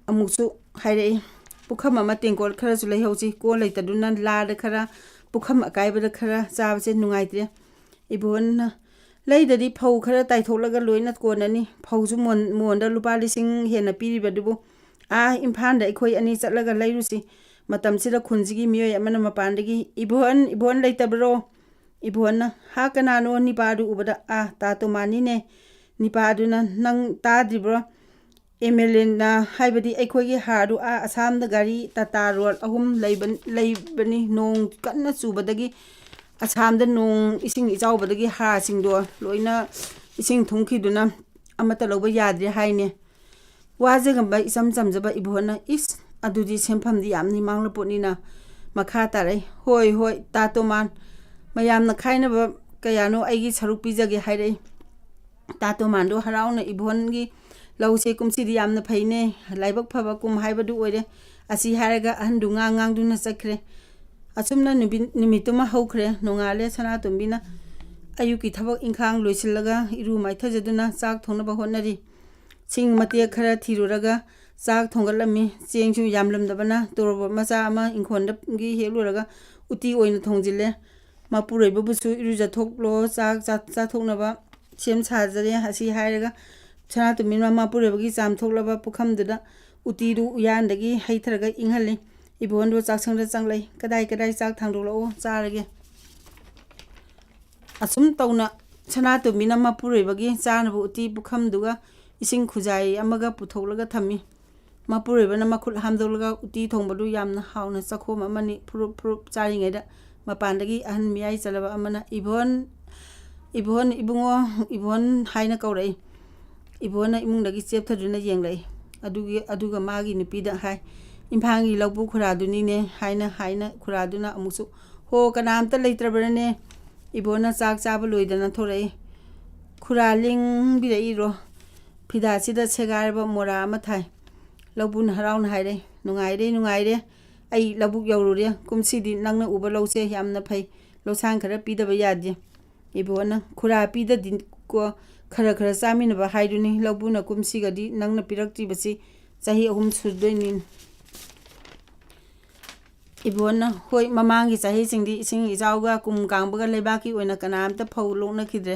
ꯑꯃꯨꯛꯁꯨ ꯍꯥꯏꯔꯛꯏ, "ꯄꯨꯈꯝ ꯑꯃ ꯇꯦꯡꯀꯣꯠ ꯈꯔꯁꯨ ꯂꯩꯍꯧꯁꯤ꯫ ꯀꯣꯜ ꯂꯩꯇꯗꯨꯅ ꯂꯥꯗ ꯈꯔ, ꯄꯨꯈꯝ ꯑꯀꯥꯏꯕꯗ ꯈꯔ ꯆꯥꯕꯁꯦ ꯅꯨꯡꯉꯥꯏꯇ꯭ꯔꯦ"꯫ ꯏꯕꯣꯍꯟꯅ, "ꯂꯩꯗꯗꯤ ꯐꯧ ꯈꯔ ꯇꯥꯏꯊꯣꯛꯂꯒ ꯂꯣꯏꯅ ꯀꯣꯟꯅꯅꯤ꯫ ꯐꯧꯁꯨ ꯃꯣꯟ, ꯃꯣꯟꯗ ꯂꯨꯄꯥ ꯂꯤꯁꯤꯡ ꯍꯦꯟꯅ ꯄꯤꯔꯤꯕꯗꯨꯕꯨ, ꯑꯥ ꯏꯝꯐꯥꯜꯗ ꯑꯩꯈꯣꯏ ꯑꯅꯤ ꯆꯠꯂꯒ ꯂꯩꯔꯨꯁꯤ꯫ ꯃꯇꯝꯁꯤꯗ ꯈꯨꯟꯁꯤꯒꯤ ꯃꯤꯑꯣꯏ ꯑꯃꯅ ꯃꯄꯥꯟꯗꯒꯤ, 'ꯏꯕꯣꯍꯟ, ꯏꯕꯣꯍꯟ ꯂꯩꯇꯕ꯭ꯔꯣ?'" ꯏꯕꯣꯍꯟꯅ, "ꯍꯥ, ꯀꯅꯥꯅꯣ?" "ꯅꯤꯄꯥꯗꯨ ꯎꯕꯗ, ꯑꯥ, ꯇꯥ ꯇꯣꯃꯥꯅꯤꯅꯦ꯫ ꯅꯤꯄꯥꯗꯨꯅ, 'ꯅꯪ ꯇꯥꯗ꯭ꯔꯤꯕ꯭ꯔꯣ? ꯑꯦꯝ ꯑꯦꯜ ꯑꯦꯅ, ꯍꯥꯏꯕꯗꯤ ꯑꯩꯈꯣꯏꯒꯤ ꯍꯥꯔꯗꯨ ꯑꯥ ꯑꯁꯥꯝꯗ ꯒꯥꯔꯤ ꯇꯥꯇꯥ ꯔꯣꯜ ꯑꯍꯨꯝ ꯂꯩꯕ, ꯂꯩꯕꯅꯤ꯫ ꯅꯣꯡ ꯀꯟꯅ ꯆꯨꯕꯗꯒꯤ ꯑꯁꯥꯝꯗ ꯅꯣꯡ ꯏꯁꯤꯡ ꯏꯆꯥꯎꯕꯗꯒꯤ ꯍꯥꯔꯁꯤꯡꯗꯣ ꯂꯣꯏꯅ ꯏꯁꯤꯡ ꯊꯨꯝꯈꯤꯗꯨꯅ ꯑꯃꯠꯇ ꯂꯧꯕ ꯌꯥꯗ꯭ꯔꯦ ꯍꯥꯏꯅꯦ"꯫ ꯋꯥꯖꯒꯝꯕ ꯏꯆꯝ ꯆꯝꯖꯕ ꯏꯕꯣꯍꯟꯅ, "ꯏꯁ, ꯑꯗꯨꯗꯤ ꯁꯦꯟꯐꯝꯗꯤ ꯌꯥꯝꯅ ꯃꯥꯡꯂ ꯄꯣꯠꯅꯤꯅ"꯫ ꯃꯈꯥ ꯇꯥꯔꯛꯏ, "ꯍꯣꯏ, ꯍꯣꯏ, ꯇꯥ ꯇꯣꯃꯥꯟ, ꯃꯌꯥꯝꯅ ꯈꯥꯏꯅꯕ ꯀꯌꯥꯅꯣ ꯑꯩꯒꯤ ꯁꯔꯨꯛ ꯄꯤꯖꯒꯦ" ꯍꯥꯏꯔꯛꯏ꯫ ꯇꯥ ꯇꯣꯃꯥꯟꯗꯣ ꯍꯔꯥꯎꯅ ꯏꯕꯣꯍꯟꯒꯤ ꯂꯧꯁꯦ ꯀꯨꯝꯁꯤꯗꯤ ꯌꯥꯝꯅ ꯐꯩꯅꯦ, ꯂꯥꯏꯕꯛ ꯐꯕ ꯀꯨꯝ ꯍꯥꯏꯕꯗꯨ ꯑꯣꯏꯔꯦ꯫ ꯑꯁꯤ ꯍꯥꯏꯔꯒ ꯑꯍꯟꯗꯨ ꯉꯥꯡ ꯉꯥꯡꯗꯨꯅ ꯆꯠꯈ꯭ꯔꯦ꯫ ꯑꯁꯨꯝꯅ ꯅꯨꯃꯤꯠ, ꯅꯨꯃꯤꯠꯇꯨꯃ ꯍꯧꯈ꯭ꯔꯦ꯫ ꯅꯣꯡꯉꯥꯜꯂꯦ꯫ ꯁꯅꯥꯇꯣꯝꯕꯤꯅ ꯑꯌꯨꯛꯀꯤ ꯊꯕꯛ ꯏꯪꯈꯥꯡ ꯂꯣꯏꯁꯤꯜꯂꯒ ꯏꯔꯨ ꯃꯥꯏꯊꯖꯗꯨꯅ ꯆꯥꯛ ꯊꯣꯡꯅꯕ ꯍꯣꯠꯅꯔꯤ꯫ ꯁꯤꯡ ꯃꯇꯦꯛ ꯈꯔ ꯊꯤꯔꯨꯔꯒ ꯆꯥꯛ ꯊꯣꯡꯒꯠꯂꯝꯃꯤ꯫ ꯆꯦꯡꯁꯨ ꯌꯥꯝꯂꯝꯗꯕꯅ ꯇꯣꯔꯣꯕꯣꯠ ꯃꯆꯥ ꯑꯃ ꯏꯪꯈꯣꯜꯗꯒꯤ ꯍꯦꯛꯂꯨꯔꯒ ꯎꯇꯤ ꯑꯣꯏꯅ ꯊꯣꯡꯖꯤꯜꯂꯦ꯫ ꯃꯄꯨꯔꯣꯏꯕꯕꯨꯁꯨ ꯏꯔꯨꯖꯊꯣꯛꯂꯣ, ꯆꯥꯛ ꯆꯥ-, ꯆꯥꯊꯣꯛꯅꯕ ꯁꯦꯝ ꯁꯥꯖꯔꯦ꯫ ꯑꯁꯤ ꯍꯥꯏꯔꯒ ꯁꯅꯥꯇꯣꯝꯕꯤꯅ ꯃꯄꯨꯔꯣꯏꯕꯒꯤ ꯆꯥꯝꯊꯣꯛꯂꯕ ꯄꯨꯈꯝꯗꯨꯗ ꯎꯇꯤꯗꯨ ꯎꯌꯥꯟꯗꯒꯤ ꯍꯩꯊꯔꯒ ꯏꯪꯍꯜꯂꯤ꯫ ꯏꯕꯣꯟꯗꯣ ꯆꯥꯛꯁꯪꯗ ꯆꯪꯂꯛꯏ꯫ "ꯀꯗꯥꯏ, ꯀꯗꯥꯏ ꯆꯥꯛ ꯊꯥꯡꯗꯣꯛꯂꯛꯑꯣ, ꯆꯥꯔꯒꯦ"꯫ ꯑꯁꯨꯝ ꯇꯧꯅ ꯁꯅꯥꯇꯣꯝꯕꯤꯅ ꯃꯄꯨꯔꯣꯏꯕꯒꯤ ꯆꯥꯅꯕ ꯎꯇꯤ ꯄꯨꯈꯝꯗꯨꯒ ꯏꯁꯤꯡ ꯈꯨꯖꯥꯏ ꯑꯃꯒ ꯄꯨꯊꯣꯛꯂꯒ ꯊꯝꯃꯤ꯫ ꯃꯄꯨꯔꯣꯏꯕꯅ ꯃꯈꯨꯠ ꯍꯥꯝꯗꯣꯛꯂꯒ ꯎꯇꯤ ꯊꯣꯡꯕꯗꯨ ꯌꯥꯝꯅ ꯍꯥꯎꯅ ꯆꯥꯛꯈꯣꯝ ꯑꯃꯅꯤ ꯐꯨꯔꯨꯞ ꯐꯨꯔꯨꯞ ꯆꯥꯔꯤꯉꯩꯗ, ꯃꯄꯥꯟꯗꯒꯤ ꯑꯍꯟ ꯃꯤꯌꯥꯏ ꯆꯜꯂꯕ ꯑꯃꯅ, "ꯏꯕꯣꯟ, ꯏꯕꯣꯟ, ꯏꯕꯨꯡꯉꯣ, ꯏꯕꯣꯟ" ꯍꯥꯏꯅ ꯀꯧꯔꯛꯏ꯫ ꯏꯕꯣꯟꯅ ꯏꯃꯨꯡꯗꯒꯤ ꯆꯦꯞꯊꯗꯨꯅ ꯌꯦꯡꯂꯛꯏ꯫ ꯑꯗꯨꯒꯤ, ꯑꯗꯨꯒ ꯃꯥꯒꯤ ꯅꯨꯄꯤꯗ ꯍꯥꯏ, "ꯏꯝꯐꯥꯜꯒꯤ ꯂꯧꯕꯨꯛ ꯈꯨꯔꯥꯗꯨꯅꯤꯅꯦ" ꯍꯥꯏꯅ, ꯍꯥꯏꯅ ꯈꯨꯔꯥꯗꯨꯅ ꯑꯃꯨꯛꯁꯨ, "ꯍꯣ, ꯀꯅꯥꯝꯇ ꯂꯩꯇ꯭ꯔꯕ꯭ꯔꯅꯦ? ꯏꯕꯣꯟꯅ ꯆꯥꯛ ꯆꯥꯕ ꯂꯣꯏꯗꯅ ꯊꯣꯔꯛꯏ꯫ ꯈꯨꯔꯥ ꯂꯦꯡꯕꯤꯔꯛꯏꯔꯣ?" ꯐꯤꯗꯥꯁꯤꯗ ꯁꯦꯒꯥꯏꯔꯕ ꯃꯣꯔꯥ ꯑꯃ ꯊꯥꯏ꯫ ꯂꯧꯕꯨꯅ ꯍꯔꯥꯎꯅ ꯍꯥꯏꯔꯦ, "ꯅꯨꯡꯉꯥꯏꯔꯦ, ꯅꯨꯡꯉꯥꯏꯔꯦ꯫ ꯑꯩ ꯂꯧꯕꯨꯛ ꯌꯧꯔꯨꯔꯦ꯫ ꯀꯨꯝꯁꯤꯗꯤ ꯅꯪꯅ ꯎꯕ ꯂꯧꯁꯦ ꯌꯥꯝꯅ ꯐꯩ꯫ ꯂꯧꯁꯥꯟ ꯈꯔ ꯄꯤꯗꯕ ꯌꯥꯗꯦ꯫" ꯏꯕꯣꯅ, "ꯈꯨꯔꯥ ꯄꯤꯗꯗꯤꯀꯣ, ꯈꯔ ꯈꯔ ꯆꯥꯃꯤꯟꯅꯕ ꯍꯥꯏꯗꯨꯅꯤ꯫ ꯂꯧꯕꯨꯅ ꯀꯨꯝꯁꯤꯒꯗꯤ ꯅꯪꯅ ꯄꯤꯔꯛꯇ꯭ꯔꯤꯕꯁꯤ ꯆꯍꯤ ꯑꯍꯨꯝ ꯁꯨꯗꯣꯏꯅꯤ꯫" ꯏꯕꯣꯅ, "ꯍꯣꯏ, ꯃꯃꯥꯡꯒꯤ ꯆꯍꯤꯁꯤꯡꯗꯤ ꯏꯁꯤꯡ ꯏꯆꯥꯎꯒ ꯀꯨꯝ ꯀꯥꯡꯕꯒ ꯂꯩꯕꯥꯛꯀꯤ ꯑꯣꯏꯅ ꯀꯅꯥꯝꯇ ꯐꯧ ꯂꯣꯛꯅꯈꯤꯗ꯭ꯔꯦ꯫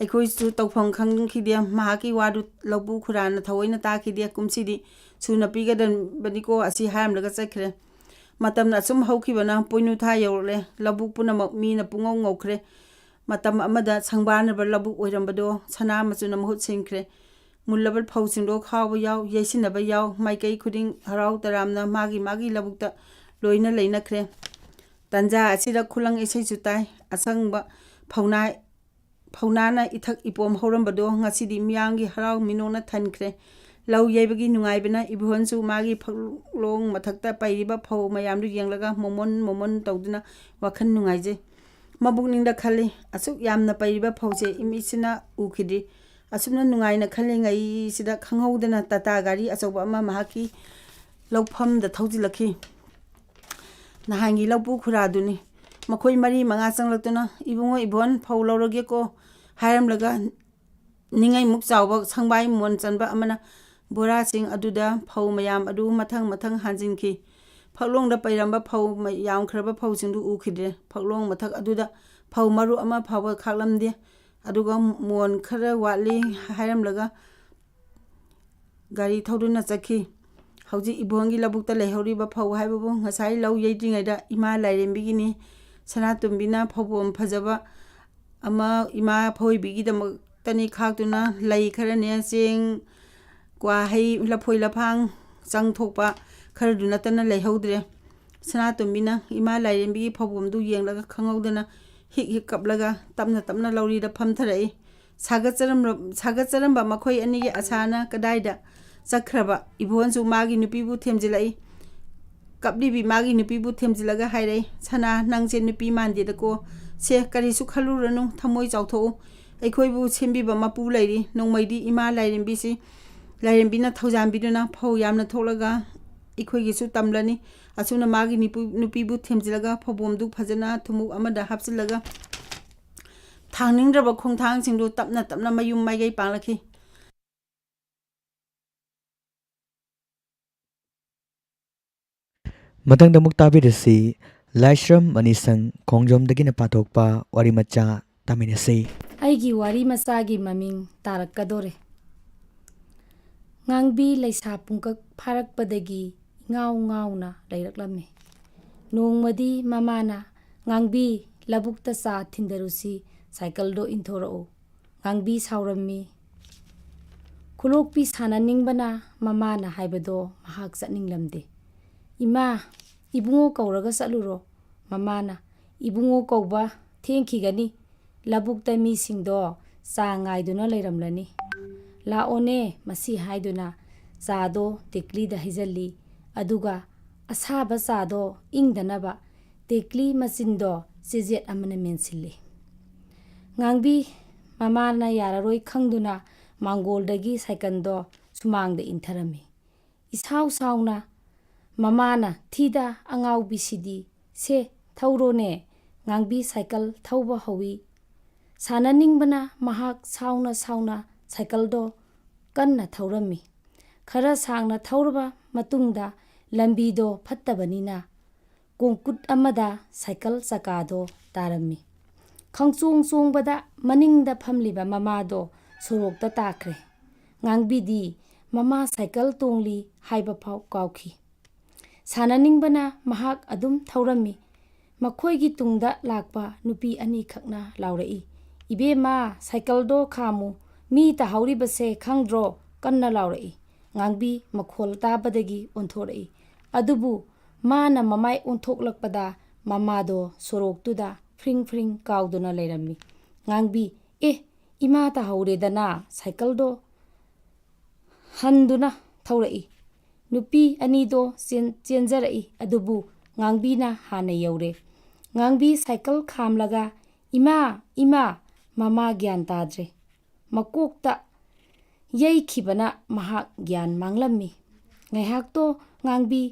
ꯑꯩꯈꯣꯏꯁꯨ ꯇꯧꯐꯝ ꯈꯪꯈꯤꯗꯦ꯫ ꯃꯍꯥꯛꯀꯤ ꯋꯥꯗꯨ ꯂꯧꯕꯨ ꯈꯨꯔꯥꯅ ꯊꯑꯣꯏꯅ ꯇꯥꯈꯤꯗꯦ꯫ ꯀꯨꯝꯁꯤꯗꯤ ꯁꯨꯅ ꯄꯤꯒꯗꯕꯅꯤꯀꯣ" ꯑꯁꯤ ꯍꯥꯏꯔꯝꯂꯒ ꯆꯠꯈ꯭ꯔꯦ꯫ ꯃꯇꯝꯅ ꯑꯁꯨꯝ ꯍꯧꯈꯤꯕꯅ ꯄꯣꯏꯅꯨ ꯊꯥ ꯌꯧꯔꯛꯂꯦ꯫ ꯂꯧꯕꯨꯛ ꯄꯨꯝꯅꯃꯛ ꯃꯤꯅ ꯄꯨꯡꯉꯧ ꯉꯧꯈ꯭ꯔꯦ꯫ ꯃꯇꯝ ꯑꯃꯗ ꯁꯪꯕꯥꯟꯅꯕ ꯂꯧꯕꯨꯛ ꯑꯣꯏꯔꯝꯕꯗꯣ ꯁꯅꯥ ꯃꯆꯨꯅ ꯃꯍꯨꯠ ꯁꯤꯟꯈ꯭ꯔꯦ꯫ ꯃꯨꯜꯂꯕ ꯐꯧꯁꯤꯡꯗꯣ ꯈꯥꯎꯕ ꯌꯥꯎ, ꯌꯩꯁꯤꯟꯅꯕ ꯌꯥꯎ, ꯃꯥꯏꯀꯩ ꯈꯨꯗꯤꯡ ꯍꯔꯥꯎ ꯇꯔꯥꯝꯅ ꯃꯥꯒꯤ ꯃꯥꯒꯤ ꯂꯧꯕꯨꯛꯇ ꯂꯣꯏꯅ ꯂꯩꯅꯈ꯭ꯔꯦ꯫ ꯇꯟꯖꯥ ꯑꯁꯤꯗ ꯈꯨꯂꯪ ꯏꯁꯩꯁꯨ ꯇꯥꯏ꯫ ꯑꯁꯪꯕ ꯐꯧꯅꯥ, ꯐꯧꯅꯥꯅ ꯏꯊꯛ ꯏꯄꯣꯝ ꯍꯧꯔꯝꯕꯗꯣ ꯉꯁꯤꯗꯤ ꯃꯤꯌꯥꯝꯒꯤ ꯍꯔꯥꯎ ꯃꯤꯅꯣꯛꯅ ꯊꯟꯈ꯭ꯔꯦ꯫ ꯂꯧ ꯌꯩꯕꯒꯤ ꯅꯨꯡꯉꯥꯏꯕꯅ ꯏꯕꯨꯍꯟꯁꯨ ꯃꯥꯒꯤ ꯐꯛꯂꯣꯡ ꯃꯊꯛꯇ ꯄꯩꯔꯤꯕ ꯐꯧ ꯃꯌꯥꯝꯗꯨ ꯌꯦꯡꯂꯒ ꯃꯣꯃꯣꯟ ꯃꯣꯃꯣꯟ ꯇꯧꯗꯨꯅ ꯋꯥꯈꯜ ꯅꯨꯡꯉꯥꯏꯖꯩ꯫ ꯃꯕꯨꯛꯅꯤꯡꯗ ꯈꯜꯂꯤ, "ꯑꯁꯨꯛ ꯌꯥꯝꯅ ꯄꯩꯔꯤꯕ ꯐꯧꯁꯦ ꯏꯃꯤꯠꯁꯤꯅ ꯎꯈꯤꯗ꯭ꯔꯤ꯫" ꯑꯁꯨꯝꯅ ꯅꯨꯡꯉꯥꯏꯅ ꯈꯜꯂꯤꯉꯩꯁꯤꯗ ꯈꯪꯍꯧꯗꯅ ꯇꯥꯇꯥ ꯒꯥꯔꯤ ꯑꯆꯧꯕ ꯑꯃ ꯃꯍꯥꯛꯀꯤ ꯂꯧꯐꯝꯗ ꯊꯧꯖꯤꯜꯂꯛꯈꯤ꯫ ꯅꯍꯥꯟꯒꯤ ꯂꯧꯄꯨ ꯈꯨꯔꯥꯗꯨꯅꯤ꯫ ꯃꯈꯣꯏ ꯃꯔꯤ ꯃꯉꯥ ꯆꯪꯂꯛꯇꯨꯅ, "ꯏꯕꯨꯡꯉꯣ ꯏꯕꯣꯟ, ꯐꯧ ꯂꯧꯔꯒꯦꯀꯣ" ꯍꯥꯏꯔꯝꯂꯒ, ꯅꯤꯡꯉꯩꯃꯨꯛ ꯆꯥꯎꯕ ꯁꯪꯕꯥꯏ ꯃꯣꯟ ꯆꯟꯕ ꯑꯃꯅ ꯕꯣꯔꯥꯁꯤꯡ ꯑꯗꯨꯗ ꯐꯧ ꯃꯌꯥꯝ ꯑꯗꯨ ꯃꯊꯪ ꯃꯊꯪ ꯍꯥꯟꯖꯤꯟꯈꯤ꯫ ꯐꯛꯂꯣꯡꯗ ꯄꯩꯔꯝꯕ ꯐꯧ ꯃ-, ꯌꯥꯝꯈ꯭ꯔꯕ ꯐꯧꯁꯤꯡꯗꯨ ꯎꯈꯤꯗ꯭ꯔꯦ꯫ ꯐꯛꯂꯣꯡ ꯃꯊꯛ ꯑꯗꯨꯗ ꯐꯧ ꯃꯔꯨ ꯑꯃ ꯐꯥꯎꯕ ꯈꯥꯛꯂꯝꯗꯦ꯫ ꯑꯗꯨꯒ ꯃꯣꯟ ꯈꯔ ꯋꯥꯠꯂꯤ ꯍꯥꯏꯔꯝꯂꯒ ꯒꯥꯔꯤ ꯊꯧꯗꯨꯅ ꯆꯠꯈꯤ꯫ ꯍꯧꯖꯤꯛ ꯏꯕꯣꯟꯒꯤ ꯂꯧꯕꯨꯛꯇ ꯂꯩꯍꯧꯔꯤꯕ ꯐꯧ ꯍꯥꯏꯕꯕꯨ ꯉꯁꯥꯏ ꯂꯧ ꯌꯩꯗ꯭ꯔꯤꯉꯩꯗ ꯏꯃꯥ ꯂꯥꯏꯔꯦꯝꯕꯤꯒꯤꯅꯤ꯫ ꯁꯅꯥꯇꯣꯝꯕꯤꯅ ꯐꯧꯕꯣꯝ ꯐꯖꯕ ꯑꯃ ꯏꯃꯥ ꯐꯧꯏꯕꯤꯒꯤꯗꯃꯛꯇꯅꯤ ꯈꯥꯛꯇꯨꯅ ꯂꯩ ꯈꯔꯅꯦ, ꯆꯦꯡ, ꯀ꯭ꯋꯥ ꯍꯩ, ꯂꯐꯣꯏ ꯂꯐꯥꯡ ꯆꯪ ꯊꯣꯛꯄ ꯈꯔꯗꯨ ꯅꯠꯇꯅ ꯂꯩꯍꯧꯗ꯭ꯔꯦ꯫ ꯁꯅꯥꯇꯣꯝꯕꯤꯅ ꯏꯃꯥ ꯂꯥꯏꯔꯦꯝꯕꯤꯒꯤ ꯐꯧꯕꯣꯝꯗꯨ ꯌꯦꯡꯂꯒ ꯈꯪꯍꯧꯗꯅ ꯍꯤꯛ ꯍꯤꯛ ꯀꯞꯂꯒ ꯇꯞꯅ ꯇꯞꯅ ꯂꯧꯔꯤꯗ ꯐꯝꯊꯔꯛꯏ꯫ ꯁꯥꯒꯠꯆꯔꯝꯕ-, ꯁꯥꯒꯠꯆꯔꯝꯕ ꯃꯈꯣꯏ ꯑꯅꯤꯒꯤ ꯑꯁꯥꯅ ꯀꯗꯥꯏꯗ ꯆꯠꯈ꯭ꯔꯕ? ꯏꯕꯣꯟꯁꯨ ꯃꯥꯒꯤ ꯅꯨꯄꯤꯕꯨ ꯊꯦꯝꯖꯤꯜꯂꯛꯏ꯫ ꯀꯞꯂꯤꯕꯤ ꯃꯥꯒꯤ ꯅꯨꯄꯤꯕꯨ ꯊꯦꯝꯖꯤꯜꯂꯒ ꯍꯥꯏꯔꯛꯏ, "ꯁꯅꯥ, ꯅꯪꯁꯦ ꯅꯨꯄꯤ ꯃꯥꯟꯗꯦꯗꯀꯣ꯫ ꯁꯦ, ꯀꯔꯤꯁꯨ ꯈꯜꯂꯨꯔꯅꯨ, ꯊꯃꯣꯏ ꯆꯥꯎꯊꯣꯛꯎ꯫ ꯑꯩꯈꯣꯏꯕꯨ ꯁꯦꯝꯕꯤꯕ ꯃꯄꯨ ꯂꯩꯔꯤ꯫ ꯅꯣꯡꯃꯩꯗꯤ ꯏꯃꯥ ꯂꯥꯏꯔꯦꯝꯕꯤꯁꯤ, ꯂꯥꯏꯔꯦꯝꯕꯤꯅ ꯊꯧꯖꯥꯟꯕꯤꯗꯨꯅ ꯐꯧ ꯌꯥꯝꯅ ꯊꯣꯛꯂꯒ ꯑꯩꯈꯣꯏꯒꯤꯁꯨ ꯇꯝꯂꯅꯤ꯫ ꯑꯁꯨꯝꯅ ꯃꯥꯒꯤ ꯅꯨꯄꯤ-, ꯅꯨꯄꯤꯕꯨ ꯊꯦꯝꯖꯤꯜꯂꯒ ꯐꯧꯕꯣꯝꯗꯨ ꯐꯖꯅ ꯊꯨꯝꯃꯣꯛ ꯑꯃꯗ ꯍꯥꯞꯆꯤꯜꯂꯒ ꯊꯥꯡꯅꯤꯡꯗ꯭ꯔꯕ ꯈꯣꯡꯊꯥꯡꯁꯤꯡꯗꯨ ꯇꯞꯅ ꯇꯞꯅ ꯃꯌꯨꯝ ꯃꯥꯏꯀꯩ ꯄꯥꯡꯂꯛꯈꯤ꯫ ꯃꯊꯪꯗ ꯑꯃꯨꯛ ꯇꯥꯕꯤꯔꯁꯤ, ꯂꯥꯏꯁ꯭ꯔꯝ ꯃꯅꯤꯁꯪ ꯈꯣꯡꯖꯣꯝꯗꯒꯤꯅ ꯄꯥꯊꯣꯛꯄ ꯋꯥꯔꯤ ꯃꯆꯥ ꯇꯥꯃꯤꯟꯅꯁꯤ꯫ ꯑꯩꯒꯤ ꯋꯥꯔꯤ ꯃꯆꯥꯒꯤ ꯃꯃꯤꯡ ꯇꯥꯔꯛꯀꯗꯣꯔꯦ꯫ ꯉꯥꯡꯕꯤ ꯂꯩꯁꯥ ꯄꯨꯡꯀꯛ ꯐꯥꯔꯛꯄꯗꯒꯤ ꯏꯉꯥꯎ ꯉꯥꯎꯅ ꯂꯩꯔꯛꯂꯝꯃꯤ꯫ ꯅꯣꯡꯃꯗꯤ ꯃꯃꯥꯅ, "ꯉꯥꯡꯕꯤ, ꯂꯧꯕꯨꯛꯇ ꯆꯥ ꯊꯤꯟꯗꯔꯨꯁꯤ, ꯁꯥꯏꯀꯜꯗꯣ ꯏꯟꯊꯣꯔꯛꯎ"꯫ ꯉꯥꯡꯕꯤ ꯁꯥꯎꯔꯝꯃꯤ꯫ ꯈꯨꯂꯣꯛꯄꯤ ꯁꯥꯟꯅꯅꯤꯡꯕꯅ ꯃꯃꯥꯅ ꯍꯥꯏꯕꯗꯣ ꯃꯍꯥꯛ ꯆꯠꯅꯤꯡꯂꯝꯗꯦ꯫ "ꯏꯃꯥ, ꯏꯕꯨꯡꯉꯣ ꯀꯧꯔꯒ ꯆꯠꯂꯨꯔꯣ"꯫ ꯃꯃꯥꯅ, "ꯏꯕꯨꯡꯉꯣ ꯀꯧꯕ ꯊꯦꯡꯈꯤꯒꯅꯤ꯫ ꯂꯧꯕꯨꯛꯇ ꯃꯤꯁꯤꯡꯗꯣ ꯆꯥ ꯉꯥꯏꯗꯨꯅ ꯂꯩꯔꯝꯂꯅꯤ꯫ ꯂꯥꯛꯑꯣꯅꯦ" ꯃꯁꯤ ꯍꯥꯏꯗꯨꯅ ꯆꯥꯗꯣ ꯇꯦꯀꯂꯤꯗ ꯍꯩꯖꯤꯜꯂꯤ꯫ ꯑꯗꯨꯒ ꯑꯁꯥꯕ ꯆꯥꯗꯣ ꯏꯪꯗꯅꯕ ꯇꯦꯀꯂꯤ ꯃꯆꯤꯟꯗꯣ ꯆꯦꯖꯦꯠ ꯑꯃꯅ ꯃꯦꯟꯁꯤꯜꯂꯤ꯫ ꯉꯥꯡꯕꯤ ꯃꯃꯥꯅ ꯌꯥꯔꯔꯣꯏ ꯈꯪꯗꯨꯅ ꯃꯥꯡꯒꯣꯜꯗꯒꯤ ꯁꯥꯏꯀꯜꯗꯣ ꯁꯨꯃꯥꯡꯗ ꯏꯟꯊꯔꯝꯃꯤ꯫ ꯏꯁꯥꯎ ꯁꯥꯎꯅ ꯃꯃꯥꯅ, "ꯊꯤꯗ ꯑꯉꯥꯎꯕꯤꯁꯤꯗꯤ, ꯁꯦ ꯊꯧꯔꯣꯅꯦ"꯫ ꯉꯥꯡꯕꯤ ꯁꯥꯏꯀꯜ ꯊꯧꯕ ꯍꯧꯏ꯫ ꯁꯥꯟꯅꯅꯤꯡꯕꯅ ꯃꯍꯥꯛ ꯁꯥꯎꯅ ꯁꯥꯎꯅ ꯁꯥꯏꯀꯜꯗꯣ ꯀꯟꯅ ꯊꯧꯔꯝꯃꯤ꯫ ꯈꯔ ꯁꯥꯡꯅ ꯊꯧꯔꯕ ꯃꯇꯨꯡꯗ ꯂꯝꯕꯤꯗꯣ ꯐꯠꯇꯕꯅꯤꯅ ꯀꯣꯡꯀꯨꯠ ꯑꯃꯗ ꯁꯥꯏꯀꯜ ꯆꯀꯥꯗꯣ ꯇꯥꯔꯝꯃꯤ꯫ ꯈꯪꯆꯣꯡ ꯆꯣꯡꯕꯗ ꯃꯅꯤꯡꯗ ꯐꯝꯂꯤꯕ ꯃꯃꯥꯗꯣ ꯁꯣꯔꯣꯛꯇ ꯇꯥꯈ꯭ꯔꯦ꯫ ꯉꯥꯡꯕꯤꯗꯤ ꯃꯃꯥ ꯁꯥꯏꯀꯜ ꯇꯣꯡꯂꯤ ꯍꯥꯏꯕ ꯐꯥꯎ ꯀꯥꯎꯈꯤ꯫ ꯁꯥꯟꯅꯅꯤꯡꯕꯅ ꯃꯍꯥꯛ ꯑꯗꯨꯝ ꯊꯧꯔꯝꯃꯤ꯫ ꯃꯈꯣꯏꯒꯤ ꯇꯨꯡꯗ ꯂꯥꯛꯄ ꯅꯨꯄꯤ ꯑꯅꯤꯈꯛꯅ ꯂꯥꯎꯔꯛꯏ, "ꯏꯕꯦꯝꯃ, ꯁꯥꯏꯀꯜꯗꯣ ꯈꯥꯝꯃꯨ, ꯃꯤ ꯇꯥꯍꯧꯔꯤꯕꯁꯦ ꯈꯪꯗ꯭ꯔꯣ?" ꯀꯟꯅ ꯂꯥꯎꯔꯛꯏ꯫ ꯉꯥꯡꯕꯤ ꯃꯈꯣꯜ ꯇꯥꯕꯗꯒꯤ ꯑꯣꯟꯊꯣꯔꯛꯏ꯫ ꯑꯗꯨꯕꯨ ꯃꯥꯅ ꯃꯃꯥꯏ ꯑꯣꯟꯊꯣꯛꯂꯛꯄꯗ ꯃꯃꯥꯗꯣ ꯁꯣꯔꯣꯛꯇꯨꯗ ꯐ꯭ꯔꯤꯡ ꯐ꯭ꯔꯤꯡ ꯀꯥꯎꯗꯨꯅ ꯂꯩꯔꯝꯃꯤ꯫ ꯉꯥꯡꯕꯤ, "ꯑꯦ, ꯏꯃꯥ ꯇꯥꯍꯧꯔꯦꯗꯅ, ꯁꯥꯏꯀꯜꯗꯣ ꯍꯟꯗꯨꯅ ꯊꯧꯔꯛꯏ꯫" ꯅꯨꯄꯤ ꯑꯅꯤꯗꯣ ꯆꯦꯟ-, ꯆꯦꯟꯖꯔꯛꯏ, ꯑꯗꯨꯕꯨ ꯉꯥꯡꯕꯤꯅ ꯍꯥꯟꯅ ꯌꯧꯔꯦ꯫ ꯉꯥꯡꯕꯤ ꯁꯥꯏꯀꯜ ꯈꯥꯝꯂꯒ, "ꯏꯃꯥ, ꯏꯃꯥ!" ꯃꯃꯥ ꯒ꯭ꯌꯥꯟ ꯇꯥꯗ꯭ꯔꯦ꯫ ꯃꯀꯣꯛꯇ ꯌꯩꯈꯤꯕꯅ ꯃꯍꯥꯛ ꯒ꯭ꯌꯥꯟ ꯃꯥꯡꯂꯝꯃꯤ꯫ ꯉꯥꯏꯍꯥꯛꯇꯣ ꯉꯥꯡꯕꯤ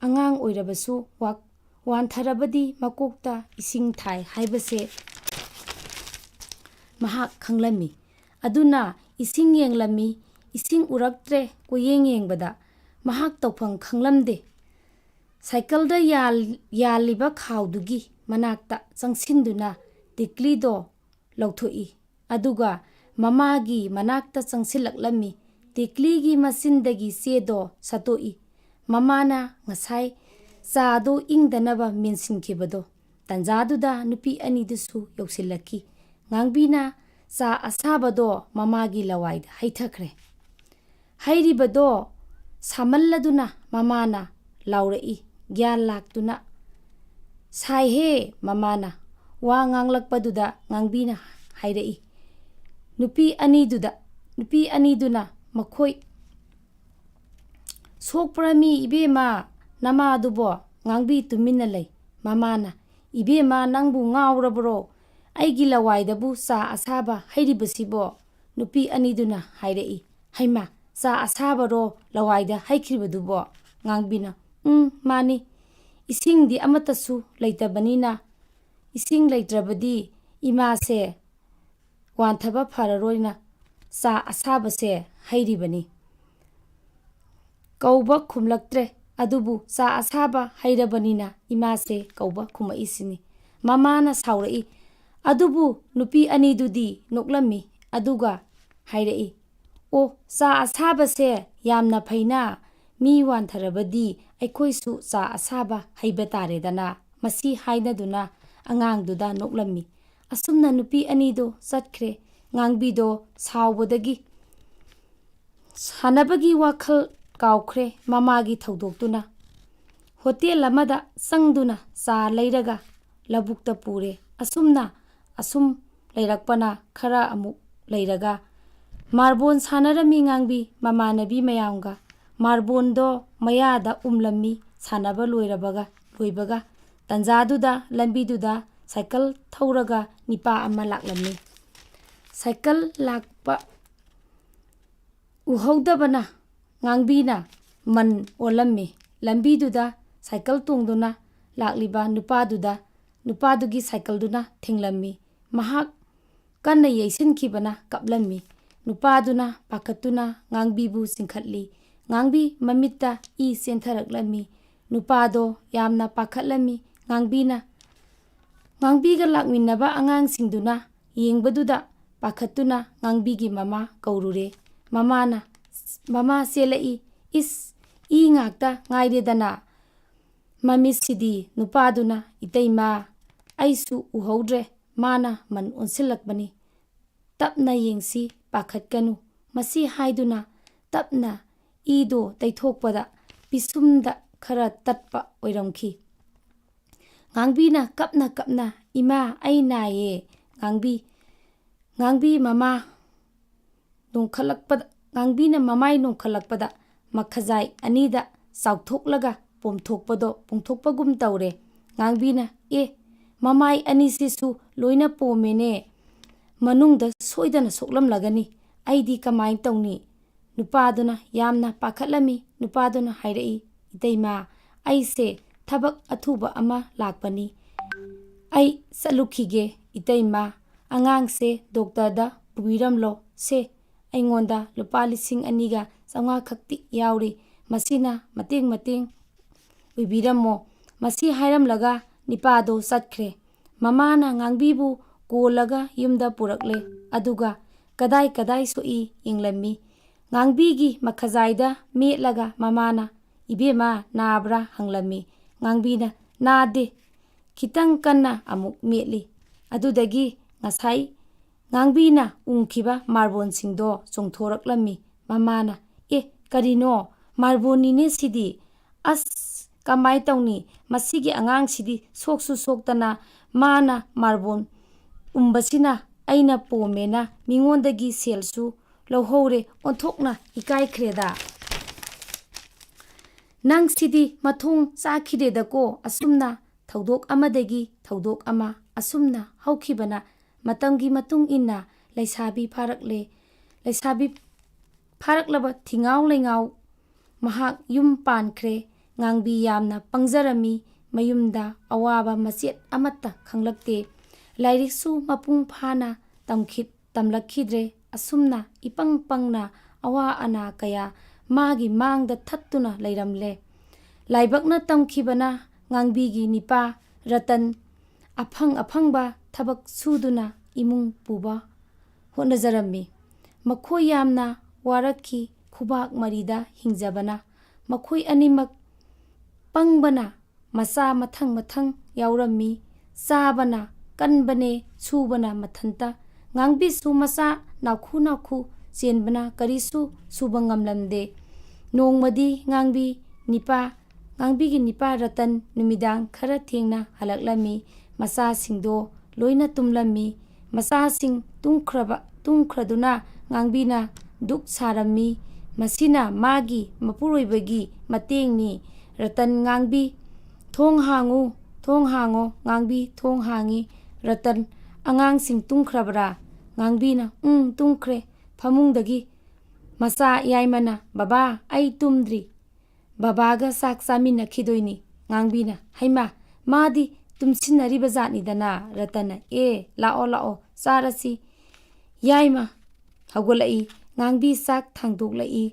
ꯑꯉꯥꯡ ꯑꯣꯏꯔꯕꯁꯨ ꯋꯥꯛ-, ꯋꯥꯟꯊꯔꯕꯗꯤ ꯃꯀꯣꯛꯇ ꯏꯁꯤꯡ ꯊꯥꯏ ꯍꯥꯏꯕꯁꯦ ꯃꯍꯥꯛ ꯈꯪꯂꯝꯃꯤ꯫ ꯑꯗꯨꯅ ꯏꯁꯤꯡ ꯌꯦꯡꯂꯝꯃꯤ꯫ ꯏꯁꯤꯡ ꯎꯔꯛꯇ꯭ꯔꯦ꯫ ꯀꯣꯏꯌꯦꯡ ꯌꯦꯡꯕꯗ ꯃꯍꯥꯛ ꯇꯧꯐꯝ ꯈꯪꯂꯝꯗꯦ꯫ ꯁꯥꯏꯀꯜꯗ ꯌꯥꯜ-, ꯌꯥꯜꯂꯤꯕ ꯈꯥꯎꯗꯨꯒꯤ ꯃꯅꯥꯛꯇ ꯆꯪꯁꯤꯟꯗꯨꯅ ꯇꯤꯛꯂꯤꯗꯣ ꯂꯧꯊꯣꯛꯏ꯫ ꯑꯗꯨꯒ ꯃꯃꯥꯒꯤ ꯃꯅꯥꯛꯇ ꯆꯪꯁꯤꯜꯂꯛꯂꯝꯃꯤ꯫ ꯇꯤꯛꯂꯤꯒꯤ ꯃꯆꯤꯟꯗꯒꯤ ꯆꯦꯗꯣ ꯁꯠꯇꯣꯛꯏ꯫ ꯃꯃꯥꯅ ꯉꯁꯥꯏ ꯆꯥꯗꯣ ꯏꯪꯗꯅꯕ ꯃꯦꯟꯁꯤꯟꯈꯤꯕꯗꯣ꯫ ꯇꯟꯖꯥꯗꯨꯗ ꯅꯨꯄꯤ ꯑꯅꯤꯗꯨꯁꯨ ꯌꯧꯁꯤꯜꯂꯛꯈꯤ꯫ ꯉꯥꯡꯕꯤꯅ ꯆꯥ ꯑꯁꯥꯕꯗꯣ ꯃꯃꯥꯒꯤ ꯂꯋꯥꯏꯗ ꯍꯩꯊꯈ꯭ꯔꯦ꯫ ꯍꯩꯔꯤꯕꯗꯣ ꯁꯥꯃꯜꯂꯗꯨꯅ ꯃꯃꯥꯅ ꯂꯥꯎꯔꯛꯏ, ꯒ꯭ꯌꯥꯟ ꯂꯥꯛꯇꯨꯅ꯫ "ꯁꯥꯏꯍꯦ!" ꯃꯃꯥꯅ ꯋꯥ ꯉꯥꯡꯂꯛꯄꯗꯨꯗ ꯉꯥꯡꯕꯤꯅ ꯍꯥꯏꯔꯛꯏ꯫ ꯅꯨꯄꯤ ꯑꯅꯤꯗꯨꯗ, ꯅꯨꯄꯤ ꯑꯅꯤꯗꯨꯅ ꯃꯈꯣꯏ "ꯁꯣꯛꯄ꯭ꯔꯃꯤ ꯏꯕꯦꯝꯃ, ꯅꯃꯥꯗꯨꯕꯣ?" ꯉꯥꯡꯕꯤ ꯇꯨꯃꯤꯟꯅ ꯂꯩ꯫ ꯃꯃꯥꯅ, "ꯏꯕꯦꯝꯃ, ꯅꯪꯕꯨ ꯉꯥꯎꯔꯕ꯭ꯔꯣ? ꯑꯩꯒꯤ ꯂꯋꯥꯏꯗꯕꯨ ꯆꯥ ꯑꯁꯥꯕ ꯍꯩꯔꯤꯕꯁꯤꯕꯣ?" ꯅꯨꯄꯤ ꯑꯅꯤꯗꯨꯅ ꯍꯥꯏꯔꯛꯏ꯫ "ꯍꯩꯃꯥ, ꯆꯥ ꯑꯁꯥꯕꯔꯣ ꯂꯋꯥꯏꯗ ꯍꯩꯈ꯭ꯔꯤꯕꯗꯨꯕꯣ?" ꯉꯥꯡꯕꯤꯅ, "ꯎꯝ, ꯃꯥꯅꯤ꯫ ꯏꯁꯤꯡꯗꯤ ꯑꯃꯠꯇꯁꯨ ꯂꯩꯇꯕꯅꯤꯅ, ꯏꯁꯤꯡ ꯂꯩꯇ꯭ꯔꯕꯗꯤ ꯏꯃꯥꯁꯦ ꯋꯥꯟꯊꯕ ꯐꯔꯔꯣꯏꯅ ꯆꯥ ꯑꯁꯥꯕꯁꯦ ꯍꯩꯔꯤꯕꯅꯤ꯫" ꯀꯧꯕ ꯈꯨꯝꯂꯛꯇ꯭ꯔꯦ꯫ ꯑꯗꯨꯕꯨ ꯆꯥ ꯑꯁꯥꯕ ꯍꯩꯔꯕꯅꯤꯅ ꯏꯃꯥꯁꯦ ꯀꯧꯕ ꯈꯨꯝꯃꯛꯏꯁꯤꯅꯤ꯫ ꯃꯃꯥꯅ ꯁꯥꯎꯔꯛꯏ꯫ ꯑꯗꯨꯕꯨ ꯅꯨꯄꯤ ꯑꯅꯤꯗꯨꯗꯤ ꯅꯣꯛꯂꯝꯃꯤ꯫ ꯑꯗꯨꯒ ꯍꯥꯏꯔꯛꯏ, "ꯑꯣ, ꯆꯥ ꯑꯁꯥꯕꯁꯦ ꯌꯥꯝꯅ ꯐꯩꯅ, ꯃꯤ ꯋꯥꯟꯊꯔꯕꯗꯤ ꯑꯩꯈꯣꯏꯁꯨ ꯆꯥ ꯑꯁꯥꯕ ꯍꯩꯕ ꯇꯥꯔꯦꯗꯅ꯫" ꯃꯁꯤ ꯍꯥꯏꯅꯗꯨꯅ ꯑꯉꯥꯡꯗꯨꯗ ꯅꯣꯛꯂꯝꯃꯤ꯫ ꯑꯁꯨꯝꯅ ꯅꯨꯄꯤ ꯑꯅꯤꯗꯣ ꯆꯠꯈ꯭ꯔꯦ꯫ ꯉꯥꯡꯕꯤꯗꯣ ꯁꯥꯎꯕꯗꯒꯤ ꯁꯥꯟꯅꯕꯒꯤ ꯋꯥꯈꯜ ꯀꯥꯎꯈ꯭ꯔꯦ ꯃꯃꯥꯒꯤ ꯊꯧꯗꯣꯛꯇꯨꯅ꯫ ꯍꯣꯇꯦꯜ ꯑꯃꯗ ꯆꯪꯗꯨꯅ ꯆꯥ ꯂꯩꯔꯒ ꯂꯧꯕꯨꯛꯇ ꯄꯨꯔꯦ꯫ ꯑꯁꯨꯝꯅ ꯑꯁꯨꯝ ꯂꯩꯔꯛꯄꯅ ꯈꯔ ꯑꯃꯨꯛ ꯂꯩꯔꯒ ꯃꯥꯔꯕꯣꯟ ꯁꯥꯟꯅꯔꯝꯃꯤ ꯉꯥꯡꯕꯤ ꯃꯃꯥꯟꯅꯕꯤ ꯃꯌꯥꯝꯒ꯫ ꯃꯥꯔꯕꯣꯟꯗꯣ ꯃꯌꯥꯗ ꯎꯝꯂꯝꯃꯤ ꯁꯥꯟꯅꯕ ꯂꯣꯏꯔꯕꯒ, ꯂꯣꯏꯕꯒ꯫ ꯇꯟꯖꯥꯗꯨꯗ ꯂꯝꯕꯤꯗꯨꯗ ꯁꯥꯏꯀꯜ ꯊꯧꯔꯒ ꯅꯤꯄꯥ ꯑꯃ ꯂꯥꯛꯂꯝꯃꯤ꯫ ꯁꯥꯏꯀꯜ ꯂꯥꯛꯄ ꯎꯍꯧꯗꯕꯅ ꯉꯥꯡꯕꯤꯅ ꯃꯟ ꯑꯣꯜꯂꯝꯃꯤ꯫ ꯂꯝꯕꯤꯗꯨꯗ ꯁꯥꯏꯀꯜ ꯇꯣꯡꯗꯨꯅ ꯂꯥꯛꯂꯤꯕ ꯅꯨꯄꯥꯗꯨꯗ, ꯅꯨꯄꯥꯗꯨꯒꯤ ꯁꯥꯏꯀꯜꯗꯨꯅ ꯊꯦꯡꯂꯝꯃꯤ꯫ ꯃꯍꯥꯛ ꯀꯟꯅ ꯌꯩꯁꯤꯟꯈꯤꯕꯅ ꯀꯞꯂꯝꯃꯤ꯫ ꯅꯨꯄꯥꯗꯨꯅ ꯄꯥꯈꯠꯇꯨꯅ ꯉꯥꯡꯕꯤꯕꯨ ꯆꯤꯡꯈꯠꯂꯤ꯫ ꯉꯥꯡꯕꯤ ꯃꯃꯤꯠꯇ ꯏ ꯆꯦꯟꯊꯔꯛꯂꯝꯃꯤ꯫ ꯅꯨꯄꯥꯗꯣ ꯌꯥꯝꯅ ꯄꯥꯈꯠꯂꯝꯃꯤ꯫ ꯉꯥꯡꯕꯤꯅ, ꯉꯥꯡꯕꯤꯒ ꯂꯥꯛꯃꯤꯟꯅꯕ ꯑꯉꯥꯡꯁꯤꯡꯗꯨꯅ ꯌꯦꯡꯕꯗꯨꯗ ꯄꯥꯈꯠꯇꯨꯅ ꯉꯥꯡꯕꯤꯒꯤ ꯃꯃꯥ ꯀꯧꯔꯨꯔꯦ꯫ ꯃꯃꯥꯅ, ꯃꯃꯥ ꯆꯦꯜꯂꯛꯏ꯫ "ꯏꯁ, ꯏ ꯉꯥꯛꯇ ꯉꯥꯏꯔꯦꯗꯅ꯫ ꯃꯃꯤꯠꯁꯤꯗꯤ" ꯅꯨꯄꯥꯗꯨꯅ, "ꯏꯇꯩꯃ, ꯑꯩꯁꯨ ꯎꯍꯧꯗ꯭ꯔꯦ, ꯃꯥꯅ ꯃꯟ ꯑꯣꯟꯁꯤꯜꯂꯛꯄꯅꯤ꯫ ꯇꯞꯅ ꯌꯦꯡꯁꯤ, ꯄꯥꯈꯠꯀꯅꯨ"꯫ ꯃꯁꯤ ꯍꯥꯏꯗꯨꯅ ꯇꯞꯅ ꯏꯗꯣ ꯇꯩꯊꯣꯛꯄꯗ ꯄꯤꯁꯨꯝꯗ ꯈꯔ ꯇꯠꯄ ꯑꯣꯏꯔꯝꯈꯤ꯫ ꯉꯥꯡꯕꯤꯅ ꯀꯞꯅ ꯀꯞꯅ, "ꯏꯃꯥ, ꯑꯩ ꯅꯥꯏꯌꯦ"꯫ ꯉꯥꯡꯕꯤ, ꯉꯥꯡꯕꯤ ꯃꯃꯥ ꯅꯣꯡꯈꯠꯂꯛꯄꯗ, ꯉꯥꯡꯕꯤꯅ ꯃꯃꯥꯏ ꯅꯣꯡꯈꯠꯂꯛꯄꯗ ꯃꯈꯖꯥꯏ ꯑꯅꯤꯗ ꯆꯥꯎꯊꯣꯛꯂꯒ ꯄꯣꯝꯊꯣꯛꯄꯗꯣ, ꯄꯣꯝꯊꯣꯛꯄꯒꯨꯝ ꯇꯧꯔꯦ꯫ ꯉꯥꯡꯕꯤꯅ, "ꯑꯦ, ꯃꯃꯥꯏ ꯑꯅꯤꯁꯤꯁꯨ ꯂꯣꯏꯅ ꯄꯣꯝꯃꯦꯅꯦ꯫ ꯃꯅꯨꯡꯗ ꯁꯣꯏꯗꯅ ꯁꯣꯛꯂꯝꯂꯒꯅꯤ꯫ ꯑꯩꯗꯤ ꯀꯃꯥꯏ ꯇꯧꯅꯤ?" ꯅꯨꯄꯥꯗꯨꯅ ꯌꯥꯝꯅ ꯄꯥꯈꯠꯂꯝꯃꯤ꯫ ꯅꯨꯄꯥꯗꯨꯅ ꯍꯥꯏꯔꯛꯏ, "ꯏꯇꯩꯃ, ꯑꯩꯁꯦ ꯊꯕꯛ ꯑꯊꯨꯕ ꯑꯃ ꯂꯥꯛꯄꯅꯤ꯫ ꯑꯩ ꯆꯠꯂꯨꯈꯤꯒꯦ ꯏꯇꯩꯃ꯫ ꯑꯉꯥꯡꯁꯦ ꯗꯣꯛꯇꯔꯗ ꯄꯨꯕꯤꯔꯝꯂꯣ꯫ ꯁꯦ, ꯑꯩꯉꯣꯟꯗ ꯂꯨꯄꯥ ꯂꯤꯁꯤꯡ ꯑꯅꯤꯒ ꯆꯥꯝꯃꯉꯥ ꯈꯛꯇꯤ ꯌꯥꯎꯔꯤ꯫ ꯃꯁꯤꯅ ꯃꯇꯦꯡ ꯃꯇꯦꯡ ꯑꯣꯏꯕꯤꯔꯝꯃꯣ"꯫ ꯃꯁꯤ ꯍꯥꯏꯔꯝꯂꯒ ꯅꯤꯄꯥꯗꯣ ꯆꯠꯈ꯭ꯔꯦ꯫ ꯃꯃꯥꯅ ꯉꯥꯡꯕꯤꯕꯨ ꯀꯣꯜꯂꯒ ꯌꯨꯝꯗ ꯄꯨꯔꯛꯂꯦ꯫ ꯑꯗꯨꯒ ꯀꯗꯥꯏ ꯀꯗꯥꯏ ꯁꯣꯛꯏ ꯌꯦꯡꯂꯝꯃꯤ꯫ ꯉꯥꯡꯕꯤꯒꯤ ꯃꯈꯖꯥꯏꯗ ꯃꯦꯠꯂꯒ ꯃꯃꯥꯅ, "ꯏꯕꯦꯝꯃ, ꯅꯥꯕ꯭ꯔꯥ?" ꯍꯪꯂꯝꯃꯤ꯫ ꯉꯥꯡꯕꯤꯅ, "ꯅꯥꯗꯦ"꯫ ꯈꯤꯇꯪ ꯀꯟꯅ ꯑꯃꯨꯛ ꯃꯦꯠꯂꯤ꯫ ꯑꯗꯨꯗꯒꯤ ꯉꯁꯥꯏ ꯉꯥꯡꯕꯤꯅ ꯎꯪꯈꯤꯕ ꯃꯥꯔꯕꯣꯟꯁꯤꯡꯗꯣ ꯆꯣꯡꯊꯣꯔꯛꯂꯝꯃꯤ꯫ ꯃꯃꯥꯅ, "ꯑꯦ, ꯀꯔꯤꯅꯣ? ꯃꯥꯔꯕꯣꯟꯅꯤꯅꯦ ꯁꯤꯗꯤ꯫ ꯑꯁ, ꯀꯃꯥꯏ ꯇꯧꯅꯤ? ꯃꯁꯤꯒꯤ ꯑꯉꯥꯡꯁꯤꯗꯤ ꯁꯣꯛꯁꯨ ꯁꯣꯛꯇꯅ ꯃꯥꯅ ꯃꯥꯔꯕꯣꯟ ꯎꯝꯕꯁꯤꯅ ꯑꯩꯅ ꯄꯣꯝꯃꯦꯅ ꯃꯤꯉꯣꯟꯗꯒꯤ ꯁꯦꯜꯁꯨ ꯂꯧꯍꯧꯔꯦ, ꯑꯣꯟꯊꯣꯛꯅ ꯏꯀꯥꯏꯈ꯭ꯔꯦꯗ꯫ ꯅꯪꯁꯤꯗꯤ ꯃꯊꯣꯡ ꯆꯥꯈꯤꯗꯦꯗꯀꯣ, ꯑꯁꯨꯝꯅ ꯊꯧꯗꯣꯛ ꯑꯃꯗꯒꯤ ꯊꯧꯗꯣꯛ ꯑꯃ ꯑꯁꯨꯝꯅ ꯍꯧꯈꯤꯕꯅ ꯃꯇꯝꯒꯤ ꯃꯇꯨꯡ ꯏꯟꯅ ꯂꯩꯁꯥꯕꯤ ꯐꯥꯔꯛꯂꯦ꯫ ꯂꯩꯁꯥꯕꯤ ꯐꯥꯔꯛꯂꯕ ꯊꯤꯉꯥꯎ ꯂꯩꯉꯥꯎ ꯃꯍꯥꯛ ꯌꯨꯝ ꯄꯥꯟꯈ꯭ꯔꯦ꯫ ꯉꯥꯡꯕꯤ ꯌꯥꯝꯅ ꯄꯪꯖꯔꯝꯃꯤ꯫ ꯃꯌꯨꯝꯗ ꯑꯋꯥꯕ ꯃꯆꯦꯠ ꯑꯃꯠꯇ ꯈꯪꯂꯛꯇꯦ꯫ ꯂꯥꯏꯔꯤꯛꯁꯨ ꯃꯄꯨꯡ ꯐꯥꯅ ꯇꯝꯈꯤ-, ꯇꯝꯂꯛꯈꯤꯗ꯭ꯔꯦ꯫ ꯑꯁꯨꯝꯅ ꯏꯄꯪ ꯄꯪꯅ ꯑꯋꯥ ꯑꯅꯥ ꯀꯌꯥ ꯃꯥꯒꯤ ꯃꯥꯡꯗ ꯊꯠꯇꯨꯅ ꯂꯩꯔꯝꯂꯦ꯫ ꯂꯥꯏꯕꯛꯅ ꯇꯝꯈꯤꯕꯅ ꯉꯥꯡꯕꯤꯒꯤ ꯅꯤꯄꯥ ꯔꯇꯟ ꯑꯐꯪ ꯑꯐꯪꯕ ꯊꯕꯛ ꯁꯨꯗꯨꯅ ꯏꯃꯨꯡ ꯄꯨꯕ ꯍꯣꯠꯅꯖꯔꯝꯃꯤ꯫ ꯃꯈꯣꯏ ꯌꯥꯝꯅ ꯋꯥꯔꯛꯈꯤ꯫ ꯈꯨꯕꯥꯛ ꯃꯔꯤꯗ ꯍꯤꯡꯖꯕꯅ ꯃꯈꯣꯏ ꯑꯅꯤꯃꯛ ꯄꯪꯕꯅ ꯃꯆꯥ ꯃꯊꯪ ꯃꯊꯪ ꯌꯥꯎꯔꯝꯃꯤ꯫ ꯆꯥꯕꯅ ꯀꯟꯕꯅꯦ, ꯁꯨꯕꯅ ꯃꯊꯟꯇ꯫ ꯉꯥꯡꯕꯤꯁꯨ ꯃꯆꯥ ꯅꯥꯈꯨ ꯅꯥꯈꯨ ꯆꯦꯟꯕꯅ ꯀꯔꯤꯁꯨ ꯁꯨꯕ ꯉꯝꯂꯝꯗꯦ꯫ ꯅꯣꯡꯃꯗꯤ ꯉꯥꯡꯕꯤ ꯅꯤꯄꯥ, ꯉꯥꯡꯕꯤꯒꯤ ꯅꯤꯄꯥ ꯔꯇꯟ ꯅꯨꯃꯤꯗꯥꯡ ꯈꯔ ꯊꯦꯡꯅ ꯍꯜꯂꯛꯂꯝꯃꯤ꯫ ꯃꯆꯥꯁꯤꯡꯗꯣ ꯂꯣꯏꯅ ꯇꯨꯝꯂꯝꯃꯤ꯫ ꯃꯆꯥꯁꯤꯡ ꯇꯨꯝꯈ꯭ꯔꯕ, ꯇꯨꯝꯈ꯭ꯔꯗꯨꯅ ꯉꯥꯡꯕꯤꯅ ꯗꯨꯛ ꯁꯥꯔꯝꯃꯤ꯫ ꯃꯁꯤꯅ ꯃꯥꯒꯤ ꯃꯄꯨꯔꯣꯏꯕꯒꯤ ꯃꯇꯦꯡꯅꯤ꯫ ꯔꯇꯟ ꯉꯥꯡꯕꯤ, "ꯊꯣꯡ ꯍꯥꯡꯉꯨ, ꯊꯣꯡ ꯍꯥꯡꯉꯣ"꯫ ꯉꯥꯡꯕꯤ ꯊꯣꯡ ꯍꯥꯡꯉꯤ꯫ ꯔꯇꯟ, "ꯑꯉꯥꯡꯁꯤꯡ ꯇꯨꯝꯈ꯭ꯔꯕ꯭ꯔꯥ?" ꯉꯥꯡꯕꯤꯅ, "ꯎꯝ, ꯇꯨꯝꯈ꯭ꯔꯦ"꯫ ꯐꯃꯨꯡꯗꯒꯤ ꯃꯆꯥ ꯌꯥꯏꯃꯅ, "ꯕꯕꯥ, ꯑꯩ ꯇꯨꯝꯗ꯭ꯔꯤ꯫ ꯕꯕꯥꯒ ꯆꯥꯛ ꯆꯥꯃꯤꯟꯅꯈꯤꯗꯣꯏꯅꯤ"꯫ ꯉꯥꯡꯕꯤꯅ, "ꯍꯩꯃꯥ, ꯃꯥꯗꯤ ꯇꯨꯝꯁꯤꯟꯅꯔꯤꯕ ꯖꯥꯠꯅꯤꯗꯅ"꯫ ꯔꯇꯟꯅ, "ꯑꯦ, ꯂꯥꯛꯑꯣ, ꯂꯥꯛꯑꯣ, ꯆꯥꯔꯁꯤ"꯫ ꯌꯥꯏꯃ ꯍꯧꯒꯠꯂꯛꯏ꯫ ꯉꯥꯡꯕꯤ ꯆꯥꯛ ꯊꯥꯡꯗꯣꯛꯂꯛꯏ꯫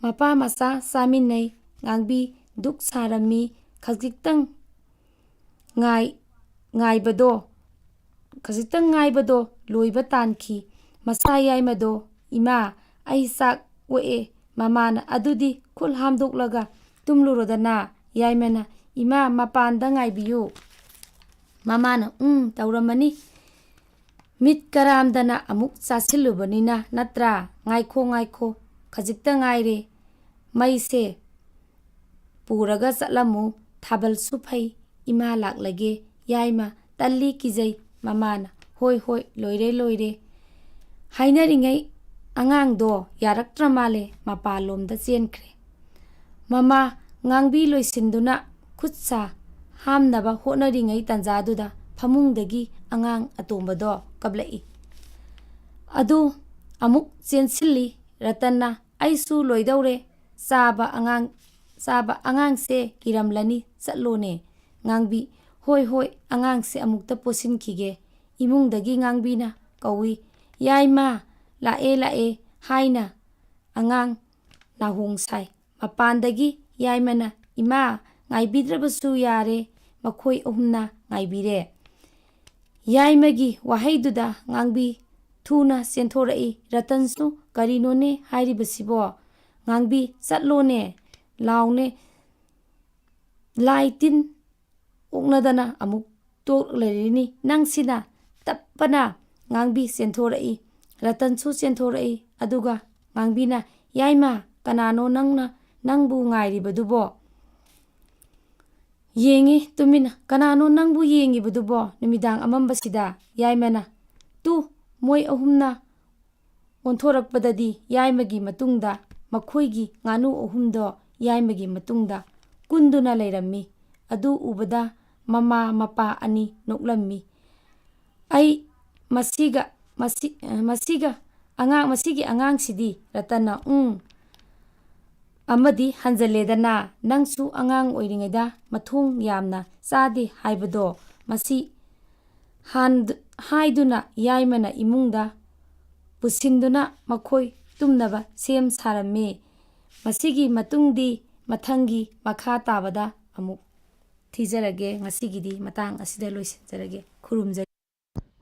ꯃꯄꯥ ꯃꯆꯥ ꯆꯥꯃꯤꯟꯅꯩ꯫ ꯉꯥꯡꯕꯤ ꯗꯨꯛ ꯁꯥꯔꯝꯃꯤ꯫ ꯈꯖꯤꯛꯇꯪ ꯉꯥꯏ-, ꯉꯥꯏꯕꯗꯣ, ꯈꯖꯤꯛꯇꯪ ꯉꯥꯏꯕꯗꯣ ꯂꯣꯏꯕ ꯇꯥꯟꯈꯤ꯫ ꯃꯆꯥ ꯌꯥꯏꯃꯗꯣ, "ꯏꯃꯥ, ꯑꯩ ꯆꯥꯛ ꯑꯣꯛꯑꯦ"꯫ ꯃꯃꯥꯅ, "ꯑꯗꯨꯗꯤ ꯈꯨꯠ ꯍꯥꯝꯗꯣꯛꯂꯒ ꯇꯨꯝꯂꯨꯔꯣꯗꯅ"꯫ ꯌꯥꯏꯃꯅ, "ꯏꯃꯥ, ꯃꯄꯥꯟꯗ ꯉꯥꯏꯕꯤꯌꯨ"꯫ ꯃꯃꯥꯅ "ꯎꯝ, ꯇꯧꯔꯝꯃꯅꯤ꯫ ꯃꯤꯠ ꯀꯔꯥꯝꯗꯅ ꯑꯃꯨꯛ ꯆꯥꯁꯤꯜꯂꯨꯕꯅꯤꯅ ꯅꯠꯇ꯭ꯔꯥ? ꯉꯥꯏꯈꯣ, ꯉꯥꯏꯈꯣ, ꯈꯖꯤꯛꯇ ꯉꯥꯏꯔꯦ꯫ ꯃꯩꯁꯦ ꯄꯨꯔꯒ ꯆꯠꯂꯝꯃꯨ, ꯊꯥꯕꯜꯁꯨ ꯐꯩ, ꯏꯃꯥ ꯂꯥꯛꯂꯒꯦ, ꯌꯥꯏꯃ, ꯇꯜꯂꯤ, ꯀꯤꯖꯩ"꯫ ꯃꯃꯥꯅ "ꯍꯣꯏ, ꯍꯣꯏ, ꯂꯣꯏꯔꯦ, ꯂꯣꯏꯔꯦ" ꯍꯥꯏꯅꯔꯤꯉꯩ ꯑꯉꯥꯡꯗꯣ ꯌꯥꯔꯛꯇ꯭ꯔ ꯃꯥꯜꯂꯦ, ꯃꯄꯥꯟꯂꯣꯝꯗ ꯆꯦꯟꯈ꯭ꯔꯦ꯫ ꯃꯃꯥ ꯉꯥꯡꯕꯤ ꯂꯣꯏꯁꯤꯟꯗꯨꯅ ꯈꯨꯠ ꯁꯥ ꯍꯥꯝꯅꯕ ꯍꯣꯠꯅꯔꯤꯉꯩ ꯇꯥꯟꯖꯥꯗꯨꯗ ꯐꯃꯨꯡꯗꯒꯤ ꯑꯉꯥꯡ ꯑꯇꯣꯝꯕꯗꯣ ꯀꯞꯂꯛꯏ꯫ ꯑꯗꯨ ꯑꯃꯨꯛ ꯆꯦꯟꯁꯤꯜꯂꯤ ꯔꯇꯟꯅ꯫ "ꯑꯩꯁꯨ ꯂꯣꯏꯗꯧꯔꯦ꯫ ꯆꯥꯕ ꯑꯉꯥꯡ, ꯆꯥꯕ ꯑꯉꯥꯡꯁꯦ ꯀꯤꯔꯝꯂꯅꯤ, ꯆꯠꯂꯣꯅꯦ"꯫ ꯉꯥꯡꯕꯤ "ꯍꯣꯏ, ꯍꯣꯏ, ꯑꯉꯥꯡꯁꯦ ꯑꯃꯨꯛꯇ ꯄꯣꯠꯁꯤꯟꯈꯤꯒꯦ"꯫ ꯏꯃꯨꯡꯗꯒꯤ ꯉꯥꯡꯕꯤꯅ ꯀꯧꯏ, "ꯌꯥꯏꯃ, ꯂꯥꯛꯑꯦ, ꯂꯥꯛꯑꯦ" ꯍꯥꯏꯅ ꯑꯉꯥꯡ ꯅꯥꯍꯣꯡ ꯁꯥꯏ꯫ ꯃꯄꯥꯟꯗꯒꯤ ꯌꯥꯏꯃꯅ, "ꯏꯃꯥ, ꯉꯥꯏꯕꯤꯗ꯭ꯔꯕꯁꯨ ꯌꯥꯔꯦ"꯫ ꯃꯈꯣꯏ ꯑꯍꯨꯝꯅ ꯉꯥꯏꯕꯤꯔꯦ꯫ ꯌꯥꯏꯃꯒꯤ ꯋꯥꯍꯩꯗꯨꯗ ꯉꯥꯡꯕꯤ ꯊꯨꯅ ꯆꯦꯟꯊꯣꯔꯛꯏ꯫ ꯔꯇꯟꯁꯨ "ꯀꯔꯤꯅꯣꯅꯦ ꯍꯥꯏꯔꯤꯕꯁꯤꯕꯣ? ꯉꯥꯡꯕꯤ, ꯆꯠꯂꯣꯅꯦ, ꯂꯥꯎꯅꯦ, ꯂꯥꯏ ꯇꯤꯟ ꯑꯣꯛꯅꯗꯅ ꯑꯃꯨꯛ ꯇꯣꯛ ꯂꯩꯔꯤꯅꯤ ꯅꯪꯁꯤꯅ"꯫ ꯇꯞꯄꯅ ꯉꯥꯡꯕꯤ ꯆꯦꯟꯊꯣꯔꯛꯏ꯫ ꯔꯇꯟꯁꯨ ꯆꯦꯟꯊꯣꯔꯛꯏ꯫ ꯑꯗꯨꯒ ꯉꯥꯡꯕꯤꯅ, "ꯌꯥꯏꯃ, ꯀꯅꯥꯅꯣ ꯅꯪꯅ, ꯅꯪꯕꯨ ꯉꯥꯏꯔꯤꯕꯗꯨꯕꯣ? ꯌꯦꯡꯉꯤ ꯇꯨꯃꯤꯟꯅ꯫ ꯀꯅꯥꯅꯣ ꯅꯪꯕꯨ ꯌꯦꯡꯉꯤꯕꯗꯨꯕꯣ ꯅꯨꯃꯤꯗꯥꯡ ꯑꯃꯝꯕꯁꯤꯗ?" ꯌꯥꯏꯃꯅ, "ꯇꯨ, ꯃꯣꯏ ꯑꯍꯨꯝꯅ" ꯑꯣꯟꯊꯣꯔꯛꯄꯗꯗꯤ ꯌꯥꯏꯃꯒꯤ ꯃꯇꯨꯡꯗ ꯃꯈꯣꯏꯒꯤ ꯉꯥꯅꯨ ꯑꯍꯨꯝꯗꯣ ꯌꯥꯏꯃꯒꯤ ꯃꯇꯨꯡꯗ ꯀꯨꯟꯗꯨꯅ ꯂꯩꯔꯝꯃꯤ꯫ ꯑꯗꯨ ꯎꯕꯗ ꯃꯃꯥ ꯃꯄꯥ ꯑꯅꯤ ꯅꯣꯛꯂꯝꯃꯤ꯫ "ꯑꯩ ꯃꯁꯤꯒ, ꯃꯁꯤ, ꯃꯁꯤꯒ ꯑꯉꯥꯡ, ꯃꯁꯤꯒꯤ ꯑꯉꯥꯡꯁꯤꯗꯤ"꯫ ꯔꯇꯟꯅ, "ꯎꯝ, ꯑꯃꯗꯤ ꯍꯟꯖꯜꯂꯦꯗꯅ, ꯅꯪꯁꯨ ꯑꯉꯥꯡ ꯑꯣꯏꯔꯤꯉꯩꯗ ꯃꯊꯣꯡ ꯌꯥꯝꯅ ꯆꯥꯗꯦ ꯍꯥꯏꯕꯗꯣ, ꯃꯁꯤ" ꯍꯥꯟ-, ꯍꯥꯏꯗꯨꯅ ꯌꯥꯏꯃꯅ ꯏꯃꯨꯡꯗ ꯄꯨꯁꯤꯟꯗꯨꯅ ꯃꯈꯣꯏ ꯇꯨꯝꯅꯕ ꯁꯦꯝ ꯁꯥꯔꯝꯃꯤ꯫ ꯃꯁꯤꯒꯤ ꯃꯇꯨꯡꯗꯤ ꯃꯊꯪꯒꯤ ꯃꯈꯥ ꯇꯥꯕꯗ ꯑꯃꯨꯛ ꯊꯤꯖꯔꯒꯦ꯫ ꯉꯁꯤꯒꯤꯗꯤ ꯃꯇꯥꯡ ꯑꯁꯤꯗ ꯂꯣꯏꯁꯤꯟꯖꯔꯒꯦ꯫ ꯈꯨꯔꯨꯝꯖꯔꯤ꯫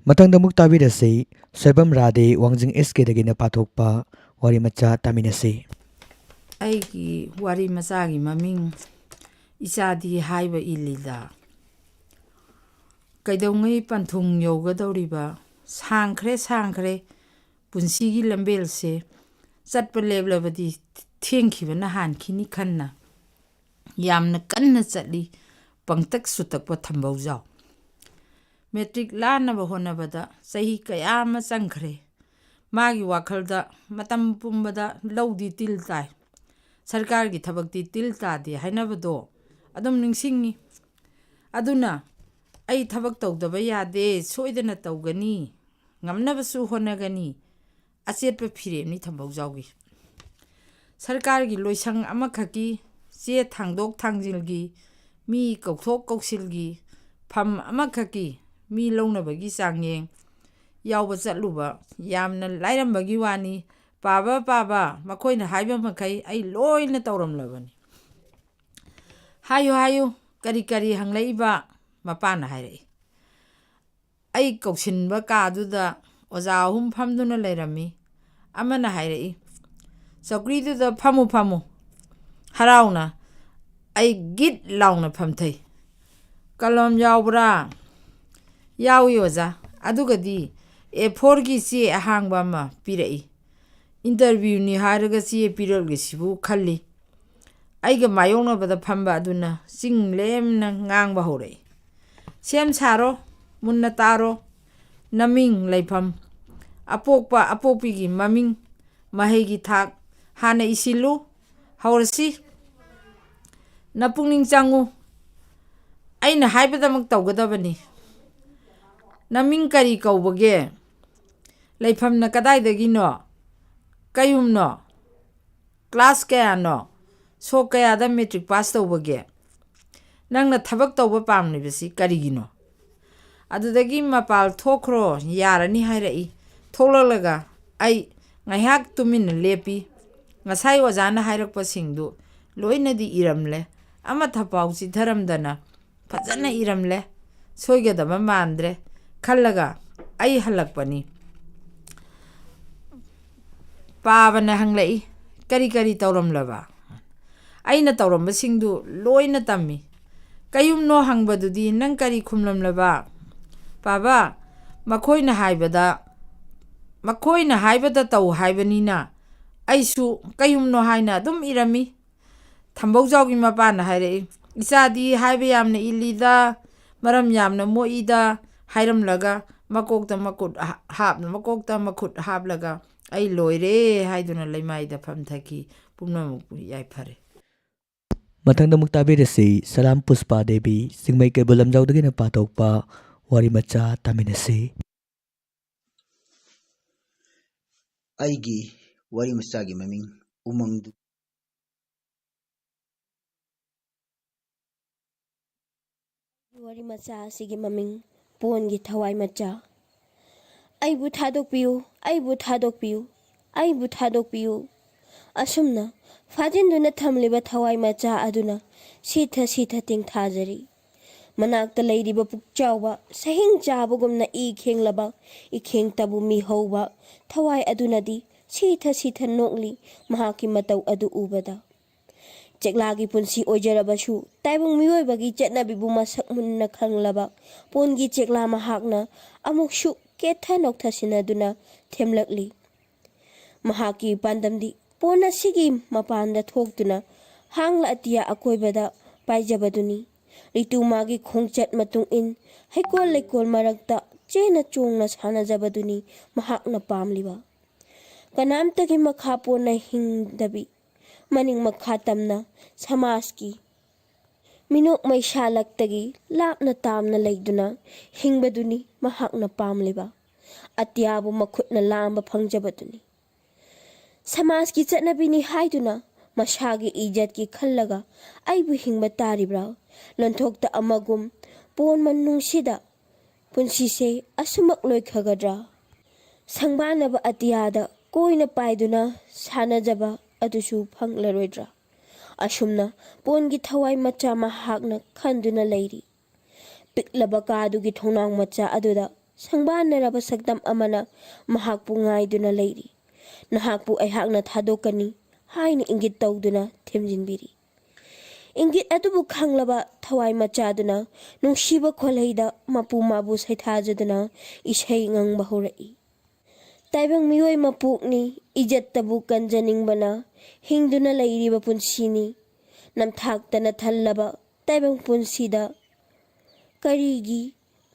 ꯃꯊꯪꯗ ꯑꯃꯨꯛ ꯇꯥꯕꯤꯔꯁꯤ, ꯁꯣꯏꯕꯝ ꯔꯥꯙꯦ, ꯋꯥꯡꯖꯤꯡ ꯑꯦꯁ ꯀꯦꯗꯒꯤꯅ ꯄꯥꯊꯣꯛꯄ ꯋꯥꯔꯤ ꯃꯆꯥ ꯇꯥꯃꯤꯟꯅꯁꯤ꯫ ꯑꯩꯒꯤ ꯋꯥꯔꯤ ꯃꯆꯥꯒꯤ ꯃꯃꯤꯡ ꯏꯆꯥꯗꯤ ꯍꯥꯏꯕ ꯏꯜꯂꯤꯗ꯫ ꯀꯩꯗꯧꯉꯩ ꯄꯟꯊꯨꯡ ꯌꯧꯒꯗꯧꯔꯤꯕ? ꯁꯥꯡꯈ꯭ꯔꯦ, ꯁꯥꯡꯈ꯭ꯔꯦ ꯄꯨꯟꯁꯤꯒꯤ ꯂꯝꯕꯦꯜꯁꯦ꯫ ꯆꯠꯄ ꯂꯦꯞꯂꯕꯗꯤ ꯊꯦꯡꯈꯤꯕꯅ ꯍꯥꯟꯈꯤꯅꯤ ꯈꯟꯅ ꯌꯥꯝꯅ ꯀꯟꯅ ꯆꯠꯂꯤ ꯄꯪꯇꯛ ꯁꯨꯇꯛꯄ ꯊꯝꯕꯧꯖꯥꯎ꯫ ꯃꯦꯇ꯭ꯔꯤꯛ ꯂꯥꯟꯅꯕ ꯍꯣꯠꯅꯕꯗ ꯆꯍꯤ ꯀꯌꯥ ꯑꯃ ꯆꯪꯈ꯭ꯔꯦ꯫ ꯃꯥꯒꯤ ꯋꯥꯈꯜꯗ ꯃꯇꯝ ꯄꯨꯝꯕꯗ ꯂꯧꯗꯤ ꯇꯤꯜ ꯇꯥꯏ, ꯁꯔꯀꯥꯔꯒꯤ ꯊꯕꯛꯇꯤ ꯇꯤꯜ ꯇꯥꯗꯦ ꯍꯥꯏꯅꯕꯗꯣ ꯑꯗꯨꯝ ꯅꯤꯡꯁꯤꯡꯉꯤ꯫ ꯑꯗꯨꯅ ꯑꯩ ꯊꯕꯛ ꯇꯧꯗꯕ ꯌꯥꯗꯦ, ꯁꯣꯏꯗꯅ ꯇꯧꯒꯅꯤ, ꯉꯝꯅꯕꯁꯨ ꯍꯣꯠꯅꯒꯅꯤ꯫ ꯑꯆꯦꯠꯄ ꯐꯤꯔꯦꯞꯅꯤ ꯊꯝꯕꯧꯖꯥꯎꯒꯤ꯫ ꯁꯔꯀꯥꯔꯒꯤ ꯂꯣꯏꯁꯪ ꯑꯃꯈꯛꯀꯤ, ꯆꯦ ꯊꯥꯡꯗꯣꯛ ꯊꯥꯡꯖꯤꯜꯒꯤ, ꯃꯤ ꯀꯧꯊꯣꯛ ꯀꯧꯁꯤꯜꯒꯤ, ꯐꯝ ꯑꯃꯈꯛꯀꯤ ꯃꯤ ꯂꯧꯅꯕꯒꯤ ꯆꯥꯡꯌꯦꯡ ꯌꯥꯎꯕ ꯆꯠꯂꯨꯕ ꯌꯥꯝꯅ ꯂꯥꯏꯔꯝꯕꯒꯤ ꯋꯥꯅꯤ꯫ ꯄꯥꯕ ꯄꯥꯕ ꯃꯈꯣꯏꯅ ꯍꯥꯏꯕ ꯃꯈꯩ ꯑꯩ ꯂꯣꯏꯅ ꯇꯧꯔꯝꯂꯕꯅꯤ꯫ "ꯍꯥꯏꯌꯨ, ꯍꯥꯏꯌꯨ, ꯀꯔꯤ ꯀꯔꯤ ꯍꯪꯂꯛꯏꯕ?" ꯃꯄꯥꯅ ꯍꯥꯏꯔꯛꯏ꯫ ꯑꯩ ꯀꯧꯁꯤꯟꯕ ꯀꯥꯗꯨꯗ ꯑꯣꯖꯥ ꯑꯍꯨꯝ ꯐꯝꯗꯨꯅ ꯂꯩꯔꯝꯃꯤ꯫ ꯑꯃꯅ ꯍꯥꯏꯔꯛꯏ, "ꯆꯧꯀ꯭ꯔꯤꯗꯨꯗ ꯐꯝꯃꯨ, ꯐꯝꯃꯨ꯫" ꯍꯔꯥꯎꯅ ꯑꯩ ꯒꯤꯠ ꯂꯥꯎꯅ ꯐꯝꯊꯩ꯫ "ꯀꯂꯝ ꯌꯥꯎꯕ꯭ꯔꯥ?" "ꯌꯥꯎꯏ ꯑꯣꯖꯥ꯫" ꯑꯗꯨꯒꯗꯤ ꯑꯦ ꯐꯣꯔꯒꯤ ꯆꯦ ꯑꯍꯥꯡꯕ ꯑꯃ ꯄꯤꯔꯛꯏ꯫ "ꯏꯟꯇꯔꯚ꯭ꯌꯨꯅꯤ ꯍꯥꯏꯔꯒ ꯆꯦ ꯄꯤꯔꯛꯂꯤꯁꯤꯕꯨ?" ꯈꯜꯂꯤ꯫ ꯑꯩꯒ ꯃꯥꯌꯣꯛꯅꯕꯗ ꯐꯝꯕ ꯑꯗꯨꯅ ꯆꯤꯡ ꯂꯦꯝꯅ ꯉꯥꯡꯕ ꯍꯧꯔꯛꯏ, "ꯁꯦꯝ ꯁꯥꯔꯣ, ꯃꯨꯟꯅ ꯇꯥꯔꯣ, ꯅꯃꯤꯡ, ꯂꯩꯐꯝ, ꯑꯄꯣꯛꯄ ꯑꯄꯣꯛꯄꯤꯒꯤ ꯃꯃꯤꯡ, ꯃꯍꯩꯒꯤ ꯊꯥꯛ ꯍꯥꯟꯅ ꯏꯁꯤꯜꯂꯨ꯫ ꯍꯧꯔꯁꯤ꯫ ꯅꯄꯨꯛꯅꯤꯡ ꯆꯪꯉꯨ꯫ ꯑꯩꯅ ꯍꯥꯏꯕꯗꯃꯛ ꯇꯧꯒꯗꯕꯅꯤ꯫ ꯅꯃꯤꯡ ꯀꯔꯤ ꯀꯧꯕꯒꯦ? ꯂꯩꯐꯝꯅ ꯀꯗꯥꯏꯗꯒꯤꯅꯣ? ꯀꯌꯨꯝꯅꯣ? ꯀ꯭ꯂꯥꯁ ꯀꯌꯥꯅꯣ? ꯁꯣꯛ ꯀꯌꯥꯗ ꯃꯦꯇ꯭ꯔꯤꯛ ꯄꯥꯁ ꯇꯧꯕꯒꯦ? ꯅꯪꯅ ꯊꯕꯛ ꯇꯧꯕ ꯄꯥꯝꯂꯤꯕꯁꯤ ꯀꯔꯤꯒꯤꯅꯣ?" ꯑꯗꯨꯗꯒꯤ "ꯃꯄꯥꯜ ꯊꯣꯛꯈ꯭ꯔꯣ, ꯌꯥꯔꯅꯤ" ꯍꯥꯏꯔꯛꯏ꯫ ꯊꯣꯛꯂꯛꯂꯒ ꯑꯩ ꯉꯥꯏꯍꯥꯛ ꯇꯨꯃꯤꯟꯅ ꯂꯦꯞꯄꯤ꯫ ꯉꯁꯥꯏ ꯑꯣꯖꯥꯅ ꯍꯥꯏꯔꯛꯄꯁꯤꯡꯗꯨ ꯂꯣꯏꯅꯗꯤ ꯏꯔꯝꯂꯦ꯫ ꯑꯃꯠꯊ ꯄꯥꯎ ꯆꯤꯠꯊꯔꯝꯗꯅ ꯐꯖꯅ ꯏꯔꯝꯂꯦ꯫ ꯁꯣꯏꯒꯗꯕ ꯃꯥꯟꯗ꯭ꯔꯦ ꯈꯜꯂꯒ ꯑꯩ ꯍꯜꯂꯛꯄꯅꯤ꯫ ꯄꯥꯕꯅ ꯍꯪꯂꯛꯏ, "ꯀꯔꯤ ꯀꯔꯤ ꯇꯧꯔꯝꯂꯕ?" ꯑꯩꯅ ꯇꯧꯔꯝꯕꯁꯤꯡꯗꯨ ꯂꯣꯏꯅ ꯇꯝꯃꯤ꯫ "ꯀꯌꯨꯝꯅꯣ?" ꯍꯪꯕꯗꯨꯗꯤ, "ꯅꯪ ꯀꯔꯤ ꯈꯨꯝꯂꯝꯂꯕ?" "ꯄꯥꯕ, ꯃꯈꯣꯏꯅ ꯍꯥꯏꯕꯗ, ꯃꯈꯣꯏꯅ ꯍꯥꯏꯕꯗ ꯇꯧ ꯍꯥꯏꯕꯅꯤꯅ ꯑꯩꯁꯨ ꯀꯩꯌꯨꯝꯅꯣ ꯍꯥꯏꯅ ꯑꯗꯨꯝ ꯏꯔꯝꯃꯤ꯫" ꯊꯝꯕꯧꯖꯥꯎꯒꯤ ꯃꯄꯥꯅ ꯍꯥꯏꯔꯛꯏ, "ꯏꯆꯥꯗꯤ ꯍꯥꯏꯕ ꯌꯥꯝꯅ ꯏꯜꯂꯤꯗ, ꯃꯔꯝ ꯌꯥꯝꯅ ꯃꯣꯛꯏꯗ" ꯍꯥꯏꯔꯝꯂꯒ ꯃꯀꯣꯛꯇ ꯃꯈꯨꯠ ꯍꯥꯞꯅ, ꯃꯀꯣꯛꯇ ꯃꯈꯨꯠ ꯍꯥꯞꯂꯒ "ꯑꯩ ꯂꯣꯏꯔꯦ" ꯍꯥꯏꯗꯨꯅ ꯂꯩꯃꯥꯏꯗ ꯐꯝꯊꯈꯤ꯫ ꯄꯨꯝꯅꯃꯛꯄꯨ ꯌꯥꯏꯐꯔꯦ꯫ ꯃꯊꯪꯗ ꯑꯃꯨꯛ ꯇꯥꯕꯤꯔꯁꯤ ꯁꯂꯥꯝ ꯄꯨꯁꯄꯥ ꯗꯦꯕꯤ, ꯆꯤꯡꯃꯩ ꯀꯩꯕꯨꯜ ꯂꯝꯖꯥꯎꯗꯒꯤꯅ ꯄꯥꯊꯣꯛꯄ ꯋꯥꯔꯤ ꯃꯆꯥ ꯇꯥꯃꯤꯟꯅꯁꯤ꯫ ꯑꯩꯒꯤ ꯋꯥꯔꯤ ꯃꯆꯥꯒꯤ ꯃꯃꯤꯡ ꯎꯃꯪꯗꯨ꯫ ꯋꯥꯔꯤ ꯃꯆꯥ ꯑꯁꯤꯒꯤ ꯃꯃꯤꯡ ꯄꯣꯟꯒꯤ ꯊꯋꯥꯏ ꯃꯆꯥ꯫ "ꯑꯩꯕꯨ ꯊꯥꯗꯣꯛꯄꯤꯌꯨ, ꯑꯩꯕꯨ ꯊꯥꯗꯣꯛꯄꯤꯌꯨ, ꯑꯩꯕꯨ ꯊꯥꯗꯣꯛꯄꯤꯌꯨ꯫" ꯑꯁꯨꯝꯅ ꯐꯥꯖꯤꯟꯗꯨꯅ ꯊꯝꯂꯤꯕ ꯊꯋꯥꯏ ꯃꯆꯥ ꯑꯗꯨꯅ ꯁꯤꯊ ꯁꯤꯊ ꯇꯦꯡꯊꯥꯖꯔꯤ꯫ ꯃꯅꯥꯛꯇ ꯂꯩꯔꯤꯕ ꯄꯨꯛꯆꯥꯎꯕ, ꯁꯍꯤꯡ ꯆꯥꯕꯒꯨꯝꯅ ꯏ ꯈꯦꯡꯂꯕ, ꯏꯈꯦꯡꯇꯕꯨ ꯃꯤꯍꯧꯕ ꯊꯋꯥꯏ ꯑꯗꯨꯅꯗꯤ ꯁꯤꯊ ꯁꯤꯊ ꯅꯣꯛꯂꯤ ꯃꯍꯥꯛꯀꯤ ꯃꯇꯧ ꯑꯗꯨ ꯎꯕꯗ꯫ ꯆꯦꯛꯂꯥꯒꯤ ꯄꯨꯟꯁꯤ ꯑꯣꯏꯖꯔꯕꯁꯨ, ꯇꯥꯏꯕꯪ ꯃꯤꯑꯣꯏꯕꯒꯤ ꯆꯠꯅꯕꯤꯕꯨ ꯃꯁꯛ ꯃꯨꯟꯅ ꯈꯪꯂꯕ ꯄꯣꯟꯒꯤ ꯆꯦꯛꯂꯥ ꯃꯍꯥꯛꯅ ꯑꯃꯨꯛꯁꯨ ꯀꯦꯊ ꯅꯣꯛꯊꯁꯤꯟꯅꯗꯨꯅ ꯊꯦꯝꯂꯛꯂꯤ꯫ ꯃꯍꯥꯛꯀꯤ ꯄꯥꯟꯗꯝꯗꯤ ꯄꯣꯟ ꯑꯁꯤꯒꯤ ꯃꯄꯥꯟꯗ ꯊꯣꯛꯇꯨꯅ ꯍꯥꯡꯂ ꯑꯇꯤꯌꯥ ꯑꯀꯣꯏꯕꯗ ꯄꯥꯏꯖꯕꯗꯨꯅꯤ꯫ ꯔꯤꯇꯨ ꯃꯥꯒꯤ ꯈꯣꯡꯆꯠ ꯃꯇꯨꯡ ꯏꯟ ꯍꯩꯀꯣꯜ ꯂꯩꯀꯣꯜ ꯃꯔꯛꯇ ꯆꯦꯅ ꯆꯣꯡꯅ ꯁꯥꯟꯅꯖꯕꯗꯨꯅꯤ ꯃꯍꯥꯛꯅ ꯄꯥꯝꯂꯤꯕ꯫ ꯀꯅꯥꯝꯇꯒꯤ ꯃꯈꯥ ꯄꯣꯟꯅ ꯍꯤꯡꯗꯕꯤ, ꯃꯅꯤꯡ ꯃꯈꯥ ꯇꯝꯅ ꯁꯃꯥꯖꯀꯤ ꯃꯤꯅꯣꯛ ꯃꯩꯁꯥ ꯂꯛꯇꯒꯤ ꯂꯥꯞꯅ ꯇꯥꯝꯅ ꯂꯩꯗꯨꯅ ꯍꯤꯡꯕꯗꯨꯅꯤ ꯃꯍꯥꯛꯅ ꯄꯥꯝꯂꯤꯕ꯫ ꯑꯇꯤꯌꯥꯕꯨ ꯃꯈꯨꯠꯅ ꯂꯥꯝꯕ ꯐꯪꯖꯕꯗꯨꯅꯤ꯫ ꯁꯃꯥꯖꯀꯤ ꯆꯠꯅꯕꯤꯅꯤ ꯍꯥꯏꯗꯨꯅ ꯃꯁꯥꯒꯤ ꯏꯖꯠꯀꯤ ꯈꯜꯂꯒ ꯑꯩꯕꯨ ꯍꯤꯡꯕ ꯇꯥꯔꯤꯕ꯭ꯔꯥ? ꯂꯣꯟꯊꯣꯛꯇ ꯑꯃꯒꯨꯝ ꯄꯣꯟ ꯃꯅꯨꯡꯁꯤꯗ ꯄꯨꯟꯁꯤꯁꯦ ꯑꯁꯨꯃꯛ ꯂꯣꯏꯈꯒꯗ꯭ꯔꯥ? ꯁꯪꯕꯥꯅꯕ ꯑꯇꯤꯌꯥꯗ ꯀꯣꯏꯅ ꯄꯥꯏꯗꯨꯅ ꯁꯥꯟꯅꯖꯕ ꯑꯗꯨꯁꯨ ꯐꯪꯂꯔꯣꯏꯗ꯭ꯔꯥ? ꯑꯁꯨꯝꯅ ꯄꯣꯟꯒꯤ ꯊꯋꯥꯏ ꯃꯆꯥ ꯃꯍꯥꯛꯅ ꯈꯟꯗꯨꯅ ꯂꯩꯔꯤ꯫ ꯄꯤꯛꯂꯕ ꯀꯥꯗꯨꯒꯤ ꯊꯣꯡꯅꯥꯎ ꯃꯆꯥ ꯑꯗꯨꯗ ꯁꯪꯕꯥꯟꯅꯔꯕ ꯁꯛꯇꯝ ꯑꯃꯅ ꯃꯍꯥꯛꯄꯨ ꯉꯥꯏꯗꯨꯅ ꯂꯩꯔꯤ꯫ "ꯅꯍꯥꯛꯄꯨ ꯑꯩꯍꯥꯛꯅ ꯊꯥꯗꯣꯛꯀꯅꯤ" ꯍꯥꯏꯅ ꯏꯪꯒꯤꯠ ꯇꯧꯗꯨꯅ ꯊꯦꯝꯖꯤꯟꯕꯤꯔꯤ꯫ ꯏꯪꯒꯤꯠ ꯑꯗꯨꯕꯨ ꯈꯪꯂꯕ ꯊꯋꯥꯏ ꯃꯆꯥꯗꯨꯅ ꯅꯨꯡꯁꯤꯕ ꯈꯣꯜꯍꯩꯗ ꯃꯄꯨ ꯃꯥꯕꯨ ꯁꯩꯊꯥꯖꯗꯨꯅ ꯏꯁꯩ ꯉꯪꯕ ꯍꯧꯔꯛꯏ꯫ "ꯇꯥꯏꯕꯪ ꯃꯤꯑꯣꯏ ꯃꯄꯣꯛꯅꯤ, ꯏꯖꯠꯇꯕꯨ ꯀꯟꯖꯅꯤꯡꯕꯅ ꯍꯤꯡꯗꯨꯅ ꯂꯩꯔꯤꯕ ꯄꯨꯟꯁꯤꯅꯤ꯫ ꯅꯝꯊꯥꯛꯇꯅ ꯊꯜꯂꯕ ꯇꯥꯏꯕꯪ ꯄꯨꯟꯁꯤꯗ ꯀꯔꯤꯒꯤ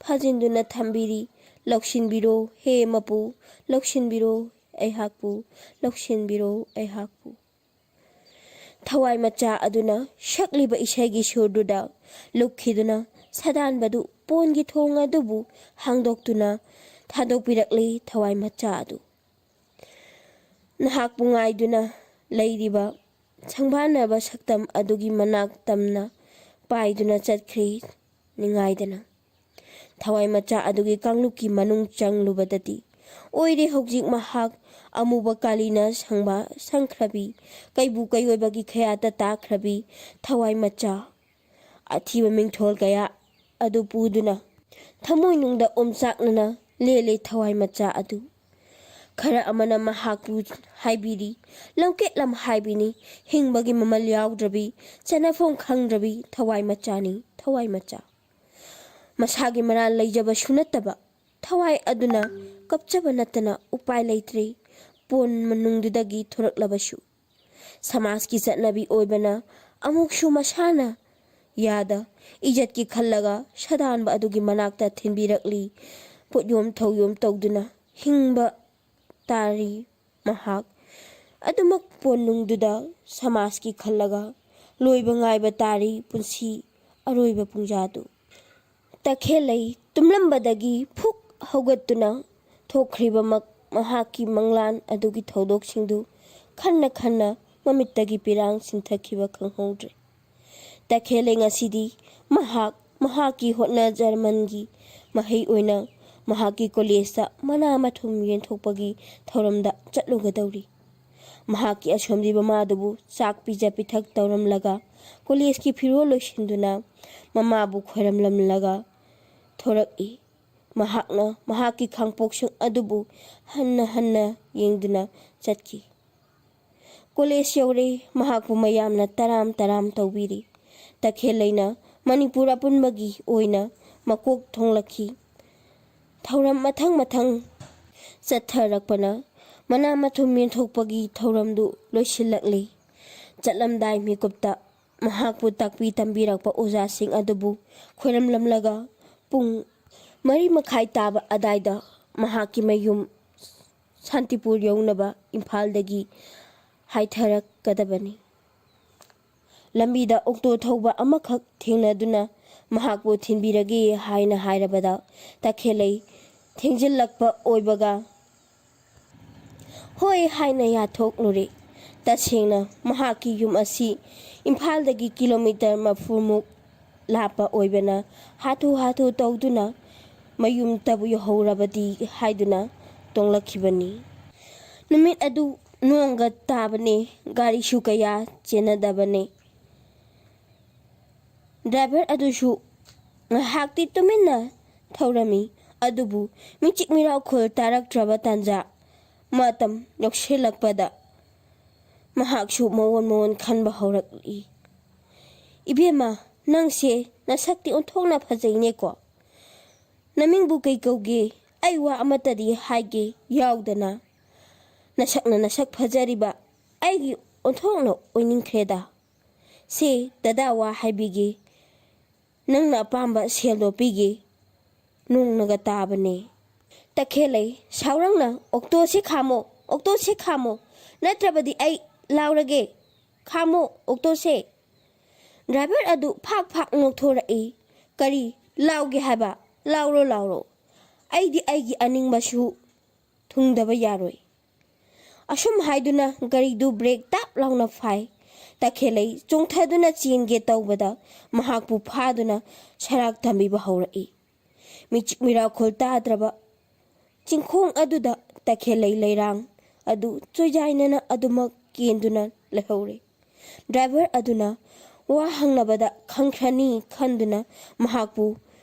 ꯐꯥꯖꯤꯟꯗꯨꯅ ꯊꯝꯕꯤꯔꯤ? ꯂꯧꯁꯤꯟꯕꯤꯔꯣ ꯍꯦ ꯃꯄꯨ, ꯂꯧꯁꯤꯟꯕꯤꯔꯣ ꯑꯩꯍꯥꯛꯄꯨ, ꯂꯧꯁꯤꯟꯕꯤꯔꯣ ꯑꯩꯍꯥꯛꯄꯨ"꯫ ꯊꯋꯥꯏ ꯃꯆꯥ ꯑꯗꯨꯅ ꯁꯛꯂꯤꯕ ꯏꯁꯩꯒꯤ ꯁꯨꯔꯗꯨꯗ ꯂꯨꯞꯈꯤꯗꯨꯅ ꯁꯥꯗꯥꯟꯕꯗꯨ ꯄꯣꯟꯒꯤ ꯊꯣꯡ ꯑꯗꯨꯕꯨ ꯍꯥꯡꯗꯣꯛꯇꯨꯅ ꯊꯥꯗꯣꯛꯄꯤꯔꯛꯂꯤ ꯊꯋꯥꯏ ꯃꯆꯥ ꯑꯗꯨ꯫ ꯅꯍꯥꯛꯄꯨ ꯉꯥꯏꯗꯨꯅ ꯂꯩꯔꯤꯕ ꯁꯪꯕꯥꯟꯅꯕ ꯁꯛꯇꯝ ꯑꯗꯨꯒꯤ ꯃꯅꯥꯛ ꯇꯝꯅ ꯄꯥꯏꯗꯨꯅ ꯆꯠꯈ꯭ꯔꯤ ꯅꯤꯡꯉꯥꯏꯗꯅ꯫ ꯊꯋꯥꯏ ꯃꯆꯥ ꯑꯗꯨꯒꯤ ꯀꯥꯡꯂꯨꯞꯀꯤ ꯃꯅꯨꯡ ꯆꯪꯂꯨꯕꯗꯗꯤ ꯑꯣꯏꯔꯦ ꯍꯧꯖꯤꯛ ꯃꯍꯥꯛ ꯑꯃꯨꯕ ꯀꯥꯂꯤꯅ ꯁꯪꯕ ꯁꯪꯈ꯭ꯔꯕꯤ, ꯀꯩꯕꯨ ꯀꯩꯑꯣꯏꯕꯒꯤ ꯈꯌꯥꯠꯇ ꯇꯥꯈ꯭ꯔꯕꯤ ꯊꯋꯥꯏ ꯃꯆꯥ꯫ ꯑꯊꯤꯕ ꯃꯤꯡꯊꯣꯜ ꯀꯌꯥ ꯑꯗꯨ ꯄꯨꯗꯨꯅ ꯊꯃꯣꯏꯅꯨꯡꯗ ꯑꯣꯝꯆꯥꯛꯅꯅ ꯂꯦꯜꯂꯦ ꯊꯋꯥꯏ ꯃꯆꯥ ꯑꯗꯨ꯫ ꯈꯔ ꯑꯃꯅ ꯃꯍꯥꯛꯄꯨ ꯍꯥꯏꯕꯤꯔꯤ, ꯂꯝꯀꯦꯠ ꯂꯝ ꯍꯥꯏꯕꯤꯅꯤ, ꯍꯤꯡꯕꯒꯤ ꯃꯃꯜ ꯌꯥꯎꯗ꯭ꯔꯕꯤ, ꯆꯅꯐꯝ ꯈꯪꯗ꯭ꯔꯕꯤ ꯊꯋꯥꯏ ꯃꯆꯥꯅꯤ, ꯊꯋꯥꯏ ꯃꯆꯥ꯫ ꯃꯁꯥꯒꯤ ꯃꯔꯥꯜ ꯂꯩꯖꯕꯁꯨ ꯅꯠꯇꯕ, ꯊꯋꯥꯏ ꯑꯗꯨꯅ ꯀꯞꯆꯕ ꯅꯠꯇꯅ ꯎꯄꯥꯏ ꯂꯩꯇ꯭ꯔꯦ, ꯄꯣꯟ ꯃꯅꯨꯡꯗꯨꯗꯒꯤ ꯊꯣꯔꯛꯂꯕꯁꯨ꯫ ꯁꯃꯥꯖꯀꯤ ꯆꯠꯅꯕꯤ ꯑꯣꯏꯕꯅ ꯑꯃꯨꯛꯁꯨ ꯃꯁꯥꯅ ꯌꯥꯗ ꯏꯖꯠꯀꯤ ꯈꯜꯂꯒ ꯁꯥꯗꯥꯟꯕ ꯑꯗꯨꯒꯤ ꯃꯅꯥꯛꯇ ꯊꯤꯟꯕꯤꯔꯛꯂꯤ꯫ ꯄꯣꯠꯌꯣꯝ ꯊꯧꯌꯣꯝ ꯇꯧꯗꯨꯅ ꯍꯤꯡꯕ ꯇꯥꯔꯤ ꯃꯍꯥꯛ꯫ ꯑꯗꯨꯃꯛ ꯄꯣꯟꯅꯨꯡꯗꯨꯗ ꯁꯃꯥꯖꯀꯤ ꯈꯜꯂꯒ ꯂꯣꯏꯕ ꯉꯥꯏꯕ ꯇꯥꯔꯤ ꯄꯨꯟꯁꯤ ꯑꯔꯣꯏꯕ ꯄꯨꯡꯖꯥꯗꯨ꯫ ꯇꯈꯦꯜꯂꯩ ꯇꯨꯝꯂꯝꯕꯗꯒꯤ ꯐꯨꯛ ꯍꯧꯒꯠꯇꯨꯅ ꯊꯣꯛꯈ꯭ꯔꯤꯕꯃꯛ ꯃꯍꯥꯛꯀꯤ ꯃꯪꯂꯥꯟ ꯑꯗꯨꯒꯤ ꯊꯧꯗꯣꯛꯁꯤꯡꯗꯨ ꯈꯟꯅ ꯈꯟꯅ ꯃꯃꯤꯠꯇꯒꯤ ꯄꯤꯔꯥꯡ ꯆꯤꯟꯊꯈꯤꯕ ꯈꯪꯍꯧꯗ꯭ꯔꯦ꯫ ꯇꯈꯦꯜꯂꯩ ꯉꯁꯤꯗꯤ ꯃꯍꯥꯛ ꯃꯍꯥꯛꯀꯤ ꯍꯣꯠꯅꯖꯃꯟꯒꯤ ꯃꯍꯩ ꯑꯣꯏꯅ ꯃꯍꯥꯛꯀꯤ ꯀꯣꯂꯦꯖꯇ ꯃꯅꯥ ꯃꯊꯨꯝ ꯌꯦꯟꯊꯣꯛꯄꯒꯤ ꯊꯧꯔꯝꯗ ꯆꯠꯂꯨꯒꯗꯧꯔꯤ꯫ ꯃꯍꯥꯛꯀꯤ ꯑꯁꯣꯝꯕꯤ ꯃꯃꯥꯗꯨꯕꯨ ꯆꯥꯛ ꯄꯤꯖ ꯄꯤꯊꯛ ꯇꯧꯔꯝꯂꯒ ꯀꯣꯂꯦꯖꯀꯤ ꯐꯤꯔꯣꯜ ꯂꯣꯏꯁꯤꯟꯗꯨꯅ ꯃꯃꯥꯕꯨ ꯈꯣꯏꯔꯝꯂꯝꯂꯒ ꯊꯣꯔꯛꯏ꯫ ꯃꯍꯥꯛꯅ ꯃꯍꯥꯛꯀꯤ ꯈꯥꯡꯄꯣꯛꯁꯤꯡ ꯑꯗꯨꯕꯨ ꯍꯟꯅ ꯍꯟꯅ ꯌꯦꯡꯗꯨꯅ ꯆꯠꯈꯤ꯫ ꯀꯣꯂꯦꯖ ꯌꯧꯔꯦ꯫ ꯃꯍꯥꯛꯄꯨ ꯃꯌꯥꯝꯅ ꯇꯔꯥꯝ ꯇꯔꯥꯝ ꯇꯧꯕꯤꯔꯤ꯫ ꯇꯈꯦꯜꯂꯩꯅ ꯃꯅꯤꯄꯨꯔ ꯑꯄꯨꯟꯕꯒꯤ ꯑꯣꯏꯅ ꯃꯀꯣꯛ ꯊꯣꯡꯂꯛꯈꯤ꯫ ꯊꯧꯔꯝ ꯃꯊꯪ ꯃꯊꯪ ꯆꯠꯊꯔꯛꯄꯅ ꯃꯅꯥ ꯃꯊꯨꯝ ꯌꯦꯟꯊꯣꯛꯄꯒꯤ ꯊꯧꯔꯝꯗꯨ ꯂꯣꯏꯁꯤꯜꯂꯛꯂꯤ꯫ ꯆꯠꯂꯝꯗꯥꯏ ꯃꯤꯀꯨꯞꯇ ꯃꯍꯥꯛꯄꯨ ꯇꯥꯛꯄꯤ ꯇꯝꯕꯤꯔꯛꯄ ꯑꯣꯖꯥꯁꯤꯡ ꯑꯗꯨꯕꯨ ꯈꯣꯏꯔꯝꯂꯝꯂꯒ ꯄꯨꯡ ꯃꯔꯤ ꯃꯈꯥꯏ ꯇꯥꯕ ꯑꯗꯥꯏꯗ ꯃꯍꯥꯛꯀꯤ ꯃꯌꯨꯝ ꯁꯥꯟꯇꯤꯄꯨꯔ ꯌꯧꯅꯕ ꯏꯝꯐꯥꯜꯗꯒꯤ ꯍꯥꯏꯊꯔꯛꯀꯗꯕꯅꯤ꯫ ꯂꯝꯕꯤꯗ ꯑꯣꯛꯇꯣ ꯊꯧꯕ ꯑꯃꯈꯛ ꯊꯦꯡꯅꯗꯨꯅ ꯃꯍꯥꯛꯄꯨ ꯊꯤꯟꯕꯤꯔꯒꯦ ꯍꯥꯏꯅ ꯍꯥꯏꯔꯕꯗ ꯇꯈꯦꯜꯂꯩ ꯊꯦꯡꯖꯤꯜꯂꯛꯄ ꯑꯣꯏꯕꯒ ꯍꯣꯏ ꯍꯥꯏꯅ ꯌꯥꯊꯣꯛꯂꯨꯔꯦ꯫ ꯇꯁꯦꯡꯅ ꯃꯍꯥꯛꯀꯤ ꯌꯨꯝ ꯑꯁꯤ ꯏꯝꯐꯥꯜꯗꯒꯤ ꯀꯤꯂꯣꯃꯤꯇꯔ ꯃꯔꯤꯐꯨꯃꯨꯛ ꯂꯥꯞꯄ ꯑꯣꯏꯕꯅ ꯍꯥꯊꯨ ꯍꯥꯊꯨ ꯇꯧꯗꯨꯅ ꯃꯌꯨꯝꯇꯕꯨ ꯌꯧꯍꯧꯔꯕꯗꯤ ꯍꯥꯏꯗꯨꯅ ꯇꯣꯡꯂꯛꯈꯤꯕꯅꯤ꯫ ꯅꯨꯃꯤꯠ ꯑꯗꯨ ꯅꯣꯡꯒ ꯇꯥꯕꯅꯦ, ꯒꯥꯔꯤꯁꯨ ꯀꯌꯥ ꯆꯦꯟꯅꯗꯕꯅꯦ꯫ ꯗ꯭ꯔꯥꯏꯚꯔ ꯑꯗꯨꯁꯨ ꯉꯥꯏꯍꯥꯛꯇꯤ ꯇꯨꯃꯤꯟꯅ ꯊꯧꯔꯝꯃꯤ, ꯑꯗꯨꯕꯨ ꯃꯤꯆꯤꯛ ꯃꯤꯔꯥꯎꯈꯣꯜ ꯇꯥꯔꯛꯇ꯭ꯔꯕ ꯇꯥꯟꯖꯥ ꯃꯇꯝ ꯌꯧꯁꯤꯜꯂꯛꯄꯗ ꯃꯍꯥꯛꯁꯨ ꯃꯑꯣꯟ ꯃꯑꯣꯟ ꯈꯟꯕ ꯍꯧꯔꯛꯏ꯫ "ꯏꯕꯦꯝꯃ, ꯅꯪꯁꯦ ꯅꯁꯛꯇꯤ ꯑꯣꯟꯊꯣꯛꯅ ꯐꯖꯩꯅꯦꯀꯣ꯫ ꯅꯃꯤꯡꯕꯨ ꯀꯩ ꯀꯧꯒꯦ? ꯑꯩ ꯋꯥ ꯑꯃꯠꯇꯗꯤ ꯍꯥꯏꯒꯦ ꯌꯥꯎꯗꯅ꯫ ꯅꯁꯛꯅ ꯅꯁꯛ ꯐꯖꯔꯤꯕ ꯑꯩꯒꯤ ꯑꯣꯟꯊꯣꯛꯅ ꯑꯣꯏꯅꯤꯡꯈ꯭ꯔꯦꯗ꯫ ꯁꯦ, ꯗꯗꯥ ꯋꯥ ꯍꯥꯏꯕꯤꯒꯦ꯫ ꯅꯪꯅ ꯑꯄꯥꯝꯕ ꯁꯦꯜꯗꯣ ꯄꯤꯒꯦ꯫ ꯅꯣꯡꯅꯒ ꯇꯥꯕꯅꯦ꯫" ꯇꯈꯦꯜꯂꯩ ꯁꯥꯎꯔꯪꯅ, "ꯑꯣꯛꯇꯣꯁꯦ ꯈꯥꯝꯃꯣ, ꯑꯣꯛꯇꯣꯁꯦ ꯈꯥꯝꯃꯣ, ꯅꯠꯇ꯭ꯔꯕꯗꯤ ꯑꯩ ꯂꯥꯎꯔꯒꯦ꯫ ꯈꯥꯝꯃꯣ ꯑꯣꯛꯇꯣꯁꯦ꯫" ꯗ꯭ꯔꯥꯏꯚꯔ ꯑꯗꯨ ꯐꯥꯛ ꯐꯥꯛ ꯅꯣꯛꯊꯣꯔꯛꯏ꯫ "ꯀꯔꯤ ꯂꯥꯎꯒꯦ ꯍꯥꯏꯕ? ꯂꯥꯎꯔꯣ, ꯂꯥꯎꯔꯣ꯫ ꯑꯩꯗꯤ ꯑꯩꯒꯤ ꯑꯅꯤꯡꯕꯁꯨ ꯊꯨꯡꯗꯕ ꯌꯥꯔꯣꯏ꯫" ꯑꯁꯨꯝ ꯍꯥꯏꯗꯨꯅ ꯒꯥꯔꯤꯗꯨ ꯕ꯭ꯔꯦꯛ ꯇꯥꯞ ꯂꯥꯎꯅ ꯐꯥꯏ꯫ ꯇꯈꯦꯜꯂꯩ ꯆꯣꯡꯊꯗꯨꯅ ꯆꯦꯟꯒꯦ ꯇꯧꯕꯗ ꯃꯍꯥꯛꯄꯨ ꯐꯥꯗꯨꯅ ꯁꯔꯥꯛ ꯊꯝꯕꯤꯕ ꯍꯧꯔꯛꯏ꯫ ꯃꯤꯆꯤꯛ ꯃꯤꯔꯥꯎꯈꯣꯜ ꯇꯥꯗ꯭ꯔꯕ ꯆꯤꯡꯈꯣꯡ ꯑꯗꯨꯗ ꯇꯈꯦꯜꯂꯩ ꯂꯩꯔꯥꯡ ꯑꯗꯨ ꯆꯣꯏꯖꯥꯏꯅꯅ ꯑꯗꯨꯃꯛ ꯀꯦꯟꯗꯨꯅ ꯂꯩꯍꯧꯔꯦ꯫ ꯗ꯭ꯔꯥꯏꯚꯔ ꯑꯗꯨꯅ ꯋꯥ ꯍꯪꯅꯕꯗ ꯈꯪꯈ꯭ꯔꯅꯤ ꯈꯟꯗꯨꯅ ꯃꯍꯥꯛꯄꯨ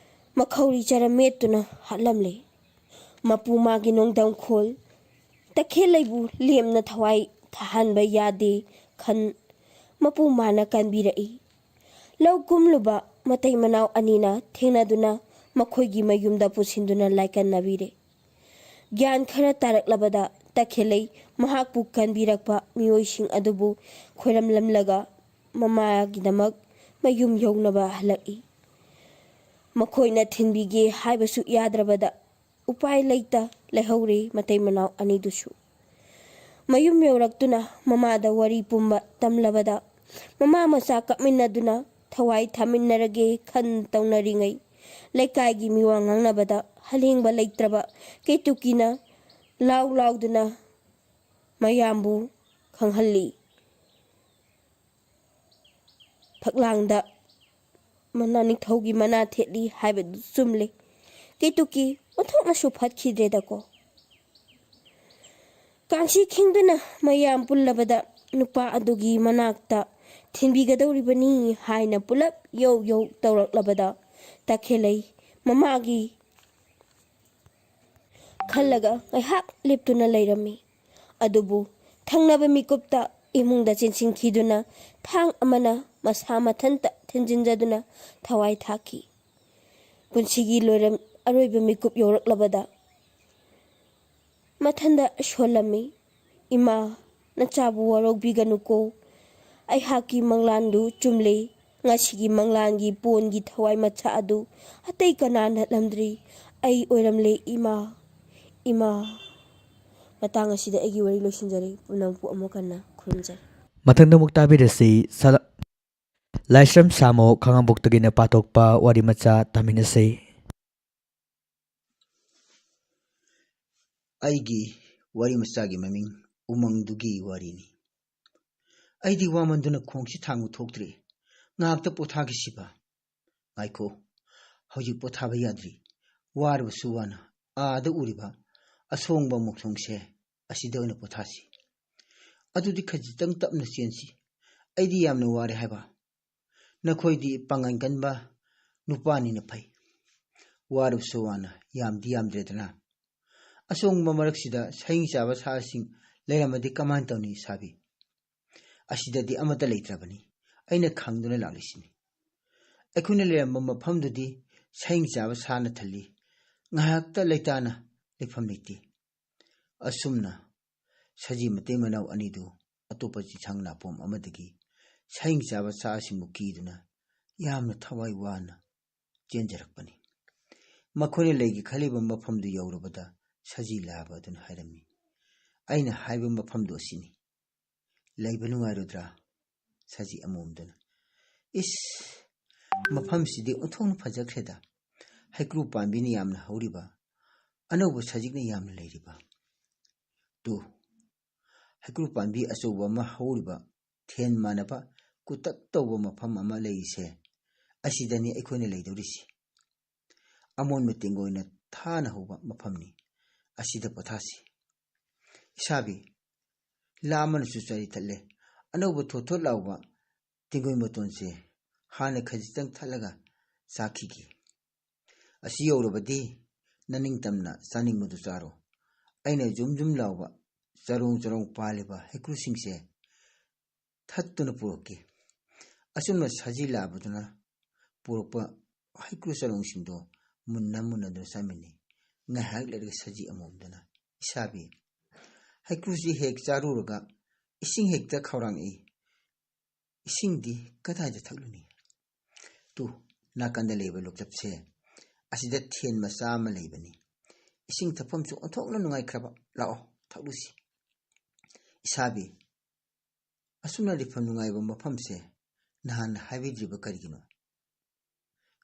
ꯃꯈꯧꯔꯤ ꯆꯔꯝ ꯃꯦꯠꯇꯨꯅ ꯍꯥꯠꯂꯝꯂꯦ꯫ ꯃꯄꯨ ꯃꯥꯒꯤ ꯅꯣꯡꯗꯝꯈꯣꯜ ꯇꯈꯦꯜꯂꯩꯕꯨ ꯂꯦꯝꯅ ꯊꯋꯥꯏ ꯊꯥꯍꯟꯕ ꯌꯥꯗꯦ ꯈꯟ ꯃꯄꯨ ꯃꯥꯅ ꯀꯟꯕꯤꯔꯛꯏ꯫ ꯂꯧ ꯀꯨꯝꯂꯨꯕ ꯃꯇꯩ ꯃꯅꯥꯎ ꯑꯅꯤꯅ ꯊꯦꯡꯅꯗꯨꯅ ꯃꯈꯣꯏꯒꯤ ꯃꯌꯨꯝꯗ ꯄꯨꯁꯤꯟꯗꯨꯅ ꯂꯥꯏꯀꯟꯅꯕꯤꯔꯦ꯫ ꯒ꯭ꯌꯥꯟ ꯈꯔ ꯇꯥꯔꯛꯂꯕꯗ ꯇꯈꯦꯜꯂꯩ ꯃꯍꯥꯛꯄꯨ ꯀꯟꯕꯤꯔꯛꯄ ꯃꯤꯑꯣꯏꯁꯤꯡ ꯑꯗꯨꯕꯨ ꯈꯣꯏꯔꯝꯂꯝꯂꯒ ꯃꯃꯥꯒꯤꯗꯃꯛ ꯃꯌꯨꯝ ꯌꯧꯅꯕ ꯍꯜꯂꯛꯏ꯫ ꯃꯈꯣꯏꯅ ꯊꯤꯟꯕꯤꯒꯦ ꯍꯥꯏꯕꯁꯨ ꯌꯥꯗ꯭ꯔꯕꯗ ꯎꯄꯥꯏ ꯂꯩꯇ ꯂꯩꯍꯧꯔꯦ ꯃꯇꯩ ꯃꯅꯥꯎ ꯑꯅꯤꯗꯨꯁꯨ꯫ ꯃꯌꯨꯝ ꯌꯧꯔꯛꯇꯨꯅ ꯃꯃꯥꯗ ꯋꯥꯔꯤ ꯄꯨꯝꯕ ꯇꯝꯂꯕꯗ ꯃꯃꯥ ꯃꯆꯥ ꯀꯞꯃꯤꯟꯅꯗꯨꯅ ꯊꯋꯥꯏ ꯊꯥꯃꯤꯟꯅꯔꯒꯦ ꯈꯟ ꯇꯧꯅꯔꯤꯉꯩ ꯂꯩꯀꯥꯏꯒꯤ ꯃꯤꯋꯥ ꯉꯥꯡꯅꯕꯗ ꯍꯂꯦꯡꯕ ꯂꯩꯇ꯭ꯔꯕ ꯀꯦꯇꯨꯀꯤꯅ ꯂꯥꯎ ꯂꯥꯎꯗꯨꯅ ꯃꯌꯥꯝꯕꯨ ꯈꯪꯍꯜꯂꯤ꯫ ꯐꯛꯂꯥꯡꯗ ꯃꯅꯥ ꯅꯤꯡꯊꯧꯒꯤ ꯃꯅꯥ ꯊꯦꯠꯂꯤ ꯍꯥꯏꯕꯗꯨ ꯆꯨꯝꯂꯦ꯫ ꯀꯦꯇꯨꯀꯤ ꯑꯣꯟꯊꯣꯛꯅꯁꯨ ꯐꯠꯈꯤꯗ꯭ꯔꯦꯗꯀꯣ꯫ ꯀꯥꯡꯁꯤ ꯈꯤꯡꯗꯨꯅ ꯃꯌꯥꯝ ꯄꯨꯜꯂꯕꯗ ꯅꯨꯄꯥ ꯑꯗꯨꯒꯤ ꯃꯅꯥꯛꯇ ꯊꯤꯟꯕꯤꯒꯗꯧꯔꯤꯕꯅꯤ ꯍꯥꯏꯅ ꯄꯨꯂꯞ ꯌꯧ ꯌꯧ ꯇꯧꯔꯛꯂꯕꯗ ꯇꯈꯦꯜꯂꯩ ꯃꯃꯥꯒꯤ ꯈꯜꯂꯒ ꯉꯥꯏꯍꯥꯛ ꯂꯦꯞꯇꯨꯅ ꯂꯩꯔꯝꯃꯤ꯫ ꯑꯗꯨꯕꯨ ꯊꯪꯅꯕ ꯃꯤꯀꯨꯞꯇ ꯏꯃꯨꯡꯗ ꯆꯦꯟꯁꯤꯟꯈꯤꯗꯨꯅ ꯊꯥꯡ ꯑꯃꯅ ꯃꯁꯥ ꯃꯊꯟꯇ ꯊꯤꯟꯖꯤꯟꯖꯗꯨꯅ ꯊꯋꯥꯏ ꯊꯥꯈꯤ꯫ ꯄꯨꯟꯁꯤꯒꯤ ꯂꯣꯏꯔꯝ ꯑꯔꯣꯏꯕ ꯃꯤꯀꯨꯞ ꯌꯧꯔꯛꯂꯕꯗ ꯃꯊꯟꯗ ꯁꯣꯜꯂꯝꯃꯤ꯫ "ꯏꯃꯥ, ꯅꯆꯥꯕꯨ ꯋꯥꯔꯧꯕꯤꯒꯅꯨꯀꯣ꯫ ꯑꯩꯍꯥꯛꯀꯤ ꯃꯪꯂꯥꯟꯗꯨ ꯆꯨꯝꯂꯦ꯫ ꯉꯁꯤꯒꯤ ꯃꯪꯂꯥꯟꯒꯤ ꯄꯣꯟꯒꯤ ꯊꯋꯥꯏ ꯃꯆꯥ ꯑꯗꯨ ꯑꯇꯩ ꯀꯅꯥ ꯅꯠꯂꯝꯗ꯭ꯔꯤ, ꯑꯩ ꯑꯣꯏꯔꯝꯂꯦ ꯏꯃꯥ, ꯏꯃꯥ"꯫ ꯃꯇꯥꯡ ꯑꯁꯤꯗ ꯑꯩꯒꯤ ꯋꯥꯔꯤ ꯂꯣꯏꯁꯤꯟꯖꯔꯦ꯫ ꯄꯨꯝꯅꯃꯛꯄꯨ ꯑꯃꯨꯛ ꯍꯟꯅ ꯈꯨꯔꯨꯝꯖꯔꯤ꯫ ꯃꯊꯪꯗ ꯑꯃꯨꯛ ꯇꯥꯕꯤꯔꯁꯤ ꯁꯂꯥ-, ꯂꯥꯏꯁ꯭ꯔꯝ ꯁꯥꯃꯣ ꯈꯥꯉꯕꯣꯛꯇꯒꯤꯅ ꯄꯥꯊꯣꯛꯄ ꯋꯥꯔꯤ ꯃꯆꯥ ꯇꯥꯃꯤꯟꯅꯁꯤ꯫ ꯑꯩꯒꯤ ꯋꯥꯔꯤ ꯃꯆꯥꯒꯤ ꯃꯃꯤꯡ ꯎꯃꯪꯗꯨꯒꯤ ꯋꯥꯔꯤꯅꯤ꯫ ꯑꯩꯗꯤ ꯋꯥꯃꯟꯗꯨꯅ ꯈꯣꯡꯁꯤ ꯊꯥꯡꯕ ꯊꯣꯛꯇ꯭ꯔꯦ꯫ ꯉꯥꯏꯍꯥꯛꯇ ꯄꯣꯊꯥꯈꯤꯁꯤꯕ꯫ ꯉꯥꯏꯈꯣ, ꯍꯧꯖꯤꯛ ꯄꯣꯊꯥꯕ ꯌꯥꯗ꯭ꯔꯤ꯫ ꯋꯥꯔꯕꯁꯨ ꯋꯥꯅ ꯑꯥꯗ ꯎꯔꯤꯕ ꯑꯁꯣꯡꯕ ꯃꯣꯛꯊꯣꯡꯁꯦ ꯑꯁꯤꯗ ꯑꯣꯏꯅ ꯄꯣꯊꯥꯁꯤ꯫ ꯑꯗꯨꯗꯤ ꯈꯖꯤꯛꯇꯪ ꯇꯞꯅ ꯆꯦꯟꯁꯤ꯫ ꯑꯩꯗꯤ ꯌꯥꯝꯅ ꯋꯥꯔꯦ ꯍꯥꯏꯕ꯫ ꯅꯈꯣꯏꯗꯤ ꯄꯥꯡꯒꯜ ꯀꯟꯕ ꯅꯨꯄꯥꯅꯤꯅ ꯐꯩ꯫ ꯋꯥꯔꯕꯁꯨ ꯋꯥꯅ ꯌꯥꯝꯗꯤ ꯌꯥꯝꯗ꯭ꯔꯦꯗꯅ꯫ ꯑꯁꯣꯡꯕ ꯃꯔꯛꯁꯤꯗ ꯁꯍꯤꯡ ꯆꯥꯕ ꯁꯥꯁꯤꯡ ꯂꯩꯔꯝꯃꯗꯤ ꯀꯃꯥꯏꯅ ꯇꯧꯅꯤ ꯏꯁꯥꯕꯤ? ꯑꯁꯤꯗꯗꯤ ꯑꯃꯠꯇ ꯂꯩꯇ꯭ꯔꯕꯅꯤ꯫ ꯑꯩꯅ ꯈꯪꯗꯨꯅ ꯂꯥꯛꯂꯤꯁꯤꯅꯤ꯫ ꯑꯩꯈꯣꯏꯅ ꯂꯩꯔꯝꯕ ꯃꯐꯝꯗꯨꯗꯤ ꯁꯌꯦꯡ ꯆꯥꯕ ꯁꯥꯅ ꯊꯜꯂꯤ꯫ ꯉꯥꯏꯍꯥꯛꯇ ꯂꯩꯇꯥꯅ ꯂꯩꯐꯝ ꯂꯩꯇꯦ꯫ ꯑꯁꯨꯝꯅ ꯁꯖꯤ ꯃꯇꯩ ꯃꯅꯥꯎ ꯑꯅꯤꯗꯨ ꯑꯇꯣꯞꯄ ꯆꯤꯡꯁꯥꯡ ꯅꯥꯄꯣꯝ ꯑꯃꯗꯒꯤ ꯁꯌꯦꯡ ꯆꯥꯕ ꯁꯥꯁꯤꯡꯕꯨ ꯀꯤꯗꯨꯅ ꯌꯥꯝꯅ ꯊꯋꯥꯏ ꯋꯥꯅ ꯆꯦꯟꯖꯔꯛꯄꯅꯤ꯫ ꯃꯈꯣꯏꯅ ꯂꯩꯒꯦ ꯈꯜꯂꯤꯕ ꯃꯐꯝꯗꯨ ꯌꯧꯔꯕꯗ ꯁꯖꯤ ꯂꯥꯕ ꯑꯗꯨꯅ ꯍꯥꯏꯔꯝꯃꯤ, "ꯑꯩꯅ ꯍꯥꯏꯕ ꯃꯐꯝꯗꯨ ꯑꯁꯤꯅꯤ꯫ ꯂꯩꯕ ꯅꯨꯡꯉꯥꯏꯔꯣꯏꯗ꯭ꯔꯥ?" ꯁꯖꯤ ꯑꯃꯣꯝꯗꯨꯅ, "ꯏꯁ, ꯃꯐꯝꯁꯤꯗꯤ ꯑꯣꯟꯊꯣꯛꯅ ꯐꯖꯈ꯭ꯔꯦꯗ꯫ ꯍꯩꯀ꯭ꯔꯨ ꯄꯥꯝꯕꯤꯅ ꯌꯥꯝꯅ ꯍꯧꯔꯤꯕ, ꯑꯅꯧꯕ ꯁꯖꯤꯛꯅ ꯌꯥꯝꯅ ꯂꯩꯔꯤꯕ꯫ ꯇꯨ, ꯍꯩꯀ꯭ꯔꯨ ꯄꯥꯝꯕꯤ ꯑꯆꯧꯕ ꯑꯃ ꯍꯧꯔꯤꯕ, ꯊꯦꯟ ꯃꯥꯟꯅꯕ ꯀꯨꯇꯛ ꯇꯧꯕ ꯃꯐꯝ ꯑꯃ ꯂꯩꯔꯤꯁꯦ, ꯑꯁꯤꯗꯅꯤ ꯑꯩꯈꯣꯏꯅ ꯂꯩꯗꯧꯔꯤꯁꯤ꯫ ꯑꯃꯣꯟꯕ ꯇꯦꯡꯒꯣꯏꯅ ꯊꯥꯅ ꯍꯧꯕ ꯃꯐꯝꯅꯤ꯫ ꯑꯁꯤꯗ ꯄꯣꯊꯥꯁꯤ꯫ ꯏꯁꯥꯕꯤ, ꯂꯥ ꯑꯃꯅꯁꯨ ꯆꯔꯤ ꯊꯠꯂꯦ꯫ ꯑꯅꯧꯕ ꯊꯣꯠ ꯊꯣꯠ ꯂꯥꯎꯕ ꯇꯦꯡꯒꯣꯏ ꯃꯇꯣꯟꯁꯦ ꯍꯥꯟꯅ ꯈꯖꯤꯛꯇꯪ ꯊꯠꯂꯒ ꯆꯥꯈꯤꯒꯦ꯫ ꯑꯁꯤ ꯌꯧꯔꯕꯗꯤ ꯅꯅꯤꯡꯇꯝꯅ ꯆꯥꯅꯤꯡꯕꯗꯨ ꯆꯥꯔꯣ꯫ ꯑꯩꯅ ꯖꯨꯝ ꯖꯨꯝ ꯂꯥꯎꯕ ꯆꯔꯣꯡ ꯆꯔꯣꯡ ꯄꯥꯜꯂꯤꯕ ꯍꯩꯀ꯭ꯔꯨꯁꯤꯡꯁꯦ ꯊꯠꯇꯨꯅ ꯄꯨꯔꯛꯀꯦ꯫" ꯑꯁꯨꯝꯅ ꯁꯖꯤ ꯂꯥꯕꯗꯨꯅ ꯄꯨꯔꯛꯄ ꯍꯩꯀ꯭ꯔꯨ ꯆꯔꯣꯡꯁꯤꯡꯗꯣ ꯃꯨꯟꯅ ꯃꯨꯟꯅꯗꯨꯅ ꯆꯥꯃꯤꯟꯅꯩ꯫ ꯉꯥꯏꯍꯥꯛ ꯂꯩꯔꯒ ꯁꯖꯤ ꯑꯃꯣꯝꯗꯨꯅ, "ꯏꯁꯥꯕꯤ, ꯍꯩꯀ꯭ꯔꯨꯁꯤ ꯍꯦꯛ ꯆꯥꯔꯨꯔꯒ ꯏꯁꯤꯡ ꯍꯦꯛꯇ ꯈꯧꯔꯥꯡꯉꯛꯏ꯫ ꯏꯁꯤꯡꯗꯤ ꯀꯗꯥꯏꯗ ꯊꯛꯂꯨꯅꯤ? ꯇꯨ, ꯅꯥꯀꯟꯗ ꯂꯩꯕ ꯂꯣꯛꯆꯞꯁꯦ, ꯑꯁꯤꯗ ꯊꯦꯟ ꯃꯆꯥ ꯑꯃ ꯂꯩꯕꯅꯤ꯫ ꯏꯁꯤꯡ ꯊꯛꯐꯝꯁꯨ ꯑꯣꯟꯊꯣꯛꯅ ꯅꯨꯡꯉꯥꯏꯈ꯭ꯔꯕ꯫ ꯂꯥꯛꯑꯣ, ꯊꯛꯂꯨꯁꯤ꯫" "ꯏꯁꯥꯕꯤ, ꯑꯁꯨꯝꯅ ꯂꯩꯐꯝ ꯅꯨꯡꯉꯥꯏꯕ ꯃꯐꯝꯁꯦ ꯅꯍꯥꯟ ꯍꯥꯏꯕꯤꯗ꯭ꯔꯤꯕ ꯀꯔꯤꯒꯤꯅꯣ?"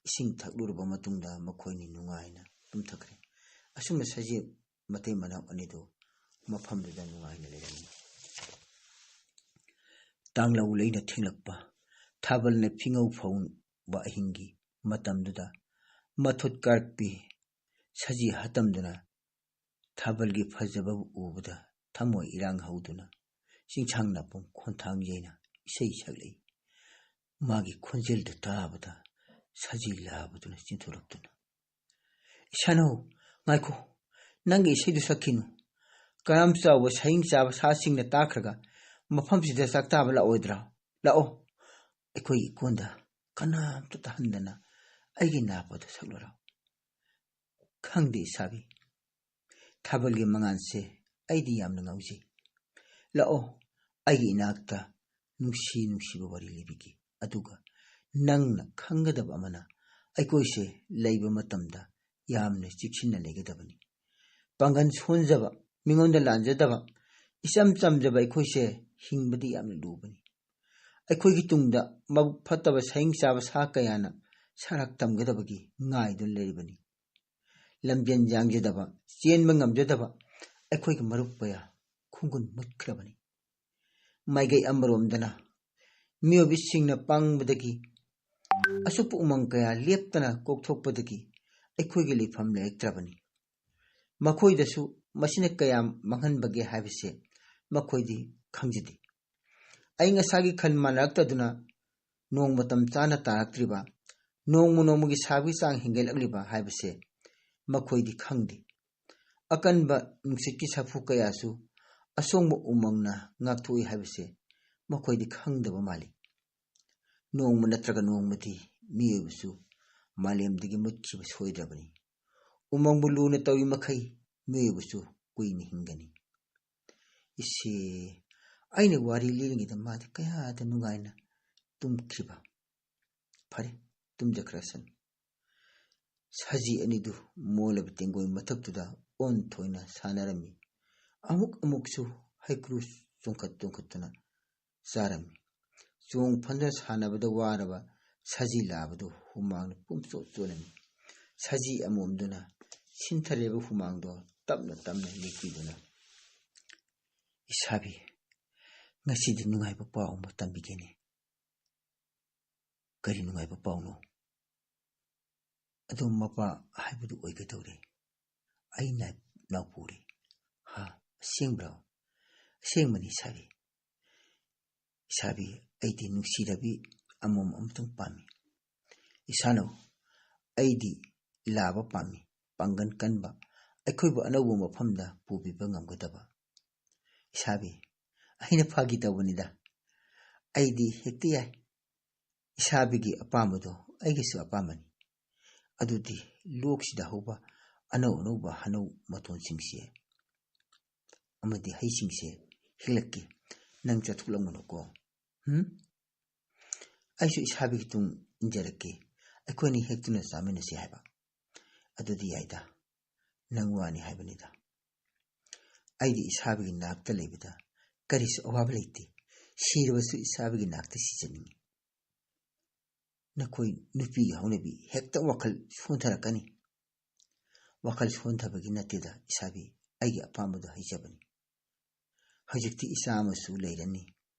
ꯏꯁꯤꯡ ꯊꯛꯂꯨꯔꯕ ꯃꯇꯨꯡꯗ ꯃꯈꯣꯏꯅꯤ ꯅꯨꯡꯉꯥꯏꯅ ꯇꯨꯝꯊꯈ꯭ꯔꯦ꯫ ꯑꯁꯨꯝꯅ ꯁꯖꯤ ꯃꯇꯩ ꯃꯅꯥꯎ ꯑꯅꯤꯗꯨ ꯃꯐꯝꯗꯨꯗ ꯅꯨꯡꯉꯥꯏꯅ ꯂꯩꯔꯝꯃꯤ꯫ ꯇꯥꯡꯂꯧ ꯂꯩꯅ ꯊꯦꯡꯂꯛꯄ, ꯊꯥꯕꯜꯅ ꯐꯤꯉꯧ ꯐꯧꯕ ꯑꯍꯤꯡꯒꯤ ꯃꯇꯝꯗꯨꯗ ꯃꯊꯨꯠ ꯀꯥꯔꯛꯄꯤ ꯁꯖꯤ ꯍꯥꯠꯇꯝꯗꯨꯅ ꯊꯥꯕꯜꯒꯤ ꯐꯖꯕꯕꯨ ꯎꯕꯗ ꯊꯃꯣꯏ ꯏꯔꯥꯡ ꯍꯧꯗꯨꯅ ꯆꯤꯡꯁꯥꯡ ꯅꯥꯄꯣꯝ ꯈꯣꯟꯊꯥꯡ ꯌꯩꯅ ꯏꯁꯩ ꯁꯛꯂꯛꯏ꯫ ꯃꯥꯒꯤ ꯈꯣꯟꯖꯦꯜꯗꯨ ꯇꯥꯕꯗ ꯁꯖꯤ ꯂꯥꯕꯗꯨꯅ ꯆꯦꯟꯊꯣꯔꯛꯇꯨꯅ, "ꯏꯁꯥꯅꯧ, ꯉꯥꯏꯈꯣ, ꯅꯪꯒꯤ ꯏꯁꯩꯗꯨ ꯁꯛꯈꯤꯅꯨ꯫ ꯀꯔꯝ ꯆꯥꯎꯕ ꯁꯍꯤꯡ ꯆꯥꯕ ꯁꯥꯁꯤꯡꯅ ꯇꯥꯈ꯭ꯔꯒ ꯃꯐꯝꯁꯤꯗ ꯆꯥꯛ ꯆꯥꯕ ꯂꯥꯛꯑꯣꯏꯗ꯭ꯔꯣ? ꯂꯥꯛꯑꯣ, ꯑꯩꯈꯣꯏꯒꯤ ꯏꯀꯣꯟꯗ ꯀꯅꯥꯝꯇ ꯇꯥꯍꯟꯗꯅ ꯑꯩꯒꯤ ꯅꯥꯄꯣꯗ ꯁꯛꯂꯨꯔꯣ꯫ ꯈꯪꯗꯦ ꯏꯁꯥꯕꯤ, ꯊꯥꯕꯜꯒꯤ ꯃꯉꯥꯜꯁꯦ ꯑꯩꯗꯤ ꯌꯥꯝꯅ ꯉꯥꯎꯖꯩ꯫ ꯂꯥꯛꯑꯣ, ꯑꯩꯒꯤ ꯏꯅꯥꯛꯇ ꯅꯨꯡꯁꯤ ꯅꯨꯡꯁꯤꯕ ꯋꯥꯔꯤ ꯂꯤꯕꯤꯒꯦ꯫ ꯑꯗꯨꯒ ꯅꯪꯅ ꯈꯪꯒꯗꯕ ꯑꯃꯅ, ꯑꯩꯈꯣꯏꯁꯦ ꯂꯩꯕ ꯃꯇꯝꯗ ꯌꯥꯝꯅ ꯆꯦꯛꯁꯤꯟꯅ ꯂꯩꯒꯗꯕꯅꯤ꯫ ꯄꯥꯡꯒꯜ ꯁꯣꯟꯖꯕ, ꯃꯤꯉꯣꯟꯗ ꯂꯥꯟꯖꯗꯕ, ꯏꯆꯝ ꯆꯝꯖꯕ ꯑꯩꯈꯣꯏꯁꯦ ꯍꯤꯡꯕꯗꯤ ꯌꯥꯝꯅ ꯂꯨꯕꯅꯤ꯫ ꯑꯩꯈꯣꯏꯒꯤ ꯇꯨꯡꯗ ꯃꯕꯨꯛ ꯐꯠꯇꯕ ꯁꯍꯤꯡ ꯆꯥꯕ ꯁꯥ ꯀꯌꯥꯅ ꯁꯔꯥꯛ ꯇꯝꯒꯗꯕꯒꯤ ꯉꯥꯏꯗꯨꯅ ꯂꯩꯔꯤꯕꯅꯤ꯫ ꯂꯝꯖꯦꯟ ꯌꯥꯡꯖꯗꯕ, ꯆꯦꯟꯕ ꯉꯝꯖꯗꯕ ꯑꯩꯈꯣꯏꯒꯤ ꯃꯔꯨꯞ ꯀꯌꯥ ꯈꯣꯡꯒꯨꯟ ꯃꯨꯠꯈ꯭ꯔꯕꯅꯤ꯫ ꯃꯥꯏꯀꯩ ꯑꯃꯔꯣꯝꯗꯅ ꯃꯤꯑꯣꯏꯕꯁꯤꯡꯅ ꯄꯪꯕꯗꯒꯤ ꯑꯁꯨꯞꯄ ꯎꯃꯪ ꯀꯌꯥ ꯂꯦꯞꯇꯅ ꯀꯣꯛꯊꯣꯛꯄꯗꯒꯤ ꯑꯩꯈꯣꯏꯒꯤ ꯂꯩꯐꯝ ꯂꯩꯔꯛꯇ꯭ꯔꯕꯅꯤ꯫ ꯃꯈꯣꯏꯗꯁꯨ ꯃꯁꯤꯅ ꯀꯌꯥꯝ ꯃꯥꯡꯍꯟꯕꯒꯦ ꯍꯥꯏꯕꯁꯦ ꯃꯈꯣꯏꯗꯤ ꯈꯪꯖꯗꯦ꯫ ꯑꯏꯪ ꯑꯁꯥꯒꯤ ꯈꯜ ꯃꯥꯟꯅꯔꯛꯇꯗꯨꯅ ꯅꯣꯡ ꯃꯇꯝ ꯆꯥꯅ ꯇꯥꯔꯛꯇ꯭ꯔꯤꯕ, ꯅꯣꯡꯃ ꯅꯣꯡꯃꯒꯤ ꯁꯥꯕꯒꯤ ꯆꯥꯡ ꯍꯦꯟꯒꯠꯂꯛꯂꯤꯕ ꯍꯥꯏꯕꯁꯦ ꯃꯈꯣꯏꯗꯤ ꯈꯪꯗꯦ꯫ ꯑꯀꯟꯕ ꯅꯨꯡꯁꯤꯠꯀꯤ ꯁꯥꯐꯨ ꯀꯌꯥꯁꯨ ꯑꯁꯣꯡꯕ ꯎꯃꯪꯅ ꯉꯥꯛꯊꯣꯛꯏ ꯍꯥꯏꯕꯁꯦ ꯃꯈꯣꯏꯗꯤ ꯈꯪꯗꯕ ꯃꯥꯜꯂꯤ꯫ ꯅꯣꯡꯃ ꯅꯠꯇ꯭ꯔꯒ ꯅꯣꯡꯃꯗꯤ ꯃꯤꯑꯣꯏꯕꯁꯨ ꯃꯥꯂꯦꯝꯗꯒꯤ ꯃꯨꯠꯈꯤꯕ ꯁꯣꯏꯗ꯭ꯔꯕꯅꯤ꯫ ꯎꯃꯪꯕꯨ ꯂꯨꯅ ꯇꯧꯔꯤ ꯃꯈꯩ ꯃꯤꯑꯣꯏꯕꯁꯨ ꯀꯨꯏꯅ ꯍꯤꯡꯒꯅꯤ꯫ ꯏꯆꯦ, ꯑꯩꯅ ꯋꯥꯔꯤ ꯂꯤꯔꯤꯉꯩꯗ ꯃꯥꯗꯤ ꯀꯌꯥꯗ ꯅꯨꯡꯉꯥꯏꯅ ꯇꯨꯝꯈꯤꯕ꯫ ꯐꯔꯦ, ꯇꯨꯝꯖꯈ꯭ꯔꯁꯅꯨ꯫ ꯁꯖꯤ ꯑꯅꯤꯗꯨ ꯃꯣꯜꯂꯕ ꯇꯦꯡꯒꯣꯏ ꯃꯊꯛꯇꯨꯗ ꯑꯣꯟꯊꯣꯏꯅ ꯁꯥꯟꯅꯔꯝꯃꯤ꯫ ꯑꯃꯨꯛ ꯑꯃꯨꯛꯁꯨ ꯍꯩꯀ꯭ꯔꯨ ꯆꯣꯡꯈꯠ ꯆꯣꯡꯈꯠꯇꯨꯅ ꯆꯥꯔꯝꯃꯤ꯫ ꯆꯣꯡ ꯐꯟꯗꯨꯅ ꯁꯥꯟꯅꯕꯗ ꯋꯥꯔꯕ ꯁꯖꯤ ꯂꯥꯕꯗꯨ ꯍꯨꯃꯥꯡꯅ ꯄꯨꯝꯆꯣꯠ ꯆꯣꯠꯂꯝꯃꯤ꯫ ꯁꯖꯤ ꯑꯃꯣꯝꯗꯨꯅ ꯁꯤꯟꯊꯔꯤꯕ ꯍꯨꯃꯥꯡꯗꯣ ꯇꯞꯅ ꯇꯞꯅ ꯂꯤꯛꯄꯤꯗꯨꯅ, "ꯏꯁꯥꯕꯤ, ꯉꯁꯤꯗꯤ ꯅꯨꯡꯉꯥꯏꯕ ꯄꯥꯎ ꯑꯃ ꯇꯝꯕꯤꯒꯦꯅꯦ꯫" "ꯀꯔꯤ ꯅꯨꯡꯉꯥꯏꯕ ꯄꯥꯎꯅꯣ?" "ꯑꯗꯨꯝ ꯃꯄꯥ ꯍꯥꯏꯕꯗꯨ ꯑꯣꯏꯒꯗꯧꯔꯦ꯫ ꯑꯩ ꯅꯥꯏ-, ꯅꯥꯎꯄꯨꯔꯦ꯫" "ꯍꯥ? ꯑꯁꯦꯡꯕ꯭ꯔꯣ?" "ꯑꯁꯦꯡꯕꯅꯤ ꯏꯁꯥꯕꯤ꯫ ꯏꯁꯥꯕꯤ, ꯑꯩꯗꯤ ꯅꯨꯡꯁꯤꯔꯕꯤ ꯑꯃꯣꯝ ꯑꯃꯇꯪ ꯄꯥꯝꯃꯤ꯫" "ꯏꯁꯥꯅꯧ, ꯑꯩꯗꯤ ꯂꯥꯕ ꯄꯥꯝꯃꯤ, ꯄꯥꯡꯒꯜ ꯀꯟꯕ, ꯑꯩꯈꯣꯏꯕꯨ ꯑꯅꯧꯕ ꯃꯐꯝꯗ ꯄꯨꯕꯤꯕ ꯉꯝꯒꯗꯕ꯫ ꯏꯁꯥꯕꯤ, ꯑꯩꯅ ꯐꯥꯒꯤ ꯇꯧꯕꯅꯤꯗ꯫ ꯑꯩꯗꯤ ꯍꯦꯛꯇ ꯌꯥꯏ꯫ ꯏꯁꯥꯕꯤꯒꯤ ꯑꯄꯥꯝꯕꯗꯣ ꯑꯩꯒꯤꯁꯨ ꯑꯄꯥꯝꯕꯅꯤ꯫ ꯑꯗꯨꯗꯤ ꯂꯣꯛꯁꯤꯗ ꯍꯧꯕ ꯑꯅꯧ ꯑꯅꯧꯕ ꯍꯅꯧ ꯃꯇꯣꯟꯁꯤꯡꯁꯦ ꯑꯃꯗꯤ ꯍꯩꯁꯤꯡꯁꯦ ꯍꯦꯛꯂꯛꯀꯦ꯫ ꯅꯪ ꯆꯠꯊꯣꯛꯂꯝꯒꯅꯨꯀꯣ꯫ ꯍꯨꯝ? ꯑꯩꯁꯨ ꯏꯁꯥꯕꯤꯒꯤ ꯇꯨꯡ ꯏꯟꯖꯔꯛꯀꯦ꯫ ꯑꯩꯈꯣꯏꯅꯤ ꯍꯦꯛꯇꯨꯅ ꯆꯥꯃꯤꯟꯅꯁꯤ ꯍꯥꯏꯕ꯫ ꯑꯗꯨꯗꯤ ꯌꯥꯏꯗ꯫ ꯅꯪ ꯋꯥꯅꯤ ꯍꯥꯏꯕꯅꯤꯗ꯫ ꯑꯩꯗꯤ ꯏꯁꯥꯕꯤꯒꯤ ꯅꯥꯛꯇ ꯂꯩꯕꯗ ꯀꯔꯤꯁꯨ ꯑꯋꯥꯕ ꯂꯩꯇꯦ꯫ ꯁꯤꯔꯕꯁꯨ ꯏꯁꯥꯕꯤꯒꯤ ꯅꯥꯛꯇ ꯁꯤꯖꯅꯤꯡꯉꯤ꯫ ꯅꯈꯣꯏ ꯅꯨꯄꯤꯒꯤ ꯍꯧꯅꯕꯤ ꯍꯦꯛꯇ ꯋꯥꯈꯜ ꯁꯣꯟꯊꯔꯛꯀꯅꯤ꯫ ꯋꯥꯈꯜ ꯁꯣꯟꯊꯕꯒꯤ ꯅꯠꯇꯦꯗ ꯏꯁꯥꯕꯤ, ꯑꯩꯒꯤ ꯑꯄꯥꯝꯕꯗꯣ ꯍꯩꯖꯕꯅꯤ꯫ ꯍꯧꯖꯤꯛꯇꯤ ꯏꯆꯥ ꯑꯃꯁꯨ ꯂꯩꯔꯅꯤ꯫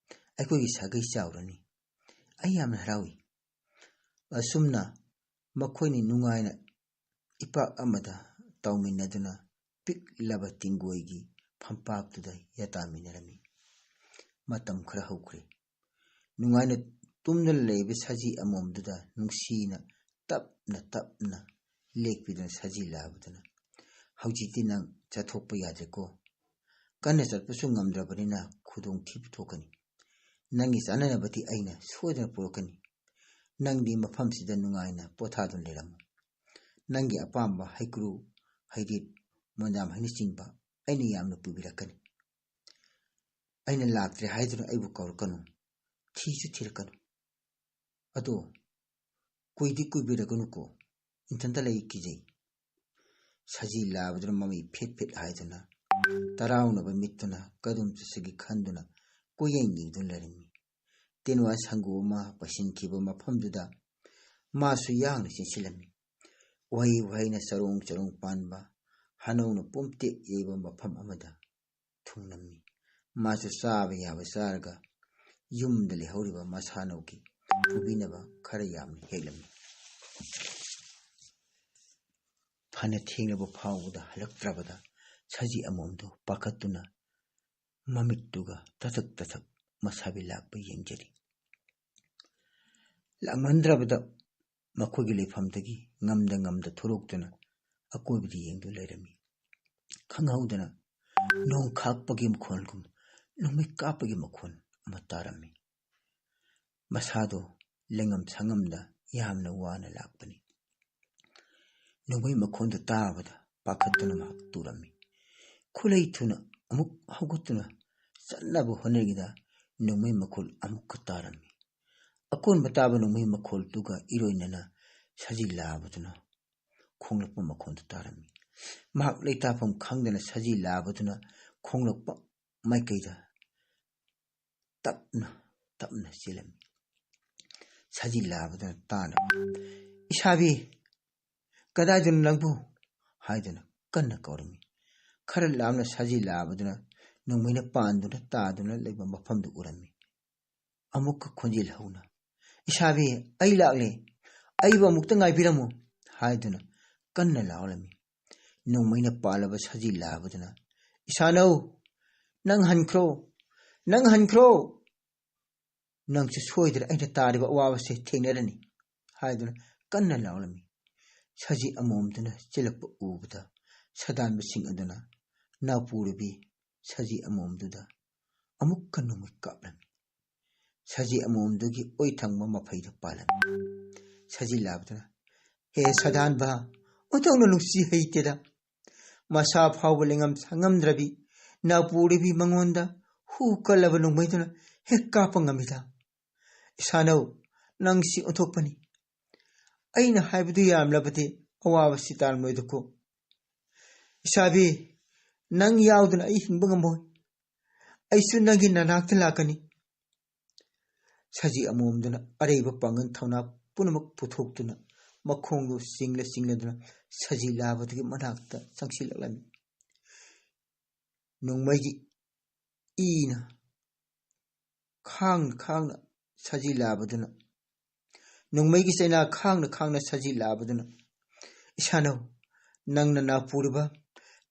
ꯑꯩꯈꯣꯏꯒꯤ ꯁꯥꯒꯩ ꯆꯥꯎꯔꯅꯤ꯫ ꯑꯩ ꯌꯥꯝꯅ ꯍꯔꯥꯎꯏ꯫ ꯑꯁꯨꯝꯅ ꯃꯈꯣꯏꯅꯤ ꯅꯨꯡꯉꯥꯏꯅ ꯏꯄꯥꯛ ꯑꯃꯗ ꯇꯥꯎꯃꯤꯟꯅꯗꯨꯅ ꯄꯤꯛꯂꯕ ꯇꯤꯡꯒꯣꯏꯒꯤ ꯐꯝꯄꯥꯛꯇꯨꯗ ꯌꯥꯇꯥꯃꯤꯟꯅꯔꯝꯃꯤ꯫ ꯃꯇꯝ ꯈꯔ ꯍꯧꯈ꯭ꯔꯦ꯫ ꯅꯨꯡꯉꯥꯏꯅ ꯇꯨꯝꯗꯨꯅ ꯂꯩꯕ ꯁꯖꯤ ꯑꯃꯣꯝꯗꯨꯗ ꯅꯨꯡꯁꯤꯅ ꯇꯞꯅ ꯇꯞꯅ ꯂꯦꯛꯄꯤꯗꯨꯅ ꯁꯖꯤ ꯂꯥꯕꯗꯨꯅ, "ꯍꯧꯖꯤꯛꯇꯤ ꯅꯪ ꯆꯠꯊꯣꯛꯄ ꯌꯥꯗ꯭ꯔꯦꯀꯣ꯫ ꯀꯟꯅ ꯆꯠꯄꯁꯨ ꯉꯝꯗ꯭ꯔꯕꯅꯤꯅ ꯈꯨꯗꯣꯡꯊꯤꯕ ꯊꯣꯛꯀꯅꯤ꯫ ꯅꯪꯒꯤ ꯆꯥꯅꯅꯕꯗꯤ ꯑꯩꯅ ꯁꯣꯏꯗꯅ ꯄꯨꯔꯛꯀꯅꯤ꯫ ꯅꯪꯗꯤ ꯃꯐꯝꯁꯤꯗ ꯅꯨꯡꯉꯥꯏꯅ ꯄꯣꯊꯥꯗꯨꯅ ꯂꯩꯔꯝꯃꯨ꯫ ꯅꯪꯒꯤ ꯑꯄꯥꯝꯕ ꯍꯩꯀ꯭ꯔꯨ, ꯍꯩꯔꯤꯠ, ꯃꯣꯟꯖꯥꯝ ꯍꯩꯅꯆꯤꯡꯕ ꯑꯩꯅ ꯌꯥꯝꯅ ꯄꯨꯕꯤꯔꯛꯀꯅꯤ꯫ ꯑꯩꯅ ꯂꯥꯛꯇ꯭ꯔꯦ ꯍꯥꯏꯗꯨꯅ ꯑꯩꯕꯨ ꯀꯧꯔꯛꯀꯅꯨ, ꯊꯤꯁꯨ ꯊꯤꯔꯛꯀꯅꯨ꯫ ꯑꯗꯣ ꯀꯨꯏꯗꯤ ꯀꯨꯏꯕꯤꯔꯒꯅꯨꯀꯣ, ꯏꯊꯟꯇ ꯂꯩ ꯀꯤꯖꯩ꯫" ꯁꯖꯤ ꯂꯥꯕꯗꯨꯅ ꯃꯃꯩ ꯐꯦꯠ ꯐꯦꯠ ꯍꯥꯏꯗꯨꯅ, ꯇꯔꯥꯎꯅꯕ ꯃꯤꯠꯇꯨꯅ ꯀꯗꯣꯝ ꯆꯠꯁꯤꯒꯦ ꯈꯟꯗꯨꯅ ꯀꯣꯏꯌꯦꯡ ꯌꯦꯡꯗꯨꯅ ꯂꯩꯔꯝꯃꯤ꯫ ꯇꯦꯟꯋꯥ ꯁꯪꯒꯨ ꯑꯃ ꯄꯩꯁꯤꯟꯈꯤꯕ ꯃꯐꯝꯗꯨꯗ ꯃꯥꯁꯨ ꯌꯥꯡꯅ ꯆꯦꯟꯁꯤꯜꯂꯝꯃꯤ꯫ ꯎꯍꯩ ꯋꯥꯍꯩꯅ ꯆꯔꯣꯡ ꯆꯔꯣꯡ ꯄꯥꯟꯕ ꯍꯅꯧꯅ ꯄꯨꯝꯇꯦꯛ ꯌꯩꯕ ꯃꯐꯝ ꯑꯃꯗ ꯊꯨꯡꯂꯝꯃꯤ꯫ ꯃꯥꯁꯨ ꯆꯥꯕ ꯌꯥꯕ ꯆꯥꯔꯒ ꯌꯨꯝꯗ ꯂꯩꯍꯧꯔꯤꯕ ꯃꯁꯥꯅꯧꯒꯤ ꯄꯨꯕꯤꯅꯕ ꯈꯔ ꯌꯥꯝꯅ ꯍꯦꯛꯂꯝꯃꯤ꯫ ꯐꯅ ꯊꯦꯡꯂꯕ ꯐꯥꯎꯕꯗ ꯍꯜꯂꯛꯇ꯭ꯔꯕꯗ ꯁꯖꯤ ꯑꯃꯣꯝꯗꯨ ꯄꯥꯈꯠꯇꯨꯅ ꯃꯃꯤꯠꯇꯨꯒ ꯇꯊꯛ ꯇꯊꯛ ꯃꯁꯥꯕꯤ ꯂꯥꯛꯄ ꯌꯦꯡꯖꯔꯤ꯫ ꯂꯥꯛꯃꯟꯗ꯭ꯔꯕꯗ ꯃꯈꯣꯏꯒꯤ ꯂꯩꯐꯝꯗꯒꯤ ꯉꯝꯗ ꯉꯝꯗ ꯊꯣꯔꯛꯇꯨꯅ ꯑꯀꯣꯏꯕꯗ ꯌꯦꯡꯗꯨꯅ ꯂꯩꯔꯝꯃꯤ꯫ ꯈꯪꯍꯧꯗꯅ ꯅꯣꯡ ꯈꯥꯛꯄꯒꯤ ꯃꯈꯣꯜꯒꯨꯝ ꯅꯣꯡꯃꯩ ꯀꯥꯞꯄꯒꯤ ꯃꯈꯣꯜ ꯑꯃ ꯇꯥꯔꯝꯃꯤ꯫ ꯃꯁꯥꯗꯣ ꯂꯩꯉꯝ ꯁꯥꯉꯝꯗ ꯌꯥꯝꯅ ꯋꯥꯅ ꯂꯥꯛꯄꯅꯤ꯫ ꯅꯣꯡꯃꯩ ꯃꯈꯣꯟꯗꯨ ꯇꯥꯕꯗ ꯄꯥꯈꯠꯇꯨꯅ ꯃꯍꯥꯛ ꯇꯨꯔꯝꯃꯤ꯫ ꯈꯨꯠꯂꯩ ꯊꯨꯅ ꯑꯃꯨꯛ ꯍꯧꯒꯠꯇꯨꯅ ꯆꯠꯅꯕ ꯍꯣꯠꯅꯔꯤꯉꯩꯗ ꯅꯣꯡꯃꯩ ꯃꯈꯣꯜ ꯑꯃꯨꯛꯀ ꯇꯥꯔꯝꯃꯤ꯫ ꯑꯀꯣꯟꯕ ꯇꯥꯕ ꯅꯣꯡꯃꯩ ꯃꯈꯣꯜꯗꯨꯒ ꯏꯔꯣꯏꯅꯅ ꯁꯖꯤ ꯂꯥꯕꯗꯨꯅ ꯈꯣꯡꯂꯛꯄ ꯃꯈꯣꯟꯗꯨ ꯇꯥꯔꯝꯃꯤ꯫ ꯃꯍꯥꯛ ꯂꯩꯇꯥꯐꯝ ꯈꯪꯗꯅ ꯁꯖꯤ ꯂꯥꯕꯗꯨꯅ ꯈꯣꯡꯂꯛꯄ ꯃꯥꯏꯀꯩꯗ ꯇꯞꯅ ꯇꯞꯅ ꯆꯦꯜꯂꯝꯃꯤ꯫ ꯁꯖꯤ ꯂꯥꯕꯗꯨꯅ ꯇꯥꯅꯕ, "ꯏꯁꯥꯕꯤ, ꯀꯗꯥꯏꯗꯅꯣ ꯅꯪꯕꯨ?" ꯍꯥꯏꯗꯨꯅ ꯀꯟꯅ ꯀꯧꯔꯝꯃꯤ꯫ ꯈꯔ ꯂꯥꯞꯅ ꯁꯖꯤ ꯂꯥꯕꯗꯨꯅ ꯅꯣꯡꯃꯩꯅ ꯄꯥꯟꯗꯨꯅ ꯇꯥꯗꯨꯅ ꯂꯩꯕ ꯃꯐꯝꯗꯨ ꯎꯔꯝꯃꯤ꯫ ꯑꯃꯨꯛꯀ ꯈꯣꯟꯖꯦꯜ ꯍꯧꯅ, "ꯏꯁꯥꯕꯤ, ꯑꯩ ꯂꯥꯛꯂꯦ, ꯑꯩꯕꯨ ꯑꯃꯨꯛꯇ ꯉꯥꯏꯕꯤꯔꯝꯃꯨ" ꯍꯥꯏꯗꯨꯅ ꯀꯟꯅ ꯂꯥꯎꯔꯝꯃꯤ꯫ ꯅꯣꯡꯃꯩꯅ ꯄꯥꯜꯂꯕ ꯁꯖꯤ ꯂꯥꯕꯗꯨꯅ, "ꯏꯁꯥꯅꯧ, ꯅꯪ ꯍꯟꯈ꯭ꯔꯣ, ꯅꯪ ꯍꯟꯈ꯭ꯔꯣ, ꯅꯪꯁꯨ ꯁꯣꯏꯗ꯭ꯔꯦ ꯑꯩꯅ ꯇꯥꯔꯤꯕ ꯑꯋꯥꯕꯁꯦ ꯊꯦꯡꯅꯔꯅꯤ" ꯍꯥꯏꯗꯨꯅ ꯀꯟꯅ ꯂꯥꯎꯔꯝꯃꯤ꯫ ꯁꯖꯤ ꯑꯃꯣꯝꯗꯨꯅ ꯆꯦꯜꯂꯛꯄ ꯎꯕꯗ ꯁꯥꯗꯥꯟꯕꯁꯤꯡ ꯑꯗꯨꯅ ꯅꯥꯎꯄꯨꯔꯕꯤ ꯁꯖꯤ ꯑꯃꯣꯝꯗꯨꯗ ꯑꯃꯨꯛꯀ ꯅꯣꯡꯃꯩ ꯀꯥꯞꯂꯝꯃꯤ꯫ ꯁꯖꯤ ꯑꯃꯣꯝꯗꯨꯒꯤ ꯑꯣꯏ ꯊꯪꯕ ꯃꯐꯩꯗ ꯄꯥꯜꯂꯝꯃꯤ꯫ ꯁꯖꯤ ꯂꯥꯕꯗꯨꯅ, "ꯍꯦ ꯁꯥꯗꯥꯟꯕ, ꯑꯣꯟꯊꯣꯛꯅ ꯅꯨꯡꯁꯤ ꯍꯩꯇꯦꯗ꯫ ꯃꯁꯥ ꯐꯥꯎꯕ ꯂꯩꯉꯝ ꯁꯥꯉꯝꯗ꯭ꯔꯕꯤ ꯅꯥꯎꯄꯨꯔꯕꯤ ꯃꯉꯣꯟꯗ ꯍꯨ ꯀꯜꯂꯕ ꯅꯣꯡꯃꯩꯗꯨꯅ ꯍꯦꯛ ꯀꯥꯞꯄ ꯉꯝꯃꯤꯗ꯫ ꯏꯁꯥꯅꯧ, ꯅꯪꯁꯤ ꯑꯣꯟꯊꯣꯛꯄꯅꯤ꯫ ꯑꯩꯅ ꯍꯥꯏꯕꯗꯨ ꯌꯥꯔꯝꯂꯕꯗꯤ ꯑꯋꯥꯕꯁꯤ ꯇꯥꯔꯝꯂꯣꯏꯗꯀꯣ꯫ ꯏꯁꯥꯕꯤ, ꯅꯪ ꯌꯥꯎꯗꯅ ꯑꯩ ꯍꯤꯡꯕ ꯉꯝꯃꯣꯏ꯫ ꯑꯩꯁꯨ ꯅꯪꯒꯤ ꯅꯅꯥꯛꯇ ꯂꯥꯛꯀꯅꯤ"꯫ ꯁꯖꯤ ꯑꯃꯣꯝꯗꯨꯅ ꯑꯔꯩꯕ ꯄꯥꯡꯒꯜ ꯊꯧꯅꯥ ꯄꯨꯝꯅꯃꯛ ꯄꯨꯊꯣꯛꯇꯨꯅ ꯃꯈꯣꯡꯗꯨ ꯆꯤꯡꯂ ꯆꯤꯡꯂꯗꯨꯅ ꯁꯖꯤ ꯂꯥꯕꯗꯨꯒꯤ ꯃꯅꯥꯛꯇ ꯆꯪꯁꯤꯜꯂꯛꯂꯝꯃꯤ꯫ ꯅꯣꯡꯃꯩꯒꯤ ꯏꯅ ꯈꯥꯡꯅ ꯈꯥꯡꯅ ꯁꯖꯤ ꯂꯥꯕꯗꯨꯅ, ꯅꯣꯡꯃꯩꯒꯤ ꯆꯩꯅꯥ ꯈꯥꯡꯅ ꯈꯥꯡꯅ ꯁꯖꯤ ꯂꯥꯕꯗꯨꯅ, "ꯏꯁꯥꯅꯧ, ꯅꯪꯅ ꯅꯥꯎꯄꯨꯔꯕ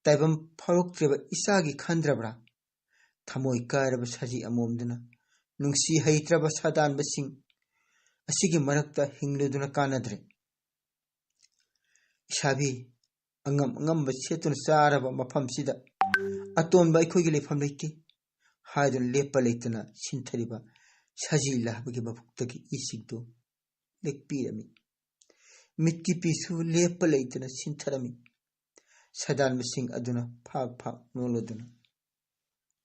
ꯇꯥꯏꯕꯪ ꯐꯥꯎꯔꯛꯇ꯭ꯔꯤꯕ ꯏꯆꯥꯒꯤ ꯈꯟꯗ꯭ꯔꯕ꯭ꯔꯥ? ꯊꯃꯣꯏ ꯀꯥꯏꯔꯕ ꯁꯖꯤ ꯑꯃꯣꯝꯗꯨꯅ ꯅꯨꯡꯁꯤ ꯍꯩꯇ꯭ꯔꯕ ꯁꯥꯗꯥꯟꯕꯁꯤꯡ ꯑꯁꯤꯒꯤ ꯃꯔꯛꯇ ꯍꯤꯡꯂꯨꯗꯨꯅ ꯀꯥꯟꯅꯗ꯭ꯔꯦ꯫ ꯏꯁꯥꯕꯤ, ꯑꯉꯝ ꯑꯉꯝꯕ ꯁꯦꯠꯇꯨꯅ ꯆꯥꯔꯕ ꯃꯐꯝꯁꯤꯗ ꯑꯇꯣꯟꯕ ꯑꯩꯈꯣꯏꯒꯤ ꯂꯩꯐꯝ ꯂꯩꯇꯦ ꯍꯥꯏꯗꯨꯅ ꯂꯦꯞꯄ ꯂꯩꯇꯅ ꯁꯤꯟꯊꯔꯤꯕ ꯁꯖꯤ ꯂꯥꯕꯒꯤ ꯃꯕꯨꯛꯇꯒꯤ ꯏꯁꯤꯡꯗꯨ ꯂꯦꯛꯄꯤꯔꯝꯃꯤ꯫ ꯃꯤꯠꯀꯤ ꯄꯤꯁꯨ ꯂꯦꯞꯄ ꯂꯩꯇꯅ ꯁꯤꯟꯊꯔꯝꯃꯤ꯫ ꯁꯗꯥꯟꯕꯁꯤꯡ ꯑꯗꯨꯅ ꯐꯥꯛ ꯐꯥꯛ ꯅꯣꯛꯂꯗꯨꯅ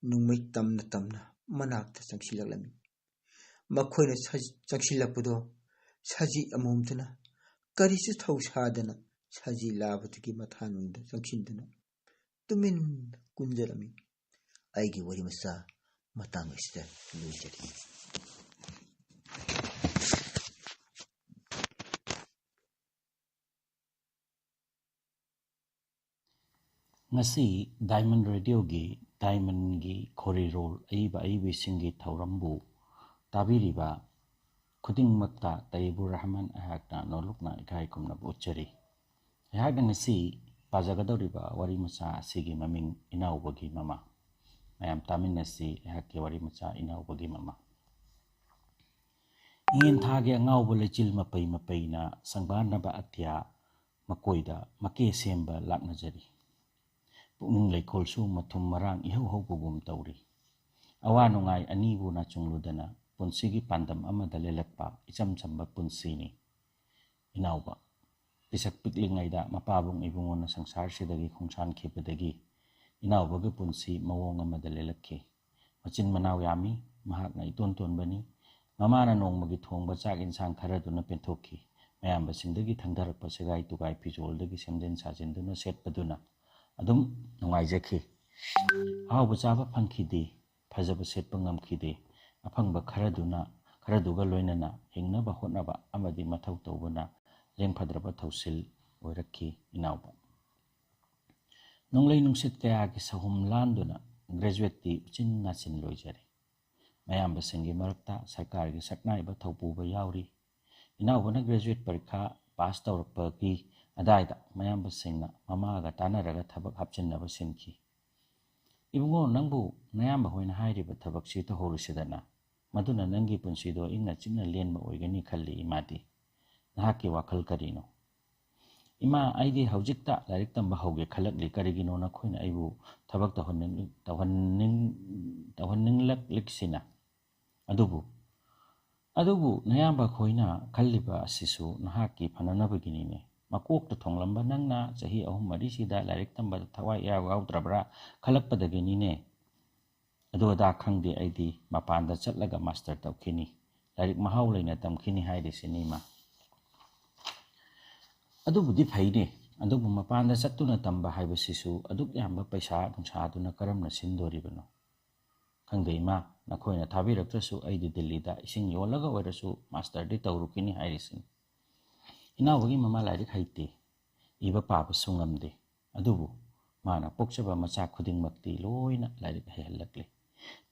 ꯅꯣꯡꯃꯩ ꯇꯝꯅ ꯇꯝꯅ ꯃꯅꯥꯛꯇ ꯆꯪꯁꯤꯜꯂꯛꯂꯝꯃꯤ꯫ ꯃꯈꯣꯏꯅ ꯁ-, ꯆꯪꯁꯤꯜꯂꯛꯄꯗꯣ ꯁꯖꯤ ꯑꯃꯣꯝꯗꯨꯅ ꯀꯔꯤꯁꯨ ꯊꯧꯁꯥꯗꯅ ꯁꯖꯤ ꯂꯥꯕꯗꯨꯒꯤ ꯃꯊꯥꯅꯨꯡꯗ ꯆꯪꯁꯤꯟꯗꯨꯅ ꯇꯨꯃꯤꯟꯅ ꯀꯨꯟꯖꯔꯝꯃꯤ꯫ ꯑꯩꯒꯤ ꯋꯥꯔꯤ ꯃꯆꯥ ꯃꯇꯥꯡ ꯑꯁꯤꯗ ꯂꯣꯏꯖꯔꯤ꯫ ꯉꯁꯤ ꯗꯥꯏꯃꯟ ꯔꯦꯗꯤꯑꯣꯒꯤ ꯗꯥꯏꯃꯟꯒꯤ ꯈꯣꯔꯤꯔꯣꯜ ꯑꯏꯕ ꯑꯏꯕꯤꯁꯤꯡꯒꯤ ꯊꯧꯔꯝꯕꯨ ꯇꯥꯕꯤꯔꯤꯕ ꯈꯨꯗꯤꯡꯃꯛꯇ ꯇꯌꯤꯕꯨꯔ ꯔꯍꯃꯟ ꯑꯩꯍꯥꯛꯅ ꯅꯣꯂꯨꯛꯅ ꯏꯀꯥꯏ ꯈꯨꯝꯅꯕ ꯎꯠꯆꯔꯤ꯫ ꯑꯩꯍꯥꯛꯅ ꯉꯁꯤ ꯄꯥꯖꯒꯗꯧꯔꯤꯕ ꯋꯥꯔꯤ ꯃꯆꯥ ꯑꯁꯤꯒꯤ ꯃꯃꯤꯡ ꯏꯅꯥꯎꯕꯒꯤ ꯃꯃꯥ꯫ ꯃꯌꯥꯝ ꯇꯥꯃꯤꯟꯅꯁꯤ ꯑꯩꯍꯥꯛꯀꯤ ꯋꯥꯔꯤ ꯃꯆꯥ ꯏꯅꯥꯎꯕꯒꯤ ꯃꯃꯥ꯫ ꯏꯉꯦꯟ ꯊꯥꯒꯤ ꯑꯉꯥꯎꯕ ꯂꯩꯆꯤꯜ ꯃꯄꯩ ꯃꯄꯩꯅ ꯁꯪꯕꯥꯟꯅꯕ ꯑꯇꯤꯌꯥ ꯃꯀꯣꯏꯗ ꯃꯀꯦ ꯁꯦꯝꯕ ꯂꯥꯛꯅꯖꯔꯤ꯫ ꯄꯨꯛꯅꯤꯡ ꯂꯩꯈꯣꯜꯁꯨ ꯃꯊꯨꯝ ꯃꯔꯥꯡ ꯏꯍꯧ ꯍꯧꯕꯒꯨꯝ ꯇꯧꯔꯤ꯫ ꯑꯋꯥ ꯅꯨꯡꯉꯥꯏ ꯑꯅꯤꯕꯨ ꯅꯥꯆꯨꯡꯂꯨꯗꯅ ꯄꯨꯟꯁꯤꯒꯤ ꯄꯥꯟꯗꯝ ꯑꯃꯗ ꯂꯦꯜꯂꯛꯄ ꯏꯆꯝ ꯆꯝꯕ ꯄꯨꯟꯁꯤꯅꯤ꯫ ꯏꯅꯥꯎꯕ, ꯄꯤꯁꯛ ꯄꯤꯛꯂꯤꯉꯩꯗ ꯃꯄꯥꯕꯨꯡ ꯏꯕꯨꯡꯉꯣꯅ ꯁꯪꯁꯥꯔꯁꯤꯗꯒꯤ ꯈꯣꯡꯁꯥꯟꯈꯤꯕꯗꯒꯤ ꯏꯅꯥꯎꯕꯒꯤ ꯄꯨꯟꯁꯤ ꯃꯑꯣꯡ ꯑꯃꯗ ꯂꯦꯜꯂꯛꯈꯤ꯫ ꯃꯆꯤꯟ ꯃꯅꯥꯎ ꯌꯥꯝꯃꯤ, ꯃꯍꯥꯛꯅ ꯏꯇꯣꯟ ꯇꯣꯟꯕꯅꯤ꯫ ꯃꯃꯥꯅ ꯅꯣꯡꯃꯒꯤ ꯊꯣꯡꯕ ꯆꯥꯛ ꯏꯟꯁꯥꯡ ꯈꯔꯗꯨꯅ ꯄꯦꯟꯊꯣꯛꯈꯤ꯫ ꯃꯌꯥꯝꯕꯁꯤꯡꯗꯒꯤ ꯊꯪꯊꯔꯛꯄ ꯁꯦꯒꯥꯏ ꯇꯨꯒꯥꯏ ꯐꯤꯖꯣꯜꯗꯒꯤ ꯁꯦꯝꯖꯤꯟ ꯁꯥꯖꯤꯟꯗꯨꯅ ꯁꯦꯠꯄꯗꯨꯅ ꯑꯗꯨꯝ ꯅꯨꯡꯉꯥꯏꯖꯈꯤ꯫ ꯑꯍꯥꯎꯕ ꯆꯥꯕ ꯐꯪꯈꯤꯗꯦ, ꯐꯖꯕ ꯁꯦꯠꯄ ꯉꯝꯈꯤꯗꯦ꯫ ꯑꯐꯪꯕ ꯈꯔꯗꯨꯅ, ꯈꯔꯗꯨꯒ ꯂꯣꯏꯅꯅ ꯍꯤꯡꯅꯕ ꯍꯣꯠꯅꯕ ꯑꯃꯗꯤ ꯃꯊꯧ ꯇꯧꯕꯅ ꯂꯦꯡꯐꯗ꯭ꯔꯕ ꯊꯧꯁꯤꯜ ꯑꯣꯏꯔꯛꯈꯤ ꯏꯅꯥꯎꯕ꯫ ꯅꯣꯡꯂꯩ ꯅꯨꯡꯁꯤꯠ ꯀꯌꯥꯒꯤ ꯁꯍꯨꯝ ꯂꯥꯟꯗꯨꯅ ꯒ꯭ꯔꯦꯖꯨꯋꯦꯠꯇꯤ ꯎꯆꯤꯟ ꯅꯥꯆꯤꯟ ꯂꯣꯏꯖꯔꯦ꯫ ꯃꯌꯥꯝꯕꯁꯤꯡꯒꯤ ꯃꯔꯛꯇ ꯁꯔꯀꯥꯔꯒꯤ ꯁꯛꯅꯥꯏꯕ ꯊꯧꯄꯨꯕ ꯌꯥꯎꯔꯤ꯫ ꯏꯅꯥꯎꯕꯅ ꯒ꯭ꯔꯦꯖꯨꯋꯦꯠ ꯄꯔꯤꯈꯥ ꯄꯥꯁ ꯇꯧꯔꯛꯄꯒꯤ ꯑꯗꯥꯏꯗ ꯃꯌꯥꯝꯕꯁꯤꯡꯅ ꯃꯃꯥꯒ ꯇꯥꯟꯅꯔꯒ ꯊꯕꯛ ꯍꯥꯞꯆꯤꯟꯅꯕ ꯁꯤꯟꯈꯤ꯫ "ꯏꯕꯨꯡꯉꯣ, ꯅꯪꯕꯨ ꯅꯌꯥꯝꯕ ꯍꯣꯏꯅ ꯍꯥꯏꯔꯤꯕ ꯊꯕꯛꯁꯤ ꯇꯧꯍꯧꯔꯁꯤꯗꯅ꯫ ꯃꯗꯨꯅ ꯅꯪꯒꯤ ꯄꯨꯟꯁꯤꯗꯣ ꯏꯪꯅ ꯆꯤꯛꯅ ꯂꯦꯟꯕ ꯑꯣꯏꯒꯅꯤ ꯈꯜꯂꯤ ꯏꯃꯥꯗꯤ꯫ ꯅꯍꯥꯛꯀꯤ ꯋꯥꯈꯜ ꯀꯔꯤꯅꯣ?" "ꯏꯃꯥ, ꯑꯩꯗꯤ ꯍꯧꯖꯤꯛꯇ ꯂꯥꯏꯔꯤꯛ ꯇꯝꯕ ꯍꯧꯒꯦ ꯈꯜꯂꯛꯂꯤ, ꯀꯔꯤꯒꯤꯅꯣ ꯅꯈꯣꯏꯅ ꯑꯩꯕꯨ ꯊꯕꯛ ꯇꯧꯍꯟꯅꯤꯡ-, ꯇꯧꯍꯟꯅꯤꯡ-, ꯇꯧꯍꯟꯅꯤꯡꯂꯛꯂꯤꯁꯤꯅ? ꯑꯗꯨꯕꯨ, ꯑꯗꯨꯕꯨ ꯅꯌꯥꯝꯕ ꯈꯣꯏꯅ ꯈꯜꯂꯤꯕ ꯑꯁꯤꯁꯨ ꯅꯍꯥꯛꯀꯤ ꯐꯅꯅꯕꯒꯤꯅꯤꯅꯦ꯫ ꯃꯀꯣꯛꯇ ꯊꯣꯡꯂꯝꯕ ꯅꯪꯅ ꯆꯍꯤ ꯑꯍꯨꯝ ꯃꯔꯤꯁꯤꯗ ꯂꯥꯏꯔꯤꯛ ꯇꯝꯕꯗ ꯊꯋꯥꯏ ꯏꯌꯥꯎ ꯌꯥꯎꯗ꯭ꯔꯕ꯭ꯔꯥ ꯈꯜꯂꯛꯄꯗꯒꯤꯅꯤꯅꯦ꯫ ꯑꯗꯨ ꯑꯗꯥ ꯈꯪꯗꯦ, ꯑꯩꯗꯤ ꯃꯄꯥꯟꯗ ꯆꯠꯂꯒ ꯃꯥꯁꯇꯔ ꯇꯧꯈꯤꯅꯤ, ꯂꯥꯏꯔꯤꯛ ꯃꯍꯥꯎ ꯂꯩꯅ ꯇꯝꯈꯤꯅꯤ ꯍꯥꯏꯔꯤꯁꯤꯅꯤ ꯏꯃꯥ꯫" "ꯑꯗꯨꯕꯨꯗꯤ ꯐꯩꯅꯦ, ꯑꯗꯨꯕꯨ ꯃꯄꯥꯟꯗ ꯆꯠꯇꯨꯅ ꯇꯝꯕ ꯍꯥꯏꯕꯁꯤꯁꯨ ꯑꯗꯨꯛ ꯌꯥꯝꯕ ꯄꯩꯁꯥ ꯅꯨꯡꯁꯥꯗꯨꯅ ꯀꯔꯝꯅ ꯁꯤꯟꯗꯣꯔꯤꯕꯅꯣ?" "ꯈꯪꯗꯦ ꯏꯃꯥ, ꯅꯈꯣꯏꯅ ꯊꯥꯕꯤꯔꯛꯇ꯭ꯔꯁꯨ ꯑꯩꯗꯤ ꯗꯤꯜꯂꯤꯗ ꯏꯁꯤꯡ ꯌꯣꯜꯂꯒ ꯑꯣꯏꯔꯁꯨ ꯃꯥꯁꯇꯔꯗꯤ ꯇꯧꯔꯨꯈꯤꯅꯤ ꯍꯥꯏꯔꯤꯁꯤꯅꯤ꯫" ꯏꯅꯥꯎꯕꯒꯤ ꯃꯃꯥ ꯂꯥꯏꯔꯤꯛ ꯍꯩꯇꯦ, ꯏꯕ ꯄꯥꯕꯁꯨ ꯉꯝꯗꯦ, ꯑꯗꯨꯕꯨ ꯃꯥꯅ ꯄꯣꯛꯆꯕ ꯃꯆꯥ ꯈꯨꯗꯤꯡꯃꯛꯇꯤ ꯂꯣꯏꯅ ꯂꯥꯏꯔꯤꯛ ꯍꯩꯍꯜꯂꯛꯂꯤ꯫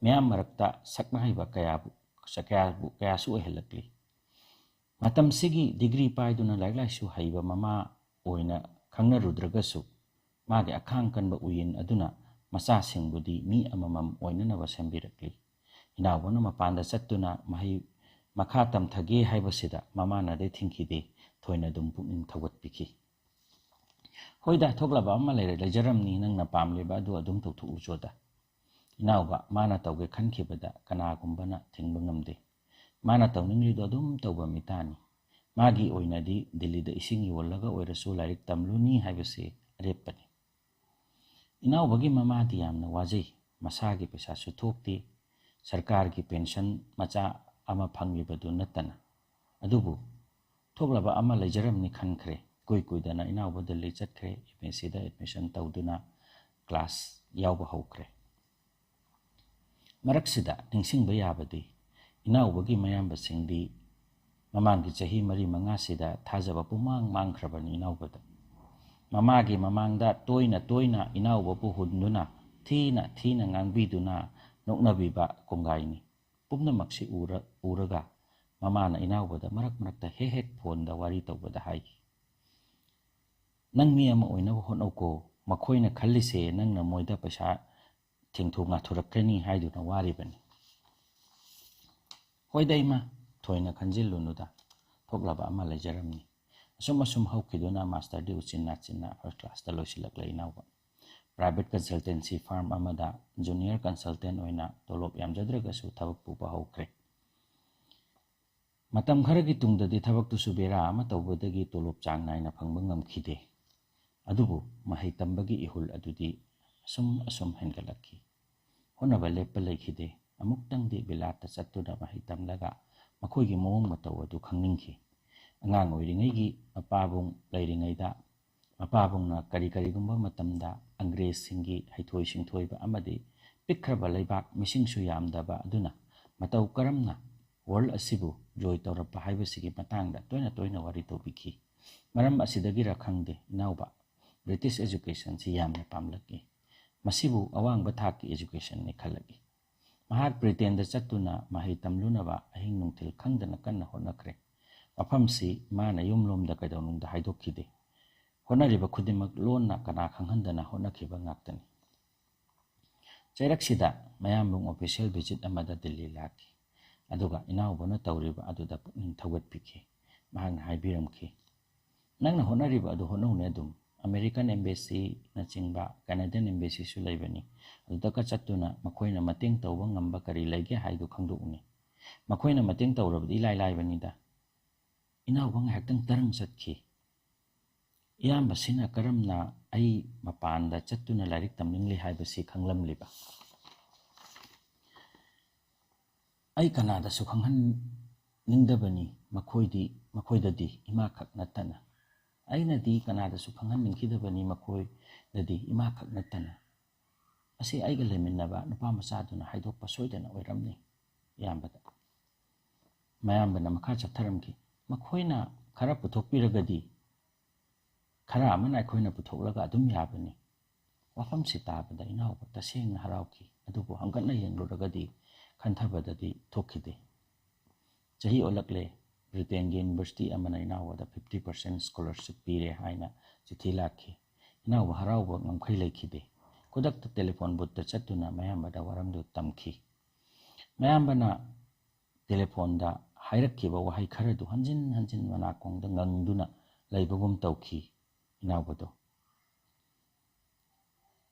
ꯃꯌꯥꯝ ꯃꯔꯛꯇ ꯁꯛꯅꯥꯏꯕ ꯀꯌꯥꯕꯨ, ꯀꯌꯥꯕꯨ, ꯀꯌꯥꯁꯨ ꯑꯣꯏꯍꯜꯂꯛꯂꯤ꯫ ꯃꯇꯝꯁꯤꯒꯤ ꯗꯤꯒ꯭ꯔꯤ ꯄꯥꯏꯗꯨꯅ ꯂꯥꯏꯔꯤꯛ ꯂꯥꯏꯁꯨ ꯍꯩꯕ ꯃꯃꯥ ꯑꯣꯏꯅ ꯈꯪꯅꯔꯨꯗ꯭ꯔꯒꯁꯨ, ꯃꯥꯒꯤ ꯑꯈꯥꯡ ꯀꯟꯕ ꯎꯌꯦꯟ ꯑꯗꯨꯅ ꯃꯆꯥꯁꯤꯡꯕꯨꯗꯤ ꯃꯤ ꯑꯃꯃꯝ ꯑꯣꯏꯅꯅꯕ ꯁꯦꯝꯕꯤꯔꯛꯂꯤ꯫ ꯏꯅꯥꯎꯕꯅ ꯃꯄꯥꯟꯗ ꯆꯠꯇꯨꯅ ꯃꯍꯩ ꯃꯈꯥ ꯇꯝꯊꯒꯦ ꯍꯥꯏꯕꯁꯤꯗ ꯃꯃꯥꯅꯗꯤ ꯊꯤꯡꯈꯤꯗꯦ, ꯊꯣꯏꯅ ꯑꯗꯨꯝ ꯄꯨꯛꯅꯤꯡ ꯊꯧꯒꯠꯄꯤꯈꯤ꯫ "ꯍꯣꯏꯗ, ꯊꯣꯛꯂꯕ ꯑꯃ ꯂꯩꯔꯦ, ꯂꯩꯖꯔꯝꯅꯤ, ꯅꯪꯅ ꯄꯥꯝꯂꯤꯕ ꯑꯗꯨ ꯑꯗꯨꯝ ꯇꯧꯊꯣꯛꯎꯆꯣꯗ꯫" ꯏꯅꯥꯎꯕ ꯃꯥꯅ ꯇꯧꯒꯦ ꯈꯟꯈꯤꯕꯗ ꯀꯅꯥꯒꯨꯝꯕꯅ ꯊꯤꯡꯕ ꯉꯝꯗꯦ꯫ ꯃꯥꯅ ꯇꯧꯅꯤꯡꯂꯤꯗꯣ ꯑꯗꯨꯝ ꯇꯧꯕ ꯃꯤꯇꯥꯅꯤ꯫ ꯃꯥꯒꯤ ꯑꯣꯏꯅꯗꯤ ꯗꯤꯜꯂꯤꯗ ꯏꯁꯤꯡ ꯌꯣꯜꯂꯒ ꯑꯣꯏꯔꯁꯨ ꯂꯥꯏꯔꯤꯛ ꯇꯝꯂꯨꯅꯤ ꯍꯥꯏꯕꯁꯤ ꯑꯔꯦꯞꯄꯅꯤ꯫ ꯏꯅꯥꯎꯕꯒꯤ ꯃꯃꯥꯗꯤ ꯌꯥꯝꯅ ꯋꯥꯖꯩ꯫ ꯃꯁꯥꯒꯤ ꯄꯩꯁꯥꯁꯨ ꯊꯣꯛꯇꯦ꯫ ꯁꯔꯀꯥꯔꯒꯤ ꯄꯦꯟꯁꯟ ꯃꯆꯥ ꯑꯃ ꯐꯪꯂꯤꯕꯗꯨ ꯅꯠꯇꯅ꯫ ꯑꯗꯨꯕꯨ ꯊꯣꯛꯂꯕ ꯑꯃ ꯂꯩꯖꯔꯝꯅꯤ ꯈꯟꯈ꯭ꯔꯦ꯫ ꯏꯀꯨꯏ ꯀꯨꯏꯗꯅ ꯏꯅꯥꯎꯕ ꯗꯤꯜꯂꯤ ꯆꯠꯈ꯭ꯔꯦ꯫ ꯑꯦꯝ ꯑꯦꯁ ꯁꯤꯗ ꯑꯦꯗꯃꯤꯁꯟ ꯇꯧꯗꯨꯅ ꯀ꯭ꯂꯥꯁ ꯌꯥꯎꯕ ꯍꯧꯈ꯭ꯔꯦ꯫ ꯃꯔꯛꯁꯤꯗ ꯅꯤꯡꯁꯤꯡꯕ ꯌꯥꯕꯗꯤ, ꯏꯅꯥꯎꯕꯒꯤ ꯃꯌꯥꯝꯕꯁꯤꯡꯗꯤ ꯃꯃꯥꯡꯒꯤ ꯆꯍꯤ ꯃꯔꯤ ꯃꯉꯥꯁꯤꯗ ꯊꯥꯖꯕ ꯄꯨꯝꯃꯥꯡ ꯃꯥꯡꯈ꯭ꯔꯕꯅꯤ ꯏꯅꯥꯎꯕꯗ꯫ ꯃꯃꯥꯒꯤ ꯃꯃꯥꯡꯗ ꯇꯣꯏꯅ ꯇꯣꯏꯅ ꯏꯅꯥꯎꯕꯕꯨ ꯍꯨꯟꯗꯨꯅ, ꯊꯤꯅ ꯊꯤꯅ ꯉꯥꯡꯕꯤꯗꯨꯅ ꯅꯣꯛꯅꯕꯤꯕ ꯀꯣꯡꯒꯥꯏꯅꯤ꯫ ꯄꯨꯝꯅꯃꯛꯁꯤ ꯎꯔ-, ꯎꯔꯒ ꯃꯃꯥꯅ ꯏꯅꯥꯎꯕꯗ ꯃꯔꯛ ꯃꯔꯛꯇ ꯍꯦꯛ ꯍꯦꯛ ꯐꯣꯟꯗ ꯋꯥꯔꯤ ꯇꯧꯕꯗ ꯍꯥꯏꯈꯤ, "ꯅꯪ ꯃꯤ ꯑꯃ ꯑꯣꯏꯅꯕ ꯍꯣꯠꯅꯧꯀꯣ, ꯃꯈꯣꯏꯅ ꯈꯜꯂꯤꯁꯦ ꯅꯪꯅ ꯃꯣꯏꯗ ꯄꯩꯁꯥ ꯊꯦꯡꯊꯨ ꯉꯥꯊꯨꯔꯛꯀꯅꯤ ꯍꯥꯏꯗꯨꯅ ꯋꯥꯔꯤꯕꯅꯤ꯫" "ꯍꯣꯏꯗ ꯏꯃꯥ, ꯊꯣꯏꯅ ꯈꯟꯖꯤꯜꯂꯨꯅꯨꯗ, ꯊꯣꯛꯂꯕ ꯑꯃ ꯂꯩꯖꯔꯝꯅꯤ꯫ ꯑꯁꯨꯝ ꯑꯁꯨꯝ ꯍꯧꯈꯤꯗꯨꯅ masterꯗꯤ ꯎꯆꯤꯟ ꯅꯥꯆꯤꯟꯅ first classꯇ ꯂꯣꯏꯁꯤꯜꯂꯛꯂꯦ ꯏꯅꯥꯎꯕ꯫ Private consultancy firm ꯑꯃꯗ junior consultant ꯑꯣꯏꯅ ꯇꯣꯂꯣꯞ ꯌꯥꯝꯖꯗ꯭ꯔꯒꯁꯨ ꯊꯕꯛ ꯄꯨꯕ ꯍꯧꯈ꯭ꯔꯦ꯫ ꯃꯇꯝ ꯈꯔꯒꯤ ꯇꯨꯡꯗꯗꯤ ꯊꯕꯛꯇꯨꯁꯨ ꯕꯦꯔꯥ ꯑꯃ ꯇꯧꯕꯗꯒꯤ ꯇꯣꯂꯣꯞ ꯆꯥꯡ ꯅꯥꯏꯅ ꯐꯪꯕ ꯉꯝꯈꯤꯗꯦ꯫ ꯑꯗꯨꯕꯨ ꯃꯍꯩ ꯇꯝꯕꯒꯤ ꯏꯍꯨꯜ ꯑꯗꯨꯗꯤ ꯑꯁꯨꯝ ꯑꯁꯨꯝ ꯍꯦꯟꯒꯠꯂꯛꯈꯤ꯫ ꯍꯣꯠꯅꯕ ꯂꯦꯞꯄ ꯂꯩꯈꯤꯗꯦ꯫ ꯑꯃꯨꯛꯇꯪꯗꯤ ꯕꯤꯂꯥꯠꯇ ꯆꯠꯇꯨꯅ ꯃꯍꯩ ꯇꯝꯂꯒ ꯃꯈꯣꯏꯒꯤ ꯃꯑꯣꯡ ꯃꯇꯧ ꯑꯗꯨ ꯈꯪꯅꯤꯡꯈꯤ꯫ ꯑꯉꯥꯡ ꯑꯣꯏꯔꯤꯉꯩꯒꯤ ꯃꯄꯥꯕꯨꯡ ꯂꯩꯔꯤꯉꯩꯗ ꯃꯄꯥꯕꯨꯡꯅ ꯀꯔꯤ ꯀꯔꯤꯒꯨꯝꯕ ꯃꯇꯝꯗ ꯑꯪꯒ꯭ꯔꯦꯖꯁꯤꯡꯒꯤ ꯍꯩꯊꯣꯏ ꯁꯤꯡꯊꯣꯏꯕ ꯑꯃꯗꯤ ꯄꯤꯛꯈ꯭ꯔꯕ ꯂꯩꯕꯥꯛ ꯃꯤꯁꯤꯡꯁꯨ ꯌꯥꯝꯗꯕ ꯑꯗꯨꯅ ꯃꯇꯧ ꯀꯔꯝꯅ world ꯑꯁꯤꯕꯨ ꯖꯣꯏ ꯇꯧꯔꯛꯄ ꯍꯥꯏꯕꯁꯤꯒꯤ ꯃꯇꯥꯡꯗ ꯇꯣꯏꯅ ꯇꯣꯏꯅ ꯋꯥꯔꯤ ꯇꯧꯕꯤꯈꯤ꯫ ꯃꯔꯝ ꯑꯁꯤꯗꯒꯤꯔ ꯈꯪꯗꯦ, ꯏꯅꯥꯎꯕ, British educationꯁꯤ ꯌꯥꯝꯅ ꯄꯥꯝꯂꯛꯏ꯫ ꯃꯁꯤꯕꯨ ꯑꯋꯥꯡꯕ ꯊꯥꯛꯀꯤ educationꯅꯤ ꯈꯜꯂꯛꯏ꯫ ꯃꯍꯥꯛ ꯕ꯭ꯔꯤꯇꯦꯟꯗ ꯆꯠꯇꯨꯅ ꯃꯍꯩ ꯇꯝꯂꯨꯅꯕ ꯑꯍꯤꯡ ꯅꯨꯡꯊꯤꯜ ꯈꯪꯗꯅ ꯀꯟꯅ ꯍꯣꯠꯅꯈ꯭ꯔꯦ꯫ ꯃꯐꯝꯁꯤ ꯃꯥꯅ ꯌꯨꯝꯂꯣꯝꯗ ꯀꯩꯗꯧꯅꯨꯡꯗ ꯍꯥꯏꯗꯣꯛꯈꯤꯗꯦ꯫ ꯍꯣꯠꯅꯔꯤꯕ ꯈꯨꯗꯤꯡꯃꯛ ꯂꯣꯟꯅ ꯀꯅꯥ ꯈꯪꯍꯟꯗꯅ ꯍꯣꯠꯅꯈꯤꯕ ꯉꯥꯛꯇꯅꯤ꯫ ꯆꯩꯔꯛꯁꯤꯗ ꯃꯌꯥꯝꯕꯨꯡ official visit ꯑꯃꯗ ꯗꯤꯜꯂꯤ ꯂꯥꯛꯈꯤ꯫ ꯑꯗꯨꯒ ꯏꯅꯥꯎꯕꯅ ꯇꯧꯔꯤꯕ ꯑꯗꯨꯗ ꯄꯨꯛꯅꯤꯡ ꯊꯧꯒꯠꯄꯤꯈꯤ꯫ ꯃꯍꯥꯛꯅ ꯍꯥꯏꯕꯤꯔꯝꯈꯤ, "ꯅꯪꯅ ꯍꯣꯠꯅꯔꯤꯕ ꯑꯗꯨ ꯍꯣꯠꯅꯧꯅꯦ ꯑꯗꯨꯝ꯫ American Embassyꯅꯆꯤꯡꯕ, Canadian Embassyꯁꯨ ꯂꯩꯕꯅꯤ꯫ ꯑꯗꯨꯗꯒ ꯆꯠꯇꯨꯅ ꯃꯈꯣꯏꯅ ꯃꯇꯦꯡ ꯇꯧꯕ ꯉꯝꯕ ꯀꯔꯤ ꯂꯩꯒꯦ ꯍꯥꯏꯗꯨ ꯈꯪꯗꯣꯛꯎꯅꯦ꯫ ꯃꯈꯣꯏꯅ ꯃꯇꯦꯡ ꯇꯧꯔꯕꯗꯤ ꯏꯂꯥꯏ ꯂꯥꯏꯕꯅꯤꯗ꯫" ꯏꯅꯥꯎꯕ ꯉꯥꯏꯍꯥꯛꯇꯪ ꯇꯔꯪ ꯆꯠꯈꯤ꯫ ꯏꯌꯥꯝꯕꯁꯤꯅ ꯀꯔꯝꯅ ꯑꯩ ꯃꯄꯥꯟꯗ ꯆꯠꯇꯨꯅ ꯂꯥꯏꯔꯤꯛ ꯇꯝꯅꯤꯡꯂꯤ ꯍꯥꯏꯕꯁꯤ ꯈꯪꯂꯝꯂꯤꯕ? ꯑꯩ ꯀꯅꯥꯗꯁꯨ ꯈꯪꯍꯟꯅꯤꯡꯗꯕꯅꯤ, ꯃꯈꯣꯏꯗꯤ, ꯃꯈꯣꯏꯗꯗꯤ ꯏꯃꯥꯈꯛ ꯅꯠꯇꯅ꯫ ꯑꯩꯅꯗꯤ ꯀꯅꯥꯗꯁꯨ ꯈꯪꯍꯟꯅꯤꯡꯈꯤꯗꯕꯅꯤ, ꯃꯈꯣꯏꯗꯗꯤ ꯏꯃꯥꯈꯛ ꯅꯠꯇꯅ꯫ ꯑꯁꯤ ꯑꯩꯒ ꯂꯩꯃꯤꯟꯅꯕ ꯅꯨꯄꯥ ꯃꯆꯥꯗꯨꯅ ꯍꯥꯏꯗꯣꯛꯄ ꯁꯣꯏꯗꯅ ꯑꯣꯏꯔꯝꯅꯤ ꯏꯌꯥꯝꯕꯗ꯫ ꯃꯌꯥꯝꯕꯅ ꯃꯈꯥ ꯆꯠꯊꯔꯝꯈꯤ, "ꯃꯈꯣꯏꯅ ꯈꯔ ꯄꯨꯊꯣꯛꯄꯤꯔꯒꯗꯤ, ꯈꯔ ꯑꯃꯅ ꯑꯩꯈꯣꯏꯅ ꯄꯨꯊꯣꯛꯂꯒ ꯑꯗꯨꯝ ꯌꯥꯕꯅꯤ꯫" ꯋꯥꯐꯝꯁꯤ ꯇꯥꯕꯗ ꯏꯅꯥꯎꯕ ꯇꯁꯦꯡꯅ ꯍꯔꯥꯎꯈꯤ, ꯑꯗꯨꯕꯨ ꯍꯪꯒꯠꯅ ꯌꯦꯡꯂꯨꯔꯒꯗꯤ ꯈꯟꯊꯕꯗꯗꯤ ꯊꯣꯛꯈꯤꯗꯦ꯫ ꯆꯍꯤ ꯑꯣꯜꯂꯛꯂꯦ꯫ ꯕ꯭ꯔꯤꯇꯦꯟꯒꯤ university ꯑꯃꯅ ꯏꯅꯥꯎꯕꯗ fifty percent scholarship ꯄꯤꯔꯦ ꯍꯥꯏꯅ ꯆꯤꯊꯤ ꯂꯥꯛꯈꯤ꯫ ꯏꯅꯥꯎꯕ ꯍꯔꯥꯎꯕ ꯉꯝꯈꯩ ꯂꯩꯈꯤꯗꯦ꯫ ꯈꯨꯗꯛꯇ telephone boothꯇ ꯆꯠꯇꯨꯅ ꯃꯌꯥꯝꯕꯗ ꯋꯥꯔꯝꯗꯨ ꯇꯝꯈꯤ꯫ ꯃꯌꯥꯝꯕꯅ telephoneꯗ ꯍꯥꯏꯔꯛꯈꯤꯕ ꯋꯥꯍꯩ ꯈꯔꯗꯨ ꯍꯟꯖꯤꯟ ꯍꯟꯖꯤꯟ ꯃꯅꯥꯀꯣꯡꯗ ꯉꯪꯗꯨꯅ ꯂꯩꯕꯒꯨꯝ ꯇꯧꯈꯤ ꯏꯅꯥꯎꯕꯗꯣ꯫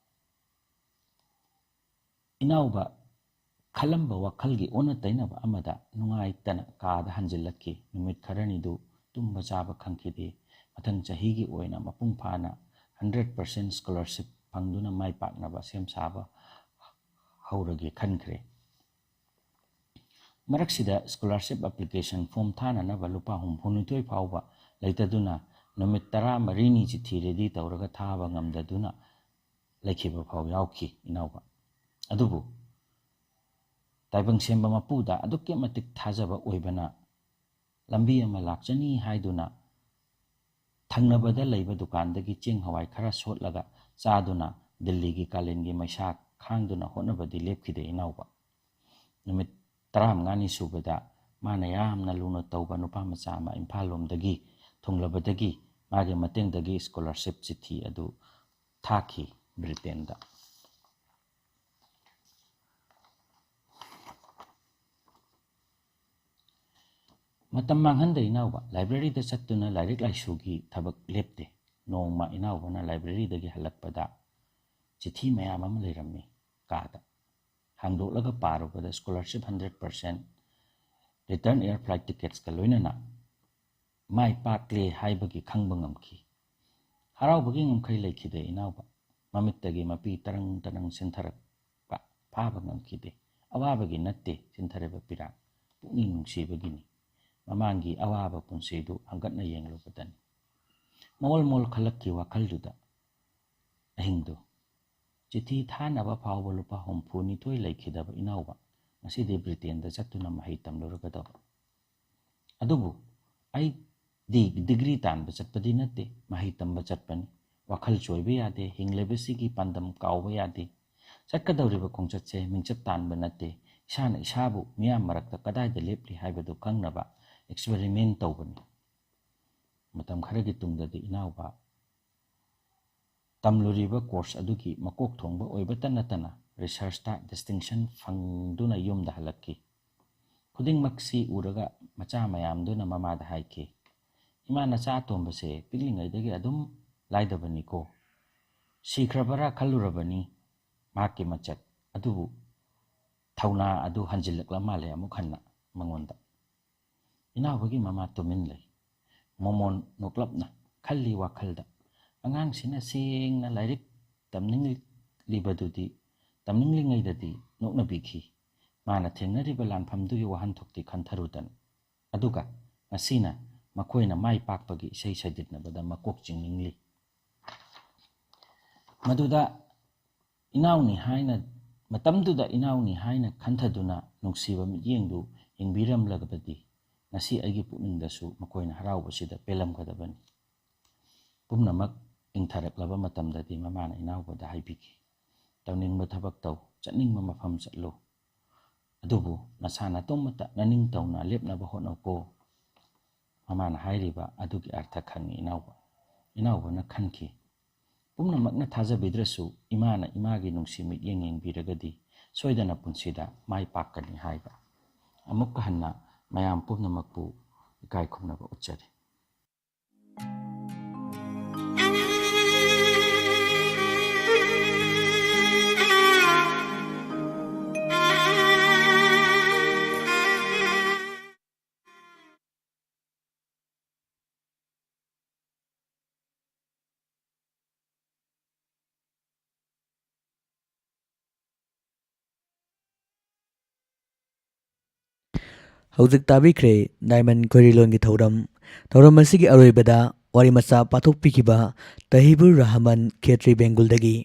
ꯏꯅꯥꯎꯕ ꯈꯜꯂꯝꯕ ꯋꯥꯈꯜꯒꯤ ꯑꯣꯟꯅ ꯇꯩꯅꯕ ꯑꯃꯗ ꯅꯨꯡꯉꯥꯏꯇꯅ ꯀꯥꯗ ꯍꯟꯖꯤꯜꯂꯛꯈꯤ꯫ ꯅꯨꯃꯤꯠ ꯈꯔꯅꯤꯗꯨ ꯇꯨꯝꯕ ꯆꯥꯕ ꯈꯪꯈꯤꯗꯦ꯫ ꯃꯊꯪ ꯆꯍꯤꯒꯤ ꯑꯣꯏꯅ ꯃꯄꯨꯡ ꯐꯥꯅ hundred percent scholarship ꯐꯪꯗꯨꯅ ꯃꯥꯏ ꯄꯥꯛꯅꯕ ꯁꯦꯝ ꯁꯥꯕ ꯍꯧꯔꯒꯦ ꯈꯟꯈ꯭ꯔꯦ꯫ ꯃꯔꯛꯁꯤꯗ scholarship application form ꯊꯥꯅꯅꯕ ꯂꯨꯄꯥ ꯍꯨꯝꯐꯨꯅꯤꯊꯣꯏ ꯐꯥꯎꯕ ꯂꯩꯇꯗꯨꯅ ꯅꯨꯃꯤꯠ ꯇꯔꯥꯃꯔꯤꯅꯤ ꯆꯤꯊꯤ ready ꯇꯧꯔꯒ ꯊꯥꯕ ꯉꯝꯗꯗꯨꯅ ꯂꯩꯈꯤꯕ ꯐꯥꯎ ꯌꯥꯎꯈꯤ ꯏꯅꯥꯎꯕ꯫ ꯑꯗꯨꯕꯨ ꯇꯥꯏꯕꯪ ꯁꯦꯝꯕ ꯃꯄꯨꯗ ꯑꯗꯨꯛꯀꯤ ꯃꯇꯤꯛ ꯊꯥꯖꯕ ꯑꯣꯏꯕꯅ ꯂꯝꯕꯤ ꯑꯃ ꯂꯥꯛꯆꯅꯤ ꯍꯥꯏꯗꯨꯅ ꯊꯪꯅꯕꯗ ꯂꯩꯕ ꯗꯨꯀꯥꯟꯗꯒꯤ ꯆꯦꯡ ꯍꯋꯥꯏ ꯈꯔ ꯁꯣꯠꯂꯒ ꯆꯥꯗꯨꯅ ꯗꯤꯜꯂꯤꯒꯤ ꯀꯥꯂꯦꯟꯒꯤ ꯃꯩꯁꯥ ꯈꯥꯡꯗꯨꯅ ꯍꯣꯠꯅꯕꯗꯤ ꯂꯦꯞꯈꯤꯗꯦ ꯏꯅꯥꯎꯕ꯫ ꯅꯨꯃꯤꯠ ꯇꯔꯥꯃꯉꯥꯅꯤ ꯁꯨꯕꯗ ꯃꯥꯅ ꯌꯥꯝꯅ ꯂꯨꯅ ꯇꯧꯕ ꯅꯨꯄꯥ ꯃꯆꯥ ꯑꯃ ꯏꯝꯐꯥꯜ ꯂꯣꯝꯗꯒꯤ ꯊꯨꯡꯂꯕꯗꯒꯤ ꯃꯥꯒꯤ ꯃꯇꯦꯡꯗꯒꯤ scholarship ꯆꯤꯊꯤ ꯑꯗꯨ ꯊꯥꯈꯤ ꯕ꯭ꯔꯤꯇꯦꯟꯗ꯫ ꯃꯇꯝ ꯃꯥꯡꯍꯟꯗ ꯏꯅꯥꯎꯕ libraryꯗ ꯆꯠꯇꯨꯅ ꯂꯥꯏꯔꯤꯛ ꯂꯥꯏꯁꯨꯒꯤ ꯊꯕꯛ ꯂꯦꯞꯇꯦ꯫ ꯅꯣꯡꯃ ꯏꯅꯥꯎꯕꯅ libraryꯗꯒꯤ ꯍꯜꯂꯛꯄꯗ ꯆꯤꯊꯤ ꯃꯌꯥꯝ ꯑꯃ ꯂꯩꯔꯝꯃꯤ ꯀꯥꯗ꯫ ꯍꯥꯡꯗꯣꯛꯂꯒ ꯄꯥꯔꯨꯕꯗ scholarship hundred percent, return air flight ticketsꯀ ꯂꯣꯏꯅꯅ ꯃꯥꯏ ꯄꯥꯛꯂꯦ ꯍꯥꯏꯕꯒꯤ ꯈꯪꯕ ꯉꯝꯈꯤ꯫ ꯍꯔꯥꯎꯕꯒꯤ ꯉꯝꯈꯩ ꯂꯩꯈꯤꯗꯦ ꯏꯅꯥꯎꯕ꯫ ꯃꯃꯤꯠꯇꯒꯤ ꯃꯄꯤ ꯇꯔꯪ ꯇꯔꯪ ꯆꯦꯟꯊꯔꯛꯄ ꯐꯥꯕ ꯉꯝꯈꯤꯗꯦ꯫ ꯑꯋꯥꯕꯒꯤ ꯅꯠꯇꯦ ꯆꯦꯟꯊꯔꯤꯕ ꯄꯤꯔꯥꯡ, ꯄꯨꯛꯅꯤꯡ ꯅꯨꯡꯁꯤꯕꯒꯤꯅꯤ꯫ ꯃꯃꯥꯡꯒꯤ ꯑꯋꯥꯕ ꯄꯨꯟꯁꯤꯗꯨ ꯍꯪꯒꯠꯅ ꯌꯦꯡꯂꯨꯕꯗꯅꯤ꯫ ꯃꯣꯜ ꯃꯣꯜ ꯈꯜꯂꯛꯈꯤ ꯋꯥꯈꯜꯗꯨꯗ꯫ ꯑꯍꯤꯡꯗꯨ ꯆꯤꯊꯤ ꯊꯥꯅꯕ ꯐꯥꯎꯕ ꯂꯨꯄꯥ ꯍꯨꯝꯐꯨꯅꯤꯊꯣꯏ ꯂꯩꯈꯤꯗꯕ ꯏꯅꯥꯎꯕ ꯉꯁꯤꯗꯤ ꯕ꯭ꯔꯤꯇꯦꯟꯗ ꯆꯠꯇꯨꯅ ꯃꯍꯩ ꯇꯝꯂꯨꯔꯒꯗꯕ꯫ ꯑꯗꯨꯕꯨ ꯑꯩꯗꯤ degree ꯇꯥꯟꯕ ꯆꯠꯄꯗꯤ ꯅꯠꯇꯦ, ꯃꯍꯩ ꯇꯝꯕ ꯆꯠꯄꯅꯤ꯫ ꯋꯥꯈꯜ ꯆꯣꯏꯕ ꯌꯥꯗꯦ, ꯍꯤꯡꯂꯤꯕꯁꯤꯒꯤ ꯄꯥꯟꯗꯝ ꯀꯥꯎꯕ ꯌꯥꯗꯦ꯫ ꯆꯠꯀꯗꯧꯔꯤꯕ ꯈꯣꯡꯆꯠꯁꯦ ꯃꯤꯡꯆꯠ ꯇꯥꯟꯕ ꯅꯠꯇꯦ, ꯏꯁꯥꯅ ꯏꯁꯥꯕꯨ ꯃꯤꯌꯥꯝ ꯃꯔꯛꯇ ꯀꯗꯥꯏꯗ ꯂꯦꯞꯂꯤ ꯍꯥꯏꯕꯗꯨ ꯈꯪꯅꯕ experiment ꯇꯧꯕꯅꯤ꯫ ꯃꯇꯝ ꯈꯔꯒꯤ ꯇꯨꯡꯗꯗꯤ ꯏꯅꯥꯎꯕ ꯇꯝꯂꯨꯔꯤꯕ course ꯑꯗꯨꯒꯤ ꯃꯀꯣꯛ ꯊꯣꯡꯕ ꯑꯣꯏꯕꯇ ꯅꯠꯇꯅ researchꯇ distinction ꯐꯪꯗꯨꯅ ꯌꯨꯝꯗ ꯍꯜꯂꯛꯈꯤ꯫ ꯈꯨꯗꯤꯡꯃꯛꯁꯤ ꯎꯔꯒ ꯃꯆꯥ ꯃꯌꯥꯝꯗꯨꯅ ꯃꯃꯥꯗ ꯍꯥꯏꯈꯤ, "ꯏꯃꯥ, ꯅꯆꯥ ꯑꯇꯣꯝꯕꯁꯦ ꯄꯤꯛꯂꯤꯉꯩꯗꯒꯤ ꯑꯗꯨꯝ ꯂꯥꯏꯗꯕꯅꯤꯀꯣ꯫ ꯁꯤꯈ꯭ꯔꯕꯔꯥ ꯈꯜꯂꯨꯔꯕꯅꯤ ꯃꯍꯥꯛꯀꯤ ꯃꯆꯠ꯫ ꯑꯗꯨꯕꯨ ꯊꯧꯅꯥ ꯑꯗꯨ ꯍꯟꯖꯤꯜꯂꯛꯂ ꯃꯥꯜꯂꯦ ꯑꯃꯨꯛ ꯍꯟꯅ ꯃꯉꯣꯟꯗ꯫" ꯏꯅꯥꯎꯕꯒꯤ ꯃꯃꯥ ꯇꯨꯃꯤꯟ ꯂꯩ꯫ ꯃꯣꯃꯣꯟ ꯅꯣꯛꯂꯞꯅ ꯈꯜꯂꯤ ꯋꯥꯈꯜꯗ, "ꯑꯉꯥꯡꯁꯤꯅ ꯁꯦꯡꯅ ꯂꯥꯏꯔꯤꯛ ꯇꯝꯅꯤꯡꯂꯤꯕꯗꯨꯗꯤ, ꯇꯝꯅꯤꯡꯂꯤꯉꯩꯗꯗꯤ ꯅꯣꯛꯅꯕꯤꯈꯤ꯫ ꯃꯥꯅ ꯊꯦꯡꯅꯔꯤꯕ ꯂꯥꯟꯐꯝꯗꯨꯒꯤ ꯋꯥꯍꯟꯊꯣꯛꯇꯤ ꯈꯟꯊꯔꯨꯗꯅ꯫ ꯑꯗꯨꯒ ꯉꯁꯤꯅ ꯃꯈꯣꯏꯅ ꯃꯥꯏ ꯄꯥꯛꯄꯒꯤ ꯏꯁꯩ ꯁꯩꯗꯠꯅꯕꯗ ꯃꯀꯣꯛ ꯆꯤꯡꯅꯤꯡꯂꯤ꯫" ꯃꯗꯨꯗ ꯏꯅꯥꯎꯅꯤ ꯍꯥꯏꯅ, ꯃꯇꯝꯗꯨꯗ ꯏꯅꯥꯎꯅꯤ ꯍꯥꯏꯅ ꯈꯟꯊꯗꯨꯅ ꯅꯨꯡꯁꯤꯕ ꯃꯤꯠꯌꯦꯡꯗꯨ ꯌꯦꯡꯕꯤꯔꯝꯂꯕꯗꯤ ꯉꯁꯤ ꯑꯩꯒꯤ ꯄꯨꯛꯅꯤꯡꯗꯁꯨ ꯃꯈꯣꯏꯅ ꯍꯔꯥꯎꯕꯁꯤꯗ ꯄꯦꯜꯂꯝꯒꯗꯕꯅꯤ꯫ ꯄꯨꯝꯅꯃꯛ ꯏꯪꯊꯔꯛꯂꯕ ꯃꯇꯝꯗꯗꯤ ꯃꯃꯥꯅ ꯏꯅꯥꯎꯕꯗ ꯍꯥꯏꯕꯤꯈꯤ, "ꯇꯧꯅꯤꯡꯕ ꯊꯕꯛ ꯇꯧ, ꯆꯠꯅꯤꯡꯕ ꯃꯐꯝ ꯆꯠꯂꯨ꯫ ꯑꯗꯨꯕꯨ ꯅꯁꯥ ꯅꯇꯣꯝꯇ ꯅꯅꯤꯡ ꯇꯧꯅ ꯂꯦꯞꯅꯕ ꯍꯣꯠꯅꯧꯀꯣ꯫" ꯃꯃꯥꯅ ꯍꯥꯏꯔꯤꯕ ꯑꯗꯨꯒꯤ ꯑꯔꯊ ꯈꯪꯉꯤ ꯏꯅꯥꯎꯕ꯫ ꯏꯅꯥꯎꯕꯅ ꯈꯟꯈꯤ, "ꯄꯨꯝꯅꯃꯛꯅ ꯊꯥꯖꯕꯤꯗ꯭ꯔꯁꯨ ꯏꯃꯥꯅ ꯏꯃꯥꯒꯤ ꯅꯨꯡꯁꯤ ꯃꯤꯠꯌꯦꯡ ꯌꯦꯡꯕꯤꯔꯒꯗꯤ ꯁꯣꯏꯗꯅ ꯄꯨꯟꯁꯤꯗ ꯃꯥꯏ ꯄꯥꯛꯀꯅꯤ" ꯍꯥꯏꯕ꯫ ꯑꯃꯨꯛꯀ ꯍꯟꯅ ꯃꯌꯥꯝ ꯄꯨꯝꯅꯃꯛꯄꯨ ꯏꯀꯥꯏ ꯈꯨꯝꯅꯕ ꯎꯠꯆꯔꯤ꯫ ꯍꯧꯖꯤꯛ ꯇꯥꯕꯤꯈ꯭ꯔꯦ ꯗꯥꯏꯃꯟ ꯈꯣꯏꯔꯤꯂꯣꯟꯒꯤ ꯊꯧꯔꯝ꯫ ꯊꯧꯔꯝ ꯑꯁꯤꯒꯤ ꯑꯔꯣꯏꯕꯗ ꯋꯥꯔꯤ ꯃꯆꯥ ꯄꯥꯊꯣꯛꯄꯤꯈꯤꯕ ꯇꯍꯤꯕꯨꯔ ꯔꯍꯃꯟ ꯈꯦꯇ꯭ꯔꯤ ꯕꯦꯡꯒꯨꯜꯗꯒꯤ꯫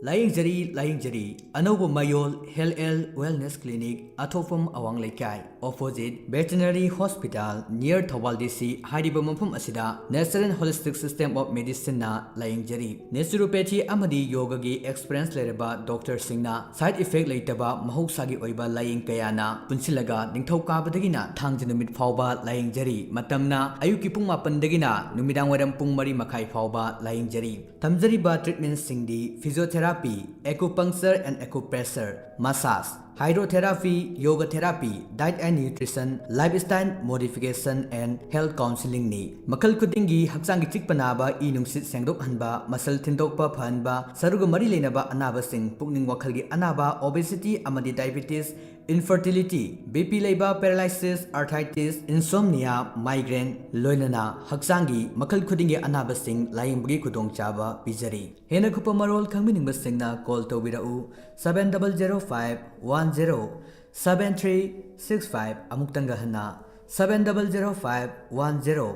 ꯂꯥꯌꯦꯡꯖꯔꯤ, ꯂꯥꯌꯦꯡꯖꯔꯤ꯫ ꯑꯅꯧꯕ ꯃꯌꯣꯜ ꯍꯦꯜꯊ ꯑꯦꯟ ꯋꯦꯜꯅꯦꯁ ꯀ꯭ꯂꯤꯅꯤꯛ, ꯑꯊꯣꯛꯐꯝ ꯑꯋꯥꯡ ꯂꯩꯀꯥꯏ, opposite Veterinary Hospital, near Thoubal ꯗꯤ ꯁꯤ ꯍꯥꯏꯔꯤꯕ ꯃꯐꯝ ꯑꯁꯤꯗ Natural Holistic System of Medicineꯅ ꯂꯥꯌꯦꯡꯖꯔꯤ꯫ Naturopathy ꯑꯃꯗꯤ ꯌꯣꯒꯒꯤ experience ꯂꯩꯔꯕ ꯗꯣꯛꯇꯔꯁꯤꯡꯅ side effect ꯂꯩꯇꯕ ꯃꯍꯧꯁꯥꯒꯤ ꯑꯣꯏꯕ ꯂꯥꯌꯦꯡ ꯀꯌꯥꯅ ꯄꯨꯟꯁꯤꯜꯂꯒ ꯅꯤꯡꯊꯧꯀꯥꯕꯗꯒꯤꯅ ꯊꯥꯡꯖ ꯅꯨꯃꯤꯠ ꯐꯥꯎꯕ ꯂꯥꯌꯦꯡꯖꯔꯤ꯫ ꯃꯇꯝꯅ ꯑꯌꯨꯛꯀꯤ ꯄꯨꯡ ꯃꯥꯄꯟꯗꯒꯤꯅ ꯅꯨꯃꯤꯗꯥꯡꯋꯥꯏꯔꯝ ꯄꯨꯡ ꯃꯔꯤ ꯃꯈꯥꯏ ꯐꯥꯎꯕ ꯂꯥꯌꯦꯡꯖꯔꯤ꯫ ꯇꯝꯖꯔꯤꯕ treatmentꯁꯤꯡꯗꯤ physiotherapy therapy, acupuncture and acupressure, massage, hydrotherapy, yoga therapy, diet and nutrition, lifestyle modification and health counseling ꯅꯤ꯫ ꯃꯈꯜ ꯈꯨꯗꯤꯡꯒꯤ ꯍꯛꯆꯥꯡꯒꯤ ꯆꯤꯛꯄ ꯅꯥꯕ, ꯏ ꯅꯨꯡꯁꯤꯠ ꯁꯦꯡꯗꯣꯛꯍꯟꯕ, ꯃꯁꯜ ꯊꯤꯟꯗꯣꯛꯄ ꯐꯍꯟꯕ, ꯁꯔꯨꯒ ꯃꯔꯤ ꯂꯩꯅꯕ ꯑꯅꯥꯕꯁꯤꯡ, ꯄꯨꯛꯅꯤꯡ ꯋꯥꯈꯜꯒꯤ ꯑꯅꯥꯕ, obesity ꯑꯃꯗꯤ diabetes, infertility, B P ꯂꯩꯕ, paralysis, arthritis, insomnia, migraine, ꯂꯣꯏꯅꯅ ꯍꯛꯆꯥꯡꯒꯤ ꯃꯈꯜ ꯈꯨꯗꯤꯡꯒꯤ ꯑꯅꯥꯕꯁꯤꯡ ꯂꯥꯌꯦꯡꯕꯒꯤ ꯈꯨꯗꯣꯡꯆꯥꯕ ꯄꯤꯖꯔꯤ꯫ ꯍꯦꯟꯅ ꯀꯨꯞꯄ ꯃꯔꯣꯜ ꯈꯪꯕꯤꯅꯤꯡꯕꯁꯤꯡꯅ call ꯇꯧꯕꯤꯔꯛꯎ, seven double zero five one zero seven three six five, ꯑꯃꯨꯛꯇꯪꯒ ꯍꯟꯅ, seven double zero five one zero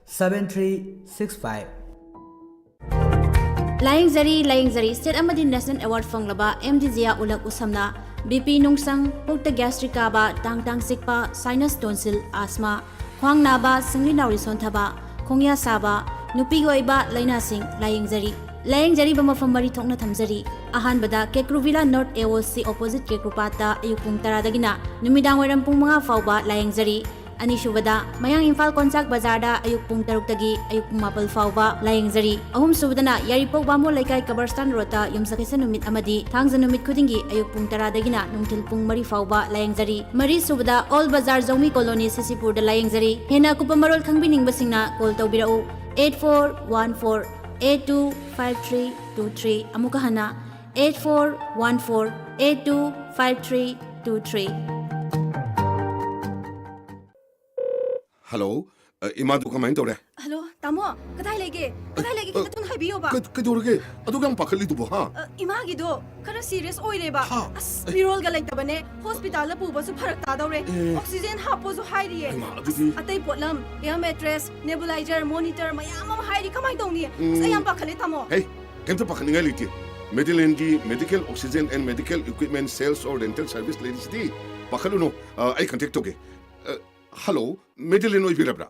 seven three six five꯫ ꯂꯥꯌꯦꯡꯖꯔꯤ, ꯂꯥꯌꯦꯡꯖꯔꯤ꯫ State ꯑꯃꯗꯤ National Award ꯐꯪꯂꯕ ꯑꯦꯝ ꯗꯤ ꯖꯤꯌꯥ ꯎꯂꯛ ꯎꯁꯝꯅ ꯕꯤ ꯄꯤ ꯅꯨꯡꯁꯪ, ꯄꯨꯛꯇ gastric ꯀꯥꯕ, ꯇꯥꯡ ꯇꯥꯡ ꯆꯤꯛꯄ, sinus, tonsil, asthma, ꯈ꯭ꯋꯥꯡ ꯅꯥꯕ, ꯁꯤꯡꯂꯤ ꯅꯥꯎꯔꯤ ꯁꯣꯟꯊꯕ, ꯈꯣꯡꯌꯥ ꯁꯥꯕ, ꯅꯨꯄꯤꯒꯤ ꯑꯣꯏꯕ ꯂꯥꯏꯅꯥꯁꯤꯡ ꯂꯥꯌꯦꯡꯖꯔꯤ꯫ ꯂꯥꯌꯦꯡꯖꯔꯤꯕ ꯃꯐꯝ ꯃꯔꯤ ꯊꯣꯛꯅ ꯊꯝꯖꯔꯤ꯫ ꯑꯍꯥꯟꯕꯗ ꯀꯦꯀ꯭ꯔꯨ ꯚꯤꯂꯥ ꯅꯣꯔꯠ ꯑꯦ ꯑꯣ ꯁꯤ opposite ꯀꯦꯀ꯭ꯔꯨꯄꯥꯠꯇ ꯑꯌꯨꯛ ꯄꯨꯡ ꯇꯔꯥꯗꯒꯤꯅ ꯅꯨꯃꯤꯗꯥꯡ ꯋꯥꯏꯔꯝ ꯄꯨꯡ ꯃꯉꯥ ꯐꯥꯎꯕ ꯂꯥꯌꯦꯡꯖꯔꯤ꯫ ꯑꯅꯤꯁꯨꯕꯗ ꯃꯌꯥꯡ ꯏꯝꯐꯥꯜ ꯀꯣꯟꯆꯥꯛ ꯕꯖꯥꯔꯗ ꯑꯌꯨꯛ ꯄꯨꯡ ꯇꯔꯨꯛꯇꯒꯤ ꯑꯌꯨꯛ ꯄꯨꯡ ꯃꯥꯄꯜ ꯐꯥꯎꯕ ꯂꯥꯌꯦꯡꯖꯔꯤ꯫ ꯑꯍꯨꯝꯁꯨꯕꯗꯅ ꯌꯥꯏꯔꯤꯄꯣꯛ ꯕꯥꯃꯣꯟ ꯂꯩꯀꯥꯏ ꯀꯕꯔꯁꯇꯥꯟ ꯔꯣꯗꯇ ꯌꯨꯝꯁꯀꯩꯁ ꯅꯨꯃꯤꯠ ꯑꯃꯗꯤ ꯊꯥꯡꯖ ꯅꯨꯃꯤꯠ ꯈꯨꯗꯤꯡꯒꯤ ꯑꯌꯨꯛ ꯄꯨꯡ ꯇꯔꯥꯗꯒꯤꯅ ꯅꯨꯡꯊꯤꯜ ꯄꯨꯡ ꯃꯔꯤ ꯐꯥꯎꯕ ꯂꯥꯌꯦꯡꯖꯔꯤ꯫ ꯃꯔꯤꯁꯨꯕꯗ ꯑꯣꯜ ꯕꯖꯥꯔ ꯖꯧꯃꯤ ꯀꯣꯂꯣꯅꯤ ꯁꯤꯁꯤꯄꯨꯔꯗ ꯂꯥꯌꯦꯡꯖꯔꯤ꯫ ꯍꯦꯟꯅ ꯑꯀꯨꯞꯄ ꯃꯔꯣꯜ ꯈꯪꯕꯤꯅꯤꯡꯕꯁꯤꯡꯅ call ꯇꯧꯕꯤꯔꯛꯎ, eight four one four eight two five three two three꯫ ꯑꯃꯨꯛꯀ ꯍꯟꯅ, eight four one four eight two five three two three꯫ Hello, ꯑ, ꯏꯃꯥꯗꯨ ꯀꯃꯥꯏꯅ ꯇꯧꯔꯦ? ꯍꯜꯂꯣ, ꯇꯥꯃꯣ, ꯀꯗꯥꯏ ꯂꯩꯒꯦ? ꯀꯗꯥꯏ ꯂꯩꯒꯦ? ꯑ, ꯈꯤꯇ ꯊꯨꯅ ꯍꯥꯏꯕꯤꯌꯣꯕ꯫ ꯀꯩ-, ꯀꯩꯗꯧꯔꯒꯦ? ꯑꯗꯨꯛ ꯌꯥꯝ ꯄꯥꯈꯠꯂꯤꯗꯨꯕꯣ, ꯍꯥ? ꯑ, ꯏꯃꯥꯒꯤꯗꯣ ꯈꯔ serious ꯑꯣꯏꯔꯦꯕ꯫ ꯍꯥ? ꯑꯁ, ꯑꯦ꯫ ꯃꯤꯔꯣꯜꯒ ꯂꯩꯇꯕꯅꯦ꯫ ꯍꯣꯁꯄꯤꯇꯥꯜꯗ ꯄꯨꯕꯁꯨ ꯐꯔꯛ ꯇꯥꯗꯧꯔꯦ꯫ ꯑꯦ꯫ Oxygen ꯍꯥꯞꯄꯣꯁꯨ ꯍꯥꯏꯔꯤꯌꯦ꯫ ꯍꯩꯃꯥ, ꯑꯗꯨꯗꯤ꯫ ꯑꯁ, ꯑꯇꯩ ꯄꯣꯠꯂꯝ, air mattress, nebulizer, monitor ꯃꯌꯥꯝ ꯑꯃ ꯍꯥꯏꯔꯤ꯫ ꯀꯃꯥꯏꯅ ꯇꯧꯅꯤ? ꯑꯁ, ꯑꯩ ꯎꯝ꯫ ꯌꯥꯝ ꯄꯥꯈꯠꯂꯦ, ꯇꯥꯃꯣ꯫ ꯍꯦ, ꯀꯩꯝꯇ ꯄꯥꯈꯠꯅꯤꯡꯉꯥꯏ ꯂꯩꯇꯦ꯫ ꯃꯦꯗꯤꯂꯦꯟꯒꯤ medical oxygen and medical equipment sales or rental service ꯂꯩꯔꯤꯁꯤꯗꯤ꯫ ꯄꯥꯈꯠꯂꯨꯅꯨ, ꯑ, ꯑꯩ contact ꯇꯧꯒꯦ꯫ ꯑ, ꯍꯜꯂꯣ, ꯃꯦꯗꯤꯂꯦꯟ ꯑꯣꯏꯕꯤꯔꯕ꯭ꯔꯥ?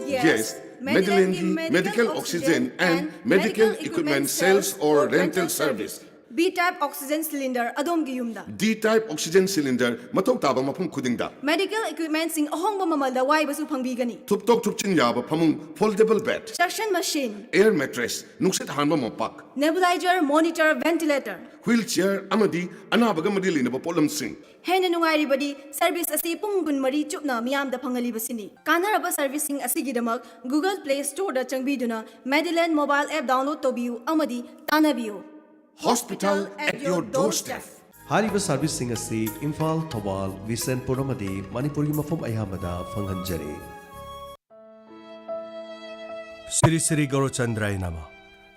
Yes, ꯃꯦꯗꯤꯂꯦꯟꯒꯤ medical oxygen and medical equipment sales or rental service꯫ B type oxygen cylinder ꯑꯗꯣꯝꯒꯤ ꯌꯨꯝꯗ꯫ D type oxygen cylinder ꯃꯊꯧ ꯇꯥꯕ ꯃꯐꯝ ꯈꯨꯗꯤꯡꯗ꯫ Medical equipmentꯁꯤꯡ ꯑꯍꯣꯡꯕ ꯃꯃꯜꯗ ꯋꯥꯏꯕꯁꯨ ꯐꯪꯕꯤꯒꯅꯤ꯫ ꯊꯨꯞꯇꯣꯛ ꯊꯨꯞꯆꯤꯟ ꯌꯥꯕ ꯐꯃꯨꯡ, foldable bed, Suction machine, air mattress, ꯅꯨꯡꯁꯤꯠ ꯍꯥꯟꯕ ꯃꯣꯝꯄꯥꯛ, nebulizer, monitor, ventilator꯫ wheelchair ꯑꯃꯗꯤ ꯑꯅꯥꯕꯒ ꯃꯔꯤ ꯂꯩꯅꯕ ꯄꯣꯠꯂꯝꯁꯤꯡ꯫ ꯍꯦꯟꯅ ꯅꯨꯡꯉꯥꯏꯔꯤꯕꯗꯤ service ꯑꯁꯤ ꯄꯨꯡ ꯀꯨꯟꯃꯔꯤ ꯆꯨꯞꯅ ꯃꯤꯌꯥꯝꯗ ꯐꯪꯍꯜꯂꯤꯕꯁꯤꯅꯤ꯫ ꯀꯥꯟꯅꯔꯕ servicingꯁꯤꯡ ꯑꯁꯤꯒꯤꯗꯃꯛ Google Play Storeꯗ ꯆꯪꯕꯤꯗꯨꯅ Medilane mobile app download ꯇꯧꯕꯤꯌꯨ ꯑꯃꯗꯤ ꯇꯥꯟꯅꯕꯤꯌꯨ꯫ Hospital at your doorstep. ꯍꯥꯏꯔꯤꯕ servicesꯁꯤꯡ ꯑꯁꯤ ꯏꯝꯐꯥꯜ, ꯊꯧꯕꯥꯜ, ꯕꯤꯁꯦꯟꯄꯨꯔ ꯑꯃꯗꯤ ꯃꯅꯤꯄꯨꯔꯒꯤ ꯃꯐꯝ ꯑꯌꯥꯝꯕꯗ ꯐꯪꯍꯟꯖꯔꯤ꯫ ꯁ꯭ꯔꯤ ꯁ꯭ꯔꯤ ꯒꯧꯔꯆꯟꯗ꯭ꯔꯥꯌ ꯅꯃ꯫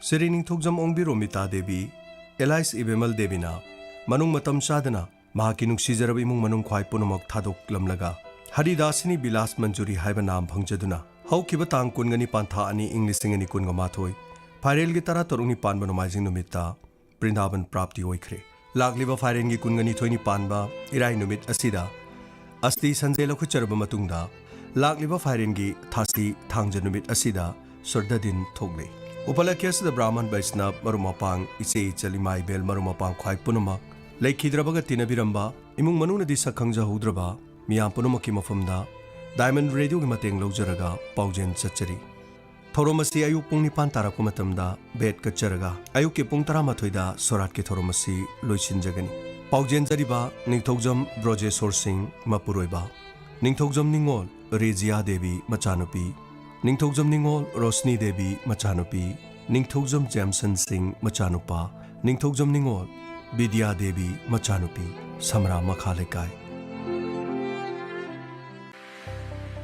ꯁ꯭ꯔꯤ ꯅꯤꯡꯊꯧꯖꯝ ꯑꯣꯡꯕꯤ ꯔꯣꯃꯤꯇꯥ ꯗꯦꯕꯤ, ꯑꯦꯂꯥꯏꯁ ꯏꯕꯦꯃꯜ ꯗꯦꯕꯤꯅ ꯃꯅꯨꯡ ꯃꯇꯝ ꯆꯥꯗꯅ ꯃꯍꯥꯛꯀꯤ ꯅꯨꯡꯁꯤꯖꯔꯕ ꯏꯃꯨꯡ ꯃꯅꯨꯡ ꯈ꯭ꯋꯥꯏ ꯄꯨꯝꯅꯃꯛ ꯊꯥꯗꯣꯛꯂꯝꯂꯒ ꯍꯔꯤꯗꯥꯁꯤꯅꯤ ꯕꯤꯂꯥꯁ ꯃꯟꯖꯨꯔꯤ ꯍꯥꯏꯕ ꯅꯥꯝ ꯐꯪꯖꯗꯨꯅ ꯍꯧꯈꯤꯕ ꯇꯥꯡ ꯀꯨꯟꯒ ꯅꯤꯄꯥꯟ ꯊꯥ ꯑꯅꯤ ꯏꯪ ꯂꯤꯁꯤꯡ ꯑꯅꯤ ꯀꯨꯟꯒ ꯃꯥꯊꯣꯏ ꯐꯥꯏꯔꯦꯜꯒꯤ ꯇꯔꯥ ꯇꯔꯨꯛꯅꯤ ꯄꯥꯟꯕ ꯅꯣꯡꯃꯥꯏꯖꯤꯡ ꯅꯨꯃꯤꯠꯇ ꯕ꯭ꯔꯤꯟꯗꯥꯕꯟ ꯄ꯭ꯔꯥꯞꯇꯤ ꯑꯣꯏꯈ꯭ꯔꯦ꯫ ꯂꯥꯛꯂꯤꯕ ꯐꯥꯏꯔꯦꯟꯒꯤ ꯀꯨꯟꯒꯅꯤꯊꯣꯏꯅꯤ ꯄꯥꯟꯕ ꯏꯔꯥꯏ ꯅꯨꯃꯤꯠ ꯑꯁꯤꯗ ꯑꯁꯇꯤ ꯁꯟꯖꯦ ꯂꯧꯈꯠꯆꯔꯕ ꯃꯇꯨꯡꯗ ꯂꯥꯛꯂꯤꯕ ꯐꯥꯏꯔꯦꯟꯒꯤ ꯊꯥꯁꯤ ꯊꯥꯡꯖ ꯅꯨꯃꯤꯠ ꯑꯁꯤꯗ ꯁ꯭ꯔꯗꯥꯗꯤꯟ ꯊꯣꯛꯂꯤ꯫ ꯎꯄꯂꯛꯈ꯭ꯌ ꯑꯁꯤꯗ ꯕ꯭ꯔꯥꯍꯃꯟ ꯕꯩꯁꯅꯕ ꯃꯔꯨꯞ ꯃꯄꯥꯡ, ꯏꯆꯦ ꯏꯆꯜ ꯏꯃꯥ ꯏꯕꯦꯜ ꯃꯔꯨꯞ ꯃꯄꯥꯡ ꯈ꯭ꯋꯥꯏ ꯄꯨꯝꯅꯃꯛ, ꯂꯩꯈꯤꯗ꯭ꯔꯕꯒ ꯇꯤꯟꯅꯕꯤꯔꯝꯕ, ꯏꯃꯨꯡ ꯃꯅꯨꯡꯅꯗꯤ ꯁꯛ ꯈꯪꯖꯍꯧꯗ꯭ꯔꯕ ꯃꯤꯌꯥꯝ ꯄꯨꯝꯅꯃꯛꯀꯤ ꯃꯐꯝꯗ Diamond Radioꯒꯤ ꯃꯇꯦꯡ ꯂꯧꯖꯔꯒ ꯄꯥꯎꯖꯦꯜ ꯆꯠꯆꯔꯤ꯫ ꯊꯧꯔꯝ ꯑꯁꯤ ꯑꯌꯨꯛ ꯄꯨꯡ ꯅꯤꯄꯥꯟ ꯇꯥꯔꯛꯄ ꯃꯇꯝꯗ ꯚꯦꯠ ꯀꯠꯆꯔꯒ ꯑꯌꯨꯛꯀꯤ ꯄꯨꯡ ꯇꯔꯥꯃꯥꯊꯣꯏꯗ ꯁꯣꯔꯥꯠꯀꯤ ꯊꯧꯔꯝ ꯑꯁꯤ ꯂꯣꯏꯁꯤꯟꯖꯒꯅꯤ꯫ ꯄꯥꯎꯖꯦꯟꯖꯔꯤꯕ ꯅꯤꯡꯊꯧꯖꯝ ꯕ꯭ꯔꯣꯖꯦꯁꯣꯔ ꯁꯤꯡ ꯃꯄꯨꯔꯣꯏꯕ, ꯅꯤꯡꯊꯧꯖꯝ ꯅꯤꯉꯣꯜ ꯔꯦꯖꯤꯌꯥ ꯗꯦꯕꯤ ꯃꯆꯥꯅꯨꯄꯤ, ꯅꯤꯡꯊꯧꯖꯝ ꯅꯤꯉꯣꯜ ꯔꯣꯁꯅꯤ ꯗꯦꯕꯤ ꯃꯆꯥꯅꯨꯄꯤ, ꯅꯤꯡꯊꯧꯖꯝ ꯖꯦꯝꯁꯟ ꯁꯤꯡ ꯃꯆꯥꯅꯨꯄꯥ, ꯅꯤꯡꯊꯧꯖꯝ ꯅꯤꯉꯣꯜ ꯕꯤꯗ꯭ꯌꯥ ꯗꯦꯕꯤ ꯃꯆꯥꯅꯨꯄꯤ, ꯁꯃꯔꯥ ꯃꯈꯥ ꯂꯩꯀꯥꯏ꯫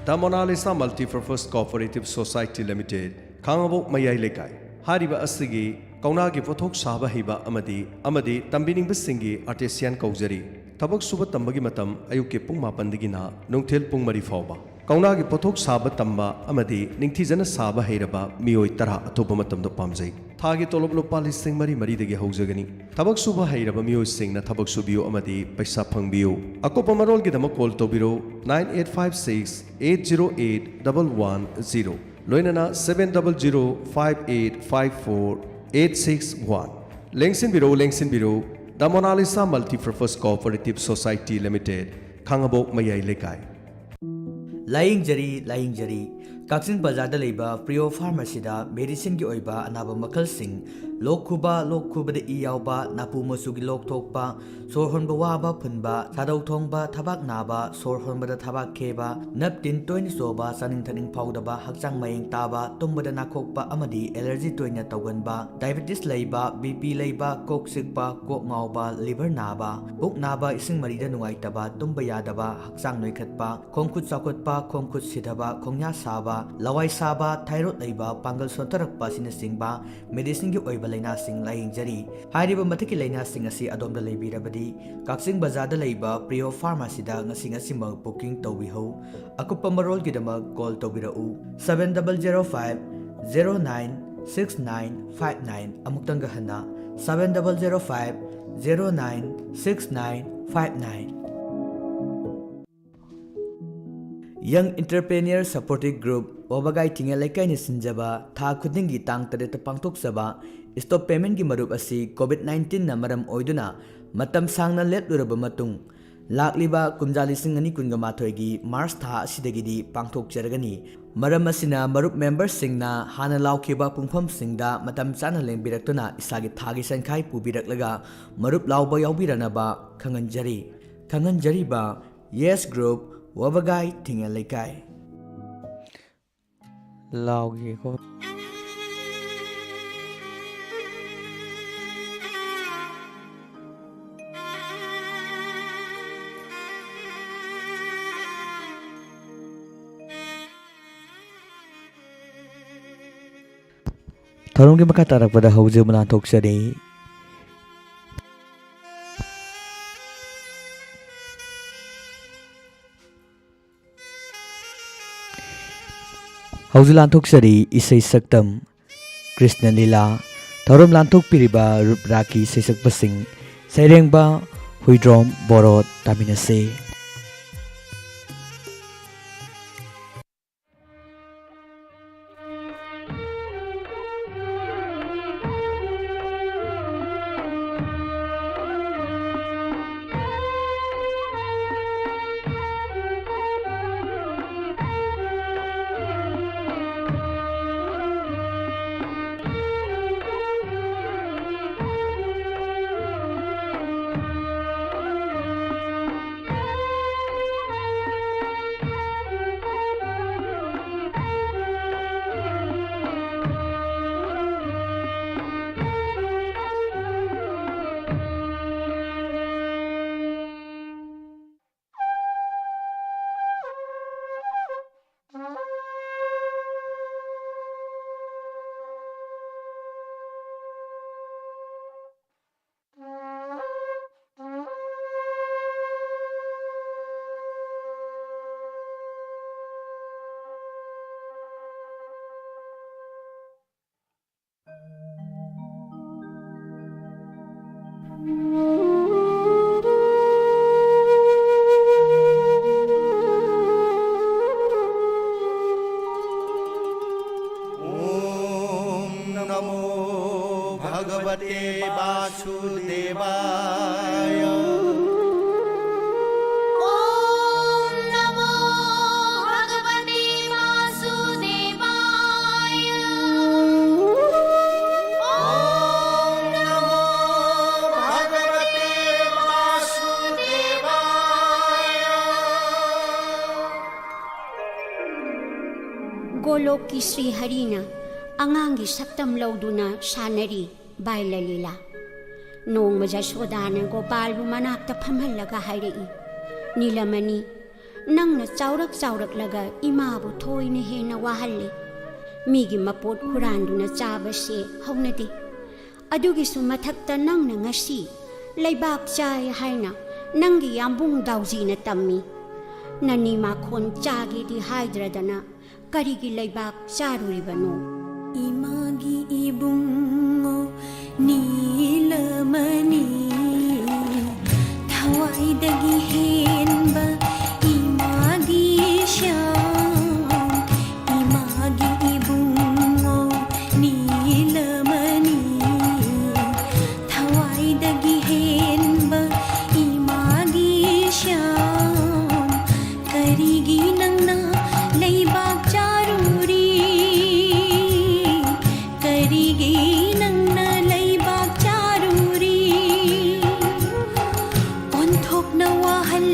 The Mona Lisa Multipurpose Cooperative Society Limited, ꯈꯥꯉꯕꯣꯛ ꯃꯌꯥꯏ ꯂꯩꯀꯥꯏ꯫ ꯍꯥꯏꯔꯤꯕ ꯑꯁꯤꯒꯤ ꯀꯧꯅꯥꯒꯤ ꯄꯣꯠꯊꯣꯛ ꯁꯥꯕ ꯍꯩꯕ ꯑꯃꯗꯤ, ꯑꯃꯗꯤ ꯇꯝꯕꯤꯅꯤꯡꯕꯁꯤꯡꯒꯤ artisan ꯀꯧꯖꯔꯤ꯫ ꯊꯕꯛ ꯁꯨꯕ ꯇꯝꯕꯒꯤ ꯃꯇꯝ ꯑꯌꯨꯛꯀꯤ ꯄꯨꯡ ꯃꯥꯄꯟꯗꯒꯤꯅ ꯅꯨꯡꯊꯤꯜ ꯄꯨꯡ ꯃꯔꯤ ꯐꯥꯎꯕ꯫ ꯀꯧꯅꯥꯒꯤ ꯄꯣꯠꯊꯣꯛ ꯁꯥꯕ ꯇꯝꯕ ꯑꯃꯗꯤ ꯅꯤꯡꯊꯤꯖꯅ ꯁꯥꯕ ꯍꯩꯔꯕ ꯃꯤꯑꯣꯏ ꯇꯔꯥ ꯑꯊꯨꯕ ꯃꯇꯝꯗ ꯄꯥꯝꯖꯩ꯫ ꯊꯥꯒꯤ ꯇꯣꯂꯣꯞ ꯂꯨꯄꯥ ꯂꯤꯁꯤꯡ ꯃꯔꯤ ꯃꯔꯤꯗꯒꯤ ꯍꯧꯖꯒꯅꯤ꯫ ꯊꯕꯛ ꯁꯨꯕ ꯍꯩꯔꯕ ꯃꯤꯑꯣꯏꯁꯤꯡꯅ ꯊꯕꯛ ꯁꯨꯕꯤꯌꯨ ꯑꯃꯗꯤ ꯄꯩꯁꯥ ꯐꯪꯕꯤꯌꯨ꯫ ꯑꯀꯨꯞꯄ ꯃꯔꯣꯜꯒꯤꯗꯃꯛ call ꯇꯧꯕꯤꯔꯣ, nine eight five six eight zero eight double one zero, ꯂꯣꯏꯅꯅ seven double zero five eight five four eight six one꯫ ꯂꯦꯡꯁꯤꯟꯕꯤꯔꯣ, ꯂꯦꯡꯁꯤꯟꯕꯤꯔꯣ, The Mona Lisa Multipurpose Cooperative Society Limited, ꯈꯥꯉꯕꯣꯛ ꯃꯌꯥꯏ ꯂꯩꯀꯥꯏ꯫ ꯂꯥꯌꯦꯡꯖꯔꯤ, ꯂꯥꯌꯦꯡꯖꯔꯤ꯫ ꯀꯛꯆꯤꯡ ꯕꯖꯥꯔꯗ ꯂꯩꯕ ꯄ꯭ꯔꯤꯌꯣ ꯐꯥꯔꯃꯥꯁꯤꯗ ꯃꯦꯗꯤꯁꯤꯟꯒꯤ ꯑꯣꯏꯕ ꯑꯅꯥꯕ ꯃꯈꯜꯁꯤꯡ, ꯂꯣꯛ ꯈꯨꯕ, ꯂꯣꯛ ꯈꯨꯕꯗ ꯏ ꯌꯥꯎꯕ, ꯅꯥꯄꯨ ꯃꯆꯨꯒꯤ ꯂꯣꯛ ꯊꯣꯛꯄ, ꯁꯣꯔ ꯍꯣꯟꯕ ꯋꯥꯕ ꯐꯨꯟꯕ, ꯁꯥꯗꯧ ꯊꯣꯡꯕ, ꯊꯕꯥꯛ ꯅꯥꯕ, ꯁꯣꯔ ꯍꯣꯟꯕꯗ ꯊꯕꯥꯛ ꯈꯦꯕ, ꯅꯞ ꯇꯤꯟ ꯇꯣꯏꯅ ꯆꯣꯕ, ꯆꯥꯅꯤꯡ ꯊꯛꯅꯤꯡ ꯐꯥꯎꯗꯕ, ꯍꯛꯆꯥꯡ ꯃꯌꯦꯡ ꯇꯥꯕ, ꯇꯨꯝꯕꯗ ꯅꯥꯈꯣꯛꯄ ꯑꯃꯗꯤ ꯑꯦꯂꯔꯖꯤ ꯇꯣꯏꯅ ꯇꯧꯒꯟꯕ, ꯗꯥꯏꯕꯦꯇꯤꯁ ꯂꯩꯕ, ꯕꯤ ꯄꯤ ꯂꯩꯕ, ꯀꯣꯛ ꯆꯤꯛꯄ, ꯀꯣꯛ ꯉꯥꯎꯕ, ꯂꯤꯚꯔ ꯅꯥꯕ, ꯄꯨꯛ ꯅꯥꯕ, ꯏꯁꯤꯡ ꯃꯔꯤꯗ ꯅꯨꯡꯉꯥꯏꯇꯕ, ꯇꯨꯝꯕ ꯌꯥꯗꯕ, ꯍꯛꯆꯥꯡ ꯅꯣꯏꯈꯠꯄ, ꯈꯣꯡ ꯈꯨꯠ ꯆꯥꯎꯈꯠꯄ, ꯈꯣꯡ ꯈꯨꯠ ꯁꯤꯊꯕ, ꯈꯣꯡꯌꯥ ꯁꯥꯕ, ꯂꯋꯥꯏ ꯁꯥꯕ, ꯊꯥꯏꯔꯣꯏꯗ ꯂꯩꯕ, ꯄꯥꯡꯒꯜ ꯁꯣꯟꯊꯔꯛꯄ ꯑꯁꯤꯅꯆꯤꯡꯕ ꯃꯦꯗꯤꯁꯤꯟꯒꯤ ꯑꯣꯏꯕ ꯂꯥꯏꯅꯥꯁꯤꯡ ꯂꯥꯌꯦꯡꯖꯔꯤ꯫ ꯍꯥꯏꯔꯤꯕ ꯃꯊꯛꯀꯤ ꯂꯥꯏꯅꯥꯁꯤꯡ ꯑꯁꯤ ꯑꯗꯣꯝꯗ ꯂꯩꯕꯤꯔꯕꯗꯤ ꯀꯛꯆꯤꯡ ꯕꯖꯥꯔꯗ ꯂꯩꯕ ꯄ꯭ꯔꯤꯌꯣ ꯐꯥꯔꯃꯥꯁꯤꯗ ꯉꯁꯤ ꯉꯁꯤꯃꯛ ꯕꯨꯀꯤꯡ ꯇꯧꯕꯤꯍꯧ꯫ ꯑꯀꯨꯞꯄ ꯃꯔꯣꯜꯒꯤꯗꯃꯛ ꯀꯣꯜ ꯇꯧꯕꯤꯔꯛꯎ, seven double zero five zero nine six nine five nine꯫ ꯑꯃꯨꯛꯇꯪꯒ ꯍꯟꯅ, seven double zero five zero nine six nine five nine꯫ Young Entrepreneur Supportive Group, ꯋꯥꯕꯒꯥꯏ ꯊꯤꯡꯉꯦꯜ ꯂꯩꯀꯥꯏꯅ ꯁꯤꯟꯖꯕ ꯊꯥ ꯈꯨꯗꯤꯡꯒꯤ ꯇꯥꯡ ꯇꯔꯦꯠꯇ ꯄꯥꯡꯊꯣꯛꯆꯕ ꯁ꯭ꯇꯣꯞ ꯄꯦꯃꯦꯟꯒꯤ ꯃꯔꯨꯞ ꯑꯁꯤ ꯀꯣꯚꯤꯗ ꯅꯥꯏꯟꯇꯤꯟꯅ ꯃꯔꯝ ꯑꯣꯏꯗꯨꯅ ꯃꯇꯝ ꯁꯥꯡꯅ ꯂꯦꯞꯂꯨꯔꯕ ꯃꯇꯨꯡ, ꯂꯥꯛꯂꯤꯕ ꯀꯨꯝꯖꯥ ꯂꯤꯁꯤꯡ ꯑꯅꯤ ꯀꯨꯟꯒ ꯃꯥꯊꯣꯏꯒꯤ ꯃꯥꯔꯆ ꯊꯥ ꯑꯁꯤꯗꯒꯤꯗꯤ ꯄꯥꯡꯊꯣꯛꯆꯔꯒꯅꯤ꯫ ꯃꯔꯝ ꯑꯁꯤꯅ, ꯃꯔꯨꯞ ꯃꯦꯝꯕꯔꯁꯤꯡꯅ ꯍꯥꯟꯅ ꯂꯥꯎꯈꯤꯕ ꯄꯨꯡꯐꯝꯁꯤꯡꯗ ꯃꯇꯝ ꯆꯥꯅ ꯂꯦꯡꯕꯤꯔꯛꯇꯨꯅ ꯏꯁꯥꯒꯤ ꯊꯥꯒꯤ ꯁꯦꯟꯈꯥꯏ ꯄꯨꯕꯤꯔꯛꯂꯒ ꯃꯔꯨꯞ ꯂꯥꯎꯕ ꯌꯥꯎꯕꯤꯔꯅꯕ ꯈꯪꯍꯟꯖꯔꯤ꯫ ꯈꯪꯍꯟꯖꯔꯤꯕ, ꯌꯦꯁ ꯒ꯭ꯔꯨꯞ, ꯋꯥꯕꯒꯥꯏ ꯊꯤꯡꯉꯦꯜ ꯂꯩꯀꯥꯏ꯫ ꯂꯥꯎꯒꯦꯀꯣ꯫ ꯊꯧꯔꯝꯒꯤ ꯃꯈꯥ ꯇꯥꯔꯛꯄꯗ ꯍꯧꯖꯤꯛ ꯑꯃꯨꯛ ꯂꯥꯟꯊꯣꯛꯆꯔꯤ꯫ ꯍꯧꯖꯤꯛ ꯂꯥꯟꯊꯣꯛꯆꯔꯤ ꯏꯁꯩ ꯁꯛꯇꯝ ꯀ꯭ꯔꯤꯁꯅ ꯂꯤꯂꯥ꯫ ꯊꯧꯔꯝ ꯂꯥꯟꯊꯣꯛꯄꯤꯔꯤꯕ ꯔꯨꯞ ꯔꯥꯒꯤ ꯏꯁꯩ ꯁꯛꯄꯁꯤꯡ ꯁꯩꯔꯦꯡꯕ ꯍꯨꯏꯗ꯭ꯔꯣꯝ ꯕꯣꯔꯣ ꯇꯥꯃꯤꯟꯅꯁꯤ꯫ भगवते वासुदेवाय। ॐ नमो भगवते वासुदेवाय। ॐ नमो भगवते वासुदेवाय। ꯒꯣꯂꯣꯛꯀꯤ ꯁ꯭ꯔꯤ ꯍꯔꯤꯅ ꯑꯉꯥꯡꯒꯤ ꯁꯛꯇꯝ ꯂꯧꯗꯨꯅ ꯁꯥꯟꯅꯔꯤ ꯕꯥꯏꯂ ꯂꯤꯂꯥ꯫ ꯅꯣꯡꯃ ꯖꯁꯣꯗꯥꯅ ꯒꯣꯄꯥꯜꯕꯨ ꯃꯅꯥꯛꯇ ꯐꯝꯍꯜꯂꯒ ꯍꯥꯏꯔꯛꯏ, "ꯅꯤꯂꯃꯅꯤ, ꯅꯪꯅ ꯆꯥꯎꯔꯛ ꯆꯥꯎꯔꯛꯂꯒ ꯏꯃꯥꯕꯨ ꯊꯣꯏꯅ ꯍꯦꯟꯅ ꯋꯥꯍꯜꯂꯦ꯫ ꯃꯤꯒꯤ ꯃꯄꯣꯠ ꯍꯨꯔꯥꯟꯗꯨꯅ ꯆꯥꯕꯁꯦ ꯍꯧꯅꯗꯦ꯫ ꯑꯗꯨꯒꯤꯁꯨ ꯃꯊꯛꯇ ꯅꯪꯅ ꯉꯁꯤ ꯂꯩꯕꯥꯛ ꯆꯥꯏ ꯍꯥꯏꯅ ꯅꯪꯒꯤ ꯌꯥꯝꯕꯨꯡ ꯗꯥꯎꯖꯤꯅ ꯇꯝꯃꯤ꯫ ꯅꯅꯤ ꯃꯥꯈꯣꯟ ꯆꯥꯒꯦꯗꯤ ꯍꯥꯏꯗ꯭ꯔꯗꯅ ꯀꯔꯤꯒꯤ ꯂꯩꯕꯥꯛ ꯆꯥꯔꯨꯔꯤꯕꯅꯣ?" ꯏꯃꯥꯒꯤ ꯏꯕꯨꯡꯉꯣ ꯅꯤꯂꯃꯅꯤ, ꯊꯋꯥꯏꯗꯒꯤ ꯍꯦꯟꯕ ꯏꯃꯥꯒꯤ ꯁ꯭ꯌꯥꯝ, ꯏꯃꯥꯒꯤ ꯏꯕꯨꯡꯉꯣ ꯅꯤꯂꯃꯅꯤ, ꯊꯋꯥꯏꯗꯒꯤ ꯍꯦꯟꯕ ꯏꯃꯥꯒꯤ ꯁ꯭ꯌꯥꯝ, ꯀꯔꯤꯒꯤ ꯅꯪꯅ ꯂꯩꯕꯥꯛ ꯆꯥꯔꯨꯔꯤ? ꯀꯔꯤꯒꯤ ꯅꯪꯅ ꯂꯩꯕꯥꯛ ꯆꯥꯔꯨꯔꯤ? ꯑꯣꯟꯊꯣꯛꯅ ꯋꯥꯍꯜ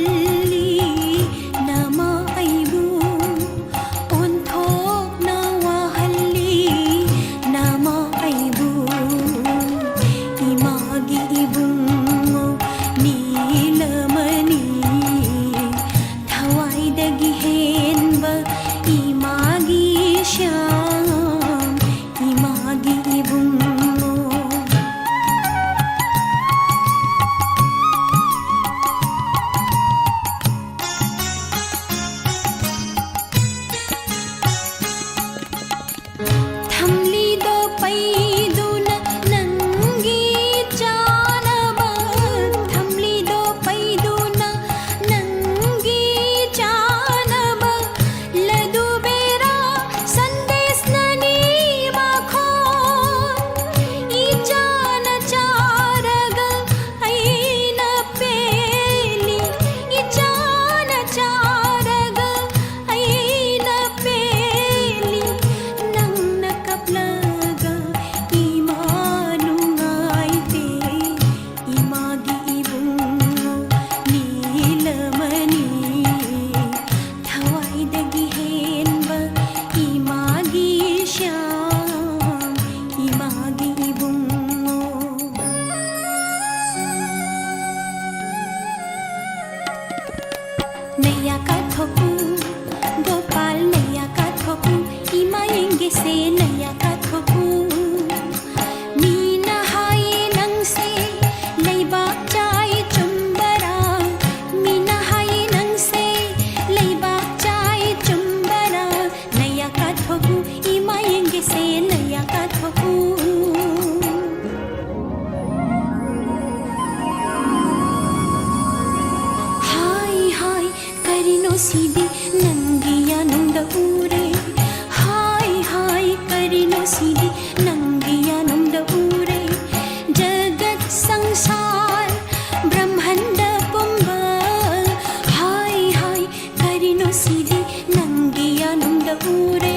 ꯎꯔꯦ꯫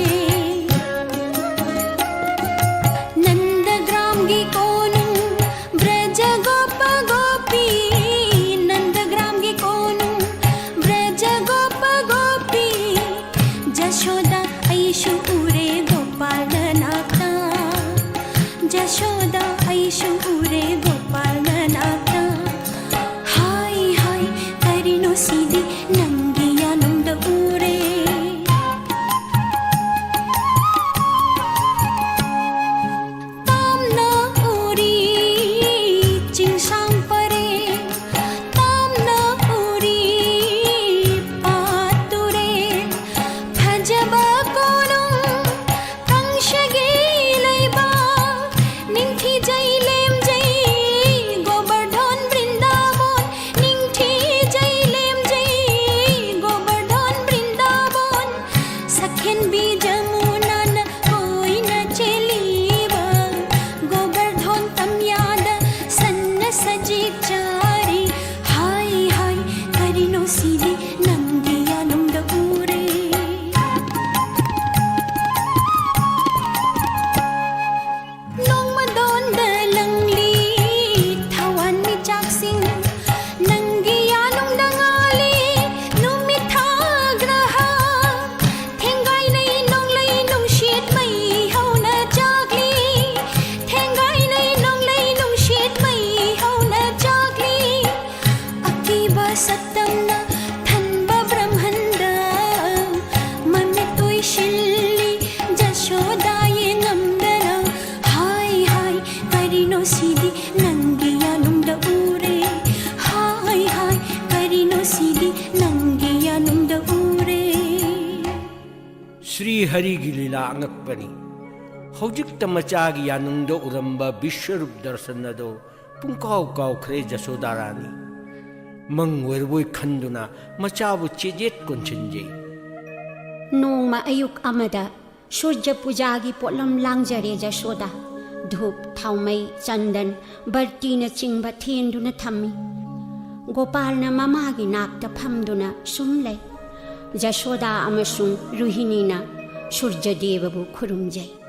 ꯅꯟꯗꯒ꯭ꯔꯥꯝꯒꯤ ꯀꯣꯅꯨꯡ ꯕ꯭ꯔꯖꯒꯣꯄ ꯒꯣꯄꯤ, ꯅꯟꯗꯒ꯭ꯔꯥꯝꯒꯤ ꯀꯣꯅꯨꯡ ꯕ꯭ꯔꯖꯒꯣꯄ ꯒꯣꯄꯤ, ꯖꯁꯣꯗꯥ ꯑꯩꯁꯨ ꯎꯔꯦ ꯒꯣꯄꯥꯜ ꯅꯅꯥꯛꯇ, ꯖꯁꯣꯗꯥ ꯑꯩꯁꯨ ꯎꯔꯦ ꯒꯣꯄꯥꯜ ꯅꯅꯥꯛꯇ꯫ ꯍꯥꯏ ꯍꯥꯏ ꯀꯔꯤꯅꯣ ꯁꯤꯗꯤ ꯅꯪꯒꯤ ꯌꯥꯅꯨꯡꯗ ꯎꯔꯦ꯫ ꯇꯥꯝꯅ ꯎꯔꯤ ꯆꯤꯡꯁꯥꯡ ꯄꯔꯦꯡ, ꯇꯥꯝꯅ ꯎꯔꯤ ꯄꯥꯠ ꯇꯨꯔꯦꯜ, ꯐꯖꯕ ꯀꯣꯅꯨꯡ ꯀꯥꯡꯁꯒꯤ ꯂꯩꯕꯥꯛ, ꯅꯤꯡꯊꯤꯖꯩ ꯂꯦꯝꯖꯩ ꯒꯣꯕꯔꯙꯟ ꯕ꯭ꯔꯤꯟꯗꯥꯕꯣꯟ, ꯅꯤꯡꯊꯤꯖꯩ ꯂꯦꯝꯖꯩ ꯒꯣꯕꯔꯙꯟ ꯕ꯭ꯔꯤꯟꯗꯥꯕꯣꯟ, ꯁꯛꯍꯦꯟꯕꯤ ꯖꯃꯨꯅꯥꯅ ꯀꯣꯏꯅ ꯆꯦꯜꯂꯤꯕ ꯒꯣꯕꯔꯙꯟ ꯇꯝꯌꯥꯗ ꯁꯟꯅ ꯁꯖꯤꯛ ꯆꯥꯔꯤ꯫ ꯍꯥꯏ ꯍꯥꯏ ꯀꯔꯤꯅꯣ ꯁꯤꯗꯤ ꯅꯪꯒꯤ ꯌꯥꯅꯨꯡꯗ ꯎꯔꯦ꯫ ꯅꯣꯡꯃꯗꯣꯟꯗ ꯂꯪꯂꯤ ꯊꯋꯥꯟ ꯃꯤꯆꯥꯛꯁꯤꯡ, ꯅꯪꯒꯤ ꯌꯥꯅꯨꯡꯗ ꯉꯥꯜꯂꯤ ꯅꯨꯃꯤꯠ ꯊꯥ ꯒ꯭ꯔꯍ꯫ ꯊꯦꯡꯒꯥꯏꯅꯩ ꯅꯣꯡꯂꯩ ꯅꯨꯡꯁꯤꯠ ꯃꯩ ꯍꯧꯅ ꯆꯥꯛꯂꯤ, ꯊꯦꯡꯒꯥꯏꯅꯩ ꯅꯣꯡꯂꯩ ꯅꯨꯡꯁꯤꯠ ꯃꯩ ꯍꯧꯅ ꯆꯥꯛꯂꯤ꯫ ꯑꯀꯤꯕ ꯁꯛꯇꯝꯅ ꯊꯟꯕ ꯕ꯭ꯔꯍ꯭ꯃꯟꯗ ꯃꯃꯤꯠ ꯎꯏꯁꯤꯜꯂꯤ ꯖꯁꯣꯗꯥ ꯌꯦꯡꯉꯝꯗꯅ꯫ ꯍꯥꯏ ꯍꯥꯏ ꯀꯔꯤꯅꯣ ꯁꯤꯗꯤ ꯅꯪꯒꯤ ꯌꯥꯅꯨꯡꯗ ꯎꯔꯦ꯫ ꯍꯥꯏ ꯍꯥꯏ ꯀꯔꯤꯅꯣ ꯁꯤꯗꯤ ꯅꯪꯒꯤ ꯌꯥꯅꯨꯡꯗ ꯎꯔꯦ꯫ ꯁ꯭ꯔꯤ ꯍꯔꯤꯒꯤ ꯂꯤꯂꯥ ꯑꯉꯛꯄꯅꯤ꯫ ꯍꯧꯖꯤꯛꯇ ꯃꯆꯥꯒꯤ ꯌꯥꯅꯨꯡꯗ ꯎꯔꯝꯕ ꯕꯤꯁ꯭ꯋꯔꯨꯞ ꯗꯔꯁꯟ ꯑꯗꯣ ꯄꯨꯡꯀꯥꯎ ꯀꯥꯎꯈ꯭ꯔꯦ ꯖꯁꯣꯗꯥ ꯔꯥꯅꯤ꯫ ꯃꯪ ꯑꯣꯏꯔꯕꯣꯏ ꯈꯟꯗꯨꯅ ꯃꯆꯥꯕꯨ ꯆꯦꯖꯦꯠ ꯀꯣꯟꯁꯤꯟꯖꯩ꯫ ꯅꯣꯡꯃ ꯑꯌꯨꯛ ꯑꯃꯗ ꯁꯨꯔꯖ ꯄꯨꯖꯥꯒꯤ ꯄꯣꯠꯂꯝ ꯂꯥꯡꯖꯔꯦ ꯖꯁꯣꯗꯥ꯫ ꯙꯨꯞ, ꯊꯥꯎꯃꯩ, ꯆꯟꯗꯟ, ꯕꯔꯇꯤꯅꯆꯤꯡꯕ ꯊꯦꯟꯗꯨꯅ ꯊꯝꯃꯤ꯫ ꯒꯣꯄꯥꯜꯅ ꯃꯃꯥꯒꯤ ꯅꯥꯛꯇ ꯐꯝꯗꯨꯅ ꯁꯨꯝ ꯂꯩ꯫ ꯖꯁꯣꯗꯥ ꯑꯃꯁꯨꯡ ꯔꯨꯍꯤꯅꯤꯅ ꯁꯨꯔꯖꯗꯦꯕꯕꯨ ꯈꯨꯔꯨꯝꯖꯩ꯫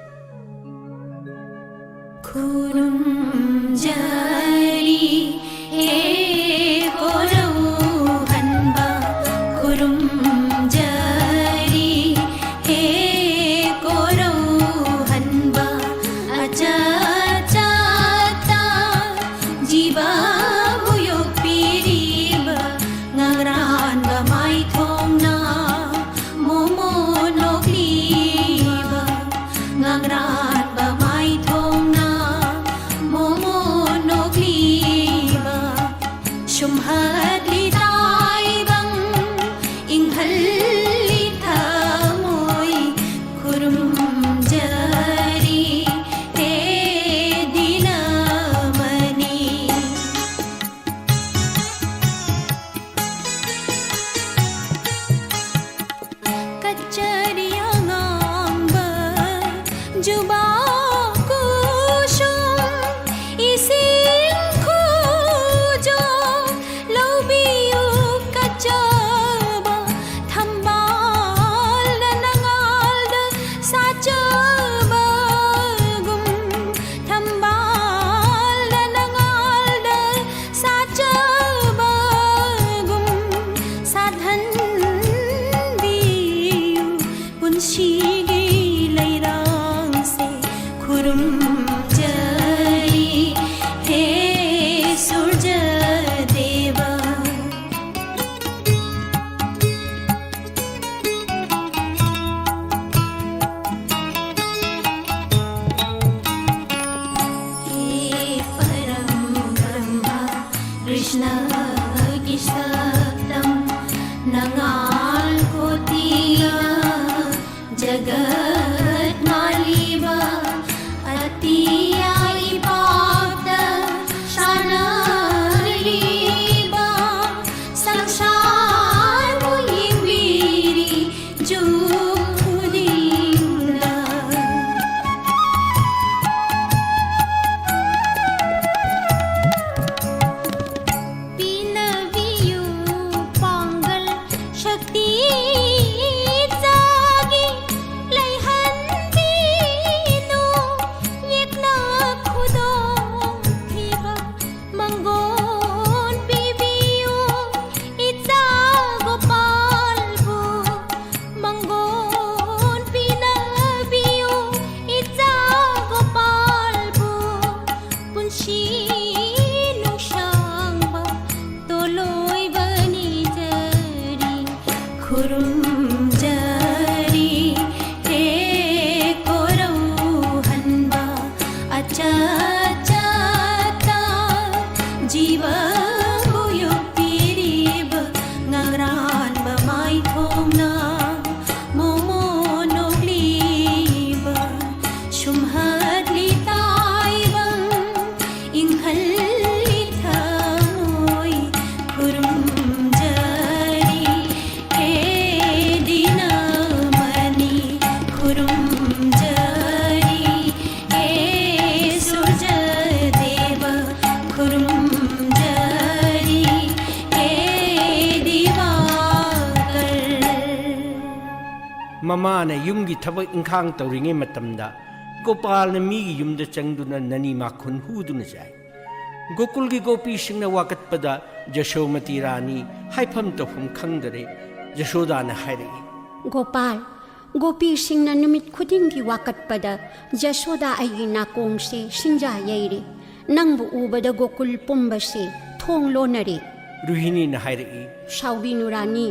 ꯃꯃꯥꯅ ꯌꯨꯝꯒꯤ ꯊꯕꯛ ꯏꯪꯈꯥꯡ ꯇꯧꯔꯤꯉꯩ ꯃꯇꯝꯗ ꯒꯣꯄꯥꯜꯅ ꯃꯤꯒꯤ ꯌꯨꯝꯗ ꯆꯪꯗꯨꯅ ꯅꯅꯤ ꯃꯥꯈꯣꯟ ꯍꯨꯗꯨꯅ ꯆꯥꯏ꯫ ꯒꯣꯀꯨꯜꯒꯤ ꯒꯣꯄꯤꯁꯤꯡꯅ ꯋꯥꯀꯠꯄꯗ ꯖꯁꯣꯃꯇꯤ ꯔꯥꯅꯤ ꯍꯥꯏꯐꯝ ꯇꯧꯐꯝ ꯈꯪꯗꯔꯦ꯫ ꯖꯁꯣꯗꯥꯅ ꯍꯥꯏꯔꯛꯏ, "ꯒꯣꯄꯥꯜ, ꯒꯣꯄꯤꯁꯤꯡꯅ ꯅꯨꯃꯤꯠ ꯈꯨꯗꯤꯡꯒꯤ ꯋꯥꯀꯠꯄꯗ ꯖꯁꯣꯗꯥ ꯑꯩꯒꯤ ꯅꯥꯀꯣꯡꯁꯦ ꯁꯤꯡꯖꯥ ꯌꯩꯔꯦ꯫ ꯅꯪꯕꯨ ꯎꯕꯗ ꯒꯣꯀꯨꯜ ꯄꯨꯝꯕꯁꯦ ꯊꯣꯡ ꯂꯣꯟꯅꯔꯦ꯫" ꯔꯨꯍꯤꯅꯤꯅ ꯍꯥꯏꯔꯛꯏ, "ꯁꯥꯎꯕꯤꯅꯨ ꯔꯥꯅꯤ,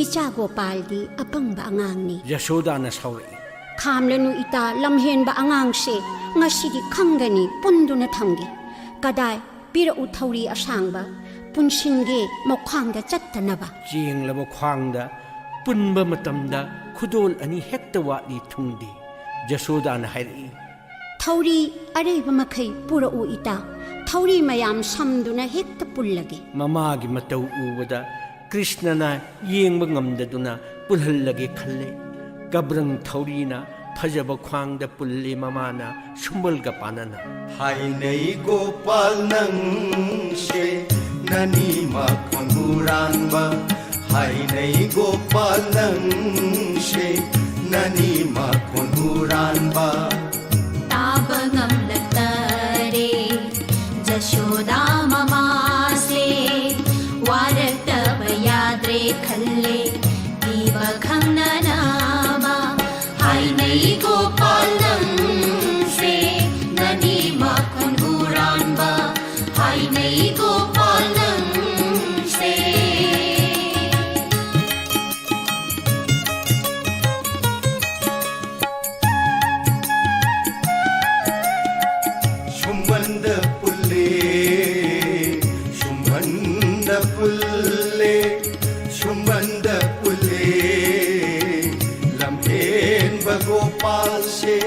ꯏꯆꯥ ꯒꯣꯄꯥꯜꯗꯤ ꯑꯄꯪꯕ ꯑꯉꯥꯡꯅꯤ꯫" ꯖꯁꯣꯗꯥꯅ ꯁꯥꯎꯔꯛꯏ, "ꯈꯥꯝꯂꯅꯨ ꯏꯇꯥ, ꯂꯝꯍꯦꯟꯕ ꯑꯉꯥꯡꯁꯦ ꯉꯁꯤꯗꯤ ꯈꯪꯒꯅꯤ, ꯄꯨꯟꯗꯨꯅ ꯊꯝꯒꯦ꯫ ꯀꯗꯥꯏ, ꯄꯤꯔꯛꯎ ꯊꯧꯔꯤ ꯑꯁꯥꯡꯕ, ꯄꯨꯟꯁꯤꯟꯒꯦ ꯃꯈ꯭ꯋꯥꯡꯗ ꯆꯠꯇꯅꯕ꯫" ꯆꯦꯡꯂꯕ ꯈ꯭ꯋꯥꯡꯗ ꯄꯨꯟꯕ ꯃꯇꯝꯗ ꯈꯨꯗꯣꯜ ꯑꯅꯤ ꯍꯦꯛꯇ ꯋꯥꯠꯂꯤ ꯊꯨꯡꯗꯦ꯫ ꯖꯁꯣꯗꯥꯅ ꯍꯥꯏꯔꯛꯏ, "ꯊꯧꯔꯤ ꯑꯔꯩꯕ ꯃꯈꯩ ꯄꯨꯔꯛꯎ ꯏꯇꯥ, ꯊꯧꯔꯤ ꯃꯌꯥꯝ ꯁꯝꯗꯨꯅ ꯍꯦꯛꯇ ꯄꯨꯜꯂꯒꯦ꯫" ꯃꯃꯥꯒꯤ ꯃꯇꯧ ꯎꯕꯗ ꯀ꯭ꯔꯤꯁꯅꯅ ꯌꯦꯡꯕ ꯉꯝꯗꯗꯨꯅ ꯄꯨꯜꯍꯜꯂꯒꯦ ꯈꯜꯂꯦ꯫ ꯀꯕ꯭ꯔꯪ ꯊꯧꯔꯤꯅ ꯐꯖꯕ ꯈ꯭ꯋꯥꯡꯗ ꯄꯨꯜꯂꯤ ꯃꯃꯥꯅ ꯁꯨꯝꯕꯜꯒ ꯄꯥꯅꯅ꯫ ꯍꯥꯏꯅꯩ ꯒꯣꯄꯥꯜ ꯅꯪꯁꯦ ꯅꯅꯤ ꯃꯈꯣꯟ ꯍꯨꯔꯥꯟꯕ꯫ ꯍꯥꯏꯅꯩ ꯒꯣꯄꯥꯜ ꯅꯪꯁꯦ ꯅꯅꯤ ꯃꯈꯣꯟ ꯍꯨꯔꯥꯟꯕ꯫ ꯇꯥꯕ ꯉꯝꯂꯛꯇꯔꯦ ꯖꯁꯣꯗꯥ ꯃꯃꯥꯁꯦ꯫ ꯋꯥꯔꯛꯇꯕ ꯌꯥꯗ꯭ꯔꯦ ꯈꯜꯂꯦ ꯄꯤꯕ ꯈꯪꯅꯅꯕ꯫ ꯍꯥꯏꯅꯩ ꯒꯣꯄꯥꯜ ꯅꯪꯁꯦ ꯅꯅꯤ ꯃꯈꯣꯟ ꯍꯨꯔꯥꯟꯕ꯫ ꯍꯥꯏꯅꯩ ꯒꯣꯄꯥꯜ ꯅꯪꯁꯦ꯫ ꯁꯨꯝꯕꯟꯗ ꯄꯨꯜꯂꯦ, ꯁꯨꯝꯕꯟꯗ ꯄꯨꯜꯂꯦ, ꯁꯨꯝꯕꯟꯗ ꯄꯨꯜꯂꯦ꯫ ꯂꯝꯍꯦꯟꯕ ꯒꯣꯄꯥꯜꯁꯦ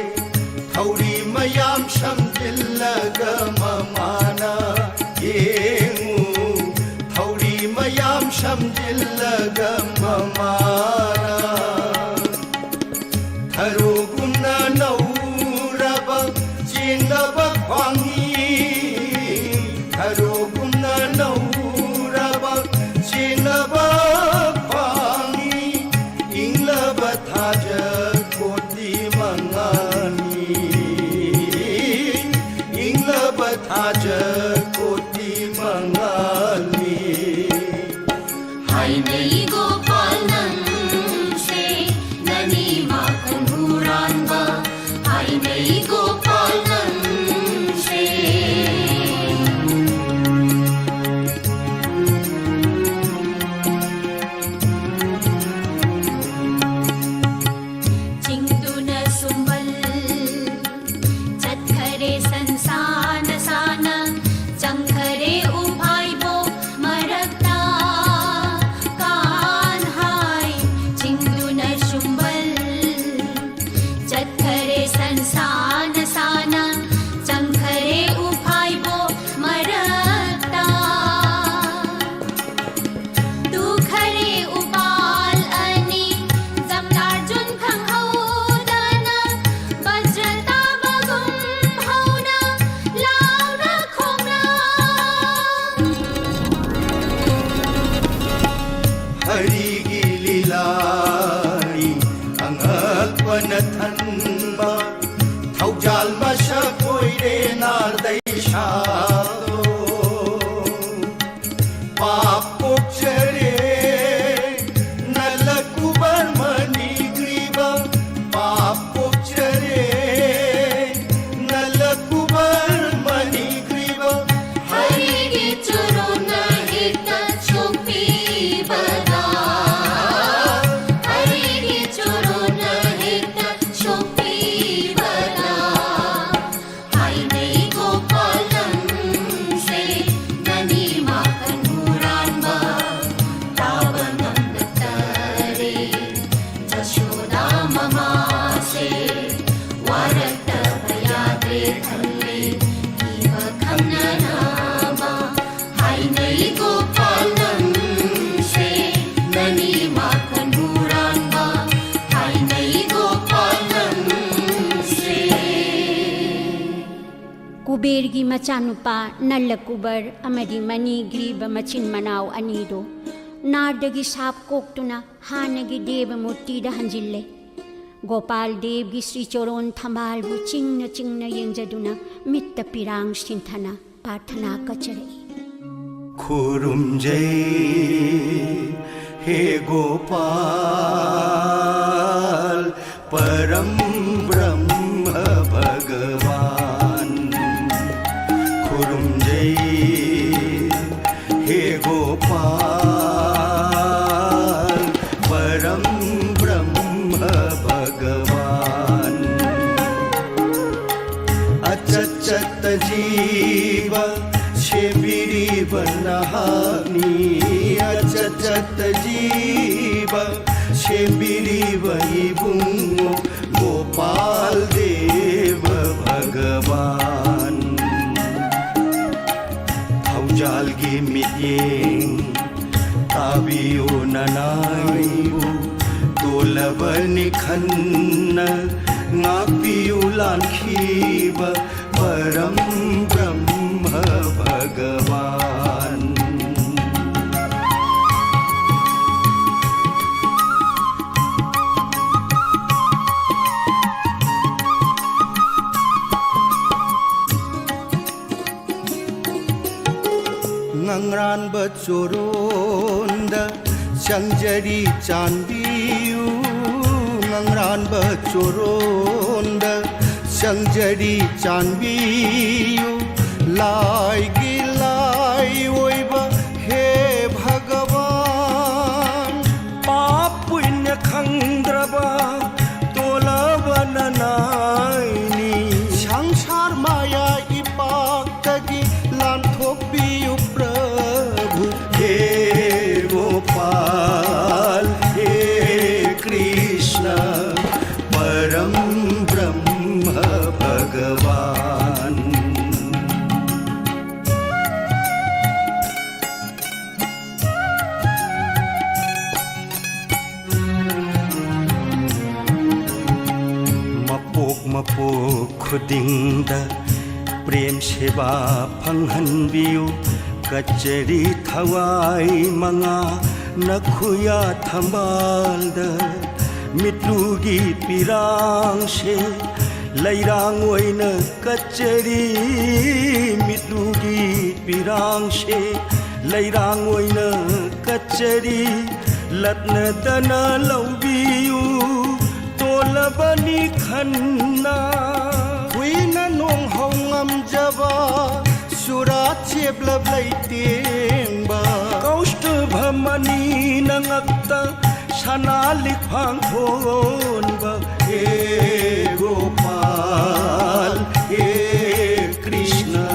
ꯊꯧꯔꯤ ꯃꯌꯥꯝ ꯁꯝꯖꯤꯜꯂꯒ ꯃꯃꯥꯅ ꯌꯦꯡꯉꯨ꯫ ꯊꯧꯔꯤ ꯃꯌꯥꯝ ꯁꯝꯖꯤꯜꯂꯒ ꯃꯃꯥꯅ ꯊꯔꯣꯒꯨꯝꯅ ꯅꯧꯔꯕ ꯆꯦꯡꯂꯕ ꯈ꯭ꯋꯥꯡꯅꯤ꯫ ꯊꯔꯣꯒꯨꯝꯅ ꯅꯧꯔꯕ ꯆꯦꯡꯂꯕ ꯈ꯭ꯋꯥꯡꯅꯤ꯫ ꯏꯪꯂꯕ ꯊꯥꯖ ꯅ ꯊꯟꯕ ꯊꯧꯖꯥꯜ ꯃꯁꯛ ꯑꯣꯏꯔꯦ ꯅꯥꯔꯗꯩ ꯁꯥꯗꯣ꯫ ꯄꯥꯞ ꯄꯣꯛꯆꯔꯦ ꯅꯂꯀꯨꯕꯔ ꯃꯅꯤꯒ꯭ꯔꯤꯕ, ꯄꯥꯞ ꯄꯣꯛꯆꯔꯦ ꯅꯂꯀꯨꯕꯔ ꯃꯅꯤꯒ꯭ꯔꯤꯕ꯫ ꯍꯔꯤꯒꯤ ꯆꯣꯔꯣꯟꯅ ꯍꯦꯛꯇ ꯁꯣꯛꯄꯤꯕꯗ, ꯍꯔꯤꯒꯤ ꯆꯣꯔꯣꯟꯅ ꯍꯦꯛꯇ ꯁꯣꯛꯄꯤꯕꯗ꯫ ꯍꯥꯏꯅꯩ ꯒꯣꯄꯥꯂꯟꯁꯦ ꯅꯅꯤ ꯃꯈꯟ ꯍꯨꯔꯥꯟꯕ, ꯇꯥꯕ ꯉꯝꯂꯛꯇꯔꯦ ꯖꯁꯣꯗꯥ ꯃꯃꯥꯁꯦ꯫ ꯋꯥꯔꯛꯇꯕ ꯌꯥꯗ꯭ꯔꯦ ꯈꯜꯂꯦ ꯏꯕ ꯈꯪꯅꯅꯕ꯫ ꯍꯥꯏꯅꯩ ꯒꯣꯄꯥꯂꯟꯁꯦ ꯅꯅꯤ ꯃꯈꯟ ꯍꯨꯔꯥꯟꯕ, ꯍꯥꯏꯅꯩ ꯒꯣꯄꯥꯂꯟꯁꯦ꯫ ꯀꯨꯕꯦꯔꯒꯤ ꯃꯆꯥꯅꯨꯄꯥ ꯅꯜꯂ ꯀꯨꯕꯔ ꯑꯃꯗꯤ ꯃꯅꯤꯒ꯭ꯔꯤꯕ ꯃꯆꯤꯟ ꯃꯅꯥꯎ ꯑꯅꯤꯗꯨ ꯅꯥꯔꯗꯒꯤ ꯁꯥꯞ ꯀꯣꯛꯇꯨꯅ ꯍꯥꯟꯅꯒꯤ ꯗꯦꯕ ꯃꯨꯔꯇꯤꯗ ꯍꯟꯖꯤꯜꯂꯦ꯫ ꯒꯣꯄꯥꯜ ꯗꯦꯕꯒꯤ ꯁ꯭ꯔꯤ ꯆꯣꯔꯣꯟ ꯊꯝꯕꯥꯜꯕꯨ ꯆꯤꯡꯅ ꯆꯤꯡꯅ ꯌꯦꯡꯖꯗꯨꯅ ꯃꯤꯠꯇ ꯄꯤꯔꯥꯡ ꯁꯤꯟꯊꯅ ꯄ꯭ꯔꯥꯔꯊꯅꯥ ꯀꯠꯆꯔꯛꯏ꯫ ꯈꯨꯔꯨꯝꯖꯩ ꯍꯦ ꯒꯣꯄꯥꯜ ꯄꯔꯝ ꯕ꯭ꯔꯍ꯭ꯃ ꯚꯒꯋꯥꯟ꯫ ꯈꯨꯔꯨꯝꯖꯩ ꯍꯦ ꯒꯣꯄꯥꯜ ꯄꯔꯝ ꯕ꯭ꯔꯍ꯭ꯃ ꯚꯒꯋꯥꯟ꯫ ꯑꯆꯠ ꯆꯠꯇ ꯖꯤꯕ ꯁꯦꯝꯕꯤꯔꯤꯕ ꯅꯍꯥꯛꯅꯤ꯫ ꯑꯆꯠ ꯆꯠꯇ ꯖꯤꯕ ꯁꯦꯝꯕꯤꯔꯤꯕ ꯏꯕꯨꯡꯉꯣ ꯒꯣꯄꯥꯜ ꯗꯦꯕ ꯚꯒꯋꯥꯟ꯫ ꯊꯧꯖꯥꯜꯒꯤ ꯃꯤꯠꯌꯦꯡ ꯇꯥꯕꯤꯌꯨ ꯅꯅꯥꯏꯕꯨ ꯇꯣꯜꯂꯕꯅꯤ ꯈꯟꯅ ꯉꯥꯛꯄꯤꯌꯨ ꯂꯥꯟꯈꯤꯕ ꯄꯔꯝ ꯕ꯭ꯔꯍ꯭ꯃ ꯚꯒꯋꯥꯟ꯫ ꯆꯣꯔꯣꯟꯗ ꯆꯪꯖꯔꯤ ꯆꯥꯟꯕꯤꯌꯨ, ꯉꯪꯔꯥꯟꯕ ꯆꯣꯔꯣꯟꯗ ꯆꯪꯖꯔꯤ ꯆꯥꯟꯕꯤꯌꯨ, ꯂꯥꯏꯒꯤ ꯂꯥꯏ ꯑꯣꯏꯕ ꯍꯦ ꯚꯒꯋꯥꯟ꯫ ꯄꯥꯞ ꯄꯨꯏꯅ ꯈꯪꯗ꯭ꯔꯕ ꯇꯣꯂꯕ ꯅꯅꯥꯏꯅꯤ꯫ ꯁꯪꯁꯥꯔ ꯃꯥꯌꯥ ꯏꯄꯥꯛꯇꯒꯤ ꯂꯥꯟꯊꯣꯛꯄꯤꯌꯨ ꯄ꯭ꯔꯚꯨ꯫ ꯍꯦ ꯒꯣꯄꯥꯜ, ꯍꯦ ꯀ꯭ꯔꯤꯁ꯭ꯅ, ꯄꯔꯝ ꯕ꯭ꯔꯍ꯭ꯃ ꯚꯒꯋꯥꯟ꯫ ꯃꯄꯣꯛ ꯃꯄꯣꯛ ꯈꯨꯗꯤꯡꯗ ꯄ꯭ꯔꯦꯝ ꯁꯦꯕꯥ ꯐꯪꯍꯟꯕꯤꯌꯨ꯫ ꯀꯆꯔꯤ ꯊꯋꯥꯏ ꯃꯉꯥ ꯅꯈꯨꯌꯥ ꯊꯝꯕꯥꯜꯗ ꯃꯤꯠꯂꯨꯒꯤ ꯄꯤꯔꯥꯡꯁꯦ ꯂꯩꯔꯥꯡ ꯑꯣꯏꯅ ꯀꯠꯆꯔꯤ꯫ ꯃꯤꯠꯂꯨꯒꯤ ꯄꯤꯔꯥꯡꯁꯦ ꯂꯩꯔꯥꯡ ꯑꯣꯏꯅ ꯀꯠꯆꯔꯤ꯫ ꯂꯠꯅꯗꯅ ꯂꯧꯕꯤꯌꯨ ꯇꯣꯜꯂꯕꯅꯤ ꯈꯟꯅ꯫ ꯍꯨꯏꯅ ꯅꯣꯡꯍꯧ ꯉꯝꯖꯕ ꯆꯨꯔꯥ ꯆꯦꯞꯂꯕ ꯂꯩꯇꯦꯡꯕ꯫ ꯀꯧꯁ꯭ꯇꯨꯚ ꯃꯅꯤꯅ ꯉꯛꯇ ꯁꯅꯥ ꯂꯤꯛꯐꯥꯡ ꯊꯣꯟꯕ꯫ ꯍꯦ ꯒꯣꯄꯥꯜ, ꯍꯦ ꯀ꯭ꯔꯤꯁ꯭ꯅ,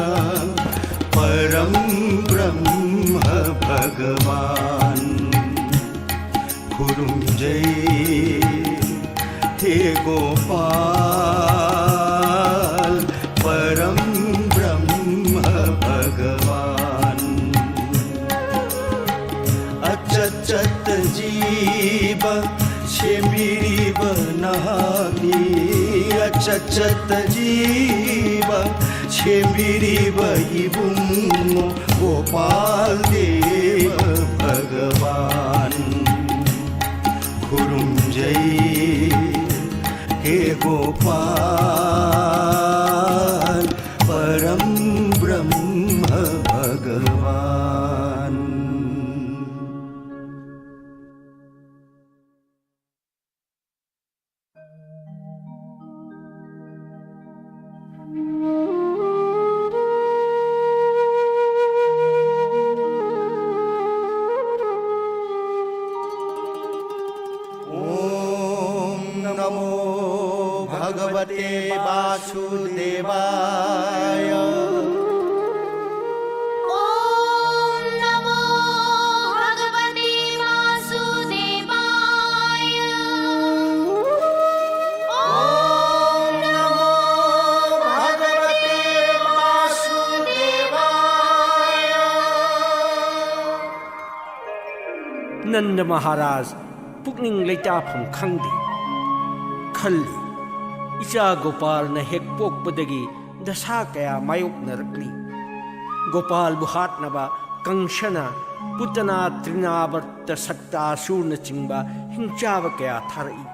ꯄꯔꯝ ꯕ꯭ꯔꯍ꯭ꯃ ꯚꯒꯋꯥꯟ꯫ ꯈꯨꯔꯨꯝꯖꯩ ꯍꯦ ꯒꯣꯄꯥꯜ, ꯄꯔꯝ ꯕ꯭ꯔꯍ꯭ꯃ ꯚꯒꯋꯥꯟ꯫ ꯑꯆꯠ ꯆꯠꯇ ꯖꯤꯕ ꯁꯦꯝꯕꯤꯔꯤꯕ ꯅꯍꯥꯛꯅꯤ꯫ ꯑꯆꯠ ꯆꯠꯇ ꯖꯤꯕ ꯁꯦꯝꯕꯤꯔꯤꯕ ꯏꯕꯨꯡꯉꯣ ꯒꯣꯄꯥꯜ ꯗꯦꯕ ꯚꯒꯋꯥꯟ꯫ ꯈꯨꯔꯨꯝꯖꯩ ꯍꯦ ꯒꯣꯄꯥꯜ, ꯄꯔꯝ ꯕ꯭ꯔꯍ꯭ꯃ ꯚꯒꯋꯥꯟ꯫ भगवते वासुदेवाय। ॐ नमो भगवते वासुदेवाय। ॐ नमो भगवते वासुदेवाय। ꯅꯟꯗ ꯃꯍꯥꯔꯥꯖ ꯄꯨꯛꯅꯤꯡ ꯂꯩꯇꯥꯐꯝ ꯈꯪꯗꯦ꯫ ꯈꯜꯂꯤ, ꯏꯆꯥ ꯒꯣꯄꯥꯜꯅ ꯍꯦꯛ ꯄꯣꯛꯄꯗꯒꯤ ꯗꯁꯥ ꯀꯌꯥ ꯃꯥꯌꯣꯛꯅꯔꯛꯂꯤ꯫ ꯒꯣꯄꯥꯜꯕꯨ ꯍꯥꯠꯅꯕ ꯀꯪꯁꯅ, ꯄꯨꯇꯅꯥ, ꯇ꯭ꯔꯤꯅꯥꯕꯔꯇ, ꯁꯛꯇꯥꯁꯨꯔꯅꯆꯤꯡꯕ ꯍꯤꯡꯆꯥꯕ ꯀꯌꯥ ꯊꯥꯔꯛꯏ꯫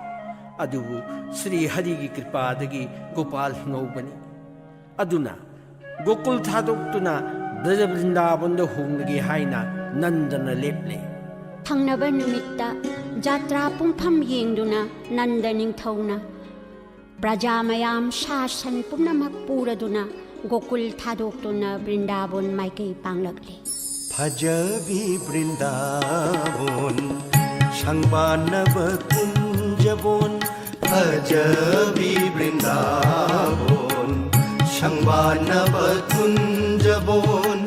ꯑꯗꯨꯕꯨ ꯁ꯭ꯔꯤ ꯍꯔꯤꯒꯤ ꯀ꯭ꯔꯤꯄꯥꯗꯒꯤ ꯒꯣꯄꯥꯜ ꯍꯤꯡꯍꯧꯕꯅꯤ꯫ ꯑꯗꯨꯅ ꯒꯣꯀꯨꯜ ꯊꯥꯗꯣꯛꯇꯨꯅ ꯕ꯭ꯔꯖ ꯕ꯭ꯔꯤꯟꯗꯥꯕꯟꯗ ꯍꯣꯡꯂꯒꯦ ꯍꯥꯏꯅ ꯅꯟꯗꯅ ꯂꯦꯞꯂꯦ꯫ ꯊꯪꯅꯕ ꯅꯨꯃꯤꯠꯇ ꯖꯥꯇ꯭ꯔꯥ ꯄꯨꯡꯐꯝ ꯌꯦꯡꯗꯨꯅ ꯅꯟꯗ ꯅꯤꯡꯊꯧꯅ ꯄ꯭ꯔꯖꯥ ꯃꯌꯥꯝ ꯁꯥ ꯁꯟ ꯄꯨꯝꯅꯃꯛ ꯄꯨꯔꯗꯨꯅ ꯒꯣꯀꯨꯜ ꯊꯥꯗꯣꯛꯇꯨꯅ ꯕ꯭ꯔꯤꯟꯗꯥꯕꯣꯟ ꯃꯥꯏꯀꯩ ꯄꯥꯡꯂꯛꯂꯤ꯫ ꯐꯖꯕꯤ ꯕ꯭ꯔꯤꯟꯗꯥꯕꯣꯟ, ꯁꯪꯕꯥꯟꯅꯕ ꯀꯨꯟꯖꯕꯣꯟ꯫ ꯐꯖꯕꯤ ꯕ꯭ꯔꯤꯟꯗꯥꯕꯣꯟ, ꯁꯪꯕꯥꯟꯅꯕ ꯀꯨꯟꯖꯕꯣꯟ꯫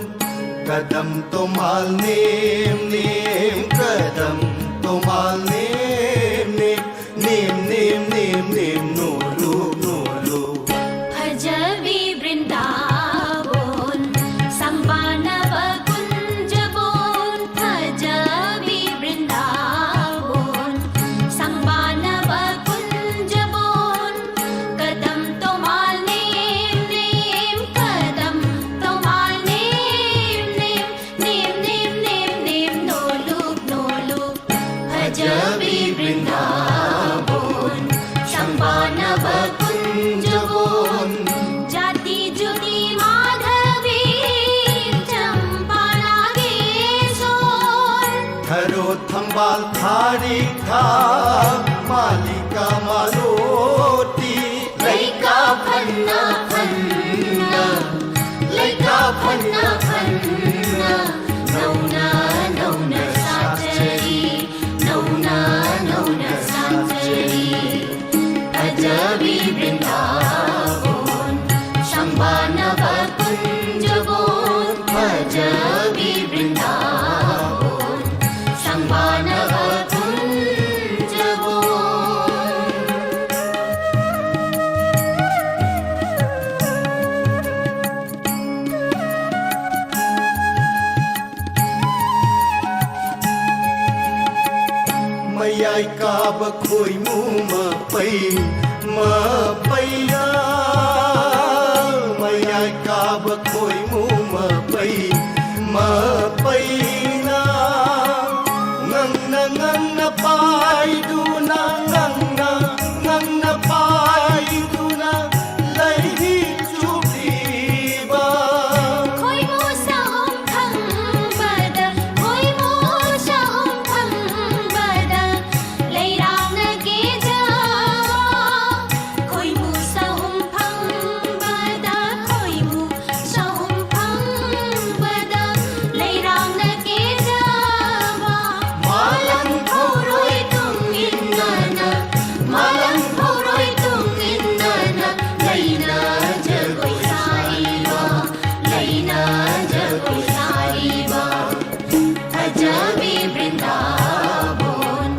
ꯀꯗꯝ ꯇꯣꯃꯥꯜ ꯅꯦꯝ ꯅꯦꯝ, ꯀꯗꯝ ꯇꯣꯃꯥꯜ ꯅꯦꯝ ꯅꯦꯝ, ꯅꯦꯝ ꯅꯦꯝ ꯅꯦꯝ ꯅꯦꯝ ꯅꯣꯂꯨ ꯅꯣꯂꯨ꯫ ꯐꯖꯕꯤ ꯕ꯭ꯔꯤꯟꯗꯥꯕꯣꯟ, ꯁꯪꯕꯥꯟꯅꯕ ꯀꯨꯟꯖꯕꯣꯟ꯫ ꯐꯖꯕꯤ ꯕ꯭ꯔꯤꯟꯗꯥꯕꯣꯟ, ꯁꯪꯕꯥꯟꯅꯕ ꯀꯨꯟꯖꯕꯣꯟ꯫ ꯀꯗꯝ ꯇꯣꯃꯥꯜ ꯅꯦꯝ ꯅꯦꯝ, ꯀꯗꯝ ꯇꯣꯃꯥꯜ ꯅꯦꯝ ꯅꯦꯝ, ꯅꯦꯝ ꯅꯦꯝ ꯅꯦꯝ ꯅꯦꯝ ꯅꯣꯂꯨꯛ ꯅꯣꯂꯨꯛ꯫ ꯐꯖꯕꯤ ꯕ꯭ꯔꯤꯟꯗꯥꯕꯣꯟ, ꯁꯪꯕꯥꯟꯅꯕ ꯀꯨꯟꯖꯕꯣꯟ꯫ ꯖꯥꯇꯤ ꯖꯨꯇꯤ ꯃꯥꯙꯕꯤ, ꯆꯝꯄꯥ ꯅꯥꯒꯦꯁꯣꯔ꯫ ꯊꯔꯣ ꯊꯝꯕꯥꯜ ꯊꯥꯔꯤꯛ ꯊꯥ, ꯃꯥꯂꯤꯀꯥ ꯃꯥꯂꯣꯇꯤ꯫ ꯂꯩꯀꯥ ꯐꯟꯅ ꯐꯟꯅ, ꯂꯩꯀꯥ ꯐꯟꯅ ꯐꯟꯅ, ꯅꯧꯅ ꯅꯧꯅ ꯁꯥꯠꯆꯔꯤ, ꯅꯧꯅ ꯅꯧꯅ ꯁꯥꯠꯆꯔꯤ꯫ ꯐꯖ ꯐꯖꯕꯤ ꯕ꯭ꯔꯤꯟꯗꯥꯕꯣꯟ, ꯁꯪꯕꯥꯅꯕ ꯀꯨꯟꯖꯕꯣꯟ, ꯐꯖꯕꯤ ꯕ꯭ꯔꯤꯟꯗꯥꯕꯣꯟ, ꯁꯪꯕꯥꯅꯕ ꯀꯨꯟꯖꯕꯣꯟ꯫ ꯃꯌꯥꯏ ꯀꯥꯕ ꯈꯣꯏꯃꯨ ꯃꯄꯩ ꯃꯄꯩꯅ, ꯃꯌꯥꯏ ꯀꯥꯕ ꯈꯣꯏꯃꯨ ꯃꯄꯩ ꯃꯄꯩꯅ, ꯉꯪꯅ ꯉꯪꯅ ꯄꯥꯏꯗꯨꯅ, ꯉꯪꯅ ꯉꯪꯅ ꯄꯥꯏꯗꯨꯅ ꯂꯩꯔꯤ ꯆꯨꯞꯂꯤꯕ꯫ ꯈꯣꯏꯃꯨ ꯆꯍꯨꯝ ꯐꯪꯕꯗ, ꯈꯣꯏꯃꯨ ꯆꯍꯨꯝ ꯐꯪꯕꯗ, ꯂꯩꯔꯥꯡꯅ ꯀꯦꯖꯕ꯫ ꯈꯣꯏꯃꯨ ꯆꯍꯨꯝ ꯐꯪꯕꯗ, ꯈꯣꯏꯃꯨ ꯆꯍꯨꯝ ꯐꯪꯕꯗ, ꯂꯩꯔꯥꯡꯅ ꯀꯦꯖꯕ꯫ ꯃꯥꯂꯪ ꯐꯧꯔꯣꯏ ꯇꯨꯡ ꯏꯟꯅꯅ, ꯃꯥꯂꯪ ꯐꯧꯔꯣꯏ ꯇꯨꯡ ꯏꯟꯅꯅ, ꯂꯩꯅ ꯖꯒꯣꯏ ꯁꯥꯔꯤꯕ, ꯂꯩꯅ ꯖꯒꯣꯏ ꯁꯥꯔꯤꯕ꯫ ꯐꯖꯕꯤ ꯕ꯭ꯔꯤꯟꯗꯥꯕꯣꯟ,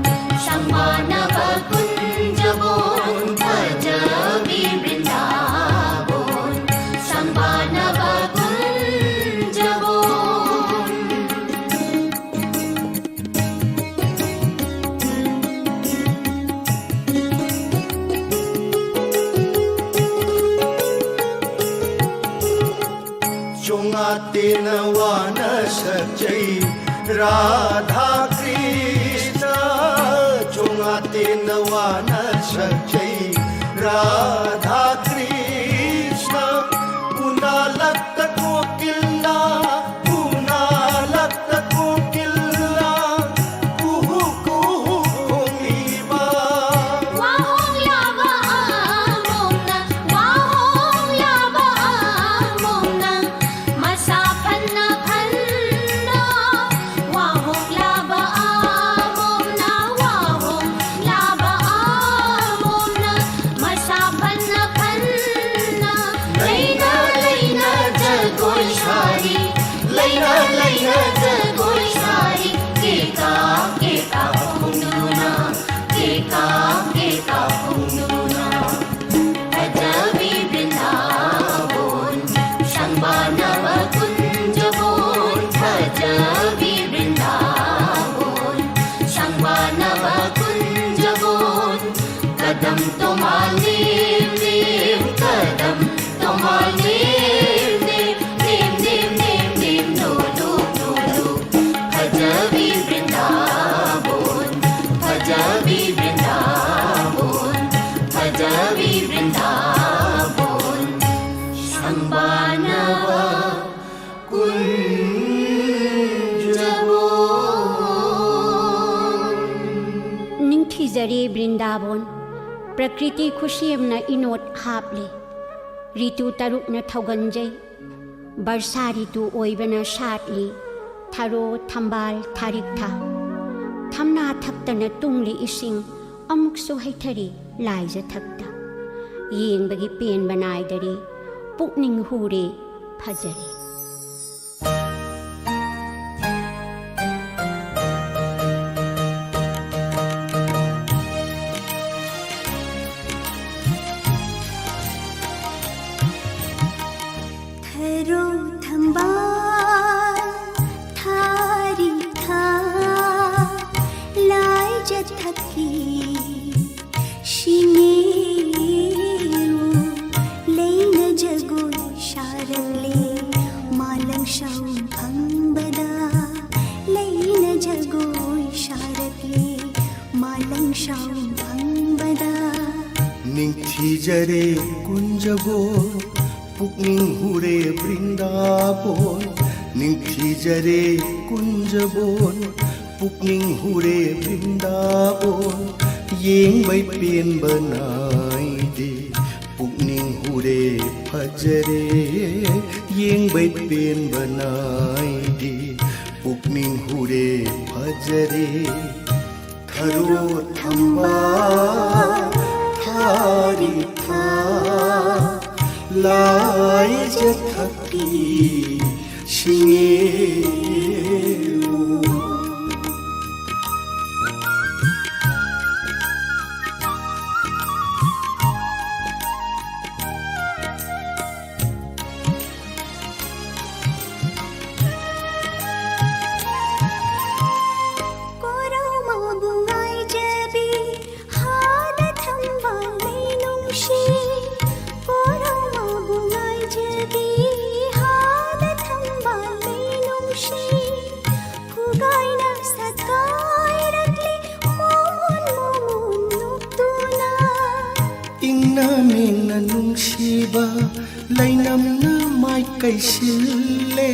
ꯁꯪꯕꯥꯅꯕ ꯀꯨꯟꯖꯕꯣꯟ, ꯐꯖꯕꯤ ꯕ꯭ꯔꯤꯟꯗꯥꯕꯣꯟ, ꯁꯪꯕꯥꯅꯕ ꯀꯨꯟꯖꯕꯣꯟ꯫ ꯆꯣꯉꯥꯇꯦꯟꯅ ꯋꯥꯅ ꯁꯛꯆꯩ ꯔꯥꯙꯥ ꯀ꯭ꯔꯤꯁꯅ, ꯆꯣꯉꯥꯇꯦꯟꯅ ꯋꯥꯅ ꯁꯛꯆꯩ ꯔꯥꯙꯥ ꯀ꯭ꯔꯤꯁꯅ꯫ ꯎꯅꯥꯂꯛꯇ ꯀꯣꯀꯤꯜꯅ, ꯎꯅꯥꯂꯛꯇ ꯀꯣꯀꯤꯜꯅ, ꯀꯨꯍꯨ ꯀꯨꯍꯨ ꯈꯣꯡꯂꯤꯕ꯫ ꯋꯥꯍꯣꯡꯂꯕ ꯑꯃꯣꯝꯅ, ꯋꯥꯍꯣꯡꯂꯕ ꯑꯃꯣꯝꯅ, ꯃꯁꯥ ꯐꯅ ꯐꯅ꯫ ꯋꯥꯍꯣꯡꯂꯕ ꯑꯃꯣꯝꯅ, ꯋꯥꯍꯣꯡꯂꯕ ꯑꯃꯣꯝꯅ, वृंदावन संबानवा कुंज बोल। ꯅꯤꯡꯊꯤꯖꯔꯦ ꯕ꯭ꯔꯤꯟꯗꯥꯕꯣꯟ꯫ ꯄ꯭ꯔꯀ꯭ꯔꯤꯇꯤ ꯈꯨꯠꯁꯦꯝꯅ ꯏꯅꯣꯠ ꯍꯥꯞꯂꯤ꯫ ꯔꯤꯇꯨ ꯇꯔꯨꯛꯅ ꯊꯧꯒꯟꯖꯩ꯫ ꯕꯔꯁꯥ ꯔꯤꯇꯨ ꯑꯣꯏꯕꯅ ꯁꯥꯠꯂꯤ꯫ ꯊꯔꯣ, ꯊꯝꯕꯥꯜ, ꯊꯥꯔꯤꯛꯊ꯫ ꯊꯝꯅꯥ ꯊꯛꯇꯅ ꯇꯨꯡꯂꯤ ꯏꯁꯤꯡ ꯑꯃꯨꯛꯁꯨ ꯍꯩꯊꯔꯤ ꯂꯥꯏꯖ ꯊꯛꯇ꯫ ꯌꯦꯡꯕꯒꯤ ꯄꯦꯟꯕ ꯅꯥꯏꯗꯔꯦ꯫ ꯄꯨꯛꯅꯤꯡ ꯍꯨꯔꯦ, ꯐꯖꯔꯦ꯫ ꯊꯔꯣ ꯊꯝꯕꯥꯜ ꯊꯥꯔꯤ ꯊꯥ ꯂꯥꯏꯖ ꯊꯛꯀꯤ ꯁꯤꯡꯉꯦ ꯂꯩꯅ ꯖꯒꯣꯏ ꯁꯥꯔꯛꯂꯦ ꯃꯥꯂꯪ ꯁꯥꯎ ꯐꯪꯕꯗ ꯂꯩꯅ ꯖꯒꯣꯏ ꯁꯥꯔꯛꯂꯦ ꯃꯥꯂꯪ ꯁꯥꯎ ꯐꯪꯕꯗ ꯅꯤꯡꯊꯤꯖꯔꯦ ꯀꯨꯟꯖꯕꯣ ꯄꯨꯛꯅꯤꯡ ꯍꯨꯔꯦ ꯕ꯭ꯔꯤꯟꯗꯥꯕꯣꯟ ꯅꯤꯡꯊꯤꯖꯔꯦ ꯀꯨꯟꯖꯕꯣꯟ ꯄꯨꯛꯅꯤꯡ ꯍꯨꯔꯦ ꯕ꯭ꯔꯤꯟꯗꯥꯕꯣꯟ ꯌꯦꯡꯕꯩ ꯄꯦꯟꯕ ꯅꯥꯏꯗꯦ ꯄꯨꯛꯅꯤꯡ ꯍꯨꯔꯦ ꯐꯖꯔꯦ ꯌꯦꯡꯕꯩ ꯄꯦꯟꯕ ꯅꯥꯏꯗꯦ ꯄꯨꯛꯅꯤꯡ ꯍꯨꯔꯦ ꯐꯖꯔꯦ ꯊꯔꯣ ꯊꯝꯕꯥꯜ ꯊꯥꯔꯤ ꯊꯥ ꯂꯥꯏꯖ ꯊꯛꯀꯤ ꯁꯤꯡꯉꯦ ꯅꯨꯡꯁꯤꯕ ꯂꯩꯅꯝꯅ ꯃꯥꯏꯀꯩ ꯁꯤꯜꯂꯦ꯫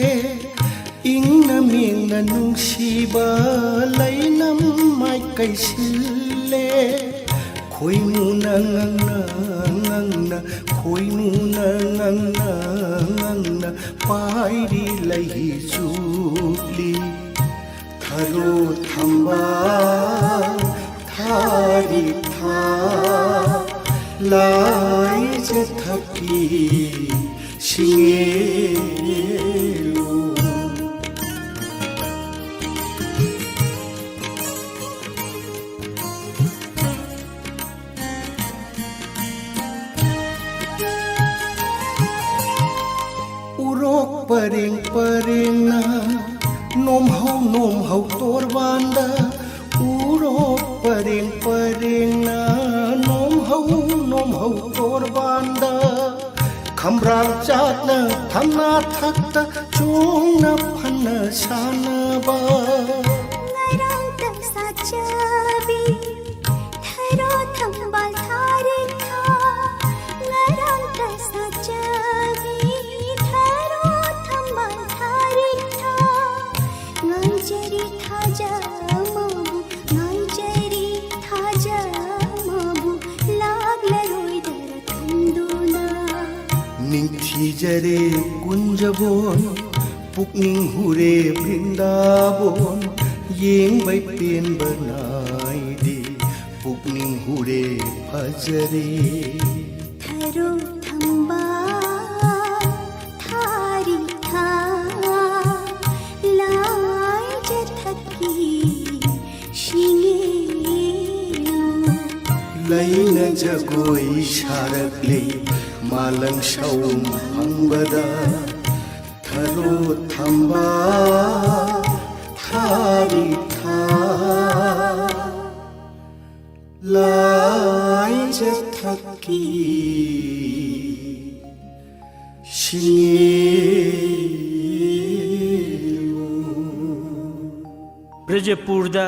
ꯏꯪꯅ ꯃꯦꯡꯅ ꯅꯨꯡꯁꯤꯕ ꯂꯩꯅꯝ ꯃꯥꯏꯀꯩ ꯁꯤꯜꯂꯦ꯫ ꯈꯣꯏꯃꯨꯅ ꯉꯪꯅ ꯉꯪꯅ, ꯈꯣꯏꯃꯨꯅ ꯉꯪꯅ ꯉꯪꯅ ꯄꯥꯏꯔꯤ ꯂꯩꯍꯤ ꯆꯨꯞꯂꯤ꯫ ꯊꯔꯣ ꯊꯝꯕꯥꯜ ꯊꯥꯔꯤ ꯊꯥ ꯂꯥꯏꯖ ꯊꯛꯀꯤ ꯁꯤꯡꯉꯦꯂꯨ꯫ ꯎꯔꯣꯛ ꯄꯔꯦꯡ ꯄꯔꯦꯡꯅ ꯅꯣꯝꯍꯧ ꯅꯣꯝꯍꯧ ꯇꯣꯔꯕꯥꯟꯗ, ꯎꯔꯣꯛ ꯄꯔꯦꯡ ꯄꯔꯦꯡꯅ ꯅꯣꯝꯍꯧ ꯅꯣꯝꯍꯧ ꯇꯣꯔꯕꯥꯟꯗ, ꯈꯝꯕ꯭ꯔꯥꯡ ꯆꯥꯠꯅ ꯊꯝꯅꯥ ꯊꯛꯇ ꯆꯣꯡꯅ ꯐꯅ ꯁꯥꯟꯅꯕ꯫ ꯉꯔꯥꯡꯇ ꯁꯥꯆꯕꯤ ꯊꯔꯣ ꯊꯝꯕꯥꯜ ꯊꯥꯔꯤ ꯊꯥ, ꯉꯔꯥꯡꯇ ꯁꯥꯆꯕꯤ ꯊꯔꯣ ꯊꯝꯕꯥꯜ ꯊꯥꯔꯤ ꯊꯥ, ꯉꯥꯏꯖꯔꯤ ꯊꯥꯖꯃꯕꯨ, ꯉꯥꯏꯖꯔꯤ ꯊꯥꯖꯃꯕꯨ, ꯂꯥꯛꯂꯔꯣꯏꯗ꯭ꯔꯥ ꯈꯟꯗꯨꯅ꯫ ꯅꯤꯡꯊꯤꯖꯔꯦ ꯀꯨꯟꯖꯕꯣꯟ, ꯄꯨꯛꯅꯤꯡ ꯍꯨꯔꯦ ꯕ꯭ꯔꯤꯟꯗꯥꯕꯣꯟ, ꯌꯦꯡꯕꯩ ꯄꯦꯟꯕ ꯅꯥꯏꯗꯦ, ꯄꯨꯛꯅꯤꯡ ꯍꯨꯔꯦ ꯐꯖꯔꯦ꯫ ꯊꯔꯣ ꯊꯝꯕꯥꯜ ꯊꯥꯔꯤ ꯊꯥ ꯂꯥꯏꯖ ꯊꯛꯀꯤ ꯁꯤꯡꯉꯦꯂꯨ꯫ ꯂꯩꯅ ꯖꯒꯣꯏ ꯁꯥꯔꯛꯂꯤ ꯃꯥꯂꯪ ꯁꯥꯎꯝ ꯐꯪꯕꯗ꯫ ꯊꯔꯣ ꯊꯝꯕꯥꯜ ꯊꯥꯔꯤ ꯊꯥ ꯂꯥꯏꯖ ꯊꯛꯀꯤ ꯁꯤꯡꯉꯦꯂꯨ꯫ ꯕ꯭ꯔꯖꯄꯨꯔꯗ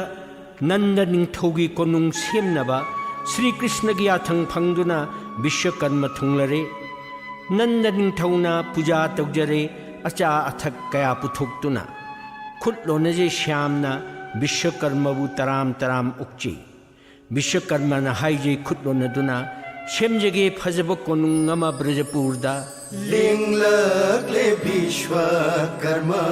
ꯅꯟꯗ ꯅꯤꯡꯊꯧꯒꯤ ꯀꯣꯅꯨꯡ ꯁꯦꯝꯅꯕ ꯁ꯭ꯔꯤ ꯀ꯭ꯔꯤꯁꯅꯒꯤ ꯌꯥꯊꯪ ꯐꯪꯗꯨꯅ ꯕꯤꯁ꯭ꯋꯀꯔꯃ ꯊꯨꯡꯂꯔꯦ꯫ ꯅꯟꯗ ꯅꯤꯡꯊꯧꯅ ꯄꯨꯖꯥ ꯇꯧꯖꯔꯦ, ꯑꯆꯥ ꯑꯊꯛ ꯀꯌꯥ ꯄꯨꯊꯣꯛꯇꯨꯅ꯫ ꯈꯨꯠꯂꯣꯟꯅꯁꯦ ꯁ꯭ꯌꯥꯝꯅ ꯕꯤꯁ꯭ꯋꯀꯔꯃꯕꯨ ꯇꯔꯥꯝ ꯇꯔꯥꯝ ꯑꯣꯛꯆꯩ꯫ ꯕꯤꯁ꯭ꯋꯀꯔꯃꯅ ꯍꯥꯏꯖꯩ ꯈꯨꯠꯂꯣꯟꯅꯗꯨꯅ, "ꯁꯦꯝꯖꯒꯦ ꯐꯖꯕ ꯀꯣꯅꯨꯡ ꯑꯃ ꯕ꯭ꯔꯖꯄꯨꯔꯗ"꯫ ꯂꯦꯡꯂꯛꯂꯦ ꯕꯤꯁ꯭ꯋꯀꯔꯃ,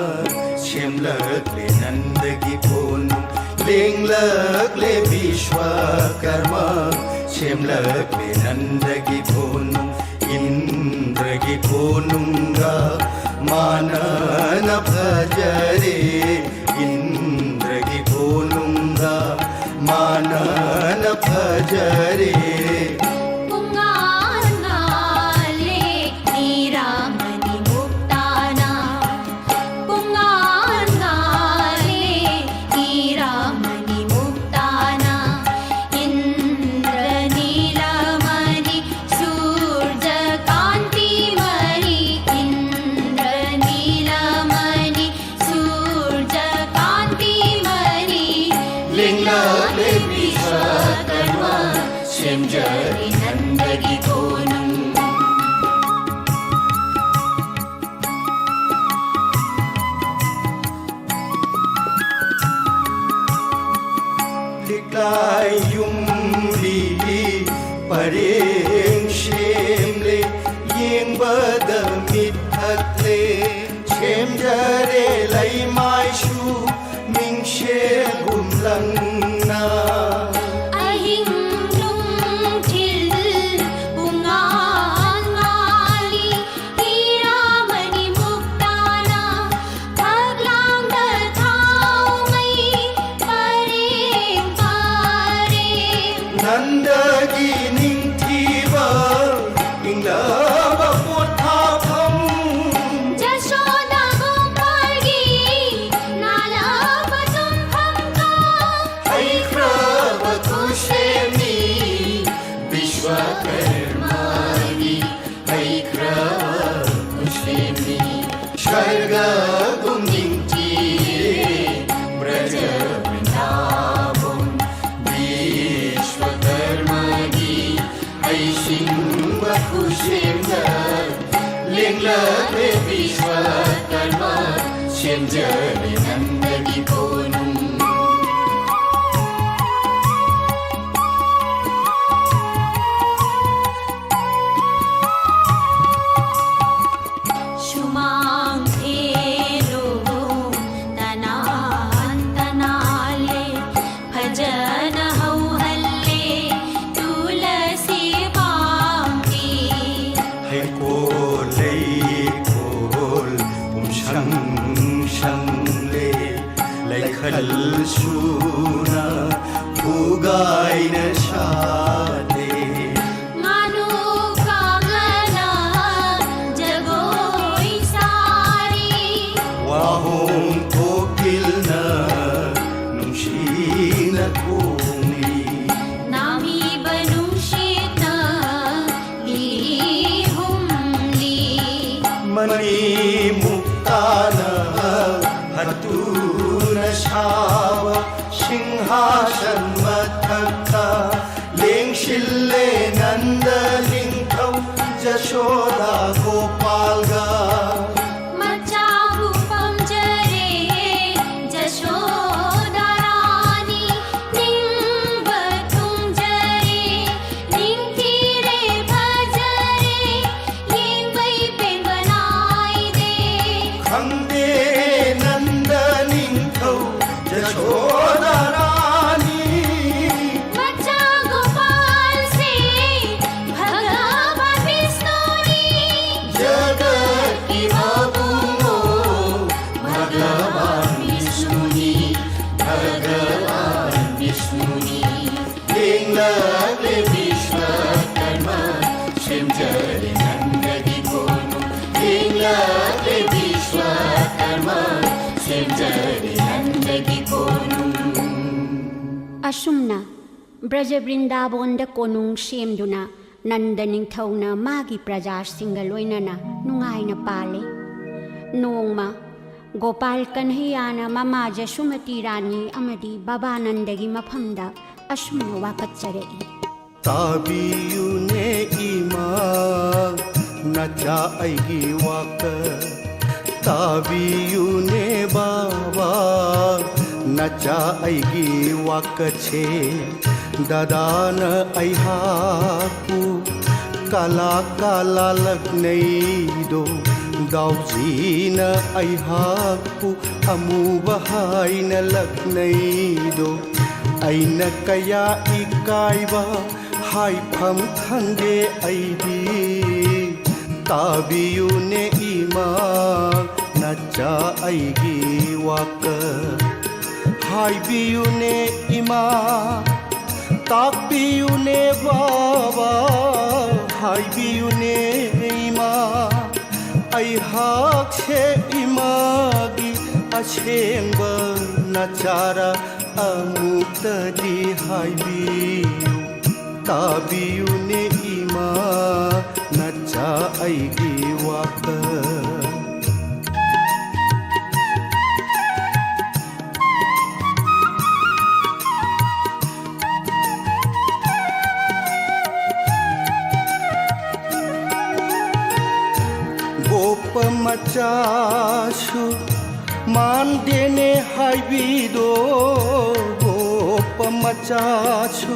ꯁꯦꯝꯂꯛꯂꯦ ꯅꯟꯗꯒꯤ ꯀꯣꯅꯨꯡ꯫ ꯂꯦꯡꯂꯛꯂꯦ ꯕꯤꯁ꯭ꯋꯀꯔꯃ, ꯁꯦꯝꯂꯛꯂꯦ ꯅꯟꯗꯒꯤ ꯀꯣꯅꯨꯡ꯫ ꯏꯟꯗ꯭ꯔꯒꯤ ꯀꯣꯅꯨꯡꯒ ꯃꯥꯟꯅꯅ ꯐꯖꯔꯦ, ꯏꯟꯗ꯭ꯔꯒꯤ ꯀꯣꯅꯨꯡꯒ ꯃꯥꯟꯅꯅ ꯐꯖꯔꯦ꯫ ꯄꯨꯡꯉꯥꯟ ꯉꯥꯜꯂꯦ ꯅꯤꯔꯃꯅꯤ ꯃꯨꯛꯇꯥꯅ, ꯄꯨꯡꯉꯥꯟ ꯉꯥꯜꯂꯦ ꯅꯤꯔꯃꯅꯤ ꯃꯨꯛꯇꯥꯅ꯫ ꯏꯟꯗ꯭ꯔ ꯅꯤꯂꯃꯅꯤ ꯁꯨꯔꯖ ꯀꯥꯟꯇꯤꯃꯅꯤ, ꯏꯟꯗ꯭ꯔ ꯅꯤꯂꯃꯅꯤ ꯁꯨꯔꯖ ꯀꯥꯟꯇꯤꯃꯅꯤ꯫ ꯂꯦꯡꯂꯛꯂꯦ ꯕꯤꯁ꯭ꯋꯀꯔꯃ, ꯁꯦꯝꯖ ꯁꯦꯝꯖ ꯂꯦꯡꯂꯛꯂꯦ ꯕꯤꯁ꯭ꯋꯀꯔꯃ, ꯁꯦꯝꯖꯔꯦ ꯅꯟꯗꯒꯤ ꯀꯣꯅꯨꯡ꯫ ꯁꯨꯃꯥꯡ ꯊꯦꯂꯣ ꯇꯅꯥꯟ ꯇꯅꯥꯜꯂꯦ, ꯐꯖꯅ ꯍꯧꯍꯜꯂꯦ ꯇꯨꯂꯁꯤ ꯄꯥꯝꯕꯤ꯫ ꯍꯩꯀꯣꯜ ꯂꯩꯀꯣꯜ ꯄꯨꯝꯁꯪ ꯁꯪꯂꯦ, ꯂꯩꯈꯜ ꯁꯨꯅ ꯄꯨꯒꯥꯏꯅ ꯁꯥꯠꯂꯦ꯫ ꯉꯥꯅꯨ ꯀꯥꯡꯅ ꯖꯒꯣꯏ ꯁꯥꯔꯤ꯫ ꯋꯥꯍꯣꯡ ꯀꯣꯀꯤꯜꯅ ꯅꯨꯡꯁꯤꯅ ꯈꯣꯡꯂꯤ꯫ ꯅꯥꯝꯃꯤꯕ ꯅꯨꯡꯁꯤꯠꯅ ꯂꯤꯔꯤ ꯍꯨꯝꯂꯤ꯫ ꯃꯅꯤ ꯃꯨꯛꯇꯥꯅ ꯍꯠꯇꯨꯅ ꯁꯥꯕ ꯁꯤꯡꯍꯥꯁꯟ ꯃꯊꯛꯇ ꯂꯦꯡꯁꯤꯜꯂꯦ ꯅꯟꯗ ꯅꯤꯡꯊꯧ ꯖꯁꯣꯗꯥ ꯒꯣꯄꯥꯜꯒ꯫ ꯃꯆꯥꯕꯨ ꯄꯥꯝꯖꯔꯦ ꯖꯁꯣꯗꯥ ꯔꯥꯅꯤ, ꯅꯤꯡꯕ ꯊꯨꯡꯖꯔꯦ, ꯅꯤꯡꯊꯤꯔꯦ ꯐꯖꯔꯦ, ꯌꯦꯡꯕꯩ ꯄꯦꯟꯕ ꯅꯥꯏꯗꯦ꯫ ꯈꯪꯗꯦ ꯅꯟꯗ ꯅꯤꯡꯊꯧ ꯖꯁꯣꯗꯥ ꯔꯥꯅꯤ꯫ ꯃꯆꯥ ꯒꯣꯄꯥꯜꯁꯦ ꯚꯒꯋꯥꯟ ꯕꯤꯁꯅꯨꯅꯤ꯫ ꯖꯒꯠꯀꯤ ꯃꯕꯨꯡꯉꯣ ꯚꯒꯋꯥꯟ ꯕꯤꯁꯅꯨꯅꯤ, ꯚꯒꯋꯥꯟ ꯕꯤꯁꯅꯨꯅꯤ꯫ ꯂꯦꯡꯂꯛꯂꯦ ꯕꯤꯁ꯭ꯋꯀꯔꯃ, ꯁꯦꯝꯖꯔꯦ ꯅꯟꯗꯒꯤ ꯀꯣꯅꯨꯡ꯫ ꯂꯦꯡꯂꯛꯂꯦ ꯕꯤꯁ꯭ꯋꯀꯔꯃ, ꯁꯦꯝꯖꯔꯦ ꯅꯟꯗꯒꯤ ꯀꯣꯅꯨꯡ꯫ ꯑꯁꯨꯝꯅ ꯕ꯭ꯔꯖ ꯕ꯭ꯔꯤꯟꯗꯥꯕꯣꯟꯗ ꯀꯣꯅꯨꯡ ꯁꯦꯝꯗꯨꯅ ꯅꯟꯗ ꯅꯤꯡꯊꯧꯅ ꯃꯥꯒꯤ ꯄ꯭ꯔꯖꯥꯁꯤꯡꯒ ꯂꯣꯏꯅꯅ ꯅꯨꯡꯉꯥꯏꯅ ꯄꯥꯜꯂꯤ꯫ ꯅꯣꯡꯃ ꯒꯣꯄꯥꯜ ꯀꯟꯍꯩꯌꯥꯅ ꯃꯃꯥ ꯖꯁꯨꯃꯇꯤ ꯔꯥꯅꯤ ꯑꯃꯗꯤ ꯕꯕꯥ ꯅꯟꯗꯒꯤ ꯃꯐꯝꯗ ꯑꯁꯨꯝꯅ ꯋꯥꯀꯠꯆꯔꯛꯏ꯫ ꯇꯥꯕꯤꯌꯨꯅꯦ ꯏꯃꯥ꯫ ꯅꯆꯥ ꯑꯩꯒꯤ ꯋꯥꯀꯠ ꯇꯥꯕꯤꯌꯨꯅꯦ ꯕꯥꯕꯥ, ꯅꯆꯥ ꯑꯩꯒꯤ ꯋꯥꯀꯠꯁꯦ꯫ ꯗꯗꯥꯅ ꯑꯩꯍꯥꯛꯄꯨ ꯀꯥꯂꯥ ꯀꯥꯂꯥ ꯂꯛꯅꯩꯗꯣ, ꯗꯥꯎꯖꯤꯅ ꯑꯩꯍꯥꯛꯄꯨ ꯑꯃꯨꯕ ꯍꯥꯏꯅ ꯂꯛꯅꯩꯗꯣ, ꯑꯩꯅ ꯀꯌꯥ ꯏꯀꯥꯏꯕ ꯍꯥꯏꯐꯝ ꯈꯪꯗꯦ ꯑꯩꯗꯤ꯫ ꯇꯥꯕꯤꯌꯨꯅꯦ ꯏꯃꯥ, ꯅꯆꯥ ꯑꯩꯒꯤ ꯋꯥꯀꯠ꯫ ꯍꯥꯏꯕꯤꯌꯨꯅꯦ ꯏꯃꯥ, ꯇꯥꯛꯄꯤꯌꯨꯅꯦ ꯕꯥꯕꯥ, ꯍꯥꯏꯕꯤꯌꯨꯅꯦ ꯏꯃꯥ꯫ ꯑꯩꯍꯥꯛꯁꯦ ꯏꯃꯥꯒꯤ ꯑꯁꯦꯡꯕ ꯅꯆꯥꯔ ꯑꯃꯨꯛꯇꯗꯤ ꯍꯥꯏꯕꯤꯌꯨ꯫ ꯇꯥꯕꯤꯌꯨꯅꯦ ꯏꯃꯥ, ꯅꯆꯥ ꯑꯩꯒꯤ ꯋꯥꯀꯠ꯫ ꯕꯣꯞꯄ ꯃꯆꯥꯁꯨ ꯃꯥꯟꯗꯦꯅꯦ ꯍꯥꯏꯕꯤꯗꯣ, ꯕꯣꯞꯄ ꯃꯆꯥꯁꯨ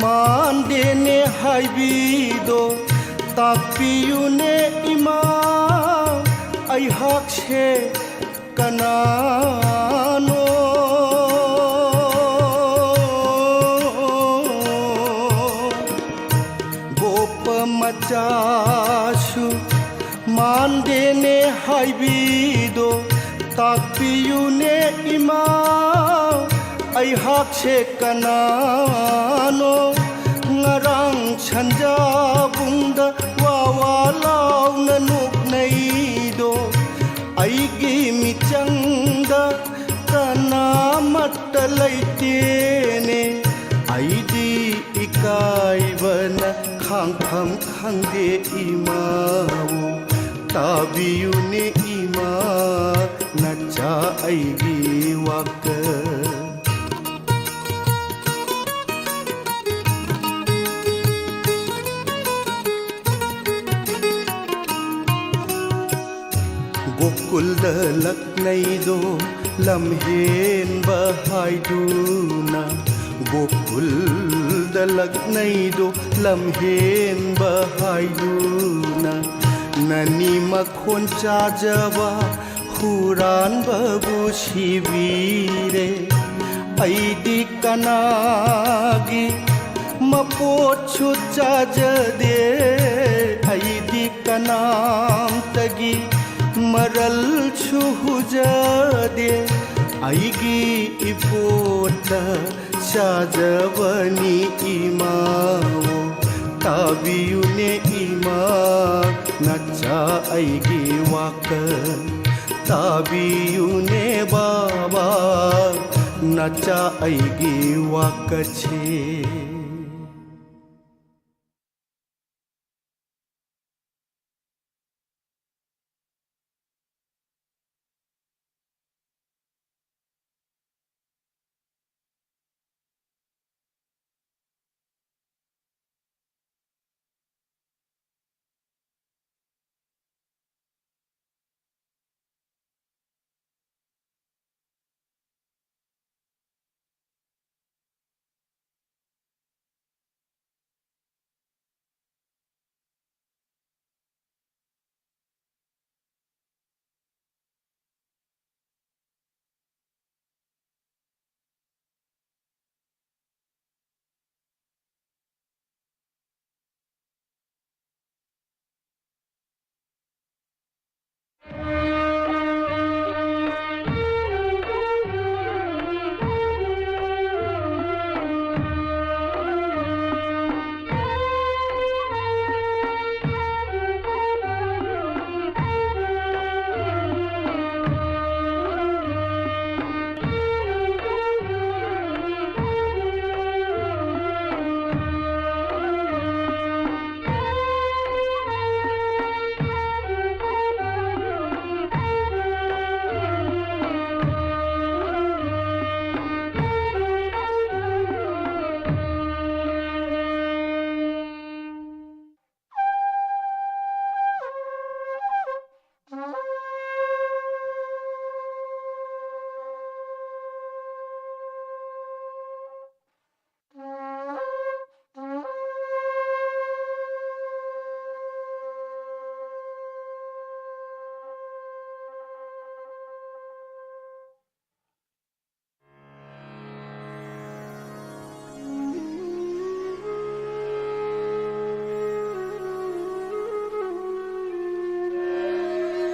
ꯃꯥꯟꯗꯦꯅꯦ ꯍꯥꯏꯕꯤꯗꯣ, ꯇꯥꯛꯄꯤꯌꯨꯅꯦ ꯏꯃꯥ, ꯑꯩꯍꯥꯛꯁꯦ ꯀꯅꯥꯅꯣ? ꯕꯣꯞꯄ ꯃꯆꯥꯁꯨ ꯃꯥꯟꯗꯦꯅꯦ ꯍꯥꯏꯕꯤꯗꯣ, ꯇꯥꯛꯄꯤꯌꯨꯅꯦ ꯏꯃꯥ, ꯑꯩꯍꯥꯛꯁꯦ ꯀꯅꯥꯅꯣ? ꯉꯔꯥꯡ ꯁꯟꯖꯥꯕꯨꯡꯗ ꯋꯥ ꯋꯥ ꯂꯥꯎꯅ ꯅꯣꯛꯅꯩꯗꯣ, ꯑꯩꯒꯤ ꯃꯤꯆꯪꯗ ꯀꯅꯥꯃꯠꯇ ꯂꯩꯇꯦꯅꯦ꯫ ꯑꯩꯗꯤ ꯏꯀꯥꯏꯕꯅ ꯈꯥꯡꯐꯝ ꯈꯪꯗꯦ ꯏꯃꯥꯕꯨ꯫ ꯇꯥꯕꯤꯌꯨꯅꯦ ꯏꯃꯥ, ꯅꯆꯥ ꯑꯩꯒꯤ ꯋꯥꯀꯠ꯫ ꯒꯣꯀꯨꯜꯗ ꯂꯛꯅꯩꯗꯣ ꯂꯝꯍꯦꯟꯕ ꯍꯥꯏꯗꯨꯅ, ꯒꯣꯀꯨꯜꯗ ꯂꯛꯅꯩꯗꯣ ꯂꯝꯍꯦꯟꯕ ꯍꯥꯏꯗꯨꯅ, ꯅꯅꯤ ꯃꯈꯣꯟ ꯆꯥꯖꯕ ꯍꯨꯔꯥꯟꯕꯕꯨ ꯁꯤꯕꯤꯔꯦ꯫ ꯑꯩꯗꯤ ꯀꯅꯥꯒꯤ ꯃꯄꯣꯠꯁꯨ ꯆꯥꯖꯗꯦ, ꯑꯩꯗꯤ ꯀꯅꯥꯝꯇꯒꯤ ꯃꯔꯜꯁꯨ ꯍꯨꯖꯗꯦ꯫ ꯑꯩꯒꯤ ꯏꯄꯣꯠꯇ ꯆꯥꯖꯕꯅꯤ ꯏꯃꯥꯋꯣ, ꯇꯥꯕꯤꯌꯨꯅꯦ ꯏꯃꯥ, ꯅꯆꯥ ꯑꯩꯒꯤ ꯋꯥꯀꯠ꯫ ꯇꯥꯕꯤꯌꯨꯅꯦ ꯕꯥꯕꯥ, ꯅꯆꯥ ꯑꯩꯒꯤ ꯋꯥꯀꯠꯁꯦ꯫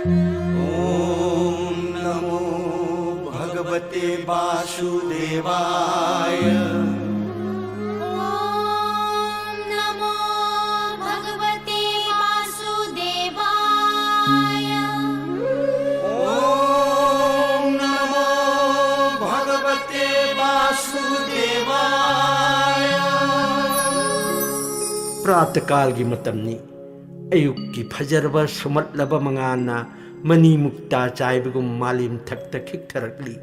ॐ नमो भगवते वासुदेवाय। ॐ नमो भगवते वासुदेवाय। ॐ नमो भगवते वासुदेवाय। ꯄ꯭ꯔꯥꯇ ꯀꯥꯜꯒꯤ ꯃꯇꯝꯅꯤ꯫ ꯑꯌꯨꯛꯀꯤ ꯐꯖꯔꯕ ꯁꯨꯝꯍꯠꯂꯕ ꯃꯉꯥꯜꯅ ꯃꯅꯤ ꯃꯨꯛꯇꯥ ꯆꯥꯏꯕꯒꯨꯝ ꯃꯥꯂꯦꯝ ꯊꯛꯇ ꯈꯤꯛꯊꯔꯛꯂꯤ꯫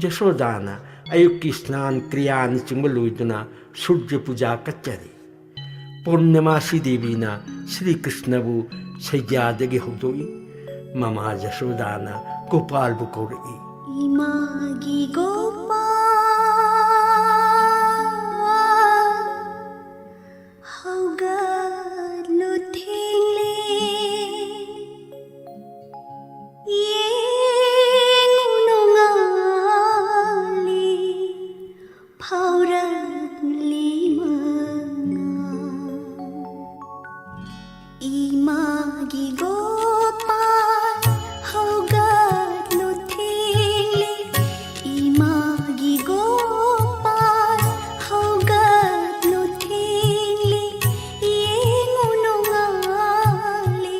ꯖꯁꯣꯗꯥꯅ ꯑꯌꯨꯛꯀꯤ ꯁ꯭ꯅꯥꯟ ꯀ꯭ꯔꯤꯌꯥꯅꯆꯤꯡꯕ ꯂꯣꯏꯗꯨꯅ ꯁꯨꯔꯖ ꯄꯨꯖꯥ ꯀꯠꯆꯔꯤ꯫ ꯄꯨꯔꯅꯃꯥꯁꯤ ꯗꯦꯕꯤꯅ ꯁ꯭ꯔꯤ ꯀ꯭ꯔꯤꯁꯅꯕꯨ ꯁꯩꯖꯥꯗꯒꯤ ꯍꯧꯗꯣꯛꯏ꯫ ꯃꯃꯥ ꯖꯁꯣꯗꯥꯅ ꯒꯣꯄꯥꯜꯕꯨ ꯀꯧꯔꯛꯏ꯫ ꯏꯃꯥꯒꯤ ꯒꯣꯄꯥꯜ, ꯍꯧꯒꯠꯂꯨ ꯊꯦꯡꯂꯦ, ꯌꯦꯡꯉꯨ ꯅꯣꯡꯉꯥꯜꯂꯦ, ꯐꯥꯎꯔꯛꯂꯤ ꯃꯉꯥꯜ꯫ ꯏꯃꯥꯒꯤ ꯒꯣꯄꯥꯜ, ꯍꯧꯒꯠꯂꯨ ꯊꯦꯡꯂꯦ, ꯏꯃꯥꯒꯤ ꯒꯣꯄꯥꯜ, ꯍꯧꯒꯠꯂꯨ ꯊꯦꯡꯂꯦ, ꯌꯦꯡꯉꯨ ꯅꯣꯡꯉꯥꯜꯂꯦ,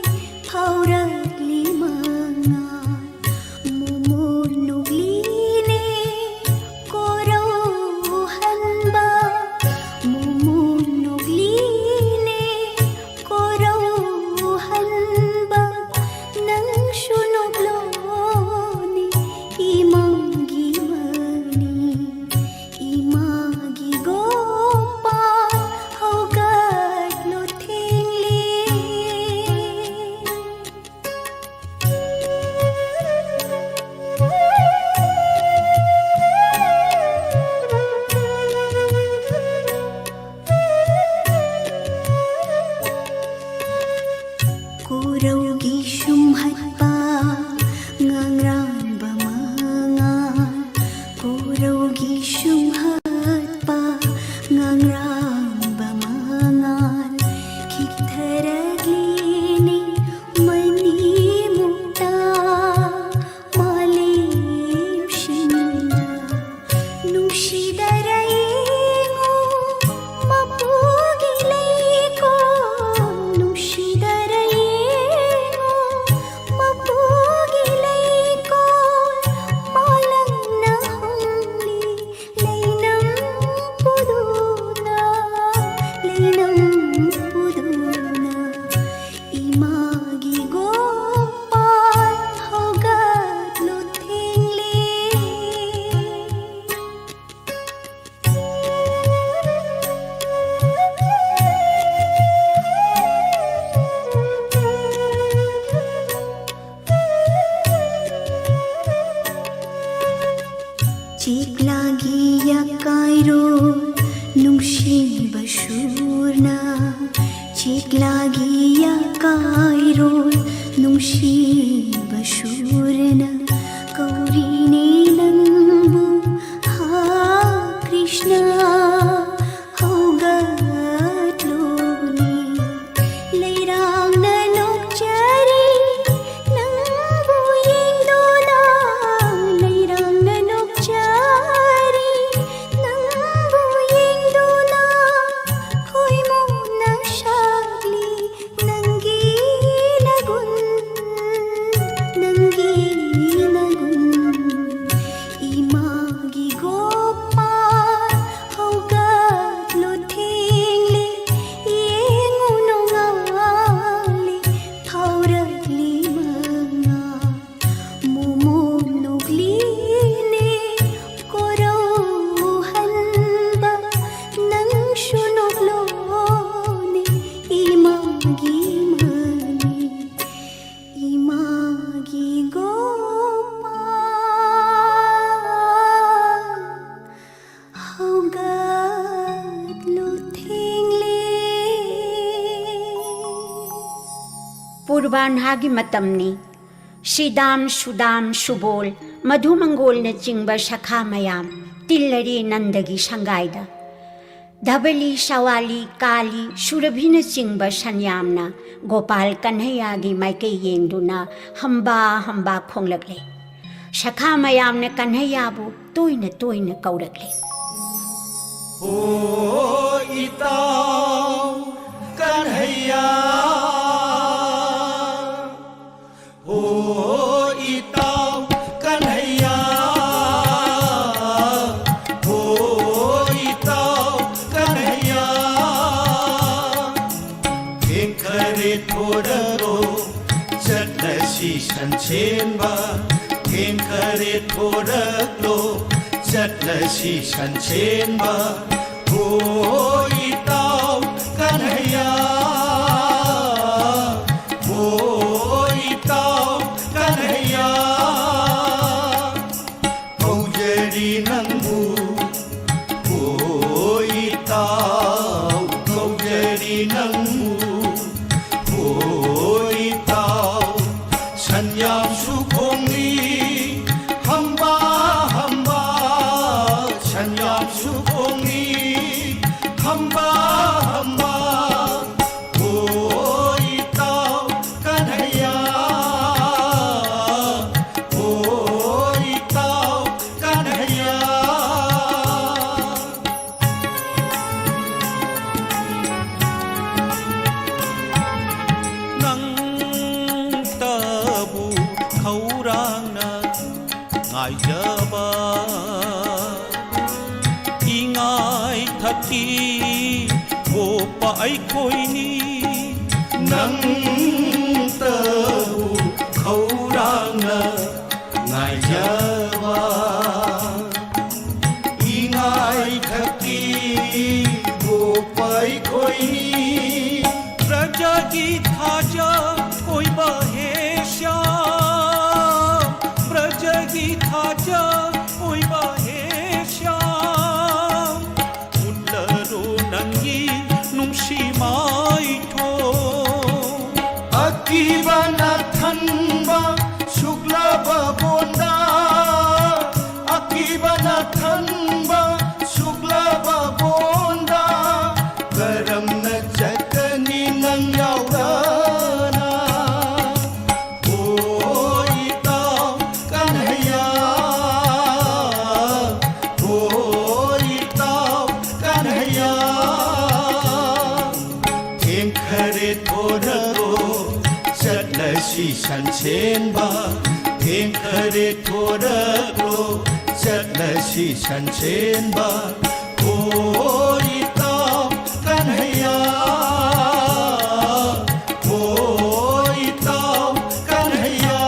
ꯐꯥꯎꯔꯛꯂꯤ ꯃꯉꯥꯜ꯫ ꯃꯣꯃꯣꯟ ꯅꯣꯛꯂꯤꯅꯦ ꯀꯣꯔꯧꯍꯟꯕ, ꯃꯣꯃꯣꯟ ꯅꯣꯛꯂꯤꯅꯦ ꯀꯣꯔꯧꯍꯟꯕ, ꯅꯪꯁꯨ ꯅꯣꯛꯂꯣꯅꯦ ꯏꯃꯥꯒꯤ ꯃꯅꯤ, ꯏꯃꯥꯒꯤ ꯒꯣꯄꯥꯜ, ꯍꯧꯒꯠꯂꯣ ꯊꯦꯡꯂꯦ꯫ ꯀꯣꯔꯧꯒꯤ ꯁꯨꯝꯍꯠꯄ ꯉꯥꯡꯔꯝꯕ ꯃꯉꯥꯜ, ꯀꯣꯔꯧꯒꯤ ꯁꯨꯝꯍꯠꯄ ꯉꯥꯡꯔꯝꯕ ꯃꯉꯥꯜ, ꯈꯤꯛꯊꯔꯛꯂꯤꯅꯦ ꯃꯅꯤ ꯀꯥꯏꯔꯣꯜ ꯅꯨꯡꯁꯤꯕ ꯁꯨꯔꯅ ꯀꯧꯔꯤꯅꯦ ꯅꯪꯕꯨ, ꯍꯥ ꯀ꯭ꯔꯤꯁꯅ, ꯍꯧꯒꯠꯂꯣꯅꯦ꯫ ꯂꯩꯔꯥꯡꯅ ꯅꯣꯛꯆꯔꯤ ꯅꯪꯕꯨ ꯌꯦꯡꯗꯨꯅ, ꯂꯩꯔꯥꯡꯅ ꯅꯣꯛꯆꯔꯤ ꯅꯪꯕꯨ ꯌꯦꯡꯗꯨꯅ, ꯈꯣꯏꯃꯨꯅ ꯁꯥꯛꯂꯤ ꯅꯪꯒꯤ ꯅꯒꯨꯟ, ꯅꯪꯒꯤ ꯅꯒꯨꯟ꯫ ꯏꯃꯥꯒꯤ ꯒꯣꯄꯥꯜ ꯍꯧꯒꯠꯂꯨ ꯊꯦꯡꯂꯦ, ꯌꯦꯡꯉꯨ ꯅꯣꯡꯉꯥꯜꯂꯦ ꯐꯥꯎꯔꯛꯂꯤ ꯃꯉꯥ꯫ ꯃꯣꯃꯣ ꯅꯣꯛꯂꯤꯅꯦ ꯀꯣꯔꯧꯍꯟꯕ, ꯅꯪꯁꯨ ꯅꯣꯛꯂꯣꯅꯦ ꯏꯃꯥꯒꯤ ꯃꯅꯤ꯫ ꯏꯃꯥꯒꯤ ꯒꯣꯄꯥꯜ ꯍꯧꯒꯠꯂꯨ ꯊꯦꯡꯂꯦ꯫ ꯄꯨꯔꯕꯥꯟꯍꯥꯒꯤ ꯃꯇꯝꯅꯤ꯫ ꯁꯤꯗꯥꯝ, ꯁꯨꯗꯥꯝ, ꯁꯨꯕꯣꯜ, ꯃꯙꯨꯃꯪꯒꯣꯜꯅꯆꯤꯡꯕ ꯁꯈꯥ ꯃꯌꯥꯝ ꯇꯤꯜꯂꯔꯤ ꯅꯟꯗꯒꯤ ꯁꯪꯒꯥꯏꯗ꯫ ꯙꯕꯂꯤ, ꯁꯋꯥꯂꯤ, ꯀꯥꯂꯤ, ꯁꯨꯔꯚꯤꯅꯆꯤꯡꯕ ꯁꯟꯌꯥꯝꯅ ꯒꯣꯄꯥꯜ ꯀꯟꯍꯩꯌꯥꯒꯤ ꯃꯥꯏꯀꯩ ꯌꯦꯡꯗꯨꯅ ꯍꯝꯕꯥ ꯍꯝꯕꯥ ꯈꯣꯡꯂꯛꯂꯦ꯫ ꯁꯈꯥ ꯃꯌꯥꯝꯅ ꯀꯟꯍꯩꯌꯥꯕꯨ ꯇꯣꯏꯅ ꯇꯣꯏꯅ ꯀꯧꯔꯛꯂꯦ꯫ "ꯑꯣ ꯏꯇꯥꯎ ꯀꯟꯍꯩꯌꯥ, ꯑꯣ ꯏꯇꯥꯎ ꯀꯟꯍꯩꯌꯥ, ꯑꯣ ꯏꯇꯥꯎ ꯀꯟꯍꯩꯌꯥ, ꯊꯦꯡꯈꯔꯦ ꯊꯣꯔꯛꯂꯣ, ꯆꯠꯂꯁꯤ ꯁꯟꯁꯦꯟꯕ, ꯊꯦꯡꯈꯔꯦ ꯊꯣꯔꯛꯂꯣ, ꯆꯠꯂꯁꯤ ꯁꯟꯁꯦꯟꯕ, ꯑꯣ ꯏꯇꯥꯎ ꯀꯟꯍꯩꯌꯥ, ꯑꯣ ꯏꯇꯥꯎ ꯀꯟꯍꯩꯌꯥ, ꯀꯧꯖꯔꯤ ꯅꯪꯕꯨ, ꯑꯣ ꯏꯇꯥꯎ ꯀꯧꯖꯔꯤ ꯅꯪꯕꯨ, ꯑꯣ ꯍꯥꯏꯖꯕ ꯏꯉꯥꯏꯊꯛꯀꯤ ꯒꯣꯄ ꯑꯩꯈꯣꯏꯅꯤ꯫ ꯅꯪꯇꯕꯨ ꯈꯧꯔꯥꯡꯅ ꯉꯥꯏꯖꯕ ꯏꯉꯥꯏꯊꯛꯀꯤ ꯒꯣꯄ ꯑꯩꯈꯣꯏꯅꯤ꯫ ꯕ꯭ꯔꯖꯒꯤ ꯊꯥꯖ ꯑꯣꯏꯕ ꯍꯦ ꯁ꯭ꯌꯥꯝ, ꯕ꯭ꯔꯖꯒꯤ ꯊꯥꯖ ꯑꯣꯏꯕ ꯍꯦ ꯁ꯭ꯌꯥꯝ, ꯎꯠꯂꯔꯣ ꯅꯪꯒꯤ ꯅꯨꯡꯁꯤ ꯃꯥꯏꯊꯣꯡ꯫ ꯑꯀꯤꯕꯅ ꯊꯟꯕ ꯁꯨꯛꯂꯕ ꯕꯣꯟꯗ, ꯑꯀꯤꯕꯅ ꯊꯟꯕ ꯁꯨꯛꯂꯕ ꯕꯣꯟꯗ, ꯀꯔꯝꯅ ꯆꯠꯀꯅꯤ ꯅꯪ ꯌꯥꯎꯗꯅ? ꯑꯣ ꯏꯇꯥꯎ ꯀꯟꯍꯩꯌꯥ, ꯑꯣ ꯏꯇꯥꯎ ꯀꯟꯍꯩꯌꯥ, ꯊꯦꯡꯈꯔꯦ ꯊꯣꯔꯛꯂꯣ ꯆꯠꯂꯁꯤ ꯁꯟꯁꯦꯟꯕ, ꯊꯦꯡꯈꯔꯦ ꯊꯣꯔꯛꯂꯣ ꯆꯠꯂꯁꯤ ꯁꯟꯁꯦꯟꯕ꯫ ꯑꯣ ꯏꯇꯥꯎ ꯀꯟꯍꯩꯌꯥ, ꯑꯣ ꯏꯇꯥꯎ ꯀꯟꯍꯩꯌꯥ꯫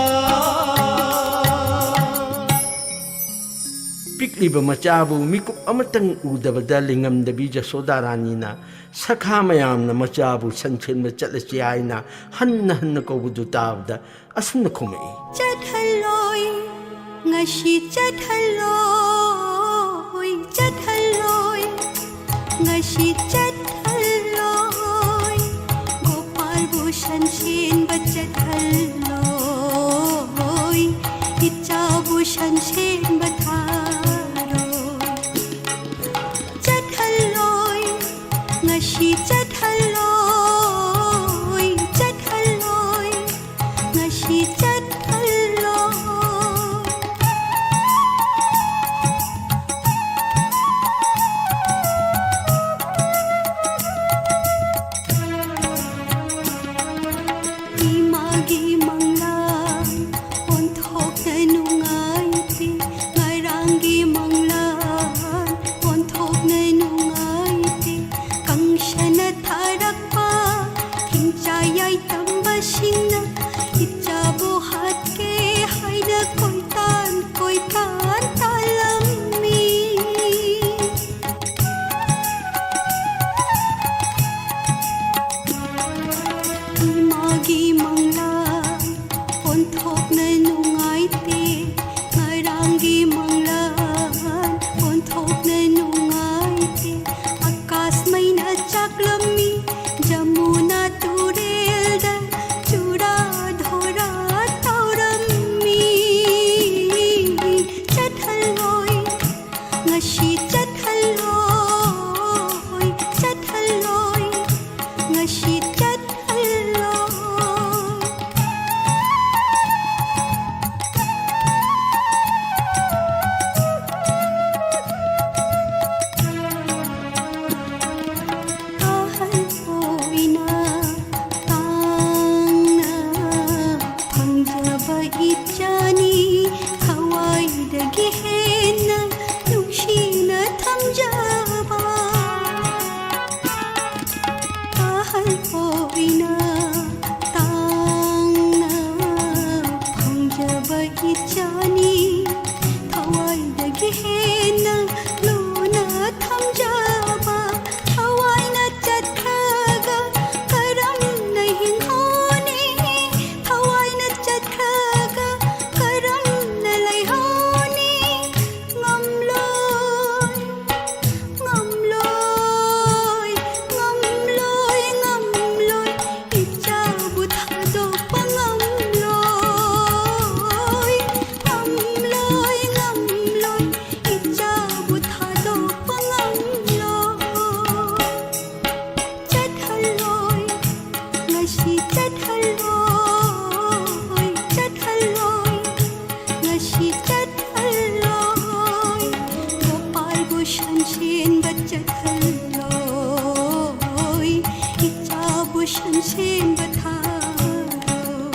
ꯄꯤꯛꯂꯤꯕ ꯃꯆꯥꯕꯨ ꯃꯤꯀꯨꯞ ꯑꯃꯇꯪ ꯎꯗꯕꯗ ꯂꯤꯡꯉꯝꯗꯕꯤ ꯖꯁꯣꯗꯥ ꯔꯥꯅꯤꯅ ꯁꯈꯥ ꯃꯌꯥꯝꯅ ꯃꯆꯥꯕꯨ ꯁꯟꯁꯦꯟꯕ ꯆꯠꯂꯁꯤ ꯍꯥꯏꯅ ꯍꯟꯅ ꯍꯟꯅ ꯀꯧꯕꯗꯨ ꯇꯥꯕꯗ ꯑꯁꯨꯝꯅ ꯈꯨꯝꯃꯛꯏ꯫ ꯆꯠꯍꯜꯂꯣꯏ, ꯉꯁꯤ ꯆꯠꯍꯜꯂꯣꯏ, ꯆꯠꯍꯜꯂꯣꯏ, ꯉꯁꯤ ꯆꯠꯍꯜꯂꯣꯏ꯫ ꯒꯣꯄꯥꯜꯕꯨ ꯁꯟꯁꯦꯟꯕ ꯆꯠꯍꯜꯂꯣꯏ, ꯏꯆꯥꯕꯨ ꯁꯟꯁꯦꯟꯕ ꯊꯥꯔꯣꯏ꯫ ꯆꯠꯍꯜꯂꯣꯏ, ꯉꯁꯤ ꯆꯠꯍꯜꯂꯣꯏ, ꯆꯠꯍꯜꯂꯣꯏ, ꯉꯁꯤ ꯆꯠꯍꯜꯂꯣꯏ꯫ ꯏꯃꯥꯒꯤ ꯃꯪꯂꯥ ꯌꯥꯏꯇꯝꯕꯁꯤꯡꯅ ꯏꯆꯥꯕꯨ ꯍꯥꯠꯀꯦ ꯍꯥꯏꯅ ꯀꯣꯏꯇꯥꯟ ꯀꯣꯏꯇꯥꯟ ꯇꯥꯜꯂꯝꯃꯤ꯫ ꯏꯃꯥꯒꯤ ꯃꯪꯂꯥꯟ ꯑꯣꯟꯊꯣꯛꯅ ꯅꯨꯡꯉꯥꯏꯇꯦ, ꯉꯔꯥꯡꯒꯤ ꯃꯪꯂꯥꯟ ꯑꯣꯟꯊꯣꯛꯅ ꯅꯨꯡꯉꯥꯏꯇꯦ꯫ ꯑꯀꯥꯁꯃꯩꯅ ꯆꯥꯛꯂꯝꯃꯤ, ꯖꯃꯨꯅꯥ ꯇꯨꯔꯦꯜꯗ ꯆꯨꯔꯥ ꯙꯣꯔꯥ ꯇꯧꯔꯝꯃꯤ꯫ ꯆꯠꯍꯜꯂꯣꯏ, ꯉꯁꯤ ꯆꯠꯍꯜꯂꯣꯏ, ꯆꯠꯍꯜꯂꯣꯏ, ꯉꯁꯤ ꯆꯠꯍꯜꯂꯣꯏ꯫ ꯑꯍꯜ ꯑꯣꯏꯅ ꯇꯥꯡꯅ ꯐꯪꯖꯕ ꯏꯆꯥꯅꯤ, ꯊꯋꯥꯏꯗꯒꯤ ꯍꯦꯟꯅ ꯅꯨꯡꯁꯤꯅ ꯊꯝꯖꯕ꯫ ꯑꯍꯜ ꯑꯣꯏꯅ ꯇꯥꯡꯅ ꯐꯪꯖꯕ ꯏꯆꯥꯅꯤ, ꯊꯋꯥꯏꯗꯒꯤ ꯍꯦꯟꯅ ꯂꯨꯅ ꯊꯝꯖꯕ꯫ ꯊꯋꯥꯏꯅ ꯆꯠꯈ꯭ꯔꯒ ꯀꯔꯝꯅ ꯍꯤꯡꯍꯧꯅꯤ? ꯊꯋꯥꯏꯅ ꯆꯠꯈ꯭ꯔꯒ ꯀꯔꯝꯅ ꯂꯩꯍꯧꯅꯤ? ꯉꯝꯂꯣꯏ, ꯉꯝꯂꯣꯏ, ꯉꯝꯂꯣꯏ, ꯉꯝꯂꯣꯏ, ꯏꯆꯥꯕꯨ ꯊꯥꯗꯣꯛꯄ ꯉꯝꯂꯣꯏ꯫ ꯉꯝꯂꯣꯏ, ꯉꯝꯂꯣꯏ, ꯏꯆꯥꯕꯨ ꯊꯥꯗꯣꯛꯄ ꯉꯝꯂꯣꯏ꯫ ꯆꯠꯍꯜꯂꯣꯏ, ꯉꯁꯤ ꯆꯠꯍꯜꯂꯣꯏ, ꯆꯠꯍꯜꯂꯣꯏ, ꯉꯁꯤ ꯆꯠꯍꯜꯂꯣꯏ꯫ ꯒꯣꯄꯥꯜꯕꯨ ꯁꯟꯁꯦꯟꯕ ꯆꯠꯍꯜꯂꯣꯏ, ꯏꯆꯥꯕꯨ ꯁꯟꯁꯦꯟꯕ ꯊꯥꯔꯣꯏ꯫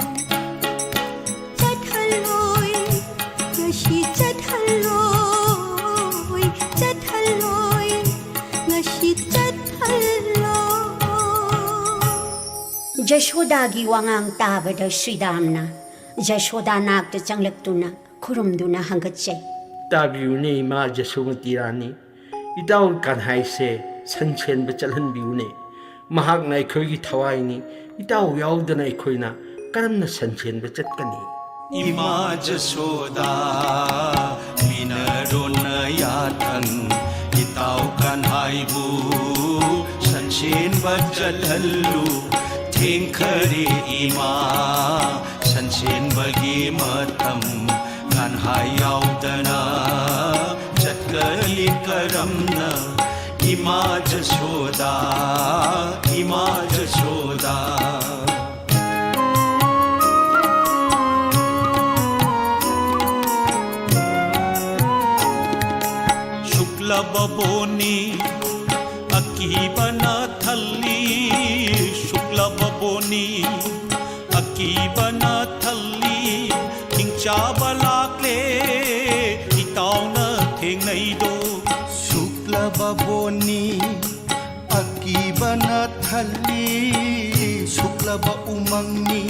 ꯆꯠꯍꯜꯂꯣꯏ, ꯉꯁꯤ ꯆꯠꯍꯜꯂꯣꯏ, ꯆꯠꯍꯜꯂꯣꯏ, ꯉꯁꯤ ꯆꯠꯍꯜꯂꯣꯏ꯫ ꯌꯁꯣꯗꯥꯒꯤ ꯋꯥꯉꯥꯡ ꯇꯥꯕꯗ ꯁ꯭ꯔꯤꯔꯥꯝꯅ ꯌꯁꯣꯗꯥ ꯅꯥꯛꯇ ꯆꯪꯂꯛꯇꯨꯅ ꯈꯨꯔꯨꯝꯗꯨꯅ ꯍꯪꯒꯠꯆꯩ꯫ "ꯇꯥꯕꯤꯌꯨꯅꯦ, ꯏꯃꯥ ꯖꯁꯣꯃꯇꯤ ꯔꯥꯅꯤ, ꯏꯇꯥꯎ ꯀꯟꯍꯥꯏꯁꯦ ꯁꯟꯁꯦꯟꯕ ꯆꯠꯍꯟꯕꯤꯌꯨꯅꯦ꯫ ꯃꯍꯥꯛꯅ ꯑꯩꯈꯣꯏꯒꯤ ꯊꯋꯥꯏꯅꯤ꯫ ꯏꯇꯥꯎ ꯌꯥꯎꯗꯅ ꯑꯩꯈꯣꯏꯅ ꯀꯔꯝꯅ ꯁꯟꯁꯦꯟꯕ ꯆꯠꯀꯅꯤ?" ꯏꯃꯥ ꯖꯁꯣꯗꯥ, ꯃꯤꯅꯔꯣꯟꯅ ꯌꯥꯊꯪ, ꯏꯇꯥꯎ ꯀꯟꯍꯥꯏꯕꯨ ꯁꯟꯁꯦꯟꯕ ꯆꯠꯍꯜꯂꯨ꯫ ꯊꯦꯡꯈꯔꯦ ꯏꯃꯥ, ꯁꯟꯁꯦꯟꯕꯒꯤ ꯃꯇꯝ꯫ ꯀꯟꯍꯥꯏ ꯌꯥꯎꯗꯅ ꯆꯠꯀꯅꯤ ꯀꯔꯝꯅ? ꯏꯃꯥ ꯖꯁꯣꯗꯥ, ꯏꯃꯥ ꯖꯁꯣꯗꯥ꯫ ꯁꯨꯛꯂꯕ ꯕꯣꯟꯅꯤ ꯑꯀꯤꯕꯅ ꯊꯜꯂꯤ, ꯁꯨꯛꯂꯕ ꯕꯣꯟꯅꯤ ꯑꯀꯤꯕꯅ ꯊꯜꯂꯤ, ꯍꯤꯡꯆꯥꯕ ꯂꯥꯛꯂꯦ ꯏꯇꯥꯎꯅ ꯊꯦꯡꯅꯩꯗꯣ꯫ ꯁꯨꯛꯂꯕ ꯕꯣꯟꯅꯤ ꯑꯀꯤꯕꯅ ꯊꯜꯂꯤ, ꯁꯨꯛꯂꯕ ꯎꯃꯪꯅꯤ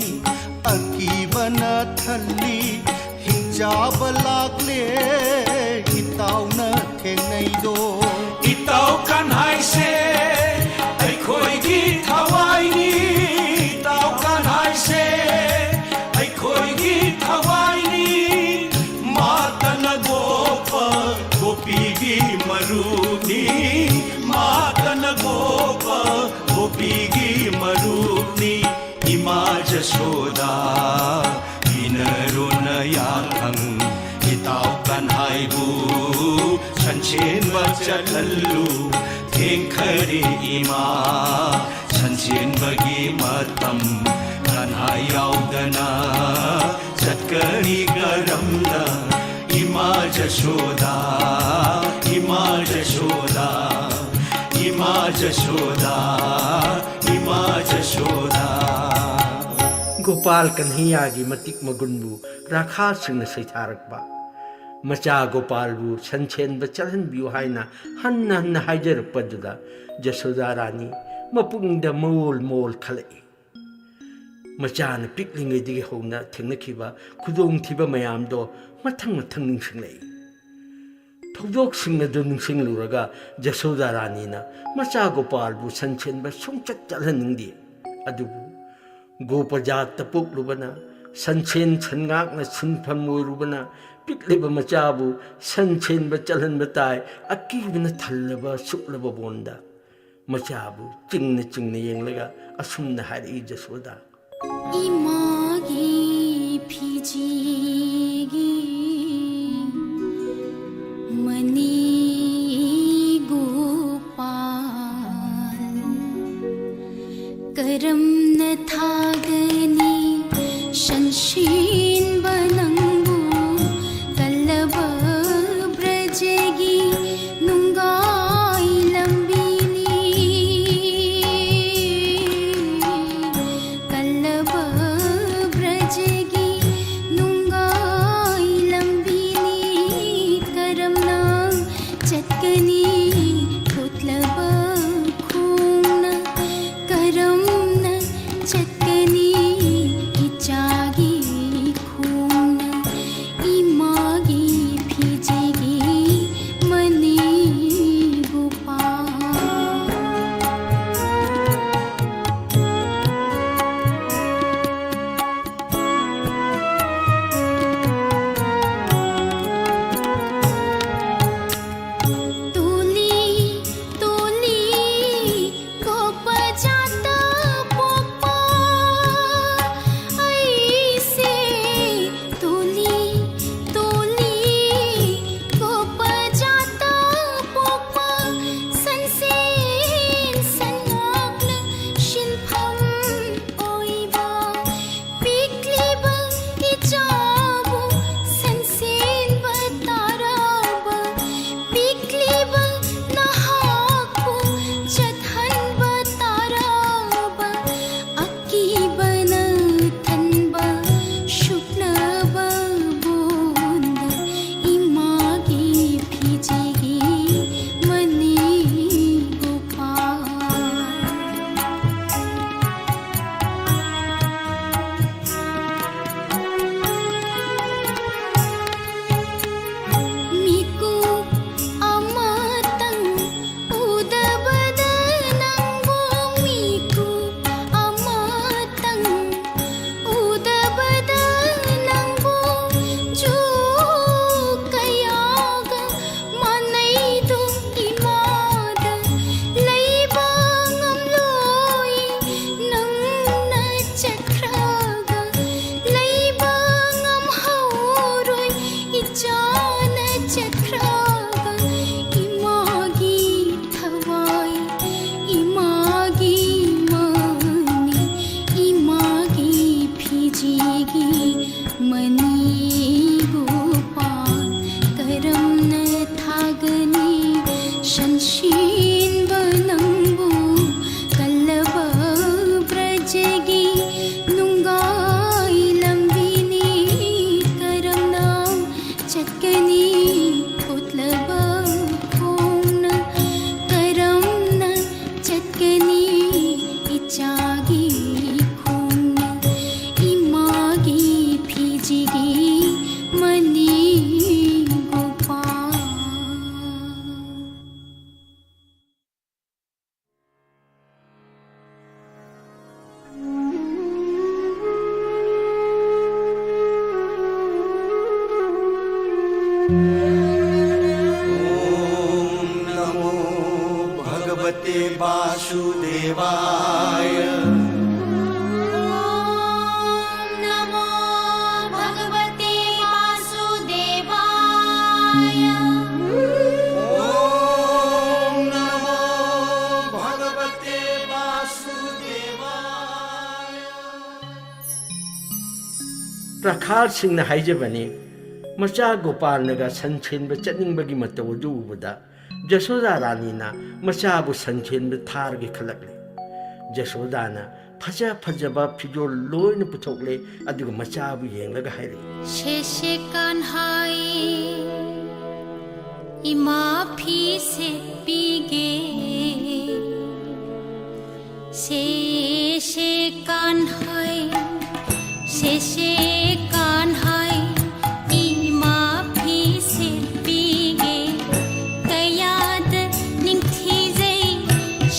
ꯑꯀꯤꯕꯅ ꯊꯜꯂꯤ, ꯍꯤꯡꯆꯥꯕ ꯂꯥꯛꯂꯦ ꯏꯇꯥꯎꯅ ꯊꯦꯡꯅꯩꯗꯣ꯫ ꯏꯇꯥꯎ ꯀꯟꯍꯥꯏꯁꯦ ꯑꯩꯈꯣꯏꯒꯤ ꯊꯋꯥꯏꯅꯤ, ꯏꯇꯥꯎ ꯀꯟꯍꯥꯏꯁꯦ ꯑꯩꯈꯣꯏꯒꯤ ꯊꯋꯥꯏꯅꯤ꯫ ꯃꯥꯇꯅ ꯒꯣꯄ ꯒꯣꯄꯤꯒꯤ ꯃꯔꯨꯅꯤ, ꯃꯥꯇꯅ ꯒꯣꯄ ꯒꯣꯄꯤꯒꯤ ꯃꯔꯨꯅꯤ꯫ ꯏꯃꯥ ꯖꯁꯣꯗꯥ, ꯃꯤꯅꯔꯣꯟꯅ ꯌꯥꯊꯪ, ꯏꯇꯥꯎ ꯀꯟꯍꯥꯏꯕꯨ ꯁꯟꯁꯦꯟꯕ ꯆꯠꯍꯜꯂꯨ꯫ ꯊꯦꯡꯈꯔꯦ ꯏꯃꯥ, ꯁꯟꯁꯦꯟꯕꯒꯤ ꯃꯇꯝ꯫ ꯀꯟꯍꯥꯏ ꯌꯥꯎꯗꯅ ꯆꯠꯀꯅꯤ ꯀꯔꯝꯅ? ꯏꯃꯥ ꯖꯁꯣꯗꯥ, ꯏꯃꯥ ꯖꯁꯣꯗꯥ, ꯏꯃꯥ ꯖꯁꯣꯗꯥ, ꯏꯃꯥ ꯖꯁꯣꯗꯥ꯫ ꯒꯣꯄꯥꯜ ꯀꯟꯍꯩꯌꯥꯒꯤ ꯃꯇꯤꯛ ꯃꯒꯨꯟꯕꯨ ꯔꯥꯈꯥꯁꯤꯡꯅ ꯁꯩꯊꯥꯔꯛꯄ, ꯃꯆꯥ ꯒꯣꯄꯥꯜꯕꯨ ꯁꯟꯁꯦꯟꯕ ꯆꯠꯍꯟꯕꯤꯌꯨ ꯍꯥꯏꯅ ꯍꯟꯅ ꯍꯟꯅ ꯍꯥꯏꯖꯔꯛꯄꯗꯨꯗ ꯖꯁꯣꯗꯥ ꯔꯥꯅꯤ ꯃꯄꯨꯛꯅꯤꯡꯗ ꯃꯋꯣꯜ ꯃꯋꯣꯜ ꯈꯜꯂꯛꯏ꯫ ꯃꯆꯥꯅ ꯄꯤꯛꯂꯤꯉꯩꯗꯒꯤ ꯍꯧꯅ ꯊꯦꯡꯅꯈꯤꯕ ꯈꯨꯗꯣꯡꯊꯤꯕ ꯃꯌꯥꯝꯗꯣ ꯃꯊꯪ ꯃꯊꯪ ꯅꯤꯡꯁꯤꯡꯂꯛꯏ꯫ ꯊꯧꯗꯣꯛꯁꯤꯡ ꯑꯗꯨ ꯅꯤꯡꯁꯤꯡꯂꯨꯔꯒ ꯖꯁꯣꯗꯥ ꯔꯥꯅꯤꯅ ꯃꯆꯥ ꯒꯣꯄꯥꯜꯕꯨ ꯁꯟ ꯁꯦꯟꯕ ꯁꯨꯡꯆꯠ ꯆꯠꯍꯟꯅꯤꯡꯗꯦ꯫ ꯑꯗꯨꯕꯨ ꯒꯣꯄꯖꯥꯠꯇ ꯄꯣꯛꯂꯨꯕꯅ, ꯁꯟꯁꯦꯟ ꯁꯟꯉꯥꯛꯅ ꯁꯤꯟꯐꯝ ꯑꯣꯏꯔꯨꯕꯅ, ꯄꯤꯛꯂꯤꯕ ꯃꯆꯥꯕꯨ ꯁꯟ ꯁꯦꯟꯕ ꯆꯠꯍꯟꯕ ꯇꯥꯏ꯫ ꯑꯀꯤꯕꯅ ꯊꯜꯂꯕ ꯁꯨꯛꯂꯕ ꯕꯣꯟꯗ ꯃꯆꯥꯕꯨ ꯆꯤꯡꯅ ꯆꯤꯡꯅ ꯌꯦꯡꯂꯒ ꯑꯁꯨꯝꯅ ꯍꯥꯏꯔꯛꯏ ꯖꯁꯣꯗꯥ꯫ ꯏꯃꯥꯒꯤ ꯐꯤꯖꯤꯒꯤ ꯃꯅꯤ ꯒꯣꯄꯥꯜ, ꯀꯔꯝꯅ ꯊꯥꯒꯅꯤ ꯁꯟꯁꯦꯟꯕ ꯅꯪꯕꯨ? ꯀꯜꯂꯕ ꯕ꯭ꯔꯖꯒꯤ ꯅꯨꯡꯒꯥꯏ ꯂꯝꯕꯤꯅꯤ, ꯀꯜꯂꯕ ꯕ꯭ꯔꯖꯒꯤ ꯅꯨꯡꯒꯥꯏ ꯔꯈꯥꯜꯁꯤꯡꯅ ꯍꯥꯏꯖꯕꯅꯤ, ꯃꯆꯥ ꯒꯣꯄꯥꯜꯅꯒ ꯁꯟ ꯁꯦꯟꯕ ꯆꯠꯅꯤꯡꯕꯒꯤ ꯃꯇꯧ ꯑꯗꯨ ꯎꯕꯗ ꯖꯁꯣꯗꯥ ꯔꯥꯅꯤꯅ ꯃꯆꯥꯕꯨ ꯁꯟ ꯁꯦꯟꯕ ꯊꯥꯔꯒꯦ ꯈꯜꯂꯛꯂꯦ꯫ ꯖꯁꯣꯗꯥꯅ ꯐꯖ ꯐꯖꯕ ꯐꯤꯖꯣꯜ ꯂꯣꯏꯅ ꯄꯨꯊꯣꯛꯂꯦ, ꯑꯗꯨꯒ ꯃꯆꯥꯕꯨ ꯌꯦꯡꯂꯒ ꯍꯥꯏꯔꯛꯏ꯫ ꯁꯦ ꯁꯦ ꯀꯥꯟꯍꯥꯏ, ꯏꯃꯥ ꯐꯤ ꯁꯦꯠꯄꯤꯒꯦ꯫ ꯁꯦ ꯁꯦ ꯀꯥꯟꯍꯥꯏ, ꯁꯦ ꯁꯦ ꯀꯥꯟꯍꯥꯏ, ꯏꯃꯥ ꯐꯤ ꯁꯦꯠꯄꯤꯒꯦ꯫ ꯀꯌꯥꯗ ꯅꯤꯡꯊꯤꯖꯩ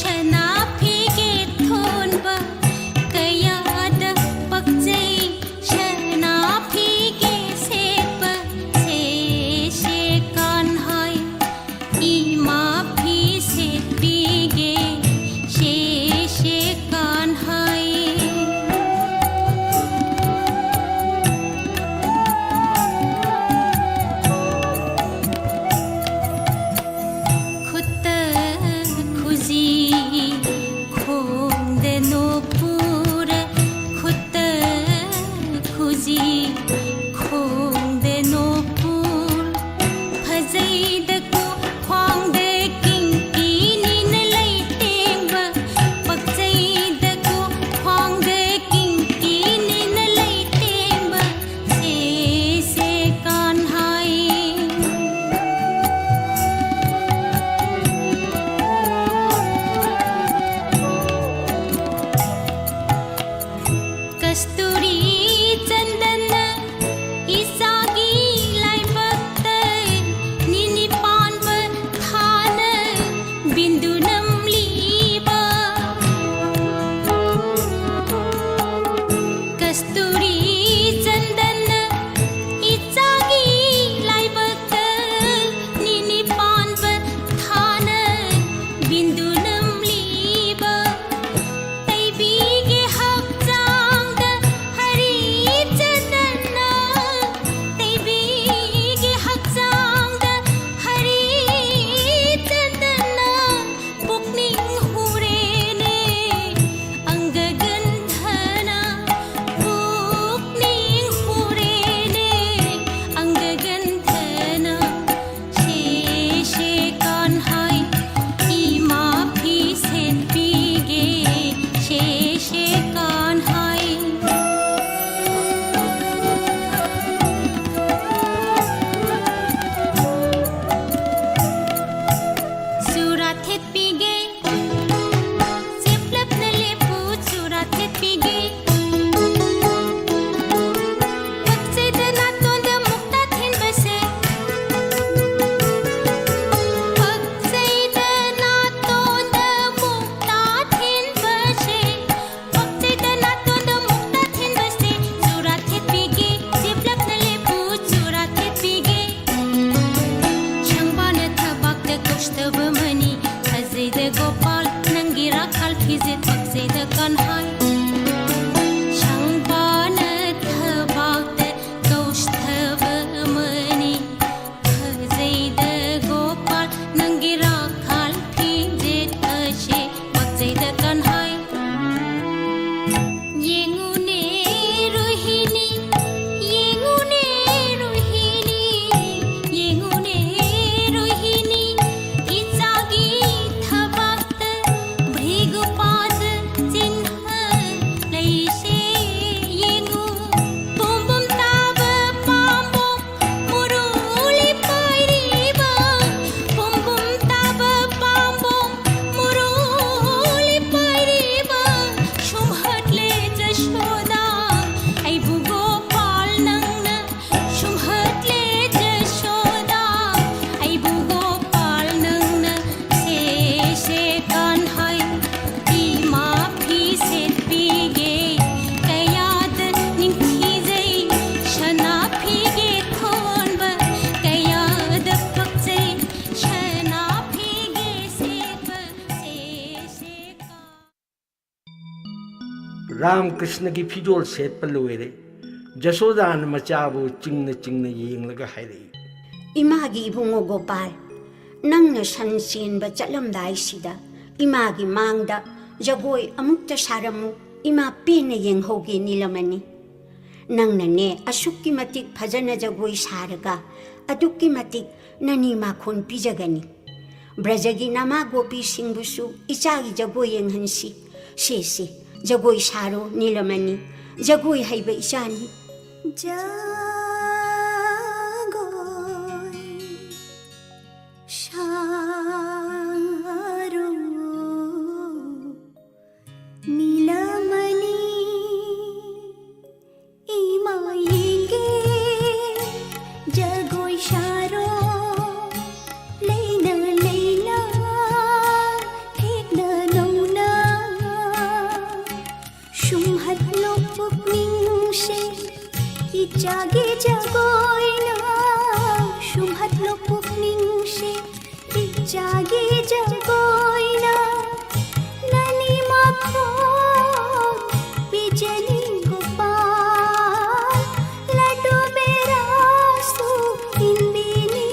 ꯁꯅꯥ ꯐꯤꯒꯦ ꯊꯣꯟꯕ, ꯀꯌꯥꯗ ꯄꯛꯆꯩ ꯁꯅꯥ ꯐꯤꯒꯦ ꯁꯦꯠꯄ꯫ ꯁꯦ ꯁꯦ ꯀꯥꯟꯍꯥꯏ, ꯏꯃꯥ ꯐꯤ ꯁꯦꯠꯄꯤꯒꯦ, ꯁꯦ ꯁꯦ ꯀꯥꯟꯍꯥꯏ꯫ ꯈꯨꯠꯇ ꯈꯨꯖꯤ, ꯈꯣꯡꯗ ꯅꯣꯄꯨꯔ, ꯈꯨꯠꯇ ꯈꯨꯖꯤ, ꯈꯣꯡꯗ ꯅꯣꯄꯨꯔ, ꯐꯖꯩꯗꯀꯣ ꯈ꯭ꯋꯥꯡꯗ ꯀꯤꯡꯀꯤꯅꯤꯅ ꯂꯩꯇꯦꯡꯕ, ꯄꯛꯆꯩꯗꯀꯣ ꯈ꯭ꯋꯥꯡꯗ ꯀꯤꯡꯀꯤꯅꯤꯅ ꯂꯩꯇꯦꯡꯕ, ꯁꯦ ꯁꯦ ꯀꯥꯟꯍꯥꯏ꯫ ꯀꯁꯇꯨꯔꯤ ꯆꯟꯗꯟꯅ ꯏꯆꯥꯒꯤ ꯂꯥꯏꯕꯛꯇ ꯅꯤꯅꯤ ꯄꯥꯟꯕ ꯊꯥꯅ ꯕꯤꯟꯗꯨ ꯅꯝꯂꯤꯕ꯫ ꯀꯁꯇꯨꯔꯤ ꯆꯟꯗꯟꯅ ꯏꯆꯥꯒꯤ ꯂꯥꯏꯕꯛꯇ ꯅꯤꯅꯤ ꯄꯥꯟꯕ ꯊꯥꯅ ꯕꯤꯟꯗꯨ ꯅꯝꯂꯤꯕ꯫ ꯇꯩꯕꯤꯒꯦ ꯍꯛꯆꯥꯡꯗ ꯍꯔꯤ ꯆꯟꯗꯟꯅ, ꯇꯩꯕꯤꯒꯦ ꯍꯛꯆꯥꯡꯗ ꯍꯔꯤ ꯆꯟꯗꯟꯅ, ꯄꯨꯛꯅꯤꯡ ꯍꯨꯔꯦꯅꯦ ꯑꯪꯒ ꯒꯟꯙꯅ ꯄꯨ ꯔꯥꯝꯀ꯭ꯔꯤꯁꯅꯒꯤ ꯐꯤꯖꯣꯜ ꯁꯦꯠꯄ ꯂꯣꯏꯔꯦ꯫ ꯖꯁꯣꯗꯥꯅ ꯃꯆꯥꯕꯨ ꯆꯤꯡꯅ ꯆꯤꯡꯅ ꯌꯦꯡꯂꯒ ꯍꯥꯏꯔꯛꯏ꯫ ꯏꯃꯥꯒꯤ ꯏꯕꯨꯡꯉꯣ ꯒꯣꯄꯥꯜ, ꯅꯪꯅ ꯁꯟ ꯆꯦꯟꯕ ꯆꯠꯂꯝꯗꯥꯏꯁꯤꯗ ꯏꯃꯥꯒꯤ ꯃꯥꯡꯗ ꯖꯒꯣꯏ ꯑꯃꯨꯛꯇ ꯁꯥꯔꯝꯃꯨ꯫ ꯏꯃꯥ ꯄꯦꯟꯅ ꯌꯦꯡꯍꯧꯒꯦ ꯅꯤꯂꯃꯅꯤ꯫ ꯅꯪꯅꯅꯦ ꯑꯁꯨꯛꯀꯤ ꯃꯇꯤꯛ ꯐꯖꯅ ꯖꯒꯣꯏ ꯁꯥꯔꯒ ꯑꯗꯨꯛꯀꯤ ꯃꯇꯤꯛ ꯅꯅꯤ ꯃꯥꯈꯣꯟ ꯄꯤꯖꯒꯅꯤ꯫ ꯕ꯭ꯔꯖꯒꯤ ꯅꯃꯥ ꯒꯣꯄꯤꯁꯤꯡꯕꯨꯁꯨ ꯏꯆꯥꯒꯤ ꯖꯒꯣꯏ ꯌꯦꯡꯍꯟꯁꯤ꯫ ꯁꯦ ꯁꯦ, ꯖꯒꯣꯏ ꯁꯥꯔꯣ ꯅꯤꯂꯃꯅꯤ꯫ ꯖꯒꯣꯏ ꯍꯩꯕ ꯏꯆꯥꯅꯤ꯫ ꯖꯒꯣꯏ ꯁꯥꯔꯣ ꯅꯤꯂꯃꯅꯤ꯫ ꯏꯃꯥ ꯌꯦꯡꯒꯦ ꯖꯒꯣꯏ ꯁꯥꯔꯣ ꯂꯩꯅ ꯂꯩꯅ ꯊꯦꯛꯅ ꯅꯧꯅ꯫ ꯁꯨꯝꯍꯠꯂꯣ ꯄꯨꯛꯅꯤꯡꯁꯦ ꯏꯆꯥꯒꯤ ꯖꯒꯣꯏꯅ꯫ ꯁꯨꯝꯍꯠꯂꯣ ꯄꯨꯛꯅꯤꯡꯁꯦ ꯏꯆꯥꯒꯤ ꯖꯒꯣꯏꯅ꯫ ꯅꯅꯤ ꯃꯈꯣꯟ ꯄꯤꯖꯅꯤ ꯒꯣꯄꯥꯜ꯫ ꯂꯗꯨ ꯕꯦꯔꯥꯁꯨ ꯏꯟꯕꯤꯅꯤ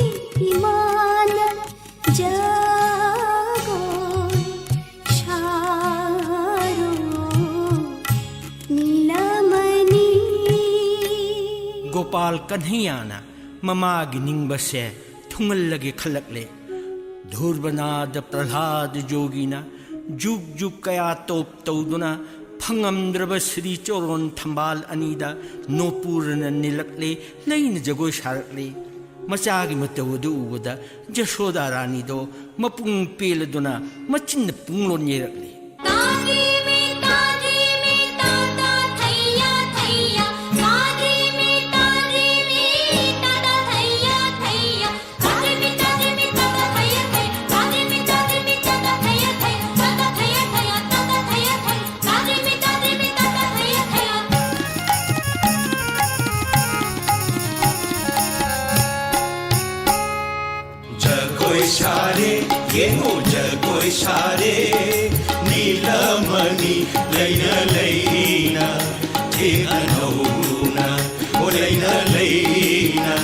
ꯏꯃꯥꯅ꯫ ꯖꯒꯣꯏ ꯁꯥꯔꯣ ꯅꯤꯂꯃꯅꯤ꯫ ꯒꯣꯄꯥꯜ ꯀꯟꯍꯩꯌꯥꯅ ꯃꯃꯥꯒꯤ ꯅꯤꯡꯕꯁꯦ ꯊꯨꯡꯍꯜꯂꯒꯦ ꯈꯜꯂꯛꯂꯦ꯫ ꯙꯨꯔꯕꯅꯥꯗ ꯄ꯭ꯔꯍ꯭ꯂꯥꯗ ꯖꯣꯒꯤꯅ ꯖꯨꯛ ꯖꯨꯛ ꯀꯌꯥ ꯇꯣꯞ ꯇꯧꯗꯨꯅ ꯐꯪꯉꯝꯗ꯭ꯔꯕ ꯁ꯭ꯔꯤ ꯆꯣꯔꯣꯟ ꯊꯝꯕꯥꯜ ꯑꯅꯤꯗ ꯅꯣꯄꯨꯔꯅ ꯅꯤꯜꯂꯛꯂꯦ꯫ ꯂꯩꯅ ꯖꯒꯣꯏ ꯁꯥꯔꯛꯂꯦ꯫ ꯃꯆꯥꯒꯤ ꯃꯇꯧ ꯑꯗꯨ ꯎꯕꯗ ꯖꯁꯣꯗꯥ ꯔꯥꯅꯤꯗꯣ ꯃꯄꯨꯡ ꯄꯦꯜꯂꯗꯨꯅ ꯃꯆꯤꯟꯅ ꯄꯨꯡꯂꯣꯟ ꯌꯩꯔꯛꯂꯦ꯫ ꯖꯒꯣꯏ ꯁꯥꯔꯦ, ꯌꯦꯡꯉꯣ ꯖꯒꯣꯏ ꯁꯥꯔꯦ, ꯅꯤꯂꯃꯅꯤ ꯂꯩꯅ ꯂꯩ꯫ ꯂꯩꯅ ꯂꯩꯅ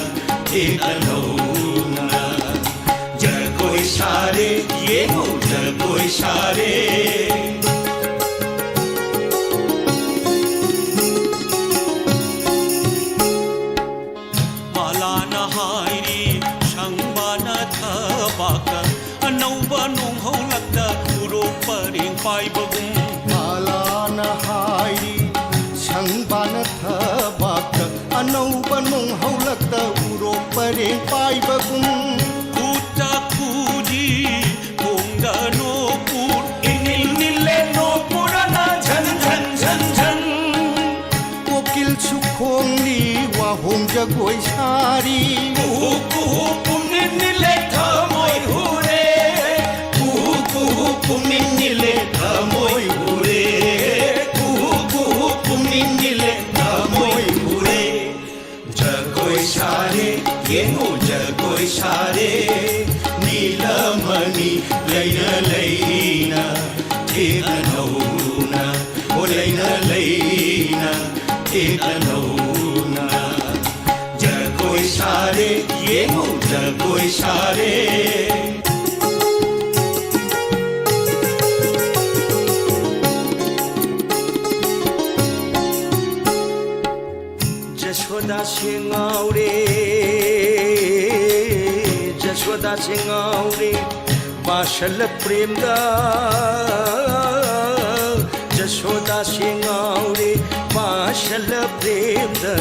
ꯊꯦꯛꯅ ꯅꯧꯅ ꯖꯒꯣꯏ ꯁꯥꯔꯦ, ꯌꯦꯡꯉꯨ ꯖꯒꯣꯏ ꯁꯥꯔꯦ꯫ ꯃꯥꯂꯥꯅ ꯍꯥꯏꯔꯤ ꯁꯪꯕꯥꯅ ꯊꯕꯥꯛꯇ ꯑꯅꯧꯕ ꯅꯣꯡꯍꯧꯂꯛꯇ ꯎꯔꯣꯛ ꯄꯔꯦꯡ ꯄꯥꯏꯕꯒꯨꯝ꯫ ꯃꯥꯂꯥꯅ ꯍꯥꯏꯔꯤ ꯁꯪꯕꯥꯅ ꯊꯕꯥꯛꯇ ꯑꯅꯧꯕ ꯅꯣꯡꯍꯧꯂꯛꯇ ꯎꯔꯣꯛ ꯄꯔꯦꯡ ꯄꯥꯏꯕꯒꯨꯝ꯫ ꯈꯨꯠꯇ ꯈꯨꯖꯤ ꯈꯣꯡꯗ ꯅꯣꯄꯨꯔ ꯏꯅꯤꯜ ꯅꯤꯜꯂꯦ ꯅꯣꯄꯨꯔꯅ ꯖꯟ ꯖꯟ ꯖꯟ ꯖꯟ꯫ ꯀꯣꯀꯤꯜꯁꯨ ꯈꯣꯡꯂꯤ ꯋꯥꯍꯣꯡ ꯖꯒꯣꯏ ꯁꯥꯔꯤ꯫ ꯀꯨꯍꯨ ꯀꯨꯍꯨ ꯄꯨꯝꯅꯤꯡ ꯅꯤꯜꯂꯦ ꯊꯃꯣꯏ ꯍꯨꯔꯦ꯫ ꯀꯨꯍꯨ ꯀꯨꯍꯨ ꯄꯨꯝꯅꯤꯡ ꯅꯤꯜꯂꯦ ꯊꯃꯣꯏ ꯍꯨꯔꯦ꯫ ꯀꯨꯍꯨ ꯀꯨꯍꯨ ꯄꯨꯝꯅꯤꯡ ꯅꯤꯜꯂꯦ ꯊꯃꯣꯏ ꯍꯨꯔꯦ꯫ ꯖꯒꯣꯏ ꯁꯥꯔꯦ, ꯌꯦꯡꯉꯨ ꯖꯒꯣꯏ ꯁꯥꯔꯦ꯫ ꯅꯤꯂꯃꯅꯤ ꯂꯩꯅ ꯂꯩꯅ ꯊꯦꯛꯅ ꯅꯧꯅ꯫ ꯑꯣ ꯂꯩꯅ ꯂꯩꯅ ꯊꯦꯛꯅ ꯅꯧꯅ꯫ ꯖꯒꯣꯏ ꯁꯥꯔꯦ, ꯌꯦꯡꯉꯨ ꯖꯒꯣꯏ ꯁꯥꯔꯦ꯫ ꯖꯁꯣꯗꯥꯁꯦ ꯉꯥꯎꯔꯦ, ꯖꯁꯣꯗꯥꯁꯦ ꯉꯥꯎꯔꯦ, ꯃꯥꯁꯜꯂ ꯄ꯭ꯔꯦꯝꯗ꯫ ꯖꯁꯣꯗꯥꯁꯦ ꯉꯥꯎꯔꯦ, ꯃꯥꯁꯜꯂ ꯄ꯭ꯔꯦꯝꯗ꯫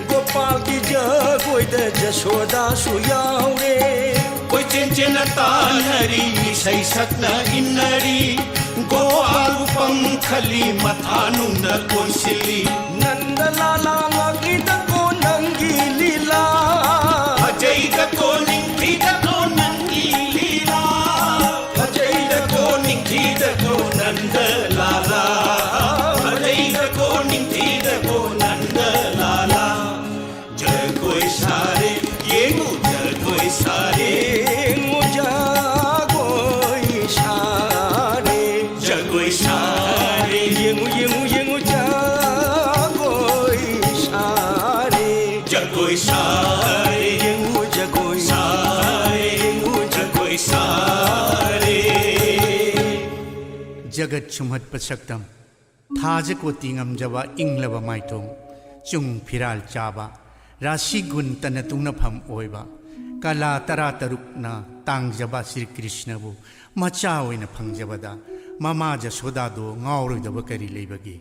ꯒꯣꯄꯥꯜꯒꯤ ꯖꯒꯣꯏꯗ ꯖꯁꯣꯗꯥꯁꯨ ꯌꯥꯎꯔꯦ꯫ ꯀꯣꯏꯆꯦꯟ ꯆꯦꯟꯅ ꯇꯥꯟꯅꯔꯤ, ꯏꯁꯩ ꯁꯛꯅ ꯏꯟꯅꯔꯤ꯫ ꯒꯣꯄꯥꯜꯕꯨ ꯄꯪꯈꯠꯂꯤ, ꯃꯊꯥ ꯅꯨꯡꯗ ꯀꯣꯟꯁꯤꯜꯂꯤ꯫ ꯅꯟꯗ ꯂꯥꯂꯥ ꯉꯛꯂꯤꯗꯀꯣ ꯅꯪꯒꯤ ꯂꯤꯂꯥ꯫ ꯐꯖꯩꯗꯀꯣ ꯅꯤꯡꯊꯤꯗꯀꯣ ꯅꯪꯒꯤ ꯂꯤꯂꯥ꯫ ꯐꯖꯩꯗꯀꯣ ꯅꯤꯡꯊꯤꯗꯀꯣ ꯅꯟꯗ ꯂꯥꯂꯥ꯫ ꯐꯖꯩꯗꯀꯣ ꯅꯤꯡꯊꯤꯗꯀꯣ ꯅꯟꯗ ꯂꯥꯂꯥ꯫ ꯖꯒꯣꯏ ꯁꯥꯔꯦ, ꯌꯦꯡꯉꯨ ꯖꯒꯣꯏ ꯁꯥꯔꯦ꯫ ꯌꯦꯡꯉꯨ ꯖꯒꯣꯏ ꯁꯥꯔꯦ꯫ ꯖꯒꯣꯏ ꯁꯥꯔꯦ꯫ ꯌꯦꯡꯉꯨ, ꯌꯦꯡꯉꯨ, ꯌꯦꯡꯉꯨ ꯖꯒꯣꯏ ꯁꯥꯔꯦ꯫ ꯁꯥꯔꯦ ꯌꯦꯡꯉꯨ ꯖꯒꯣꯏ, ꯁꯥꯔꯦ ꯌꯦꯡꯉꯨ ꯖꯒꯣꯏ, ꯁꯥꯔꯦ꯫ ꯖꯒꯠ ꯁꯨꯝꯍꯠꯄ ꯁꯛꯇꯝ, ꯊꯥꯖ ꯀꯣꯇꯤ ꯉꯝꯖꯕ ꯏꯪꯂꯕ ꯃꯥꯏꯊꯣꯡ, ꯆꯨꯡ ꯐꯤꯔꯥꯜ ꯆꯥꯕ, ꯔꯥꯁꯤ ꯒꯨꯟ ꯇꯅ ꯇꯨꯡꯅꯐꯝ ꯑꯣꯏꯕ, ꯀꯂꯥ ꯇꯔꯥ ꯇꯔꯨꯛꯅ ꯇꯥꯡꯖꯕ ꯁ꯭ꯔꯤ ꯀ꯭ꯔꯤꯁꯅꯕꯨ ꯃꯆꯥ ꯑꯣꯏꯅ ꯐꯪꯖꯕꯗ ꯃꯃꯥ ꯖꯁꯣꯗꯥꯗꯣ ꯉꯥꯎꯔꯣꯏꯗꯕ ꯀꯔꯤ ꯂꯩꯕꯒꯦ?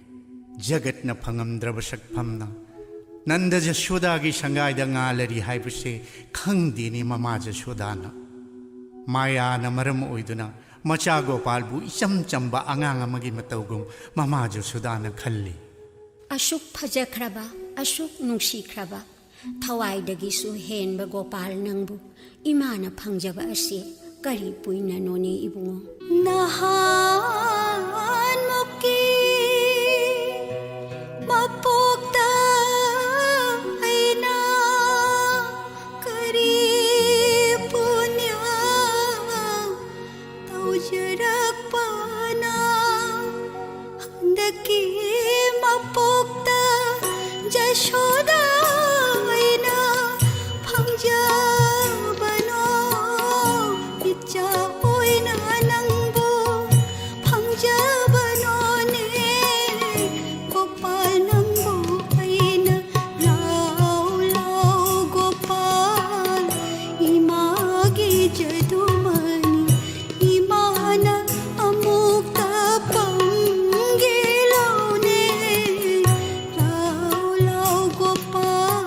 ꯖꯒꯠꯅ ꯐꯪꯉꯝꯗ꯭ꯔꯕ ꯁꯛꯐꯝꯅ ꯅꯟꯗ ꯖꯁꯣꯗꯥꯒꯤ ꯁꯪꯒꯥꯏꯗ ꯉꯥꯂꯔꯤ ꯍꯥꯏꯕꯁꯦ ꯈꯪꯗꯦꯅꯦ ꯃꯃꯥ ꯖꯁꯣꯗꯥꯅ꯫ ꯃꯥꯌꯥꯅ ꯃꯔꯝ ꯑꯣꯏꯗꯨꯅ ꯃꯆꯥ ꯒꯣꯄꯥꯜꯕꯨ ꯏꯆꯝ ꯆꯝꯕ ꯑꯉꯥꯡ ꯑꯃꯒꯤ ꯃꯇꯧꯒꯨꯝ ꯃꯃꯥ ꯖꯁꯣꯗꯥꯅ ꯈꯜꯂꯤ꯫ ꯑꯁꯨꯛ ꯐꯖꯈ꯭ꯔꯕ, ꯑꯁꯨꯛ ꯅꯨꯡꯁꯤꯈ꯭ꯔꯕ, ꯊꯋꯥꯏꯗꯒꯤꯁꯨ ꯍꯦꯟꯕ ꯒꯣꯄꯥꯜ ꯅꯪꯕꯨ ꯏꯃꯥꯅ ꯐꯪꯖꯕ ꯑꯁꯤ ꯀꯔꯤ ꯄꯨꯏꯅꯅꯣꯅꯦ ꯏꯕꯨꯡꯉꯣ? ꯅꯍꯥꯟꯃꯨꯛꯀꯤ ꯃꯄꯣꯛꯇ ꯑꯩꯅ ꯀꯔꯤ ꯄꯨꯅ꯭ꯌ ꯇꯧꯖꯔꯛꯄꯅ ꯍꯟꯗꯛꯀꯤ ꯃꯄꯣꯛꯇ ꯖꯁꯣꯗꯥ ꯑꯩꯅ ꯐꯪꯖꯕꯅꯣ? ꯏꯆꯥ ꯑꯣꯏꯅ ꯅꯪꯕꯨ ꯐꯪꯖꯕꯅꯣꯅꯦ? ꯒꯣꯄꯥꯜ ꯅꯪꯕꯨ ꯑꯩꯅ ꯂꯥꯎ ꯂꯥꯎ ꯒꯣꯄꯥꯜ, ꯏꯃꯥꯒꯤ ꯖꯗꯨꯃꯅꯤ ꯏꯃꯥꯅ ꯑꯃꯨꯛꯇ ꯄꯪꯒꯦ ꯂꯥꯎꯅꯦ, ꯂꯥꯎ ꯂꯥꯎ ꯒꯣꯄꯥꯜ꯫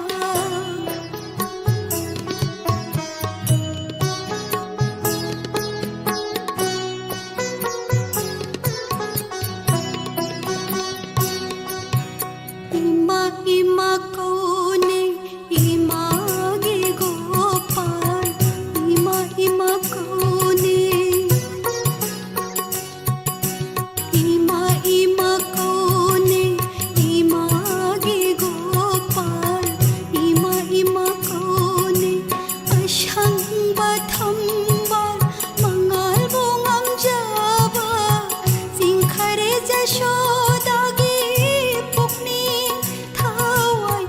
ꯏꯃꯥ ꯏꯃꯥ ꯀꯧꯅꯦ ꯏꯃꯥꯒꯤ ꯒꯣꯄꯥꯜ, ꯏꯃꯥ ꯏꯃꯥ ꯀꯧꯅꯦ꯫ ꯏꯃꯥ ꯏꯃꯥ ꯀꯧꯅꯦ ꯏꯃꯥꯒꯤ ꯒꯣꯄꯥꯜ, ꯏꯃꯥ ꯏꯃꯥ ꯀꯧꯅꯦ꯫ ꯑꯁꯪꯕ ꯊꯝꯕꯥꯜ ꯃꯉꯥꯜꯕꯨ ꯉꯝꯖꯕ, ꯆꯤꯡꯈꯔꯦ ꯖꯁꯣꯗꯥꯒꯤ ꯄꯨꯛꯅꯤꯡ ꯊꯋꯥꯏ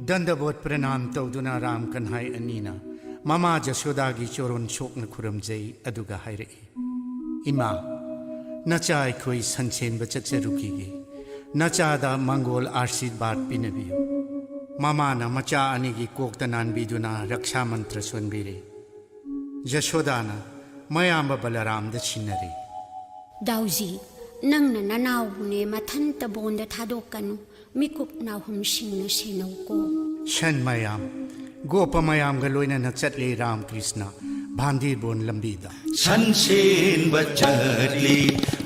ꯗꯟꯗꯕꯣꯠ ꯄ꯭ꯔꯅꯥꯝ ꯇꯧꯗꯨꯅ ꯔꯥꯝ ꯀꯟꯍꯥꯏ ꯑꯅꯤꯅ ꯃꯃꯥ ꯖꯁꯣꯗꯥꯒꯤ ꯆꯣꯔꯣꯟ ꯁꯣꯛꯅ ꯈꯨꯔꯨꯝꯖꯩ, ꯑꯗꯨꯒ ꯍꯥꯏꯔꯛꯏ, "ꯏꯃꯥ, ꯅꯆꯥ ꯑꯩꯈꯣꯏ ꯁꯟꯁꯦꯟꯕ ꯆꯠꯆꯔꯨꯈꯤꯒꯦ꯫ ꯅꯆꯥꯗ ꯃꯪꯒꯣꯜ ꯑꯥꯔꯁꯤꯕꯥꯗ ꯄꯤꯅꯕꯤꯌꯨ꯫" ꯃꯃꯥꯅ ꯃꯆꯥ ꯑꯅꯤꯒꯤ ꯀꯣꯛꯇ ꯅꯥꯟꯕꯤꯗꯨꯅ ꯔꯛꯁꯥ ꯃꯟꯇ꯭ꯔ ꯁꯣꯟꯕꯤꯔꯦ꯫ ꯖꯁꯣꯗꯥꯅ ꯃꯌꯥꯝꯕ ꯕꯂꯔꯥꯝꯗ ꯁꯤꯟꯅꯔꯦ꯫ "ꯗꯥꯎꯖꯤ, ꯅꯪꯅ ꯅꯅꯥꯎꯕꯨꯅꯦ ꯃꯊꯟꯇ ꯕꯣꯟꯗ ꯊꯥꯗꯣꯛꯀꯅꯨ꯫ ꯃꯤꯀꯨꯞ ꯅꯥꯍꯨꯝꯁꯤꯡꯅ ꯁꯦꯟꯅꯧꯀꯣ꯫" ꯁꯟ ꯃꯌꯥꯝ, ꯒꯣꯄ ꯃꯌꯥꯝꯒ ꯂꯣꯏꯅꯅ ꯆꯠꯂꯤ ꯔꯥꯝꯀ꯭ꯔꯤꯁꯅ ꯚꯥꯟꯗꯤꯔꯕꯣꯟ ꯂꯝꯕꯤꯗ꯫ ꯁꯟꯁꯦꯟꯕ ꯆꯠꯂꯤ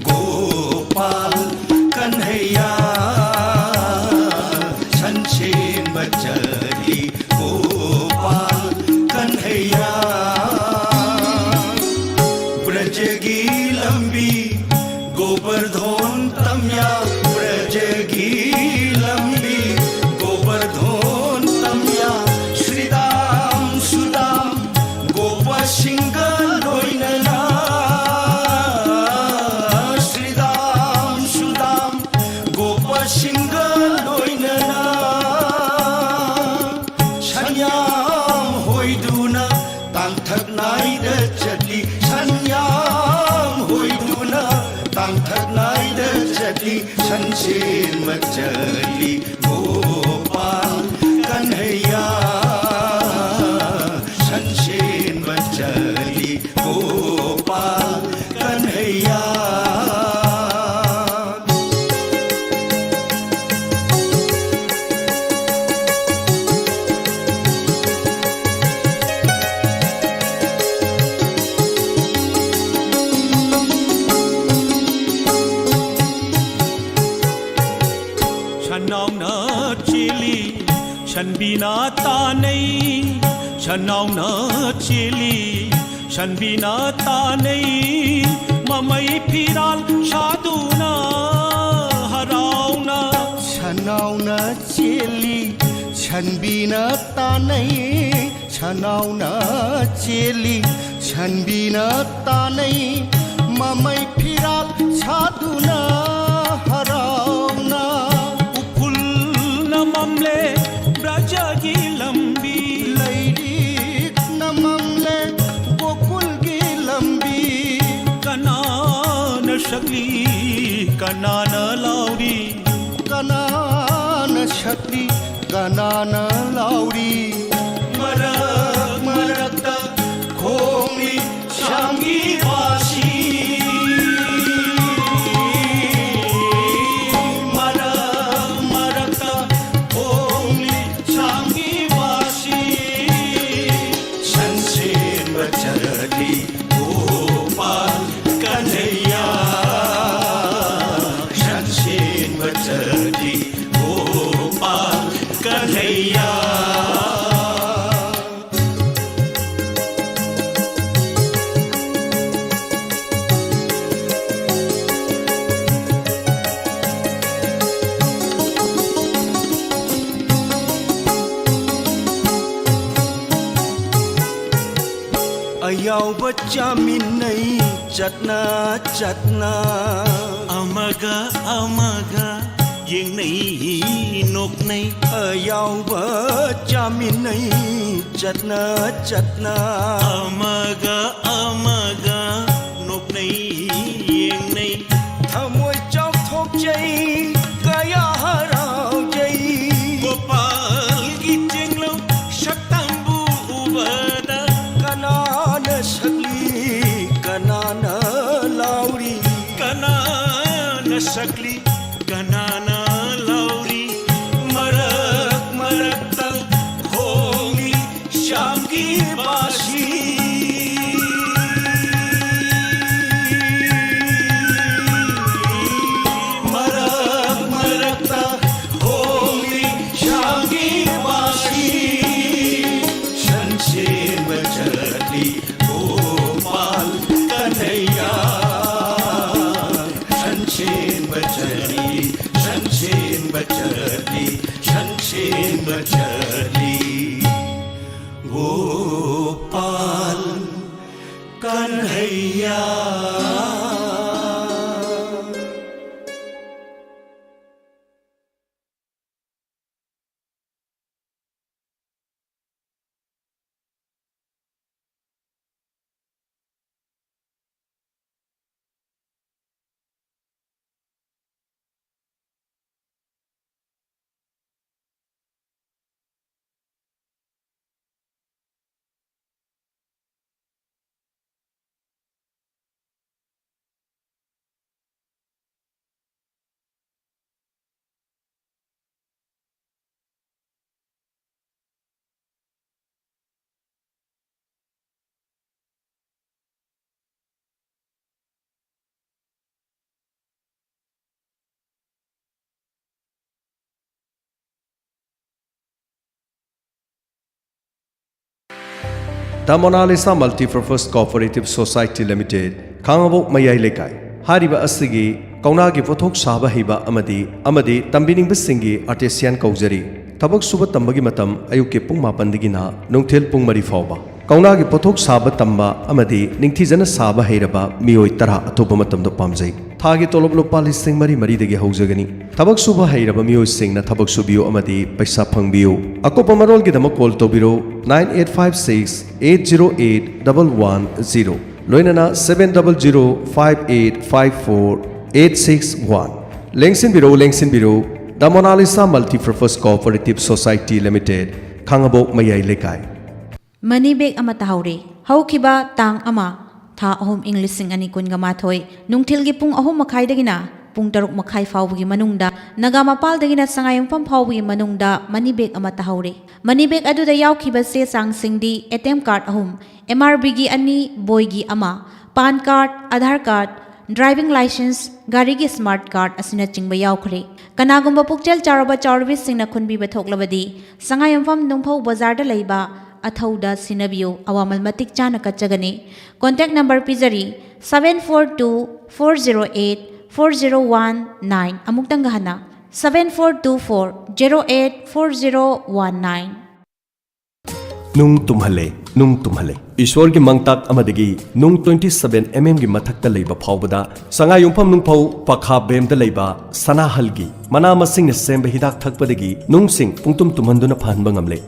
ꯒꯣꯄꯥꯜ ꯀꯟꯍꯩꯌꯥ, ꯁꯟꯁꯦꯟꯕ ꯆꯠꯂꯤ ꯒꯣꯄꯥꯜ ꯀꯟꯍꯩꯌꯥ꯫ ꯕ꯭ꯔꯖꯒꯤ ꯂꯝꯕꯤ ꯒꯣꯕꯔꯙꯣꯟ ꯇꯝꯌꯥ, ꯕ꯭ꯔꯖꯒꯤ ꯂꯝꯕꯤ ꯒꯣꯕꯔꯙꯣꯟ ꯇꯝꯌꯥ, ꯁ꯭ꯔꯤꯗꯥꯝ ꯁꯨꯗꯥꯝ ꯒꯣꯄꯁꯤꯡꯒ ꯂꯣꯏꯅꯅ, ꯁ꯭ꯔꯤꯗꯥꯝ ꯁꯨꯗꯥꯝ ꯒꯣꯄꯁꯤꯡꯒ ꯂꯣꯏꯅꯅ ꯁꯟꯌꯥꯝ ꯍꯣꯏꯗꯨꯅ ꯇꯥꯡꯊꯛ ꯅꯥꯏꯗ ꯆꯠꯂꯤ, ꯁꯟꯌꯥꯝ ꯍꯣꯏꯗꯨꯅ ꯇꯥꯡꯊꯛ ꯅꯥꯏꯗ ꯆꯠꯂꯤ, ꯁꯟꯁꯦꯟꯕ ꯆꯠꯂꯤ ꯒꯣꯄꯥꯜ ꯀꯟꯍꯩꯌꯥ, ꯁꯟꯁꯦꯟꯕ ꯆꯠꯂꯤ ꯒꯣꯄꯥꯜ ꯀꯟꯍꯩꯌꯥ꯫ ꯁꯟꯅꯥꯎꯅ ꯆꯦꯜꯂꯤ, ꯁꯟꯕꯤꯅ ꯇꯥꯟꯅꯩ, ꯁꯟꯅꯥꯎꯅ ꯆꯦꯜꯂꯤ, ꯁꯟꯕꯤꯅ ꯇꯥꯟꯅꯩ, ꯃꯃꯩ ꯐꯤꯔꯥꯜ ꯁꯥꯗꯨꯅ ꯍꯔꯥꯎꯅ꯫ ꯁꯟꯅꯥꯎꯅ ꯆꯦꯜꯂꯤ, ꯁꯟꯕꯤꯅ ꯇꯥꯟꯅꯩ, ꯁꯟꯅꯥꯎꯅ ꯆꯦꯜꯂꯤ, ꯁꯟꯕꯤꯅ ꯇꯥꯟꯅꯩ, ꯃꯃꯩ ꯐꯤꯔꯥꯜ ꯁꯥꯗꯨꯅ ꯍꯔꯥꯎꯅ꯫ ꯎꯐꯨꯜꯅ ꯃꯝꯂꯦ ꯕ꯭ꯔꯖ ꯆꯒꯤ ꯂꯝꯕꯤ꯫ ꯂꯩꯔꯤꯛꯅ ꯃꯝꯂꯦ ꯒꯣꯀꯨꯜꯒꯤ ꯂꯝꯕꯤ꯫ ꯀꯅꯥꯅ ꯁꯛꯂꯤ, ꯀꯅꯥꯅ ꯂꯥꯎꯔꯤ? ꯀꯅꯥꯅ ꯁꯛꯂꯤ, ꯀꯅꯥꯅ ꯂꯥꯎꯔꯤ? ꯃꯔꯛ ꯃꯔꯛꯇ ꯈꯣꯡꯂꯤ ꯁ꯭ꯌꯥꯝꯒꯤ ꯋꯥꯁꯤ꯫ ꯃꯔꯛ ꯃꯔꯛꯇ ꯈꯣꯡꯂꯤ ꯁ꯭ꯌꯥꯝꯒꯤ ꯋꯥꯁꯤ꯫ ꯁꯟ ꯁꯦꯟꯕ ꯆꯠꯂꯤ ꯒꯣꯄꯥꯜ ꯀꯟꯍꯩꯌꯥ꯫ ꯁꯟ ꯁꯦꯟꯕ ꯆꯠꯂꯤ ꯒꯣꯄꯥꯜ ꯀꯟꯍꯩꯌꯥ꯫ ꯑꯌꯥꯎꯕ ꯆꯥꯃꯤꯟꯅꯩ ꯆꯠꯅ ꯆꯠꯅ꯫ ꯑꯃꯒ ꯑꯃꯒ ꯌꯦꯡꯅꯩ ꯅꯣꯛꯅꯩ꯫ ꯑꯌꯥꯎꯕ ꯆꯥꯃꯤꯟꯅꯩ ꯆꯠꯅ ꯆꯠꯅ꯫ ꯑꯃꯒ ꯑꯃꯒ ꯅꯣꯛꯅꯩ ꯌꯦꯡꯅꯩ꯫ ꯊꯃꯣꯏ ꯆꯥꯎꯊꯣꯛꯆꯩ ꯀꯌꯥ ꯍꯔꯥꯎꯖꯩ꯫ ꯒꯣꯄꯥꯜꯒꯤ ꯆꯦꯡꯂꯧ ꯁꯛꯇꯝꯕꯨ ꯎꯕꯗ꯫ ꯀꯅꯥꯅ ꯁꯛꯂꯤ ꯀꯅꯥꯅ ꯂꯥꯎꯔꯤ? ꯀꯅꯥꯅ ꯁꯛꯂꯤ ꯀꯅꯥꯅ ꯂꯥꯎꯔꯤ? ꯃꯔꯛ ꯃꯔꯛꯇ ꯈꯣꯡꯂꯤ ꯁ꯭ꯌꯥꯝꯒꯤ ꯕꯥꯁꯤ꯫ ꯃꯔꯛ ꯃꯔꯛꯇ ꯈꯣꯡꯂꯤ ꯁ꯭ꯌꯥꯝꯒꯤ ꯕꯥꯁꯤ꯫ ꯁꯟ ꯁꯦꯟꯕ ꯆꯠꯂꯤ ꯒꯣꯄꯥꯜ ꯀꯟꯍꯩꯌꯥ꯫ ꯁꯟ ꯁꯦꯟꯕ ꯆꯠꯂꯤ, ꯁꯟ ꯁꯦꯟꯕ ꯆꯠꯂꯤ, ꯁꯟ ꯁꯦꯟꯕ ꯆꯠꯂꯤ꯫ ꯒꯣꯄꯥꯜ ꯀꯟꯍꯩꯌꯥ꯫ ꯗ Mona Lisa multipurpose cooperative society limited, ꯈꯥꯉꯕꯣꯛ ꯃꯌꯥꯏ ꯂꯩꯀꯥꯏ꯫ ꯍꯥꯏꯔꯤꯕ ꯑꯁꯤꯒꯤ ꯀꯧꯅꯥꯒꯤ ꯄꯣꯠꯊꯣꯛ ꯁꯥꯕ ꯍꯩꯕ ꯑꯃꯗꯤ ꯑꯃꯗꯤ ꯇꯝꯕꯤꯅꯤꯡꯕꯁꯤꯡꯒꯤ ꯑꯥꯔꯇꯤꯁꯤꯌꯥꯟ ꯀꯧꯖꯔꯤ꯫ ꯊꯕꯛ ꯁꯨꯕ ꯇꯝꯕꯒꯤ ꯃꯇꯝ ꯑꯌꯨꯛꯀꯤ ꯄꯨꯡ ꯃꯥꯄꯟꯗꯒꯤꯅ ꯅꯨꯡꯊꯤꯜ ꯄꯨꯡ ꯃꯔꯤ ꯐꯥꯎꯕ꯫ ꯀꯧꯅꯥꯒꯤ ꯄꯣꯠꯊꯣꯛ ꯁꯥꯕ ꯇꯝꯕ ꯑꯃꯗꯤ ꯅꯤꯡꯊꯤꯖꯅ ꯁꯥꯕ ꯍꯩꯔꯕ ꯃꯤꯑꯣꯏ ꯇꯔꯥ ꯑꯊꯨꯕ ꯃꯇꯝꯗ ꯄꯥꯝꯖꯩ꯫ ꯊꯥꯒꯤ ꯇꯣꯂꯣꯞ ꯂꯨꯄꯥ ꯂꯤꯁꯤꯡ ꯃꯔꯤ ꯃꯔꯤꯗꯒꯤ ꯍꯧꯖꯒꯅꯤ꯫ ꯊꯕꯛ ꯁꯨꯕ ꯍꯩꯔꯕ ꯃꯤꯑꯣꯏꯁꯤꯡꯅ ꯊꯕꯛ ꯁꯨꯕꯤꯌꯨ ꯑꯃꯗꯤ ꯄꯩꯁꯥ ꯐꯪꯕꯤꯌꯨ꯫ ꯑꯀꯨꯞꯄ ꯃꯔꯣꯜꯒꯤꯗꯃꯛ call ꯇꯧꯕꯤꯔꯧ, nine eight five six eight zero eight double one zero, ꯂꯣꯏꯅꯅ seven double zero five eight five four eight six one꯫ ꯂꯦꯡꯁꯤꯟꯕꯤꯔꯧ, ꯂꯦꯡꯁꯤꯟꯕꯤꯔꯧ, ꯗ Mona Lisa multipurpose cooperative society limited, ꯈꯥꯉꯕꯣꯛ ꯃꯌꯥꯏ ꯂꯩꯀꯥꯏ꯫ ꯃꯅꯤ ꯕꯦꯒ ꯑꯃ ꯇꯥꯍꯧꯔꯦ꯫ ꯍꯧꯈꯤꯕ ꯇꯥꯡ ꯑꯃ, ꯊꯥ ꯑꯍꯨꯝ, ꯏꯪ ꯂꯤꯁꯤꯡ ꯑꯅꯤ ꯀꯨꯟꯒ ꯃꯥꯊꯣꯏ, ꯅꯨꯡꯊꯤꯜꯒꯤ ꯄꯨꯡ ꯑꯍꯨꯝ ꯃꯈꯥꯏꯗꯒꯤꯅ ꯄꯨꯡ ꯇꯔꯨꯛ ꯃꯈꯥꯏ ꯐꯥꯎꯕꯒꯤ ꯃꯅꯨꯡꯗ ꯅꯒꯥꯃꯄꯥꯜꯗꯒꯤꯅ ꯁꯉꯥꯏꯌꯨꯝꯐꯝ ꯐꯥꯎꯕꯒꯤ ꯃꯅꯨꯡꯗ ꯃꯅꯤ ꯕꯦꯒ ꯑꯃ ꯇꯥꯍꯧꯔꯦ꯫ ꯃꯅꯤ ꯕꯦꯒ ꯑꯗꯨꯗ ꯌꯥꯎꯈꯤꯕ ꯆꯦ ꯆꯥꯡꯁꯤꯡꯗꯤ: ꯑꯦ ꯇꯤ ꯑꯦꯝ ꯀꯥꯔꯗ ꯑꯍꯨꯝ, ꯑꯦꯝ ꯑꯥꯔ ꯕꯤꯒꯤ ꯑꯅꯤ, ꯕꯣꯏꯒꯤ ꯑꯃ, PAN card, Aadhaar card, driving licence, ꯒꯥꯔꯤꯒꯤ ꯁ꯭ꯃꯥꯔꯠ ꯀꯥꯔꯗ ꯑꯁꯤꯅꯆꯤꯡꯕ ꯌꯥꯎꯈ꯭ꯔꯦ꯫ ꯀꯅꯥꯒꯨꯝꯕ ꯄꯨꯛꯆꯦꯜ ꯆꯥꯎꯔꯕ ꯆꯥꯎꯔꯕꯤꯁꯤꯡꯅ ꯈꯨꯟꯕꯤꯕ ꯊꯣꯛꯂꯕꯗꯤ, ꯁꯉꯥꯏꯌꯨꯝꯐꯝ ꯅꯨꯡꯐꯧ ꯕꯖꯥꯔꯗ ꯂꯩꯕ ꯑꯊꯧꯗ ꯁꯤꯟꯅꯕꯤꯌꯨ, ꯑꯋꯥꯃꯜ ꯃꯇꯤꯛ ꯆꯥꯅ ꯀꯠꯆꯒꯅꯤ꯫ ꯀꯣꯟꯇꯦꯛ ꯅꯝꯕꯔ ꯄꯤꯖꯔꯤ: seven four two four zero eight four zero one nine꯫ ꯑꯃꯨꯛꯇꯪꯒ ꯍꯟꯅ: seven four two four zero eight four zero one nine꯫ ꯅꯨꯡ ꯇꯨꯝꯍꯜꯂꯦ, ꯅꯨꯡ ꯇꯨꯝꯍꯜꯂꯦ꯫ ꯏꯁꯣꯔꯒꯤ ꯃꯪꯇꯥꯛ ꯑꯃꯗꯒꯤ ꯅꯨꯡ twenty seven M M ꯒꯤ ꯃꯊꯛꯇ ꯂꯩꯕ ꯐꯥꯎꯕꯗ, ꯁꯉꯥꯏꯌꯨꯝꯐꯝ ꯅꯨꯡꯐꯧ ꯄꯈꯥ ꯕꯦꯝꯗ ꯂꯩꯕ ꯁꯅꯥꯍꯜꯒꯤ ꯃꯅꯥ ꯃꯁꯤꯡꯅ ꯁꯦꯝꯕ ꯍꯤꯗꯥꯛ ꯊꯛꯄꯗꯒꯤ ꯅꯨꯡꯁꯤꯡ ꯄꯨꯡꯇꯨꯝ ꯇꯨꯝꯍꯟꯗꯨꯅ ꯐꯍꯟꯕ ꯉꯝꯂꯦ꯫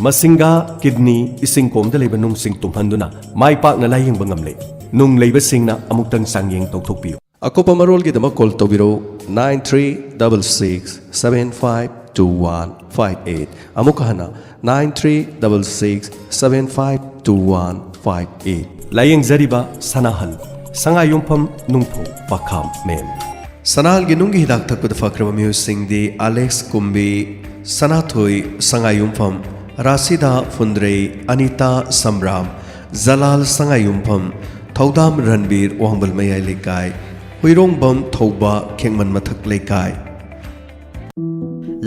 ꯃꯁꯤꯡꯒ, ꯀꯤꯗꯅꯤ, ꯏꯁꯤꯡ ꯀꯣꯝꯗ ꯂꯩꯕ ꯅꯨꯡꯁꯤꯡ ꯇꯨꯝꯍꯟꯗꯨꯅ ꯃꯥꯏ ꯄꯥꯛꯅ ꯂꯥꯌꯦꯡꯕ ꯉꯝꯂꯦ꯫ ꯅꯨꯡ ꯂꯩꯕꯁꯤꯡꯅ ꯑꯃꯨꯛꯇꯪ ꯆꯥꯡꯌꯦꯡ ꯇꯧꯊꯣꯛꯄꯤꯌꯨ꯫ ꯑꯀꯨꯞꯄ ꯃꯔꯣꯜꯒꯤꯗꯃꯛ call ꯇꯧꯕꯤꯔꯧ, nine three double six seven five two one five eight꯫ ꯑꯃꯨꯛꯀ ꯍꯟꯅ, nine three double six seven five two one five eight꯫ ꯂꯥꯌꯦꯡꯖꯔꯤꯕ ꯁꯅꯥꯍꯜ, ꯁꯉꯥꯏꯌꯨꯝꯐꯝ ꯅꯨꯡꯐꯧ ꯄꯈꯥ ꯃꯦꯝ꯫ ꯁꯅꯥꯍꯜꯒꯤ ꯅꯨꯡꯒꯤ ꯍꯤꯗꯥꯛ ꯊꯛꯄꯗ ꯐꯈ꯭ꯔꯕ ꯃꯤꯑꯣꯏꯁꯤꯡꯗꯤ: ꯑꯂꯦꯛꯁ ꯀꯨꯝꯕꯤ, ꯁꯅꯥꯊꯣꯏ ꯁꯉꯥꯏꯌꯨꯝꯐꯝ, ꯔꯥꯁꯤꯗꯥ ꯐꯨꯟꯗ꯭ꯔꯩ, ꯑꯅꯤꯇꯥ ꯁꯝꯕ꯭ꯔꯥꯝ, ꯖꯂꯥꯜ ꯁꯉꯥꯏꯌꯨꯝꯐꯝ, ꯊꯧꯗꯥꯝ ꯔꯟꯕꯤꯔ ꯋꯥꯡꯕꯜ ꯃꯌꯥꯏ ꯂꯩꯀꯥꯏ, ꯍꯨꯏꯔꯣꯡꯕꯝ ꯊꯧꯕ ꯈꯦꯡꯃꯟ ꯃꯊꯛ ꯂꯩꯀꯥꯏ꯫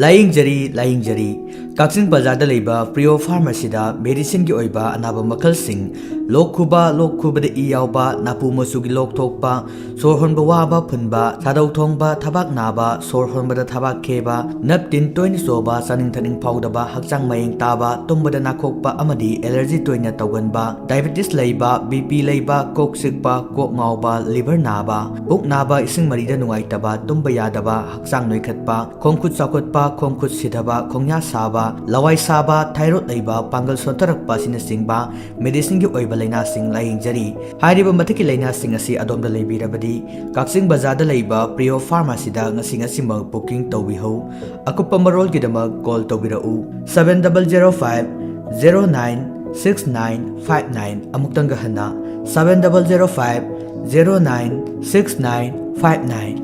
ꯂꯥꯌꯦꯡꯖꯔꯤ, ꯂꯥꯌꯦꯡꯖꯔꯤ꯫ ꯀꯛꯆꯤꯡ ꯕꯖꯥꯔꯗ ꯂꯩꯕ ꯄ꯭ꯔꯤꯌꯣ ꯐꯥꯔꯃꯥꯁꯤꯗ ꯃꯦꯗꯤꯁꯤꯟꯒꯤ ꯑꯣꯏꯕ ꯑꯅꯥꯕ ꯃꯈꯜꯁꯤꯡ, ꯂꯣꯛ ꯈꯨꯕ, ꯂꯣꯛ ꯈꯨꯕꯗ ꯏ ꯌꯥꯎꯕ, ꯅꯥꯄꯨ ꯃꯆꯨꯒꯤ ꯂꯣꯛ ꯊꯣꯛꯄ, ꯁꯣꯔ ꯍꯣꯟꯕ ꯋꯥꯕ, ꯐꯨꯟꯕ, ꯁꯥꯗꯧ ꯊꯣꯡꯕ, ꯊꯕꯥꯛ ꯅꯥꯕ, ꯁꯣꯔ ꯍꯣꯟꯕꯗ ꯊꯕꯥꯛ ꯈꯦꯕ, ꯅꯞ ꯇꯤꯟ ꯇꯣꯏꯅ ꯆꯣꯕ, ꯆꯥꯅꯤꯡ ꯊꯛꯅꯤꯡ ꯐꯥꯎꯗꯕ, ꯍꯛꯆꯥꯡ ꯃꯌꯦꯡ ꯇꯥꯕ, ꯇꯨꯝꯕꯗ ꯅꯥꯈꯣꯛꯄ ꯑꯃꯗꯤ ꯑꯦꯂꯔꯖꯤ ꯇꯣꯏꯅ ꯇꯧꯒꯟꯕ, ꯗꯥꯏꯕꯦꯇꯤꯁ ꯂꯩꯕ, ꯕꯤ ꯄꯤ ꯂꯩꯕ, ꯀꯣꯛ ꯆꯤꯛꯄ, ꯀꯣꯛ ꯉꯥꯎꯕ, ꯂꯤꯚꯔ ꯅꯥꯕ, ꯄꯨꯛ ꯅꯥꯕ, ꯏꯁꯤꯡ ꯃꯔꯤꯗ ꯅꯨꯡꯉꯥꯏꯇꯕ, ꯇꯨꯝꯕ ꯌꯥꯗꯕ, ꯍꯛꯆꯥꯡ ꯅꯣꯏꯈꯠꯄ, ꯈꯣꯡ ꯈꯨꯠ ꯆꯥꯎꯈꯠꯄ, ꯈꯣꯡ ꯈꯨꯠ ꯁꯤꯊꯕ, ꯈꯣꯡꯌꯥ ꯁꯥꯕ, ꯂꯋꯥꯏ ꯁꯥꯕ, ꯊꯥꯏꯔꯣꯏꯗ ꯂꯩꯕ, ꯄꯥꯡꯒꯜ ꯁꯣꯟꯊꯔꯛꯄ ꯑꯁꯤꯅꯆꯤꯡꯕ ꯃꯦꯗꯤꯁꯤꯟꯒꯤ ꯑꯣꯏꯕ ꯂꯥꯏꯅꯥꯁꯤꯡ ꯂꯥꯌꯦꯡꯖꯔꯤ꯫ ꯍꯥꯏꯔꯤꯕ ꯃꯊꯛꯀꯤ ꯂꯥꯏꯅꯥꯁꯤꯡ ꯑꯁꯤ ꯑꯗꯣꯝꯗ ꯂꯩꯕꯤꯔꯕꯗꯤ ꯀꯛꯆꯤꯡ ꯕꯖꯥꯔꯗ ꯂꯩꯕ ꯄ꯭ꯔꯤꯌꯣ ꯐꯥꯔꯃꯥꯁꯤꯗ ꯉꯁꯤ ꯉꯁꯤꯃꯛ ꯕꯨꯀꯤꯡ ꯇꯧꯕꯤꯍꯧ꯫ ꯑꯀꯨꯞꯄ ꯃꯔꯣꯜꯒꯤꯗꯃꯛ ꯀꯣꯜ ꯇꯧꯕꯤꯔꯛꯎ, seven double zero five zero nine six nine five nine꯫ ꯑꯃꯨꯛꯇꯪꯒ ꯍꯟꯅ, seven double zero five zero nine six nine five nine꯫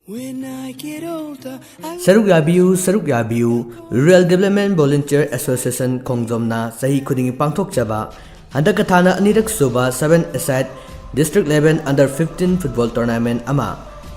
When I get older, I ꯁꯔꯨꯛ ꯌꯥꯕꯤꯌꯨ, ꯁꯔꯨꯛ ꯌꯥꯕꯤꯌꯨ꯫ Rural Development Volunteer Association ꯈꯣꯡꯖꯣꯝꯅ ꯆꯍꯤ ꯈꯨꯗꯤꯡꯒꯤ ꯄꯥꯡꯊꯣꯛꯆꯕ ꯍꯟꯗꯛꯀ ꯊꯥꯅ ꯑꯅꯤꯔꯛ ꯁꯨꯕ seven-a-side District Level Under fifteen Football Tournament ꯑꯃ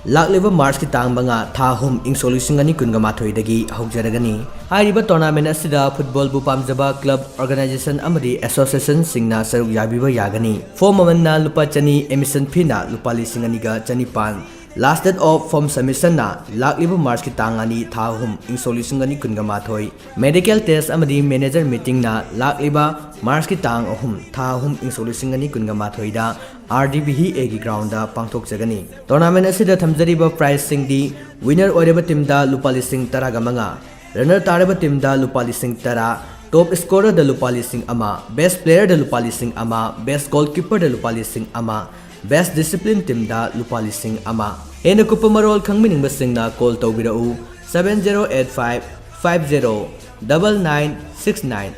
ꯂꯥꯛꯂꯤꯕ ꯃꯥꯔꯆꯀꯤ ꯇꯥꯡ ꯃꯉꯥ, ꯊꯥ ꯑꯍꯨꯝ, ꯏꯪ ꯁꯣꯛ ꯂꯤꯁꯤꯡ ꯑꯅꯤ ꯀꯨꯟꯒ ꯃꯥꯊꯣꯏꯗꯒꯤ ꯍꯧꯖꯔꯒꯅꯤ꯫ ꯍꯥꯏꯔꯤꯕ tournament ꯑꯁꯤꯗ ꯐꯨꯠꯕꯣꯜꯕꯨ ꯄꯥꯝꯖꯕ club, organization ꯑꯃꯗꯤ associationꯁꯤꯡꯅ ꯁꯔꯨꯛ ꯌꯥꯕꯤꯕ ꯌꯥꯒꯅꯤ꯫ Form ꯃꯃꯜꯅ ꯂꯨꯄꯥ ꯆꯅꯤ, admission feeꯅ ꯂꯨꯄꯥ ꯂꯤꯁꯤꯡ ꯑꯅꯤꯒ ꯆꯅꯤꯄꯥꯟ꯫ Last date of form submissionꯅ ꯂꯥꯛꯂꯤꯕ ꯃꯥꯔꯆꯀꯤ ꯇꯥꯡ ꯑꯅꯤ, ꯊꯥ ꯑꯍꯨꯝ, ꯏꯪ ꯁꯣꯛ ꯂꯤꯁꯤꯡ ꯑꯅꯤ ꯀꯨꯟꯒ ꯃꯥꯊꯣꯏ꯫ Medical test ꯑꯃꯗꯤ manager meetingꯅ ꯂꯥꯛꯂꯤꯕ ꯃꯥꯔꯆꯀꯤ ꯇꯥꯡ ꯑꯍꯨꯝ, ꯊꯥ ꯑꯍꯨꯝ, ꯏꯪ ꯁꯣꯛ ꯂꯤꯁꯤꯡ ꯑꯅꯤ ꯀꯨꯟꯒ ꯃꯥꯊꯣꯏꯗ R D B H Aꯒꯤ groundꯗ ꯄꯥꯡꯊꯣꯛꯆꯒꯅꯤ꯫ Tournament ꯑꯁꯤꯗ ꯊꯝꯖꯔꯤꯕ prizeꯁꯤꯡꯗꯤ: winner ꯑꯣꯏꯔꯕ teamꯗ ꯂꯨꯄꯥ ꯂꯤꯁꯤꯡ ꯇꯔꯥꯒ ꯃꯉꯥ, runner ꯇꯥꯔꯕ teamꯗ ꯂꯨꯄꯥ ꯂꯤꯁꯤꯡ ꯇꯔꯥ, top scorerꯗ ꯂꯨꯄꯥ ꯂꯤꯁꯤꯡ ꯑꯃ, best playerꯗ ꯂꯨꯄꯥ ꯂꯤꯁꯤꯡ ꯑꯃ, best goalkeeperꯗ ꯂꯨꯄꯥ ꯂꯤꯁꯤꯡ ꯑꯃ, best discipline teamꯗ ꯂꯨꯄꯥ ꯂꯤꯁꯤꯡ ꯑꯃ꯫ ꯍꯦꯟꯅ ꯀꯨꯞꯄ ꯃꯔꯣꯜ ꯈꯪꯕꯤꯅꯤꯡꯕꯁꯤꯡꯅ call ꯇꯧꯕꯤꯔꯛꯎ, seven zero eight five five zero double nine six nine꯫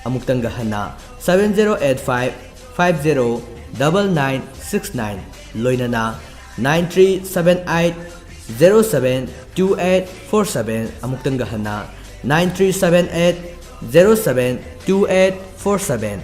ꯑꯃꯨꯛꯇꯪꯒ ꯍꯟꯅ, seven zero eight five five zero double nine six nine, ꯂꯣꯏꯅꯅ nine three seven eight zero seven two eight four seven꯫ ꯑꯃꯨꯛꯇꯪꯒ ꯍꯟꯅ, nine three seven eight zero seven two eight four seven꯫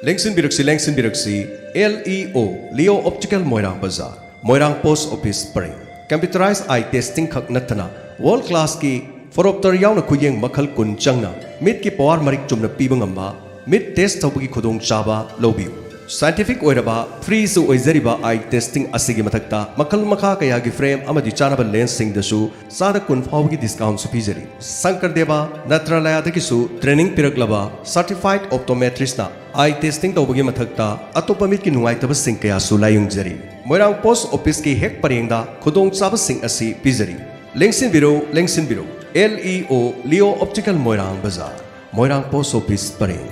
ꯂꯦꯡꯁꯤꯟꯕꯤꯔꯛꯁꯤ, ꯂꯦꯡꯁꯤꯟꯕꯤꯔꯛꯁꯤ꯫ L E O, Leo Optical, ꯃꯣꯏꯔꯥꯡ ꯕꯖꯥꯔ, ꯃꯣꯏꯔꯥꯡ post office ꯄꯔꯦꯡ꯫ Computerized eye testing ꯈꯛ ꯅꯠꯇꯅ, world ꯀ꯭ꯂꯥꯁꯀꯤ ꯐꯣꯔꯣꯞꯇꯔ ꯌꯥꯎꯅ ꯈꯨꯌꯦꯡ ꯃꯈꯜ ꯀꯨꯟ ꯆꯪꯅ ꯃꯤꯠꯀꯤ ꯄꯋꯥꯔ ꯃꯔꯤꯛ ꯆꯨꯝꯅ ꯄꯤꯕ ꯉꯝꯕ ꯃꯤꯠ ꯇꯦꯁ ꯇꯧꯕꯒꯤ ꯈꯨꯗꯣꯡꯆꯥꯕ ꯂꯧꯕꯤꯌꯨ꯫ ꯁꯥꯏꯟꯇꯤꯐꯤꯛ ꯑꯣꯏꯔꯕ, ꯐ꯭ꯔꯤꯁꯨ ꯑꯣꯏꯖꯔꯤꯕ ꯑꯥꯏ ꯇꯦꯁꯇꯤꯡ ꯑꯁꯤꯒꯤ ꯃꯊꯛꯇ, ꯃꯈꯜ ꯃꯈꯥ ꯀꯌꯥꯒꯤ ꯐ꯭ꯔꯦꯝ ꯑꯃꯗꯤ ꯆꯥꯅꯕ ꯂꯦꯟꯁꯁꯤꯡꯗꯁꯨ ꯆꯥꯗ ꯀꯨꯟ ꯐꯥꯎꯕꯒꯤ ꯗꯤꯁꯀꯥꯎꯟꯁꯨ ꯄꯤꯖꯔꯤ꯫ ꯁꯪꯀꯔꯗꯦꯕ ꯅꯠꯇ꯭ꯔꯥꯂꯌꯥꯗꯒꯤꯁꯨ ꯇ꯭ꯔꯦꯅꯤꯡ ꯄꯤꯔꯛꯂꯕ ꯁꯔꯇꯤꯐꯥꯏꯗ ꯑꯣꯞꯇꯣꯃꯦꯇ꯭ꯔꯤꯁꯅ ꯑꯥꯏ ꯇꯦꯁꯇꯤꯡ ꯇꯧꯕꯒꯤ ꯃꯊꯛꯇ, ꯑꯇꯣꯞꯄ ꯃꯤꯠꯀꯤ ꯅꯨꯡꯉꯥꯏꯇꯕꯁꯤꯡ ꯀꯌꯥꯁꯨ ꯂꯥꯌꯦꯡꯖꯔꯤ꯫ ꯃꯣꯏꯔꯥꯡ ꯄꯣꯁ ꯑꯣꯐꯤꯁꯀꯤ ꯍꯦꯛ ꯄꯔꯦꯡꯗ ꯈꯨꯗꯣꯡꯆꯥꯕꯁꯤꯡ ꯑꯁꯤ ꯄꯤꯖꯔꯤ꯫ ꯂꯦꯡꯁꯤꯟꯕꯤꯔꯣ, ꯂꯦꯡꯁꯤꯟꯕꯤꯔꯣ꯫ ꯑꯦꯜ ꯏ ꯑꯣ, ꯂꯤꯑꯣ ꯑꯣꯞꯇꯤꯀꯦꯜ ꯃꯣꯏꯔꯥꯡ ꯕꯖꯥꯔ, ꯃꯣꯏꯔꯥꯡ ꯄꯣꯁ ꯑꯣꯐꯤꯁ ꯄꯔꯦꯡ꯫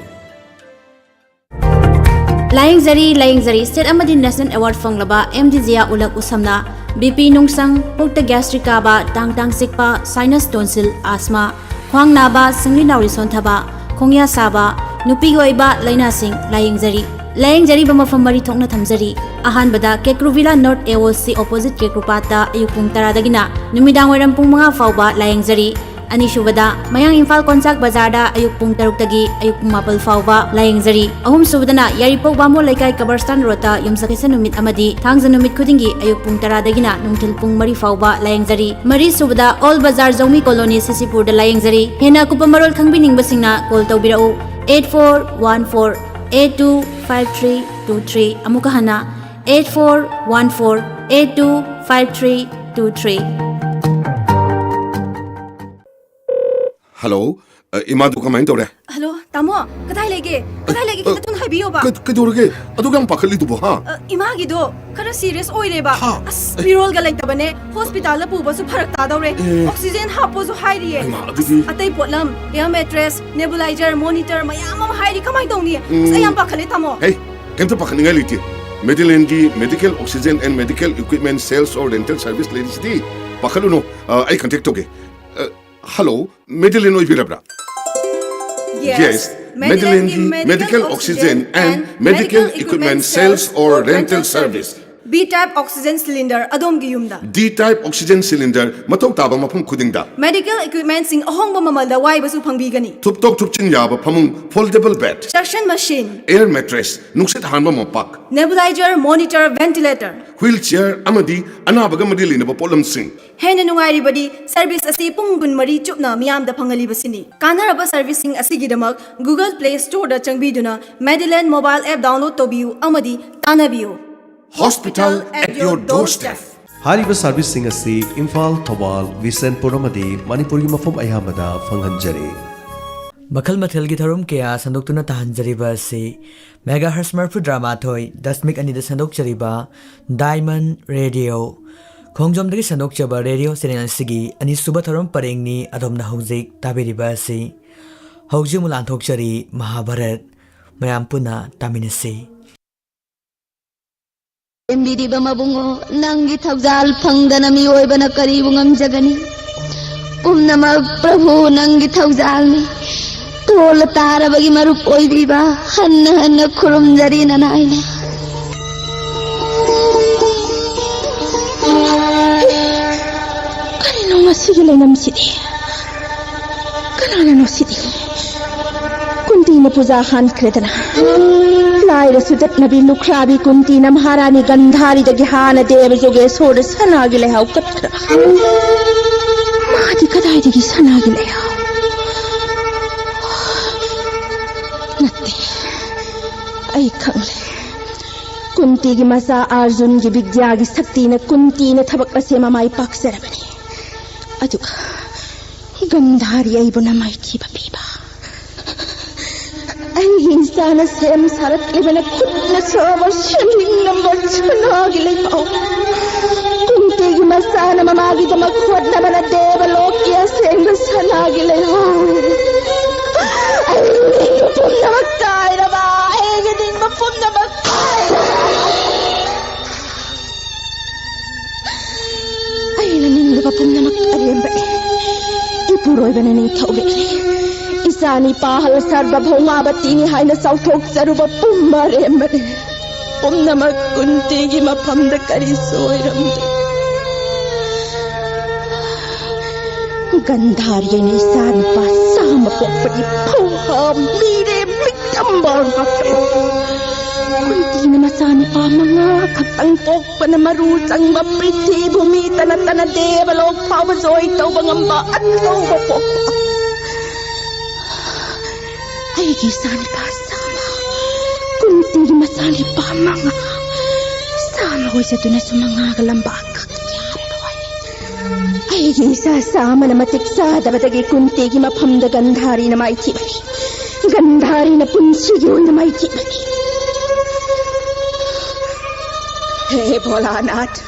ꯂꯥꯌꯦꯡꯖꯔꯤ, ꯂꯥꯌꯦꯡꯖꯔꯤ꯫ ꯁ꯭ꯇꯦꯠ ꯑꯃꯗꯤ ꯅꯦꯁꯅꯦꯜ ꯑꯦꯋꯥꯔꯗ ꯐꯪꯂꯕ ꯑꯦꯝ ꯗꯤ ꯖꯤꯌꯥ ꯎꯂꯛ ꯎꯁꯝꯅ ꯕꯤ ꯄꯤ ꯅꯨꯡꯁꯪ, ꯄꯨꯛꯇ ꯒ꯭ꯌꯥꯁꯇ꯭ꯔꯤꯛ ꯀꯥꯕ, ꯇꯥꯡ ꯇꯥꯡ ꯆꯤꯛꯄ, ꯁꯥꯏꯅꯁ ꯇꯣꯟꯁꯤꯜ, ꯑꯥꯁꯃꯥ, ꯈ꯭ꯋꯥꯡ ꯅꯥꯕ, ꯁꯤꯡꯂꯤ ꯅꯥꯎꯔꯤ ꯁꯣꯟꯊꯕ, ꯈꯣꯡꯌꯥ ꯁꯥꯕ, ꯅꯨꯄꯤꯒꯤ ꯑꯣꯏꯕ ꯂꯥꯏꯅꯥꯁꯤꯡ ꯂꯥꯌꯦꯡꯖꯔꯤ꯫ ꯂꯥꯌꯦꯡꯖꯔꯤꯕ ꯃꯐꯝ ꯃꯔꯤ ꯊꯣꯛꯅ ꯊꯝꯖꯔꯤ꯫ ꯑꯍꯥꯟꯕꯗ ꯀꯦꯀ꯭ꯔꯨꯚꯤꯂꯥ ꯅꯣꯔꯠ ꯑꯦ ꯑꯣ ꯁꯤ ꯑꯣꯄꯣꯖꯤꯠ ꯀꯦꯀ꯭ꯔꯨꯄꯥꯠꯇ ꯑꯌꯨꯛ ꯄꯨꯡ ꯇꯔꯥꯗꯒꯤꯅ ꯅꯨꯃꯤꯗꯥꯡ ꯋꯥꯏꯔꯝ ꯄꯨꯡ ꯃꯉꯥ ꯐꯥꯎꯕ ꯂꯥꯌꯦꯡꯖꯔꯤ꯫ ꯑꯅꯤꯁꯨꯕꯗ ꯃꯌꯥꯡ ꯏꯝꯐꯥꯜ ꯀꯣꯟꯆꯥꯛ ꯕꯖꯥꯔꯗ ꯑꯌꯨꯛ ꯄꯨꯡ ꯇꯔꯨꯛꯇꯒꯤ ꯑꯌꯨꯛ ꯄꯨꯡ ꯃꯥꯄꯜ ꯐꯥꯎꯕ ꯂꯥꯌꯦꯡꯖꯔꯤ꯫ ꯑꯍꯨꯝꯁꯨꯕꯗꯅ ꯌꯥꯏꯔꯤꯄꯣꯛ ꯕꯥꯃꯣꯟ ꯂꯩꯀꯥꯏ ꯀꯕꯔꯁꯇꯥꯟ ꯔꯣꯗꯇ ꯌꯨꯝꯁꯀꯩꯁ ꯅꯨꯃꯤꯠ ꯑꯃꯗꯤ ꯊꯥꯡꯖ ꯅꯨꯃꯤꯠ ꯈꯨꯗꯤꯡꯒꯤ ꯑꯌꯨꯛ ꯄꯨꯡ ꯇꯔꯥꯗꯒꯤꯅ ꯅꯨꯡꯊꯤꯜ ꯄꯨꯡ ꯃꯔꯤ ꯐꯥꯎꯕ ꯂꯥꯌꯦꯡꯖꯔꯤ꯫ ꯃꯔꯤꯁꯨꯕꯗ ꯑꯣꯜ ꯕꯖꯥꯔ ꯖꯧꯃꯤ ꯀꯣꯂꯣꯅꯤ ꯁꯤ ꯁꯤ ꯄꯨꯔꯗ ꯂꯥꯌꯦꯡꯖꯔꯤ꯫ ꯍꯦꯟꯅ ꯑꯀꯨꯞꯄ ꯃꯔꯣꯜ ꯈꯪꯕꯤꯅꯤꯡꯕꯁꯤꯡꯅ ꯀꯣꯜ ꯇꯧꯕꯤꯔꯛꯎ, eight four one four eight two five three two three꯫ ꯑꯃꯨꯛꯀ ꯍꯟꯅ, eight four one four eight two five three two three꯫ Hello. ꯑ, ꯏꯃꯥꯗꯨ ꯀꯃꯥꯏꯅ ꯇꯧꯔꯦ? ꯍꯜꯂꯣ, ꯇꯥꯃꯣ꯫ ꯀꯗꯥꯏ ꯂꯩꯒꯦ? ꯀꯗꯥꯏ ꯂꯩꯒꯦ? ꯈꯤꯇ ꯊꯨꯅ ꯍꯥꯏꯕꯤꯌꯣꯕ꯫ ꯀ- ꯀꯩꯗꯧꯔꯒꯦ? ꯑꯗꯨꯛ ꯌꯥꯝ ꯄꯥꯈꯠꯂꯤꯗꯨꯕꯣ, ꯍꯥ? ꯑ, ꯏꯃꯥꯒꯤꯗꯣ ꯈꯔ ꯁꯤꯔꯤꯌꯁ ꯑꯣꯏꯔꯦꯕ꯫ ꯍꯥ? ꯑꯁ, ꯃꯤꯔꯣꯜꯒ ꯂꯩꯇꯕꯅꯦ꯫ ꯍꯣꯁꯄꯤꯇꯥꯜꯗ ꯄꯨꯕꯁꯨ ꯐꯔꯛ ꯇꯥꯗꯧꯔꯦ꯫ ꯑꯦ꯫ ꯑꯣꯛꯁꯤꯖꯦꯟ ꯍꯥꯞꯄꯣꯁꯨ ꯍꯥꯏꯔꯤꯌꯦ꯫ ꯍꯩꯃꯥ, ꯑꯗꯨꯗꯤ ꯑꯁ, ꯑꯇꯩ ꯄꯣꯠꯂꯝ, ꯑꯦꯌꯔ ꯃꯦꯇ꯭ꯔꯦꯁ, ꯅꯦꯕꯨꯂꯥꯏꯖꯔ, ꯃꯣꯅꯤꯇꯔ ꯃꯌꯥꯝ ꯑꯃ ꯍꯥꯏꯔꯤ꯫ ꯀꯃꯥꯏꯅ ꯇꯧꯅꯤ? ꯑꯁ, ꯑꯩ ꯌꯥꯝ ꯄꯥꯈꯠꯂꯦ, ꯇꯥꯃꯣ꯫ ꯍꯦ, ꯀꯩꯝꯇ ꯄꯥꯈꯠꯅꯤꯡꯉꯥꯏ ꯂꯩꯇꯦ꯫ ꯃꯦꯗꯤꯂꯦꯟꯒꯤ medical oxygen and medical equipment sales or rental service ꯂꯩꯔꯤꯁꯤꯗꯤ꯫ ꯄꯥꯈꯠꯂꯨꯅꯨ, ꯑ, ꯑꯩ ꯀꯟꯇꯦꯛ ꯇꯧꯒꯦ꯫ ꯑ, ꯍꯜꯂꯣ, ꯃꯦꯗꯤꯂꯦꯟ ꯑꯣꯏꯕꯤꯔꯕ꯭ꯔꯥ? Yes, ꯃꯦꯗꯤꯂꯦꯟꯒꯤ medical oxygen and medical equipment sales or rental service꯫ P type oxygen cylinder ꯑꯗꯣꯝꯒꯤ ꯌꯨꯝꯗ꯫ D type oxygen cylinder ꯃꯊꯧ ꯇꯥꯕ ꯃꯐꯝ ꯈꯨꯗꯤꯡꯗ꯫ Medical equipmentꯁꯤꯡ ꯑꯍꯣꯡꯕ ꯃꯃꯜꯗ ꯋꯥꯏꯕꯁꯨ ꯐꯪꯕꯤꯒꯅꯤ꯫ ꯊꯨꯞꯇꯣꯛ ꯊꯨꯞꯆꯤꯟ ꯌꯥꯕ ꯐꯃꯨꯡ, foldable bed, Suction machine, air mattress, ꯅꯨꯡꯁꯤꯠ ꯍꯥꯟꯕ ꯃꯣꯝꯄꯥꯛ, nebulizer, monitor, ventilator꯫ Wheelchair ꯑꯃꯗꯤ ꯑꯅꯥꯕꯒ ꯃꯔꯤ ꯂꯩꯅꯕ ꯄꯣꯠꯂꯝꯁꯤꯡ꯫ ꯍꯦꯟꯅ ꯅꯨꯡꯉꯥꯏꯔꯤꯕꯗꯤ service ꯑꯁꯤ ꯄꯨꯡ ꯀꯨꯟꯃꯔꯤ ꯆꯨꯞꯅ ꯃꯤꯌꯥꯝꯗ ꯐꯪꯍꯜꯂꯤꯕꯁꯤꯅꯤ꯫ ꯀꯥꯟꯅꯔꯕ servicingꯁꯤꯡ ꯑꯁꯤꯒꯤꯗꯃꯛ Google Play Storeꯗ ꯆꯪꯕꯤꯗꯨꯅ Mediland mobile app download ꯇꯧꯕꯤꯌꯨ ꯑꯃꯗꯤ ꯇꯥꯟꯅꯕꯤꯌꯨ꯫ Hospital at your doorstep. ꯍꯥꯏꯔꯤꯕ servicingꯁꯤꯡ ꯑꯁꯤ ꯏꯝꯐꯥꯜ, ꯊꯧꯕꯥꯜ, ꯕꯤꯁꯦꯟꯄꯨꯔ ꯑꯃꯗꯤ ꯃꯅꯤꯄꯨꯔꯒꯤ ꯃꯐꯝ ꯑꯌꯥꯝꯕꯗ ꯐꯪꯍꯟꯖꯔꯤ꯫ ꯃꯈꯜ ꯃꯊꯦꯜꯒꯤ ꯊꯧꯔꯝ ꯀꯌꯥ ꯁꯟꯗꯣꯛꯇꯨꯅ ꯇꯥꯍꯟꯖꯔꯤꯕ ꯑꯁꯤ megahertz ꯃꯔꯤꯐꯨ ꯇꯔꯥꯃꯥꯊꯣꯏ ꯗꯁꯃꯤꯛ ꯑꯅꯤꯗ ꯁꯟꯗꯣꯛꯆꯔꯤꯕ Diamond Radio, ꯈꯣꯡꯖꯣꯝꯗꯒꯤ ꯁꯟꯗꯣꯛꯆꯕ radio channel ꯑꯁꯤꯒꯤ ꯑꯅꯤꯁꯨꯕ ꯊꯧꯔꯝ ꯄꯔꯦꯡꯅꯤ꯫ ꯑꯗꯣꯝꯅ ꯍꯧꯖꯤꯛ ꯇꯥꯕꯤꯔꯤꯕ ꯑꯁꯤ ꯍꯧꯖꯤꯛ ꯑꯃꯨꯛ ꯂꯥꯟꯊꯣꯛꯆꯔꯤ ꯃꯍꯥꯚꯥꯔꯠ꯫ ꯃꯌꯥꯝ ꯄꯨꯟꯅ ꯇꯥꯃꯤꯟꯅꯁꯤ꯫ ꯂꯦꯝꯕꯤꯔꯤꯕ ꯃꯕꯨꯡꯉꯣ, ꯅꯪꯒꯤ ꯊꯧꯖꯥꯜ ꯐꯪꯗꯅ ꯃꯤꯑꯣꯏꯕꯅ ꯀꯔꯤꯕꯨ ꯉꯝꯖꯒꯅꯤ? ꯄꯨꯝꯅꯃꯛ ꯄ꯭ꯔꯚꯨ ꯅꯪꯒꯤ ꯊꯧꯖꯥꯜꯅꯤ꯫ ꯇꯣꯜꯂ ꯇꯥꯔꯕꯒꯤ ꯃꯔꯨꯞ ꯑꯣꯏꯕꯤꯕ ꯍꯟꯅ ꯍꯟꯅ ꯈꯨꯔꯨꯝꯖꯔꯤ ꯅꯅꯥꯏꯅ꯫ ꯀꯔꯤꯅꯣ ꯃꯁꯤꯒꯤ ꯂꯩꯅꯝꯁꯤꯗꯤ? ꯀꯅꯥꯅꯅꯣ ꯁꯤꯗꯤ? ꯀꯨꯟꯇꯤꯅ ꯄꯨꯖꯥ ꯍꯥꯟꯈ꯭ꯔꯦꯗꯅ꯫ ꯂꯥꯏꯔ ꯁꯨꯗꯠꯅꯕꯤ ꯂꯨꯈ꯭ꯔꯥꯕꯤ ꯀꯨꯟꯇꯤꯅ ꯃꯍꯥꯔꯥꯅꯤ ꯒꯟꯙꯥꯔꯤꯗꯒꯤ ꯍꯥꯟꯅ ꯗꯦꯕ ꯖꯣꯒꯦꯁꯣꯔꯗ ꯁꯅꯥꯒꯤ ꯂꯩꯍꯥꯎ ꯀꯠꯈ꯭ꯔꯕ꯫ ꯃꯥꯗꯤ ꯀꯗꯥꯏꯗꯒꯤ ꯁꯅꯥꯒꯤ ꯂꯩꯍꯥꯎ? ꯅꯠꯇꯦ, ꯑꯩ ꯈꯪꯂꯦ꯫ ꯀꯨꯟꯇꯤꯒꯤ ꯃꯆꯥ ꯑꯥꯔꯖꯨꯟꯒꯤ ꯕꯤꯗ꯭ꯌꯥꯒꯤ ꯁꯛꯇꯤꯅ ꯀꯨꯟꯇꯤꯅ ꯊꯕꯛ ꯑꯁꯦ ꯃꯃꯥꯏ ꯄꯥꯛꯆꯔꯕꯅꯤ꯫ ꯑꯗꯨꯒ ꯒꯟꯙꯥꯔꯤ ꯑꯩꯕꯨ ꯅꯃꯥꯏꯊꯤꯕ ꯄꯤꯕ꯫ ꯑꯩꯒꯤ ꯏꯆꯥꯅ ꯁꯦꯝ ꯁꯥꯔꯛꯂꯤꯕ ꯅꯈꯨꯠꯅ ꯁꯥꯕ ꯁꯦꯝꯅꯤꯡꯂꯝꯕ ꯁꯅꯥꯒꯤ ꯂꯩꯍꯥꯎ꯫ ꯀꯨꯟꯇꯤꯒꯤ ꯃꯆꯥꯅ ꯃꯃꯥꯒꯤꯗꯃꯛ ꯍꯣꯠꯅꯕꯅ ꯗꯦꯕ ꯂꯣꯛꯀꯤ ꯑꯁꯦꯡꯕ ꯁꯅꯥꯒꯤ ꯂꯩꯍꯥꯎ꯫ ꯑꯩꯒꯤ ꯅꯤꯡꯕ ꯄꯨꯝꯅꯃꯛ ꯀꯥꯏꯔꯕ, ꯑꯩꯒꯤ ꯅꯤꯡꯕ ꯄꯨꯝꯅꯃꯛ ꯀꯥꯏꯔꯕ꯫ ꯑꯩꯅ ꯅꯤꯡꯂꯨꯕ ꯄꯨꯝꯅꯃꯛ ꯑꯔꯦꯝꯕꯅꯤ꯫ ꯏꯄꯨꯔꯣꯏꯕꯅ ꯅꯤꯡꯊꯧꯔꯦꯜꯅꯤ꯫ ꯏꯆꯥꯅꯤ ꯄꯥꯍꯜ ꯁꯔꯕ ꯚꯧꯃꯥꯕꯇꯤꯅꯤ ꯍꯥꯏꯅ ꯆꯥꯎꯊꯣꯛꯆꯔꯨꯕ ꯄꯨꯝꯕ ꯑꯔꯦꯝꯕꯅꯤ꯫ ꯄꯨꯝꯅꯃꯛ ꯀꯨꯟꯇꯤꯒꯤ ꯃꯐꯝꯗ ꯀꯔꯤꯁꯨ ꯑꯣꯏꯔꯝꯗꯦ꯫ ꯒꯟꯙꯥꯔꯤꯅ ꯏꯆꯥ ꯅꯨꯄꯥ ꯆꯥꯝꯃ ꯄꯣꯛꯄꯗꯤ ꯐꯧꯍꯥ ꯃꯤꯔꯦꯝ ꯃꯤꯆꯝꯕ ꯉꯥꯛꯇ꯫ ꯀꯨꯟꯇꯤꯅ ꯃꯆꯥ ꯅꯨꯄꯥ ꯃꯉꯥ ꯈꯛꯇꯪ ꯄꯣꯛꯄꯅ ꯃꯔꯨ ꯆꯪꯕ ꯄ꯭ꯔꯤꯊꯤꯚꯨꯃꯤ ꯇꯅ ꯇꯅ ꯗꯦꯕꯂꯣꯛ ꯐꯥꯎꯕ ꯖꯣꯏ ꯇꯧꯕ ꯉꯝꯕ ꯑꯆꯧꯕ ꯄꯣꯛꯄ꯫ ꯑꯩꯒꯤ ꯏꯆꯥ ꯅꯨꯄꯥ ꯆꯥꯝꯃ, ꯀꯨꯟꯇꯤꯒꯤ ꯃꯆꯥ ꯅꯨꯄꯥ ꯃꯉꯥ, ꯆꯥꯝꯃ ꯑꯣꯏꯖꯗꯨꯅꯁꯨ ꯃꯉꯥꯒ ꯂꯝꯕꯥ ꯀꯛ ꯌꯥꯔꯔꯣꯏ꯫ ꯑꯩꯒꯤ ꯏꯆꯥ ꯆꯥꯝꯃꯅ ꯃꯇꯤꯛ ꯆꯥꯗꯕꯗꯒꯤ ꯀꯨꯟꯇꯤꯒꯤ ꯃꯐꯝꯗ ꯒꯟꯙꯥꯔꯤꯅ ꯃꯥꯏꯊꯤꯕꯅꯤ꯫ ꯒꯟꯙꯥꯔꯤꯅ ꯄꯨꯟꯁꯤꯒꯤ ꯑꯣꯏꯅ ꯃꯥꯏꯊꯤꯕꯅꯤ꯫ ꯍꯦ ꯚꯣꯂꯥꯅꯥꯊ,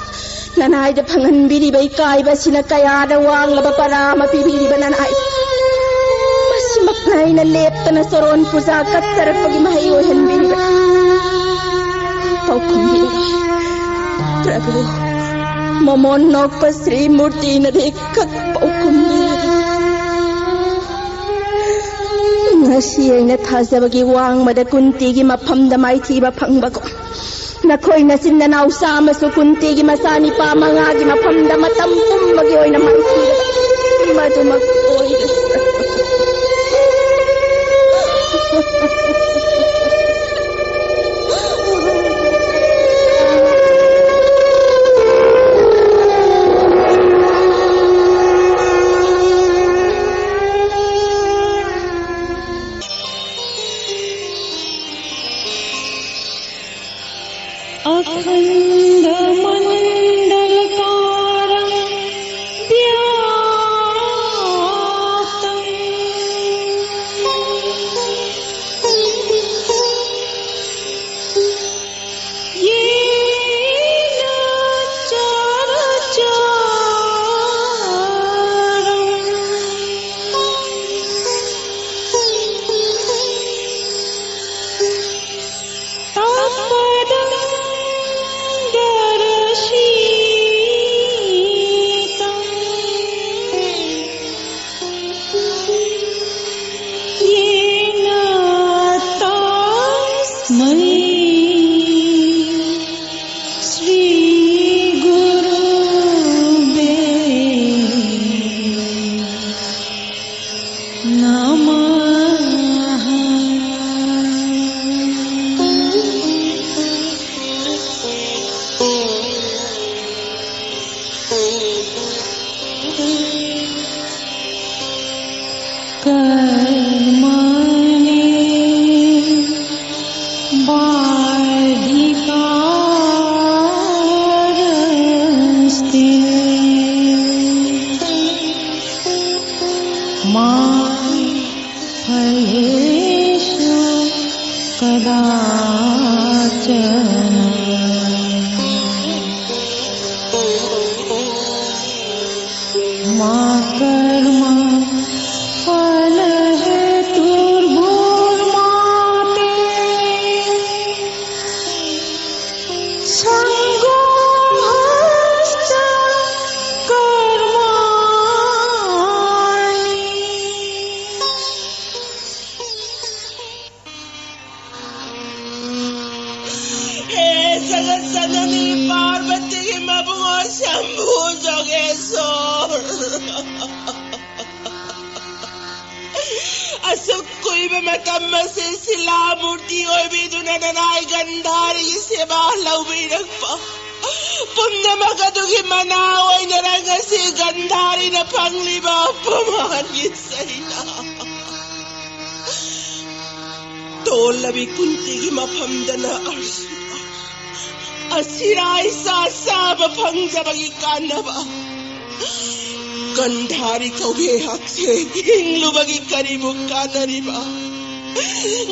ꯅꯅꯥꯏꯗ ꯐꯪꯍꯟꯕꯤꯔꯤꯕ ꯏꯀꯥꯏꯕ ꯑꯁꯤꯅ ꯀꯌꯥꯗ ꯋꯥꯡꯂꯕ ꯄꯔꯥ ꯑꯃ ꯄꯤꯕꯤꯔꯤꯕ ꯅꯅꯥꯏ꯫ ꯃꯁꯤꯃꯛꯅ ꯑꯩꯅ ꯂꯦꯞꯇꯅ ꯆꯣꯔꯣꯟ ꯄꯨꯖꯥ ꯀꯠꯆꯔꯛꯄꯒꯤ ꯃꯍꯩ ꯑꯣꯏꯍꯟꯕꯤꯔꯤꯕ꯫ ꯄꯥꯎꯈꯨꯝꯕꯤꯔꯕ ꯄ꯭ꯔꯚꯨ, ꯃꯃꯣꯟ ꯅꯣꯛꯄ ꯁ꯭ꯔꯤ ꯃꯨꯔꯇꯤꯅꯗꯤ ꯈꯛ ꯄꯥꯎꯈꯨꯝꯕꯤꯔꯕ꯫ ꯉꯁꯤ ꯑꯩꯅ ꯊꯥꯖꯕꯒꯤ ꯋꯥꯡꯃꯗ ꯀꯨꯟꯇꯤꯒꯤ ꯃꯐꯝꯗ ꯃꯥꯏꯊꯤꯕ ꯐꯪꯕꯒꯨꯝ, ꯅꯈꯣꯏ ꯅꯆꯤꯟ ꯅꯅꯥꯎ ꯆꯥꯝꯃꯁꯨ ꯀꯨꯟꯇꯤꯒꯤ ꯃꯆꯥꯅꯤꯄꯥ ꯃꯉꯥꯒꯤ ꯃꯐꯝꯗ ꯃꯇꯝ ꯄꯨꯝꯕꯒꯤ ꯑꯣꯏꯅ ꯃꯥꯏꯊꯤꯔꯕ ꯃꯗꯨꯃꯛ ꯑꯣꯏꯔꯁꯅꯨ꯫ अखण्डमण्डलकारं फलेषु कदाचन। मा कर्म फलहेतुर्भूर्मा ते सङ्गोऽस्त्वकर्माणि। ꯍꯦ ꯖꯒꯠ ꯖꯅꯅꯤ ꯄꯥꯔꯕꯇꯤꯒꯤ ꯃꯕꯨꯡ ꯁꯝꯕꯨ ꯖꯣꯒꯦꯁꯣꯔ꯫ ꯑꯁꯨꯛ ꯀꯨꯏꯕ ꯃꯇꯝ ꯑꯁꯤ ꯁꯤꯂꯥ ꯃꯨꯔꯇꯤ ꯑꯣꯏꯕꯤꯗꯨꯅ ꯅꯅꯥꯏ ꯒꯟꯙꯥꯔꯤꯒꯤ ꯁꯦꯕꯥ ꯂꯧꯕꯤꯔꯛꯄ ꯄꯨꯝꯅꯃꯛ ꯑꯗꯨꯒꯤ ꯃꯅꯥ ꯑꯣꯏꯅ ꯉꯁꯤ ꯒꯟꯙꯥꯔꯤꯅ ꯐꯪꯂꯤꯕ ꯑꯄꯃꯥꯟꯒꯤ ꯆꯩꯅꯥ꯫ ꯇꯣꯜꯂꯕꯤ ꯀꯨꯟꯇꯤꯒꯤ ꯃꯐꯝꯗꯅ ꯑꯔꯖꯨꯟ ꯑꯁꯤꯔꯥꯏ ꯆꯥ ꯆꯥꯕ ꯐꯪꯖꯕꯒꯤ ꯀꯥꯟꯅꯕ꯫ ꯒꯟꯙꯥꯔꯤ ꯀꯧꯕꯤ ꯑꯩꯍꯥꯛꯁꯦ ꯍꯤꯡꯂꯨꯕꯒꯤ ꯀꯔꯤꯕꯨ ꯀꯥꯟꯅꯔꯤꯕ?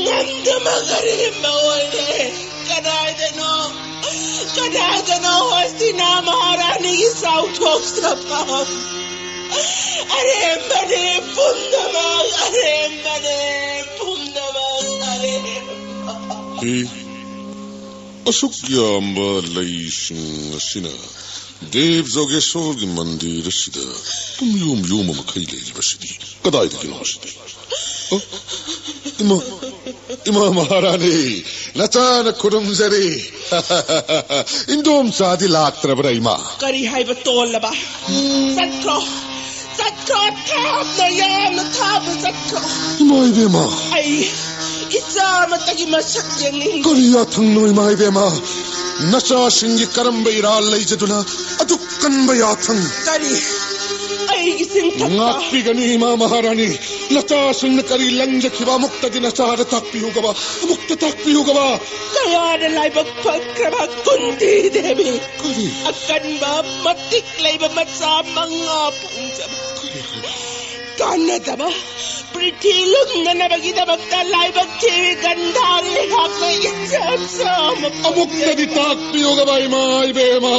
ꯉꯝꯗꯕ ꯑꯔꯦꯝꯕ ꯑꯣꯏꯔꯦ꯫ ꯀꯗꯥꯏꯗꯅꯣ, ꯀꯗꯥꯏꯗꯅꯣ ꯍꯣꯁꯇꯤꯅꯥ ꯃꯍꯥꯔꯥꯅꯤꯒꯤ ꯆꯥꯎꯊꯣꯛꯆꯐꯝ? ꯑꯔꯦꯝꯕꯅꯦ ꯄꯨꯝꯅꯃꯛ, ꯑꯔꯦꯝꯕꯅꯦ ꯄꯨꯝꯅꯃꯛ, ꯑꯔꯦꯝꯕ꯫ ꯍꯤ, ꯑꯁꯨꯛ ꯌꯥꯝꯕ ꯂꯩꯁꯤꯡ ꯑꯁꯤꯅ ꯗꯦꯕ ꯖꯣꯒꯦꯁꯣꯔꯒꯤ ꯃꯟꯗꯤꯔ ꯑꯁꯤꯗ ꯄꯨꯝꯌꯣꯝ ꯌꯣꯝꯕ ꯃꯈꯩ ꯂꯩꯔꯤꯕꯁꯤꯗꯤ ꯀꯗꯥꯏꯗꯒꯤꯅꯣ ꯁꯤꯗꯤ? ꯑ? ꯏꯃꯥ, ꯏꯃꯥ ꯃꯍꯥꯔꯥꯅꯤ, ꯅꯆꯥꯅ ꯈꯨꯔꯨꯝꯖꯔꯤ꯫ ꯏꯟꯗꯣꯝꯆꯥꯗꯤ ꯂꯥꯛꯇ꯭ꯔꯕ꯭ꯔꯥ, ꯏꯃꯥ? ꯀꯔꯤ ꯍꯥꯏꯕ ꯇꯣꯜꯂꯕ? ꯆꯠꯈ꯭ꯔꯣ, ꯆꯠꯈ꯭ꯔꯣ, ꯊꯥꯞꯅ, ꯌꯥꯝꯅ ꯊꯥꯞꯅ ꯆꯠꯈ꯭ꯔꯣ꯫ ꯏꯃꯥ ꯏꯕꯦꯝꯃ! ꯑꯩ ꯏꯆꯥ ꯑꯃꯠꯇꯒꯤ ꯃꯁꯛ ꯌꯦꯡꯅꯤꯡꯗꯦ꯫ ꯀꯔꯤ ꯌꯥꯊꯪꯅꯣ, ꯏꯃꯥ ꯏꯕꯦꯝꯃ? ꯅꯆꯥꯁꯤꯡꯒꯤ ꯀꯔꯝꯕ ꯏꯔꯥꯜ ꯂꯩꯖꯗꯨꯅ ꯑꯗꯨꯛ ꯀꯟꯕ ꯌꯥꯊꯪ? ꯀꯔꯤ? ꯑꯩꯒꯤ ꯆꯤꯡꯊꯛꯇ? ꯉꯥꯛꯄꯤꯒꯅꯤ, ꯏꯃꯥ ꯃꯍꯥꯔꯥꯅꯤ꯫ ꯅꯆꯥꯁꯤꯡꯅ ꯀꯔꯤ ꯂꯪꯖꯈꯤꯕ ꯑꯃꯨꯛꯇꯗꯤ ꯅꯆꯥꯗ ꯇꯥꯛꯄꯤꯌꯨꯒꯕ, ꯑꯃꯨꯛꯇ ꯇꯥꯛꯄꯤꯌꯨꯒꯕ꯫ ꯀꯌꯥꯅ ꯂꯥꯏꯕꯛ ꯐꯈ꯭ꯔꯕ ꯀꯨꯟꯇꯤ ꯗꯦꯕꯤ꯫ ꯀꯔꯤ? ꯑꯀꯟꯕ ꯃꯇꯤꯛ ꯂꯩꯕ ꯃꯆꯥ ꯃꯉꯥ ꯐꯪꯖꯕ꯫ ꯀꯔꯤ ꯍꯥꯏꯕ? ꯀꯥꯟꯅꯗꯕ, ꯄ꯭ꯔꯤꯊꯤ ꯂꯨꯝꯅꯅꯕꯒꯤꯗꯃꯛꯇ ꯂꯥꯏꯕꯛ ꯊꯤꯕꯤ ꯒꯟꯙꯥꯔꯤ ꯑꯩꯍꯥꯛꯅ ꯏꯆꯝ ꯆꯝꯕ ꯑꯃꯨꯛꯇꯗꯤ ꯇꯥꯛꯄꯤꯌꯨꯒꯕ ꯏꯃꯥ ꯏꯕꯦꯝꯃ꯫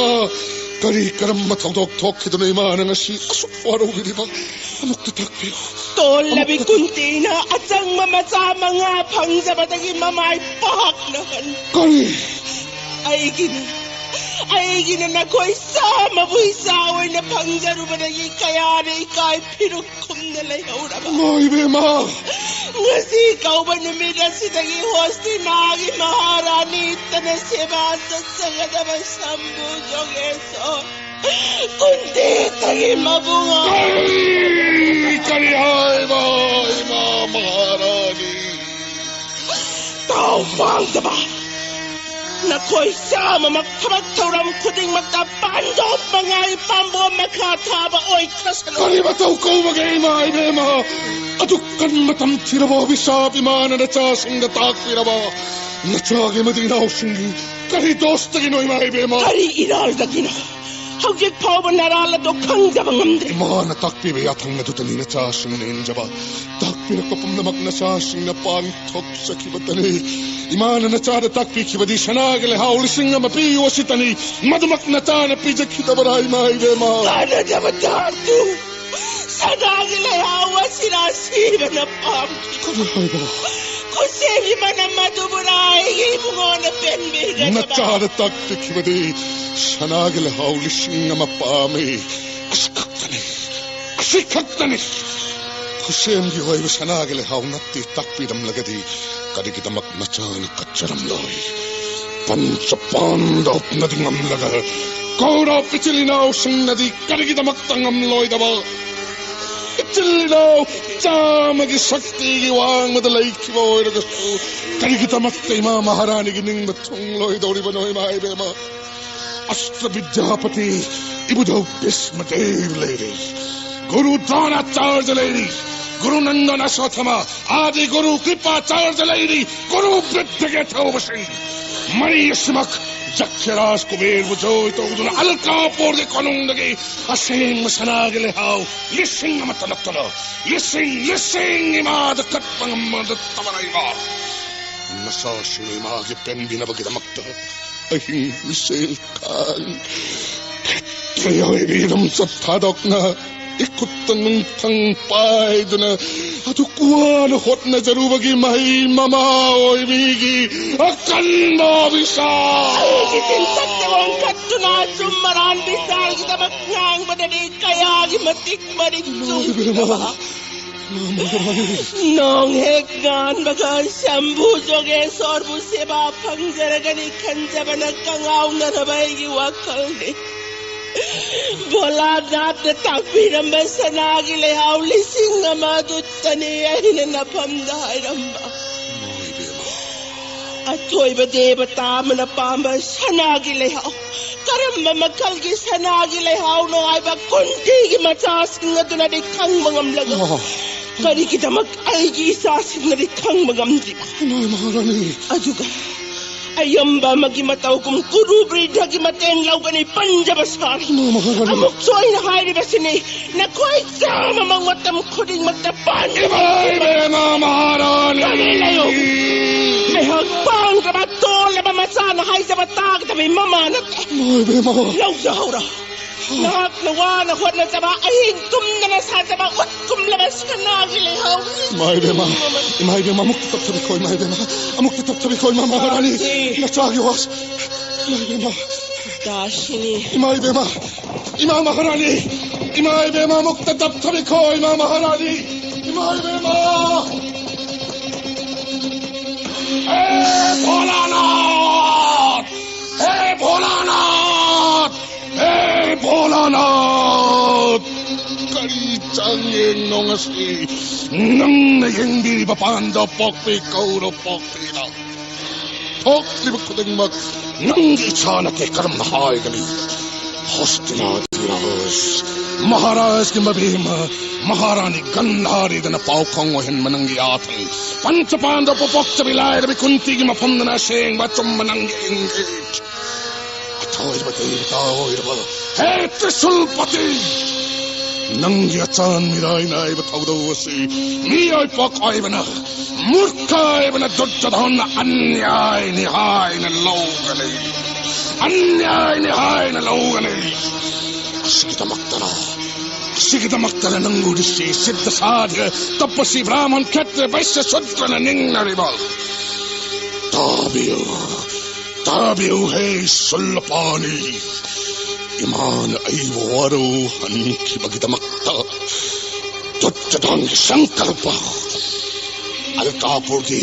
ꯀꯔꯤ ꯀꯔꯝꯕ ꯊꯧꯗꯣꯛ ꯊꯣꯛꯈꯤꯗꯨꯅ ꯏꯃꯥꯅ ꯉꯁꯤ ꯑꯁꯨꯛ ꯋꯥꯔꯧꯕꯤꯔꯤꯕ? ꯑꯃꯨꯛꯇ ꯇꯥꯛꯄꯤꯌꯨ꯫ ꯇꯣꯜꯂꯕꯤ ꯑꯃꯨꯛꯇ ꯀꯨꯟꯇꯤꯅ ꯑꯆꯪꯕ ꯃꯆꯥ ꯃꯉꯥ ꯐꯪꯖꯕꯗꯒꯤ ꯃꯃꯥꯏ ꯄꯥꯛꯅ ꯍꯟ ꯀꯔꯤ? ꯑꯩꯒꯤꯅ, ꯑꯩꯒꯤꯅ ꯅꯈꯣꯏ ꯆꯥꯝꯃꯕꯨ ꯏꯆꯥ ꯑꯣꯏꯅ ꯐꯪꯖꯔꯨꯕꯗꯒꯤ ꯀꯌꯥꯅ ꯏꯀꯥꯏ ꯐꯤꯔꯨꯛ ꯈꯨꯝꯅ ꯂꯩꯍꯧꯔꯕ꯫ ꯏꯃꯥ ꯏꯕꯦꯝꯃ! ꯉꯁꯤ ꯀꯧꯕ ꯅꯨꯃꯤꯠ ꯑꯁꯤꯗꯒꯤ ꯍꯣꯁꯇꯤꯅꯥꯒꯤ ꯃꯍꯥꯔꯥꯅꯤ ꯏꯠꯇꯅ ꯁꯦꯕꯥ ꯆꯠꯆꯒꯗꯕ ꯁꯝꯕꯨ ꯖꯣꯒꯦꯁꯣꯔ ꯀꯨꯟꯇꯤꯗꯒꯤ ꯃꯕꯨꯡ ꯀꯔꯤ? ꯀꯔꯤ ꯍꯥꯏꯕ? ꯏꯃꯥ ꯃꯍꯥꯔꯥꯅꯤ! ꯇꯥꯎ ꯄꯥꯡꯗꯕ! ꯅꯈꯣꯏ ꯆꯥꯝꯃꯃꯛ ꯊꯕꯛ ꯊꯧꯔꯝ ꯈꯨꯗꯤꯡꯃꯛꯇ ꯄꯥꯟꯗꯣꯞ ꯃꯉꯥꯒꯤ ꯄꯥꯝꯕꯣꯝ ꯃꯈꯥ ꯊꯥꯕ ꯑꯣꯏꯈ꯭ꯔꯁꯅꯨ꯫ ꯀꯔꯤ ꯃꯇꯧ ꯀꯧꯕꯒꯦ ꯏꯃꯥ ꯏꯕꯦꯝꯃ? ꯑꯗꯨꯛ ꯀꯟꯕ ꯇꯝꯊꯤꯔꯕ ꯑꯚꯤꯁꯥꯞ ꯏꯃꯥꯅ ꯅꯆꯥꯁꯤꯡꯗ ꯇꯥꯛꯄꯤꯔꯕ? ꯅꯆꯥꯒꯤ ꯑꯃꯗꯤ ꯏꯅꯥꯎꯁꯤꯡꯒꯤ ꯀꯔꯤ ꯗꯣꯁꯇꯒꯤꯅꯣ ꯏꯃꯥ ꯏꯕꯦꯝꯃ? ꯀꯔꯤ ꯏꯔꯥꯜꯗꯒꯤꯅꯣ? ꯍꯧꯖꯤꯛ ꯐꯥꯎꯕ ꯅꯔꯥꯜ ꯑꯗꯨ ꯈꯪꯖꯕ ꯉꯝꯗ꯭ꯔꯤ꯫ ꯏꯃꯥꯅ ꯇꯥꯛꯄꯤꯕ ꯌꯥꯊꯪ ꯑꯗꯨꯗꯅꯤ ꯅꯆꯥꯁꯤꯡꯅ ꯏꯟꯖꯕ꯫ ꯇꯥꯛꯄꯤꯔꯛꯄ ꯄꯨꯝꯅꯃꯛ ꯅꯆꯥꯁꯤꯡꯅ ꯄꯥꯡꯊꯣꯛꯆꯈꯤꯕꯇꯅꯤ꯫ ꯏꯃꯥꯅ ꯅꯆꯥꯗ ꯇꯥꯛꯄꯤꯈꯤꯕꯗꯤ ꯁꯅꯥꯒꯤ ꯂꯩꯍꯥꯎ ꯂꯤꯁꯤꯡ ꯑꯃ ꯄꯤꯌꯨ ꯑꯁꯤꯇꯅꯤ꯫ ꯃꯗꯨꯃꯛ ꯅꯆꯥꯅ ꯄꯤꯖꯈꯤꯗꯕꯔꯥ ꯏꯃꯥ ꯏꯕꯦꯝꯃ? ꯀꯥꯟꯅꯗꯕ ꯙꯥꯇꯨ! ꯁꯅꯥꯒꯤ ꯂꯩꯍꯥꯎ ꯑꯁꯤꯅ ꯑꯁꯤꯕꯅ ꯄꯥꯝꯈꯤ꯫ ꯀꯔꯤ ꯍꯥꯏꯕ? ꯈꯨꯠꯁꯦꯝꯒꯤ ꯃꯅꯝ ꯑꯗꯨꯕꯨꯔꯥ ꯑꯩꯒꯤ ꯏꯕꯨꯡꯉꯣꯅ ꯄꯦꯟꯕꯤꯒꯗꯕ? ꯅꯆꯥꯗ ꯇꯥꯛꯄꯤꯈꯤꯕꯗꯤ ꯁꯅꯥꯒꯤ ꯂꯩꯍꯥꯎ ꯂꯤꯁꯤꯡ ꯑꯃ ꯄꯥꯝꯃꯤ꯫ ꯑꯁꯤ ꯈꯛꯇꯅꯤ, ꯑꯁꯤ ꯈꯛꯇꯅꯤ꯫ ꯈꯨꯠꯁꯦꯝꯒꯤ ꯑꯣꯏꯕ ꯁꯅꯥꯒꯤ ꯂꯩꯍꯥꯎ ꯅꯠꯇꯦ ꯇꯥꯛꯄꯤꯔꯝꯂꯒꯗꯤ ꯀꯔꯤꯒꯤꯗꯃꯛ ꯅꯆꯥꯅ ꯀꯠꯆꯔꯝꯂꯣꯏ? ꯄꯟꯆ ꯄꯥꯟꯗꯕꯅꯗꯤ ꯉꯝꯂꯒ ꯀꯧꯔꯕ ꯏꯆꯤꯜ ꯏꯅꯥꯎꯁꯤꯡꯅꯗꯤ ꯀꯔꯤꯒꯤꯗꯃꯛꯇ ꯉꯝꯂꯣꯏꯗꯕ? ꯏꯆꯤꯜ ꯏꯅꯥꯎ ꯆꯥꯝꯃꯒꯤ ꯁꯛꯇꯤꯒꯤ ꯋꯥꯡꯃꯗ ꯂꯩꯈꯤꯕ ꯑꯣꯏꯔꯒꯁꯨ ꯀꯔꯤꯒꯤꯗꯃꯛꯇ ꯏꯃꯥ ꯃꯍꯥꯔꯥꯅꯤꯒꯤ ꯅꯤꯡꯕ ꯊꯨꯡꯂꯣꯏꯗꯧꯔꯤꯕꯅꯣ ꯏꯃꯥ ꯏꯕꯦꯝꯃ? ꯑꯁꯇ꯭ꯔ ꯕꯤꯗ꯭ꯌꯥꯄꯇꯤ ꯏꯕꯨꯙꯧ ꯚꯤꯁꯃꯗꯦꯕ ꯂꯩꯔꯤ, ꯒꯨꯔꯨ ꯗ꯭ꯔꯣణꯥꯆꯥꯔ꯭ꯌ ꯂꯩꯔꯤ, ꯒꯨꯔꯨ ꯅꯟꯗꯟ ꯑꯁ꯭ꯋꯠꯊꯥꯃ, ꯑꯥꯗꯤ ꯒꯨꯔꯨ ꯀ꯭ꯔꯤꯄꯥꯆꯥꯔ꯭ꯌ ꯂꯩꯔꯤ, ꯒꯨꯔꯨ ꯕꯨꯗ꯭ꯙꯒꯤ ꯑꯊꯧꯕꯁꯤꯡ ꯃꯔꯤ ꯑꯁꯤꯃꯛ ꯖꯛꯈ꯭ꯌꯔꯥꯖ ꯀꯨꯕꯦꯔꯕꯨ ꯖꯣꯏ ꯇꯧꯗꯨꯅ ꯑꯜꯀꯥꯄꯨꯔꯒꯤ ꯀꯣꯅꯨꯡꯗꯒꯤ ꯑꯁꯦꯡꯕ ꯁꯅꯥꯒꯤ ꯂꯩꯍꯥꯎ ꯂꯤꯁꯤꯡ ꯑꯃ ꯇꯂꯛꯇꯅ, ꯂꯤꯁꯤꯡ, ꯂꯤꯁꯤꯡ ꯏꯃꯥꯗ ꯀꯠꯄ ꯉꯝꯕꯗ ꯇꯃꯔꯩꯃ꯫ ꯅꯆꯥꯁꯤꯡ ꯏꯃꯥꯒꯤ ꯄꯦꯟꯕꯤꯅꯕꯒꯤꯗꯃꯛꯇ ꯑꯍꯤꯡ ꯃꯤꯁꯦꯜ ꯀꯥꯡ ꯈꯦꯇ꯭ꯔꯤ ꯑꯣꯏꯕꯤ ꯂꯝꯆꯠ ꯊꯥꯗꯣꯛꯅ ꯏꯈꯨꯠꯇ ꯅꯨꯡꯊꯪ ꯄꯥꯏꯗꯨꯅ ꯑꯗꯨꯛ ꯋꯥꯅ ꯍꯣꯠꯅꯖꯔꯨꯕꯒꯤ ꯃꯍꯩ ꯃꯃꯥ ꯑꯣꯏꯕꯤꯒꯤ ꯑꯀꯟꯕ ꯑꯕꯤꯁꯥ꯫ ꯑꯩꯒꯤ ꯆꯤꯟꯊꯛꯇ ꯑꯣꯟꯈꯠꯇꯨꯅ ꯑꯆꯨꯝ ꯑꯔꯥꯟ ꯕꯤꯆꯥꯔꯒꯤꯗꯃꯛ ꯉꯥꯡꯕꯗꯗꯤ ꯀꯌꯥꯒꯤ ꯃꯇꯤꯛ ꯃꯔꯤꯛ ꯆꯨꯝꯈ꯭ꯔꯕ꯫ ꯅꯣꯡ ꯍꯦꯛ ꯉꯥꯟꯕꯒ ꯁꯝꯚꯨ ꯖꯣꯒꯦꯁꯣꯔꯕꯨ ꯁꯦꯕꯥ ꯐꯪꯖꯔꯒꯅꯤ ꯈꯟꯖꯕꯅ ꯀꯉꯥꯎꯅꯔꯕ ꯑꯩꯒꯤ ꯋꯥꯈꯜꯅꯤ꯫ ꯚꯣꯂꯥꯅꯥꯊꯅ ꯇꯥꯛꯄꯤꯔꯝꯕ ꯁꯅꯥꯒꯤ ꯂꯩꯍꯥꯎ ꯂꯤꯁꯤꯡ ꯑꯃ ꯑꯗꯨꯇꯅꯤ ꯑꯩꯅ ꯅꯐꯝꯗ ꯍꯥꯏꯔꯝꯕ꯫ ꯑꯊꯣꯏꯕ ꯗꯦꯕꯇꯥ ꯑꯃꯅ ꯄꯥꯝꯕ ꯁꯅꯥꯒꯤ ꯂꯩꯍꯥꯎ꯫ ꯀꯔꯝꯕ ꯃꯈꯜꯒꯤ ꯁꯅꯥꯒꯤ ꯂꯩꯍꯥꯎꯅꯣ ꯍꯥꯏꯕ ꯀꯨꯟꯇꯤꯒꯤ ꯃꯆꯥꯁꯤꯡ ꯑꯗꯨꯅꯗꯤ ꯈꯪꯕ ꯉꯝꯂꯒ, ꯑꯣ꯫ ꯀꯔꯤꯒꯤꯗꯃꯛ ꯑꯩꯒꯤ ꯏꯆꯥꯁꯤꯡꯅꯗꯤ ꯈꯪꯕ ꯉꯝꯗ꯭ꯔꯤꯕ? ꯏꯃꯥ ꯃꯍꯥꯔꯥꯅꯤ꯫ ꯑꯗꯨꯒ ꯑꯌꯥꯝꯕ ꯑꯃꯒꯤ ꯃꯇꯧꯒꯨꯝ ꯀꯨꯔꯨ ꯕ꯭ꯔꯤꯗꯒꯤ ꯃꯇꯦꯡ ꯂꯧꯒꯅꯤ ꯄꯟꯖꯕ ꯁꯥꯔꯤ꯫ ꯏꯃꯥ ꯃꯍꯥꯔꯥꯅꯤ꯫ ꯑꯃꯨꯛꯁꯨ ꯑꯩꯅ ꯍꯥꯏꯔꯤꯕꯁꯤꯅꯤ, ꯅꯈꯣꯏ ꯆꯥꯝꯃꯃꯛ ꯃꯇꯝ ꯈꯨꯗꯤꯡꯃꯛꯇ ꯄꯥꯟ ꯏꯃꯥ ꯏꯕꯦꯝꯃ ꯃꯍꯥꯔꯥꯅꯤ꯫ ꯀꯔꯤ ꯂꯩꯌꯨ? ꯉꯥꯏꯍꯥꯛ ꯄꯥꯡꯗ꯭ꯔꯕ ꯇꯣꯜꯂꯕ ꯃꯆꯥꯅ ꯍꯥꯏꯖꯕ ꯇꯥꯒꯗꯕ ꯃꯃꯥ ꯅꯠꯇꯦ꯫ ꯏꯃꯥ ꯏꯕꯦꯝꯃ꯫ ꯂꯧꯖꯍꯧꯔꯣ꯫ ꯅꯍꯥꯛꯅ ꯋꯥꯅ ꯍꯣꯠꯅꯖꯕ, ꯑꯍꯤꯡ ꯇꯨꯝꯗꯅ ꯁꯥꯖꯕ, ꯎꯠ ꯀꯨꯝꯂꯕ ꯁꯅꯥꯒꯤ ꯂꯩꯍꯥꯎ꯫ ꯏꯃꯥ ꯏꯕꯦꯝꯃ, ꯏꯃꯥ ꯏꯕꯦꯝꯃ, ꯑꯃꯨꯛꯇ ꯇꯞꯊꯕꯤꯈꯣ, ꯏꯃꯥ ꯏꯕꯦꯝꯃ, ꯑꯃꯨꯛꯇ ꯇꯞꯊꯕꯤꯈꯣ, ꯏꯃꯥ ꯃꯍꯥꯔꯥꯅꯤ꯫ ꯗꯥꯁꯤ꯫ ꯅꯆꯥꯒꯤ ꯋꯥ, ꯏꯃꯥ ꯏꯕꯦꯝꯃ, ꯗꯥꯁꯤꯅꯤ꯫ ꯏꯃꯥ ꯏꯕꯦꯝꯃ, ꯏꯃꯥ ꯃꯍꯥꯔꯥꯅꯤ, ꯏꯃꯥ ꯏꯕꯦꯝꯃ, ꯑꯃꯨꯛꯇ ꯇꯞꯊꯕꯤꯈꯣ, ꯏꯃꯥ ꯃꯍꯥꯔꯥꯅꯤ, ꯏꯃꯥ ꯏꯕꯦꯝꯃ꯫ ꯍꯦ ꯚꯣꯂꯥꯅꯥꯊ! ꯍꯦ ꯚꯣꯂꯥꯅꯥꯊ! ꯍꯦ ꯚꯣꯂꯥꯅꯥꯊ! ꯀꯔꯤ ꯆꯥꯡꯌꯦꯡꯅꯣ ꯉꯁꯤ? ꯅꯪꯅ ꯌꯦꯡꯕꯤꯔꯤꯕ ꯄꯥꯟꯗ ꯄꯣꯛꯄꯤ ꯀꯧꯔꯣ ꯄꯣꯛꯄꯤꯅ꯫ ꯊꯣꯛꯂꯤꯕ ꯈꯨꯗꯤꯡꯃꯛ ꯅꯪꯒꯤ ꯏꯆꯥ ꯅꯠꯇꯦ ꯀꯔꯝꯅ ꯍꯥꯏꯒꯅꯤ? ꯍꯣꯁꯇꯤꯅꯥꯗꯤ ꯔꯥꯖ, ꯃꯍꯥꯔꯥꯖꯀꯤ ꯃꯕꯦꯝꯃ, ꯃꯍꯥꯔꯥꯅꯤ ꯒꯟꯙꯥꯔꯤꯗꯅ ꯄꯥꯎꯈꯣꯡ ꯑꯣꯏꯍꯟꯕ ꯅꯪꯒꯤ ꯌꯥꯊꯪ, ꯄꯟꯆ ꯄꯥꯟꯗꯕ ꯄꯣꯛꯆꯕꯤ ꯂꯥꯏꯔꯕꯤ ꯀꯨꯟꯇꯤꯒꯤ ꯃꯐꯝꯗꯅ ꯑꯁꯦꯡꯕ ꯑꯆꯨꯝꯕ ꯅꯪꯒꯤ ꯏꯪꯒꯤꯠ꯫ ꯑꯣꯏꯔꯕ ꯗꯦꯕꯇꯥ ꯑꯣꯏꯔꯕ ꯍꯦ ꯇ꯭ꯔꯤꯁꯨꯜꯄꯇꯤ, ꯅꯪꯒꯤ ꯑꯆꯥꯟ ꯃꯤꯔꯥꯏ ꯅꯥꯏꯕ ꯊꯧꯗꯧ ꯑꯁꯤ ꯃꯤꯑꯣꯏ ꯄꯣꯛ ꯑꯣꯏꯕꯅ, ꯃꯨꯔꯈ ꯑꯣꯏꯕꯅ ꯗꯨꯔꯖꯣꯙꯟꯅ ꯑꯟꯌꯥꯏꯅꯤ ꯍꯥꯏꯅ ꯂꯧꯒꯅꯤ, ꯑꯟꯌꯥꯏꯅꯤ ꯍꯥꯏꯅ ꯂꯧꯒꯅꯤ꯫ ꯑꯁꯤꯒꯤꯗꯃꯛꯇꯔ, ꯑꯁꯤꯒꯤꯗꯃꯛꯇꯔ ꯅꯪꯕꯨ ꯔꯤꯁꯤ, ꯁꯤꯗ, ꯁꯥꯙ꯭ꯌ, ꯇꯄꯁꯤ, ꯕ꯭ꯔꯥꯍꯃꯟ, ꯈꯦꯇ꯭ꯔ, ꯕꯩꯁ꯭ꯌ, ꯁꯨꯗ꯭ꯔꯅ ꯅꯤꯡꯅꯔꯤꯕ? ꯇꯥꯕꯤꯌꯨ, ꯇꯥꯕꯤꯌꯨ ꯍꯦ ꯁꯨꯜꯂꯄꯥꯅꯤ, ꯏꯃꯥꯅ ꯑꯩꯕꯨ ꯋꯥꯔꯧꯍꯟꯈꯤꯕꯒꯤꯗꯃꯛꯇ ꯗꯨꯠꯇꯗꯥꯟꯒꯤ ꯁꯪꯀꯜꯄ, ꯑꯜꯀꯥꯄꯨꯔꯒꯤ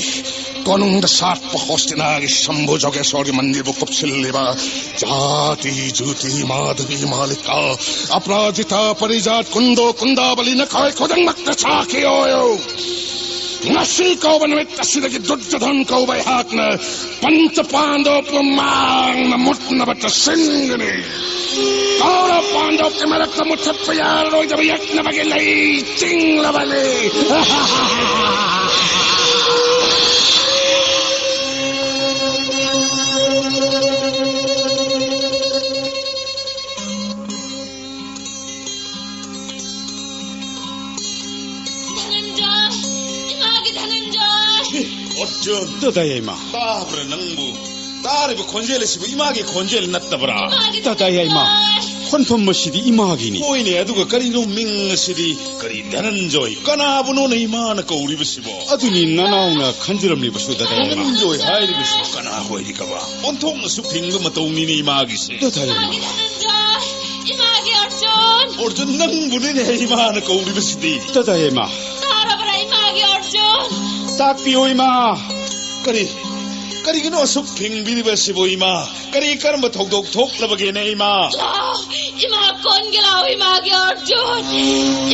ꯀꯣꯅꯨꯡꯗ ꯁꯥꯠꯄ ꯍꯣꯁꯇꯤꯅꯥꯒꯤ ꯁꯝꯚꯨ ꯖꯣꯒꯦꯁꯣꯔꯒꯤ ꯃꯟꯗꯤꯔꯕꯨ ꯀꯨꯞꯁꯤꯜꯂꯤꯕ ꯖꯥꯇꯤ, ꯖꯨꯇꯤ, ꯃꯥꯙꯕꯤ, ꯃꯥꯂꯤꯀꯥ, ꯑꯄꯔꯥꯖꯤꯇꯥ, ꯄꯔꯤꯖꯥꯠ, ꯀꯨꯟꯗꯣ, ꯀꯨꯟꯗꯥꯕꯂꯤ, ꯅꯈꯣꯏ ꯈꯨꯗꯤꯡꯃꯛꯇ ꯁꯥꯈꯤ ꯑꯣꯏꯌꯨ꯫ ꯉꯁꯤ ꯀꯧꯕ ꯅꯨꯃꯤꯠ ꯑꯁꯤꯗꯒꯤ ꯗꯨꯔꯖꯣꯙꯟ ꯀꯧꯕ ꯑꯩꯍꯥꯛꯅ ꯄꯟꯆ ꯄꯥꯟꯗꯕ ꯃꯥꯡꯅ ꯃꯨꯠꯅꯕ ꯆꯠꯁꯤꯟꯒꯅꯤ꯫ ꯀꯧꯔꯕ ꯄꯥꯟꯗꯕꯀꯤ ꯃꯔꯛꯇ ꯃꯨꯠꯊꯠꯄ ꯌꯥꯔꯔꯣꯏꯗꯕ ꯌꯦꯛꯅꯕꯒꯤ ꯂꯩ ꯆꯤꯡꯂꯕꯅꯤ꯫ ꯙꯅꯟꯖꯣꯏ! ꯏꯃꯥꯒꯤ ꯙꯅꯟꯖꯣꯏ! ꯑꯔꯖꯨꯟ! ꯇꯥꯗꯥ ꯌꯥꯏꯃ꯫ ꯇꯥꯕ꯭ꯔꯥ ꯅꯪꯕꯨ? ꯇꯥꯔꯤꯕ ꯈꯣꯟꯖꯦꯜ ꯑꯁꯤꯕꯨ ꯏꯃꯥꯒꯤ ꯈꯣꯟꯖꯦꯜ ꯅꯠꯇꯕ꯭ꯔꯥ? ꯏꯃꯥꯒꯤ ꯇꯥꯗꯥ ꯌꯥꯏꯃ꯫ ꯙꯅꯟꯖꯣꯏ! ꯍꯣꯟꯐꯝ ꯑꯁꯤꯗꯤ ꯏꯃꯥꯒꯤꯅꯤ꯫ ꯍꯣꯏꯅꯦ, ꯑꯗꯨꯒ ꯀꯔꯤꯅꯣ ꯃꯤꯡ ꯑꯁꯤꯗꯤ? ꯀꯔꯤ ꯙꯅꯟꯖꯣꯏ? ꯀꯅꯥꯕꯨꯅꯣꯅꯦ ꯏꯃꯥꯅ ꯀꯧꯔꯤꯕꯁꯤꯕꯣ? ꯑꯗꯨꯅꯤ ꯅꯅꯥꯎꯅ ꯈꯟꯖꯔꯝꯂꯤꯕꯁꯨ ꯇꯥꯗꯥ ꯌꯥꯏꯃ꯫ ꯙꯅꯟꯖꯣꯏ ꯍꯥꯏꯔꯤꯕꯁꯤꯕꯨ ꯀꯅꯥ ꯑꯣꯏꯔꯤꯒꯕ? ꯑꯣꯟꯊꯣꯛꯅꯁꯨ ꯐꯤꯡꯕ ꯃꯇꯧꯅꯤꯅꯦ ꯏꯃꯥꯒꯤꯁꯦ꯫ ꯇꯥꯗꯥ ꯌꯥꯏꯃ꯫ ꯏꯃꯥꯒꯤ ꯙꯅꯟꯖꯣꯏ! ꯏꯃꯥꯒꯤ ꯑꯔꯖꯨꯟ! ꯑꯔꯖꯨꯟ, ꯅꯪꯕꯨꯅꯤꯅꯦ ꯏꯃꯥꯅ ꯀꯧꯔꯤꯕꯁꯤꯗꯤ꯫ ꯇꯥꯗꯥ ꯌꯥꯏꯃ꯫ ꯇꯥꯔꯕ꯭ꯔꯥ ꯏꯃꯥꯒꯤ ꯑꯔꯖꯨꯟ? ꯇꯥꯛꯄꯤꯌꯨ ꯏꯃꯥ꯫ ꯀꯔꯤ? ꯀꯔꯤꯒꯤꯅꯣ ꯑꯁꯨꯛ ꯐꯤꯡꯕꯤꯔꯤꯕꯁꯤꯕꯨ ꯏꯃꯥ? ꯀꯔꯤ ꯀꯔꯝꯕ ꯊꯧꯗꯣꯛ ꯊꯣꯛꯂꯕꯒꯦꯅꯦ ꯏꯃꯥ? ꯂꯥꯎ, ꯏꯃꯥ ꯀꯣꯟꯒꯦ ꯂꯥꯎ, ꯏꯃꯥꯒꯤ ꯑꯔꯖꯨꯟ꯫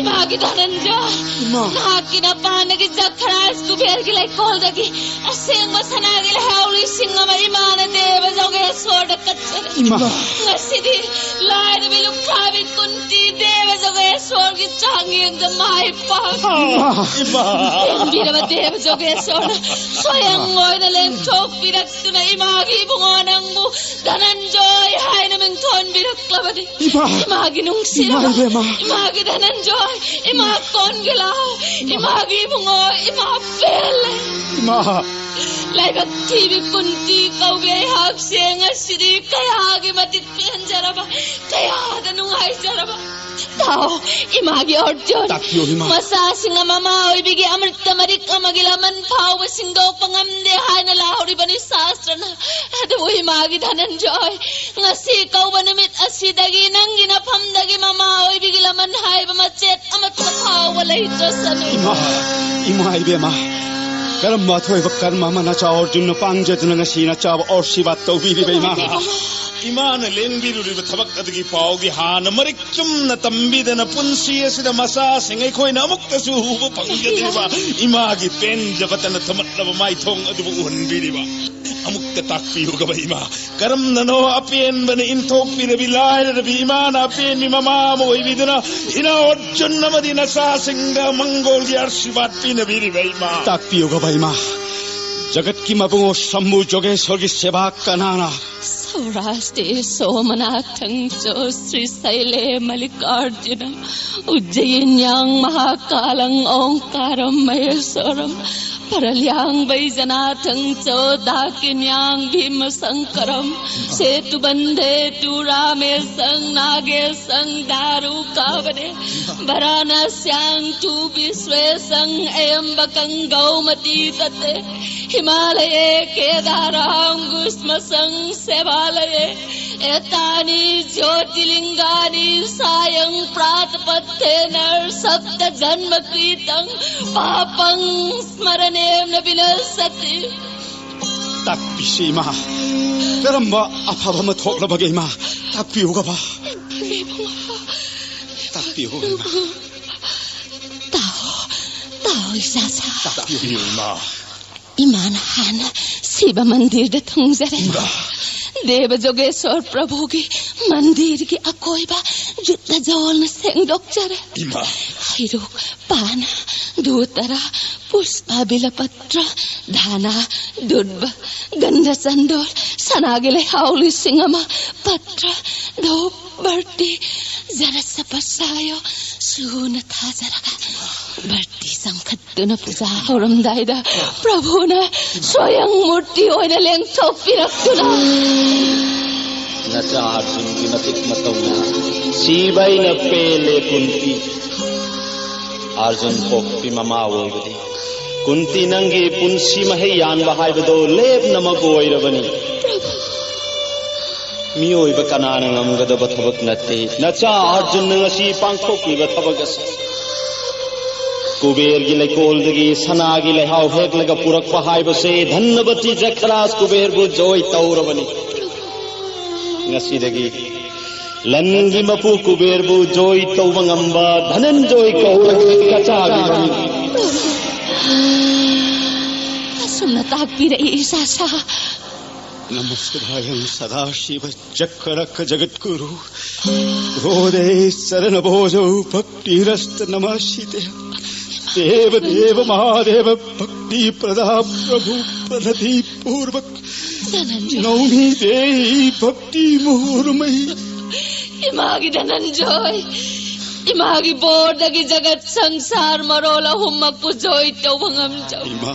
ꯏꯃꯥꯒꯤ ꯙꯅꯟꯖꯣꯏ, ꯏꯃꯥ꯫ ꯅꯍꯥꯛꯀꯤ ꯅꯄꯥꯟꯗꯒꯤ ꯖꯈꯔꯥꯖ ꯀꯨꯕꯦꯔꯒꯤ ꯂꯩꯀꯣꯜꯗꯒꯤ ꯑꯁꯦꯡꯕ ꯁꯅꯥꯒꯤ ꯂꯩꯍꯥꯎ ꯂꯤꯁꯤꯡ ꯑꯃ ꯏꯃꯥꯅ ꯗꯦꯕ ꯖꯧꯒꯦꯁꯣꯔꯗ ꯀꯠꯆꯔꯤ꯫ ꯏꯃꯥ꯫ ꯉꯁꯤꯗꯤ ꯂꯥꯏꯔꯕꯤ ꯂꯨꯈ꯭ꯔꯥꯕꯤ ꯀꯨꯟꯇꯤ ꯗꯦꯕ ꯖꯧꯒꯦꯁꯣꯔꯒꯤ ꯆꯥꯡꯌꯦꯡꯗ ꯃꯥꯏ ꯄꯥꯛ ꯏꯃꯥ꯫ ꯄꯦꯟꯕꯤꯔꯕ ꯗꯦꯕ ꯖꯧꯒꯦꯁꯣꯔꯅ ꯁ꯭ꯋꯌꯪ ꯑꯣꯏꯅ ꯂꯦꯡꯊꯣꯛꯄꯤꯔꯛꯇꯨꯅ ꯏꯃꯥꯒꯤ ꯏꯕꯨꯡꯉꯣ ꯅꯪꯕꯨ ꯙꯅꯟꯖꯣꯏ ꯍꯥꯏꯅ ꯃꯤꯡꯊꯣꯟꯕꯤꯔꯛꯂꯕꯅꯤ꯫ ꯏꯃꯥ! ꯏꯃꯥꯒꯤ ꯅꯨꯡꯁꯤꯔꯕ, ꯏꯃꯥ ꯏꯕꯦꯝꯃ! ꯏꯃꯥꯒꯤ ꯙꯅꯟꯖꯣꯏ, ꯏꯃꯥ ꯀꯣꯟꯒꯦ ꯂꯥꯎ, ꯏꯃꯥꯒꯤ ꯏꯕꯨꯡꯉꯣ, ꯏꯃꯥ ꯄꯦꯜꯂꯦ꯫ ꯏꯃꯥ! ꯂꯥꯏꯕꯛ ꯊꯤꯕꯤ ꯀꯨꯟꯇꯤ ꯀꯧꯕꯤ ꯑꯩꯍꯥꯛꯁꯦ ꯉꯁꯤꯗꯤ ꯀꯌꯥꯒꯤ ꯃꯇꯤꯛ ꯄꯦꯟꯖꯔꯕ, ꯀꯌꯥꯗ ꯅꯨꯡꯉꯥꯏꯖꯔꯕ꯫ ꯇꯥꯎ, ꯏꯃꯥꯒꯤ ꯑꯣꯔꯖꯨꯟ꯫ ꯇꯥꯛꯄꯤꯌꯨ, ꯏꯃꯥ꯫ ꯃꯆꯥꯁꯤꯡ ꯑꯃ ꯃꯃꯥ ꯑꯣꯏꯕꯤꯒꯤ ꯑꯃ꯭ꯔꯤꯇ ꯃꯔꯤꯛ ꯑꯃꯒꯤ ꯂꯃꯟ ꯐꯥꯎꯕ ꯁꯤꯡꯗꯣꯛꯄ ꯉꯝꯗꯦ ꯍꯥꯏꯅ ꯂꯥꯎꯔꯤꯕꯅꯤ ꯁꯥꯁꯇ꯭ꯔꯅ꯫ ꯑꯗꯨꯕꯨ ꯏꯃꯥꯒꯤ ꯙꯅꯟꯖꯣꯏ, ꯉꯁꯤ ꯀꯧꯕ ꯅꯨꯃꯤꯠ ꯑꯁꯤꯗꯒꯤ ꯅꯪꯒꯤ ꯅꯐꯝꯗꯒꯤ ꯃꯃꯥ ꯑꯣꯏꯕꯤꯒꯤ ꯂꯃꯟ ꯍꯥꯏꯕ ꯃꯆꯦꯠ ꯑꯃꯠꯇ ꯐꯥꯎꯕ ꯂꯩꯇ꯭ꯔꯁꯅꯨ꯫ ꯏꯃꯥ! ꯏꯃꯥ ꯏꯕꯦꯝꯃ! ꯀꯔꯝꯕ ꯑꯊꯣꯏꯕ ꯀꯔꯃ ꯑꯃ ꯅꯆꯥ ꯑꯣꯔꯖꯨꯟꯅ ꯄꯥꯡꯖꯗꯨꯅ ꯉꯁꯤ ꯅꯆꯥꯕꯨ ꯑꯣꯔꯁꯤꯕꯥꯗ ꯇꯧꯕꯤꯔꯤꯕ ꯏꯃꯥ? ꯏꯃꯥꯅ ꯂꯦꯡꯕꯤꯔꯨꯔꯤꯕ ꯊꯕꯛ ꯑꯗꯨꯒꯤ ꯄꯥꯎꯗꯤ ꯍꯥꯟꯅ ꯃꯔꯤꯛ ꯆꯨꯝꯅ ꯇꯝꯕꯤꯗꯅ ꯄꯨꯟꯁꯤ ꯑꯁꯤꯗ ꯃꯆꯥꯁꯤꯡ ꯑꯩꯈꯣꯏꯅ ꯑꯃꯨꯛꯇꯁꯨ ꯎꯕ ꯐꯪꯖꯗ꯭ꯔꯤꯕ ꯏꯃꯥꯒꯤ ꯄꯦꯟꯖꯕꯇꯅ ꯊꯨꯝꯃꯠꯂꯕ ꯃꯥꯏꯊꯣꯡ ꯑꯗꯨꯕꯨ ꯎꯍꯟꯕꯤꯔꯤꯕ꯫ ꯑꯃꯨꯛꯇ ꯇꯥꯛꯄꯤꯌꯨꯒꯕ ꯏꯃꯥ, ꯀꯔꯝꯅꯅꯣ ꯑꯄꯦꯟꯕꯅ ꯏꯟꯊꯣꯛꯄꯤꯔꯕꯤ ꯂꯥꯏꯔꯔꯕꯤ ꯏꯃꯥꯅ ꯑꯄꯦꯟꯕꯤ ꯃꯃꯥ ꯑꯃ ꯑꯣꯏꯕꯤꯗꯨꯅ ꯏꯅꯥ ꯑꯣꯔꯖꯨꯟ ꯑꯃꯗꯤ ꯅꯆꯥꯁꯤꯡꯗ ꯃꯪꯒꯣꯜꯒꯤ ꯑꯥꯔꯁꯤꯕꯥꯗ ꯄꯤꯅꯕꯤꯔꯤꯕ ꯏꯃꯥ? ꯇꯥꯛꯄꯤꯌꯨꯒꯕ ꯏꯃꯥ, ꯖꯒꯠꯀꯤ ꯃꯕꯨꯡꯉꯣ ꯁꯝꯕꯨ ꯖꯣꯒꯦꯁꯣꯔꯒꯤ ꯁꯦꯕꯥ ꯀꯅꯥꯅ? ꯁꯧꯔꯥꯁꯇꯦ ꯁꯣꯃꯅꯥꯊꯪ ꯆꯣ ꯁ꯭ꯔꯤꯁꯩꯂꯦ ꯃꯜꯂꯤꯀꯥꯔꯖꯨꯅ ꯎꯖ꯭ꯖꯌꯤꯟꯌꯥꯡ ꯃꯍꯥꯀꯥꯂꯪ ꯑꯣꯡꯀꯥꯔꯝ ꯃꯍꯦꯁꯣꯔꯝ ꯄꯔꯂ꯭ꯌꯥꯡ ꯕꯩꯖꯅꯥꯊꯪ ꯆꯣ ꯗꯥꯀꯤꯟꯌꯥꯡ ꯚꯤꯃꯁꯪꯀꯔꯝ ꯁꯦꯇꯨꯕꯟꯙꯦ ꯇꯨ ꯔꯥꯃꯦꯁꯪ ꯅꯥꯒꯦꯁꯪ ꯗꯥꯔꯨꯀꯥꯕꯅꯦ ꯚꯔꯥꯅꯥꯁ꯭ꯌꯥꯡ ꯇꯨ ꯕꯤꯁ꯭ꯋꯦꯁꯪ ꯑꯦꯝꯕꯀꯪ ꯒꯧꯃꯇꯤ ꯇꯠꯇꯦ ꯍꯤꯃꯥꯂꯌꯦ ꯀꯦꯗꯥꯔꯥꯡ ꯒꯨꯁꯃꯁꯪ ꯁꯦꯕꯥꯂꯌꯦ एतानि ज्योतिर्लिङ्गानि सायं प्रातपत्थेन सप्तजन्मकृतं पापं स्मरणेन विनश्यति। ꯇꯥꯛꯄꯤꯁꯤ ꯏꯃꯥ, ꯀꯔꯝꯕ ꯑꯐꯕ ꯑꯃ ꯊꯣꯛꯂꯕꯒꯦ ꯏꯃꯥ? ꯇꯥꯛꯄꯤꯌꯨꯒꯕ꯫ ꯇꯥꯛꯄꯤꯌꯨ ꯏꯃꯥ꯫ ꯑꯥꯎ, ꯏꯆꯥꯁꯥ꯫ ꯏꯃꯥ꯫ ꯏꯃꯥꯅ ꯍꯥꯟꯅ ꯁꯤꯕ ꯃꯟꯗꯤꯔꯗ ꯊꯨꯡꯖꯔꯦ꯫ ꯏꯃꯥ꯫ ꯗꯦꯕ ꯖꯣꯒꯦꯁꯣꯔ ꯄ꯭ꯔꯚꯨꯒꯤ ꯃꯟꯗꯤꯔꯒꯤ ꯑꯀꯣꯏꯕ ꯖꯨꯠꯇ ꯖꯣꯜꯅ ꯁꯦꯡꯗꯣꯛꯆꯔꯦ꯫ ꯏꯃꯥ꯫ ꯍꯩꯔꯨꯛ, ꯄꯥꯅ, ꯙꯨꯇꯔꯥ, ꯄꯨꯁꯄꯥ, ꯕꯤꯂꯄꯇ꯭ꯔ, ꯙꯥꯅꯥ, ꯗꯨꯔꯕ, ꯒꯟꯙ ꯆꯟꯗꯣꯜ, ꯁꯅꯥꯒꯤ ꯂꯩꯍꯥꯎ ꯂꯤꯁꯤꯡ ꯑꯃ, ꯄꯇ꯭ꯔ, ꯙꯨꯞ, ꯕꯔꯇꯤ, ꯖꯔꯁ ꯄꯁꯥꯌꯣ ꯁꯨꯅ ꯊꯥꯖꯔꯒ ꯕꯔꯇꯤ ꯆꯪꯈꯠꯇꯨꯅ ꯄꯨꯖꯥ ꯍꯧꯔꯝꯗꯥꯏꯗ ꯄ꯭ꯔꯚꯨꯅ ꯁ꯭ꯋꯌꯪ ꯃꯨꯔꯇꯤ ꯑꯣꯏꯅ ꯂꯦꯡꯊꯣꯛꯄꯤꯔꯛꯇꯨꯅ ꯅꯆꯥ ꯑꯥꯔꯖꯨꯟꯒꯤ ꯃꯇꯤꯛ ꯃꯇꯧꯅ ꯁꯤꯕ ꯑꯩꯅ ꯄꯦꯜꯂꯦ ꯀꯨꯟꯇꯤ꯫ ꯑꯥꯔꯖꯨꯟ ꯄꯣꯛꯄꯤ ꯃꯃꯥ ꯑꯣꯏꯕꯗꯤ ꯀꯨꯟꯇꯤ ꯅꯪꯒꯤ ꯄꯨꯟꯁꯤ ꯃꯍꯩ ꯌꯥꯟꯕ ꯍꯥꯏꯕꯗꯣ ꯂꯦꯞꯅꯃꯛ ꯑꯣꯏꯔꯕꯅꯤ꯫ ꯃꯤꯑꯣꯏꯕ ꯀꯅꯥꯅ ꯉꯝꯒꯗꯕ ꯊꯕꯛ ꯅꯠꯇꯦ ꯅꯆꯥ ꯑꯥꯔꯖꯨꯟꯅ ꯉꯁꯤ ꯄꯥꯡꯊꯣꯛꯂꯤꯕ ꯊꯕꯛ ꯑꯁꯤ꯫ ꯀꯨꯕꯦꯔꯒꯤ ꯂꯩꯀꯣꯜꯗꯒꯤ ꯁꯅꯥꯒꯤ ꯂꯩꯍꯥꯎ ꯍꯦꯛꯂꯒ ꯄꯨꯔꯛꯄ ꯍꯥꯏꯕꯁꯦ ꯙꯟꯅꯕꯇꯤ ꯖꯈꯔꯥꯖ ꯀꯨꯕꯦꯔꯕꯨ ꯖꯣꯏ ꯇꯧꯔꯕꯅꯤ꯫ ꯉꯁꯤꯗꯒꯤ ꯂꯟꯒꯤ ꯃꯄꯨ ꯀꯨꯕꯦꯔꯕꯨ ꯖꯣꯏ ꯇꯧꯕ ꯉꯝꯕ ꯙꯅꯟꯖꯣꯏ ꯀꯧꯔꯒꯦ ꯅꯆꯥꯒꯤ ꯃꯃꯤꯡ꯫ ꯑꯁꯨꯝꯅ ꯇꯥꯛꯄꯤꯔꯛꯏ ꯏꯆꯥꯁꯥ꯫ नमस्तुभ्यं सदाशिव चक्ररक्षजगद्गुरु। हृदये चरणभोजौ भक्तिरस्तनमाशिते। देव देव महादेव भक्तिप्रदा प्रभु प्रणतिपूर्वक नौमि देहि भक्तिमुहुर्मयि। ꯏꯃꯥꯒꯤ ꯙꯅꯟꯖꯣꯏ, ꯏꯃꯥꯒꯤ ꯕꯣꯔꯗꯒꯤ ꯖꯒꯠ ꯁꯪꯁꯥꯔ ꯃꯔꯣꯜ ꯑꯍꯨꯝꯃꯛꯄꯨ ꯖꯣꯏ ꯇꯧꯕ ꯉꯝꯖꯧ꯫ ꯏꯃꯥ꯫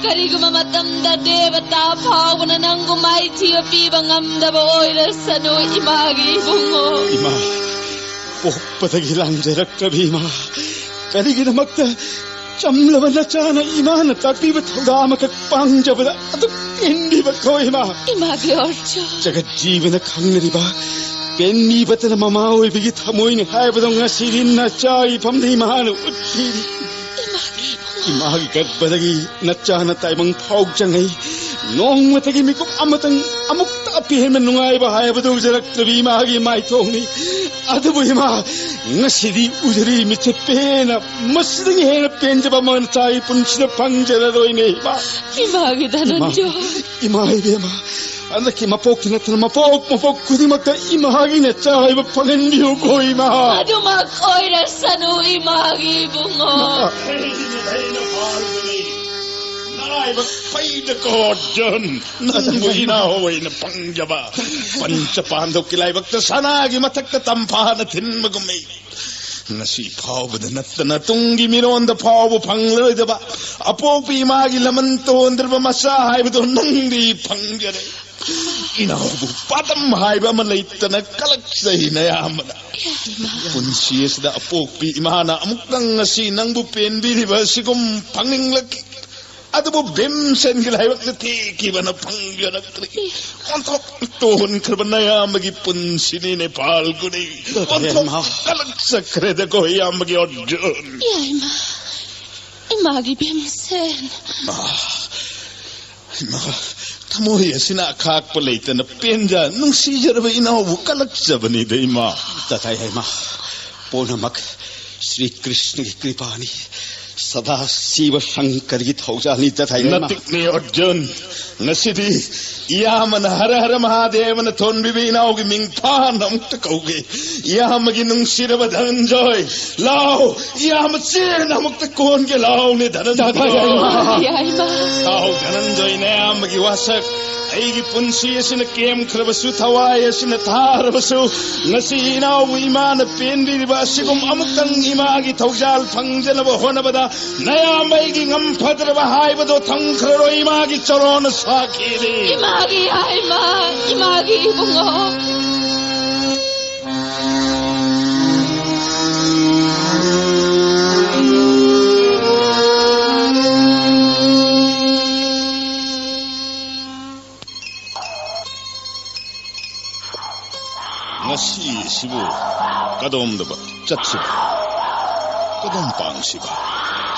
ꯀꯔꯤꯒꯨꯝꯕ ꯃꯇꯝꯗ ꯗꯦꯕꯇꯥ ꯐꯥꯎꯕꯅ ꯅꯪꯕꯨ ꯃꯥꯏꯊꯤꯕ ꯄꯤꯕ ꯉꯝꯗꯕ ꯑꯣꯏꯔꯁꯅꯨ, ꯏꯃꯥꯒꯤ ꯏꯕꯨꯡꯉꯣ꯫ ꯏꯃꯥ, ꯄꯣꯛꯄꯗꯒꯤ ꯂꯥꯟꯖꯔꯛꯇ꯭ꯔꯕꯤ ꯏꯃꯥ, ꯀꯔꯤꯒꯤꯗꯃꯛꯇ ꯆꯝꯂꯕ ꯅꯆꯥꯅ ꯏꯃꯥꯅ ꯇꯥꯛꯄꯤꯕ ꯊꯧꯗꯥꯡ ꯑꯃꯈꯛ ꯄꯥꯡꯖꯕꯗ ꯑꯗꯨꯛ ꯄꯦꯟꯕꯤꯕ ꯀꯣ ꯏꯃꯥ? ꯏꯃꯥꯒꯤ ꯑꯣꯔꯖꯨꯟ꯫ ꯖꯒꯠ ꯖꯤꯕꯅ ꯈꯪꯅꯔꯤꯕ ꯄꯦꯟꯕꯤꯕꯇꯅ ꯃꯃꯥ ꯑꯣꯏꯕꯒꯤ ꯊꯃꯣꯏꯅꯤ ꯍꯥꯏꯕꯗꯣ ꯉꯁꯤꯗꯤ ꯅꯆꯥ ꯏꯐꯝꯗ ꯏꯃꯥꯅ ꯎꯠꯄꯤꯔꯤ꯫ ꯏꯃꯥꯒꯤ ꯏꯕꯨꯡꯉꯣ꯫ ꯏꯃꯥꯒꯤ ꯒꯔꯚꯗꯒꯤ ꯅꯆꯥꯅ ꯇꯥꯏꯕꯪ ꯐꯥꯎ ꯆꯪꯉꯛꯏ꯫ ꯅꯣꯡꯃꯇꯒꯤ ꯃꯤꯀꯨꯞ ꯑꯃꯇꯪ ꯑꯃꯨꯛꯇ ꯑꯄꯦꯟꯕ ꯅꯨꯡꯉꯥꯏꯕ ꯍꯥꯏꯕꯗꯨ ꯎꯖꯔꯛꯇ꯭ꯔꯕꯤ ꯏꯃꯥꯒꯤ ꯃꯥꯏꯊꯣꯡꯅꯤ꯫ ꯑꯗꯨꯕꯨ ꯏꯃꯥ, ꯉꯁꯤꯗꯤ ꯎꯖꯔꯤ ꯃꯤꯠꯁꯦ ꯄꯦꯟꯅ, ꯃꯁꯤꯗꯒꯤ ꯍꯦꯟꯅ ꯄꯦꯟꯖꯕ ꯃꯆꯥ ꯑꯩ ꯄꯨꯟꯁꯤꯗ ꯐꯪꯖꯔꯔꯣꯏꯅꯦ ꯏꯃꯥ꯫ ꯏꯃꯥꯒꯤ ꯙꯅꯟꯖꯣꯏ꯫ ꯏꯃꯥ ꯏꯕꯦꯝꯃ, ꯍꯟꯗꯛꯀꯤ ꯃꯄꯣꯛꯀꯤ ꯅꯠꯇꯅ ꯃꯄꯣꯛ ꯃꯄꯣꯛ ꯈꯨꯗꯤꯡꯃꯛꯇ ꯏꯃꯥꯒꯤ ꯅꯆꯥ ꯍꯥꯏꯕ ꯐꯪꯍꯟꯕꯤꯌꯨꯀꯣ ꯏꯃꯥ꯫ ꯑꯗꯨꯃꯛ ꯑꯣꯏꯔꯁꯅꯨ ꯏꯃꯥꯒꯤ ꯏꯕꯨꯡꯉꯣ꯫ ꯅꯥꯏꯕ ꯐꯩꯗꯀꯣ ꯑꯔꯖꯨꯟ, ꯅꯪꯕꯨ ꯏꯅꯥꯎ ꯑꯣꯏꯅ ꯐꯪꯖꯕ꯫ ꯄꯟꯆ ꯄꯥꯟꯗꯧꯀꯤ ꯂꯥꯏꯕꯛꯇ ꯁꯅꯥꯒꯤ ꯃꯊꯛꯇ ꯇꯝꯐꯥꯅ ꯊꯤꯟꯕꯒꯨꯝ ꯉꯁꯤ ꯐꯥꯎꯕꯗ ꯅꯠꯇꯅ ꯇꯨꯡꯒꯤ ꯃꯤꯔꯣꯟꯗ ꯐꯥꯎꯕ ꯐꯪꯂꯔꯣꯏꯗꯕ ꯑꯄꯣꯛꯄꯤ ꯏꯃꯥꯒꯤ ꯂꯃꯟ ꯇꯣꯟꯗ꯭ꯔꯕ ꯃꯆꯥ ꯍꯥꯏꯕꯗꯣ ꯅꯪꯗꯤ ꯐꯪꯖꯔꯦ꯫ ꯏꯅꯥꯎꯕꯨ ꯄꯥꯗꯝ ꯍꯥꯏꯕ ꯑꯃ ꯂꯩꯇꯅ ꯀꯂꯛꯆꯩ ꯅꯌꯥꯝꯕꯅ꯫ ꯄꯨꯟꯁꯤ ꯑꯁꯤꯗ ꯑꯄꯣꯛꯄꯤ ꯏꯃꯥꯅ ꯑꯃꯨꯛꯇꯪ ꯉꯁꯤ ꯅꯪꯕꯨ ꯄꯦꯟꯕꯤꯔꯤꯕ ꯑꯁꯤꯒꯨꯝ ꯐꯪꯅꯤꯡꯂꯛꯈꯤ꯫ ꯑꯗꯨꯕꯨ ꯚꯤꯝꯁꯦꯟꯒꯤ ꯂꯥꯏꯕꯛꯅ ꯊꯦꯛꯈꯤꯕꯅ ꯐꯪꯖꯔꯛꯇ꯭ꯔꯤ꯫ ꯑꯣꯟꯊꯣꯛ ꯇꯣꯟꯈ꯭ꯔꯕ ꯅꯌꯥꯝꯕꯒꯤ ꯄꯨꯟꯁꯤꯅꯤꯅꯦ ꯐꯥꯜꯒꯨꯅꯤ꯫ ꯑꯣꯟꯊꯣꯛ ꯀꯂꯛꯆꯈ꯭ꯔꯦꯗꯀꯣ ꯏꯌꯥꯝꯕꯒꯤ ꯑꯔꯖꯨꯟ꯫ ꯌꯥꯏꯃ, ꯏꯃꯥꯒꯤ ꯚꯤꯝꯁꯦꯟ꯫ ꯏꯃꯥ, ꯊꯃꯣꯏ ꯑꯁꯤꯅ ꯑꯈꯥꯛꯄ ꯂꯩꯇꯅ ꯄꯦꯟꯖ ꯅꯨꯡꯁꯤꯖꯔꯕ ꯏꯅꯥꯎꯕꯨ ꯀꯂꯛꯆꯕꯅꯤꯗ ꯏꯃꯥ꯫ ꯇꯊꯥꯏ ꯍꯩꯃꯥ, ꯄꯨꯝꯅꯃꯛ ꯁ꯭ꯔꯤ ꯀ꯭ꯔꯤꯁꯅꯒꯤ ꯀ꯭ꯔꯤꯄꯥꯅꯤ꯫ ꯁꯗꯥ ꯁꯤꯕ ꯁꯪꯀꯔꯒꯤ ꯊꯧꯖꯥꯜꯅꯤ ꯇꯊꯥꯏ ꯍꯩꯃꯥ꯫ ꯅꯇꯤꯛꯅꯤ ꯑꯔꯖꯨꯟ, ꯉꯁꯤꯗꯤ ꯏꯌꯥꯝꯕꯅ ꯍꯔ ꯍꯔ ꯃꯍꯥꯗꯦꯕꯅ ꯊꯣꯟꯕꯤꯕ ꯏꯅꯥꯎꯒꯤ ꯃꯤꯡ ꯐꯥꯅ ꯑꯃꯨꯛꯇ ꯀꯧꯒꯦ꯫ ꯏꯌꯥꯝꯕꯒꯤ ꯅꯨꯡꯁꯤꯔꯕ ꯙꯅꯟꯖꯣꯏ, ꯂꯥꯎ, ꯏꯌꯥꯝꯕ ꯆꯦꯟꯅ ꯑꯃꯨꯛꯇ ꯀꯣꯟꯒꯦ ꯂꯥꯎꯅꯦ ꯙꯅꯟꯖꯣꯏ꯫ ꯌꯥꯏꯃ꯫ ꯂꯥꯎ ꯙꯅꯟꯖꯣꯏ, ꯅꯌꯥꯝꯕꯒꯤ ꯋꯥꯁꯛ ꯑꯩꯒꯤ ꯄꯨꯟꯁꯤ ꯑꯁꯤꯅ ꯀꯦꯝꯈ꯭ꯔꯕꯁꯨ, ꯊꯋꯥꯏ ꯑꯁꯤꯅ ꯊꯥꯔꯕꯁꯨ, ꯉꯁꯤ ꯏꯅꯥꯎꯕꯨ ꯏꯃꯥꯅ ꯄꯦꯟꯕꯤꯔꯤꯕ ꯑꯁꯤꯒꯨꯝ ꯑꯃꯨꯛꯇꯪ ꯏꯃꯥꯒꯤ ꯊꯧꯖꯥꯜ ꯐꯪꯖꯅꯕ ꯍꯣꯠꯅꯕꯗ ꯅꯌꯥꯝꯕ ꯑꯩꯒꯤ ꯉꯝꯐꯗ꯭ꯔꯕ ꯍꯥꯏꯕꯗꯣ ꯊꯝꯈ꯭ꯔꯔꯣꯏ, ꯏꯃꯥꯒꯤ ꯆꯔꯣꯟꯅ ꯁꯥꯈꯤꯅꯤ꯫ ꯏꯃꯥꯒꯤ ꯌꯥꯏꯃ, ꯏꯃꯥꯒꯤ ꯏꯕꯨꯡꯉꯣ꯫ ꯉꯁꯤꯁꯤꯕꯨ ꯀꯗꯣꯝꯗꯕꯨ ꯆꯠꯁꯤꯕ? ꯀꯗꯣꯝ ꯄꯥꯡꯁꯤꯕ?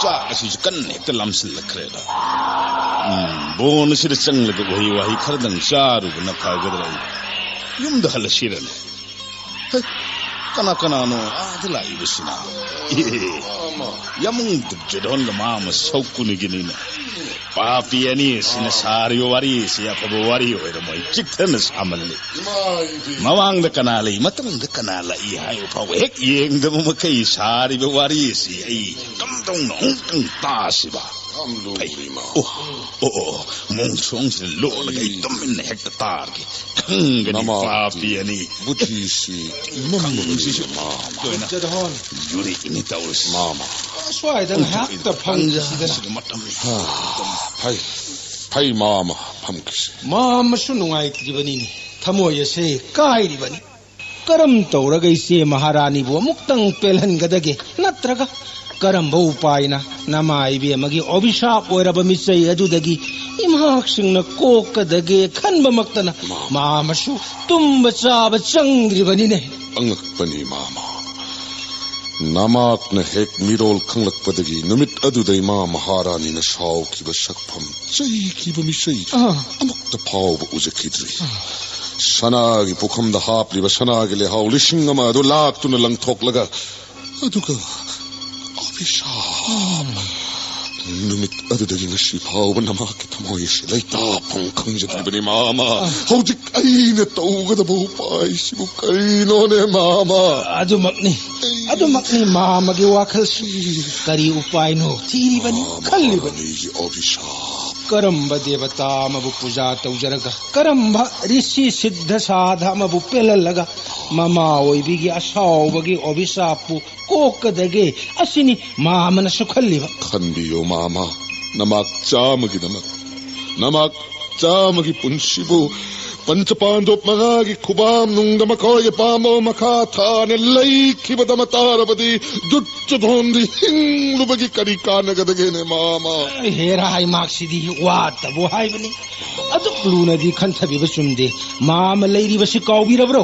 ꯆꯥꯛ ꯑꯁꯤꯁꯨ ꯀꯟꯅ ꯍꯦꯛꯇ ꯂꯥꯝꯁꯤꯜꯂꯛꯈ꯭ꯔꯦꯗ꯫ ꯎꯝ, ꯕꯣꯟ ꯑꯁꯤꯗ ꯆꯪꯂꯒ ꯎꯍꯩ ꯋꯥꯍꯩ ꯈꯔꯗꯪ ꯆꯥꯔꯨꯕꯅ ꯐꯒꯗ꯭ꯔꯥ? ꯑꯩ ꯌꯨꯝꯗ ꯍꯜꯂꯁꯤꯔꯅꯦ? ꯍꯩ, ꯀꯅꯥ ꯀꯅꯥꯅꯣ ꯑꯥꯗ ꯂꯥꯛꯏꯕꯁꯤꯅ? ꯌꯥꯃꯨꯡ ꯗꯨꯔꯖꯣꯙꯟꯒ ꯃꯥ ꯑꯃ ꯁꯧꯀꯨꯅꯤꯒꯤꯅꯤꯅꯦ꯫ ꯄꯥꯄꯤ ꯑꯅꯤꯁꯤꯅ ꯁꯥꯔꯤꯕ ꯋꯥꯔꯤꯁꯤ ꯑꯐꯕ ꯋꯥꯔꯤ ꯑꯣꯏꯔꯝꯃꯣꯏ, ꯆꯤꯛꯊꯅ ꯁꯥꯃꯜꯂꯤ꯫ ꯃꯃꯥꯡꯗ ꯀꯅꯥ ꯂꯩ, ꯃꯇꯨꯡꯗ ꯀꯅꯥ ꯂꯥꯛꯏ ꯍꯥꯏꯕ ꯐꯥꯎꯕ ꯍꯦꯛ ꯌꯦꯡꯗꯕ ꯃꯈꯩ ꯁꯥꯔꯤꯕ ꯋꯥꯔꯤ ꯑꯁꯤ ꯑꯩ ꯀꯝꯗꯧꯅ ꯑꯃꯨꯛꯇꯪ ꯇꯥꯁꯤꯕ? ꯌꯥꯝ ꯂꯨꯔꯤ, ꯃꯥ꯫ ꯑꯣ, ꯑꯣ, ꯑꯣ, ꯃꯣꯡꯁꯣꯡꯁꯤꯗ ꯂꯣꯠꯂꯒ ꯑꯩ ꯇꯨꯃꯤꯟꯅ ꯍꯦꯛꯇ ꯇꯥꯔꯒꯦ꯫ ꯈꯪꯒꯅꯤ, ꯅꯃꯥ ꯄꯥꯄꯤ ꯑꯅꯤ꯫ ꯕꯨꯙꯤꯁꯤ ꯈꯪꯕꯁꯤ ꯃꯥ, ꯃꯥ꯫ ꯂꯣꯏꯅ ꯖꯗꯍꯣꯟ꯫ ꯌꯨꯔꯤꯛꯏꯅꯤ ꯇꯧꯔꯤꯁꯤ꯫ ꯃꯥ, ꯃꯥ꯫ ꯑꯁ꯭ꯋꯥꯏꯗ ꯉꯥꯏꯍꯥꯛꯇ ꯐꯝꯈꯤꯁꯤꯗꯅ꯫ ꯇꯥꯟꯖꯥꯁꯤꯗ ꯃꯇꯝ꯫ ꯍꯥ, ꯐꯩ, ꯐꯩ, ꯃꯥ, ꯃꯥ, ꯐꯝꯈꯤꯁꯤ꯫ ꯃꯥ ꯑꯃꯁꯨ ꯅꯨꯡꯉꯥꯏꯇ꯭ꯔꯤꯕꯅꯤꯅꯦ꯫ ꯊꯃꯣꯏ ꯑꯁꯦ ꯀꯥꯏꯔꯤꯕꯅꯤ꯫ ꯀꯔꯝ ꯇꯧꯔꯒ ꯏꯆꯦ ꯃꯍꯥꯔꯥꯅꯤꯕꯨ ꯑꯃꯨꯛꯇꯪ ꯄꯦꯜꯍꯟꯒꯗꯒꯦ? ꯅꯠꯇ꯭ꯔꯒ ꯀꯔꯝꯕ ꯎꯄꯥꯏꯅ ꯅꯃꯥ ꯏꯕꯦꯝꯃꯒꯤ ꯑꯣꯕꯤꯁꯥꯞ ꯑꯣꯏꯔꯕ ꯃꯤꯆꯩ ꯑꯗꯨꯗꯒꯤ ꯏꯃꯥꯛꯁꯤꯡꯅ ꯀꯣꯛꯀꯗꯒꯦ ꯈꯟꯕꯃꯛꯇꯅ ꯃꯥ ꯑꯃꯁꯨ ꯇꯨꯝꯕ ꯆꯥꯕ ꯆꯪꯗ꯭ꯔꯤꯕꯅꯤꯅꯦ꯫ ꯑꯉꯛꯄꯅꯤ, ꯃꯥꯃ꯫ ꯅꯃꯥꯛꯅ ꯍꯦꯛ ꯃꯤꯔꯣꯜ ꯈꯪꯂꯛꯄꯗꯒꯤ ꯅꯨꯃꯤꯠ ꯑꯗꯨꯗꯩ ꯃꯥ ꯃꯍꯥꯔꯥꯅꯤꯅ ꯁꯥꯎꯈꯤꯕ ꯁꯛꯐꯝ, ꯆꯩꯈꯤꯕ ꯃꯤꯆꯩ ꯑꯥ꯫ ꯑꯃꯨꯛꯇ ꯐꯥꯎꯕ ꯎꯖꯈꯤꯗ꯭ꯔꯤ꯫ ꯁꯅꯥꯒꯤ ꯄꯨꯈꯝꯗ ꯍꯥꯞꯂꯤꯕ ꯁꯅꯥꯒꯤ ꯂꯩꯍꯥꯎ ꯂꯤꯁꯤꯡ ꯑꯃ ꯑꯗꯨ ꯂꯥꯛꯇꯨꯅ ꯂꯪꯊꯣꯛꯂꯒ, ꯑꯗꯨꯒ ꯑꯣꯐꯤꯁꯥꯔ, ꯅꯨꯃꯤꯠ ꯑꯗꯨꯗꯒꯤ ꯉꯁꯤ ꯐꯥꯎꯕ ꯅꯃꯥꯛꯀꯤ ꯊꯃꯣꯏ ꯑꯁꯤ ꯂꯩꯇꯥꯐꯝ ꯈꯪꯖꯗ꯭ꯔꯤꯕꯅꯤ, ꯃꯥꯃ꯫ ꯍꯧꯖꯤꯛ ꯑꯩꯅ ꯇꯧꯒꯗꯕ ꯎꯄꯥꯏꯁꯤꯕꯨ ꯀꯔꯤꯅꯣꯅꯦ, ꯃꯥꯃ? ꯑꯗꯨꯃꯛꯅꯤ, ꯑꯗꯨꯃꯛꯅꯤ ꯃꯥꯃꯒꯤ ꯋꯥꯈꯜꯁꯤ꯫ ꯀꯔꯤ ꯎꯄꯥꯏꯅꯣ ꯊꯤꯔꯤꯕꯅꯤ, ꯃꯥꯃ, ꯈꯜꯂꯤꯕꯅꯤ꯫ ꯑꯩꯒꯤ ꯑꯣꯐꯤꯁꯥꯔ꯫ ꯀꯔꯝꯕ ꯗꯦꯕꯇꯥ ꯑꯃꯕꯨ ꯄꯨꯖꯥ ꯇꯧꯖꯔꯒ, ꯀꯔꯝꯕ ꯔꯤꯁꯤ ꯁꯤꯗ꯭ꯙ ꯁꯥꯙ ꯑꯃꯕꯨ ꯄꯦꯜꯍꯜꯂꯒ, ꯃꯃꯥ ꯑꯣꯏꯕꯤꯒꯤ ꯑꯁꯥꯎꯕꯒꯤ ꯑꯣꯕꯤꯁꯥꯞꯄꯨ ꯀꯣꯛꯀꯗꯒꯦ? ꯑꯁꯤꯅꯤ ꯃꯥꯃꯅꯁꯨ ꯈꯜꯂꯤꯕ꯫ ꯈꯟꯕꯤꯌꯨ, ꯃꯥꯃ, ꯅꯃꯥꯛ ꯆꯥꯝꯃꯒꯤꯗꯃꯛ, ꯅꯃꯥꯛ ꯆꯥꯝꯃꯒꯤ ꯄꯨꯟꯁꯤꯕꯨ ꯄꯟꯆꯄꯥꯟꯗꯣꯞ ꯃꯉꯥꯒꯤ ꯈꯨꯕꯥꯝ ꯅꯨꯡꯗ ꯃꯈꯣꯏꯒꯤ ꯄꯥꯝꯕ ꯃꯈꯥ ꯊꯥꯅ ꯂꯩꯈꯤꯕꯗ ꯃꯇꯥꯔꯕꯗꯤ ꯗꯨꯠ ꯆꯣꯊꯣꯟꯗꯤ ꯍꯤꯡꯂꯨꯕꯒꯤ ꯀꯔꯤ ꯀꯥꯟꯅꯒꯗꯒꯦꯅꯦ, ꯃꯥꯃ? ꯍꯦꯔꯥ ꯍꯥꯏꯃꯥꯛꯁꯤꯗꯤ ꯋꯥꯇꯕꯨ ꯍꯥꯏꯕꯅꯤ꯫ ꯑꯗꯨꯛ ꯂꯨꯅꯗꯤ ꯈꯟꯊꯕꯤꯕ ꯆꯨꯝꯗꯦ꯫ ꯃꯥꯃ ꯂꯩꯔꯤꯕꯁꯤ ꯀꯥꯎꯕꯤꯔꯕ꯭ꯔꯣ?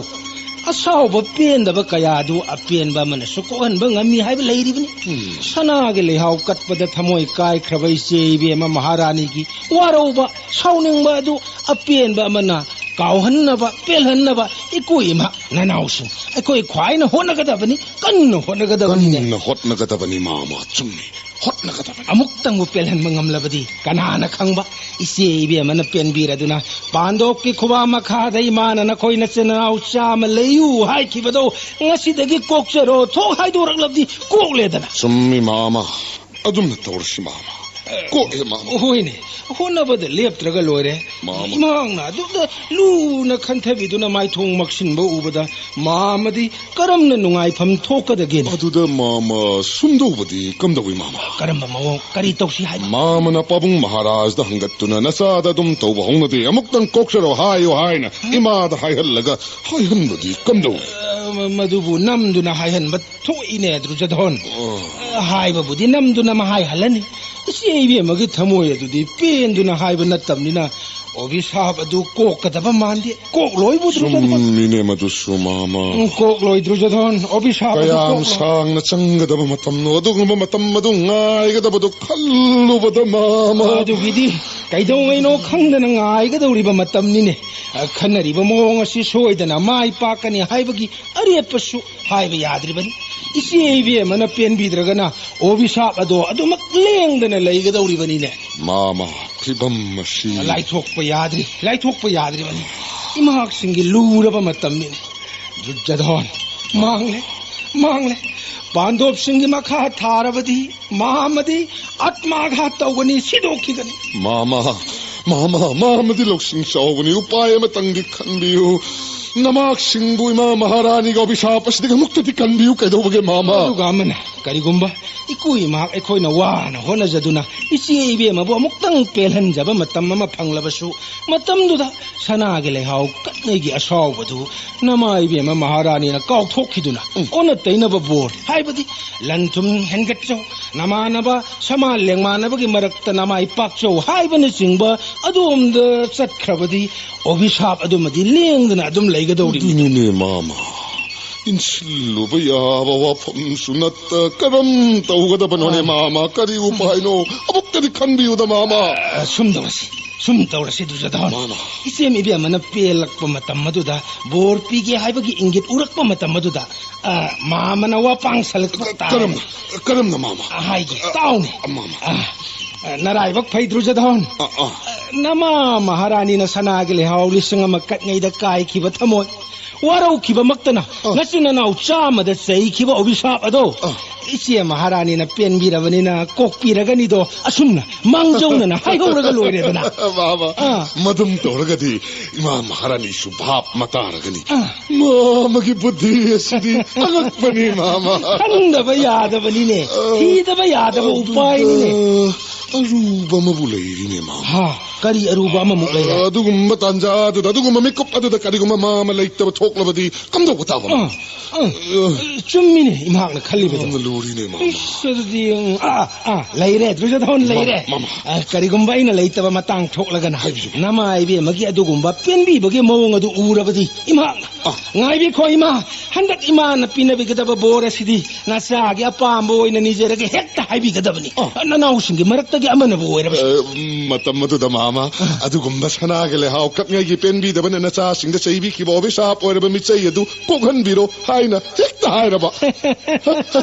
ꯑꯁꯥꯎꯕ ꯄꯦꯟꯗꯕ ꯀꯌꯥꯗꯨ ꯑꯄꯦꯟꯕ ꯑꯃꯅꯁꯨ ꯀꯣꯛꯍꯟꯕ ꯉꯝꯃꯤ ꯍꯥꯏꯕ ꯂꯩꯔꯤꯕꯅꯤ꯫ ꯎꯝ꯫ ꯁꯅꯥꯒꯤ ꯂꯩꯍꯥꯎ ꯀꯠꯄꯗ ꯊꯃꯣꯏ ꯀꯥꯏꯈ꯭ꯔꯕ ꯏꯆꯦ ꯏꯕꯦꯝꯃ ꯃꯍꯥꯔꯥꯅꯤꯒꯤ ꯋꯥꯔꯧꯕ, ꯁꯥꯎꯅꯤꯡꯕ ꯑꯗꯨ ꯑꯄꯦꯟꯕ ꯑꯃꯅ ꯀꯥꯎꯍꯟꯅꯕ, ꯄꯦꯜꯍꯟꯅꯕ ꯏꯀꯣꯏ ꯏꯃꯥ ꯅꯅꯥꯎꯁꯤꯡ ꯑꯩꯈꯣꯏ ꯈ꯭ꯋꯥꯏꯅ ꯍꯣꯠꯅꯒꯗꯕꯅꯤ, ꯀꯟꯅ ꯍꯣꯠꯅꯒꯗꯕꯅꯤꯅꯦ꯫ ꯀꯟꯅ ꯍꯣꯠꯅꯒꯗꯕꯅꯤ ꯃꯥꯃ, ꯆꯨꯝꯃꯤ, ꯍꯣꯠꯅꯒꯗꯕꯅꯤ꯫ ꯑꯃꯨꯛꯇꯪꯕꯨ ꯄꯦꯜꯍꯟꯕ ꯉꯝꯂꯕꯗꯤ ꯀꯅꯥꯅ ꯈꯪꯕ? ꯏꯆꯦ ꯏꯕꯦꯝꯃꯅ ꯄꯦꯟꯕꯤꯔꯗꯨꯅ ꯄꯥꯟꯗꯣꯞꯀꯤ ꯈꯨꯕꯥꯛ ꯃꯈꯥꯗ ꯏꯃꯥꯅ ꯅꯈꯣꯏ ꯅꯆꯤꯟ ꯅꯅꯥꯎ ꯆꯥꯝꯃ ꯂꯩꯌꯨ ꯍꯥꯏꯈꯤꯕꯗꯣ ꯉꯁꯤꯗꯒꯤ ꯀꯣꯛꯆꯔꯣ ꯊꯣꯛ ꯍꯥꯏꯗꯣꯔꯛꯂꯕꯗꯤ ꯀꯣꯛꯂꯦꯗꯅ꯫ ꯆꯨꯝꯃꯤ ꯃꯥꯃ, ꯑꯗꯨꯝꯅ ꯇꯧꯔꯁꯤ ꯃꯥꯃ꯫ ꯀꯣꯛꯑꯦ ꯃꯥꯃ꯫ ꯍꯣꯏꯅꯦ, ꯍꯣꯠꯅꯕꯗ ꯂꯦꯞꯇ꯭ꯔꯒ ꯂꯣꯏꯔꯦ꯫ ꯃꯥꯃ꯫ ꯏꯃꯥꯅ ꯑꯗꯨꯗ ꯂꯨꯅ ꯈꯟꯊꯕꯤꯗꯨꯅ ꯃꯥꯏꯊꯣꯡ ꯃꯛꯁꯤꯟꯕ ꯎꯕꯗ ꯃꯥꯃꯗꯤ ꯀꯔꯝꯅ ꯅꯨꯡꯉꯥꯏꯐꯝ ꯊꯣꯛꯀꯗꯒꯦꯅꯦ? ꯑꯗꯨꯗ ꯃꯥꯃ ꯁꯨꯝꯗꯧꯕꯗꯤ ꯀꯝꯗꯧꯏ ꯃꯥꯃ? ꯀꯔꯝꯕ ꯃꯑꯣꯡ? ꯀꯔꯤ ꯇꯧꯁꯤ ꯍꯥꯏꯕ? ꯃꯥꯃꯅ ꯄꯥꯕꯨꯡ ꯃꯍꯥꯔꯥꯖꯗ ꯍꯪꯒꯠꯇꯨꯅ ꯅꯆꯥꯗ ꯑꯗꯨꯝ ꯇꯧꯕ ꯍꯧꯅꯗꯦ, ꯑꯃꯨꯛꯇꯪ ꯀꯣꯛꯆꯔꯣ ꯍꯥꯏꯌꯨ ꯍꯥꯏꯅ ꯏꯃꯥꯗ ꯍꯥꯏꯍꯜꯂꯒ ꯍꯥꯏꯍꯟꯕꯗꯤ ꯀꯝꯗꯧꯏ? ꯑ, ꯃ-, ꯃꯗꯨꯕꯨ ꯅꯝꯗꯨꯅ ꯍꯥꯏꯍꯟꯕ ꯊꯣꯛꯏꯅꯦ, ꯗ꯭ꯔꯨꯖꯙꯣꯟ꯫ ꯑꯣ꯫ ꯑ, ꯍꯥꯏꯕꯕꯨꯗꯤ ꯅꯝꯗꯨꯅ ꯃꯍꯥꯏ ꯍꯜꯂꯅꯤ꯫ ꯏꯆꯦ ꯏꯕꯦꯝꯃꯒꯤ ꯊꯃꯣꯏ ꯑꯗꯨꯗꯤ ꯄꯦꯟꯗꯨꯅ ꯍꯥꯏꯕ ꯅꯠꯇꯕꯅꯤꯅ, ꯑꯣꯕꯤꯁꯥꯞ ꯑꯗꯨ ꯀꯣꯛꯀꯗꯕ ꯃꯥꯟꯗꯦ꯫ ꯀꯣꯛꯂꯣꯏꯕꯨ, ꯗ꯭ꯔꯨꯖꯙꯣꯟ꯫ ꯆꯨꯝꯃꯤꯅꯦ ꯃꯗꯨꯁꯨ, ꯃꯥꯃ꯫ ꯎꯝ, ꯀꯣꯛꯂꯣꯏ, ꯗ꯭ꯔꯨꯖꯙꯣꯟ꯫ ꯑꯣꯕꯤꯁꯥꯞ ꯑꯗꯨ ꯀꯌꯥꯝ ꯀꯣꯛꯂꯣꯏ꯫ ꯁꯥꯡꯅ ꯆꯪꯒꯗꯕ ꯃꯇꯝꯅꯣ? ꯑꯗꯨꯒꯨꯝꯕ ꯃꯇꯝ ꯑꯗꯨ ꯉꯥꯏꯒꯗꯕꯗꯨ ꯈꯜꯂꯨꯕꯗ, ꯃꯥꯃ꯫ ꯑꯗꯨꯒꯤꯗꯤ ꯀꯩꯗꯧꯉꯩꯅꯣ ꯈꯪꯗꯅ ꯉꯥꯏꯒꯗꯧꯔꯤꯕ ꯃꯇꯝꯅꯤꯅꯦ꯫ ꯑ, ꯈꯟꯅꯔꯤꯕ ꯃꯑꯣꯡ ꯑꯁꯤ ꯁꯣꯏꯗꯅ ꯃꯥꯏ ꯄꯥꯛꯀꯅꯤ ꯍꯥꯏꯕꯒꯤ ꯑꯔꯦꯞꯄꯁꯨ ꯍꯥꯏꯕ ꯌꯥꯗ꯭ꯔꯤꯕꯅꯤ꯫ ꯏꯆꯦ ꯏꯕꯦꯝꯃꯅ ꯄꯦꯟꯕꯤꯗ꯭ꯔꯒꯅ ꯑꯣꯕꯤꯁꯥꯞ ꯑꯗꯣ ꯑꯗꯨꯃꯛ ꯂꯦꯡꯗꯅ ꯂꯩꯒꯗꯧꯔꯤꯕꯅꯤꯅꯦ꯫ ꯃꯥꯃ, ꯐꯤꯕꯝ ꯑꯁꯤ꯫ ꯂꯥꯏꯊꯣꯛꯄ ꯌꯥꯗ꯭ꯔꯤ, ꯂꯥꯏꯊꯣꯛꯄ ꯌꯥꯗ꯭ꯔꯤꯕꯅꯤ꯫ ꯏꯃꯥꯛꯁꯤꯡꯒꯤ ꯂꯨꯔꯕ ꯃꯇꯝꯅꯤꯅꯦ꯫ ꯗꯨꯔꯖꯣꯙꯣꯟ, ꯃꯥꯡꯂꯦ, ꯃꯥꯡꯂꯦ꯫ ꯄꯥꯟꯗꯣꯞꯁꯤꯡꯒꯤ ꯃꯈꯥ ꯊꯥꯔꯕꯗꯤ ꯃꯥꯃꯗꯤ ꯑꯥꯠꯃꯥꯘꯥꯠ ꯇꯧꯒꯅꯤ, ꯁꯤꯗꯣꯛꯈꯤꯒꯅꯤ꯫ ꯃꯥꯃ, ꯃꯥꯃ, ꯃꯥꯃꯗꯤ ꯂꯧꯁꯤꯡ ꯆꯥꯎꯕꯅꯤ, ꯎꯄꯥꯏ ꯑꯃꯇꯪꯗꯤ ꯈꯟꯕꯤꯌꯨ꯫ ꯅꯃꯥꯛꯁꯤꯡꯕꯨ ꯏꯃꯥ ꯃꯍꯥꯔꯥꯅꯤꯒꯤ ꯑꯕꯤꯁꯥꯞ ꯑꯁꯤꯗꯒꯤ ꯑꯃꯨꯛꯇꯗꯤ ꯀꯟꯕꯤꯌꯨ, ꯀꯩꯗꯧꯕꯒꯦ ꯃꯥꯃ? ꯑꯗꯨꯒ ꯑꯃꯅ, ꯀꯔꯤꯒꯨꯝꯕ ꯏꯀꯨ ꯏꯃꯥ ꯑꯩꯈꯣꯏꯅ ꯋꯥꯅ ꯍꯣꯠꯅꯖꯗꯨꯅ ꯏꯆꯦ ꯏꯕꯦꯝꯃꯕꯨ ꯑꯃꯨꯛꯇꯪ ꯄꯦꯜꯍꯟꯖꯕ ꯃꯇꯝ ꯑꯃ ꯐꯪꯂꯕꯁꯨ, ꯃꯇꯝꯗꯨꯗ ꯁꯅꯥꯒꯤ ꯂꯩꯍꯥꯎ ꯀꯠꯅꯩꯒꯤ ꯑꯁꯥꯎꯕꯗꯨ ꯅꯃꯥ ꯏꯕꯦꯝꯃ ꯃꯍꯥꯔꯥꯅꯤꯅ ꯀꯥꯎꯊꯣꯛꯈꯤꯗꯨꯅ, ꯎꯝ꯫ ꯑꯣꯟꯅ ꯇꯩꯅꯕ ꯕꯣꯔ, ꯍꯥꯏꯕꯗꯤ ꯂꯟ ꯊꯨꯝ ꯍꯦꯟꯒꯠꯆꯧ, ꯅꯃꯥꯟꯅꯕ ꯁꯃꯥꯟ ꯂꯦꯡꯃꯥꯟꯅꯕꯒꯤ ꯃꯔꯛꯇ ꯅꯃꯥꯏ ꯄꯥꯛꯆꯧ ꯍꯥꯏꯕꯅꯆꯤꯡꯕ ꯑꯗꯣꯝꯗ ꯆꯠꯈ꯭ꯔꯕꯗꯤ ꯑꯣꯕꯤꯁꯥꯞ ꯑꯗꯨꯃꯗꯤ ꯂꯦꯡꯗꯅ ꯑꯗꯨꯝ ꯂꯩꯒꯗꯧꯔꯤꯕꯅꯤ꯫ ꯑꯗꯨꯅꯤꯅꯦ ꯃꯥꯃ, ꯏꯟꯁꯤꯜꯂꯨꯕ ꯌꯥꯕ ꯋꯥꯐꯝꯁꯨ ꯅꯠꯇ ꯀꯔꯝ ꯇꯧꯒꯗꯕꯅꯣꯅꯦ ꯑꯥ꯫ ꯃꯥꯃ? ꯀꯔꯤ ꯎꯄꯥꯏꯅꯣ? ꯑꯃꯨꯛꯇꯗꯤ ꯈꯟꯕꯤꯌꯨꯗ ꯃꯥꯃ꯫ ꯑ, ꯁꯨꯝ ꯇꯧꯔꯁꯤ, ꯁꯨꯝ ꯇꯧꯔꯁꯤ, ꯗꯨꯔꯖꯣꯙꯟ꯫ ꯃꯥꯃ꯫ ꯏꯆꯦꯝ ꯏꯕꯦꯝꯃꯅ ꯄꯦꯜꯂꯛꯄ ꯃꯇꯝ ꯑꯗꯨꯗ, ꯕꯣꯔ ꯄꯤꯒꯦ ꯍꯥꯏꯕꯒꯤ ꯏꯪꯒꯤꯠ ꯎꯔꯛꯄ ꯃꯇꯝ ꯑꯗꯨꯗ, ꯑ, ꯃꯥꯃꯅ ꯋꯥ ꯄꯥꯡꯁꯜꯂꯛꯄ ꯇꯥꯔꯦ꯫ ꯀꯔꯝꯅ? ꯀꯔꯝꯅ, ꯃꯥꯃ? ꯑ, ꯍꯥꯏꯒꯦ, ꯑ, ꯇꯥꯎꯅꯦ꯫ ꯑ, ꯃꯥꯃ꯫ ꯑ, ꯑ, ꯅꯔꯥꯏꯕꯛ ꯐꯩ, ꯗꯨꯔꯖꯣꯙꯟ꯫ ꯑ, ꯑ꯫ ꯑ, ꯅꯃꯥ ꯃꯍꯥꯔꯥꯅꯤꯅ ꯁꯅꯥꯒꯤ ꯂꯩꯍꯥꯎ ꯂꯤꯁꯤꯡ ꯑꯃ ꯀꯠꯉꯩꯗ ꯀꯥꯏꯈꯤꯕ ꯊꯃꯣꯏ, ꯋꯥꯔꯧꯈꯤꯕꯃꯛꯇꯅ ꯑ꯫ ꯅꯆꯤꯟ ꯅꯅꯥꯎ ꯆꯥꯝꯃꯗ ꯆꯩꯈꯤꯕ ꯑꯣꯕꯤꯁꯥꯞ ꯑꯗꯣ ꯑ꯫ ꯏꯆꯦ ꯃꯍꯥꯔꯥꯅꯤꯅ ꯄꯦꯟꯕꯤꯔꯕꯅꯤꯅ ꯀꯣꯛꯄꯤꯔꯒꯅꯤꯗꯣ ꯑꯁꯨꯝꯅ ꯃꯥꯡꯖꯧꯅꯅ ꯍꯥꯏꯍꯧꯔꯒ ꯂꯣꯏꯔꯦꯗꯅ꯫ ꯃꯥꯃ, ꯑ꯫ ꯃꯗꯨꯝ ꯇꯧꯔꯒꯗꯤ ꯏꯃꯥ ꯃꯍꯥꯔꯥꯅꯤꯁꯨ ꯚꯥꯞ ꯑꯃ ꯇꯥꯔꯒꯅꯤ꯫ ꯑ꯫ ꯃꯥꯃꯒꯤ ꯕꯨꯗꯙꯤ ꯑꯁꯤꯗꯤ ꯑꯉꯛꯄꯅꯤ, ꯃꯥꯃ꯫ ꯈꯟꯗꯕ ꯌꯥꯗꯕꯅꯤꯅꯦ꯫ ꯑ, ꯊꯤꯗꯕ ꯌꯥꯗꯕ ꯑꯗꯨꯒ ꯎꯄꯥꯏꯅꯤꯅꯦ꯫ ꯑꯔꯨꯕ ꯑꯃꯕꯨ ꯂꯩꯔꯤꯅꯦ, ꯃꯥꯃ꯫ ꯍꯥ, ꯀꯔꯤ ꯑꯔꯨꯕ ꯑꯃꯃꯨꯛ ꯂꯩꯔꯦ? ꯑꯗꯨꯒꯨꯝꯕ ꯇꯥꯟꯖꯥꯗꯨꯗ, ꯑꯗꯨꯒꯨꯝꯕ ꯃꯤꯀꯨꯞ ꯑꯗꯨꯗ ꯀꯔꯤꯒꯨꯝꯕ ꯃꯥꯃ ꯂꯩꯇꯕ ꯊꯣꯛꯂꯕꯗꯤ ꯀꯝꯗꯧꯕ ꯇꯥꯕ? ꯑ, ꯑ, ꯆꯨꯝꯃꯤꯅꯦ, ꯏꯃꯍꯥꯛꯅ ꯈꯜꯂꯤꯕꯗꯣ꯫ ꯌꯥꯝꯅ ꯂꯨꯔꯤꯅꯦ, ꯃꯥꯃ꯫ ꯏꯁ, ꯑꯗꯨꯗꯤ, ꯎꯝ, ꯑ, ꯑ, ꯂꯩꯔꯦ, ꯗꯨꯔꯖꯣꯙꯟ ꯂꯩꯔꯦ꯫ ꯃꯥꯃ, ꯃꯥꯃ꯫ ꯑ, ꯀꯔꯤꯒꯨꯝꯕ ꯑꯩꯅ ꯂꯩꯇꯕ ꯃꯇꯥꯡ ꯊꯣꯛꯂꯒꯅ, ꯍꯥꯏꯕꯤꯌꯨ꯫ ꯅꯃꯥ ꯏꯕꯦꯝꯃꯒꯤ ꯑꯗꯨꯒꯨꯝꯕ ꯄꯦꯟꯕꯤꯕꯒꯤ ꯃꯑꯣꯡ ꯑꯗꯨ ꯎꯔꯕꯗꯤ, ꯏꯃꯍꯥꯛꯅ ꯑ꯫ ꯉꯥꯏꯕꯤꯈꯣ, ꯏꯃꯥ, ꯍꯟꯗꯛ ꯏꯃꯥꯅ ꯄꯤꯅꯕꯤꯒꯗꯕ ꯕꯣꯔ ꯑꯁꯤꯗꯤ ꯅꯆꯥꯒꯤ ꯑꯄꯥꯝꯕ ꯑꯣꯏꯅ ꯅꯤꯖꯔꯒꯦ ꯍꯦꯛꯇ ꯍꯥꯏꯕꯤꯒꯗꯕꯅꯤ꯫ ꯑ꯫ ꯅꯅꯥꯎꯁꯤꯡꯒꯤ ꯃꯔꯛꯇꯒꯤ ꯑꯃꯅꯕꯨ ꯑꯣꯏꯔꯕꯁꯨ꯫ ꯑ, ꯃꯇꯝ ꯑꯗꯨꯗ, ꯃꯥꯃ, ꯑ꯫ ꯑꯗꯨꯒꯨꯝꯕ ꯁꯅꯥꯒꯤ ꯂꯩꯍꯥꯎ ꯀꯠꯉꯩꯒꯤ ꯄꯦꯟꯕꯤꯗꯕꯅ ꯅꯆꯥꯁꯤꯡꯗ ꯆꯩꯕꯤꯈꯤꯕ ꯑꯣꯕꯤꯁꯥꯞ ꯑꯣꯏꯔꯕ ꯃꯤꯆꯩ ꯑꯗꯨ ꯀꯣꯛꯍꯟꯕꯤꯔꯣ ꯍꯥꯏꯅ ꯍꯦꯛꯇ ꯍꯥꯏꯔꯕ꯫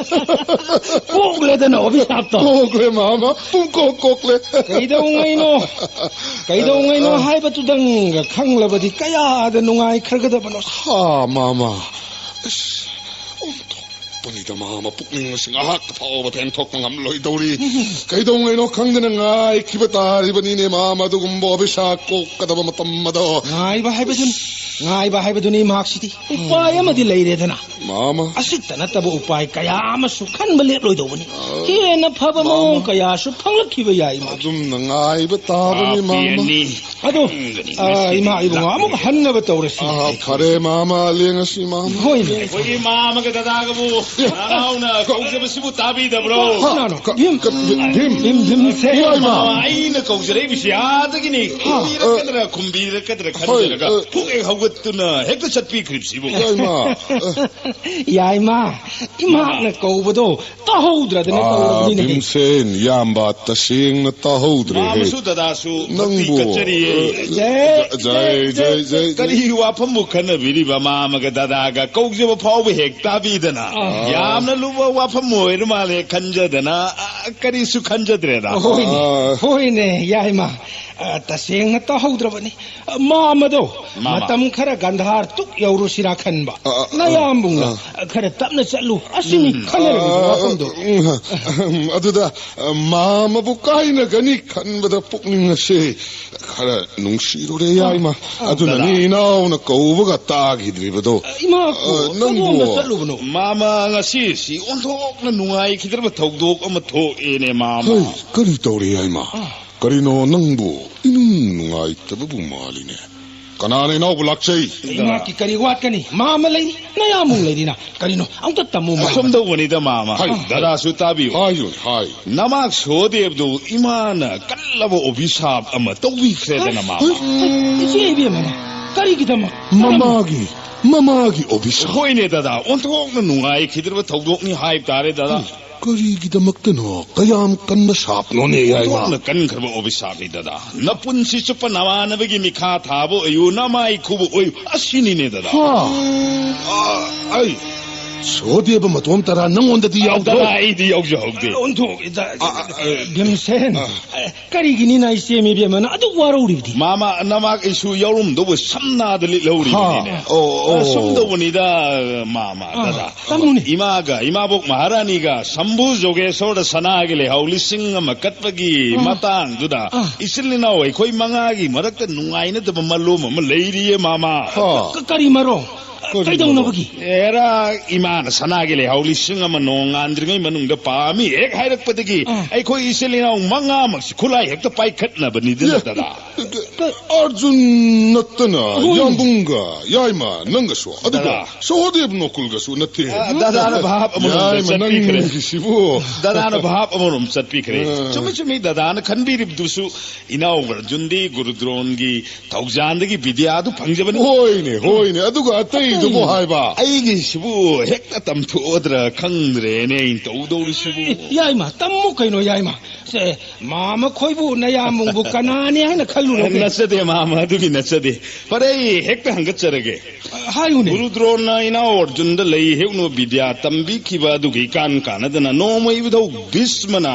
ꯀꯣꯛꯂꯦꯗꯅ ꯑꯣꯕꯤꯁꯥꯞꯇꯣ꯫ ꯀꯣꯛꯂꯦ, ꯃꯥꯃ, ꯄꯨꯡꯀꯣꯛ ꯀꯣꯛꯂꯦ꯫ ꯀꯩꯗꯧꯉꯩꯅꯣ, ꯀꯩꯗꯧꯉꯩꯅꯣ ꯑ꯫ ꯍꯥꯏꯕꯗꯨꯗꯪꯒ ꯈꯪꯂꯕꯗꯤ ꯀꯌꯥꯗ ꯅꯨꯡꯉꯥꯏꯈ꯭ꯔꯒꯗꯕꯅꯣ꯫ ꯍꯥ, ꯃꯥꯃ꯫ ꯑꯁ, ꯑꯣꯟꯊꯣꯛꯄꯅꯤꯗ, ꯃꯥꯃ, ꯄꯨꯛꯅꯤꯡ ꯑꯁꯤ ꯉꯥꯏꯍꯥꯛ ꯐꯥꯎꯕ ꯐꯦꯡꯊꯣꯛꯄ ꯉꯝꯂꯣꯏꯗꯧꯔꯤ꯫ ꯀꯩꯗꯧꯉꯩꯅꯣ ꯈꯪꯗꯅ ꯉꯥꯏꯈꯤꯕ ꯇꯥꯔꯤꯕꯅꯤꯅꯦ, ꯃꯥꯃ, ꯑꯗꯨꯒꯨꯝꯕ ꯑꯣꯕꯤꯁꯥꯞ ꯀꯣꯛꯀꯗꯕ ꯃꯇꯝ ꯑꯗꯣ꯫ ꯉꯥꯏꯕ ꯍꯥꯏꯕꯗꯨꯅꯤ, ꯉꯥꯏꯕ ꯍꯥꯏꯕꯗꯨꯅꯤ ꯃꯍꯥꯛꯁꯤꯗꯤ꯫ ꯎꯄꯥꯏ ꯑꯃꯗꯤ ꯂꯩꯔꯦꯗꯅ꯫ ꯃꯥꯃ꯫ ꯑꯁꯤꯇ ꯅꯠꯇꯕ ꯎꯄꯥꯏ ꯀꯌꯥ ꯑꯃꯁꯨ ꯈꯟꯕ ꯂꯦꯞꯂꯣꯏꯗꯧꯕꯅꯤ꯫ ꯑ, ꯍꯦꯟꯅ ꯐꯕ ꯃꯥꯃ꯫ ꯃꯑꯣꯡ ꯀꯌꯥꯁꯨ ꯐꯪꯂꯛꯈꯤꯕ ꯌꯥꯏ, ꯏꯃꯥ꯫ ꯑꯗꯨꯝꯅ ꯉꯥꯏꯕ ꯇꯥꯕꯅꯤ, ꯃꯥꯃ꯫ ꯄꯥꯄꯤꯅꯤ꯫ ꯑꯗꯣ, ꯈꯪꯒꯅꯤ ꯑ, ꯉꯁꯤꯗꯤ ꯏꯃꯥ ꯏꯕꯨꯡꯉꯣ, ꯑꯃꯨꯛ ꯂꯥꯛꯂꯤꯕ꯫ ꯍꯟꯅꯕ ꯇꯧꯔꯁꯤ꯫ ꯑ, ꯐꯔꯦ, ꯃꯥꯃ, ꯂꯦꯡꯉꯁꯤ, ꯃꯥꯃ꯫ ꯍꯣꯏꯅꯦ꯫ ꯑꯩꯈꯣꯏꯒꯤ ꯃꯥꯃꯒ ꯗꯗꯥꯒꯕꯨ ꯅꯅꯥꯎꯅ ꯀꯧꯖꯕꯁꯤꯕꯨ ꯇꯥꯕꯤꯗꯕ꯭ꯔꯣ? ꯀꯅꯥꯅꯣ? ꯀ-, ꯚꯤꯝ? ꯀ-, ꯚꯤꯝ, ꯚꯤꯝ? ꯚꯤꯝ, ꯚꯤꯝꯁꯦꯟ? ꯏꯃꯥ, ꯏꯃꯥ꯫ ꯑꯩꯅ ꯀꯧꯖꯔꯛꯏꯕꯁꯤ ꯑꯥꯗꯒꯤꯅꯤ꯫ ꯑ, ꯑ, ꯈꯨꯝꯕꯤꯔꯛꯀꯗ꯭ꯔꯥ, ꯈꯨꯝꯕꯤꯔꯛꯀꯗ꯭ꯔꯥ ꯍꯣꯏ, ꯈꯟꯖꯔꯒ ꯑ, ꯍꯨꯛ ꯍꯦꯛ ꯍꯧꯒꯠꯇꯨꯅ ꯍꯦꯛꯇ ꯆꯠꯄꯤꯈ꯭ꯔꯤꯕꯁꯤꯕꯨ꯫ ꯌꯥꯏꯃ, ꯑ, ꯌꯥꯏꯃ, ꯏꯃꯥꯅ ꯀꯧꯕꯗꯣ ꯇꯥꯍꯧꯗ꯭ꯔꯗꯅ ꯑꯥ, ꯇꯧꯔꯕꯅꯤꯅꯦ꯫ ꯚꯤꯝꯁꯦꯟ, ꯏꯌꯥꯝꯕ ꯇꯁꯦꯡꯅ ꯇꯥꯍꯧꯗ꯭ꯔꯦꯍꯦ꯫ ꯃꯥꯃꯁꯨ ꯗꯗꯥꯁꯨ ꯅꯪꯕꯨ, ꯚꯛꯇꯤ ꯀꯠꯆꯔꯤꯌꯦ꯫ ꯑ, ꯖꯩ, ꯖꯩ, ꯖꯩ, ꯖꯩ, ꯖꯩ꯫ ꯀꯔꯤ ꯋꯥꯐꯝꯕꯨ ꯈꯟꯅꯕꯤꯔꯤꯕ? ꯃꯥꯃꯒ ꯗꯗꯥꯒ ꯀꯧꯖꯕ ꯐꯥꯎꯕ ꯍꯦꯛ ꯇꯥꯕꯤꯗꯅ꯫ ꯑꯥ꯫ ꯌꯥꯝꯅ ꯂꯨꯕ ꯋꯥꯐꯝ ꯑꯣꯏꯔ ꯃꯥꯜꯂꯦ ꯈꯟꯖꯗꯅ, ꯑ, ꯀꯔꯤꯁꯨ ꯈꯟꯖꯗ꯭ꯔꯦꯗ꯫ ꯍꯣꯏꯅꯦ, ꯑꯥ꯫ ꯍꯣꯏꯅꯦ, ꯌꯥꯏꯃ꯫ ꯑ, ꯇꯁꯦꯡꯅ ꯇꯥꯍꯧꯗ꯭ꯔꯕꯅꯤ꯫ ꯑ, ꯃꯥꯃꯗꯣ, ꯃꯥꯃ꯫ ꯃꯇꯝ ꯈꯔ ꯒꯟꯙꯥꯔ ꯇꯨꯛ ꯌꯧꯔꯨꯁꯤꯔꯥ ꯈꯟꯕ꯫ ꯑ, ꯑ, ꯑ, ꯅꯌꯥꯝꯕꯨꯡꯅ, ꯑ꯫ ꯑ, ꯈꯔ ꯇꯞꯅ ꯆꯠꯂꯨ꯫ ꯑꯁꯤꯅꯤ ꯎꯝ꯫ ꯈꯟꯅꯔꯤꯕ ꯑ, ꯋꯥꯐꯝꯗꯣ꯫ ꯎꯝ, ꯑꯗꯨꯗ, ꯑ, ꯃꯥꯃꯕꯨ ꯀꯥꯏꯅꯒꯅꯤ ꯈꯟꯕꯗ ꯄꯨꯛꯅꯤꯡ ꯑꯁꯦ ꯈꯔ ꯅꯨꯡꯁꯤꯔꯨꯔꯦ, ꯌꯥꯏꯃ꯫ ꯑ, ꯑꯗꯨꯅꯅꯤ ꯗꯗꯥ꯫ ꯏꯅꯥꯎꯅ ꯀꯧꯕꯒ ꯇꯥꯈꯤꯗ꯭ꯔꯤꯕꯗꯣ꯫ ꯑ, ꯏꯃꯥ, ꯑ, ꯅꯪꯕꯨ ꯀꯗꯣꯝꯗ ꯆꯠꯂꯨꯕꯅꯣ? ꯃꯥꯃ, ꯉꯁꯤꯁꯤ ꯑꯣꯟꯊꯣꯛꯅ ꯅꯨꯡꯉꯥꯏꯈꯤꯗ꯭ꯔꯕ ꯊꯧꯗꯣꯛ ꯑꯃ ꯊꯣꯛꯑꯦꯅꯦ, ꯃꯥꯃ꯫ ꯍꯩ, ꯀꯔꯤ ꯇꯧꯔꯦ, ꯌꯥꯏꯃ? ꯑ꯫ ꯀꯔꯤꯅꯣ ꯅꯪꯕꯨ ꯏꯅꯨꯡ ꯅꯨꯡꯉꯥꯏꯇꯕꯕꯨ ꯃꯥꯜꯂꯤꯅꯦ? ꯀꯅꯥꯅ ꯏꯅꯥꯎꯕꯨ ꯂꯥꯛꯆꯩ? ꯏꯃꯥꯛꯀꯤ ꯀꯔꯤ ꯋꯥꯠꯀꯅꯤ? ꯃꯥꯃ ꯂꯩꯔꯤ, ꯅꯌꯥꯝꯕꯨꯡ ꯂꯩꯔꯤꯅ꯫ ꯀꯔꯤꯅꯣ? ꯑꯝꯇ ꯇꯝꯃꯨ, ꯃꯥꯃ꯫ ꯑꯁꯨꯝ ꯇꯧꯕꯅꯤꯗ, ꯃꯥꯃ꯫ ꯍꯥꯏ, ꯍꯥꯏ꯫ ꯗꯗꯥꯁꯨ ꯇꯥꯕꯤꯌꯨ꯫ ꯍꯥꯏꯌꯨ, ꯍꯥꯏ꯫ ꯅꯃꯥꯛ ꯁꯣꯗꯦꯕꯗꯨ ꯏꯃꯥꯅ ꯀꯜꯂꯕ ꯑꯣꯕꯤꯁꯥꯞ ꯑꯃ ꯇꯧꯕꯤꯈ꯭ꯔꯦꯗꯅ, ꯃꯥꯃ꯫ ꯍꯩ, ꯍꯩ, ꯏꯆꯦ ꯏꯕꯦꯝꯃꯅ ꯀꯔꯤꯒꯤꯗꯃꯛ? ꯃꯃꯥꯒꯤ, ꯃꯃꯥꯒꯤ ꯑꯣꯕꯤꯁꯥꯞ꯫ ꯍꯣꯏꯅꯦ, ꯗꯗꯥ, ꯑꯣꯟꯊꯣꯛꯅ ꯅꯨꯡꯉꯥꯏꯈꯤꯗ꯭ꯔꯕ ꯊꯧꯗꯣꯛꯅꯤ ꯍꯥꯏꯕ ꯇꯥꯔꯦ, ꯗꯗꯥ꯫ ꯀꯔꯤꯒꯤꯗꯃꯛꯇꯅꯣ? ꯀꯌꯥꯝ ꯀꯟꯕ ꯁꯥꯞꯅꯣꯅꯦ, ꯌꯥꯏꯃ? ꯑꯣꯟꯊꯣꯛꯅ ꯀꯟꯈ꯭ꯔꯕ ꯑꯣꯕꯤꯁꯥꯞꯅꯤ, ꯗꯗꯥ꯫ ꯅꯄꯨꯟꯁꯤ ꯆꯨꯞꯄ ꯅꯃꯥꯟꯅꯕꯒꯤ ꯃꯤꯈꯥ ꯊꯥꯕ ꯑꯣꯏꯌꯨ, ꯅꯃꯥꯏ ꯈꯨꯕ ꯑꯣꯏꯌꯨ, ꯑꯁꯤꯅꯤꯅꯦ, ꯗꯗꯥ꯫ ꯍꯥ? ꯑ, ꯑꯩ, ꯁꯣꯗꯦꯕ ꯃꯇꯣꯝ ꯇꯔꯥ ꯅꯪꯉꯣꯟꯗꯗꯤ ꯌꯥꯎꯗ꯭ꯔꯣ? ꯗꯗꯥ, ꯑꯩꯗꯤ ꯌꯥꯎꯖꯍꯧꯗꯦ꯫ ꯑꯣꯟꯊꯣꯛꯏꯗ, ꯑ, ꯑ, ꯑ, ꯚꯤꯝꯁꯦꯟ, ꯑ꯫ ꯀꯔꯤꯒꯤꯅꯤꯅ ꯏꯆꯦ ꯃꯤꯕꯦꯝꯃꯅ ꯑꯗꯨꯛ ꯋꯥꯔꯧꯔꯤꯕꯗꯤ? ꯃꯥꯃ, ꯅꯃꯥꯛ ꯑꯩꯁꯨ ꯌꯥꯎꯔꯝꯗꯧꯕ ꯁꯝꯅꯥꯗ ꯂꯤꯠꯍꯧꯔꯤꯕꯅꯤꯅꯦ꯫ ꯍꯥ? ꯑꯣ, ꯑꯣ꯫ ꯑꯁꯨꯝ ꯇꯧꯕꯅꯤꯗ, ꯃꯥꯃ, ꯑꯥ, ꯗꯗꯥ꯫ ꯇꯝꯃꯨꯅꯦ꯫ ꯏꯃꯥꯒ ꯏꯃꯥꯕꯣꯛ ꯃꯍꯥꯔꯥꯅꯤꯒ ꯁꯝꯚꯨ ꯖꯣꯒꯦꯁꯣꯔꯗ ꯁꯅꯥꯒꯤ ꯂꯩꯍꯥꯎ ꯂꯤꯁꯤꯡ ꯑꯃ ꯀꯠꯄꯒꯤ ꯑꯥ꯫ ꯃꯇꯥꯡꯗꯨꯗ ꯑꯥ꯫ ꯏꯆꯤꯜ ꯏꯅꯥꯎ ꯑꯩꯈꯣꯏ ꯃꯉꯥꯒꯤ ꯃꯔꯛꯇ ꯅꯨꯡꯉꯥꯏꯅꯗꯕ ꯃꯂꯣꯝ ꯑꯃ ꯂꯩꯔꯤꯌꯦ, ꯃꯥꯃ꯫ ꯍꯥ꯫ ꯀ-, ꯀꯔꯤ ꯃꯔꯣꯝ? ꯀꯔꯤꯅꯣ? ꯀꯩꯗꯧꯅꯕꯒꯤ? ꯑꯦꯔꯥ, ꯏꯃꯥꯅ ꯁꯅꯥꯒꯤ ꯂꯩꯍꯥꯎ ꯂꯤꯁꯤꯡ ꯑꯃ ꯅꯣꯡꯉꯥꯟꯗ꯭ꯔꯤꯉꯩ ꯃꯅꯨꯡꯗ ꯄꯥꯝꯃꯤ ꯍꯦꯛ ꯍꯥꯏꯔꯛꯄꯗꯒꯤ ꯑꯥ꯫ ꯑꯩꯈꯣꯏ ꯏꯆꯤꯜ ꯏꯅꯥꯎ ꯃꯉꯥꯃꯛꯁꯤ ꯈꯨꯠꯂꯥꯏ ꯍꯦꯛꯇ ꯄꯥꯏꯈꯠꯅꯕꯅꯤꯗꯅ, ꯗꯥꯗꯥ꯫ ꯑꯔꯖꯨꯟ ꯅꯠꯇꯅ ꯍꯣꯏ꯫ ꯌꯥꯝꯕꯨꯡꯒ ꯌꯥꯏꯃ ꯅꯪꯒꯁꯨ, ꯑꯗꯨꯒ ꯗꯥꯗꯥ꯫ ꯁꯍꯣꯗꯦꯕ ꯅꯣꯀꯨꯜꯒꯁꯨ ꯅꯠꯇꯦ꯫ ꯑ, ꯗꯥꯗꯥꯅ ꯚꯥꯞ ꯑꯃꯔꯣꯝꯗ ꯌꯥꯏꯃ ꯆꯠꯄꯤꯈ꯭ꯔꯦ꯫ ꯅꯪꯒꯤꯁꯤꯕꯨ꯫ ꯗꯥꯗꯥꯅ ꯚꯥꯞ ꯑꯃꯔꯣꯝ ꯆꯠꯄꯤꯈ꯭ꯔꯦ꯫ ꯑ꯫ ꯆꯨꯝꯃꯤ, ꯆꯨꯝꯃꯤ, ꯗꯥꯗꯥꯅ ꯈꯟꯕꯤꯔꯤꯕꯗꯨꯁꯨ ꯏꯅꯥꯎ ꯑꯔꯖꯨꯟꯗꯤ ꯒꯨꯔꯨꯗ꯭ꯔꯣꯟꯒꯤ ꯊꯧꯖꯥꯟꯗꯒꯤ ꯕꯤꯗ꯭ꯌꯥꯗꯨ ꯐꯪꯖꯕꯅꯤ꯫ ꯍꯣꯏꯅꯦ, ꯍꯣꯏꯅꯦ꯫ ꯑꯗꯨꯒ ꯑꯇꯩꯗꯨꯕꯨ ꯎꯝ꯫ ꯍꯥꯏꯕ? ꯑꯩꯒꯤꯁꯤꯕꯨ ꯍꯦꯛꯇ ꯇꯝꯊꯣꯛꯑꯗ꯭ꯔꯥ ꯈꯪꯗ꯭ꯔꯦꯅꯦ ꯑꯩꯅ ꯇꯧꯗꯧꯔꯤꯁꯤꯕꯨ꯫ ꯌꯥꯏꯃ, ꯇꯝꯃꯨ ꯀꯩꯅꯣ, ꯌꯥꯏꯃ꯫ ꯁꯦ, ꯃꯥꯃ ꯈꯣꯏꯕꯨ ꯅꯌꯥꯝꯕꯨꯡꯕꯨ ꯀꯅꯥꯅꯤ ꯍꯥꯏꯅ ꯈꯜꯂꯨꯔꯒꯦ? ꯅꯠꯆꯗꯦ, ꯃꯥꯃ, ꯑꯗꯨꯒꯤ ꯅꯠꯆꯗꯦ꯫ ꯐꯔꯦ, ꯑꯩ ꯍꯦꯛꯇ ꯍꯪꯒꯠꯆꯔꯒꯦ꯫ ꯍꯥꯏꯌꯨꯅꯦ꯫ ꯒꯨꯔꯨ ꯗ꯭ꯔꯣꯟꯅ ꯏꯅꯥꯎ ꯑꯔꯖꯨꯟꯗ ꯂꯩ ꯍꯦꯛꯅꯕ ꯕꯤꯗ꯭ꯌꯥ ꯇꯝꯕꯤꯈꯤꯕ ꯑꯗꯨꯒ ꯏꯀꯥꯟ ꯀꯥꯟꯅꯗꯅ ꯅꯣꯡꯃ ꯏꯕꯨꯙꯧ ꯚꯤꯁꯃꯅ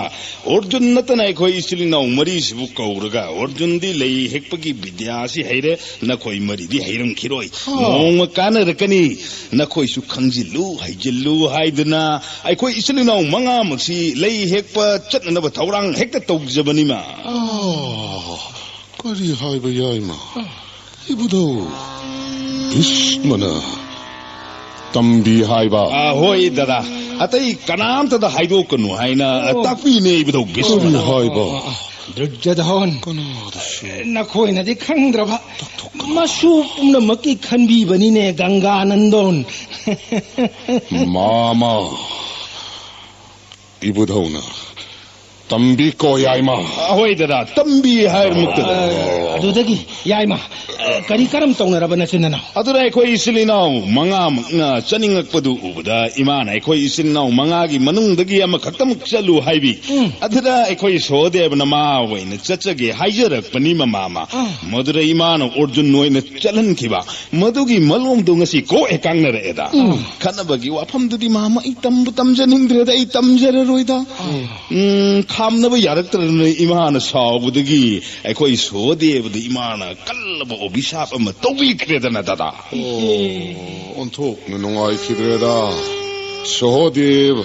ꯑꯔꯖꯨꯟ ꯅꯠꯇꯅ ꯑꯩꯈꯣꯏ ꯏꯆꯤꯜ ꯏꯅꯥꯎ ꯃꯔꯤꯁꯤꯕꯨ ꯀꯧꯔꯒ, "ꯑꯔꯖꯨꯟꯗꯤ ꯂꯩ ꯍꯦꯛꯄꯒꯤ ꯕꯤꯗ꯭ꯌꯥꯁꯤ ꯍꯩꯔꯦ, ꯅꯈꯣꯏ ꯃꯔꯤꯗꯤ ꯍꯩꯔꯝꯈꯤꯔꯣꯏ꯫ ꯍꯥ꯫ ꯅꯣꯡꯃ ꯀꯥꯟꯅꯔꯛꯀꯅꯤ, ꯅꯈꯣꯏꯁꯨ ꯈꯪꯖꯤꯜꯂꯨ, ꯍꯩꯖꯤꯜꯂꯨ" ꯍꯥꯏꯗꯨꯅ ꯑꯩꯈꯣꯏ ꯏꯆꯤꯜ ꯏꯅꯥꯎ ꯃꯉꯥꯃꯛꯁꯤ ꯂꯩ ꯍꯦꯛꯄ ꯆꯠꯅꯅꯕ ꯊꯧꯔꯥꯡ ꯍꯦꯛꯇ ꯇꯧꯖꯕꯅꯤꯃ꯫ ꯑꯥ, ꯀꯔꯤ ꯍꯥꯏꯕ ꯌꯥꯏꯃ? ꯏꯕꯨꯙꯧ ꯚꯤꯁꯃꯅ ꯇꯝꯕꯤ ꯍꯥꯏꯕ? ꯑꯥ, ꯍꯣꯏ, ꯗꯗꯥ꯫ ꯑꯇꯩ ꯀꯅꯥꯝꯇꯗ ꯍꯥꯏꯗꯣꯛꯀꯅꯨ ꯍꯥꯏꯅ ꯑꯣ꯫ ꯇꯥꯛꯄꯤꯅꯦ, ꯏꯕꯨꯙꯧ ꯚꯤꯁꯃꯅ꯫ ꯀꯔꯤ ꯍꯥꯏꯕ? ꯗꯨꯔꯖꯣꯙꯣꯟ, ꯀꯅꯥꯗꯁꯨ? ꯅꯈꯣꯏꯅꯗꯤ ꯈꯪꯗ꯭ꯔꯕ, ꯇꯥꯛꯊꯣꯛꯀꯅꯨ꯫ ꯃꯁꯨ ꯄꯨꯝꯅꯃꯛꯀꯤ ꯈꯟꯕꯤꯕꯅꯤꯅꯦ, ꯒꯪꯒꯥꯅꯟꯗꯣꯟ꯫ ꯃꯥꯃ, ꯏꯕꯨꯙꯧꯅ ꯇꯝꯕꯤꯀꯣ, ꯌꯥꯏꯃ꯫ ꯑꯍꯣꯏ, ꯗꯗꯥ, ꯇꯝꯕꯤ ꯍꯥꯏꯔꯃꯛꯇꯗ꯫ ꯑ, ꯑꯗꯨꯗꯒꯤ, ꯌꯥꯏꯃ, ꯑ, ꯀꯔꯤ ꯀꯔꯝ ꯇꯧꯅꯔꯕ ꯅꯆꯤꯟ ꯅꯅꯥꯎ? ꯑꯗꯨꯗ ꯑꯩꯈꯣꯏ ꯏꯆꯤꯜ ꯏꯅꯥꯎ ꯃꯉꯥꯃꯛꯅ ꯆꯠꯅꯤꯡꯉꯛꯄꯗꯨ ꯎꯕꯗ, ꯏꯃꯥꯅ ꯑꯩꯈꯣꯏ ꯏꯆꯤꯜ ꯏꯅꯥꯎ ꯃꯉꯥꯒꯤ ꯃꯅꯨꯡꯗꯒꯤ ꯑꯃꯈꯛꯇꯃꯛ ꯆꯠꯂꯨ ꯍꯥꯏꯕꯤ꯫ ꯎꯝ꯫ ꯑꯗꯨꯗ ꯑꯩꯈꯣꯏ ꯁꯣꯗꯦꯕꯅ ꯃꯥ ꯑꯣꯏꯅ ꯆꯠꯆꯒꯦ ꯍꯥꯏꯖꯔꯛꯄꯅꯤ, ꯃꯃꯥꯃ꯫ ꯑꯥ꯫ ꯃꯗꯨꯗ ꯏꯃꯥꯅ ꯑꯔꯖꯨꯟ ꯑꯣꯏꯅ ꯆꯠꯍꯟꯈꯤꯕ꯫ ꯃꯗꯨꯒꯤ ꯃꯂꯣꯝꯗꯣ ꯉꯁꯤ ꯀꯣꯛ ꯍꯦꯛ ꯀꯥꯡꯅꯔꯛꯑꯦꯗ꯫ ꯎꯝ꯫ ꯈꯠꯅꯕꯒꯤ ꯋꯥꯐꯝꯗꯨꯗꯤ, ꯃꯥꯃ, ꯑꯩ ꯇꯝꯕꯨ ꯇꯝꯖꯅꯤꯡꯗ꯭ꯔꯦꯗ, ꯑꯩ ꯇꯝꯖꯔꯔꯣꯏꯗ꯫ ꯎꯝ꯫ ꯎꯝ, ꯈꯥꯝꯅꯕ ꯌꯥꯔꯛꯇ꯭ꯔꯗꯅ ꯏꯃꯥꯅ ꯁꯥꯎꯕꯗꯒꯤ ꯑꯩꯈꯣꯏ ꯁꯣꯗꯦꯕꯗ ꯏꯃꯥꯅ ꯀꯜꯂꯕ ꯑꯣꯕꯤꯁꯥꯞ ꯑꯃ ꯇꯧꯕꯤꯈ꯭ꯔꯦꯗꯅ, ꯗꯗꯥ꯫ ꯑꯣ, ꯑꯣꯟꯊꯣꯛꯅ ꯅꯨꯡꯉꯥꯏꯈꯤꯗ꯭ꯔꯦꯗ꯫ ꯁꯣꯗꯦꯕ,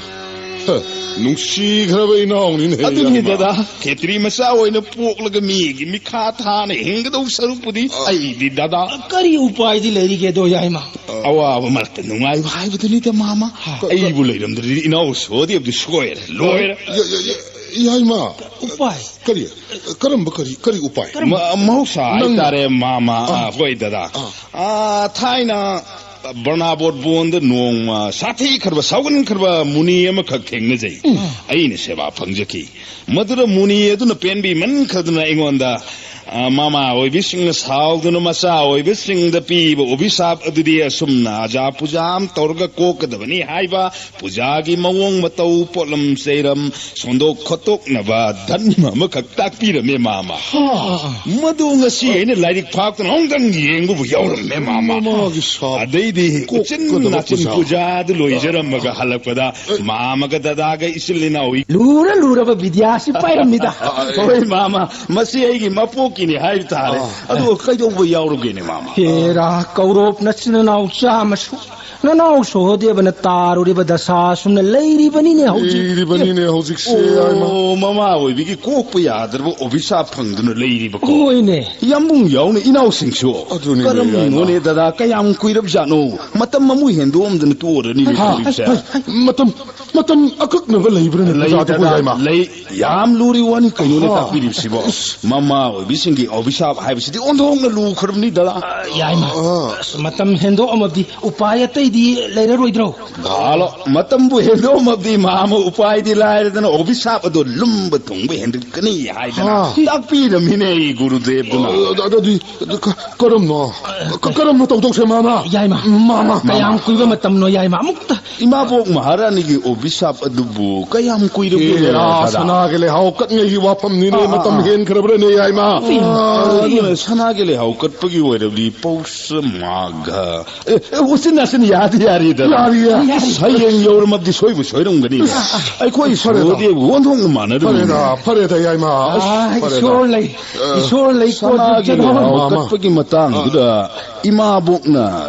ꯍ, ꯅꯨꯡꯁꯤꯈ꯭ꯔꯕ ꯏꯅꯥꯎꯅꯤꯅꯦ, ꯑꯗꯨꯅꯤ ꯌꯥꯏꯃ꯫ ꯗꯗꯥ, ꯈꯦꯇ꯭ꯔꯤ ꯃꯆꯥ ꯑꯣꯏꯅ ꯄꯣꯛꯂꯒ ꯃꯤꯒꯤ ꯃꯤꯈꯥ ꯊꯥꯅ ꯍꯤꯡꯒꯗꯧ ꯁꯔꯨꯛꯄꯨꯗꯤ ꯑ꯫ ꯑꯩꯗꯤ ꯗꯗꯥ꯫ ꯀꯔꯤ ꯎꯄꯥꯏꯗꯤ ꯂꯩꯔꯤꯒꯦꯗꯣ, ꯌꯥꯏꯃ? ꯑꯋꯥꯕ ꯃꯔꯛꯇ ꯅꯨꯡꯉꯥꯏꯕ ꯍꯥꯏꯕꯗꯨꯅꯤꯗ, ꯃꯥꯃ꯫ ꯀ-, ꯀ-, ꯑꯩꯕꯨ ꯂꯩꯔꯝꯗ꯭ꯔꯗꯤ ꯏꯅꯥꯎ ꯁꯣꯗꯦꯕꯗꯨ ꯁꯣꯏꯔꯦ, ꯂꯣꯏꯔꯦ꯫ ꯌꯥ-, ꯌꯥ-, ꯌꯥ-, ꯌꯥꯏꯃ꯫ ꯎꯄꯥꯏ? ꯀꯔꯤ? ꯀꯔꯝꯕ ꯀꯔꯤ, ꯀꯔꯤ ꯎꯄꯥꯏ? ꯀꯔꯝꯕ? ꯃ-, ꯃꯍꯧꯁꯥ ꯅꯪꯅ? ꯍꯥꯏꯇꯥꯔꯦ, ꯃꯥꯃ꯫ ꯑ꯫ ꯑ, ꯍꯣꯏ, ꯗꯗꯥ꯫ ꯑ꯫ ꯑ, ꯊꯥꯏꯅ ꯕꯔꯅꯥꯕꯣꯠ ꯕꯣꯟꯗ ꯅꯣꯡꯃ ꯁꯥꯊꯤꯈ꯭ꯔꯕ, ꯁꯥꯎꯒꯟꯈ꯭ꯔꯕ ꯃꯨꯅꯤ ꯑꯃꯈꯛ ꯊꯦꯡꯅꯖꯩ꯫ ꯎꯝ꯫ ꯑꯩꯅ ꯁꯦꯕꯥ ꯐꯪꯖꯈꯤ꯫ ꯃꯗꯨꯗ ꯃꯨꯅꯤ ꯑꯗꯨꯅ ꯄꯦꯟꯕꯤꯃꯟꯈꯗꯨꯅ ꯑꯩꯉꯣꯟꯗ, ꯑ, ꯃꯃꯥ ꯑꯣꯏꯕꯤꯁꯤꯡꯅ ꯁꯥꯎꯗꯨꯅ ꯃꯆꯥ ꯑꯣꯏꯕꯁꯤꯡꯗ ꯄꯤꯕ ꯑꯣꯕꯤꯁꯥꯞ ꯑꯗꯨꯗꯤ ꯑꯁꯨꯝꯅ ꯑꯖꯥ ꯄꯨꯖꯥ ꯑꯃ ꯇꯧꯔꯒ ꯀꯣꯛꯀꯗꯕꯅꯤ ꯍꯥꯏꯕ ꯄꯨꯖꯥꯒꯤ ꯃꯑꯣꯡ ꯃꯇꯧ, ꯄꯣꯠꯂꯝ ꯆꯩꯔꯝ, ꯁꯣꯟꯗꯣꯛ ꯈꯣꯠꯇꯣꯛꯅꯕ ꯙꯔꯃ ꯑꯃꯈꯛ ꯇꯥꯛꯄꯤꯔꯝꯃꯦ, ꯃꯥꯃ꯫ ꯍꯥ꯫ ꯃꯗꯨ ꯉꯁꯤ ꯑꯩꯅ ꯂꯥꯏꯔꯤꯛ ꯐꯥꯛꯇꯨꯅ ꯑꯃꯨꯛꯇꯪ ꯌꯦꯡꯕꯕꯨ ꯌꯥꯎꯔꯝꯃꯦ, ꯃꯥꯃ꯫ ꯃꯃꯥꯒꯤ ꯁꯥꯞ ꯑꯗꯩꯗꯤ ꯎꯆꯤꯟ ꯀꯣꯛꯀꯗꯕ ꯅꯥꯆꯤꯟ ꯄꯨꯖꯥ꯫ ꯄꯨꯖꯥꯗꯨ ꯂꯣꯏꯖꯔꯝꯃꯒ ꯍꯜꯂꯛꯄꯗ ꯑꯦ꯫ ꯃꯥꯃꯒ ꯗꯗꯥꯒ ꯏꯆꯤꯜ ꯏꯅꯥꯎ ꯂꯨꯔ ꯂꯨꯔꯕ ꯕꯤꯗ꯭ꯌꯥꯁꯤ ꯄꯥꯏꯔꯝꯃꯤꯗ꯫ ꯑ, ꯑ, ꯍꯣꯏ, ꯃꯥꯃ, ꯃꯁꯤ ꯑꯩꯒꯤ ꯃꯄꯣꯛꯀꯤꯅꯤ ꯍꯥꯏꯕ ꯇꯥꯔꯦ꯫ ꯑ꯫ ꯑꯗꯨꯒ ꯀꯩꯗꯧꯕ ꯌꯥꯎꯔꯒꯦꯅꯦ, ꯃꯥꯃ? ꯍꯦꯔꯥ, ꯀꯧꯔꯣꯞ ꯅꯆꯤꯟ ꯅꯅꯥꯎ ꯆꯥꯝꯃꯁꯨ ꯅꯅꯥꯎ ꯁꯣꯍꯗꯦꯕꯅ ꯇꯥꯔꯨꯔꯤꯕ ꯗꯁꯥ ꯑꯁꯨꯝꯅ ꯂꯩꯔꯤꯕꯅꯤꯅꯦ ꯍꯧꯖꯤꯛ꯫ ꯂꯩꯔꯤꯕꯅꯤꯅꯦ ꯍꯧꯖꯤꯛꯁꯦ, ꯑꯣ, ꯌꯥꯏꯃ꯫ ꯃꯃꯥ ꯑꯣꯏꯕꯤꯒꯤ ꯀꯣꯛꯄ ꯌꯥꯗ꯭ꯔꯕ ꯑꯣꯕꯤꯁꯥꯞ ꯐꯪꯗꯨꯅ ꯂꯩꯔꯤꯕꯀꯣ꯫ ꯍꯣꯏꯅꯦ꯫ ꯌꯥꯝꯕꯨꯡ ꯌꯥꯎꯅ ꯏꯅꯥꯎꯁꯤꯡꯁꯨ꯫ ꯑꯗꯨꯅꯤꯅꯦ, ꯀꯔꯝꯅꯣꯅꯦ, ꯌꯥꯏꯃ꯫ ꯗꯗꯥ, ꯀꯌꯥꯝ ꯀꯨꯏꯔꯕꯖꯥꯠꯅꯣ? ꯃꯇꯝ ꯑꯃꯨꯛ ꯍꯦꯟꯗꯣꯛꯑꯝꯗꯅ ꯇꯣꯛꯑꯔꯅꯤꯅꯦ ꯍꯥ, ꯇꯧꯔꯤꯕꯁꯦ꯫ ꯍꯥꯏ, ꯍꯥꯏ, ꯃꯇꯝ, ꯃꯇꯝ ꯑꯀꯛꯅꯕ ꯂꯩꯕ꯭ꯔꯅꯦ, ꯂꯩ, ꯄꯨꯖꯥꯗꯨꯕꯨ, ꯗꯗꯥ, ꯌꯥꯏꯃ? ꯂꯩ꯫ ꯌꯥꯝ ꯂꯨꯔꯤ ꯋꯥꯅꯤ ꯀꯩꯅꯣꯅꯦ ꯍꯥ꯫ ꯇꯥꯛꯄꯤꯔꯤꯕꯁꯤꯕꯣ? ꯏꯁ꯫ ꯃꯃꯥ ꯑꯣꯏꯕꯤꯁꯤꯡꯒꯤ ꯑꯣꯕꯤꯁꯥꯞ ꯍꯥꯏꯕꯁꯤꯗꯤ ꯑꯣꯟꯊꯣꯛꯅ ꯂꯨꯈ꯭ꯔꯕꯅꯤ, ꯗꯗꯥ꯫ ꯑ, ꯌꯥꯏꯃ꯫ ꯑ꯫ ꯑꯁ, ꯃꯇꯝ ꯍꯦꯟꯗꯣꯛꯑꯝꯃꯕꯗꯤ ꯎꯄꯥꯏ ꯑꯇꯩꯗꯤ ꯂꯩꯔꯔꯣꯏꯗ꯭ꯔꯣ? ꯍꯥꯂꯣ, ꯃꯇꯝꯕꯨ ꯍꯦꯟꯗꯣꯛꯑꯝꯃꯕꯗꯤ ꯃꯥꯃ ꯎꯄꯥꯏꯗꯤ ꯂꯥꯏꯔꯗꯅ ꯑꯣꯕꯤꯁꯥꯞ ꯑꯗꯣ ꯂꯨꯝꯕ ꯊꯨꯡꯕ ꯍꯦꯟꯒꯠꯀꯅꯤ ꯍꯥꯏꯗꯅ ꯍꯥ꯫ ꯇꯥꯛꯄꯤꯔꯝꯃꯤꯅꯦ ꯑꯩ ꯒꯨꯔꯨꯗꯦꯕꯗꯨꯅ꯫ ꯑ, ꯑꯗꯨꯗꯤ ꯀ-, ꯀꯔꯝꯅꯣ? ꯀ-, ꯀꯔꯝꯅ ꯇꯧꯗꯧꯁꯦ, ꯃꯥꯃ? ꯌꯥꯏꯃ꯫ ꯃꯥꯃ꯫ ꯀꯌꯥꯝ ꯀꯨꯏꯕ ꯃꯇꯝꯅꯣ, ꯌꯥꯏꯃ? ꯑꯃꯨꯛꯇ꯫ ꯏꯃꯥꯕꯣꯛ ꯃꯍꯥꯔꯥꯅꯤꯒꯤ ꯑꯣꯕꯤꯁꯥꯞ ꯑꯗꯨꯕꯨ ꯀꯌꯥꯝ ꯀꯨꯏꯔꯕꯅꯣ, ꯑꯦꯔꯥ, ꯗꯗꯥ? ꯁꯅꯥꯒꯤ ꯂꯩꯍꯥꯎ ꯀꯠꯉꯩꯒꯤ ꯋꯥꯐꯝꯅꯤꯅꯦ, ꯑꯥ, ꯑꯥ, ꯃꯇꯝ ꯑꯥ꯫ ꯍꯦꯟꯈ꯭ꯔꯕ꯭ꯔꯅꯦ, ꯌꯥꯏꯃ? ꯑꯣ, ꯑꯥ, ꯑꯗꯨꯅ ꯁꯅꯥꯒꯤ ꯂꯩꯍꯥꯎ ꯀꯠꯄꯒꯤ ꯑꯣꯏꯔꯕꯗꯤ ꯄꯧꯁ ꯃꯥꯒ, ꯑꯦ, ꯑꯦ, ꯎꯆꯤꯟ ꯅꯥꯆꯤꯟ ꯌꯥꯗꯤ ꯌꯥꯔꯤꯗꯅ꯫ ꯌꯥꯔꯤ, ꯌꯥꯔꯤ꯫ ꯑꯁ, ꯍꯌꯦꯡ ꯌꯧꯔꯝꯃꯕꯗꯤ ꯁꯣꯏꯕꯨ ꯁꯣꯏꯔꯝꯒꯅꯤꯅꯦ꯫ ꯑꯩꯈꯣꯏ ꯐꯔꯦꯗ꯫ ꯁꯣꯔꯗꯤ ꯑꯣꯟꯊꯣꯛꯅ ꯃꯥꯟꯅꯗꯕꯅꯤꯅꯦ꯫ ꯐꯔꯦꯗ, ꯐꯔꯦꯗ, ꯌꯥꯏꯃ꯫ ꯑꯁ, ꯑꯥ, ꯐꯔꯦꯗ꯫ ꯏꯁꯣꯔ ꯂꯩ, ꯑ, ꯏꯁꯣꯔ ꯂꯩ, ꯀꯣꯟ ꯁꯅꯥꯒꯤ ꯆꯠꯆꯔꯣ꯫ ꯂꯩꯍꯥꯎ ꯃꯥ, ꯃꯥ꯫ ꯀꯠꯄꯒꯤ ꯃꯇꯥꯡꯗꯨꯗ ꯏꯃꯥꯕꯣꯛꯅ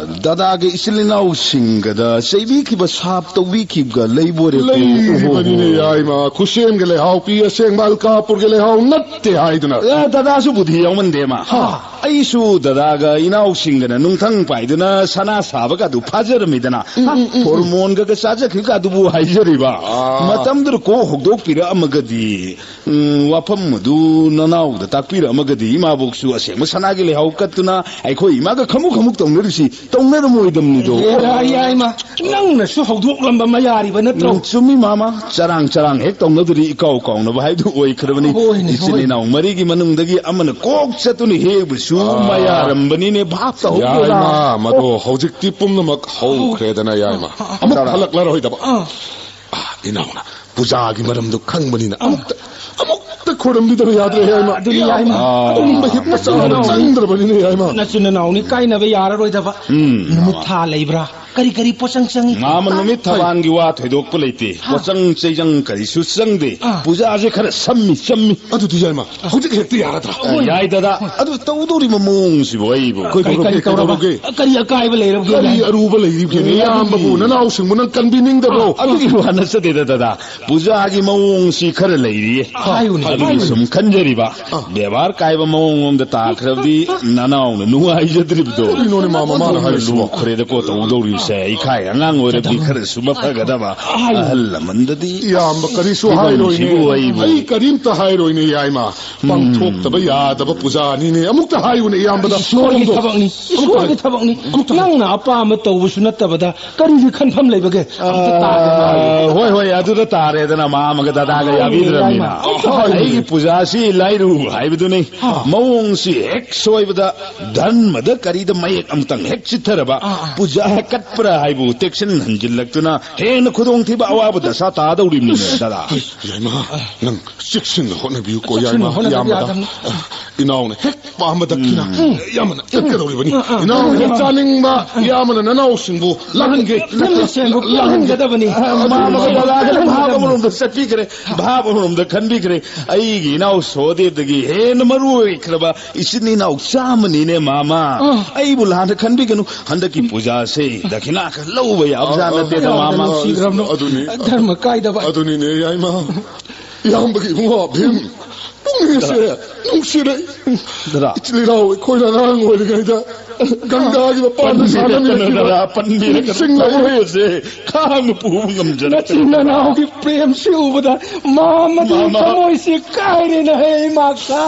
ꯗꯗꯥꯒ ꯏꯆꯤꯜ ꯏꯅꯥꯎꯁꯤꯡꯒꯗ ꯆꯩꯕꯤꯈꯤꯕ, ꯁꯥꯞ ꯇꯧꯕꯤꯈꯤꯕꯒ ꯂꯩꯕꯣꯔꯦ꯫ ꯂꯩꯔꯤꯕꯅꯤꯅꯦ, ꯌꯥꯏꯃ꯫ ꯈꯨꯁꯦꯝꯒꯤ ꯂꯩꯍꯥꯎ ꯄꯤ, ꯑꯁꯦꯡꯕ ꯑꯜꯀꯥꯄꯨꯔꯒꯤ ꯂꯩꯍꯥꯎ ꯅꯠꯇꯦ ꯍꯥꯏꯗꯨꯅ꯫ ꯑꯦ, ꯗꯗꯥꯁꯨ ꯕꯨꯙꯤ ꯌꯥꯎꯃꯟꯗꯦ ꯃꯥ꯫ ꯍꯥ꯫ ꯑꯩꯁꯨ ꯗꯗꯥꯒ ꯏꯅꯥꯎꯁꯤꯡꯒꯅ ꯅꯨꯡꯊꯪ ꯄꯥꯏꯗꯨꯅ ꯁꯅꯥ ꯁꯥꯕꯒ ꯑꯗꯨ ꯐꯥꯖꯔꯝꯃꯤꯗꯅ꯫ ꯎꯝ, ꯎꯝ, ꯎꯝ, ꯎꯝ꯫ ꯍꯣꯔꯃꯣꯟꯒ ꯆꯥꯖꯈꯤꯕꯒ ꯑꯗꯨꯕꯨ ꯍꯥꯏꯖꯔꯤꯕ꯫ ꯑꯥ꯫ ꯃꯇꯝꯗꯨꯗ ꯀꯣꯛ ꯍꯧꯗꯣꯛꯄꯤꯔꯛꯑꯝꯃꯒꯗꯤ, ꯎꯝ, ꯋꯥꯐꯝ ꯑꯗꯨ ꯅꯅꯥꯎꯗ ꯇꯥꯛꯄꯤꯔꯛꯑꯝꯃꯒꯗꯤ ꯏꯃꯥꯕꯣꯛꯁꯨ ꯑꯁꯦꯡꯕ ꯁꯅꯥꯒꯤ ꯂꯩꯍꯥꯎ ꯀꯠꯇꯨꯅ ꯑꯩꯈꯣꯏ ꯏꯃꯥꯒ ꯈꯃꯨꯛ ꯈꯃꯨꯛ ꯇꯧꯅꯔꯤꯁꯤ ꯇꯧꯅꯔꯝꯃꯣꯏꯗꯕꯅꯤꯗꯣ꯫ ꯑꯦ, ꯌꯥꯏꯃ, ꯅꯪꯅꯁꯨ ꯍꯧꯗꯣꯛꯂꯝꯕ ꯃꯌꯥꯔꯤꯕ ꯅꯠꯇ꯭ꯔꯣ? ꯎꯝ, ꯆꯨꯝꯃꯤ ꯃꯥꯃ, ꯆꯔꯥꯡ ꯆꯔꯥꯡ ꯍꯦꯛ ꯇꯧꯅꯗꯨꯔꯤ ꯏꯀꯥꯎ ꯀꯥꯎꯅꯕ ꯍꯥꯏꯕꯗꯨ ꯑꯣꯏꯈ꯭ꯔꯕꯅꯤ꯫ ꯍꯣꯏꯅꯦ, ꯏꯆꯤꯜ ꯍꯣꯏꯅꯦ꯫ ꯏꯅꯥꯎ ꯃꯔꯤꯒꯤ ꯃꯅꯨꯡꯗꯒꯤ ꯑꯃꯅ ꯀꯣꯛ ꯆꯠꯇꯨꯅ ꯍꯦꯛꯕꯁꯨ ꯑꯥ꯫ ꯃꯌꯥꯔꯝꯕꯅꯤꯅꯦ, ꯚꯥꯞ ꯇꯧꯍꯧꯗꯦꯗ꯫ ꯌꯥꯏꯃ, ꯃꯗꯣ ꯍꯧꯖꯤꯛꯇꯤ ꯄꯨꯝꯅꯃꯛ ꯍꯧꯈ꯭ꯔꯦꯗꯅ, ꯌꯥꯏꯃ꯫ ꯑꯃꯨꯛ ꯆꯔꯥꯡ꯫ ꯍꯜꯂꯛꯂꯔꯣꯏꯗꯕ꯫ ꯑꯥ꯫ ꯑꯥ, ꯏꯅꯥꯎꯅ ꯄꯨꯖꯥꯒꯤ ꯃꯔꯝꯗꯣ ꯈꯪꯕꯅꯤꯅ ꯑꯃꯨꯛꯇ, ꯑꯃꯨꯛꯇ ꯈꯣꯏꯔꯝꯕꯤꯗꯕ ꯌꯥꯗ꯭ꯔꯦ, ꯌꯥꯏꯃ꯫ ꯑꯗꯨꯅꯤ, ꯌꯥꯏꯃ꯫ ꯑꯥ꯫ ꯑꯗꯨꯝꯕ ꯍꯦꯛꯇ ꯆꯪꯗ꯭ꯔꯕꯅꯤꯅꯦ, ꯌꯥꯏꯃ꯫ ꯅꯆꯤꯟ ꯅꯅꯥꯎꯅꯤ ꯀꯥꯏꯅꯕ ꯌꯥꯔꯔꯣꯏꯗꯕ꯫ ꯎꯝ꯫ ꯅꯨꯃꯤꯠ ꯊꯥ ꯂꯩꯕ꯭ꯔꯥ? ꯀꯔꯤ ꯀꯔꯤ ꯄꯣꯠꯆꯪ ꯆꯪꯏ? ꯃꯥꯃ, ꯅꯨꯃꯤꯠ ꯊꯕꯥꯟꯒꯤ ꯋꯥ ꯊꯣꯏꯗꯣꯛꯄ ꯂꯩꯇꯦ꯫ ꯍꯥ꯫ ꯄꯣꯠꯆꯪ ꯆꯩꯖꯪ ꯀꯔꯤꯁꯨ ꯆꯪꯗꯦ꯫ ꯑꯥ꯫ ꯄꯨꯖꯥꯁꯦ ꯈꯔ ꯁꯝꯃꯤ, ꯆꯝꯃꯤ꯫ ꯑꯗꯨꯗꯤ ꯌꯥꯏꯃ, ꯍꯧꯖꯤꯛ ꯍꯦꯛꯇ ꯌꯥꯔꯗ꯭ꯔꯥ? ꯑ, ꯌꯥꯏ ꯗꯗꯥ꯫ ꯑꯗꯨ ꯇꯧꯗꯧꯔꯤꯕ ꯃꯑꯣꯡꯁꯤꯕꯨ ꯑꯩꯕꯨ꯫ ꯀꯩꯗꯧꯔꯒꯦ, ꯀꯔꯤ, ꯀꯔꯤ ꯇꯧꯔꯕ? ꯀꯩꯗꯧꯔꯒꯦ? ꯀꯔꯤ ꯑꯀꯥꯏꯕ ꯂꯩꯔꯕꯒꯦ? ꯀꯔꯤ ꯑꯔꯨꯕ ꯂꯩꯔꯤꯕꯒꯦꯅꯦ? ꯎꯝ, ꯏꯌꯥꯝꯕꯕꯨ, ꯑꯗꯨꯒꯤ ꯅꯅꯥꯎꯁꯤꯡꯕꯨ ꯅꯪ ꯀꯟꯕꯤꯅꯤꯡꯗꯕ꯭ꯔꯣ? ꯑ, ꯑꯗꯨꯒꯤ ꯋꯥ ꯅꯠꯆꯗꯦꯗ ꯗꯗꯥ꯫ ꯄꯨꯖꯥꯒꯤ ꯃꯑꯣꯡꯁꯤ ꯈꯔ ꯂꯩꯔꯤꯌꯦ꯫ ꯍꯥꯏꯌꯨꯅꯦ, ꯑꯗꯨꯒꯤ ꯍꯥꯏꯌꯨꯅꯦ꯫ ꯁꯨꯝ ꯈꯟꯖꯔꯤꯕ꯫ ꯑ꯫ ꯕꯦꯕꯥꯔ ꯀꯥꯏꯕ ꯃꯑꯣꯡ ꯑꯃꯗ ꯇꯥꯈ꯭ꯔꯕꯗꯤ ꯅꯅꯥꯎꯅ ꯅꯨꯡꯉꯥꯏꯖꯗ꯭ꯔꯤꯕꯗꯣ꯫ ꯀꯔꯤꯅꯣꯅꯦ ꯃꯥꯃ, ꯃꯥꯅ ꯍꯥꯏꯔꯤꯁꯤꯕꯣ? ꯂꯨꯈ꯭ꯔꯦꯗꯀꯣ ꯇꯧꯗꯧꯔꯤꯕꯁꯦ꯫ ꯏꯈꯥꯏ ꯑꯉꯥꯡ ꯑꯣꯏꯔꯕꯗꯤ ꯈꯔꯁꯨ ꯃꯐꯒꯗꯕ꯫ ꯍꯥꯏꯌꯨꯅꯦ꯫ ꯑꯍꯜ ꯂꯃꯟꯗꯗꯤ ꯏꯌꯥꯝꯕ, ꯀꯔꯤꯁꯨ ꯍꯥꯏꯔꯣꯏꯅꯦ꯫ ꯐꯤꯕꯝꯁꯤꯕꯨ ꯑꯩꯕꯨ꯫ ꯑꯩ ꯀꯔꯤꯝꯇ ꯍꯥꯏꯔꯣꯏꯅꯦ, ꯌꯥꯏꯃ꯫ ꯎꯝ꯫ ꯄꯥꯡꯊꯣꯛꯇꯕ ꯌꯥꯗꯕ ꯄꯨꯖꯥꯅꯤꯅꯦ꯫ ꯑꯃꯨꯛꯇ ꯍꯥꯏꯌꯨꯅꯦ, ꯏꯌꯥꯝꯕꯗ꯫ ꯏꯁꯣꯔꯒꯤ ꯃꯑꯣꯡꯗꯣ꯫ ꯊꯕꯛꯅꯤ, ꯑꯃꯨꯛꯇ ꯏꯁꯣꯔꯒꯤ ꯍꯥꯏꯌꯨ꯫ ꯊꯕꯛꯅꯤ꯫ ꯑꯃꯨꯛꯇ ꯍꯥꯏꯌꯨ꯫ ꯅꯪꯅ ꯑꯄꯥꯝꯕ ꯇꯧꯕꯁꯨ ꯅꯠꯇꯕꯗ ꯀꯔꯤꯒꯤ ꯈꯟꯐꯝ ꯂꯩꯕꯒꯦ? ꯑꯝꯇ ꯇꯥꯒꯦ꯫ ꯑꯥ, ꯍꯣꯏ, ꯍꯣꯏ, ꯑꯗꯨꯗ ꯇꯥꯔꯦꯗꯅ, ꯃꯥꯃꯒ ꯗꯗꯥꯒ ꯍꯣꯏ, ꯌꯥꯕꯤꯗ꯭ꯔꯕꯅꯤꯅ꯫ ꯌꯥꯏꯃ꯫ ꯑꯝꯇ ꯍꯥꯏꯌꯨ꯫ ꯑꯩꯒꯤ ꯄꯨꯖꯥꯁꯤ ꯂꯥꯏꯔꯨ ꯍꯥꯏꯕꯗꯨꯅꯤ꯫ ꯍꯥ꯫ ꯃꯑꯣꯡꯁꯤ ꯍꯦꯛ ꯁꯣꯏꯕꯗ ꯙꯔꯃꯗ ꯀꯔꯤꯗ ꯃꯌꯦꯛ ꯑꯃꯇꯪ ꯍꯦꯛ ꯆꯤꯠꯊꯔꯕ, ꯑꯥ, ꯑꯥ꯫ ꯄꯨꯖꯥ ꯀꯠ ꯄ꯭ꯔ ꯍꯥꯏꯕꯨ ꯇꯦꯛꯁꯤꯟ ꯍꯟꯖꯤꯜꯂꯛꯇꯨꯅ ꯍꯦꯟꯅ ꯈꯨꯗꯣꯡꯊꯤꯕ ꯑꯋꯥꯕ ꯗꯁꯥ ꯇꯥꯗꯧꯔꯤꯕꯅꯤꯅꯦ, ꯗꯗꯥ꯫ ꯌꯥꯏꯃ, ꯅꯪ ꯆꯦꯛꯁꯤꯟꯅ ꯍꯣꯠꯅꯕꯤꯌꯨꯀꯣ, ꯆꯦꯛꯁꯤꯟꯅ ꯌꯥꯏꯃ, ꯍꯣꯠꯅꯕꯤꯌꯨ, ꯏꯌꯥꯝꯕꯗ꯫ ꯌꯥꯗꯕꯅꯤ꯫ ꯏꯅꯥꯎꯅ ꯍꯦꯛ ꯄꯥꯝꯕ ꯗꯈꯤꯅ ꯎꯝ꯫ ꯏꯌꯥꯝꯕꯅ ꯆꯠꯀꯗꯧꯔꯤꯕꯅꯤ꯫ ꯑꯥ, ꯑꯥ꯫ ꯏꯅꯥꯎꯅ ꯍꯦꯛ ꯆꯥꯅꯤꯡꯕ ꯏꯌꯥꯝꯕꯅ ꯅꯅꯥꯎꯁꯤꯡꯕꯨ ꯂꯥꯛꯍꯟꯒꯦ꯫ ꯅꯪꯒꯤ ꯁꯦꯟꯕꯨ ꯂꯥꯛꯍꯟꯒꯗꯕꯅꯤ꯫ ꯑꯥ, ꯃꯥꯃꯒ ꯗꯗꯥꯒ ꯚꯥꯕ ꯑꯃꯔꯣꯝꯗ ꯆꯠꯄꯤꯈ꯭ꯔꯦ, ꯚꯥꯕ ꯑꯃꯔꯣꯝꯗ ꯈꯟꯕꯤꯈ꯭ꯔꯦ꯫ ꯑꯩꯒꯤ ꯏꯅꯥꯎ ꯁꯣꯗꯦꯗꯒꯤ ꯍꯦꯟꯅ ꯃꯔꯨ ꯑꯣꯏꯈ꯭ꯔꯕ ꯏꯆꯤꯟ ꯏꯅꯥꯎ ꯆꯥꯝꯃꯅꯤꯅꯦ, ꯃꯥꯃ꯫ ꯑꯥ꯫ ꯑꯩꯕꯨ ꯂꯥꯟꯅ ꯈꯟꯕꯤꯒꯅꯨ꯫ ꯍꯟꯗꯛꯀꯤ ꯄꯨꯖꯥꯁꯦ ꯗꯈꯤꯅꯥ ꯈꯔ ꯂꯧꯕ ꯌꯥꯕꯖꯥꯠ ꯑꯥ, ꯅꯠꯇꯦꯗ, ꯑꯥ, ꯃꯥꯃ꯫ ꯅꯨꯡꯁꯤꯈ꯭ꯔꯕꯅꯣ? ꯑꯗꯨꯅꯤ꯫ ꯙꯔꯃ ꯀꯥꯏꯗꯕ꯫ ꯑꯗꯨꯅꯤꯅꯦ, ꯌꯥꯏꯃ꯫ ꯏꯌꯥꯝꯕꯒꯤ ꯏꯕꯨꯡꯉꯣ ꯚꯤꯝ, ꯄꯨꯛꯅꯤꯡꯁꯦ ꯅꯨꯡꯁꯤꯔꯛꯏ꯫ ꯗꯗꯥ꯫ ꯏꯆꯤꯜ ꯏꯅꯥꯎ ꯑꯩꯈꯣꯏꯅ ꯑꯉꯥꯡ ꯑꯣꯏꯔꯤꯉꯩꯗ ꯒꯪꯒꯥꯒꯤ ꯃꯄꯥꯟꯗ ꯄꯟꯕꯤꯔꯛꯀꯅꯨ, ꯁꯥꯟꯅꯃꯤꯟꯅꯈꯤꯕ ꯗꯗꯥ, ꯄꯟꯕꯤꯔꯛꯀꯅꯨ꯫ ꯅꯤꯡꯁꯤꯡꯂꯛꯎ꯫ ꯊꯃꯣꯏꯁꯦ ꯈꯥꯡꯅ ꯄꯨꯕ ꯉꯝꯖꯔꯛꯇꯦ꯫ ꯅꯆꯤꯟ ꯅꯅꯥꯎꯒꯤ ꯄ꯭ꯔꯦꯝꯁꯤ ꯎꯕꯗ ꯃꯥꯃꯒꯤ ꯃꯥꯃ꯫ ꯊꯃꯣꯏꯁꯤ ꯀꯥꯏꯔꯦꯅꯦ, ꯍꯦ ꯏꯃꯥꯆꯥ꯫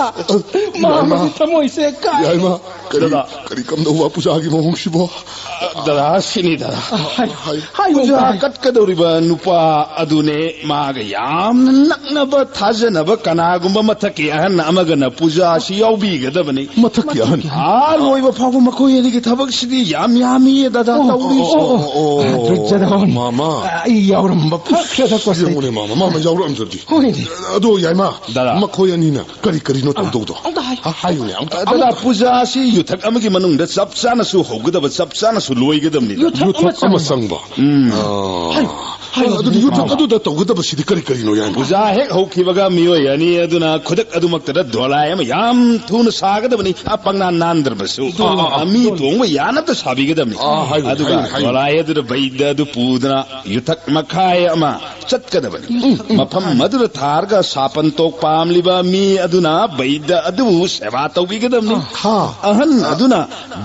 ꯃꯥꯃꯒꯤ ꯌꯥꯏꯃ꯫ ꯊꯃꯣꯏꯁꯦ ꯀꯥꯏꯔꯦ꯫ ꯌꯥꯏꯃ, ꯀꯔꯤ, ꯗꯗꯥ꯫ ꯀꯔꯤ ꯀꯝꯗꯧꯕ ꯄꯨꯖꯥꯒꯤ ꯃꯑꯣꯡꯁꯤꯕꯣ? ꯗꯗꯥ, ꯁꯤꯅꯤ ꯗꯗꯥ꯫ ꯍꯥꯏ-, ꯍꯥꯏ-, ꯍꯥꯏꯌꯨ, ꯄꯨꯖꯥ ꯍꯥꯏ꯫ ꯀꯠꯀꯗꯧꯔꯤꯕ ꯅꯨꯄꯥ ꯑꯗꯨꯅꯦ, ꯃꯥꯒ ꯌꯥꯝꯅ ꯅꯛꯅꯕ ꯊꯥꯖꯅꯕ ꯀꯅꯥꯒꯨꯝꯕ ꯃꯊꯛꯀꯤ ꯑꯍꯟ ꯑꯃꯒꯅ ꯄꯨꯖꯥꯁꯤ ꯌꯥꯎꯕꯤꯒꯗꯕꯅꯤ꯫ ꯃꯊꯛꯀꯤ ꯑꯍꯟ? ꯑꯥ, ꯂꯣꯏꯕ ꯐꯥꯎꯕ ꯃꯈꯣꯏ ꯑꯅꯤꯒꯤ ꯊꯕꯛꯁꯤꯗꯤ ꯌꯥꯝ ꯌꯥꯝꯃꯤꯌꯦ, ꯗꯗꯥ, ꯑꯣ, ꯇꯧꯔꯤꯁꯤ꯫ ꯑꯣ, ꯑꯣ, ꯑꯣ, ꯑꯣ꯫ ꯗꯨꯔꯖꯣꯙꯟ꯫ ꯃꯥꯃ꯫ ꯑꯩ ꯌꯥꯎꯔꯝꯕ ꯐꯈ꯭ꯔꯦꯗꯀꯣ, ꯁꯦ꯫ ꯌꯦꯡꯉꯨꯅꯦ, ꯃꯥꯃ, ꯃꯥꯃ ꯌꯥꯎꯔꯛꯑꯝꯗ꯭ꯔꯗꯤ꯫ ꯍꯣꯏꯅꯦ꯫ ꯑꯗꯣ, ꯌꯥꯏꯃ, ꯗꯗꯥ꯫ ꯃꯈꯣꯏ ꯑꯅꯤꯅ ꯀꯔꯤ ꯀꯔꯤꯅꯣ ꯇꯧꯗꯧꯗꯣ? ꯑꯝꯇ ꯍꯥꯏ-, ꯍꯥ, ꯍꯥꯏꯌꯨꯅꯦ, ꯑꯝꯇ, ꯗꯗꯥ, ꯑꯃꯨꯛ꯫ ꯄꯨꯖꯥ ꯑꯁꯤ ꯌꯨꯊꯛ ꯑꯃꯒꯤ ꯃꯅꯨꯡꯗ ꯆꯞ ꯆꯥꯅꯁꯨ ꯍꯧꯒꯗꯕ, ꯆꯞ ꯆꯥꯅꯁꯨ ꯂꯣꯏꯒꯗꯕꯅꯤ꯫ ꯌꯨꯊꯛ ꯑꯃ ꯌꯨꯊꯛ ꯑꯃ ꯆꯪꯕ꯫ ꯆꯪꯕ꯫ ꯎꯝ꯫ ꯑꯥ꯫ ꯍꯥꯏꯌꯨ, ꯍꯥꯏꯌꯨ, ꯑꯗꯨꯗꯤ ꯌꯨꯊꯛ ꯃꯥꯃ꯫ ꯑꯗꯨꯗ ꯇꯧꯒꯗꯕꯁꯤꯗꯤ ꯀꯔꯤ ꯀꯔꯤꯅꯣ, ꯌꯥꯏꯃ? ꯄꯨꯖꯥ ꯍꯦꯛ ꯍꯧꯈꯤꯕꯒ ꯃꯤꯑꯣꯏ ꯑꯅꯤ ꯑꯗꯨꯅ ꯈꯨꯗꯛ ꯑꯗꯨꯃꯛꯇꯗ ꯗꯣꯂꯥꯏ ꯑꯃ ꯌꯥꯝ ꯊꯨꯅ ꯁꯥꯒꯗꯕꯅꯤ, ꯑ, ꯄꯪꯅꯥꯟ ꯅꯥꯟꯗ꯭ꯔꯕꯁꯨ꯫ ꯑꯥ, ꯑꯥ, ꯑꯥ꯫ ꯑ, ꯃꯤ ꯇꯣꯡꯕ ꯌꯥꯅꯕ ꯁꯥꯕꯤꯒꯗꯕꯅꯤ꯫ ꯑꯥ, ꯍꯥꯏꯌꯨꯅꯦ, ꯑꯗꯨꯒ ꯍꯥꯏꯌꯨꯅꯦ, ꯍꯥꯏꯌꯨꯅꯦ꯫ ꯗꯣꯂꯥꯏ ꯑꯗꯨꯗ ꯕꯩꯗ ꯑꯗꯨ ꯄꯨꯗꯨꯅ ꯌꯨꯊꯛ ꯃꯈꯥꯏ ꯑꯃ ꯆꯠꯀꯗꯕꯅꯤ꯫ ꯃꯐꯝ ꯑꯗꯨꯗ ꯊꯥꯔꯒ ꯁꯥꯄꯟ ꯇꯣꯛ ꯄꯥꯝꯂꯤꯕ ꯃꯤ ꯑꯗꯨꯅ ꯕꯩꯗ ꯑꯗꯨꯕꯨ ꯁꯦꯕꯥ ꯇꯧꯕꯤꯒꯗꯕꯅꯤ꯫ ꯍꯥ꯫ ꯑꯍꯟ ꯑꯗꯨꯅ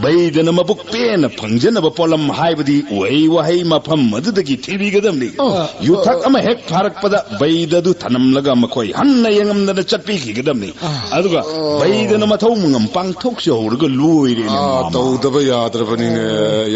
ꯕꯩꯗꯅ ꯃꯕꯨꯛ ꯄꯦꯟꯅ ꯐꯪꯖꯅꯕ ꯄꯣꯠꯂꯝ ꯍꯥꯏꯕꯗꯤ ꯎꯍꯩ ꯋꯥꯍꯩ ꯃꯐꯝ ꯑꯗꯨꯗꯒꯤ ꯊꯤꯕꯤꯒꯗꯕꯅꯤ꯫ ꯑ, ꯌꯨꯊꯛ ꯑ, ꯑꯃ ꯍꯦꯛ ꯐꯥꯔꯛꯄꯗ ꯕꯩꯗ ꯑꯗꯨ ꯊꯅꯝꯂꯒ ꯃꯈꯣꯏ ꯍꯟꯅ ꯌꯦꯡꯉꯝꯗꯅ ꯆꯠꯄꯤꯈꯤꯒꯗꯕꯅꯤ꯫ ꯑ, ꯑꯗꯨꯒ ꯑ, ꯕꯩꯗꯅ ꯃꯊꯧ ꯃꯉꯝ ꯄꯥꯡꯊꯣꯛꯆꯍꯧꯔꯒ ꯂꯣꯏꯔꯦꯅꯦ, ꯑ, ꯃꯥꯃ꯫ ꯇꯧꯗꯕ ꯌꯥꯗ꯭ꯔꯕꯅꯤꯅꯦ,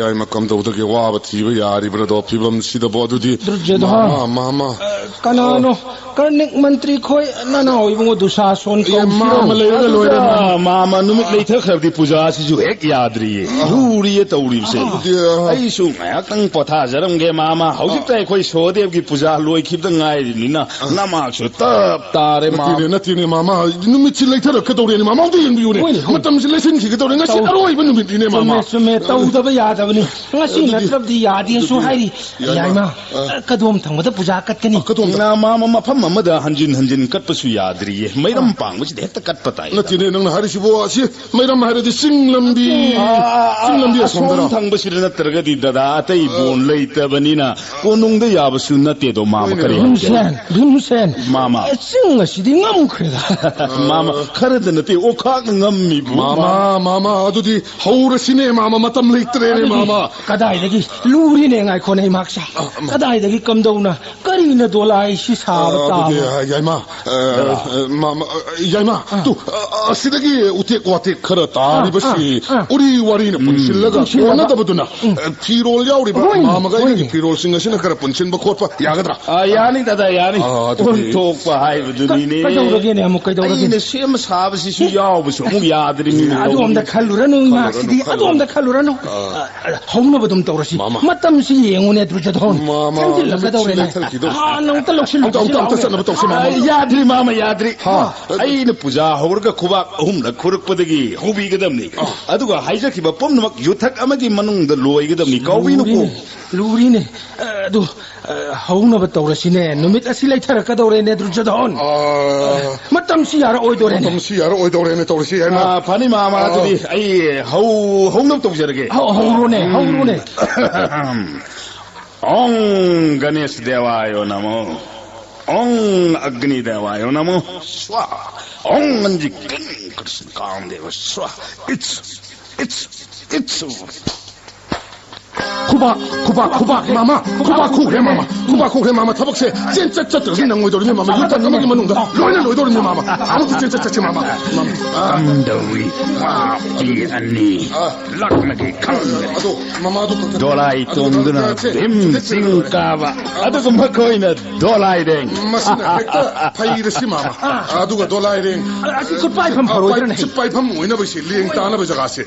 ꯌꯥꯏꯃ, ꯀꯝꯗꯧꯗꯒꯦ ꯋꯥꯕ ꯊꯤꯕ ꯌꯥꯔꯤꯕ꯭ꯔꯗꯣ ꯐꯤꯕꯝꯁꯤꯗꯕꯣ? ꯑꯗꯨꯗꯤ ꯗꯨꯔꯖꯣꯙꯟ꯫ ꯃꯥꯃ, ꯃꯥꯃ꯫ ꯑ, ꯀꯅꯥꯅꯣ? ꯀꯔꯅꯤꯛ ꯃꯟꯇ꯭ꯔꯤ ꯈꯣꯏ ꯅꯅꯥꯎ ꯏꯕꯨꯡꯉꯣ ꯗꯨꯁꯥꯁꯣꯟ ꯑꯦ, ꯀꯧꯁꯤꯔꯣ? ꯃꯥꯃ ꯂꯩꯔꯒ ꯑꯗꯨꯗ ꯂꯣꯏꯔꯦ, ꯃꯥꯃ꯫ ꯃꯥꯃ, ꯅꯨꯃꯤꯠ ꯂꯩꯊꯈ꯭ꯔꯕꯗꯤ ꯄꯨꯖꯥꯁꯤꯁꯨ ꯍꯦꯛ ꯌꯥꯗ꯭ꯔꯤꯌꯦ꯫ ꯂꯨꯔꯤꯌꯦ ꯇꯧꯔꯤꯕꯁꯦ꯫ ꯑꯗꯨꯗꯤ, ꯑ, ꯑꯩꯁꯨ ꯉꯥꯏꯍꯥꯛꯇꯪ ꯄꯣꯊꯥꯖꯔꯝꯒꯦ, ꯃꯥꯃ꯫ ꯍꯧꯖꯤꯛꯇ ꯑꯩꯈꯣꯏ ꯁꯣꯍꯗꯦꯕꯒꯤ ꯄꯨꯖꯥ ꯂꯣꯏꯈꯤꯕꯗ ꯉꯥꯏꯔꯤꯕꯅꯤꯅ ꯅꯃꯥꯛꯁꯨ ꯇꯞ ꯇꯥꯔꯦ, ꯃꯥꯃ꯫ ꯅꯠꯇꯦꯅꯦ, ꯅꯠꯇꯦꯅꯦ, ꯃꯥꯃ꯫ ꯅꯨꯃꯤꯠꯁꯤ ꯂꯩꯊꯔꯛꯀꯗꯧꯔꯦꯅꯦ, ꯃꯥꯃ꯫ ꯑꯝꯇ ꯌꯦꯡꯕꯤꯌꯨꯅꯦ꯫ ꯍꯣꯏꯅꯦ, ꯍꯣꯏꯅꯦ꯫ ꯃꯇꯝꯁꯤ ꯂꯩꯁꯤꯟꯈꯤꯒꯗꯧꯔꯦ꯫ ꯉꯁꯤ ꯇꯧ-, ꯑꯔꯣꯏꯕ ꯅꯨꯃꯤꯠꯅꯤꯅꯦ, ꯆꯨꯝꯃꯦ, ꯃꯥꯃ꯫ ꯆꯨꯝꯃꯦ꯫ ꯇꯧꯗꯕ ꯌꯥꯗꯕꯅꯤ꯫ ꯉꯁꯤ ꯑꯗꯨꯗꯤ, ꯅꯠꯇ꯭ꯔꯕꯗꯤ ꯌꯥꯗꯦꯁꯨ ꯑꯗꯨꯗꯤ, ꯍꯥꯏꯔꯤ꯫ ꯌꯥꯏꯃ꯫ ꯌꯥꯏꯃ, ꯑ꯫ ꯀꯗꯣꯝ ꯊꯪꯕꯗ ꯄꯨꯖꯥ ꯀꯠꯀꯅꯤ? ꯑ, ꯀꯗꯣꯝꯗ? ꯅ-, ꯃꯥ-, ꯃ-, ꯃꯐꯝ ꯑꯃꯗ ꯍꯟꯖꯤꯟ ꯍꯟꯖꯤꯟ ꯀꯠꯄꯁꯨ ꯌꯥꯗ꯭ꯔꯤꯌꯦ꯫ ꯃꯩꯔꯝ ꯑ꯫ ꯄꯥꯡꯕꯁꯤꯗ ꯍꯦꯛꯇ ꯀꯠꯄ ꯇꯥꯏ꯫ ꯅꯠꯇꯦꯅꯦ, ꯅꯪꯅ ꯍꯥꯏꯔꯤꯁꯤꯕꯨ? ꯑꯁꯤ ꯃꯩꯔꯝ ꯍꯥꯏꯔꯗꯤ ꯆꯤꯡ ꯂꯝꯕꯤ, ꯑ, ꯑ, ꯆꯤꯡ ꯂꯝꯕꯤ ꯑꯁꯣꯝ ꯑꯁꯣꯝꯗꯔꯣ? ꯊꯪꯕꯁꯤꯗ ꯅꯠꯇ꯭ꯔꯒꯗꯤ ꯗꯗꯥ ꯑꯇꯩ ꯑ꯫ ꯕꯣꯟ ꯂꯩꯇꯕꯅꯤꯅ ꯀꯣꯅꯨꯡꯗ ꯌꯥꯕꯁꯨ ꯅꯠꯇꯦꯗꯣ, ꯃꯥꯃ꯫ ꯍꯣꯏꯅꯦ꯫ ꯀꯔꯤ ꯍꯥꯏꯒꯦ? ꯚꯤꯝꯁꯦꯟ, ꯚꯤꯝꯁꯦꯟ꯫ ꯃꯥꯃ꯫ ꯑꯦ, ꯆꯤꯡ ꯑꯁꯤꯗꯤ ꯉꯝꯈ꯭ꯔꯦꯗ꯫ ꯃꯥꯃ, ꯈꯔꯗ ꯅꯠꯇꯦ, ꯑꯣꯈꯥꯛꯅ ꯉꯝꯃꯤꯕꯨ꯫ ꯃꯥꯃ, ꯃꯥꯃ, ꯑꯗꯨꯗꯤ ꯍꯧꯔꯁꯤꯅꯦ, ꯃꯥꯃ, ꯃꯇꯝ ꯂꯩꯇ꯭ꯔꯦꯅꯦ, ꯑꯗꯨꯗꯤ ꯃꯥꯃ꯫ ꯀꯗꯥꯏꯗꯒꯤ? ꯂꯨꯔꯤꯅꯦ, ꯉꯥꯏꯈꯣꯅꯦ, ꯏꯃꯥꯛꯁꯦ꯫ ꯑ, ꯑ, ꯀꯗꯥꯏꯗꯒꯤ, ꯀꯝꯗꯧꯅ, ꯀꯔꯤꯅ ꯗꯣꯂꯥꯏ ꯁꯤ ꯁꯥꯕ ꯑ, ꯑꯗꯨꯗꯤ, ꯇꯥꯕ? ꯑ, ꯌꯥꯏꯃ, ꯑ, ꯗꯥ꯫ ꯑ, ꯃꯥꯃ, ꯑ, ꯌꯥꯏꯃ, ꯑ꯫ ꯇꯨ, ꯑ, ꯑ, ꯑꯁꯤꯗꯒꯤ ꯎꯇꯦꯛ ꯋꯥꯇꯦꯛ ꯈꯔ ꯇꯥꯔꯤꯕꯁꯤ ꯑ, ꯑ, ꯑ꯫ ꯎꯔꯤ ꯋꯥꯔꯤꯅ ꯎꯝ꯫ ꯄꯨꯟꯁꯤꯜꯂꯒ ꯄꯨꯟꯁꯤꯜꯂꯒ꯫ ꯀꯣꯟꯅꯗꯕꯗꯨꯅ, ꯎꯝ꯫ ꯑ, ꯐꯤꯔꯣꯜ ꯌꯥꯎꯔꯤꯕ ꯍꯣꯏꯅꯦ, ꯃꯥꯃꯒ ꯑꯩꯒꯤ ꯍꯣꯏꯅꯦ꯫ ꯐꯤꯔꯣꯜꯁꯤꯡ ꯑꯁꯤꯅ ꯈꯔ ꯄꯨꯟꯁꯤꯟꯕ ꯈꯣꯠꯄ ꯌꯥꯒꯗ꯭ꯔꯥ? ꯑ, ꯌꯥꯅꯤ, ꯗꯥꯗꯥ, ꯌꯥꯅꯤ꯫ ꯑ, ꯑꯗꯨꯗꯤ ꯑꯣꯟꯊꯣꯛꯄ ꯍꯥꯏꯕꯗꯨꯅꯤꯅꯦ꯫ ꯀ-, ꯀꯩꯗꯧꯔꯒꯦꯅꯦ ꯑꯃꯨꯛ, ꯀꯩꯗꯧꯔꯒꯦꯅꯦ? ꯑꯩꯅ ꯁꯦꯝ ꯁꯥꯕꯁꯤꯁꯨ ꯌꯥꯎꯕꯁꯨ ꯑꯃꯨꯛ ꯌꯥꯗ꯭ꯔꯤꯃꯤꯅꯦ, ꯑꯗꯨ ꯑꯝꯇ ꯇꯧꯔꯤꯁꯦ꯫ ꯈꯜꯂꯨꯔꯅꯨ, ꯈꯜꯂꯨꯔꯅꯨ, ꯏꯃꯥꯁꯤꯗꯤ ꯑꯗꯨ ꯈꯜꯂꯨꯔꯅꯨ꯫ ꯑꯝꯇ ꯈꯜꯂꯨꯔꯅꯨ꯫ ꯑ, ꯑ, ꯍꯧꯅꯕ ꯑꯗꯨꯝ ꯇꯧꯔꯁꯤ꯫ ꯃꯥꯃ꯫ ꯃꯇꯝꯁꯤ ꯌꯦꯡꯉꯨꯅꯦ, ꯗꯨꯔꯖꯣꯙꯣꯟ꯫ ꯃꯥꯃ, ꯊꯦꯡꯖꯤꯜꯂꯛꯀꯗꯧꯔꯦꯅꯦ꯫ ꯅꯨꯃꯤꯠꯁꯤ ꯂꯩꯊꯔꯛꯈꯤꯗꯧꯔꯦ꯫ ꯍꯥꯟꯅ ꯑꯃꯨꯛꯇ ꯂꯧꯁꯤꯜꯂꯨ, ꯑꯝꯇ, ꯑꯝꯇ, ꯑꯝꯇ ꯂꯧꯁꯤꯜꯂꯨ꯫ ꯆꯠꯅꯕ ꯇꯧꯁꯤ, ꯃꯥꯃ꯫ ꯑ, ꯌꯥꯗ꯭ꯔꯤ, ꯃꯥꯃ, ꯌꯥꯗ꯭ꯔꯤ꯫ ꯍꯥ? ꯑꯩꯅ ꯄꯨꯖꯥ ꯍꯧꯔꯒ ꯈꯨꯕꯥꯛ ꯑꯍꯨꯝꯂꯛ ꯈꯨꯔꯛꯄꯗꯒꯤ ꯍꯧꯕꯤꯒꯗꯕꯅꯤ꯫ ꯑ꯫ ꯑꯗꯨꯒ ꯍꯥꯏꯖꯈꯤꯕ ꯄꯨꯝꯅꯃꯛ ꯌꯨꯊꯛ ꯑꯃꯒꯤ ꯃꯅꯨꯡꯗ ꯂꯣꯏꯒꯗꯕꯅꯤ꯫ ꯀꯥꯎꯕꯤꯅꯨꯀꯣ꯫ ꯂꯨꯔꯤꯅꯦ, ꯂꯨꯔꯤꯅꯦ꯫ ꯑ, ꯑꯗꯨ, ꯑ, ꯍꯧꯅꯕ ꯇꯧꯔꯁꯤꯅꯦ꯫ ꯅꯨꯃꯤꯠ ꯑꯁꯤ ꯂꯩꯊꯔꯛꯀꯗꯧꯔꯦꯅꯦ, ꯗꯨꯔꯖꯣꯙꯣꯟ꯫ ꯑ, ꯃꯇꯝꯁꯤ ꯌꯥꯔꯛꯑꯣꯏꯗꯣꯔꯦꯅꯦ꯫ ꯃꯇꯝꯁꯤ ꯌꯥꯔꯛꯑꯣꯏꯗꯧꯔꯦꯅꯦ ꯇꯧꯔꯤꯁꯤ, ꯌꯥꯏꯃ꯫ ꯑ, ꯐꯅꯤ, ꯃꯥꯃ, ꯑ꯫ ꯑꯗꯨꯗꯤ ꯑꯩ ꯍꯧ-, ꯍꯧꯅꯕ ꯇꯧꯖꯔꯒꯦ꯫ ꯍꯧ-, ꯍꯧꯔꯣꯅꯦ, ꯎꯝ꯫ ꯍꯧꯔꯣꯅꯦ꯫ ꯎꯝ꯫ ꯒꯅꯦꯁ ꯗꯦꯋꯥꯌꯣ ꯅꯃꯣ꯫ ꯎꯝ꯫ ꯑꯒ꯭ꯅꯤ ꯗꯦꯋꯥꯌꯣ ꯅꯃꯣ꯫ ꯁ꯭ꯋꯥꯍꯥ꯫ ꯎꯝ꯫ ꯑꯟꯖꯤ ꯀ꯭ꯂꯤꯡ ꯀ꯭ꯔꯤꯁꯅ ꯀꯥꯃꯗꯦꯕ꯫ ꯁ꯭ꯋꯥꯍꯥ꯫ ꯏꯠꯁ, ꯏꯠꯁ, ꯏꯠꯁ꯫ ꯈꯨꯕꯥꯛ, ꯈꯨꯕꯥꯛ, ꯈꯨꯕꯥꯛ, ꯃꯥꯃ, ꯈꯨꯕꯥꯛ ꯈꯨꯈ꯭ꯔꯦ, ꯃꯥꯃ꯫ ꯈꯨꯕꯥꯛ ꯈꯨꯈ꯭ꯔꯦ, ꯃꯥꯃ꯫ ꯊꯕꯛꯁꯦ ꯆꯦꯟ ꯆꯠ ꯆꯠꯇ꯭ꯔꯗꯤ ꯅꯪꯉꯣꯏꯗꯧꯔꯤꯅꯦ, ꯃꯥꯃ꯫ ꯌꯨꯝ ꯇꯝꯅꯕꯒꯤ ꯃꯅꯨꯡꯗ ꯂꯣꯏꯅ ꯂꯣꯏꯗꯧꯔꯤꯅꯦ, ꯃꯥꯃ꯫ ꯑꯃꯨꯛꯇ ꯆꯦꯟ ꯆꯠ ꯆꯠꯁꯤ, ꯃꯥꯃ꯫ ꯃꯥꯃ꯫ ꯑꯥ꯫ ꯀꯝꯗꯧꯏ? ꯄꯥꯞꯄꯤ ꯑꯅꯤ ꯑꯥ꯫ ꯂꯥꯛꯅꯒꯦ ꯈꯜꯂꯦ꯫ ꯑꯗꯣ, ꯃꯥꯃ, ꯑꯗꯨ ꯈꯛꯇ ꯗꯣꯂꯥꯏ ꯑꯗꯨ ꯇꯣꯡꯗꯨꯅ ꯈꯛꯇ ꯆꯦꯟ ꯚꯤꯝ ꯆꯠꯁꯤ ꯆꯤꯡ ꯂꯣꯏꯔꯦ꯫ ꯀꯥꯕ꯫ ꯑꯥ꯫ ꯑꯗꯨꯒ ꯃꯈꯣꯏꯅ ꯗꯣꯂꯥꯏ ꯔꯦꯡ꯫ ꯃꯁꯤꯅ ꯍꯦꯛꯇ ꯐꯩꯔꯁꯤ, ꯃꯥꯃ꯫ ꯑꯗꯨꯒ ꯗꯣꯂꯥꯏ ꯔꯦꯡ꯫ ꯑꯁꯤ ꯈꯨꯠ ꯄꯥꯏꯐꯝ ꯐꯔꯣꯏꯗ꯭ꯔꯅꯦ? ꯈꯨꯠ ꯄꯥꯏꯐꯝ ꯑꯣꯏꯅꯕꯁꯤ ꯂꯦꯡ ꯇꯥꯅꯕ ꯖꯒꯥꯁꯦ꯫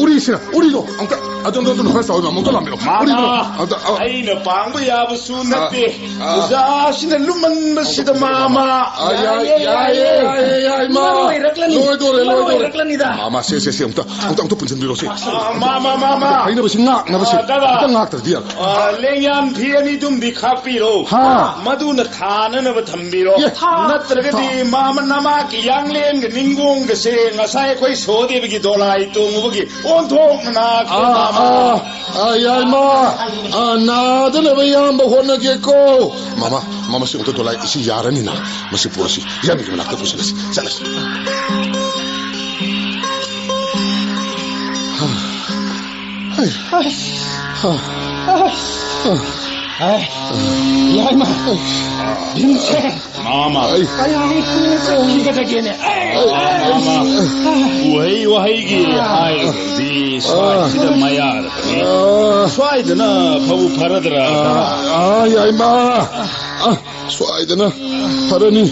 ꯎꯔꯤꯁꯤꯅ, ꯎꯔꯤꯗꯣ ꯑꯝꯇ, ꯑꯗꯣꯝꯗ, ꯑꯗꯣꯝꯗ ꯈꯔ ꯆꯥꯎꯏ, ꯃꯥꯃ, ꯑꯝꯇ ꯂꯥꯝꯕꯤꯔꯣ꯫ ꯃꯥꯃ, ꯎꯔꯤꯗꯣ ꯑꯝꯇ, ꯑ, ꯑꯩꯅ ꯄꯥꯡꯕ ꯌꯥꯕꯁꯨ ꯅꯠꯇꯦ꯫ ꯑ, ꯑꯣꯖꯥꯁꯤꯅ ꯂꯨꯝꯃꯟꯕꯁꯤꯗ, ꯃꯥꯃ꯫ ꯑ, ꯌꯥꯏ, ꯌꯥꯏꯌꯦ, ꯌꯥꯏꯌꯦ, ꯌꯥꯏ, ꯃꯥ꯫ ꯂꯣꯏꯔꯛꯂꯅꯤ꯫ ꯂꯣꯏꯗꯣꯔꯦ, ꯂꯣꯏꯗꯣꯔꯦ꯫ ꯂꯣꯏꯔꯛꯂꯅꯤꯗ꯫ ꯃꯥꯃ, ꯁꯦ, ꯁꯦ, ꯁꯦ, ꯑꯝꯇ, ꯑꯝꯇ, ꯑꯝꯇ ꯄꯨꯟꯁꯤꯟꯕꯤꯔꯣ, ꯁꯦ꯫ ꯑ, ꯃꯥꯃ, ꯃꯥꯃ꯫ ꯍꯩꯅꯕꯁꯤ ꯉꯥꯛꯅꯕꯁꯤ꯫ ꯑ, ꯗꯥꯗꯥ꯫ ꯑꯝꯇ ꯉꯥꯛꯇ꯭ꯔꯗꯤ ꯌꯥꯔꯣꯏ꯫ ꯑ, ꯂꯦꯡꯌꯥꯟ ꯐꯤ ꯑꯅꯤ ꯑꯗꯨꯝꯗꯤ ꯈꯥꯛꯄꯤꯔꯣ꯫ ꯍꯥ꯫ ꯃꯗꯨꯅ ꯊꯥꯅꯅꯕ ꯊꯝꯕꯤꯔꯣ꯫ ꯌꯦ꯫ ꯅꯠꯇ꯭ꯔꯒꯗꯤ ꯊꯥ- ꯃꯥꯃ ꯅꯃꯥꯛꯀꯤ ꯌꯥꯡꯂꯦꯟꯒ ꯅꯤꯡꯒꯣꯡꯒꯁꯦ ꯉꯁꯥꯏ ꯑꯩꯈꯣꯏ ꯁꯣꯍꯗꯦꯕꯒꯤ ꯗꯣꯂꯥꯏ ꯇꯣꯡꯉꯨꯕꯒꯤ ꯑꯣꯟꯊꯣꯛꯅ ꯅꯥꯈ꯭ꯔꯦ, ꯑꯥ, ꯃꯥꯃ꯫ ꯑꯥ, ꯑꯥ, ꯌꯥꯏꯃ꯫ ꯑꯥ, ꯅꯥꯗꯅꯕ ꯏꯌꯥꯝꯕ ꯍꯣꯠꯅꯒꯦꯀꯣ꯫ ꯃꯥꯃ, ꯃꯥꯃ, ꯁꯤ ꯑꯝꯇ ꯗꯣꯂꯥꯏ, ꯁꯤ ꯌꯥꯔꯅꯤꯅ꯫ ꯃꯁꯤ ꯄꯨꯔꯁꯤ, ꯏꯌꯥꯝꯕꯒꯤ ꯃꯅꯥꯛꯇ ꯄꯨꯁꯤꯜꯂꯁꯤ꯫ ꯆꯠꯂꯁꯤ꯫ ꯍꯥ꯫ ꯍꯩ꯫ ꯑꯁ꯫ ꯍꯥ꯫ ꯑꯁ꯫ ꯍꯥ꯫ ꯑꯦ, ꯌꯥꯏꯃ꯫ ꯚꯤꯝꯁꯦꯟ꯫ ꯃꯥꯃ꯫ ꯑꯩ꯫ ꯀꯌꯥꯝ ꯀꯨꯏꯅ ꯆꯠꯈꯤꯒꯗꯒꯦꯅꯦ? ꯑꯦ, ꯑꯦ꯫ ꯃꯥꯃ꯫ ꯎꯍꯩ ꯋꯥꯍꯩꯒꯤ ꯍꯥꯏꯔꯒꯗꯤ ꯁ꯭ꯋꯥꯏꯁꯤꯗ ꯃꯌꯥꯗꯅꯤ꯫ ꯑꯥ꯫ ꯁ꯭ꯋꯥꯏꯗꯅ ꯐꯕꯨ ꯐꯔꯗ꯭ꯔꯥ? ꯑꯥ, ꯑꯥ, ꯌꯥꯏꯃ꯫ ꯑꯥ, ꯁ꯭ꯋꯥꯏꯗꯅ ꯐꯔꯅꯤ꯫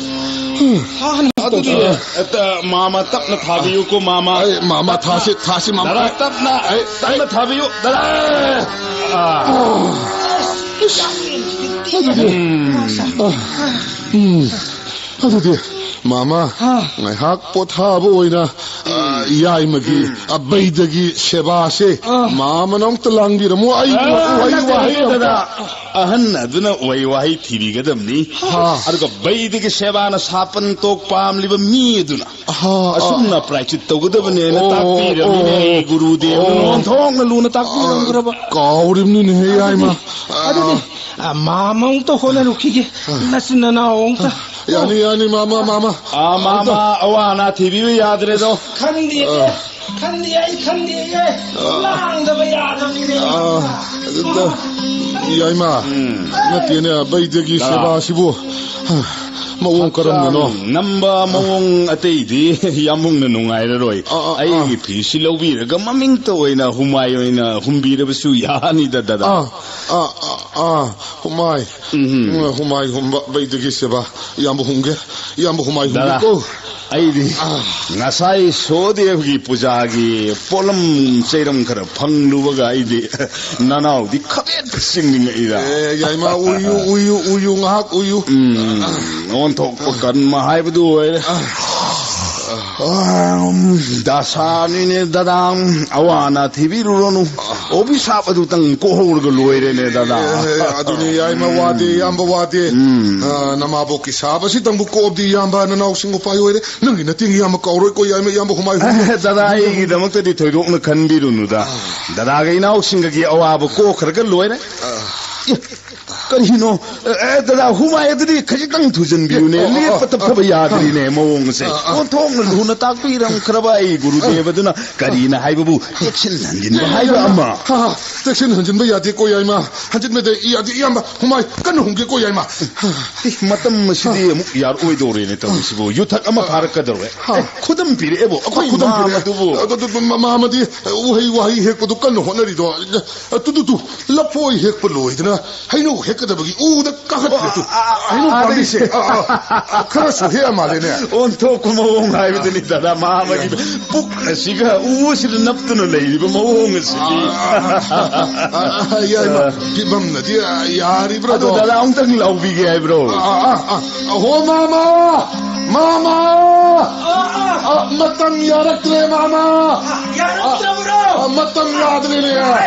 ꯑꯗꯨꯗꯤ, ꯑ, ꯃꯥꯃ ꯇꯞꯅ ꯊꯥꯕꯤꯌꯨꯀꯣ, ꯃꯥꯃ꯫ ꯑꯩ, ꯃꯥꯃ, ꯊꯥꯁꯤ, ꯊꯥꯁꯤ, ꯃꯥꯃ꯫ ꯗꯥꯗꯥ, ꯇꯞꯅ, ꯑꯩ, ꯇꯞꯅ ꯑꯩ ꯊꯥꯕꯤꯌꯨ, ꯗꯥꯗꯥ꯫ ꯑꯥ꯫ ꯑꯗꯨꯗꯤ, ꯎꯝ꯫ ꯑꯥ, ꯎꯝ꯫ ꯑꯗꯨꯗꯤ, ꯃꯥꯃ, ꯑꯥ꯫ ꯉꯥꯏꯍꯥꯛ ꯄꯣꯊꯥꯕ ꯑꯣꯏꯅ, ꯑꯥ, ꯌꯥꯏꯃꯒꯤ, ꯎꯝ꯫ ꯑ, ꯕꯩꯗꯒꯤ ꯁꯦꯕꯥꯁꯦ, ꯑꯥ꯫ ꯃꯥꯃꯅ ꯑꯃꯨꯛꯇ ꯂꯥꯡꯕꯤꯔꯝꯃꯣ, ꯑꯩ ꯑꯥ, ꯋꯥꯍꯩ, ꯅꯠꯇꯦ, ꯋꯥꯍꯩ ꯅꯠꯇꯦ, ꯑꯝꯇ꯫ ꯗꯥꯗꯥ꯫ ꯑꯍꯟ ꯑꯗꯨꯅ ꯎꯍꯩ ꯋꯥꯍꯩ ꯊꯤꯕꯤꯒꯗꯕꯅꯤ꯫ ꯍꯥ꯫ ꯑꯗꯨꯒ ꯕꯩꯗꯒꯤ ꯁꯦꯕꯥꯅ ꯁꯥꯄꯟ ꯇꯣꯛ ꯄꯥꯝꯂꯤꯕ ꯃꯤ ꯑꯗꯨꯅ ꯍꯥ, ꯑꯁꯨꯝꯅ ꯑꯥ꯫ ꯄ꯭ꯔꯥꯏꯆꯤꯠ ꯇꯧꯒꯗꯕꯅꯦꯅ ꯑꯣ, ꯇꯥꯛꯄꯤꯔꯕꯅꯤꯅꯦ ꯑꯣ꯫ ꯑꯩ ꯒꯨꯔꯨꯗꯦꯕꯅ ꯑꯣ꯫ ꯑꯣꯟꯊꯣꯛꯅ ꯂꯨꯅ ꯇꯥꯛꯄꯤꯔꯝꯈ꯭ꯔꯕ꯫ ꯑꯥ, ꯀꯥꯎꯔꯤꯕꯅꯤꯅꯦꯍꯦ, ꯌꯥꯏꯃ꯫ ꯑꯗꯨꯗꯤ, ꯑꯥ꯫ ꯑꯥ, ꯃꯥꯃ ꯑꯃꯨꯛꯇ ꯍꯣꯠꯅꯔꯨꯈꯤꯒꯦ꯫ ꯑꯥ꯫ ꯅꯆꯤꯟ ꯅꯅꯥꯎ ꯑꯃꯨꯛꯇ꯫ ꯑꯥ, ꯌꯥꯅꯤ, ꯌꯥꯅꯤ, ꯃꯥꯃ, ꯃꯥꯃ꯫ ꯑꯥ, ꯃꯥꯃ, ꯑꯃꯨꯛꯇ꯫ ꯑꯋꯥ ꯑꯅꯥ ꯊꯤꯕꯤꯌꯨ ꯌꯥꯗ꯭ꯔꯦꯗꯣ꯫ ꯈꯪꯗꯦ꯫ ꯑꯥ꯫ ꯈꯟꯗꯦ, ꯑꯩ ꯈꯟꯗꯦꯌꯦ꯫ ꯂꯥꯡꯗꯕ ꯌꯥꯗꯕꯅꯤꯅꯦ꯫ ꯑꯥ, ꯑꯗꯨꯗ, ꯌꯥꯏꯃ, ꯎꯝ꯫ ꯅꯠꯇꯦꯅꯦ, ꯕꯩꯗꯒꯤ ꯀꯅꯥ? ꯁꯦꯕꯥꯁꯤꯕꯨ ꯃꯑꯣꯡ ꯀꯔꯝꯅꯅꯣ? ꯍꯛꯆꯥꯡ ꯅꯝꯕ ꯃꯑꯣꯡ ꯑꯇꯩꯗꯤ ꯌꯥꯝꯕꯨꯡꯅ ꯅꯨꯡꯉꯥꯏꯔꯔꯣꯏ꯫ ꯑꯥ, ꯑꯥ, ꯑꯥ꯫ ꯑꯩꯒꯤ ꯐꯤꯁꯤ ꯂꯧꯕꯤꯔꯒ ꯃꯃꯤꯡꯇ ꯑꯣꯏꯅ ꯍꯨꯃꯥꯏ ꯑꯣꯏꯅ ꯍꯨꯝꯕꯤꯔꯕꯁꯨ ꯌꯥꯅꯤꯗ, ꯗꯗꯥ꯫ ꯑꯥ, ꯑꯥ, ꯑꯥ, ꯑꯥ, ꯍꯨꯃꯥꯏ꯫ ꯎꯝ꯫ ꯎꯝ, ꯍꯨꯃꯥꯏ ꯍꯨꯝꯕ, ꯕꯩꯗꯒꯤ ꯁꯦꯕꯥ꯫ ꯏꯌꯥꯝꯕ ꯍꯨꯝꯒꯦ, ꯏꯌꯥꯝꯕ ꯍꯨꯃꯥꯏ ꯗꯗꯥ, ꯍꯨꯝꯒꯦꯀꯣ꯫ ꯑꯩꯗꯤ ꯑꯥ꯫ ꯉꯁꯥꯏ ꯁꯣꯍꯗꯦꯕꯒꯤ ꯄꯨꯖꯥꯒꯤ ꯄꯣꯠꯂꯝ ꯆꯩꯔꯝ ꯈꯔ ꯐꯪꯂꯨꯕꯒ ꯑꯩꯗꯤ ꯅꯅꯥꯎꯗꯤ ꯈꯕꯦꯠ ꯆꯤꯡꯅꯤꯡꯉꯛꯏꯗ꯫ ꯑꯦ, ꯌꯥꯏꯃ, ꯎꯏꯌꯨ, ꯎꯏꯌꯨ, ꯎꯏꯌꯨ, ꯉꯥꯏꯍꯥꯛ ꯎꯏꯌꯨ꯫ ꯎꯝ, ꯑꯣꯟꯊꯣꯛꯄ ꯀꯟꯕ ꯍꯥꯏꯕꯗꯨ ꯑꯣꯏꯔꯦ꯫ ꯑꯥ꯫ ꯑꯥ, ꯗꯁꯥꯅꯤꯅꯦ, ꯗꯗꯥ, ꯑꯋꯥ ꯑꯅꯥ ꯊꯤꯕꯤꯔꯨꯔꯅꯨ꯫ ꯑꯣꯕꯤꯁꯥꯞ ꯑꯗꯨꯇꯪ ꯀꯣꯛꯍꯧꯔꯒ ꯂꯣꯏꯔꯦꯅꯦ, ꯗꯗꯥ꯫ ꯑꯦ, ꯑꯗꯨꯅꯤ, ꯌꯥꯏꯃ, ꯋꯥꯗꯦ, ꯏꯌꯥꯝꯕ, ꯋꯥꯗꯦ꯫ ꯎꯝ꯫ ꯑꯥ, ꯅꯃꯥꯕꯣꯛꯀꯤ ꯁꯥꯕꯁꯤꯇꯪꯕꯨ ꯀꯣꯛꯑꯕꯗꯤ, ꯏꯌꯥꯝꯕ, ꯅꯅꯥꯎꯁꯤꯡ ꯎꯄꯥꯏ ꯑꯣꯏꯔꯦ꯫ ꯅꯪꯒꯤ ꯅꯇꯦꯡ ꯏꯌꯥꯝꯕ ꯀꯥꯎꯔꯣꯏꯀꯣ, ꯌꯥꯏꯃ, ꯏꯌꯥꯝꯕ ꯍꯨꯃꯥꯏ ꯍꯨꯝꯒꯦ꯫ ꯗꯗꯥ, ꯑꯩꯒꯤꯗꯃꯛꯇꯗꯤ ꯊꯣꯏꯗꯣꯛꯅ ꯈꯟꯕꯤꯔꯨꯅꯨꯗ꯫ ꯑꯥ꯫ ꯗꯗꯥꯒ ꯏꯅꯥꯎꯁꯤꯡꯒꯒꯤ ꯑꯋꯥꯕ ꯀꯣꯛꯈ꯭ꯔꯒ ꯂꯣꯏꯔꯦ꯫ ꯑꯥ꯫ ꯑꯦ, ꯀꯔꯤꯅꯣ? ꯑꯦ, ꯑꯦ, ꯗꯗꯥ, ꯍꯨꯃꯥꯏ ꯑꯗꯨꯗꯤ ꯈꯖꯤꯛꯇꯪ ꯊꯨꯖꯟꯕꯤꯌꯨꯅꯦ꯫ ꯑꯦ, ꯑꯣ, ꯑꯣ, ꯂꯦꯞꯄ ꯇꯞꯊꯕ ꯑꯣ, ꯌꯥꯗ꯭ꯔꯤꯅꯦ, ꯑꯣ, ꯃꯑꯣꯡꯁꯦ꯫ ꯑꯣ, ꯑꯣ꯫ ꯑꯣꯟꯊꯣꯛꯅ ꯂꯨꯅ ꯇꯥꯛꯄꯤꯔꯝꯈ꯭ꯔꯕ ꯑꯩ ꯒꯨꯔꯨꯗꯦꯕꯗꯨꯅ ꯀꯔꯤꯅ ꯍꯥꯏꯕꯕꯨ ꯆꯦꯛꯁꯤꯟ ꯍꯟꯖꯤꯟꯕ ꯍꯥꯏꯕ ꯑꯃ꯫ ꯍꯥ, ꯍꯥ, ꯆꯦꯛꯁꯤꯟ ꯍꯟꯖꯤꯟꯕ ꯌꯥꯗꯦꯀꯣ, ꯌꯥꯏꯃ꯫ ꯍꯟꯖꯤꯟꯕꯗ ꯌꯥꯗꯦ, ꯏꯌꯥꯝꯕ꯫ ꯍꯨꯃꯥꯏ ꯀꯟꯅ ꯍꯨꯝꯒꯦꯀꯣ, ꯌꯥꯏꯃ꯫ ꯑꯦ, ꯃꯇꯝ ꯑꯁꯤꯗꯤ ꯑꯃꯨꯛ ꯌꯥꯔꯣꯏꯗꯧꯔꯦꯅꯦ ꯇꯧꯔꯤꯁꯤꯕꯨ꯫ ꯌꯨꯊꯛ ꯑꯃ ꯐꯥꯔꯛꯀꯗꯧꯔꯦ꯫ ꯍꯥ꯫ ꯑꯦ, ꯈꯨꯗꯝ ꯄꯤꯔꯛꯑꯦꯕꯨ, ꯑꯩꯈꯣꯏ ꯈꯨꯗꯝ ꯏꯃꯥ ꯄꯤꯔꯛꯑꯦ꯫ ꯑꯗꯨꯕꯨ꯫ ꯑꯗꯨ, ꯑꯗꯨ, ꯑꯗꯨ, ꯃꯃꯥ ꯑꯃꯗꯤ ꯎꯍꯩ ꯋꯥꯍꯩ ꯍꯦꯛꯄꯗꯨ ꯀꯟꯅ ꯍꯣꯠꯅꯔꯤꯗꯣ꯫ ꯑꯗꯨ, ꯑꯗꯨ, ꯑꯗꯨ, ꯂꯐꯣꯏ ꯍꯦꯛꯄ ꯂꯣꯏꯗꯅ ꯍꯩꯅꯧ ꯍꯦꯛꯀꯗꯕꯒꯤ ꯎꯗ ꯀꯥꯈꯠꯄꯤꯔꯦ ꯇꯨ꯫ ꯑꯣ, ꯑꯥ, ꯑꯥ, ꯍꯩꯅꯧ ꯑꯥ, ꯄꯥꯝꯕꯤꯁꯦ꯫ ꯑꯥ, ꯑꯥ, ꯑꯥ, ꯈꯔꯁꯨ ꯍꯦꯛꯑ ꯃꯥꯜꯂꯦꯅꯦ꯫ ꯑꯣꯟꯊꯣꯛꯄ ꯃꯑꯣꯡ ꯍꯥꯏꯕꯗꯨꯅꯤ, ꯗꯗꯥ, ꯃꯥ ꯑꯃꯒꯤ ꯄꯨꯛ ꯑꯁꯤꯒ ꯎ ꯑꯁꯤꯗ ꯅꯞꯇꯨꯅ ꯂꯩꯔꯤꯕ ꯃꯑꯣꯡ ꯑꯁꯤꯗꯤ꯫ ꯑꯥ, ꯑꯥ, ꯑꯥ, ꯑꯥ, ꯌꯥꯏꯃ, ꯑꯥ꯫ ꯐꯤꯕꯝꯅꯗꯤ, ꯑꯥ, ꯌꯥꯔꯤꯕ꯭ꯔꯣ ꯑꯗꯣ, ꯑꯗꯣ? ꯗꯗꯥ, ꯑꯃꯨꯛꯇꯪ ꯂꯥꯎꯕꯤꯒꯦ ꯍꯥꯏꯕ꯭ꯔꯣ? ꯑꯥ, ꯑꯥ, ꯑꯥ, ꯑꯥ꯫ ꯑꯍꯣ, ꯃꯥꯃ! ꯃꯥꯃ! ꯑꯥ, ꯃꯇꯝ ꯌꯥꯔꯛꯇ꯭ꯔꯦ, ꯃꯥꯃ! ꯑꯥ, ꯌꯥꯔꯛꯇ꯭ꯔꯕ꯭ꯔꯣ? ꯑꯥ, ꯃꯇꯝ ꯌꯥꯗ꯭ꯔꯦꯅꯦ꯫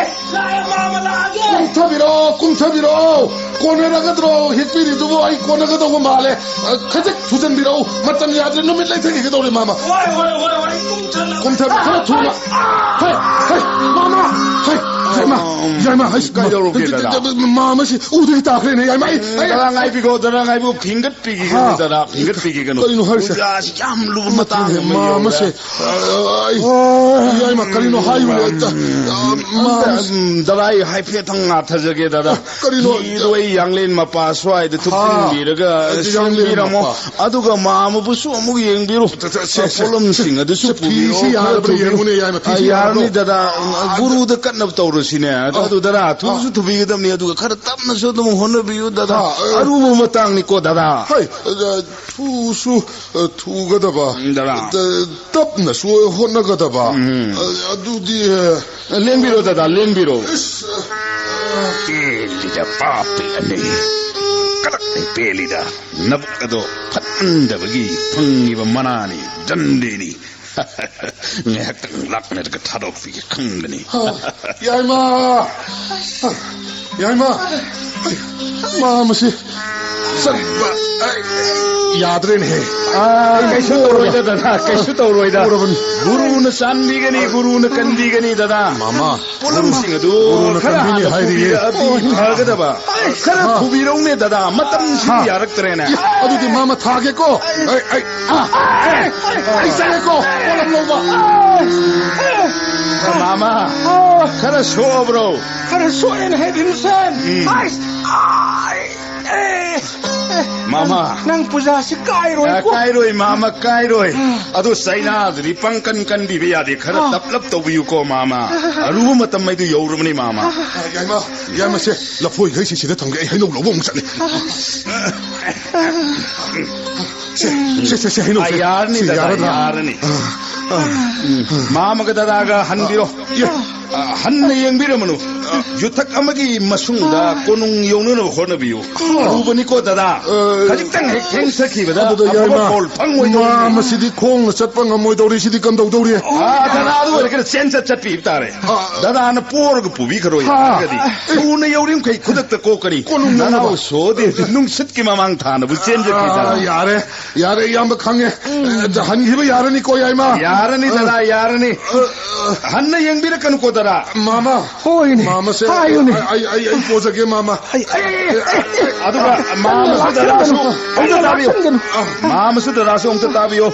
ꯂꯥꯛꯑꯦ, ꯃꯥꯃ, ꯂꯥꯛꯑꯒꯦ꯫ ꯀꯨꯝꯊꯕꯤꯔꯛꯑꯣ, ꯀꯨꯝꯊꯕꯤꯔꯛꯑꯣ꯫ ꯀꯣꯟꯅꯔꯒꯗ꯭ꯔꯣ? ꯍꯦꯛꯄꯤꯔꯤꯗꯨꯕꯨ ꯑꯩ ꯀꯣꯟꯅꯒꯗꯧꯕ ꯃꯥꯜꯂꯦ꯫ ꯑ, ꯈꯖꯤꯛ ꯊꯨꯖꯟꯕꯤꯔꯛꯎ꯫ ꯃꯇꯝ ꯌꯥꯗ꯭ꯔꯦ, ꯅꯨꯃꯤꯠ ꯂꯩꯊꯈꯤꯒꯗꯧꯔꯦ, ꯃꯥꯃ꯫ ꯍꯣꯏ, ꯍꯣꯏ, ꯍꯣꯏ, ꯍꯣꯏ, ꯀꯨꯝꯊꯔꯛꯑꯣ꯫ ꯀꯨꯝꯊꯕꯤ-, ꯈꯔ ꯊꯨꯅ꯫ ꯍꯣꯏ, ꯍꯣꯏ, ꯃꯥꯃ, ꯍꯣꯏ꯫ ꯍꯩꯃꯥ, ꯌꯥꯏꯃ, ꯑꯩꯁ, ꯀꯩꯗꯧꯔꯒꯦ, ꯗꯗꯥ? ꯃꯥ ꯑꯃꯁꯤ ꯎꯗꯒꯤ ꯇꯥꯈ꯭ꯔꯦꯅꯦ, ꯌꯥꯏꯃ, ꯑꯩ, ꯑꯩ, ꯗꯗꯥ, ꯉꯥꯏꯕꯤꯈꯣ, ꯗꯗꯥ, ꯉꯥꯏꯕꯤꯈꯣ, ꯐꯤꯡꯒꯠꯄꯤꯈꯤꯒꯅꯨ, ꯍꯥ? ꯗꯗꯥ, ꯐꯤꯡꯒꯠꯄꯤꯈꯤꯒꯅꯨ꯫ ꯀꯔꯤꯅꯣ ꯍꯥꯏꯔꯤꯁꯦ? ꯑꯣꯖꯥꯁꯤ ꯌꯥꯝ ꯂꯨꯕ ꯃꯇꯥꯡ ꯑꯃ ꯃꯥ ꯌꯧꯔꯦ꯫ ꯑꯃꯁꯦ, ꯑꯩ, ꯑꯣ꯫ ꯌꯥꯏꯃ, ꯀꯔꯤꯅꯣ ꯍꯥꯏꯌꯨꯅꯦ, ꯑꯝꯇ, ꯑ, ꯃꯥ ꯑꯝꯇ, ꯑꯃꯁꯦ꯫ ꯎꯝ, ꯗꯗꯥ, ꯑꯩ ꯍꯥꯏꯐꯦꯠꯇꯪ ꯉꯥꯊꯖꯒꯦ, ꯗꯗꯥ꯫ ꯀꯔꯤꯅꯣ? ꯐꯤꯗꯣ ꯑꯩ ꯌꯥꯡꯂꯦꯟ ꯃꯄꯥ ꯁ꯭ꯋꯥꯏꯗ ꯍꯥ, ꯊꯨꯞꯆꯤꯟꯕꯤꯔꯒ ꯑꯗꯨ ꯌꯥꯡꯂꯦꯟ ꯁꯦꯝꯕꯤꯔꯝꯃꯣ꯫ ꯃꯄꯥ꯫ ꯑꯗꯨꯒ ꯃꯥ ꯑꯃꯕꯨꯁꯨ ꯑꯃꯨꯛ ꯌꯦꯡꯕꯤꯔꯣ꯫ ꯁꯦ, ꯁꯦ, ꯁꯦ, ꯄꯣꯠꯂꯝꯁꯤꯡ ꯑꯗꯨꯁꯨ ꯁꯦ, ꯐꯤꯁꯤ ꯄꯨꯕꯤꯔꯣ, ꯈꯔ ꯌꯥꯔꯕ꯭ꯔꯥ ꯊꯨꯕꯤꯔꯣ꯫ ꯌꯦꯡꯉꯨꯅꯦ, ꯌꯥꯏꯃ, ꯑ, ꯐꯤꯁꯤ ꯌꯥꯔꯅꯤ, ꯌꯥꯔꯕ꯭ꯔꯣ? ꯗꯗꯥ꯫ ꯑ, ꯒꯨꯔꯨꯗ ꯀꯠꯅꯕ ꯇꯧꯔꯁꯤꯅꯦ꯫ ꯑꯗꯨ, ꯑ, ꯑꯗꯨ, ꯗꯗꯥ, ꯊꯨꯕꯁꯨ ꯑ꯫ ꯊꯨꯕꯤꯒꯗꯕꯅꯤ, ꯑꯗꯨꯒ ꯈꯔ ꯇꯞꯅꯁꯨ ꯑꯗꯨꯝ ꯍꯣꯠꯅꯕꯤꯌꯨ, ꯗꯗꯥ꯫ ꯑ, ꯑ꯫ ꯑꯔꯨꯕ ꯃꯇꯥꯡꯅꯤꯀꯣ, ꯗꯗꯥ꯫ ꯍꯣꯏ, ꯑ, ꯊꯨꯁꯨ, ꯑ, ꯊꯨꯒꯗꯕ꯫ ꯎꯝ, ꯗꯗꯥ꯫ ꯇ-, ꯇꯞꯅꯁꯨ ꯍꯣꯠꯅꯒꯗꯕ꯫ ꯎꯝ꯫ ꯑ, ꯑꯗꯨꯗꯤ, ꯑ, ꯂꯦꯡꯕꯤꯔꯣ, ꯗꯗꯥ, ꯂꯦꯡꯕꯤꯔꯣ꯫ ꯑꯁ, ꯑ, ꯄꯦꯜꯂꯤꯗ ꯄꯥꯄꯤ ꯑꯅꯤ꯫ ꯀꯂꯛꯅ ꯄꯦꯜꯂꯤꯗ꯫ ꯅꯕꯨꯛ ꯑꯗꯣ ꯐꯠꯃꯟꯗꯕꯒꯤ ꯐꯪꯉꯤꯕ ꯃꯅꯥꯅꯤ, ꯗꯟꯗꯤꯅꯤ꯫ ꯉꯥꯏꯍꯥꯛꯇꯪ ꯂꯥꯛꯅꯔꯒ ꯊꯥꯗꯣꯛꯄꯤꯒꯦ ꯈꯪꯒꯅꯤ꯫ ꯍꯥ, ꯌꯥꯏꯃ! ꯌꯥꯏꯃ! ꯃꯥ ꯃꯁꯤ ꯆꯠꯄ, ꯑꯩ, ꯌꯥꯗ꯭ꯔꯦꯅꯦꯍꯦ꯫ ꯑꯥ, ꯀꯩꯁꯨ ꯇꯧꯔꯣꯏꯗ, ꯗꯗꯥ, ꯀꯩꯁꯨ ꯇꯧꯔꯣꯏꯗ꯫ ꯄꯨꯔꯕꯅꯤ꯫ ꯒꯨꯔꯨꯅ ꯆꯥꯟꯕꯤꯒꯅꯤ, ꯒꯨꯔꯨꯅ ꯀꯟꯕꯤꯒꯅꯤ, ꯗꯗꯥ꯫ ꯃꯥꯃ, ꯄꯣꯠꯂꯝꯁꯤꯡ ꯑꯗꯨ ꯒꯨꯔꯨꯅ ꯈꯔ ꯀꯟꯕꯤꯅꯤ ꯍꯥꯟꯅ ꯍꯥꯏꯔꯤꯌꯦ꯫ ꯄꯨꯕꯤꯔꯛꯑꯗꯤ ꯐꯒꯗꯕ꯫ ꯈꯔ ꯍꯥ꯫ ꯄꯨꯕꯤꯔꯧꯅꯦ, ꯗꯗꯥ, ꯃꯇꯝꯁꯤꯕꯨ ꯍꯥ꯫ ꯌꯥꯔꯛꯇ꯭ꯔꯦꯅꯦ꯫ ꯑꯦ, ꯑꯗꯨꯗꯤ ꯃꯥꯃ ꯊꯥꯒꯦꯀꯣ꯫ ꯑꯩ, ꯑꯩ, ꯑꯥ, ꯑꯩ, ꯑꯩ ꯆꯪꯉꯦꯀꯣ, ꯄꯣꯠꯂꯝ ꯂꯧꯕ꯫ ꯃꯥꯃ, ꯈꯔ ꯁꯣꯛꯑꯕ꯭ꯔꯣ? ꯈꯔ ꯁꯣꯛꯑꯦꯅꯦꯍꯦ, ꯚꯤꯝꯁꯦꯟ꯫ ꯎꯝ꯫ ꯑꯩꯁ, ꯑꯥꯏ, ꯑꯦ, ꯑꯦ, ꯃꯥꯃ꯫ ꯅꯪ, ꯅꯪ ꯄꯨꯖꯥꯁꯤ ꯀꯥꯏꯔꯣꯏꯀꯣ꯫ ꯑ, ꯀꯥꯏꯔꯣꯏ, ꯃꯥꯃ, ꯀꯥꯏꯔꯣꯏ꯫ ꯑꯗꯣ ꯆꯩꯅꯥꯗꯨꯗꯤ ꯄꯪꯀꯟ ꯀꯟꯕꯤꯕ ꯌꯥꯗꯦ꯫ ꯈꯔ ꯑꯥ꯫ ꯇꯞꯂꯞ ꯇꯧꯕꯤꯌꯨꯀꯣ, ꯃꯥꯃ꯫ ꯑꯔꯨꯕ ꯃꯇꯝ ꯍꯥꯏꯗꯨ ꯌꯧꯔꯕꯅꯤ, ꯃꯥꯃ꯫ ꯑ, ꯌꯥꯏꯃ, ꯌꯥꯏꯃꯁꯦ, ꯂꯐꯣꯏꯈꯩꯁꯤ ꯁꯤꯗ ꯊꯝꯒꯦ꯫ ꯑꯩ ꯍꯩꯅꯧ ꯂꯧꯕ ꯑꯃꯨꯛ ꯆꯠꯂꯤ꯫ ꯁꯦ, ꯁꯦ, ꯁꯦ, ꯁꯦ, ꯍꯩꯅꯧꯁꯦ꯫ ꯑ, ꯌꯥꯔꯅꯤ, ꯁꯤ ꯗꯗꯥ, ꯌꯥꯔꯗ꯭ꯔꯥ? ꯌꯥꯔꯅꯤ꯫ ꯑ, ꯑ, ꯎꯝ, ꯃꯥꯃꯒ ꯗꯗꯥꯒ ꯍꯟꯕꯤꯔꯣ꯫ ꯌꯥ꯫ ꯑ, ꯍꯟꯅ ꯌꯦꯡꯕꯤꯔꯝꯃꯅꯨ꯫ ꯌꯨꯊꯛ ꯑꯃꯒꯤ ꯃꯁꯨꯡꯗ ꯀꯣꯅꯨꯡ ꯌꯧꯅꯅꯕ ꯍꯣꯠꯅꯕꯤꯌꯨ꯫ ꯑꯔꯨꯕꯅꯤꯀꯣ, ꯗꯗꯥ꯫ ꯑ, ꯈꯖꯤꯛꯇꯪ ꯍꯦꯛ ꯊꯦꯡꯊꯈꯤꯕꯗ ꯑꯗꯨꯗ ꯑꯐꯕ ꯌꯥꯏꯃ, ꯄꯥꯎꯜ ꯐꯪꯉꯣꯏꯗꯧꯔꯤꯕꯅꯤ꯫ ꯃꯥ ꯃꯁꯤꯗꯤ ꯈꯣꯡꯅ ꯆꯠꯄ ꯉꯝꯃꯣꯏꯗꯧꯔꯤ꯫ ꯁꯤꯗꯤ ꯀꯝꯗꯧꯗꯧꯔꯤ? ꯑ, ꯗꯗꯥ, ꯑꯗꯨ ꯑꯣꯏꯔꯒꯅ ꯆꯦꯟ ꯆꯠ ꯆꯠꯄꯤꯕ ꯇꯥꯔꯦ꯫ ꯑ, ꯗꯗꯥꯅ ꯄꯣꯔꯒ ꯄꯨꯕꯤꯈ꯭ꯔꯣꯏ ꯍꯥ꯫ ꯍꯥꯏꯔꯒꯗꯤ ꯊꯨꯅ ꯌꯧꯔꯤꯃꯈꯩ ꯈꯨꯗꯛꯇ ꯀꯣꯛꯀꯅꯤ꯫ ꯀꯣꯅꯨꯡ ꯌꯧꯅꯕ꯫ ꯅꯅꯥꯎ ꯁꯣꯗꯦ ꯅꯨꯡꯁꯤꯠꯀꯤ ꯃꯃꯥꯡ ꯊꯥꯅꯕꯨ ꯆꯦꯟꯖꯈꯤ, ꯑ, ꯗꯗꯥ꯫ ꯌꯥꯔꯦ, ꯌꯥꯔꯦ, ꯏꯌꯥꯝꯕ ꯈꯪꯉꯦ꯫ ꯑ, ꯍꯟꯈꯤꯕ ꯌꯥꯔꯅꯤꯀꯣ, ꯌꯥꯏꯃ? ꯌꯥꯔꯅꯤ, ꯗꯗꯥ, ꯌꯥꯔꯅꯤ꯫ ꯑ, ꯑ꯫ ꯍꯟꯅ ꯌꯦꯡꯕꯤꯔꯛꯀꯅꯨꯀꯣ, ꯇꯔꯥ꯫ ꯃꯥꯃ꯫ ꯍꯣꯏꯅꯦ꯫ ꯃꯥꯃꯁꯦ꯫ ꯍꯥꯏꯌꯨꯅꯦ꯫ ꯑꯩ, ꯑꯩ, ꯑꯩ, ꯑꯩ ꯄꯣꯖꯒꯦ, ꯃꯥꯃ꯫ ꯑꯩ, ꯑꯩ, ꯑꯩ, ꯑꯩ, ꯑꯗꯨꯒ ꯃꯥꯃꯁꯨ ꯆꯪꯒꯅꯨ, ꯗꯗꯥꯁꯨ ꯑꯝꯇ ꯇꯥꯕꯤꯌꯨ꯫ ꯆꯪꯒꯅꯨ꯫ ꯃꯥꯃꯁꯨ ꯗꯗꯥꯁꯨ ꯑꯝꯇ ꯇꯥꯕꯤꯌꯨ꯫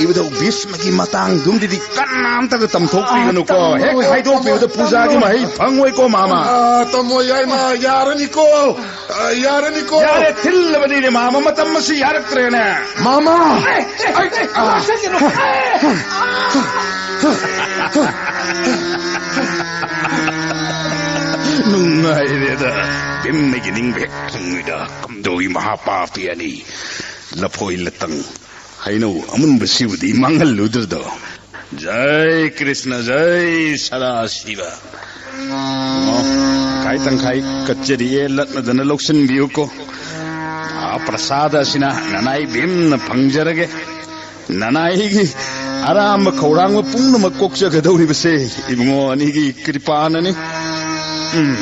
ꯏꯕꯨꯙꯧ ꯚꯤꯁꯃꯒꯤ ꯃꯇꯥꯡꯗꯨꯝꯗꯤ ꯀꯅꯥꯝꯇꯒ ꯇꯝꯊꯣꯛꯄꯤꯒꯅꯨꯀꯣ꯫ ꯑꯥ, ꯍꯦꯛ ꯇꯝꯃꯣꯏ, ꯍꯥꯏꯗꯣꯛꯄꯤꯕꯗ ꯇꯝꯃꯣꯏ, ꯄꯨꯖꯥꯒꯤ ꯃꯍꯩ ꯐꯪꯉꯣꯏꯀꯣ, ꯃꯥꯃ꯫ ꯑꯥ, ꯇꯝꯃꯣꯏ, ꯌꯥꯏꯃ, ꯌꯥꯔꯅꯤꯀꯣ꯫ ꯑꯥ, ꯌꯥꯔꯅꯤꯀꯣ꯫ ꯌꯥꯔꯦ, ꯊꯤꯜꯂꯕꯅꯤꯅꯦ, ꯃꯥꯃ, ꯃꯇꯝ ꯑꯁꯤ ꯌꯥꯔꯛꯇ꯭ꯔꯦꯅꯦ꯫ ꯃꯥꯃ! ꯑꯦ, ꯑꯦ, ꯑꯦ, ꯑꯦ, ꯑꯥ꯫ ꯂꯥꯛꯁꯟꯒꯅꯨ꯫ ꯑꯦ, ꯑꯥ꯫ ꯅꯨꯡꯉꯥꯏꯔꯦꯗ꯫ ꯚꯤꯝꯅꯒꯤ ꯅꯤꯡꯕ ꯍꯦꯛ ꯊꯨꯡꯉꯤꯗ꯫ ꯀꯝꯗꯧꯏ ꯃꯍꯥꯄꯥꯄꯤ ꯑꯅꯤ? ꯂꯐꯣꯏ ꯂꯇꯪ, ꯍꯩꯅꯧ ꯑꯃꯨꯟꯕꯁꯤꯕꯨꯗꯤ ꯃꯥꯡꯍꯜꯂꯨꯗ꯭ꯔꯗꯣ꯫ ꯖꯩ ꯀ꯭ꯔꯤꯁꯅ, ꯖꯩ ꯁꯗꯥꯁꯤꯕ꯫ ꯑꯣ, ꯇꯪꯈꯥꯏ ꯇꯪꯈꯥꯏ ꯀꯠꯆꯔꯤꯌꯦ, ꯂꯠꯅꯗꯅ ꯂꯧꯁꯤꯟꯕꯤꯌꯨꯀꯣ꯫ ꯃꯍꯥꯄ꯭ꯔꯁꯥꯗ ꯑꯁꯤꯅ ꯅꯅꯥꯏ ꯚꯤꯝꯅ ꯐꯪꯖꯔꯒꯦ꯫ ꯅꯅꯥꯏꯒꯤ ꯑꯔꯥꯝꯕ ꯈꯧꯔꯥꯡꯕ ꯄꯨꯝꯅꯃꯛ ꯀꯣꯛꯆꯒꯗꯧꯔꯤꯕꯁꯦ ꯏꯕꯨꯡꯉꯣ ꯑꯅꯤꯒꯤ ꯀ꯭ꯔꯤꯄꯥꯅꯅꯤ꯫ ꯎꯝ꯫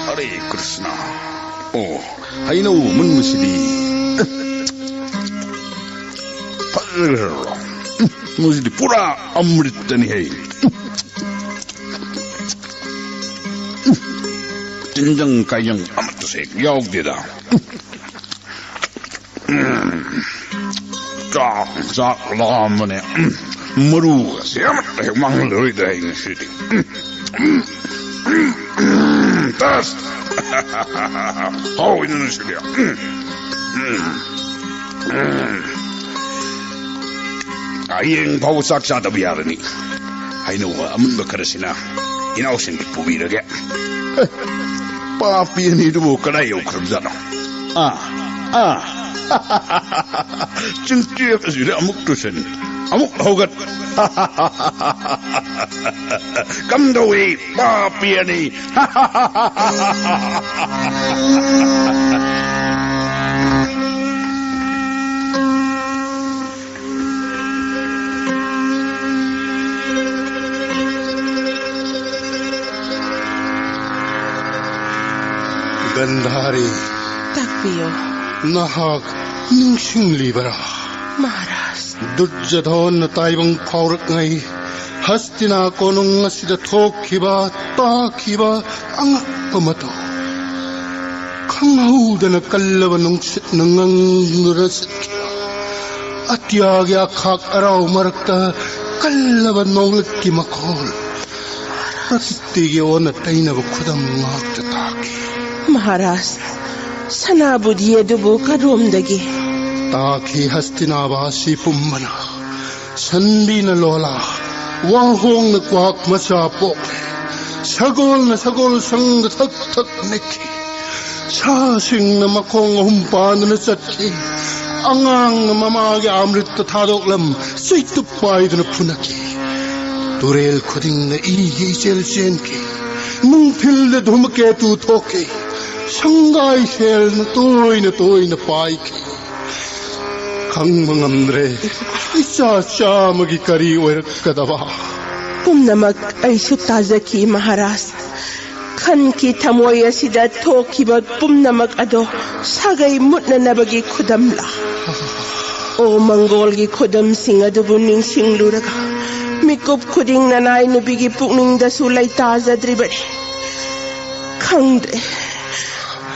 ꯍꯔꯦ ꯀ꯭ꯔꯤꯁꯅ꯫ ꯑꯣ, ꯍꯩꯅꯧ ꯑꯃꯨꯟꯕꯁꯤꯗꯤ꯫ ꯐꯖꯈ꯭ꯔꯦ꯫ ꯎꯝ, ꯃꯁꯤꯗꯤ ꯄꯨꯔꯥ ꯑꯃ꯭ꯔꯤꯠꯇꯅꯤ ꯍꯦ꯫ ꯎꯝ, ꯇꯤꯟꯖꯪ ꯀꯥꯏꯖꯪ ꯑꯃꯠꯇꯁꯨ ꯍꯦꯛ ꯌꯥꯎꯗꯦꯗ꯫ ꯎꯝ, ꯆꯥꯛ, ꯆꯥꯛ ꯂꯥꯝꯕꯅꯦ꯫ ꯎꯝ, ꯃꯔꯨꯒꯁꯦ ꯑꯃꯠꯇ ꯍꯦꯛ ꯃꯥꯡꯍꯜꯂꯔꯣꯏꯗ꯭ꯔꯥ ꯑꯩ ꯉꯁꯤꯗꯤ? ꯎꯝ, ꯎꯝ, ꯎꯝ, ꯎꯝ, ꯇꯁ! ꯍꯥꯎꯋꯤꯅ ꯉꯁꯤꯗꯤ꯫ ꯎꯝ, ꯎꯝ, ꯎꯝ꯫ ꯍꯌꯦꯡ ꯐꯥꯎꯕ ꯆꯥꯛ ꯆꯥꯗꯕ ꯌꯥꯔꯅꯤ꯫ ꯍꯩꯅꯧ ꯑꯃꯨꯟꯕ ꯈꯔꯁꯤꯅ ꯏꯅꯥꯎꯁꯤꯡꯒꯤ ꯄꯨꯕꯤꯔꯒꯦ꯫ ꯑꯦ, ꯄꯥꯄꯤ ꯑꯅꯤꯗꯨꯕꯨ ꯀꯗꯥꯏ ꯌꯧꯈ꯭ꯔꯕꯖꯥꯠꯅꯣ? ꯑꯥ, ꯑꯥ꯫ ꯆꯤꯡꯇꯦꯛ ꯑꯁꯤꯗ ꯑꯃꯨꯛ ꯇꯨꯁꯟ, ꯑꯃꯨꯛ ꯍꯧꯒꯠ꯫ ꯀꯝꯗꯧꯏ, ꯄꯥꯄꯤ ꯑꯅꯤ? ꯒꯟꯙꯥꯔꯤ꯫ ꯇꯥꯛꯄꯤꯌꯨ꯫ ꯅꯍꯥꯛ ꯅꯤꯡꯁꯤꯡꯂꯤꯕꯔꯥ? ꯃꯍꯥꯔꯥꯖ꯫ ꯗꯨꯔꯖꯣꯙꯟꯅ ꯇꯥꯏꯕꯪ ꯐꯥꯎꯔꯛꯉꯩ ꯍꯁꯇꯤꯅꯥ ꯀꯣꯅꯨꯡ ꯑꯁꯤꯗ ꯊꯣꯛꯈꯤꯕ, ꯇꯥꯈꯤꯕ ꯑꯉꯛꯄ ꯃꯇꯧ ꯈꯪꯍꯧꯗꯅ ꯀꯜꯂꯕ ꯅꯨꯡꯁꯤꯠꯅ ꯉꯪꯗꯨꯅ ꯆꯠꯈꯤꯕ, ꯑꯇꯤꯌꯥꯒꯤ ꯑꯈꯥꯛ ꯑꯔꯥꯎ ꯃꯔꯛꯇ ꯀꯜꯂꯕ ꯅꯣꯡꯂꯤꯛꯀꯤ ꯃꯈꯣꯜ, ꯄ꯭ꯔꯀꯤꯇꯤꯒꯤ ꯑꯣꯟꯅ ꯇꯩꯅꯕ ꯈꯨꯗꯝ ꯉꯥꯛꯇ ꯇꯥꯈꯤ꯫ ꯃꯍꯥꯔꯥꯖ, ꯁꯅꯥꯕꯨꯗꯤ ꯑꯗꯨꯕꯨ ꯀꯔꯣꯝꯗꯒꯤ? ꯇꯥꯈꯤ ꯍꯁꯇꯤꯅꯥꯕꯥꯁꯤ ꯄꯨꯝꯕꯅ꯫ ꯁꯟꯕꯤꯅ ꯂꯣꯂꯥ, ꯋꯥꯍꯣꯡꯅ ꯀ꯭ꯋꯥꯛ ꯃꯆꯥ ꯄꯣꯛꯂꯦ꯫ ꯁꯒꯣꯜꯅ ꯁꯒꯣꯜ ꯁꯪꯗ ꯊꯛ ꯊꯛ ꯅꯤꯛꯈꯤ꯫ ꯁꯥꯁꯤꯡꯅ ꯃꯈꯣꯡ ꯑꯍꯨꯝ ꯄꯥꯟꯗꯨꯅ ꯆꯠꯈꯤ꯫ ꯑꯉꯥꯡꯅ ꯃꯃꯥꯒꯤ ꯑꯃ꯭ꯔꯤꯠꯇ ꯊꯥꯗꯣꯛꯂꯝ ꯆꯩꯇꯨꯞ ꯄꯥꯏꯗꯨꯅ ꯐꯨꯅꯈꯤ꯫ ꯇꯨꯔꯦꯜ ꯈꯨꯗꯤꯡꯗ ꯏꯒꯤ ꯏꯆꯦꯜ ꯆꯦꯟꯈꯤ꯫ ꯅꯨꯡꯊꯤꯜꯗ ꯙꯨꯃꯀꯦꯇꯨ ꯊꯣꯛꯈꯤ꯫ ꯁꯪꯒꯥꯏ ꯁꯦꯜꯅ ꯇꯣꯏꯅ ꯇꯣꯏꯅ ꯄꯥꯏꯈꯤ꯫ ꯈꯪꯕ ꯉꯝꯗ꯭ꯔꯦ, ꯏꯆꯥ ꯆꯥꯝꯃꯒꯤ ꯀꯔꯤ ꯑꯣꯏꯔꯛꯀꯗꯕ꯫ ꯄꯨꯝꯅꯃꯛ ꯑꯩꯁꯨ ꯇꯥꯖꯈꯤ ꯃꯍꯥꯔꯥꯖ꯫ ꯈꯟꯈꯤ ꯊꯃꯣꯏ ꯑꯁꯤꯗ ꯊꯣꯛꯈꯤꯕ ꯄꯨꯝꯅꯃꯛ ꯑꯗꯣ ꯁꯥꯒꯩ ꯃꯨꯠꯅꯅꯕꯒꯤ ꯈꯨꯗꯝꯂꯥ? ꯑꯣ, ꯃꯪꯒꯣꯜꯒꯤ ꯈꯨꯗꯝꯁꯤꯡ ꯑꯗꯨꯕꯨ ꯅꯤꯡꯁꯤꯡꯂꯨꯔꯒ ꯃꯤꯀꯨꯞ ꯈꯨꯗꯤꯡ ꯅꯅꯥꯏ ꯅꯨꯄꯤꯒꯤ ꯄꯨꯛꯅꯤꯡꯗꯁꯨ ꯂꯩꯇꯥꯖꯗ꯭ꯔꯤꯕꯅꯤ꯫ ꯈꯪꯗ꯭ꯔꯦ,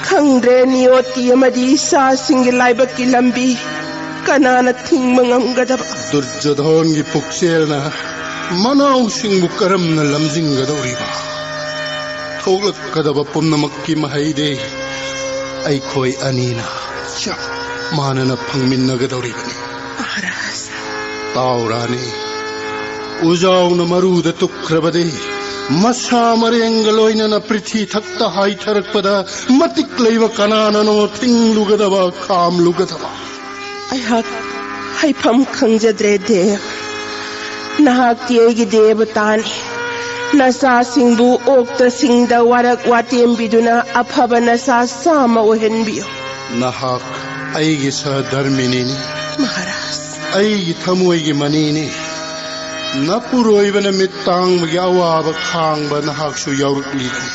ꯈꯪꯗ꯭ꯔꯦ, ꯅꯤꯌꯣꯇꯤ ꯑꯃꯗꯤ ꯏꯆꯥꯁꯤꯡꯒꯤ ꯂꯥꯏꯕꯛꯀꯤ ꯂꯝꯕꯤ ꯀꯅꯥꯅ ꯊꯤꯡꯕ ꯉꯝꯒꯗꯕ? ꯗꯨꯔꯖꯣꯙꯣꯟꯒꯤ ꯄꯨꯛꯆꯦꯜꯅ ꯃꯅꯥꯎꯁꯤꯡꯕꯨ ꯀꯔꯝꯅ ꯂꯝꯖꯤꯡꯒꯗꯧꯔꯤꯕ? ꯊꯣꯛꯂꯛꯀꯗꯕ ꯄꯨꯝꯅꯃꯛꯀꯤ ꯃꯍꯩꯗꯤ ꯑꯩꯈꯣꯏ ꯑꯅꯤꯅ ꯆꯞ ꯃꯥꯟꯅꯅ ꯐꯪꯃꯤꯟꯅꯒꯗꯧꯔꯤꯕꯅꯤ꯫ ꯃꯍꯥꯔꯥꯖ꯫ ꯇꯥꯎ ꯔꯥꯅꯤ, ꯎꯖꯥꯎꯅ ꯃꯔꯨꯗ ꯇꯨꯛꯈ꯭ꯔꯕꯗꯤ ꯃꯁꯥ ꯃꯔꯦꯡꯒ ꯂꯣꯏꯅꯅ ꯄ꯭ꯔꯤꯊꯤ ꯊꯛꯇ ꯍꯥꯏꯊꯔꯛꯄꯗ ꯃꯇꯤꯛ ꯂꯩꯕ ꯀꯅꯥꯅꯅꯣ ꯊꯤꯡꯂꯨꯒꯗꯕ, ꯈꯥꯝꯂꯨꯒꯗꯕ? ꯑꯩꯍꯥꯛ ꯍꯥꯏꯐꯝ ꯈꯪꯖꯗ꯭ꯔꯦ ꯗꯦꯕ꯫ ꯅꯍꯥꯛꯇꯤ ꯑꯩꯒꯤ ꯗꯦꯕꯇꯥꯅꯤ꯫ ꯅꯆꯥꯁꯤꯡꯕꯨ ꯑꯣꯛꯇꯁꯤꯡꯗ ꯋꯥꯔꯛ ꯋꯥꯇꯦꯝꯕꯤꯗꯨꯅ ꯑꯐꯕ ꯅꯆꯥ ꯆꯥꯝꯃ ꯑꯣꯏꯍꯟꯕꯤꯌꯨ꯫ ꯅꯍꯥꯛ ꯑꯩꯒꯤ ꯁꯍꯙꯔꯃꯤꯅꯤꯅꯤ꯫ ꯃꯍꯥꯔꯥꯖ꯫ ꯑꯩꯒꯤ ꯊꯃꯣꯏꯒꯤ ꯃꯅꯤꯅꯤ꯫ ꯅꯄꯨꯔꯣꯏꯕꯅ ꯃꯤꯠ ꯇꯥꯡꯕꯒꯤ ꯑꯋꯥꯕ ꯈꯥꯡꯕ ꯅꯍꯥꯛꯁꯨ ꯌꯥꯎꯔꯛꯂꯤꯕꯅꯤ꯫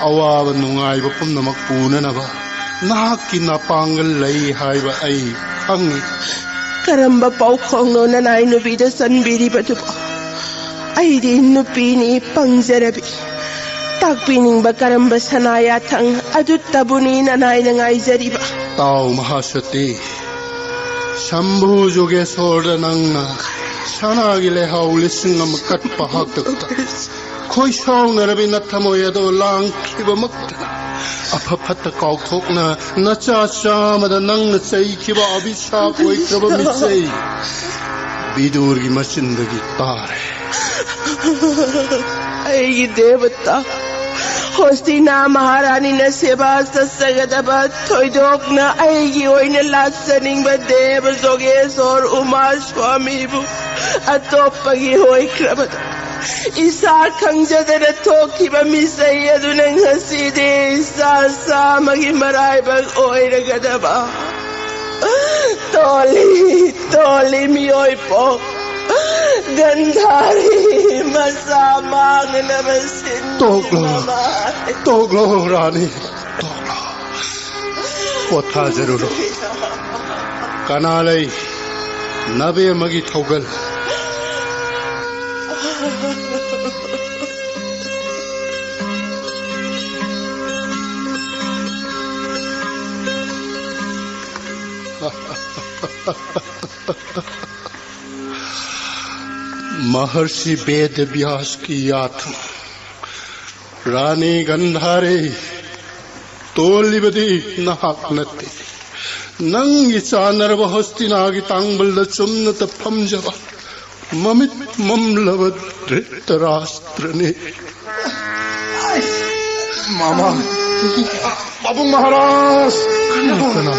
ꯑꯋꯥꯕ ꯅꯨꯡꯉꯥꯏꯕ ꯄꯨꯝꯅꯃꯛ ꯄꯨꯅꯅꯕ ꯅꯍꯥꯛꯀꯤ ꯅꯄꯥꯡꯒꯜ ꯂꯩ ꯍꯥꯏꯕ ꯑꯩ ꯈꯪꯏ꯫ ꯀꯔꯝꯕ ꯄꯥꯎꯈꯣꯡꯅꯣ ꯅꯅꯥꯏ ꯅꯨꯄꯤꯗ ꯆꯟꯕꯤꯔꯤꯕꯗꯨꯕꯣ? ꯑꯩꯗꯤ ꯅꯨꯄꯤꯅꯤ ꯄꯪꯖꯔꯕꯤ꯫ ꯇꯥꯛꯄꯤꯅꯤꯡꯕ ꯀꯔꯝꯕ ꯁꯅꯥ ꯌꯥꯊꯪ ꯑꯗꯨꯇꯕꯨꯅꯤ ꯅꯅꯥꯏꯅ ꯉꯥꯏꯖꯔꯤꯕ꯫ ꯇꯥꯎ ꯃꯍꯥꯁꯇꯤ, ꯁꯝꯚꯨ ꯖꯣꯒꯦꯁꯣꯔꯗ ꯅꯪꯅ ꯁꯅꯥꯒꯤ ꯂꯩꯍꯥꯎ ꯂꯤꯁꯤꯡ ꯑꯃ ꯀꯠꯄ ꯍꯥꯛꯇꯛꯇ ꯈꯣꯏ ꯁꯥꯎꯅꯔꯕꯤ ꯅꯊꯃꯣꯏ ꯑꯗꯣ ꯂꯥꯡꯈꯤꯕꯃꯛꯇ ꯑꯐ ꯐꯠꯇ ꯀꯥꯎꯊꯣꯛꯅ ꯅꯆꯥ ꯆꯥꯝꯃꯗ ꯅꯪꯅ ꯆꯩꯈꯤꯕ ꯑꯕꯤꯁꯥꯞ ꯑꯣꯏꯈ꯭ꯔꯕ ꯃꯤꯆꯩ ꯕꯤꯗꯨꯔꯒꯤ ꯃꯆꯤꯟꯗꯒꯤ ꯇꯥꯔꯦ꯫ ꯑꯩꯒꯤ ꯗꯦꯕꯇꯥ, ꯍꯣꯁꯇꯤꯅꯥ ꯃꯍꯥꯔꯥꯅꯤꯅ ꯁꯦꯕꯥ ꯆꯠꯆꯒꯗꯕ, ꯊꯣꯏꯗꯣꯛꯅ ꯑꯩꯒꯤ ꯑꯣꯏꯅ ꯂꯥꯠꯆꯅꯤꯡꯕ ꯗꯦꯕ ꯖꯣꯒꯦꯁꯣꯔ ꯎꯃꯥ ꯁ꯭ꯋꯥꯃꯤꯕꯨ ꯑꯇꯣꯞꯄꯒꯤ ꯑꯣꯏꯈ꯭ꯔꯕꯗ, ꯏꯁꯥ ꯈꯪꯖꯗꯅ ꯊꯣꯛꯈꯤꯕ ꯃꯤꯆꯩ ꯑꯗꯨꯅ ꯉꯁꯤꯗꯤ ꯏꯁꯥ ꯆꯥꯝꯃꯒꯤ ꯃꯔꯥꯏꯕꯛ ꯑꯣꯏꯔꯒꯗꯕ꯫ ꯇꯣꯜꯂꯤ, ꯇꯣꯜꯂꯤ ꯃꯤꯑꯣꯏ ꯄꯣꯛ꯫ ꯒꯟꯙꯥꯔꯤ ꯃꯆꯥ ꯃꯥꯡꯅꯅꯕ ꯁꯤꯟ ꯇꯣꯛꯂꯣ, ꯇꯣꯛꯂꯣ ꯔꯥꯅꯤ, ꯇꯣꯛꯂꯣ꯫ ꯄꯣꯊꯥꯖꯔꯨꯔꯣ꯫ ꯀꯅꯥ ꯂꯩ? ꯅꯕꯦꯝꯃꯒꯤ ꯊꯧꯒꯜ꯫ ꯃꯍꯔꯁꯤ ꯕꯦꯗ ꯕ꯭ꯌꯥꯁꯀꯤ ꯌꯥꯊꯪ꯫ ꯔꯥꯅꯤ ꯒꯟꯙꯥꯔꯤ, ꯇꯣꯜꯂꯤꯕꯗꯤ ꯅꯍꯥꯛ ꯅꯠꯇꯦ꯫ ꯅꯪꯒꯤ ꯆꯥꯟꯅꯔꯕ ꯍꯣꯁꯇꯤꯅꯥꯒꯤ ꯇꯥꯡꯕꯜꯗ ꯆꯨꯝꯅꯇ ꯐꯝꯖꯕ ꯃꯃꯤꯠ ꯃꯝꯂꯕ ꯙ꯭ꯔꯤꯇꯔꯥꯁꯇ꯭ꯔꯅꯤ꯫ ꯃꯃꯥ! ꯄꯥꯕꯨꯡ ꯃꯍꯥꯔꯥꯖ! ꯀꯅꯥ?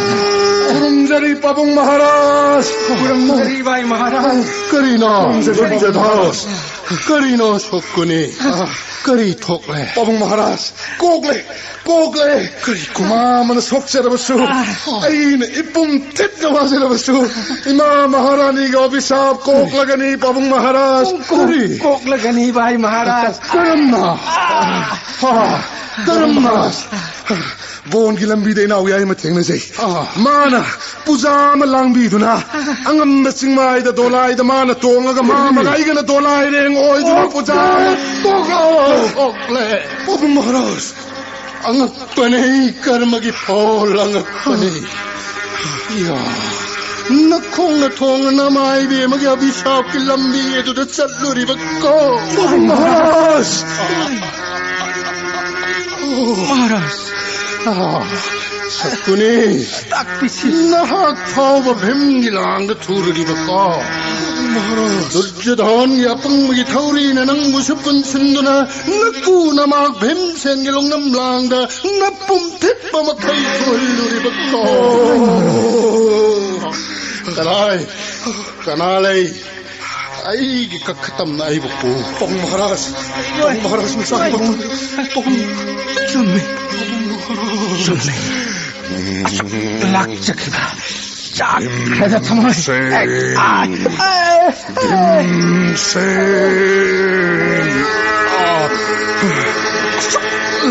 ꯈꯨꯔꯨꯝꯖꯔꯤ ꯄꯥꯕꯨꯡ ꯃꯍꯥꯔꯥꯖ! ꯈꯨꯔꯨꯝꯖꯔꯤ ꯚꯥꯏ ꯃꯍꯥꯔꯥꯖ! ꯀꯔꯤꯅꯣ? ꯈꯨꯔꯨꯝꯖꯔꯤ ꯄꯥꯕꯨꯡ ꯃꯍꯥꯔꯥꯖ! ꯀꯔꯤꯅꯣ ꯁꯣꯛꯀꯨꯅꯤ? ꯀꯔꯤ ꯊꯣꯛꯂꯦ? ꯄꯥꯕꯨꯡ ꯃꯍꯥꯔꯥꯖ! ꯀꯣꯛꯂꯦ! ꯀꯣꯛꯂꯦ! ꯀꯔꯤ ꯀꯣꯛ? ꯃꯃꯥ ꯑꯃꯅ ꯁꯣꯛꯆꯔꯕꯁꯨ, ꯑꯩꯅ ꯏꯄꯨꯝ ꯊꯤꯠꯅ ꯋꯥꯖꯔꯕꯁꯨ, ꯏꯃꯥ ꯃꯍꯥꯔꯥꯅꯤꯒꯤ ꯑꯕꯤꯁꯥꯞ ꯀꯣꯛꯂꯒꯅꯤ ꯄꯥꯕꯨꯡ ꯃꯍꯥꯔꯥꯖ! ꯀꯔꯤ? ꯀꯣꯛꯂꯒꯅꯤ ꯚꯥꯏ ꯃꯍꯥꯔꯥꯖ! ꯀꯔꯝꯅ? ꯍꯥ, ꯀꯔꯝꯅ? ꯕꯣꯟꯒꯤ ꯂꯝꯕꯤꯗ ꯏꯅꯥꯎ ꯌꯥꯏꯃ ꯊꯦꯡꯅꯖꯩ꯫ ꯑꯥ꯫ ꯃꯥꯅ ꯄꯨꯖꯥ ꯑꯃ ꯂꯥꯡꯕꯤꯗꯨꯅ, ꯑꯉꯝꯕ ꯆꯤꯡꯃꯥꯏꯗ ꯗꯣꯂꯥꯏꯗ ꯃꯥꯅ ꯇꯣꯡꯉꯒ, ꯃꯥ ꯃꯥꯏꯒꯅ ꯗꯣꯂꯥꯏ ꯔꯦꯡ ꯑꯣꯏꯗꯨꯅ ꯑꯣ, ꯄꯨꯖꯥ ꯑꯃ ꯇꯣꯛꯂꯣ, ꯇꯣꯛꯂꯦ꯫ ꯄꯥꯕꯨꯡ ꯃꯍꯥꯔꯥꯖ꯫ ꯑꯉꯛꯄꯅꯦ, ꯀꯔꯃꯒꯤ ꯐꯣꯜ ꯑꯉꯛꯄꯅꯦ꯫ ꯌꯥ, ꯅꯈꯣꯡꯅ ꯊꯣꯡꯅ ꯅꯃꯥꯏꯕꯤ ꯑꯃꯒꯤ ꯑꯕꯤꯁꯥꯞꯀꯤ ꯂꯝꯕꯤ ꯑꯗꯨꯗ ꯆꯠꯂꯨꯔꯤꯕ ꯀꯣ꯫ ꯄꯥꯕꯨꯡ ꯃꯍꯥꯔꯥꯖ꯫ ꯃꯍꯥꯔꯥꯖ꯫ ꯑꯥ, ꯁꯀꯨꯅꯤ꯫ ꯇꯥꯛꯄꯤꯁꯤ꯫ ꯅꯍꯥꯛ ꯐꯥꯎꯕ ꯚꯤꯝꯒꯤ ꯂꯥꯡꯗ ꯊꯨꯔꯨꯔꯤꯕꯀꯣ? ꯃꯍꯥꯔꯥꯖ꯫ ꯗꯨꯔꯖꯣꯙꯟꯒꯤ ꯑꯄꯪꯕꯒꯤ ꯊꯧꯔꯤꯅ ꯅꯪꯕꯨꯁꯨ ꯄꯨꯟꯁꯤꯟꯗꯨꯅ ꯅꯀꯨ ꯅꯃꯥꯛ ꯚꯤꯝꯁꯦꯟꯒꯤ ꯂꯣꯡꯅꯝ ꯂꯥꯡꯗ ꯅꯄꯨꯝ ꯊꯤꯠꯄ ꯃꯈꯩ ꯊꯨꯍꯜꯂꯨꯔꯤꯕꯀꯣ? ꯀꯅꯥ, ꯀꯅꯥ ꯂꯩ? ꯑꯩꯒꯤ ꯀꯛꯈ ꯇꯝꯅ ꯑꯩꯕꯨ ꯄꯨ꯫ ꯄꯥꯕꯨꯡ ꯃꯍꯥꯔꯥꯖ, ꯄꯥꯕꯨꯡ ꯃꯍꯥꯔꯥꯖ, ꯃꯆꯥ ꯑꯃ ꯄꯥꯕꯨꯡ꯫ ꯆꯨꯝꯃꯤ꯫ ꯆꯨꯝꯃꯤ꯫ ꯂꯥꯛꯆꯈꯤꯕ ꯆꯥꯛꯈ꯭ꯔꯦꯗ ꯊꯃꯣꯏ꯫ ꯚꯤꯝꯁꯦꯟ꯫ ꯑꯥꯏ, ꯑꯥꯏ, ꯑꯥꯏ꯫ ꯚꯤꯝꯁꯦꯟ꯫ ꯑꯥ꯫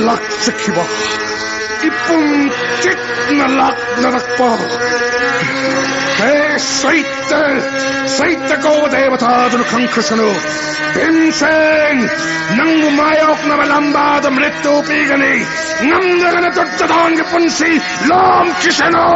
ꯂꯥꯛꯆꯈꯤꯕ ꯏꯄꯨꯝ ꯆꯤꯠꯅ ꯂꯥꯛꯅꯔꯛꯄ꯫ ꯍꯦ ꯁꯩꯇ, ꯁꯩꯇ ꯀꯧꯕ ꯗꯦꯕꯇꯥꯗꯨꯅ ꯈꯪꯈ꯭ꯔꯁꯅꯨ꯫ ꯚꯤꯝꯁꯦꯟ, ꯅꯪꯕꯨ ꯃꯥꯌꯣꯛꯅꯕ ꯂꯝꯕꯥꯗ ꯃ꯭ꯔꯤꯠꯇꯨ ꯄꯤꯒꯅꯤ꯫ ꯉꯝꯗ꯭ꯔꯒꯅ ꯗꯨꯔꯖꯣꯙꯟꯒꯤ ꯄꯨꯟꯁꯤ ꯂꯣꯝꯈꯤꯁꯅꯨ꯫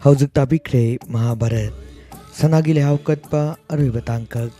ꯍꯧꯖꯤꯛ ꯇꯥꯕꯤꯈ꯭ꯔꯦ ꯃꯍꯥꯚꯥꯔꯠ, ꯁꯅꯥꯒꯤ ꯂꯩꯍꯥꯎ ꯀꯠꯄ ꯑꯔꯣꯏꯕ ꯇꯥꯡꯀꯛ꯫